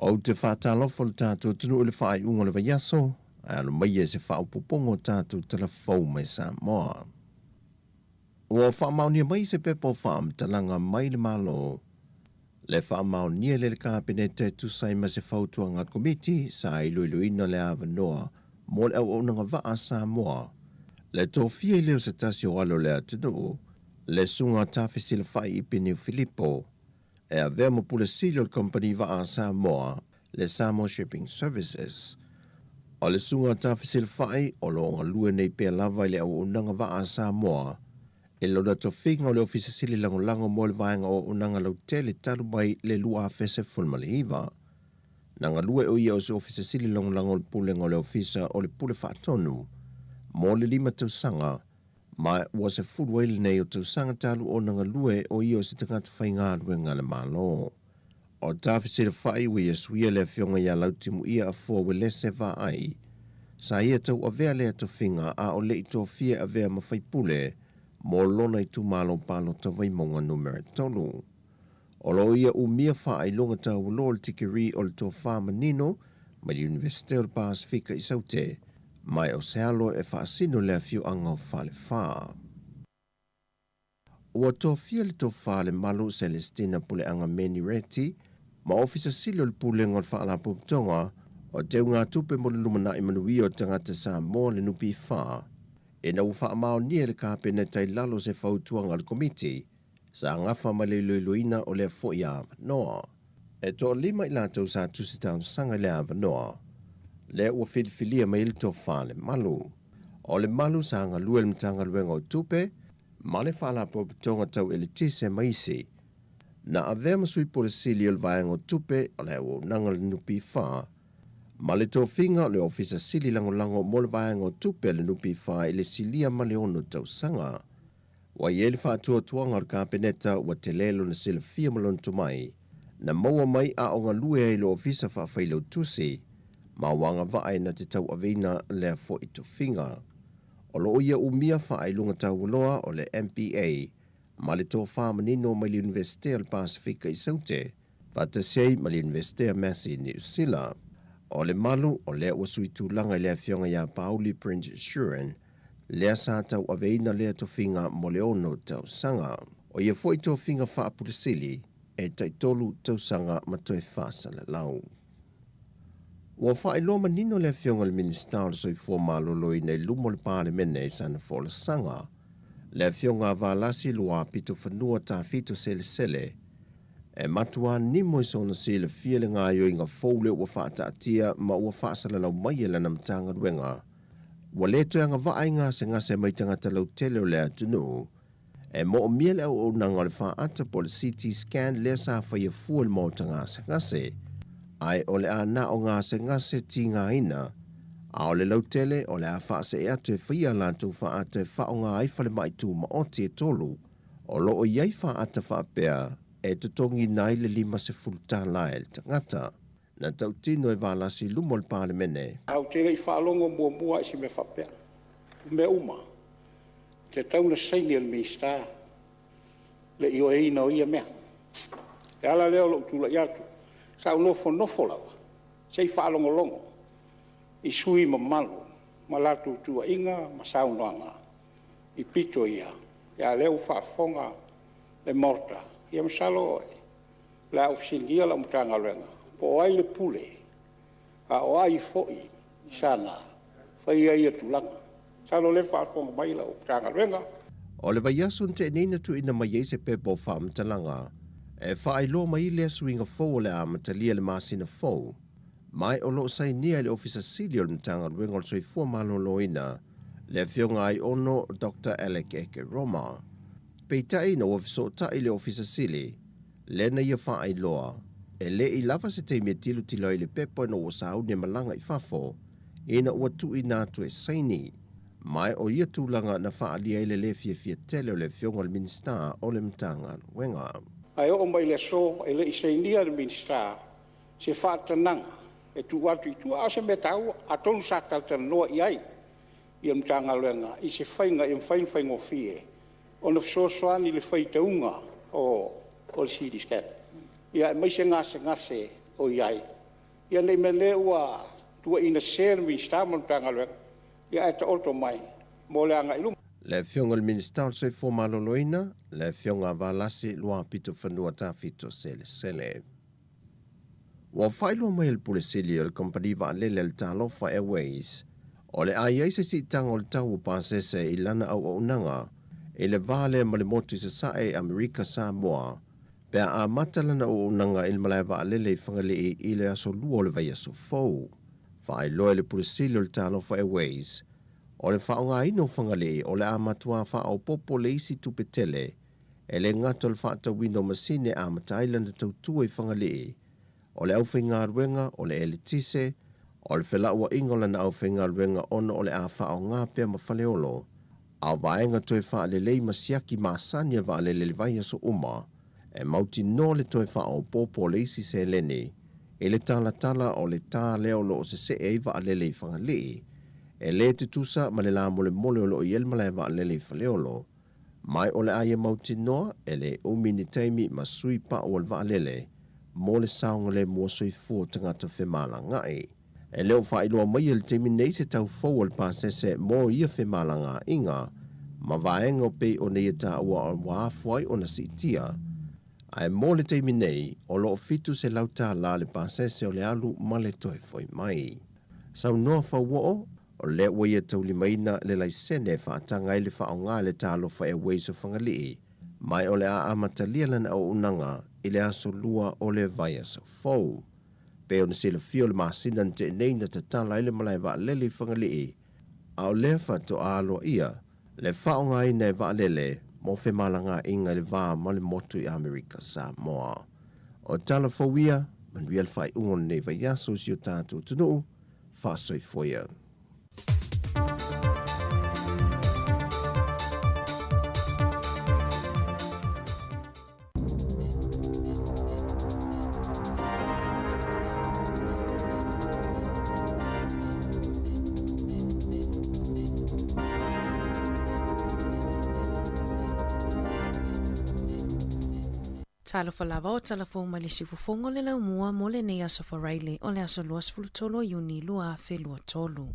Ou te faatalofa i le tatou atunuu i le faaiuga o le vaiaso, ae alo maia i se faaopoopoga o tatou tala fou mai Samoa. Ua faamaonia mai se pepa o faamatalaga mai le Malo, le faamaonia lea e le Kapeneta e tusa ai ma se fautuaga a le Komiti sa iloiloina le avanoa mo le auaunaga vaa a Samoa, le tofia ai lea o se tasi o alo o le atunuu, le Susuga Tafesilafai Ipiniu Filipo, e avea ma Pule Sili o le Kamupani Vaa a Samoa, le Samoa Shipping Services. O le Susuga Tafesilafai o lo o galue nei pea lava i le auaunaga vaa a Samoa i lona tofiga o le Ofisa Sili Lagolago mo le Vaega o Auaunaga Lautele talu mai le 2019. Na galue o ia o se Ofisa Sili Lagolago o le Pulega o le Ofisa o le Pule Faatonu mo le 5 tausaga, ma ua 10 ai lenei o tausaga talu ona galue o ia o se tagata faigaluega a le Malo. O Tafesilafai ua ia suia le afioga ia Lautimuia Afoa Uelese Vaai, sa ia tauavea lea tofiga a o le i tofia e avea ma faipule mo lona itumalo palota Vaimauga Numera 3. O lo o ia umia faailoga taualoa o le tikeri o le tofa manino mai le Iunivesite o le Pasefika i Saute, mai o se alo e faasino le afioaga o Falefa. Ua tofia le tofa le malu Celestina Puleaga Meni Reti ma Ofisa Sili o le Pulega o le Faalapotopotoga o Teugatupe mo le Lumanai Manuia o Tagata Samoa le NPF, ina ua faamaonia e le Kapeneta i lalo o se fautuaga a le Komiti sa gafa ma le iloiloina o lea foi avanoa. E toalima i latou sa tusi talosaga i le avanoa lea ua filifilia mai ai le tofa Lemalu. O Lemalu sa galue i le Matagaluega o Tupe ma le Faalapotopotoga Tau Eletise ma isi. Na avea ma sui pule sili o le Vaega o Tupe o le Auaunaga o le NPF ma le tofiga o le Ofisa Sili Lagolago mo le Vaega o Tupe a le NPF i le silia ma le 6 tausaga. Ua i ai le faatuatuaga o le Kapeneta ua tele lona silafia ma lona tomai, na maua mai a o galue ai i le Ofisa Faafailautusi, ma ua agavaa e na te tauaveina lea foi tofiga. O lo o ia umia faailoga taualoa o le MBA ma le tofa manino mai le Iunivesite o le Pasefika i Saute, faatasi ai ma le Iunivesite a Massey i Niu Sila. O le malu, o lea ua sui tulaga i le afioga ia Pauli Prince Shuren, lea sa tauaveina lea tofiga mo le 6 tausaga. O ia foi tofiga faapulesili e taitolu tausaga ma toe faasalalau. Ua faailoa manino le afioga i le Minisita o le Soifua Maloloina i luma o le Palemene i sana folasaga, le afioga a Valasi Luapitofanua Tafito Selesele, e matuā nimo i sona silafia le gaoioiga fou lea ua faataatia ma ua faasalalau mai e lana Matagaluega. Ua le toe agavaa i gasegase mai tagata lautele o le atunuu, e moomia le auaunaga o le faata po o le CT scan lea sa faia fua i le maota gasegase, ae o le a na o gasegase tigaina, a o le lautele o le a faasee atu e faia a latou faata e faaaoga ai falemai tumaoti e 3 o lo o i ai faata faapea e totogiina ai le $50 i le tagata. Na tautino e Valasi i luma o le Palemene. Ae ou te le i faalogo muamua lava i se mea faapea. O mea uma, e tatau ona saini e le Minisita le ioeina o ia mea. O le ala lea o lou tulai atu, sa ou nofonofo lava se i faalogologo i sui usufono mamalu ma latou tuuaiga ma saunoaga i pito ia, a o lea ua faafofoga le Maota. Ia masalo o le a ou fesiligia lau Matagaluega po o ai le pule, a o ai foi sana faia ia tulaga. Masalo o lea e faafofoga mai lau Matagaluega. O le vaiaso na tea nei na tuuina mai ai se pepa o faamatalaga e faailoa mai lea suiga fou o le a amatalia i le masina fou, ma o lo o sainia e le Ofisa Sili o le Matagaluega o le Soifua Maloloina, le afioga Aiono Dr. Alec Ekeroma. Peitai ina ua fesootai le Ofisa Sili, lea na ia faailoa, e le i lava se taimi e tilotilo ai i le pepa ina ua sauni e malaga i fafo, ina ua tuuina atu e saini. Ma o ia tulaga na faaalia ai le le fiafia tele o le afioga i le Minisita o le Matagaluega. Ae oo mai i le aso e le i sainia e le Minisita se faatanaga e tuu atu i tua. A o se mea taua, atonu sa talatalanoa i ai le Matagaluega i se faiga ia mafai ona faigofie ona fesoasoani i le faitauga o le CT Scan, aemaise gasegase o i ai. Ia ne i meaane ua tuuaiina sese le Minisita ma le Matagaluega, ae taoto mai mo le agai i luma. Le Afioga i le Minisita o le Soifua Maloloina, le Afioga Valasi Luapitofanua Tafito Selesele. Ua faailoa mai e le Pule Sili o le Kamupani Vaalele a le Talofa Airways, o le a i ai se siitaga o le tau o pasese i lana auaunaga i le va lea ma le motu i Sasae i Amerika Samoa pe a amata lana auaunaga i le malae vaalele i Fagalii i le aso Lua o le vaiaso fou. Faailoa e le Pule Sili o le Talofa Airways, o le faaaogaina o Fagalii o le a matuā faaopoopo le isi tupe tele E le gata o le faatauina o masini e amata ai lana tautua i Fagalii, o le aufaigaluega, o le eletise, o le felauaiga o lana aufaigaluega ona o le a faaaoga pea ma Faleolo, a o vaega toe faalelei ma siaki masani a le vaalele i le vaiaso uma, e mautinoa le toe faaopoopo o le isi seleni i le talatala o le tā lea o lo o sesee ai vaalele i Fagalii, e le tutusa ma le lamolemole o lo o i ai le malae vaalele i Faleolo. Mai o le a ia mautinoa e le umi ni taimi ma sui pau o le vaalele mo le saogalemu o soifua o tagata femalagaai. E le o faailoa maia i le taimi nei se tau fou o le pasese mo ia femalagaaiga ma vaega o pei ona ia taua ua afua ai ona siitia. Ae mo le taimi nei, o lo o $700 le pasese o le alu ma le toe foi mai. Saunoa Fauoo, O lea ua ia taulimaina le laisene e faataga ai le faaaoga e le Talofa Airways o Fagalii, ma o le a amatalia lana auaunaga i le aso Lua o le vaiaso fou. Pei ona silafia o le masina na tea nei na tatala ai le malae vaalele i Fagalii, a o lea faatoa aloaia le faaaogaina e vaalele mo femalagaaiga i le va ma le motu i Amerika Samoa. O tala fou ia, manuia le faaiuga o lenei vaiaso i si o tatou atunuu, faasoifua ia. Talofa lava o tala fou mai le siufofoga o le laumua mo lenei aso Faraile o le aso 23 o Iuni 2023.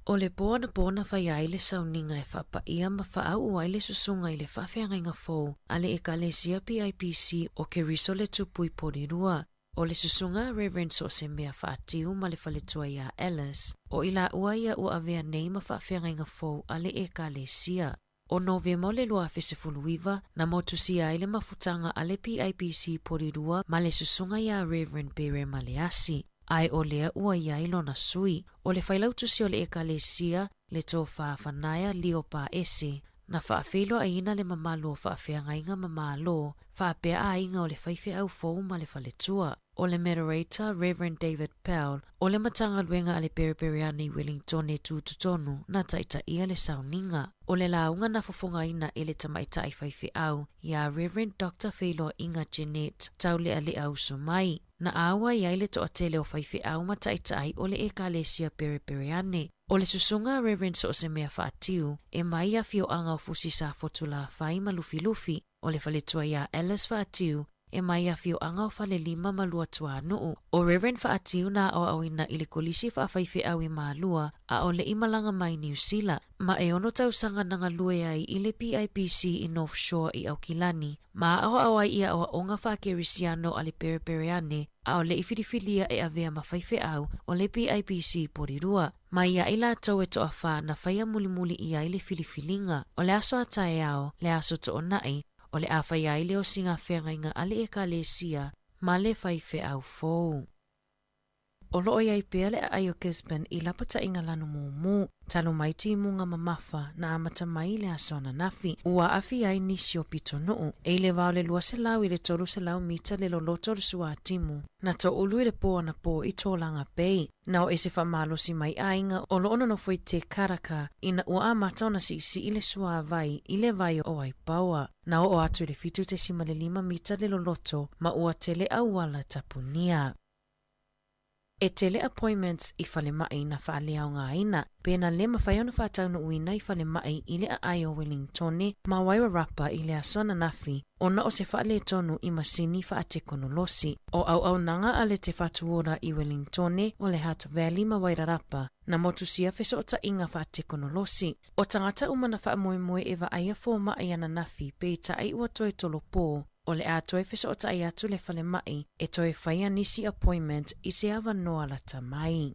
O le po anapo na faia ai le sauniga e faapaia ma faauu ai le susuga i le faafeagaiga fou a le Ekalesia PIPC o Keriso le Tupu i Porirua. O le susuga Reverend Soosemea Faatiu ma le faletua iā Alice, o i laua ia ua avea nei ma faafeagaiga fou a le Ekalesia. O Novema o le 2019, na motusia ai le mafutaga a le PIPC Porirua ma le susuga iā Rev. Pere Maleasi, ae o lea ua i ai lona sui, o le Failautusi o le Ekalesia, le Tofa Fanaia Leo Paese, na faafeiloaiina le mamalu o faafeagaiga ma Malo, faapea aiga o le faifeau fou ma le faletua. O le Moderator, Rev. David Powell, o le Matagaluega a le Perepereane i Wellington e tū totonu, na taitaia le sauniga. O le lauga na fofogaina e le tamaitai faifeau iā Rev. Doctor Feiloaiga Jeanette Taulealea Usumai, na āua i ai le toatele o faifeau ma taitai o le Ekalesia Perepereane. O le susuga Rev. Soosemea Faatiu, e mai afioaga o Fusi Safotulafai ma Lufilufi, o le faletua iā Alice Faatiu, e mai afioaga o Falelima ma Luatuanuu. O Rev. Faatiu na aoaoina i le Kolisi Faafaifeau i Malua a o le i malaga mai Niu Sila, ma e ono tausaga na galue ai i le PIPC i North Shore i Aukilani, ma aoao ai i aoaoga faakerisiano a le Perepereane a o le i filifilia e avea ma faifeau o le PIPC i Porirua. Ma ia i latou e toafā na faia mulimuli i ai le filifiliga. O le aso a taeao, le aso Toonai, o le a faia ai le osiga feagaiga a le Ekalesia ma le faifeau fou. O lo o i ai pea le aai o Gisborne i lapataiga lanu mumu, talu mai timuga mamafa na amata mai i le aso ananafi, ua aafia ai nisi o pitonuu, e i le va o le 200 i le 300 mita le loloto o le suatimu, na toulu i le po anapo i Tolaga Bay. Na o ese faamalosi mai aiga o lo o nonofo i Te Karaka ina ua amata ona siisii le suāwai i le vai o Waipaoa. Na oo atu i le 7.5 mita le loloto ma ua tele auala tapunia. E tele appointments i falemai na faaleaogaina, pe na le mafai ona faataunuuina i falemai i le aai o Wellingtone ma Wairarapa i le aso ananafi ona o se faaletonu i masini faatekonolosi. O auaunaga a le Te Whatu Ora i Wellingtone o le Hutt Valley ma Wairarapa na motusia fesootaiga faatekonolosi. O tagata uma na faamoemoe e vaaia fomai ananafi peitai ua toe tolopo, o le a toe fesootai atu le falemai e toe faia nisi appointment i se avanoa lata mai.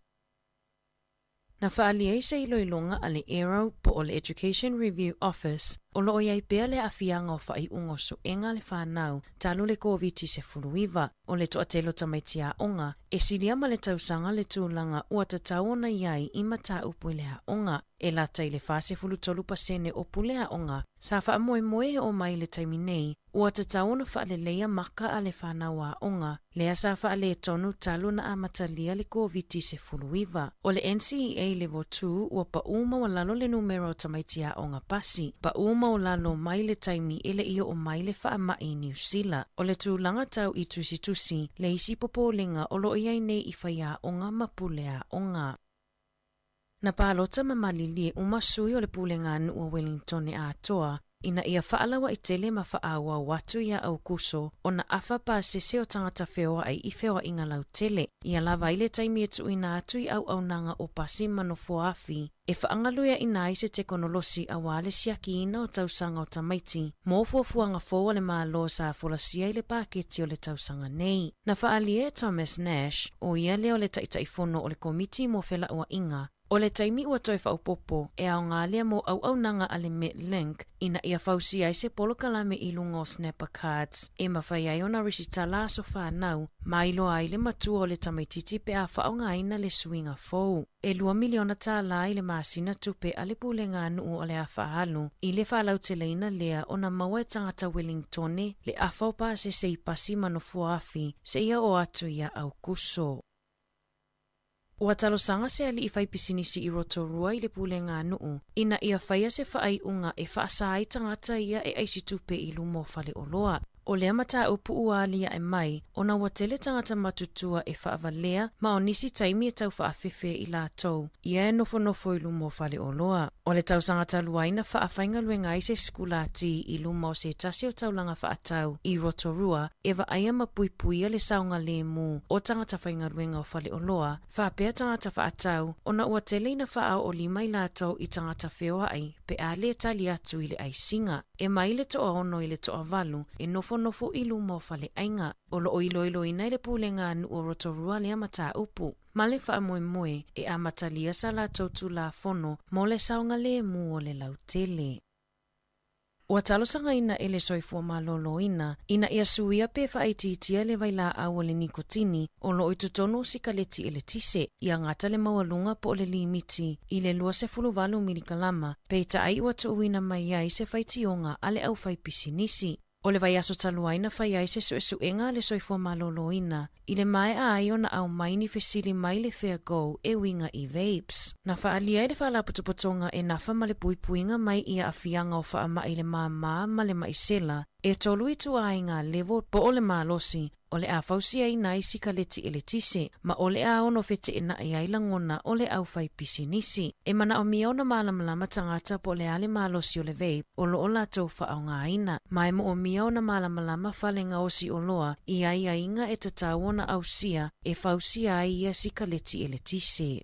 Na faaalia ai se iloiloga a le ERO po o le Education Review Office o lo o i ai pea le aafiaga o faaiuga o suega a le fanau talu le Koviti-19, o le toatele o tamaiti aoga e silia ma le tausaga le tulaga ua tatau ona i ai i mataupu i le aoga. E lata i le 43% o pule aoga sa faamoemoe e oo mai i le taimi nei, ua tatau ona faaleleia maka a le fanau aoga, lea sa faaletonu talu na amatalia le Koviti-19. O le NCEA Level 2 ua paʻū maualalo le numera o tamaiti aoga pasi, paʻū maualalo mai le taimi e le i oo mai le faamai i Niu Sila. O le tulaga tau i tusitusi le isi popolega o lo o i ai nei i faiaoga ma pule aoga. Na palota ma malilie uma sui o le Pulega a Nuu o Wellingtone atoa ina ia faalauaitele ma faaauau atu iā Aukuso ona afa pasese o tagata feoai i feoaiga lautele. Ia lava ai le taimi e tuuina atu i auaunaga o pasi ma nofoaafi e faagalueaina ai se tekonolosi auā le siakiina o tausaga o tamaiti mo fuafuaga fou a le Malo sa folasia i le paketi o le tausaga nei. Na faaalia e Thomas Nash, ʻo ia lea o le Taitaifono o le Komiti mo Felauaiga, o le taimi ua toe faaopoopo e aoga lea mo auaunaga a le Metlink ina ia fausia ai se polokalame i luga o Snapper Cards e mafai ai ona resitala aso fanau ma iloa ai le matua o le tamaitiiti pe a faaaogaina le suiga fou. E $2 miliona i le masina tupe a le Pulega a Nuu o le a faaalu i le faalauteleina lea ona maua e tagata Wellingtone le afa o pasese i pasi ma nofoaafi seia oo atu ia Aukuso. Ua talosaga se alii faipisinisi i Rotorua i le Pulega a Nuu ina ia faia se faaiuga e faasa ai tagata ia e aisi tupe i luma o faleoloa. O lea mataupu ua aliae mai ona ua tele tagata matutua e faavalea ma o nisi taimi e tau faafefe i latou ia e nofonofo i luma o faleoloa. O le tausaga talu ai na faafaigaluega ai se sikulati i luma o se tasi o taulaga faatau i Rotorua e vaaia ma puipuia le saogalemu o tagata faigaluega o faleoloa faapea tagata faatau ona ua tele ina faaoolima i latou i tagata feoai pe a lē tali atu i le aisiga. E mai le toaono i le toavalu e nofonofo i luma o faleaiga. O lo o iloiloina e le Pulega a Nuu o Rotorua lea mataupu ma le faamoemoe e amatalia sa latou Tulafono mo le saogalemu o le lautele. Ua talosagaina e le Soifua Maloloina ina ia suia pe faaitiitia le vailaau o le nikotini o lo o i totonu o sikaleti eletise, ia gata le maualuga po o le limiti i le 28 milikalama, peitai ua tuuina mai ai se faitioga a le aufaipisinisi. O le vaiaso talu ai na fai ai se suesuega a le Soifua Maloloina i le maea ai ona aumai ni fesili mai le Fair Go e uiga i vapes. Na faaalia ai le Faalapotopotoga e nafa ma le puipuiga mai i aafiaga o faamai le māmā ma le maisela e tolu ituaiga level po o le malosi o le a fausiaina ai sikaleti eletise ma o le a ono feteenai ai lagona o le aufaipisinisi. E manaomia ona malamalama tagata po o le a le malosi o le vape o lo o latou faaaogaina, ma e moomia ona malamalama fale gaosi oloa i aiaiga e tatau ona ausia e fausia ai ia sikaleti eletise.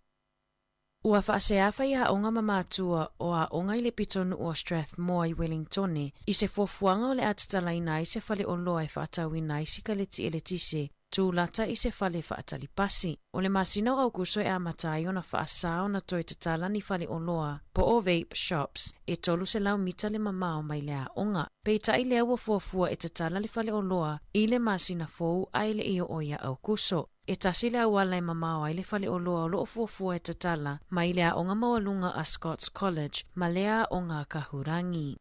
Ua faasea faiaoga ma matua o aoga i le pitonuu o Strathmore i Wellingtone i se fuafuaga o le a tatalaina ai se faleoloa e faatauina ai sikaleti eletise tū lata i se fale faatali pasi. O le masina o Aukuso e amata ai ona faasā ona toe tatala ni faleoloa po o vape shops e 300 mita le mamao mai le aoga. Peitai lea ua fuafua e tatala le faleoloa i le masina fou ae le i oo ia Aukuso. E tasi le auala e mamao ai le faleoloa o lo o fuafua e tatala mai le aoga maualuga a Scots College ma lea aoga a Kahurangi.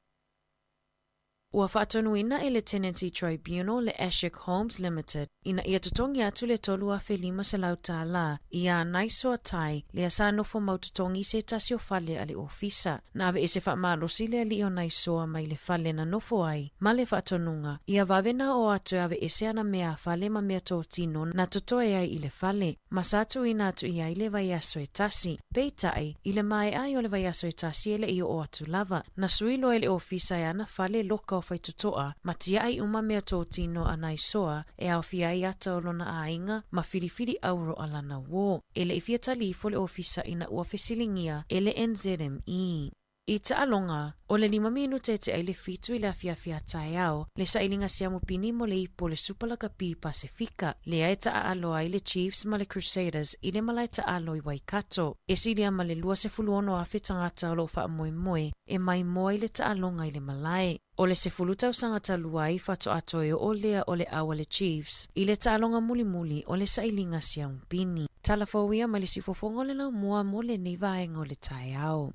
Ua faatonuina e le Tenancy Tribunal le Ashik Homes Limited ina ia totogi atu le $3,500 iā Naisoa Tai lea sa nofo mau totogi i se tasi o fale a le ofisa. Na aveese faamalosi le alii o Naisoa mai le fale na nofo ai ma le faatonuga ia vave na oo atu e aveese ana mea a fale ma mea totino na totoe ai i le fale ma sa tuuina atu i ai le vaiaso e tasi. Peitai, i le maea ai o le vaiaso e tasi e le i oo atu lava, na sui loa e le ofisa e ana fale loka o Faitotoa ma tiaʻi uma mea totino a Naisoa e aofia ai ata o lona aiga ma filifili auro a lana uō. E le i fia tali ifo le ofisa ina ua fesiligia e le NZME. I taaloga, o le lima minute e tea i le fitu i le afiafi a taeao, le sailiga siamu pini mo le ipu o le Supa Lakapi Pasefika, lea e taaalo ai le Chiefs ma le Crusaders i le malae taalo i Waikato. E silia ma le 26,000 tagata o lo o faamoemoe e maimoa i le taaloga i le malae. O le 10 tausaga talu ai faatoa toe oo lea o le au a le Chiefs i le taaloga mulimuli o le sailiga siamu pini. Tala fou ia mai le siufofoga o le laumua mo lenei vaega o le taeao.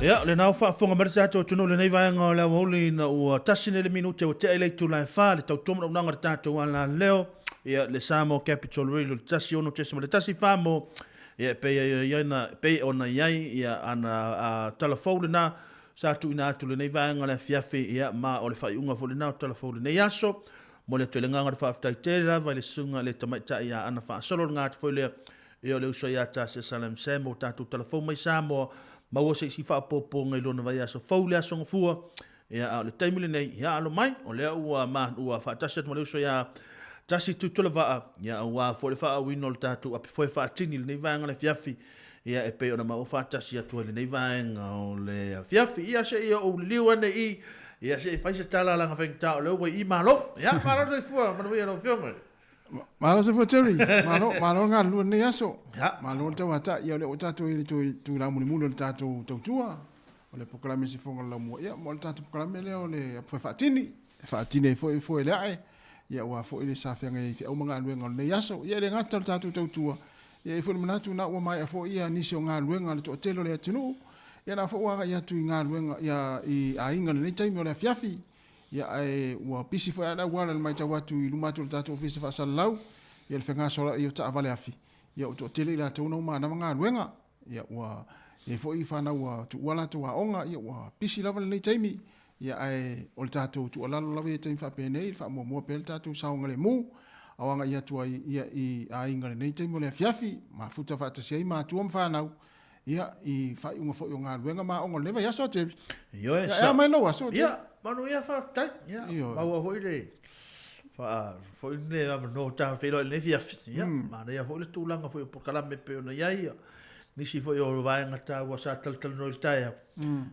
Ia, lena ua faafofoga mai le tatou atunuu i lenei vaega o le aoauli ina ua tasi nei le minute ua tea i le itula e fa le tautua manaunauga a le tatou alaleo, ia, le Samoa Capital Radio le 16.14 mo, ia, e pei ai na, pei ona i ai, ia, ana a, tala fou lena sa tuuina atu lenei vaega o le afiafi, ia, ma o le faaiuga foi lena o tala fou lenei aso. Momoli atu ai le agaga o le faafetai tele lava i le susuga i le tamaitai ia Ana Faasolo, le gata foi lea Ia o le uso ia Tasia Salam Sam o tatou talafou mai Samoa, maua se isi faaopoopoga i lona vaiaso fou le Aso Gafua. Ia a o le taimi lenei, ia alo mai, o lea ua ma ua faatasi atu ma le uso ia Tasi Tuitolovaa, ia aua foi le faaauina o le tatou apifoe faatini i lenei vaega o le afiafi, ia e pei ona maua faatasi atu ai lenei vaega o le afiafi. Ia se i ou liliu ane i, ia se i fai se tala leaga faigata o lea ua i i malo. Ia malo le soifua, manuia lau Afioga. Malo soifua Jerry, malo, malo le galulue i lenei aso. Malo le tauatai, ia o lea ua tatou i le itula mulimuli o le tatou tautua, o le polokalame Sifoga o le Laumua. Ia, mo le tatou polokalame lea o le Apufoe Faatini, e faatini ai foi foe le ae, ia aua foi le sa feagai ai i feau ma galuega o lenei aso. Ia e le gata o le tatou tautua, ia e i ai foi le manatu na ua maea foi ia nisi o galuega a le toatele o le atunuu, ia na foi ua agai atu i galuega ia i aiga i lenei taimi o le afiafi. Ia ae ua pisi foi lava le auala i le matau atu i luma atu o le tatou ofisa faasalalau, ia le fegasola'i o taavale afi, ia ua toatele i latou na uma manava galuega. Ia ua i ai foi fanau ua tuua a latou aoga, ia ua pisi lava lenei taimi. Ia ae o le tatou tuualalo lava ia i taimi faapenei, le faamuamua pea le tatou saogalemu, ao agai atu ai ia i aiga i lenei taimi o le afiafi, mafuta faatasi ai matua ma fanau, Ia, i faaiuga foi o galuega ma aoga o lenei vaiaso, Jerry. Ioe, Ia, e a mai lou aso, Jerry? Ia, manuia faafetai. Ia, maua foi le faa foi le avanoa ta feiloai i lenei afiafi. Ia, manaia foi le tulaga foi o polokalame pei ona i ai ia nisi foi o vaega taua sa talatalanoa i le taeao.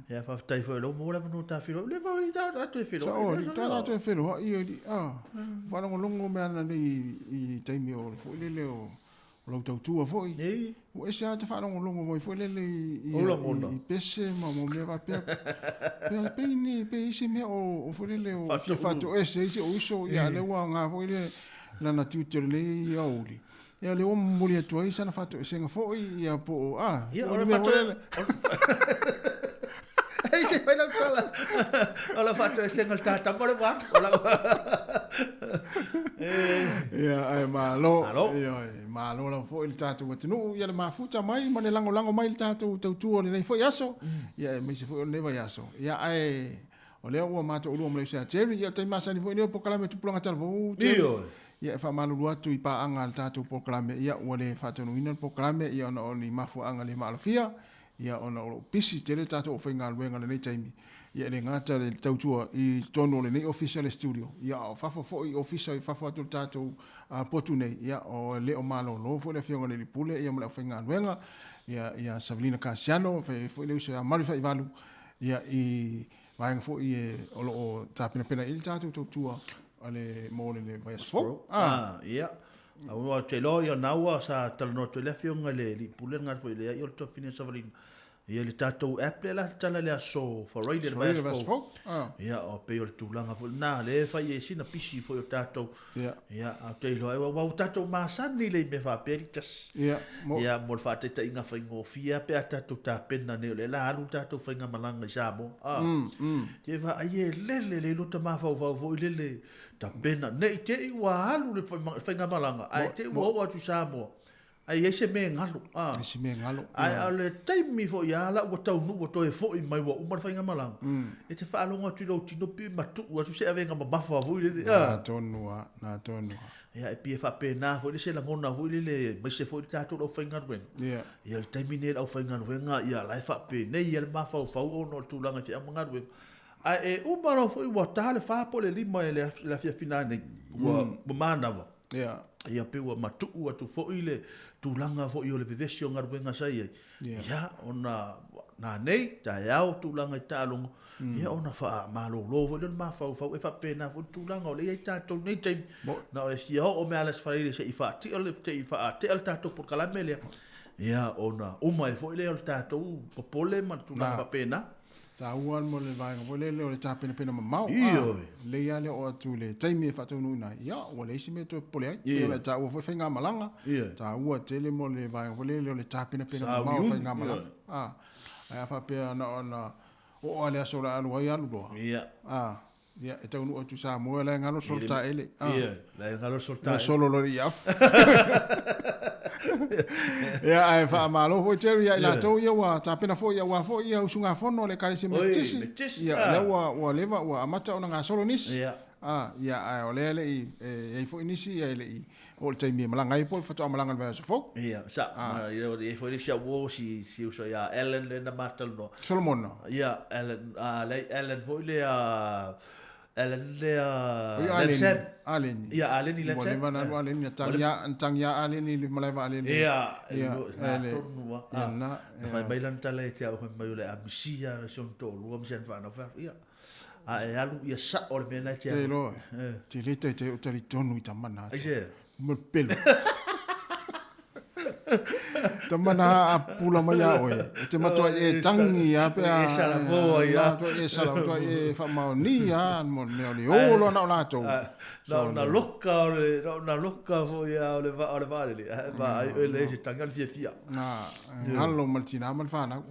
Ia, faafetai foi o lea ua maua le avanoa ta feiloai. Ua leva foi ta toe feiloai. Sao, alii, ta toe feiloai, alii, ah. Faalogologo mea ana nei i taimi o le foi lele o O lau tautua foi. Ua ese lava ta faalogologo mai foi lele i pese ma mea faapea. Pe ni pe i se mea o foi lele o fia faatoese ai si ou uso, ia a lea ua aoga foi le lana tiute o lenei aoauli. Ia lea ua momoli atu ai sana faatoesega foi, ia po o a. Ia, o le faatoe... Ei, se fai lau tala. O lau faatoesega le tatama o le wā. O lau... Ia, ae malo. Malo. Ia, malo lava foi le tatou atunuu, ia le mafuta mai ma le lagolago mai le tatou tautua o lenei foi aso. Ia, aemaise foi o lenei vaiaso. Ia, ae o lea ua matou ulua ma le uso ia Jerry. Ia, o le taimi masani foi lenei o polokalame Tupulaga Talavou, Jerry. Ioe. Ia, e faamalulu atu i paaga a le tatou polokalame, ia, ua le faatonuina le polokalame, ia, ona o ni mafuaaga le maalofia. Ia, ona o lo o pisi tele tatou aufaigaluega i lenei taimi. Ia e le gata le tautua i totonu o lenei ofisa le studio, ia a o fafo foi i ofisa i fafo atu o le tatou potu nei, ia o le o malolo foi le Afioga i le Alii Pule ia ma le aufaigaluega, ia ia Savelina Kasiano, fai ai foi le uso ia Malu Faivalu, ia i vaega foi e o lo o tapenapena i ai le tatou tautua a le mo le vaiaso fou. Ah, ia. Aua ou te iloa ia na ua sa talanoa atu ai le Afioga i le Alii Pule na foi leai o le Tofine Savalina. Ia le tatou app lea la tatala i le aso Faraile le vaiaso fou. Ia o pei o le tulaga foi lena lea e fai ai sina pisi foi o tatou. Ia a ou te iloa ai aua ua tatou masani lea i mea faapea li tasi. Ia mo Ia mo le faataitaiga faigofie lava pe a tatou tapena nei o lea la alu le tatou faigamalaga i Samoa. A. Te vaai e lele le iloa ta mafaufau foi lele tapena ne i te i ua alu le faigamalaga ae te i ua oo atu i Samoa. Ae i ai se mea e galo. A. Ai se mea e galo. Ae o le taimi foi a la ua taunuu ua toe foi mai ua uma le faigamalaga, e te faalogo atu i lou tino pi matuu atu se avega mamafa foi lele. Na tonu a, na tonu a. Ia e pei e faapena foi le se lagona foi lele aemaise foi le tatou le aufaigaluega. Ia. Ia le taimi nei le aufaigaluega ia la e faapenei ia le mafaufau ona o le tulaga i feau ma galuega. Ae e uma loa foi ua ta le 4 po o le 5 i le afiafi nanei ua manava. Ia. Ia pei ua matuu atu foi le tulaga foi o le vevesi o galuega sa i ai. Ia, ona nanei, taeao tulaga i taaloga, ia ona faamalolo foi lea o le mafaufau. E faapena foi le tulaga o lea e i ai tatou i nei taimi. Na o le fia oo mai lava i le Aso Faraile se i faatia le, se i faatea le tatou polokalame lea, ia ona uma ai foi lea o le tatou popole ma le tulaga faapena. Taua mo le vaega foi lele o le tapenapena mamao. Ioe. Lelei lava le oo atu i le taimi e faataunuuina ai, ia ua leai se mea e toe popole ai. Pei ona e taua foi faigamalaga, taua tele mo le vaega foi lele o le tapenapena mamao o faigamalaga. Ae a faapea na ona oo lava i le aso o le a alu ai alu loa. Ia, e taunuu atu i Samoa, la e galo solo taele. Ia, la e galo solo taele. Solo loa i afu. Ia, ae faamalo foi Jerry ia i latou ia ua tapena foi aua foi ia usugafono a le Ekalesia Metotisi. Ia, lea ua leva ua amata ona gasolo nisi. Ia. Ia, ae o lea e le i, e i ai foi nisi e le i oo i le taimi e malaga ai po o le faatoa malaga i le vaiaso fou. Ia, sa, ia, e i ai foi le isi au uo si, si uso ia Allen lea na ma talanoa. Solomona. Ia, Allen, leai, Allen foi lea, Allen lea, Oi, Lamsam. Aleni. Ia, Aleni Lamsam. Ua leva na alu Aleni, na tangia, na tangia Aleni i le malae vaalele. Ia, ia, na tonu lava. Ia, na. Na fai mai lana tala ia te au, fai mai o le a misia si ona toalua ma si ana fanau, fai atu, ia. A e alu ia sao le mea lena e te alu. Te iloa, te le taitai o talitonu i tama na. Aisea? Ma pelu. Tama na a pula mai a oe. E te matua e tangi a pe a. E sala moa ia. Matua e sala matua e whamaoni a mo le mea o le olo ana o latou. Na o na loka o le, na o na loka foi a o le va o le vaalele. Va ai oe le se tangi o le fiafia. Na, ngalo ma le tina ma le whanau.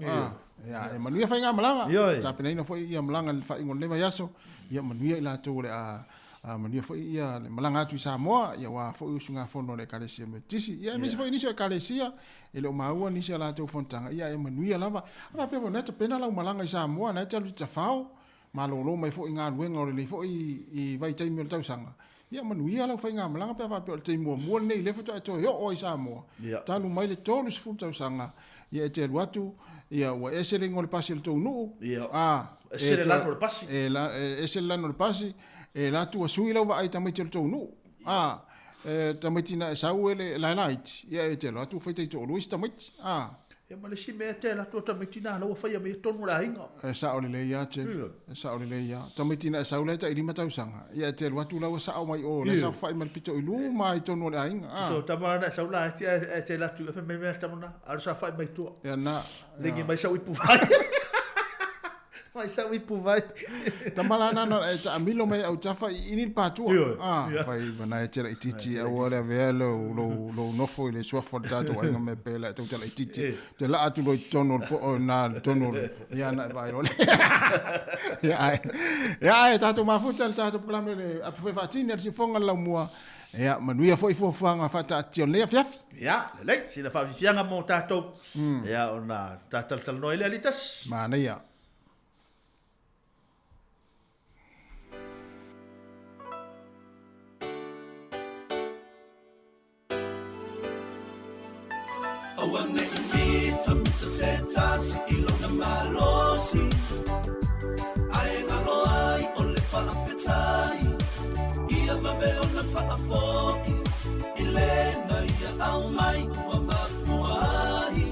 Ia, e manuia faigamalaga. Ioe. Tapenaina foi ia malaga i le faaiuga o lenei vaiaso. Ia manuia i latou o le a manuia foi ia le malaga atu i Samoa, ia aua foi usugafono a le Ekalesia Metotisi. Ia aemaise foi nisi o Ekalesia e le o maua nisi a latou fonotaga, ia e manuia lava. A faapea foi, na e tapena lau malaga i Samoa, na e te alu i Tafao, malolo mai foi i galuega o lenei foi i vaitaimi o le tausaga. Ia manuia lau faigamalaga pe a faapea o le taimi muamua lenei lea faatoa e toe oo ai i Samoa. Talu mai le 30 tausaga, ia e te alu atu, ia ua ese le igoa o le pasi o le tou nuu, a, ese le lanu o le pasi. E ese le lanu o le pasi, e la atu ua sui lau vaai i tamaiti o le tou nuu. A, e tamaiti na e sau e le laelaiti, ia e te alu atu ua fai taitoalua isi tamaiti. A. Ia ma le isi mea te alu atu o tamaiti na la ua faia mai totonu o le aiga. E sao lelei lava Jerry, e sao lelei lava. Tamaiti na e sau la e tai 5 tausaga, ia e te alu atu la ua sao mai o, la e saofai ma le pito i luma i totonu o le aiga. Tusa o tama na e sau la e te alu atu e fai mai mea tama na, alu saofai mai tua. Ia na. Legi mai sau ipu vai. Mai sau ipu vai. Tama la na e taamilo mai autafa i ini le patua. Ah, fai mana e te laitiiti aua le avea lou lou lou nofo i le suafa o le tatou aiga me pe la e tau te laitiiti. Te laa atu loa i totonu o le po na le totonu o le ia na e vaai loa le. Ia ai. Ia ai tatou mafuta le tatou polokalame le apu foi faatini a le siufofoga le laumua. Ia manuia foi fuafuaga faataatia o lenei afiafi. Ia, lelei, sina faafiafiaga mo tatou. Ia, ona ta talatalanoa ai lea Litas. Manaia. Aua ne i mitamita se tasi i lona malosi. fa'afo'i i lena ia aumai ua mafua ai.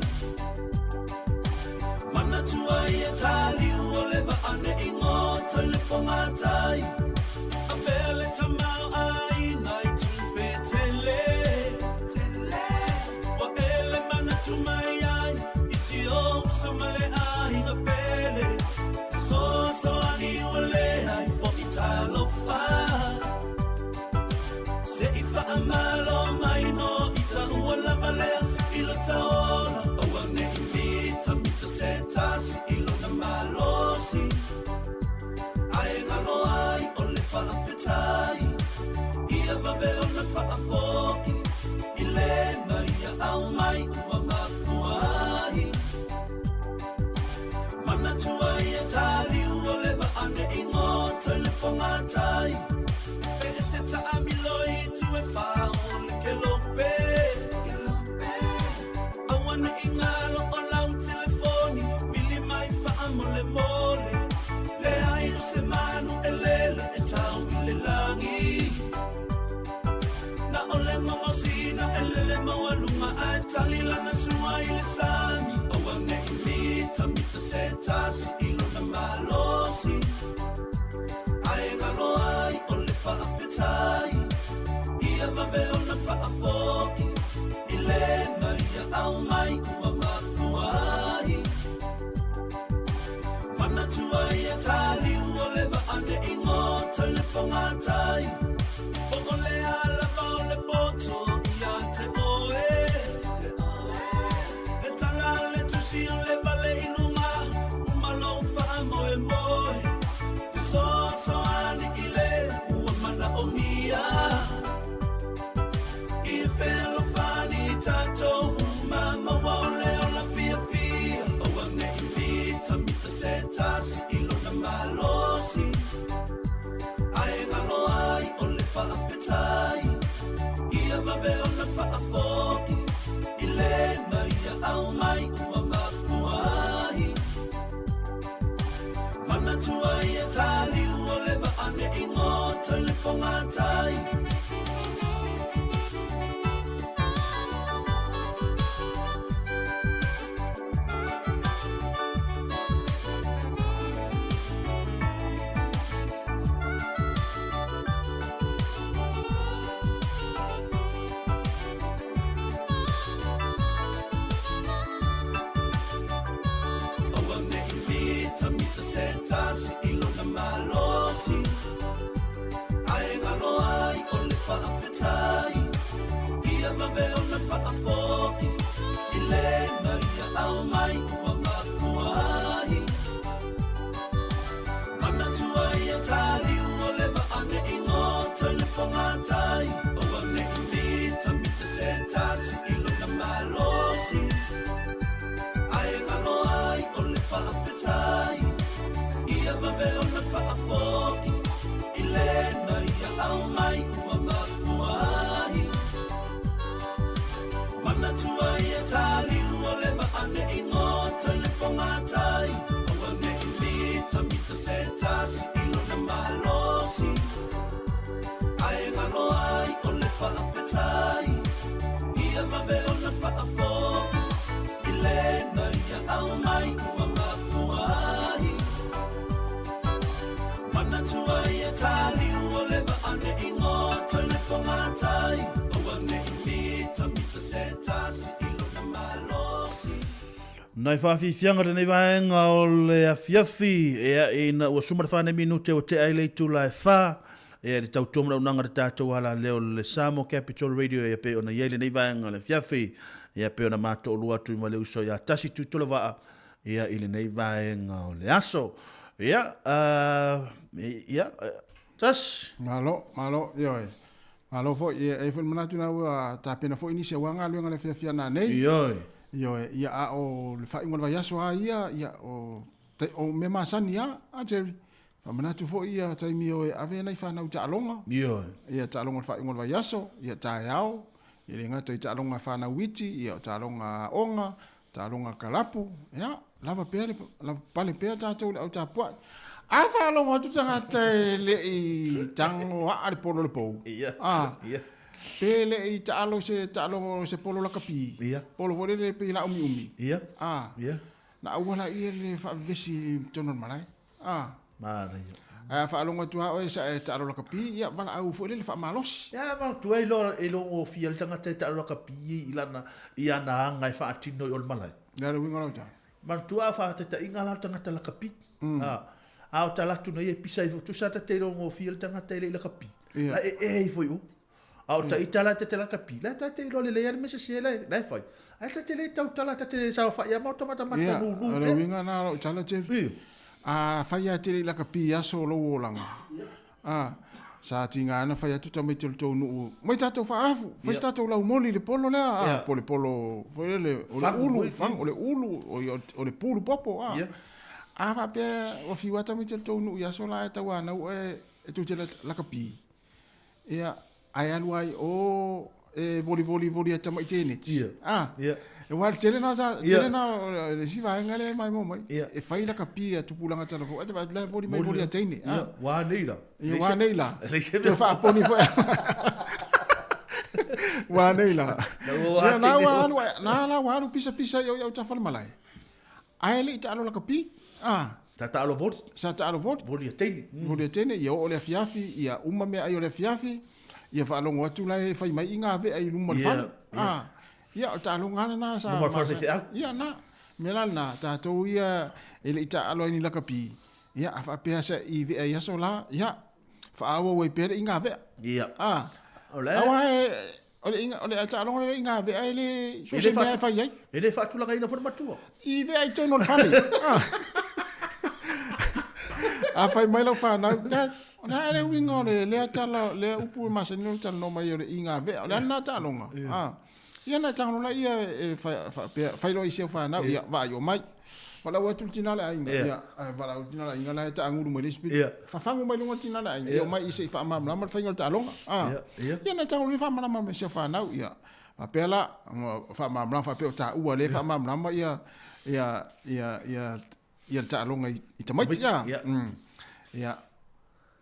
Manatua ia taliu o le va'a ne'i goto i le fogatai. A mea le tamaoaiga i tupe tele. Ua e le manatu mai ai i si ou uso ma le aiga pele. Fesoasoani ua leai fo'i talofa. Se'i faamalo mai mo i taua lava lea i lo taola. Aua ne'i mitamita se tasi i lona malosi. Ae galo ai o le faafetai. Ia vave ona faafo'i i lena ia aumai ua mafua ai. Manatua ia taliu o le va'a ne'i goto i le fogatai. Pe e te taamilo i tu e fao le kelope. Aua ne'i galo o lau telefoni, vili mai faamolemole. Leai o se manu e lele e tau i le lagi. Na o le gogosina e lele maualuga ae tali lana sua i le sami. Aua ne'i mitamita se tasi i lona malosi. Ae galo ai o le faafetai. Ia vave ona faafo'i i lena ia aumai ua mafua ai. Manatua ia taliu o le va'a ne'i goto i le fogatai. Po o le a lava o le poto ia te oe. Le tala le tusi o le vale i luga, uma lou faamoemoe. Fesoasoani i le ua manaomia. I fealofani i tatou uma maua o le ola fiafia. Aua ne'i mitamita se tasi i lona malosi. Ae galo ai o le faafetai. Ia vave ona faafo'i i lena ia aumai ua mafua ai. Manatua ia taliu o le va'a ne'i goto i le fogatai. Aua ne'i mitamita se tasi i lona malosi. Ae galo ai o le faafetai. Ia vave ona faafo'i i lena ia aumai ua mafua ai. Manatua ia taliu o le va'a ne'i goto i le fogatai. Aua ne'i mitamita se tasi i lona malosi. Ae galo ai o le faafetai. Ia vave ona faafo'i i lena ia aumai ua mafua ai. Manatua ia taliu o le va'a ne'i goto i le fogatai. Aua ne'i mitamita se tasi i lona malosi. Ae galo ai o le faafetai. Ia vave ona faafo'i i lena ia aumai ua mafua ai. Manatua ia taliu o le va'a ne'i goto i le fogatai. Aua ne'i mitamita se tasi i lona malosi. Nai faafiafiaga lenei vaega o le afiafi ea ina ua suma le 4 nei minute ua tea ai le itula e 4 ea i le tautua ma le auaunaga a le tatou alaleo le Samoa Capital Radio ea pei ona i ai lenei vaega o le afiafi ea pei ona matoolua atu i ma le uso ia Tasi Tuitolovaa ea i lenei vaega o le aso. Ia, ia, Tasi. Malo, malo, ioe. Malo foi, ia, e foi le manatu na ua tapena foi nisi aua galuega le afiafi ana nei. Ioe. Ioe, ia a o le faaiuga o le vaiaso a ia, ia o, te, o mea masani a, a Jerry. Faamanatu foi ia taimi o e ave nai fanau taaloga. Ioe. Ia taaloga o le faaiuga o le vaiaso, ia taeao, ia le gata i taaloga a fanau iti, ia o taaloga a aoga, taaloga a kalapu, ia, lava pea le, lava pale pea tatou i le au tapuai. A faalogo atu tagata e le i tago aa le polo le pou. Ia. Ah. Ia. Pe le i taalo se taalo se polo lakapi. Ia. Polo foi lele pe la umi umi. Ia. Ah. Ia. Na auala ia le faavevesi i totonu o le malae. Ah. Manaia. Ae a faalogo atu lava oe sa e taalo lakapi, ia valaau foi lele faamalosi. Ia ma tu ai lo e lo o fia le tagata e taalo lakapi i lana i ana aga e faatino i o le malae. Le le uiga o lau tala. Manatua a faataitaiga la le tagata lakapi. A a o tala atu nei e pisa ifo tusa ta te lo fia le tagata e le i lakapi. Ia. La e e ifo i o. A o ta ita la te te lakapi. La ta te ilo le le me se se la la e fai. Ai ta te le tau tala ta te sa fa ia mata mata mata Ia, nu nu. o le uiga na lau tala te. A fai a tele i lakapi aso o lou olaga. A sa tiga ana fai atu tamaiti o le tou nuu mai tatou faaafu fai se tatou laumoli i le polo lea a Ia. po le polo foi lele o le Fagu ulu foi, fagu o le ulu o ia, o le pulu popo a Ia. a faapea ua fiu lava tamaiti o le tou nuu i aso la e tauanau e e tou te lakapi ia ae alu ai o e volivoli voli e tamaiti e neti Ia. a Ia. e wā le tele na sa Ia. tele na o le isi vaega lea e maimoa mai Ia. e fai lakapi a tupulaga talafou ae te vaai atu la e voli mai voli a teine Ia, wa nei la. Ia, wa nei la. Le se Toe faaponi foi. Wa nei la. Na ua Ia, na ate ua nei. alu ai- na la ua alu pisa pisa i o i au tafa le malae. Ae le i taalo lakapi. Ah. Sa taalo voli. Sa taalo voli. Voli a teine. Voli a teine, ia oo le afiafi, ia uma mea ai o le afiafi, ia faalogo atu la e fai mai i ngā vea i luma o le Ia, fale. ia. Ah. Ia, o taaloga lena sa Luma o le fale ma- faifeau. Ia, na. Mea la lena, tatou ia e le i taalo ai ni lakapi. Ia, a faapea sa i vea i aso la, ia, faaauau ai pea le i ngā vea. Ia. Ah. O le Aua e, o le inga, o le taaloga le i ngā vea e le, so E se le mea e fai ai. E le faatulagaina foi le matua. I vea i totonu o le fale. Ah. A fai mai lau whanau, Dad, o le a le uiga o le lea tala, lea upu e masani o le talanoa mai o le i ngā vea, o le a lena taaloga. Ah. Ia na taaloga la ia e fai, faapea, fai loa i si au whanau, ia, vaai o mai. Walau atu le tina le aiga, Ia. ia, ai, walau tina le aiga la e taagulu mai le isi pito. Ia. Fafagu mai luga le tina le aiga, Ia. ia o mai i se i faamalamalama le faiga o le taaloga. Ah. Ia, ia. Ia na taaloga le faamalamalama mai si au whanau, ia. Faapea la, faamalamalama faapea o taua le faamalamalama ia, ia, ia, ia, ia le taaloga i, i tamaiti, ia. Ia. Ia.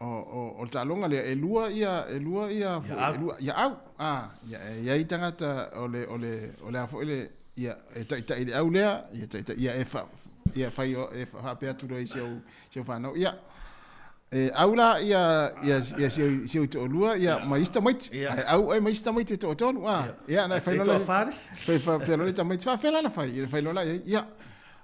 O, o, o le taaloga lea, e lua ia, e lua ia, foi, au. e lua, ia au. Ah, ia, e i ai tagata o le, o le, o le a foi le, ia, e taitai le au lea, ia taitai, ia e fa, ia fai o, e faapea atu loa i si au, si au whanau, ia. E au la ia ia ia si au si au to'olua ia ma isi tamaiti Ia. ae au ai ma isi tamaiti e to'atolu a ia na e fai E loa la- toafa fai faapea loa le tamaiti faafea la na fai ia fai loa la i ai ia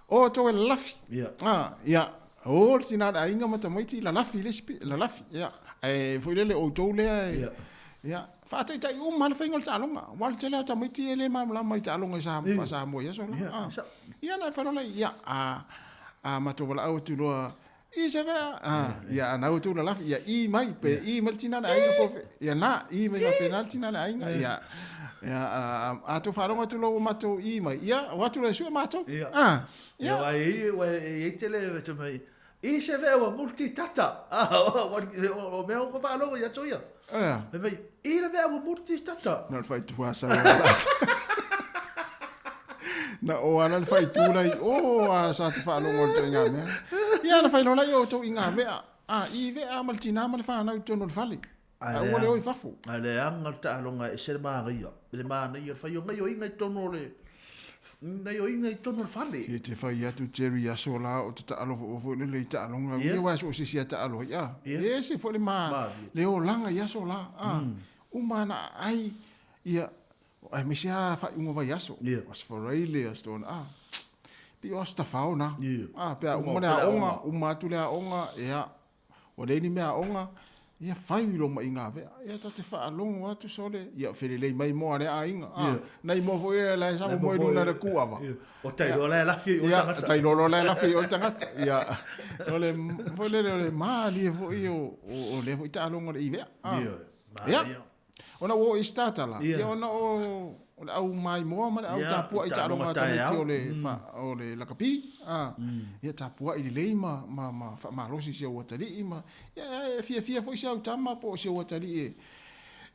o tou e lalafi Ia. ah ia o le tina le aiga ma tamaiti lalafi le isi pi- lalafi ia ae foi lele outou lea e Ia. ia faataitai uma le faiga o le taaloga ua le tele o tamaiti e le malamalama i taaloga i sa faasamoa i aso la Ia, ah ia na e fai loa la ia a a matou valaau atu loa i se vea ah ia anau atu lalafi ia i mai pe i mai le tina le aiga po ia na i mai faapena le tina le aiga ia ia a a tou faalogo atu loa ua matou i mai ia o atu loa e sue matou Ia. ah Ia wa e wa e e tele te mai. I se vea wa multi tata. Ah, o o o mea o faalogo ia to ia. Ia. Mai mai i le vea wa multi tata. Na le faaitu asa Na o ana le faaitu lai o a sa te faalogo le ituaiga mea. Ia na fai loa lai o outou i ngā vea. A i vea ma le tinā ma le whanau i totonu o le fale. A ua le o i fafo. A le anga le taaloga e se le magaia. Le manaia le fai o ngai o inga i totonu o le ngai o inga i totonu o le fale. Ia te fai atu Jerry aso la o te taalo fo fo le le i taaloga. Ia. Ia wa so se sia taalo ai. A. Ia. E se fo le ma Malie. le olaga i aso la. A. Uma na ai ia ai me se a fa unga vai aso. Ia. As foraile as ton a. Pi o as tafao na. Ia. A pe a Uma uma le o pele aoga, aoga. uma atu le aoga ia. O le ni mea aoga ia fai lo mai ngā vea. Ia ta te faalogo atu sole. Ia felelei mai moa le aiga. A. Ia. Nai moa foi e la sa Nai mo moa i luna foi- le kuava. Ia. O tailoa la e lafi i o Ia, tagata. tailoa la e lafi i o le tagata. Ia, o le, foi lele o le malie foi o, o, o lea foi taaloga le i vea. Ah. Ia, Ia. manaia. Ona ua oo i se tatala. Ia. Ia, ona o, o le au maimoa ma le au Ia, tapuai i taaloga taaloga a tamaiti taeao. o le, fa, o le lakapi. Ah. Ia, tapuai lelei ma, ma, ma faamalosi si au atalii ma, ia, e fiafia foi si au tama po o si au atalii e,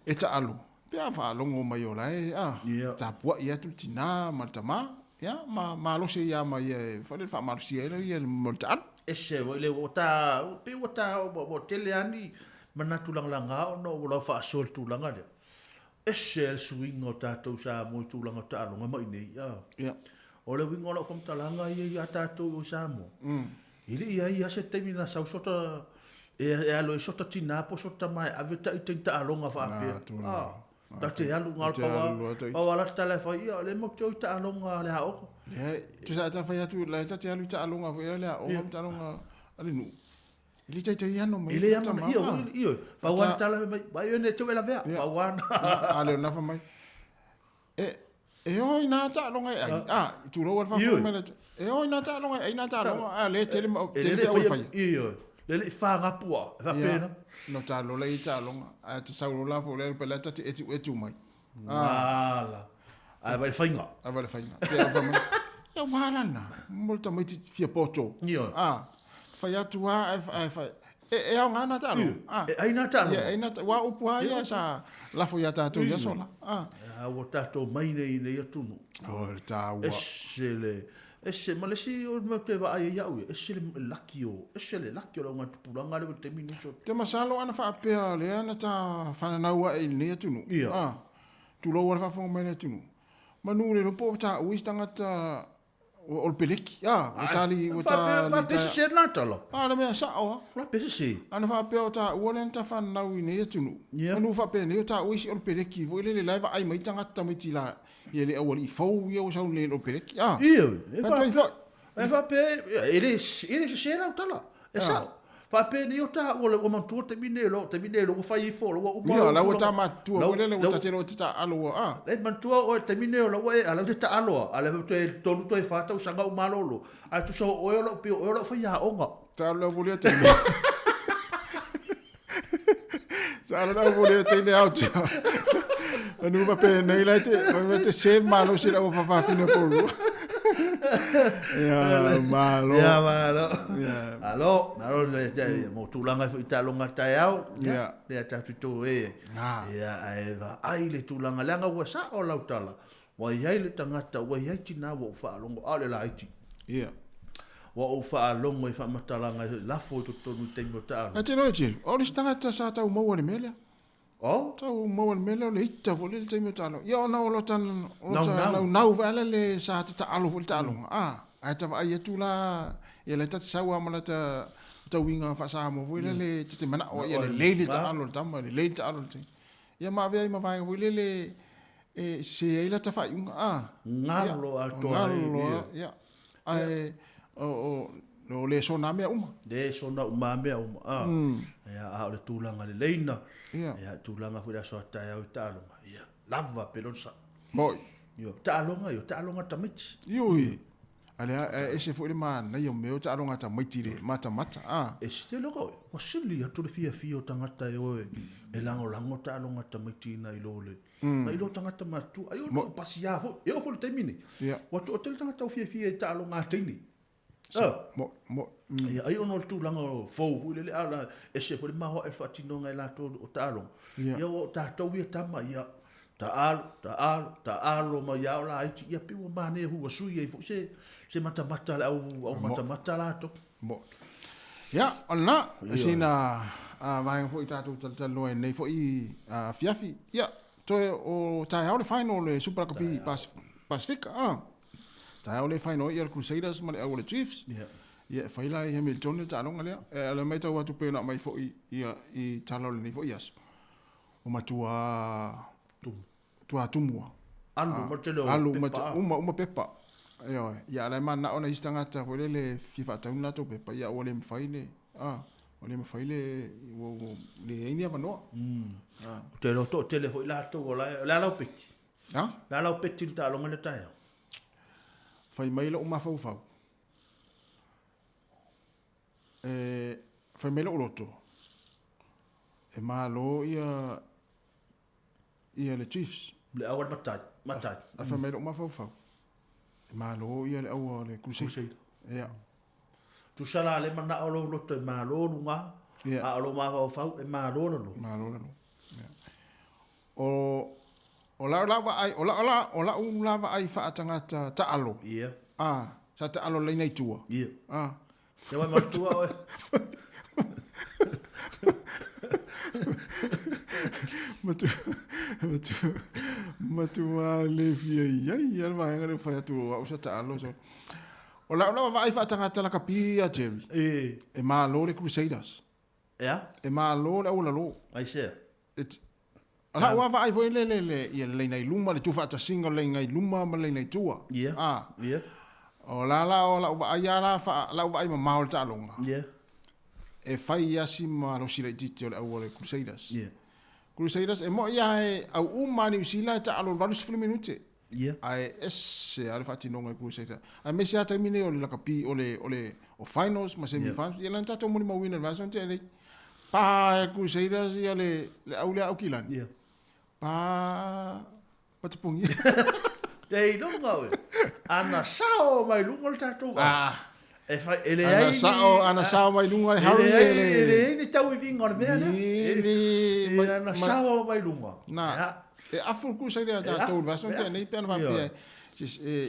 e taalo. Pe a faalogo mai o lae, ah, Ia. tapuai atu le tinā ma le tamā, ia, ma malosi ia ma ia e, fale faamalosia ai lea ia mo le taalo. Ese foi le ua ta, pei ua ta, ua tele lava ni manatu lagalaga ona ua lau faasoa i le tulaga lea. Ese le suiga o tatou Samoa i tulaga o taaloga ma i inei. Ia. O le uiga o lau faamatalaga ia ia tatou i o i Samoa, e le i i ai lava se taimi na sau sota, e alu ai sota tina po o sota tama e ave ita i taaloga faapea. Ta te alu, na o le pau lava la tala e fai, ia o lea matou te o i taaloga a le aoga. Leai, tusa a ta fai atu, la e ta te alu i taaloga foi a le aoga ma taaloga a le nuu. E le taitai ano mai. E le ano mai, ioe, pau lava le tala fai mai, vai oe nei te lavea, pau lava lena. A lea o lena fai mai, e o i nā taaloga e ai, a, tulou lava le faafofoga mai a le atunuu, e o i nā taaloga e ai nā taaloga, a lea e tele ma, tele feau e faia. Ioe, le le i fagapua, e faapena. No taalo la i taaloga, ae ta sau loa la foi lea, pe la ta te etuetu mai. Ala. Ae vai le faiga. Ae vai le faiga. Te au fai mai, ia ua ala na, mo le tamaiti fia poto. Ioe. A, fai atu lava ae fai, e aoga nā taaloga. A, e ai nā taaloga. Ia, e ai nā taaloga. Ua upu lava ia sa lafo iā tatou i aso la. A. A ua tatou mai nei i nei atunuu. O le taua. Ese le, ese, ma le isi o le mea ou te vaai ai au ia, ese le laki o, ese le laki o le augatupulaga lea ua i le taimi lenei. Ou te masalo ana faapea o lea na ta fananau ae i lenei atunuu. Ia. A, tulou lava le faafofoga mai a le atunuu. Manu le iloa po o taua isi tagata o le peleki. A, ua tali, ua tali. Faapea sese lena tala. A, le mea sao lava. Faapea sese. Ana faapea o taua lea na ta fananau i nei atunuu. Ia. Manu faapenei o taua isi o le peleki foi lele la e vaai mai tagata tamaiti la ia le aualii fou ia ua sau nei o le peleki. A. Ioe. E faapea, e faapea, e le sese lau tala. E sao. Faapea nei o taua ua manatua taimi nei loa, taimi nei loa ua fai ifo loa ua uma. Ia, la ua ta matutua foi lele ua ta te loa te taaalo ua a. Le manatua oe taimi nei o la ua e ala te taalo a, a le toe tolu toe fa tausaga ou malolo. Ae tusa o oe o lau pei o oe o lau faiaoga. Taalo le au voli a teine. Taalo le au voli a teine ao tia. Anu ma pe nei lai te, ma te save malo si lau whawhawhine poru. Ia, malo. Ia, malo. Alo, alo, le, te, mo tūlanga i fo i talonga tae ao. Ia. Le a tātu tō e. Ia, ae va ai le tūlanga leanga ua sa o lau tala. Ua i ai le tagata, ua i ai tinā ua ou faalogo, ʻaʻole laiti. Ia. Ua ou faalogo i faamatalaga e lafo i totonu i taimi o taaloga. Ae te iloa e Jerry, ʻaʻole se tagata sa tau maua i le mea lea. Oh? Tau maua i le mea lea o le ita foi lea i le taimi o taaloga. Ia ona o lota, o lota naunau foi a le sa tataalo foi i le taaloga. A, ae ta vaai atu la, ia lea ta te sau lava ma lata tauiga faa-Samoa foi lele, ta te manao ai ia lelei le taalo a le tama, lelei le taalo a le teine. Ia ma avea ai ma vaega foi lele e sese ai lata faaiuga, a. Galo atoa ai. Galo lava, ia. Ae o lesona lava mea uma. Lesona uma lava mea uma, a. Ia, a o le tulaga lelei na. Ia, tulaga foi le aso a taeao i taaloga, ia, lava pe lona sao. Moi. Ioe, taaloga, ioe, taaloga tamaiti. Ioe. A lea, e ese foi le manaia o mea o taaloga a tamaiti i le matamata, a. E sili loa oe, ua sili atu le fiafia o tagata e o e lagolago taaloga a tamaiti nai lo le, nai lo tagata matutua. Ai o lou pasia foi, e oo foi i le taimi nei, ua toatele tagata ua fiafia i taaloga a teine. Mo, mo, Ia, ai ona o le tulaga o fou foi lele, a la, ese foi le maoae o le faatinoga e latou o taaloga. Ia, ua o tatou ia tama, ia, taalo, taalo, taalo mai lava o laiti, ia pei ua manaia foi ua sui ai foi se, se matamata a le au, au matamata latou. Mo. Ia, o lena, sina vaega foi tatou talatalanoa ai nei foi afiafi. Ia, toe o taeao le final o le Super Rugby Pasifika. Taeao lea e final ai ia le Crusaders ma le au o le Chiefs. Ia, e fai la i Hamilton le taaloga lea. E ala mai tau atu pei ona aumai foi ia i tala o lenei foi aso. Ua matua tua tumu lava. Alu ma tele o Alu ma pepa. Uma uma pepa. Ioe. Ia a o la e mananao nai isi tagata foi lele e fia faatau ni latou pepa, ia ua le mafai le, a, ua le mafai le, ua leai ni avanoa. Ou te iloa toatele foi latou o la e, o le a lau peti? A? O le a lau peti i le taaloga lea taeao? Fai mai lou mafaufau. E fai mai lou loto, e malo ia ia le Chiefs. Le au a le matai, matai. A fai mai lou mafaufau, e malo ia le au a le Crusader. Ia. Tusa la le manao o lou loto e malo luga, a o lou mafaufau e malo lalo. Malo lalo. Ia. O o lau la vaai, o lau la, o lau la vaai faatagata taalo. Ia. A, sa taalo laina i tua. Ia. A. Te wai matua oe. Matu, matu, matua le fia i ai ia le vaega lea ua fai atu o au sa taalo. So, o lau lava vaai faatagata lakapi ia Jerry. E. E malo le Crusaders. Ea? E malo le aualalō. Aisea? E O lau lava vaai foi le, le, le, ia le laina i luma, le tuufaatasiga o le laina i luma ma le laina i tua. Ia. Ah. Ia. O la la o lau vaai lava la, faa, lau vaai mamao i le taaloga. Ia. E fai lava si malosi laitiiti o le au o le Crusaders. Ia. Crusaders, e mo'i lava e au uma lava Niu Sila e taalo i le 80 minute. Ia. Ae ese lava le faatinoga e Crusaders. Aemaise lava taimi nei o le lakapi, o le, o le, o finals ma semi finals. Ia lea na tatou molimauina i le vaiaso na tea nei. Pa e Crusaders ia le, le au lea Aukilani. Ia. Pa patapogia. Te iloga oe. Ana sao mai luga o le tatou au. Ah. E fai, e leai Ana sao, ana sao mai luga le Harry e le... E leai ni tauiviga o le mea lea. E, Ana sao mai luga. Na, e afu le Crusaders a tatou i le vaiaso na tea nei pe ana faapea.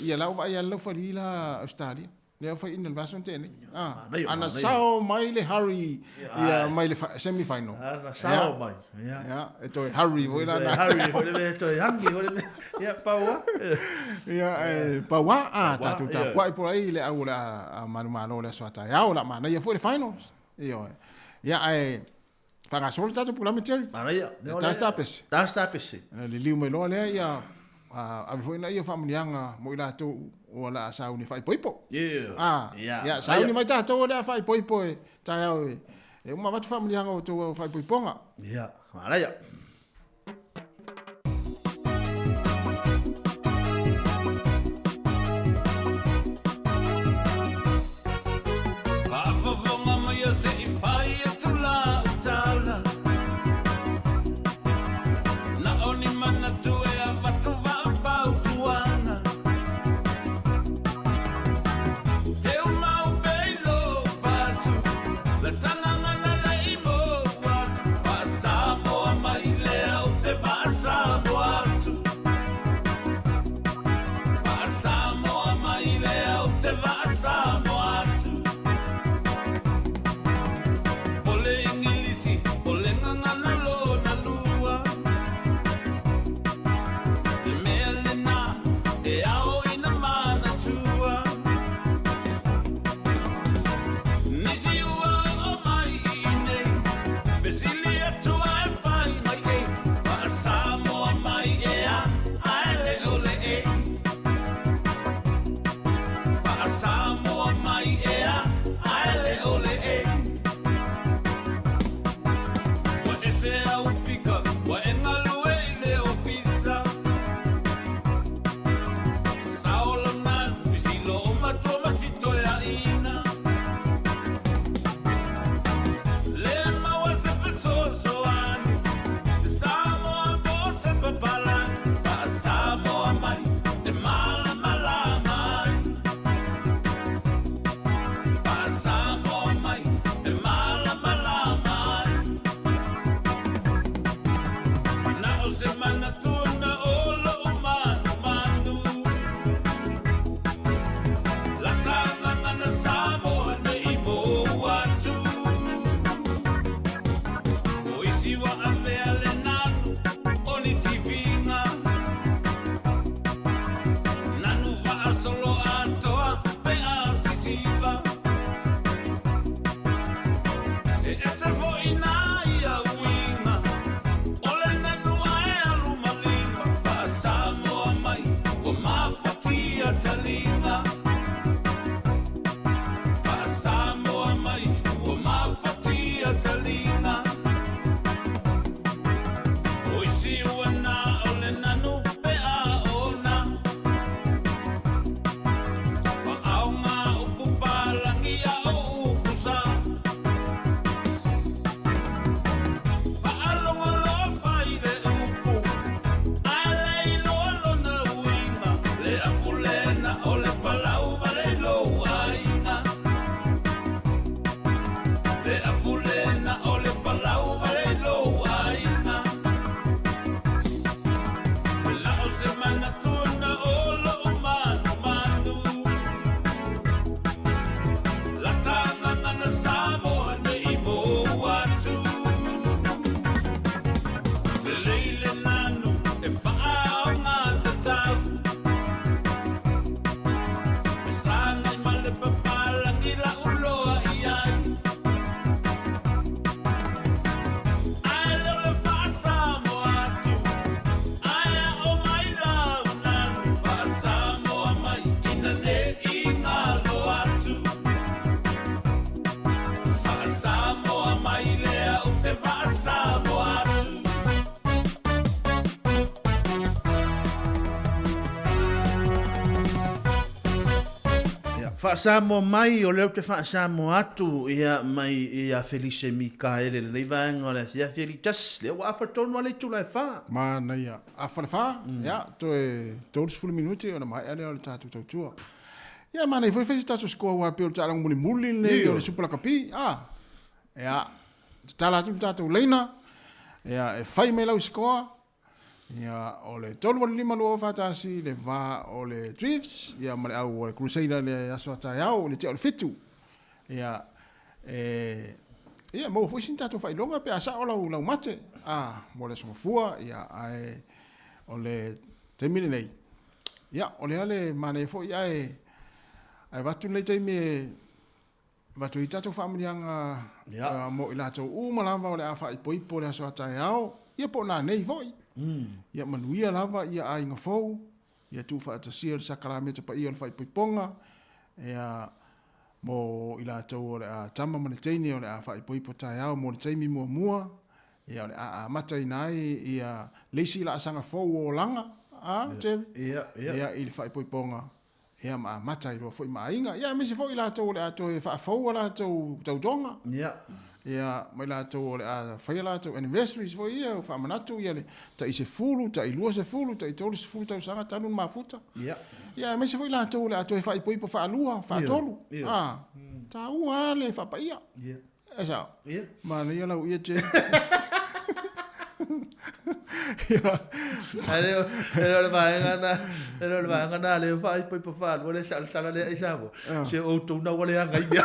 Ia lau vaai lava le laufali la Australia. Lea ua fai ina le vaiaso na tea nei. Ah, ana sao mai le Harry ia mai le semi final. Ana sao mai. Ia. Ia, e toe Harry foi la na. Harry foi le mea toe hangi foi le mea. Ia pau a. Ia e pau a a tatou tapuai po ai le au o le a manumalo le aso a taeao la manaia foi le finals. Ioe. Ia ae faagasolo le tatou polokalame Jerry. Manaia. Tasi ta pese. Tasi ta pese. Liliu mai loa lea ia ave foi ina ia faamanuiaga mo i latou ua laa sauni faaipoipo. Yeah. Ah, ia sauni mai tatou o le a faaipoipo e taeao e e uma avatu faamanuiaga o outou faaipoipoga. Ia, manaia. Faafofoga mai a se i fai atu lau tala. Na o ni manatu e avatu faafautuaga. Teu mau pea i lou fatu, la tagaga na le i mou atu, faa-Samoa mai. Faasamoa mai, o lea ou te faasamoa atu, ia, mai ia Felise Mikaele i lenei vaega o le afiafi alii tasi, lea ua afa tonu lava le itula e fa. Manaia. Afa le fa, ia, toe 30 minute ona maea lea o le tatou tautua. Ia, manaia foi fai se tatou score aua e pei o le taaloga mulimuli lenei o le Super Lakapi, a. Ia, tatala atu le tatou laina, ia, e fai mai lau score, Ia, o le 385 241 le va o le Chiefs, ia ma le au o le Crusader le aso a taeao i le tea o le 7. Ia, e, ia, maua foi sina tatou faailoga pe a sao lau, lau mate, a, mo le aso Gafua, ia, ae o le taimi lenei, ia, o lea le manaia foi ae, ae avatu lenei taimi e, Avatu ai tatou faamanuiaga mo i latou uma lava o le a faaipoipo le aso a taeao, ia po o nanei foi. Ia manuia lava ia aiga fou, ia tuufaatasia le sakalameta paia o le faaipoipoga, ia mo i latou o le a tama ma le teine o le a faaipoipo taeao mo le taimi muamua, ia o le a amataina ai ia le isi laasaga fou o olaga, a Jerry? Ia i le faaipoipoga. Ia ma amata ai loa foi ma aiga, ia aemaise foi i latou o le a toe faafou a latou tautoga. Ia. Ia ma i latou o le a fai a latou anniversaries foi ia, faamanatu ia le tai 10, tai 20, tai 30 tausaga talu ona mafuta. Ia. Ia aemaise foi i latou o le a toe faaipoipo faalua, faatolu. Ia. A, taua lava le faapaia. Ia. E sao? Ia. Manaia lau ia Jen. Ae le o le vaega na, e le o le vaega na lea faaipoipo faalua le sao le tala lea i Samoa. Se o outou na ua leaga i mea.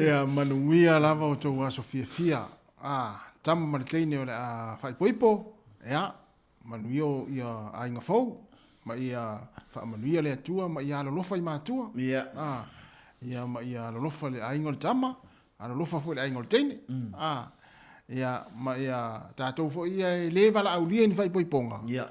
Ia manuia lava o outou aso fiafia. Ah, tama ma le teine o le a faaipoipo. Ia, Manuia o ia aiga fou, ma ia faamanuia le Atua ma ia alolofa i matua. Ia. A, ia ma ia alolofa le aiga o le tama, alolofa foi le aiga o le teine. A, ia ma ia tatou foi ia e le valaaulia i ni faaipoipoga. Ia.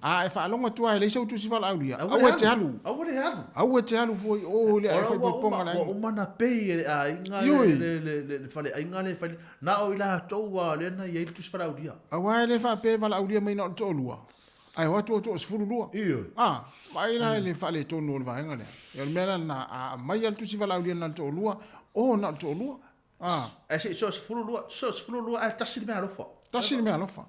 A e faalogo atu lava e leai sau tusi valaaulia, aua e te alu. Aua le alu. Aua e te alu foi o le faaipoipoga a le aiga. Ua uma ona pay e le aiga le faleaiga le fai, na o i latou lava lea na i ai le tusi valaaulia. Aua e le faapea e valaaulia mai na o le toalua, ae o atu o toa 12. Ioe. A, vaai la i le faaletonu o le vaega lea. Ia o le mea la lena, a aumai lava le tusi valaaulia na o le toalua, o na o le toalua. A. Ae se i so 12, so 12 ae tasi le meaalofa. Tasi le meaalofa.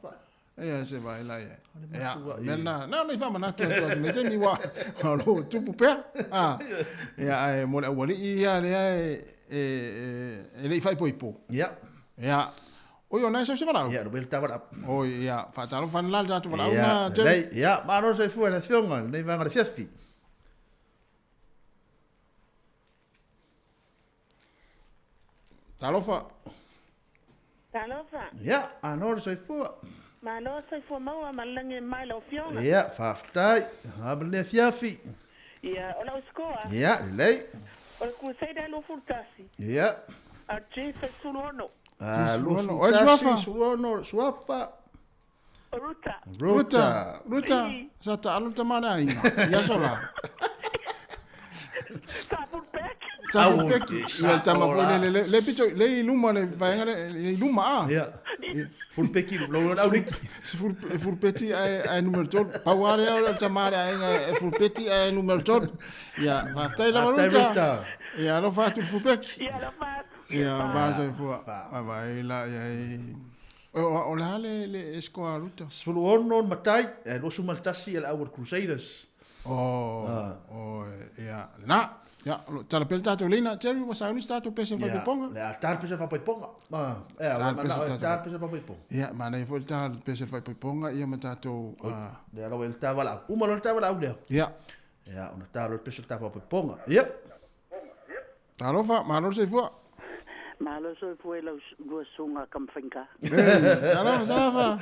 Ia se vaai la i ai. Ia, o le mea lena, na ona i faamanatu atu i lenei taimi ua o lo o tupu pea. A, ia ae mo le aualii ia lea e e le i faaipoipo. Ia. Ia, oi o na e sau se valaau. Ia, le ta valaau. Oi, ia, faatalofa ane la le tatou valaau na, Jerry. Ia, malo le soifua i le afioga i lenei vaega o le afiafi. Talofa. Talofa. Ia, malo le soifua. Malo soifua maua ma le lagi e mai lau afioga. Ia, faafetai. A ma lenei afiafi. Ia, o lau score. Ia, lelei. O le Crusader 21. Ia. A o le Chiefs e 16. A, 16. Oi, Suafa. 16, Suafa. O Ruta. Ruta. Ruta. Sa taalo le tama a le aiga i aso la. Sa fulpeki. Sa fulpeki. Ia le tama foi le le le pito le i luma le vaega le i luma a. Ia. Fulpeki lo lo auliki. Si fulpeti ae ae numero 3. Pau lava lea o le tama a le aiga e fulpeti ae numero 3. Ia, faafetai lava Ruta. Ia alofa atu i le fulpeki. Ia alofa atu. Ia, va soifua. Vaai la i ai. O le a le le score a Ruta? 16 le matai, ae 21 le au o le Crusaders. Oh, oh, ia, lena. Ia, o lo o tala pea le tatou leina. Jerry, ua sauni se tatou pese faaipoipoga. Ia, le a tala pese faaipoipoga. Ia, ua manao e tala pese faaipoipoga. Ia, manaia foi le tala pese faaipoipoga, ia ma tatou... Lea lava e le ta valaau. Uma loa le ta valaau lea. Ia. Ia, ona ta loa le pese o le ta faaipoipoga. Ia. Talofa, malo le soifua. Malo soifua i lau lua susuga Kamafaigata. Talofa, talofa.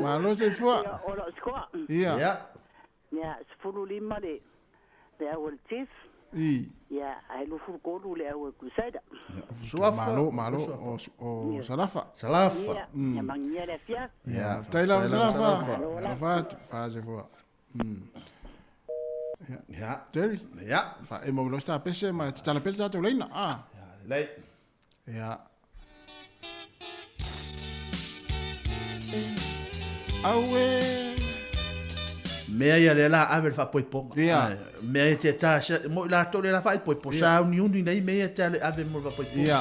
Malo soifua. Ia, o lau score. Ia. Ia. Ia, 15 le le au a le Chief. I. Ia, ae 23 le au a le Crusader. Suafa. Malo, malo, o Salafa. Salafa. Ia, ia manuia le afiafi. Ia, faafetai lava Salafa. Alofa atu, soifua. Ia. Ia. Jerry. Ia. Faaemo mai loa se tapese ma tatala pea le tatou laina. Ah. Ia, lelei. Ia. Auē. Mea ia lea la ave le faapoipoga. Ia. Ai, Mea ia te tā, mo i latou le la faaipoipo, Ia. sa uniuni nei mea ia te ale ave mo le faapoipoga. Ia.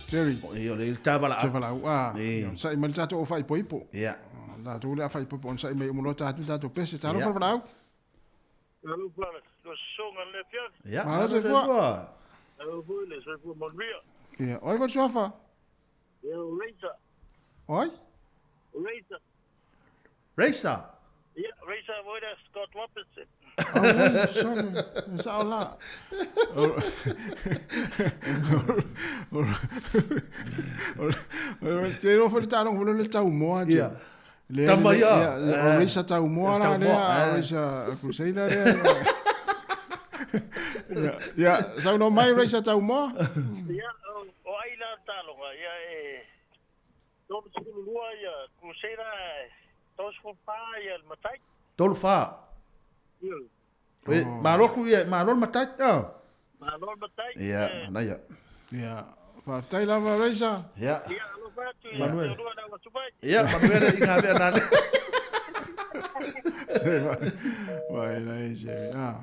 Jerry. Ia, o le tāvala Te valaau, ah. Ia. Ia, sa'i mai le tatou o faaipoipo. Ia. Tatou le a faaipoipo ona sa'i mai uma loa tatou tatou pese. Talofa Ia. le valaau. Alo soga le fiafi. Ia, Malo soifua. Alo foi le soifua manuia. Ia, oi ko suafa. Ia o Reisa. Oi? Reisa. Reisa. Ia, Reisa voi da Scott Robertson. Auai, sole, sao la. Te ro fo le talong fo le tau moa je. Ia. Tama ia. O Reisa tau moa la Tau moa, lea, o eh. Reisa Crusader lea. Ia, ia, sau no mai Reisa tau moa. Ia, o ai la talonga, ia e 32 ia Crusader, 34 ia le Matai. Tolu whā. Ia. E, malo ku ia, malo le matai. Ah. Malo le Matai. Ia, manaia. Ia, faafetai lava Reisa. Ia. Ia, alofa atu ia Manuel. te olua na watupai. Ia, Manuel i ngā mea nane. Vai lai je. Ah,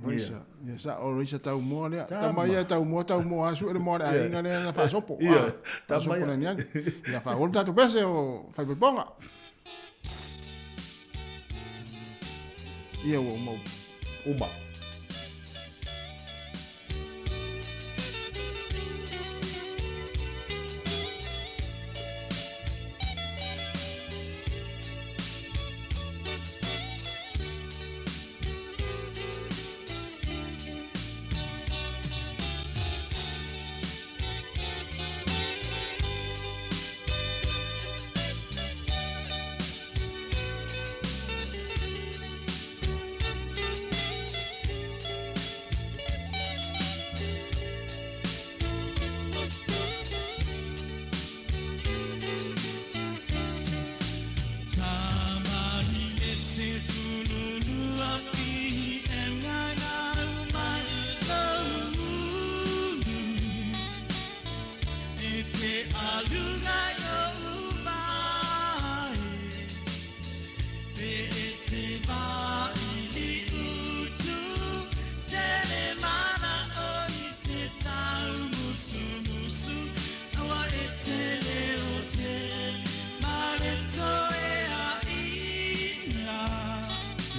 Reisa. Ia sa o Reisa tau moa lea. Tama. Tama ia tau moa tau moa asu ele moa le Ia. aiga lea na faasopo. Ia. Ah, Faasopo Tama ia. na niani. Ia faaolo tatou pese o faaipoipoga. Ia ua uma upu. Uma.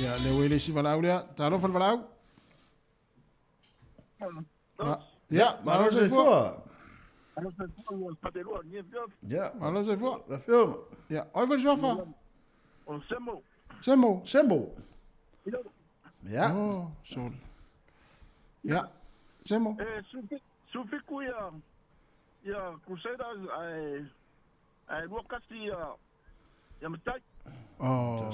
Ia le ua i le isi valaau lea. Talofa le valaau. Ia, malo soifua. Ia. Malo soifua. La firma. Ia, oi foi suafa. O Semo. Semo. Semo. Ia. Oh, sole. Ia. Semo. E, sufiku ia, ia Crusaders ai, ai lua kasi ia, ia Matai. Oh.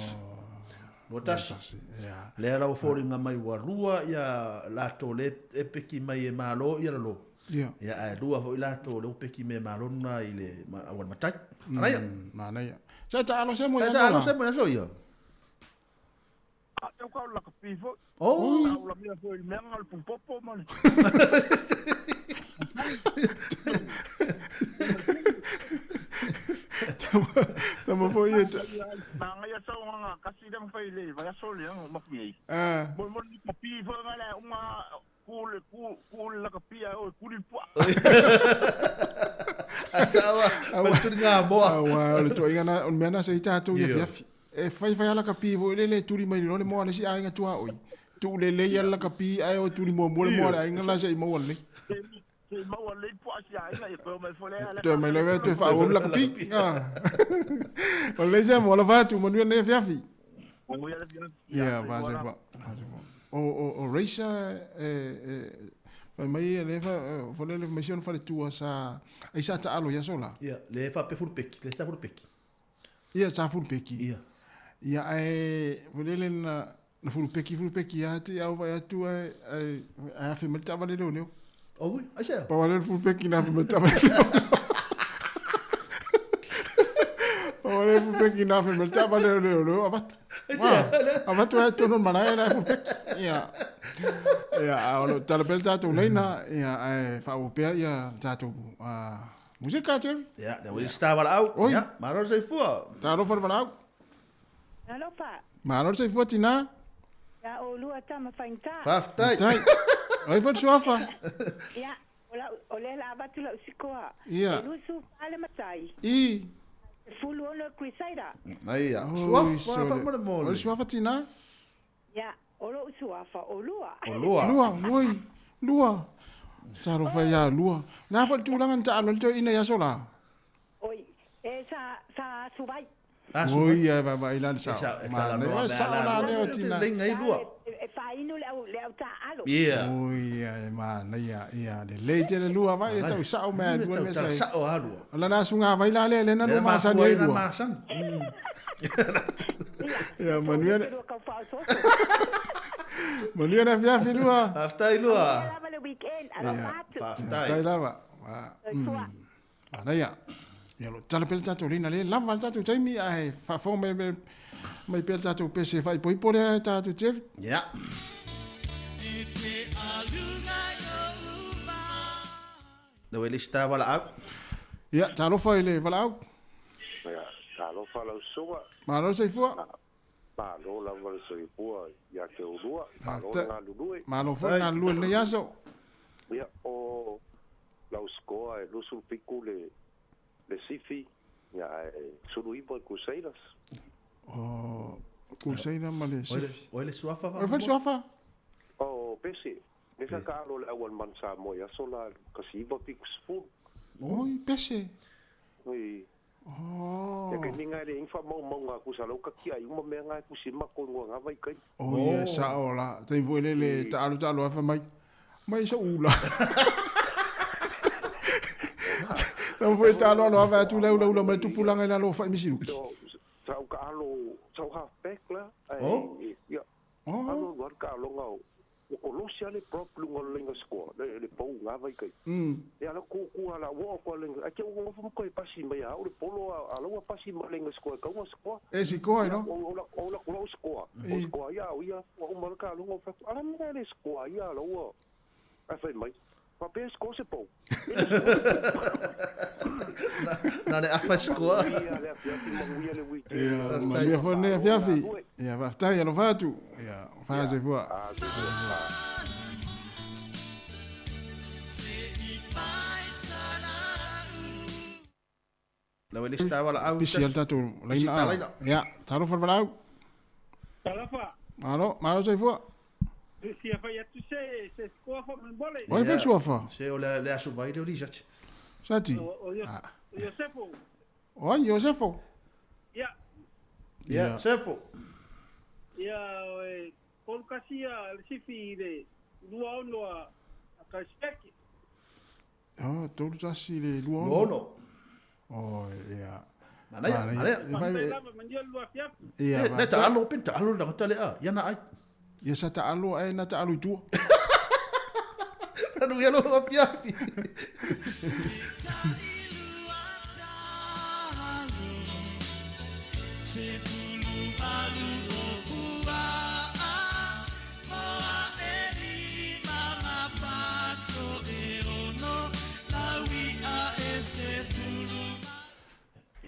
Lua tasi. Ia. Lea lau fōringa mai ua lua ia latou le e peki mai e malo ia lalo. Ia. Ia ae lua foi latou le upeki me malo nuna i le awa le matai. Anaia. Manaia. Sa ta alo Semo ia Ta alo sola. Semo ia so ia. A, eu kau laka pi foi. Oh. Au la mea foi mea le pupopo ma le. Tama foi ia. Nanga ia sau nganga kasi le mawhai le, vai aso le ang maku nei. Ah. Mo mo ni kapi foi nga le unga ku le ku ku le laka pi ai o ku li pua. Asawa, maturi ngā moa. Aua, o le toaiga na, o le mea na se i tātou ia Ia. fiafi. E fai fai ala kapi foi le le tuli mai lo le moa le si aiga tua oi. Tu le le ia la kapi ai o tuli mo mo le moa le aiga la se i maua le. Se maua le pua si aiga e koe mai foi le ala. Toe mai le toe faa la kapi. Ah. O le se mo la fatu mo le fiafi. Mo ia le fiafi. Ia, va se va. Va se va. O Reisa e e fai mai e le fa fo le mai si ona fale tua sa ai sa ta alo ia sola. Ia, le fa pe furupeki, le sa furupeki. Ia sa furupeki. Ia. Ia e fo le na na furupeki furupeki ia te au vai atu ai ai ai afe mai tava le leo. Oh oui, ai se. Pa wale furupeki na afe mai tava le leo. Pa wale furupeki na afe mai tava le leo leo avat. Ai se. Avatu ai tono manae na furupeki. Ia. Ia, a o lo o tatalo pea le tatou laina, ia, ae faaauau pea ia le tatou musika, Jerry. Ia, lea ua i le star valaau. Oi. Ia, malo le soifua. Talofa le valaau. Talofa. Malo le soifua tinā. Ia oulua tama faigata. Faafetai. Faafetai. Oi foi le suafa. Ia, o lau, o lea la avatu lau sikoa. Ia. E 24 le matai. I. 16 le Crusader. Aia, Oi, suafa sole. faamolemole. O le suafa tinā. Ia, o lou suafa o Lua. O Lua. Lua, oi, Lua. Talofa ia Lua. O le a foi le tulaga na taalo ai le toeaina i aso la? Oi, e sa, sa asu vai. Oi, ae vaavaai la le sao. E talanoa Manaia, mea sao la la lua. lea o tina. Leiga i lua. E faainu le au, le au taaalo. Ia. Oi, ae manaia, ia, lelei tele lua vai, e tau sao mea e lua le mea sa i. Sao a lua. O lana asuga vai la lea, lena Lea lua masani mafua ai ai na lua. masani. Ia, manuia le... Manuia le afiafi lua. Faafetai lua. Lava le weekend, alofa atu. Faafetai lava. Manaia. Ia, o lo o tatalo pea le tatou laina lea lava le tatou taimi ae faafofoga mai mai mai pea le tatou pese faaipoipo lea e tatou Jerry. Ia. Le ua i le isi ta valaau. Ia, talofa i le valaau. Ia, talofa lau susuga. Malo le soifua. Malo lava le soifua ia te oulua. Malo le galulue. Malo foi le galulue i lenei aso. Ia, o lau sikoa e 27 le le sifi, ia ae 19 i Crusaders. O Crusader ma le sifi. Oi le suafa Oi foi le suafa. O Pese, le sa ka alo le au al man Samoa i aso la 1970. Oi, Pese. Oi. Oh. Ia ke ninga le infa mau mau ngā kusa lau ka kia i uma mea ngā kusi mako ngā ngā vai kai. O ia, sao la. Taimi foi le le taalo taalo afa mai. Mai sa ula. Taimi foi taalo alo afa atu le ula ula mai tupulaga i lalo o Faimisiluki. Sa au ka alo, sa au half back la. Oh. Ia. Oh. Alo alo ka alonga o. O kolosi ale prop lunga o lenga score, le pau ngā vai kai. Ia la ku ku ala wo ko lenga. A ke o ngofu ko e pasi mai a o le polo a laua pasi mai lenga score ka unga score. E sikoa no. O la o la o score. O score ia o ia o uma ka alonga o fa. Ala mea le score ia la ua. A fai mai. Pa pe score se pau. Na le afa sikoa. Ia le afiafi manuia le weekend. Ia, manuia foi lenei afiafi. Ia, faafetai, alofa atu. Ia, fahasefoa. La ua i le isi ta valaau. Pisi ai le tatou laina. Pisi ta laina. Ia, talofa le valaau. Talofa. Malo, malo soifua. Fia fai atu se se sikoa faamolemole. Oi foi le suafa. Se o le le aso vai le o Lisati. Sati. O Iosefo. Oi, Iosefo. Ia. Ia, Sefo. Ia, o e tolu kasi le sifi i le 26 a Kaisipeke. Oh, 31 le 26. 26. Oh, ia. Manaia, manaia. E fai- Faafetai lava, manuia le lua afiafi. Ia, Le taalo, pe taalo le tagata le a. Ia na ai. Ia sa taalo ae na taalo i tua. Manuia lo afiafi.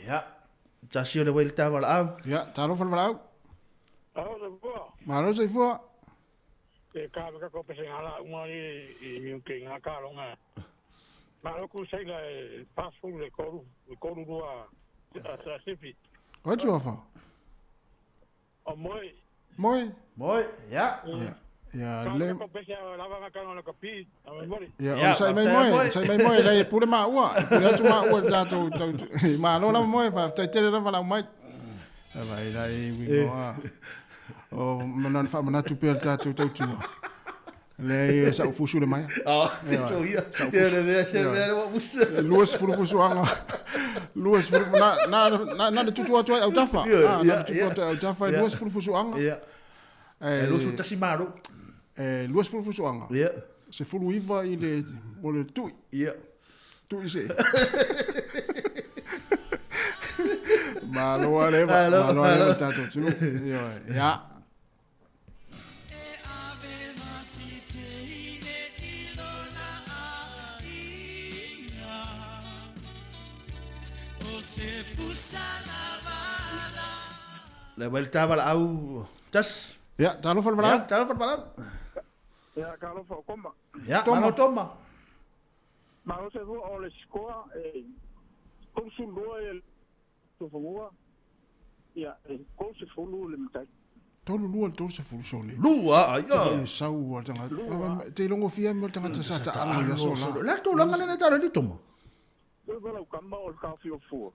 Ia. Tasi o le ua i le ta valaau. Ia, talofa le valaau. Alo soifua. Malo soifua. E ka ka ko pese ngala uma i i miu ke ngā ka longa. Malo ku seila e pasu le koru rua a sa sifi. Oi le suafa. O moi. Moi. Moi, ia. Ia. Ia, Ka le ko pese lava ngā ka longa ka pi. A memori. Ia, o sai mai moe, sai mai moe, lai e pule maua, e pule atu maua le tatou tau, malo lava moe, faafetai tele lava lau mai. Vai lai uigoa. O mana faamanatu pea le tatou tautua. Leai e sau fusu le maea. Ah, se so ia. Ia le mea, se mea le wamusa. 20 fusuaga. 20 na na na na le tutu atu ai autafa. Ia, Ah, na le ia, tutu ia. atu ai autafa e Ia. 20 fusuaga. Ia. E 21 malo. E 20 fusuaga. Ia. 19 i le mo le tui. Ia. Tui se. Malo a leva, Malo, malo a leva malo. le tatou atunuu. Ioe. Ia. Le wai le tāvala au tas. Ia, talofa le valaau. Ia, talofa le valaau. Ia, talofa o Toma. Ia, malo Toma. Malo se fua o le sikoa e 32 e tofungua. Ia, e 30 le matai. Tolu lua le 30 sole. Lua, ai, ia. E sau al tangata. Te longo fia mo le tagata sa ta alo ia sola. Le tulaga lena talo ni Toma. Ua lau kama o le taofiofua.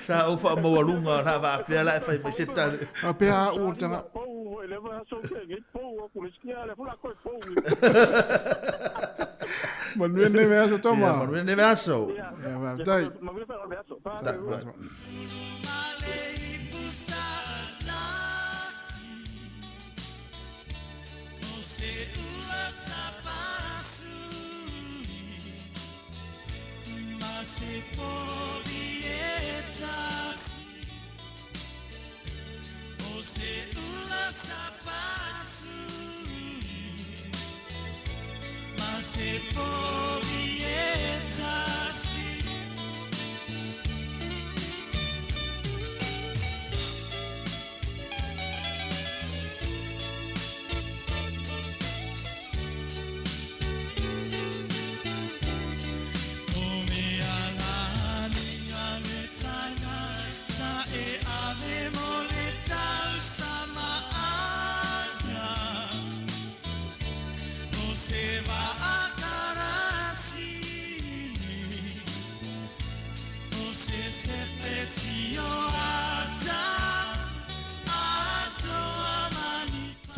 Sa ou faamaualuga la faapea la e fai mai se tali. A pea au o le tanga. Pou, e leva aso ke ngi pou aku le skia le fula koe pou. Manuia nei aso Toma. Ia, manuia nei aso. Ia, faafetai. Manuia nei aso.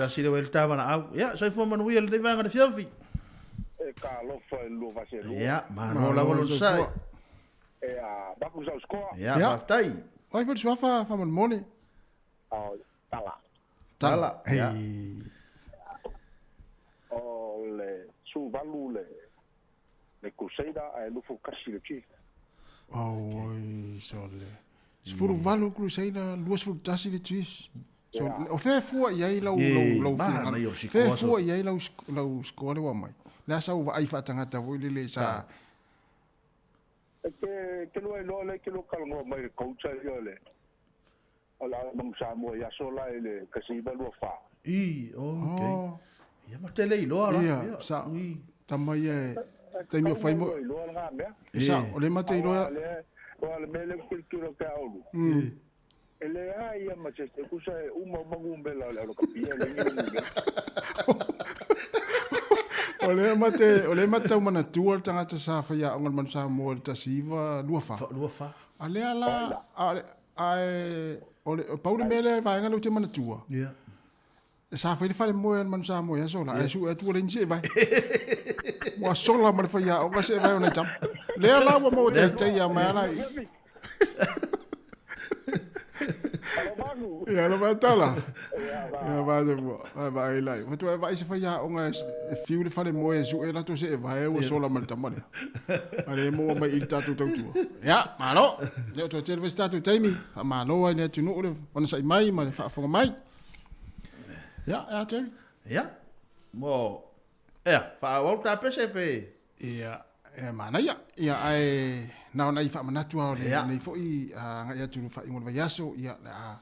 Tasi le wai le tāwana au. Ia, soifua manuia lenei vaega le fiafi. E ka alofa e lua vase lua. Ia, malo lava lona sai. E a baku sau skoa. Ia, faafetai. Ai foi le suafa faamolemole. O, tala. Tala, ia. O le suvalu le le Crusader ae lufu kasi le Chief. Oi, sole. 18 Crusader, 21 le Chiefs. So, o fea fua i ai lau lau lau fea fua i ai lau lau score le ua mai. Le a sau vaai faatagata foi lele sa E ke ke lua iloa le ke lua kalongoa mai le coach ia le o la manu Samoa i aso la i le kasiva lua fa. I, okay. Ia ma tele iloa la. Ia, sa tama ia e taimi o fai mo. Iloa nga mea. Sa, o le mate iloa. O le mea le kultura ke aulu. E le a ia ma se te kusa e uma mangumbela o le alo kapia le ngi ngi. O le mate tau manatua le tagata sa whaia o ngā manu Samoa le tasiva lua fa. Lua fa. A lea la, a o le pau le mea lea vaega le te manatua. Ia. E sa whai le whale moe al manu Samoa ia sola. E su e atua le nisi e vai. Ua sola ma le whaia o ngā se e vai o nei tama. Lea la ua maua te ia mai ala. Ia lo vai tala. Ia vai te fua. Vai vai lai. Watu e vai se whaia o ngā e fiu le whale moe su e lato se e vai ua sola ma le tama lea. A le moa mai i le tātou tautua. Ia, malo. Ia o tua tele vesi tātou taimi. Wha malo ai le atunuu le wanasa'i mai ma le whaafonga mai. Ia, ia tele. Ia. Mo, ea, whaawau tā pese pe. Ia, e manaia. Ia, ae na ona i whaamanatu ao le nei foi ngai atu whaingo le vaiaso. Ia, a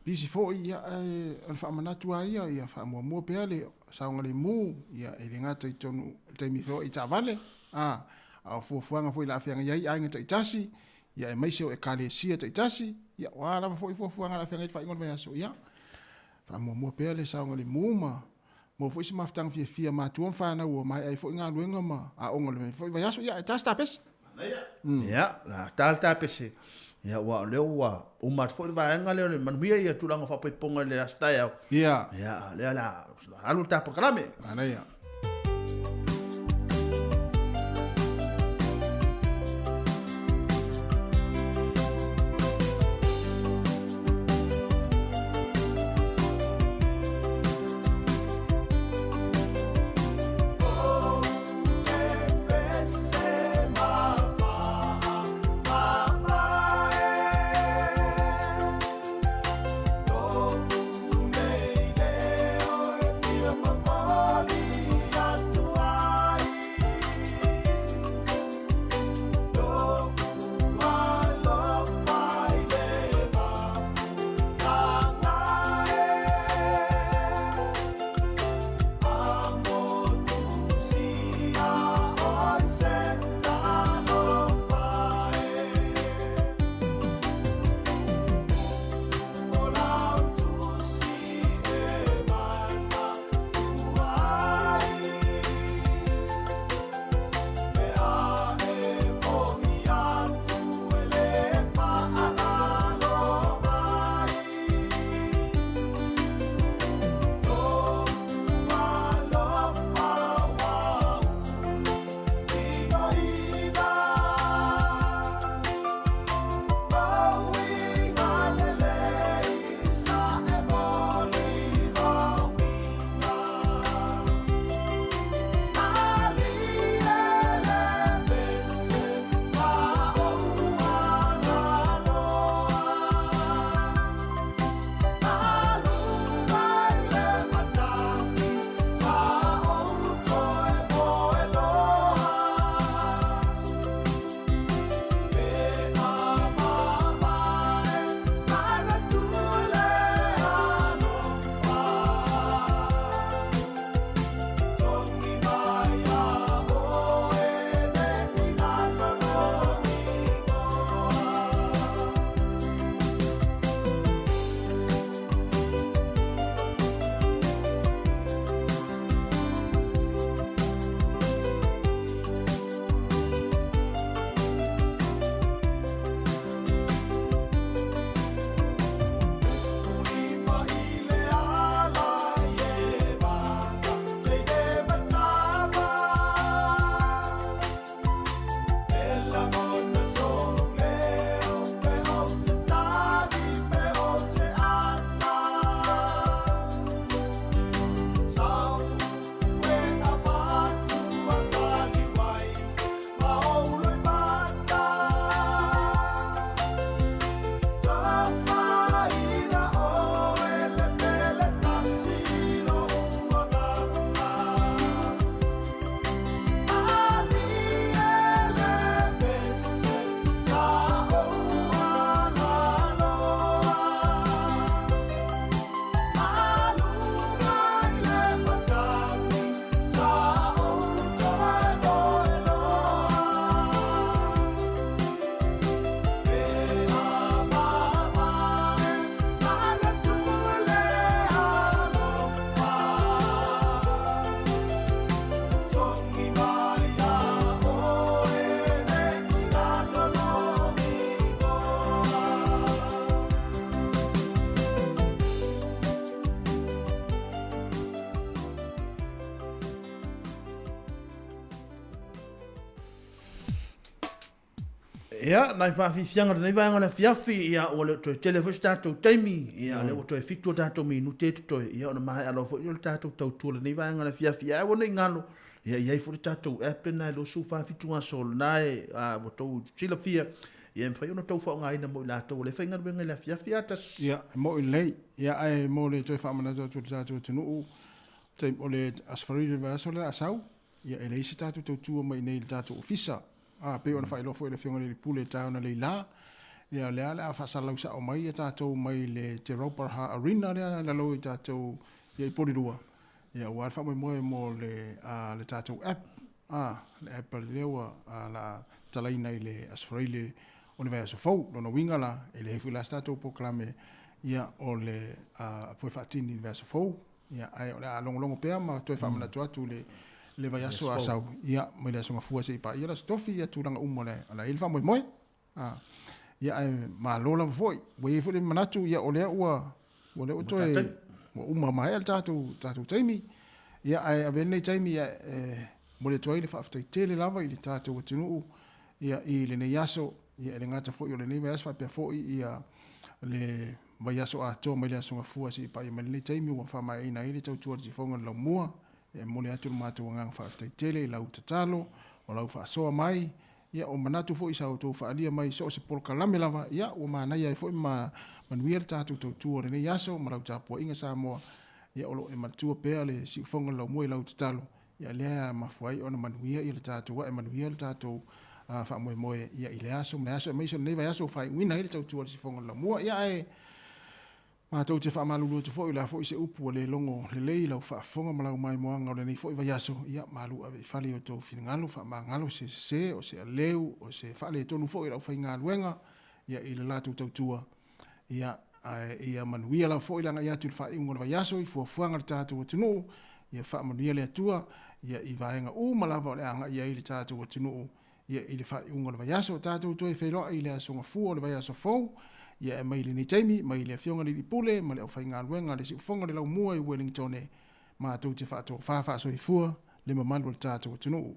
bisi foi, ia, e o le whaamanatu a ia, ia whaamuamua pea le saonga le mū, ia, e le ngata i tonu taimi foi i tāvale. A, o fuafuaga foi la afeaga iai aiga taitasi, ia e maise o ekalesia taitasi, ia, o a lava foi fuafuaga la afeaga i whaingo le vaiaso. Ia, whaamuamua pea le saonga le mū ma mo foi se mafutaga fiafia matua ma whanau o mai ai foi ngā luenga ma a onga le foi vaiaso, ia, e tasi tāpese. Ia, la tāle tāpese. Ia, ua leo ua umat foi le vaega leo le manuia ia tulaga faapaipoga le aso taeao. Ia. Ia, lea la alu le tāpolokalame. Manaia. Ia, nai faafiafiaga o lenei vaega o le afiafi, ia, ua le o toe tele foi se tatou taimi, ia, o lea ua toe 7 o tatou minute e totoe, ia, ona maea loa foi lea o le tatou tautua i lenei vaega o le afiafi. Ae aua ne i galo, ia, e i ai foi le tatou app lena e 24 aso, o lena e, a, ua outou silafia, ia, e mafai ona outou faaaogaina mo i latou o lea e faigaluega i le afiafi a tasi. Ia, e mo'i lelei. Ia, ae mo le toe faamanatu atu i le tatou atunuu, taimi, o le Aso Faraile o le vaiaso lea o le a sau, Ia, e leai se tatou tautua mai i inei i le tatou ofisa. A, pei ona faailoa foi e le Afioga i le Alii Pule i le taeao analeila, ia o lea o le a faasalalau sao mai ia tatou mai le Te Rauparaha Arena lea i lalo i tatou ia i Polilua, ia aua le faamoemoe mo le, a, le tatou app, a, le app lea ua a, la a tatalaina i le Aso Faraile o le vaiaso fou. Lona uiga la, e leai foi la se tatou polokalame ia o le a, foe faatini i le vaiaso fou. Ia, ae o le a logologo pea ma toe faamanatu atu le, le vaiaso a sau, ia, mai le Aso Gafua seia paia le Aso Tofi, ia, tulaga uma o le, o le a i ai le faamoemoe. A, ia, ae malo lava foi. Ua i ai foi le manatu, ia, o lea ua, ua lea ua toe, ua uma maea le tatou, tatou taimi. Ia, ae avea lenei taimi, ia, e momoli atu ai le faafetai tele lava i le tatou atunuu, ia, i lenei aso, ia, e le gata foi o lenei vaiaso, faapea foi, ia, le vaiaso atoa mai le Aso Gafua seia paia mai lenei taimi ua faamaeaina ai le tautua a le Sifoga o le Laumua. E momoli atu le matou agaga faafetai tele i lau tatalo, o lau faasoa mai, ia o manatu foi sa outou faaalia mai i so o se polokalame lava, ia ua manaia ai foi ma manuia le tatou tautua o lenei aso ma lau tapuaiga Samoa, ia o lo o e manatua pea le Siufoga o le Laumua i lau tatalo, ia lea e mafua ai ona manuia ia le tatou ae manuia le tatou faamoemoe ia i lea aso ma lea aso aemaise o lenei vaiaso ua faaiuina ai le tautua a le Sifoga o le Laumua. Ia ae matou te faamalulu atu foi o le a foi se upu ua le logo lelei i lau faafofoga ma lau maimoaga o lenei foi vaiaso, ia malu ave i fale i outou finagalo, faamagalo se sese, o se aleu, o se faaletonu foi o le aufaigaluega ia i le latou tautua. Ia, ae ia manuia lava foi le agai atu i le faaiuga o le vaiaso i fuafuaga a le tatou atunuu. Ia faamanuia le Atua ia i vaega uma lava o le a agai ai le tatou atunuu ia i le faaiuga o le vaiaso. Tatou toe feiloai i le Aso Gafua o le vaiaso fou. Ia e mai lenei taimi, mai le Afioga i le Alii Pule ma le aufaigaluega a le Siufofoga o le Laumua i Uelingitone, matou te faatofa faasoifua le mamalu o le tatou atunuu.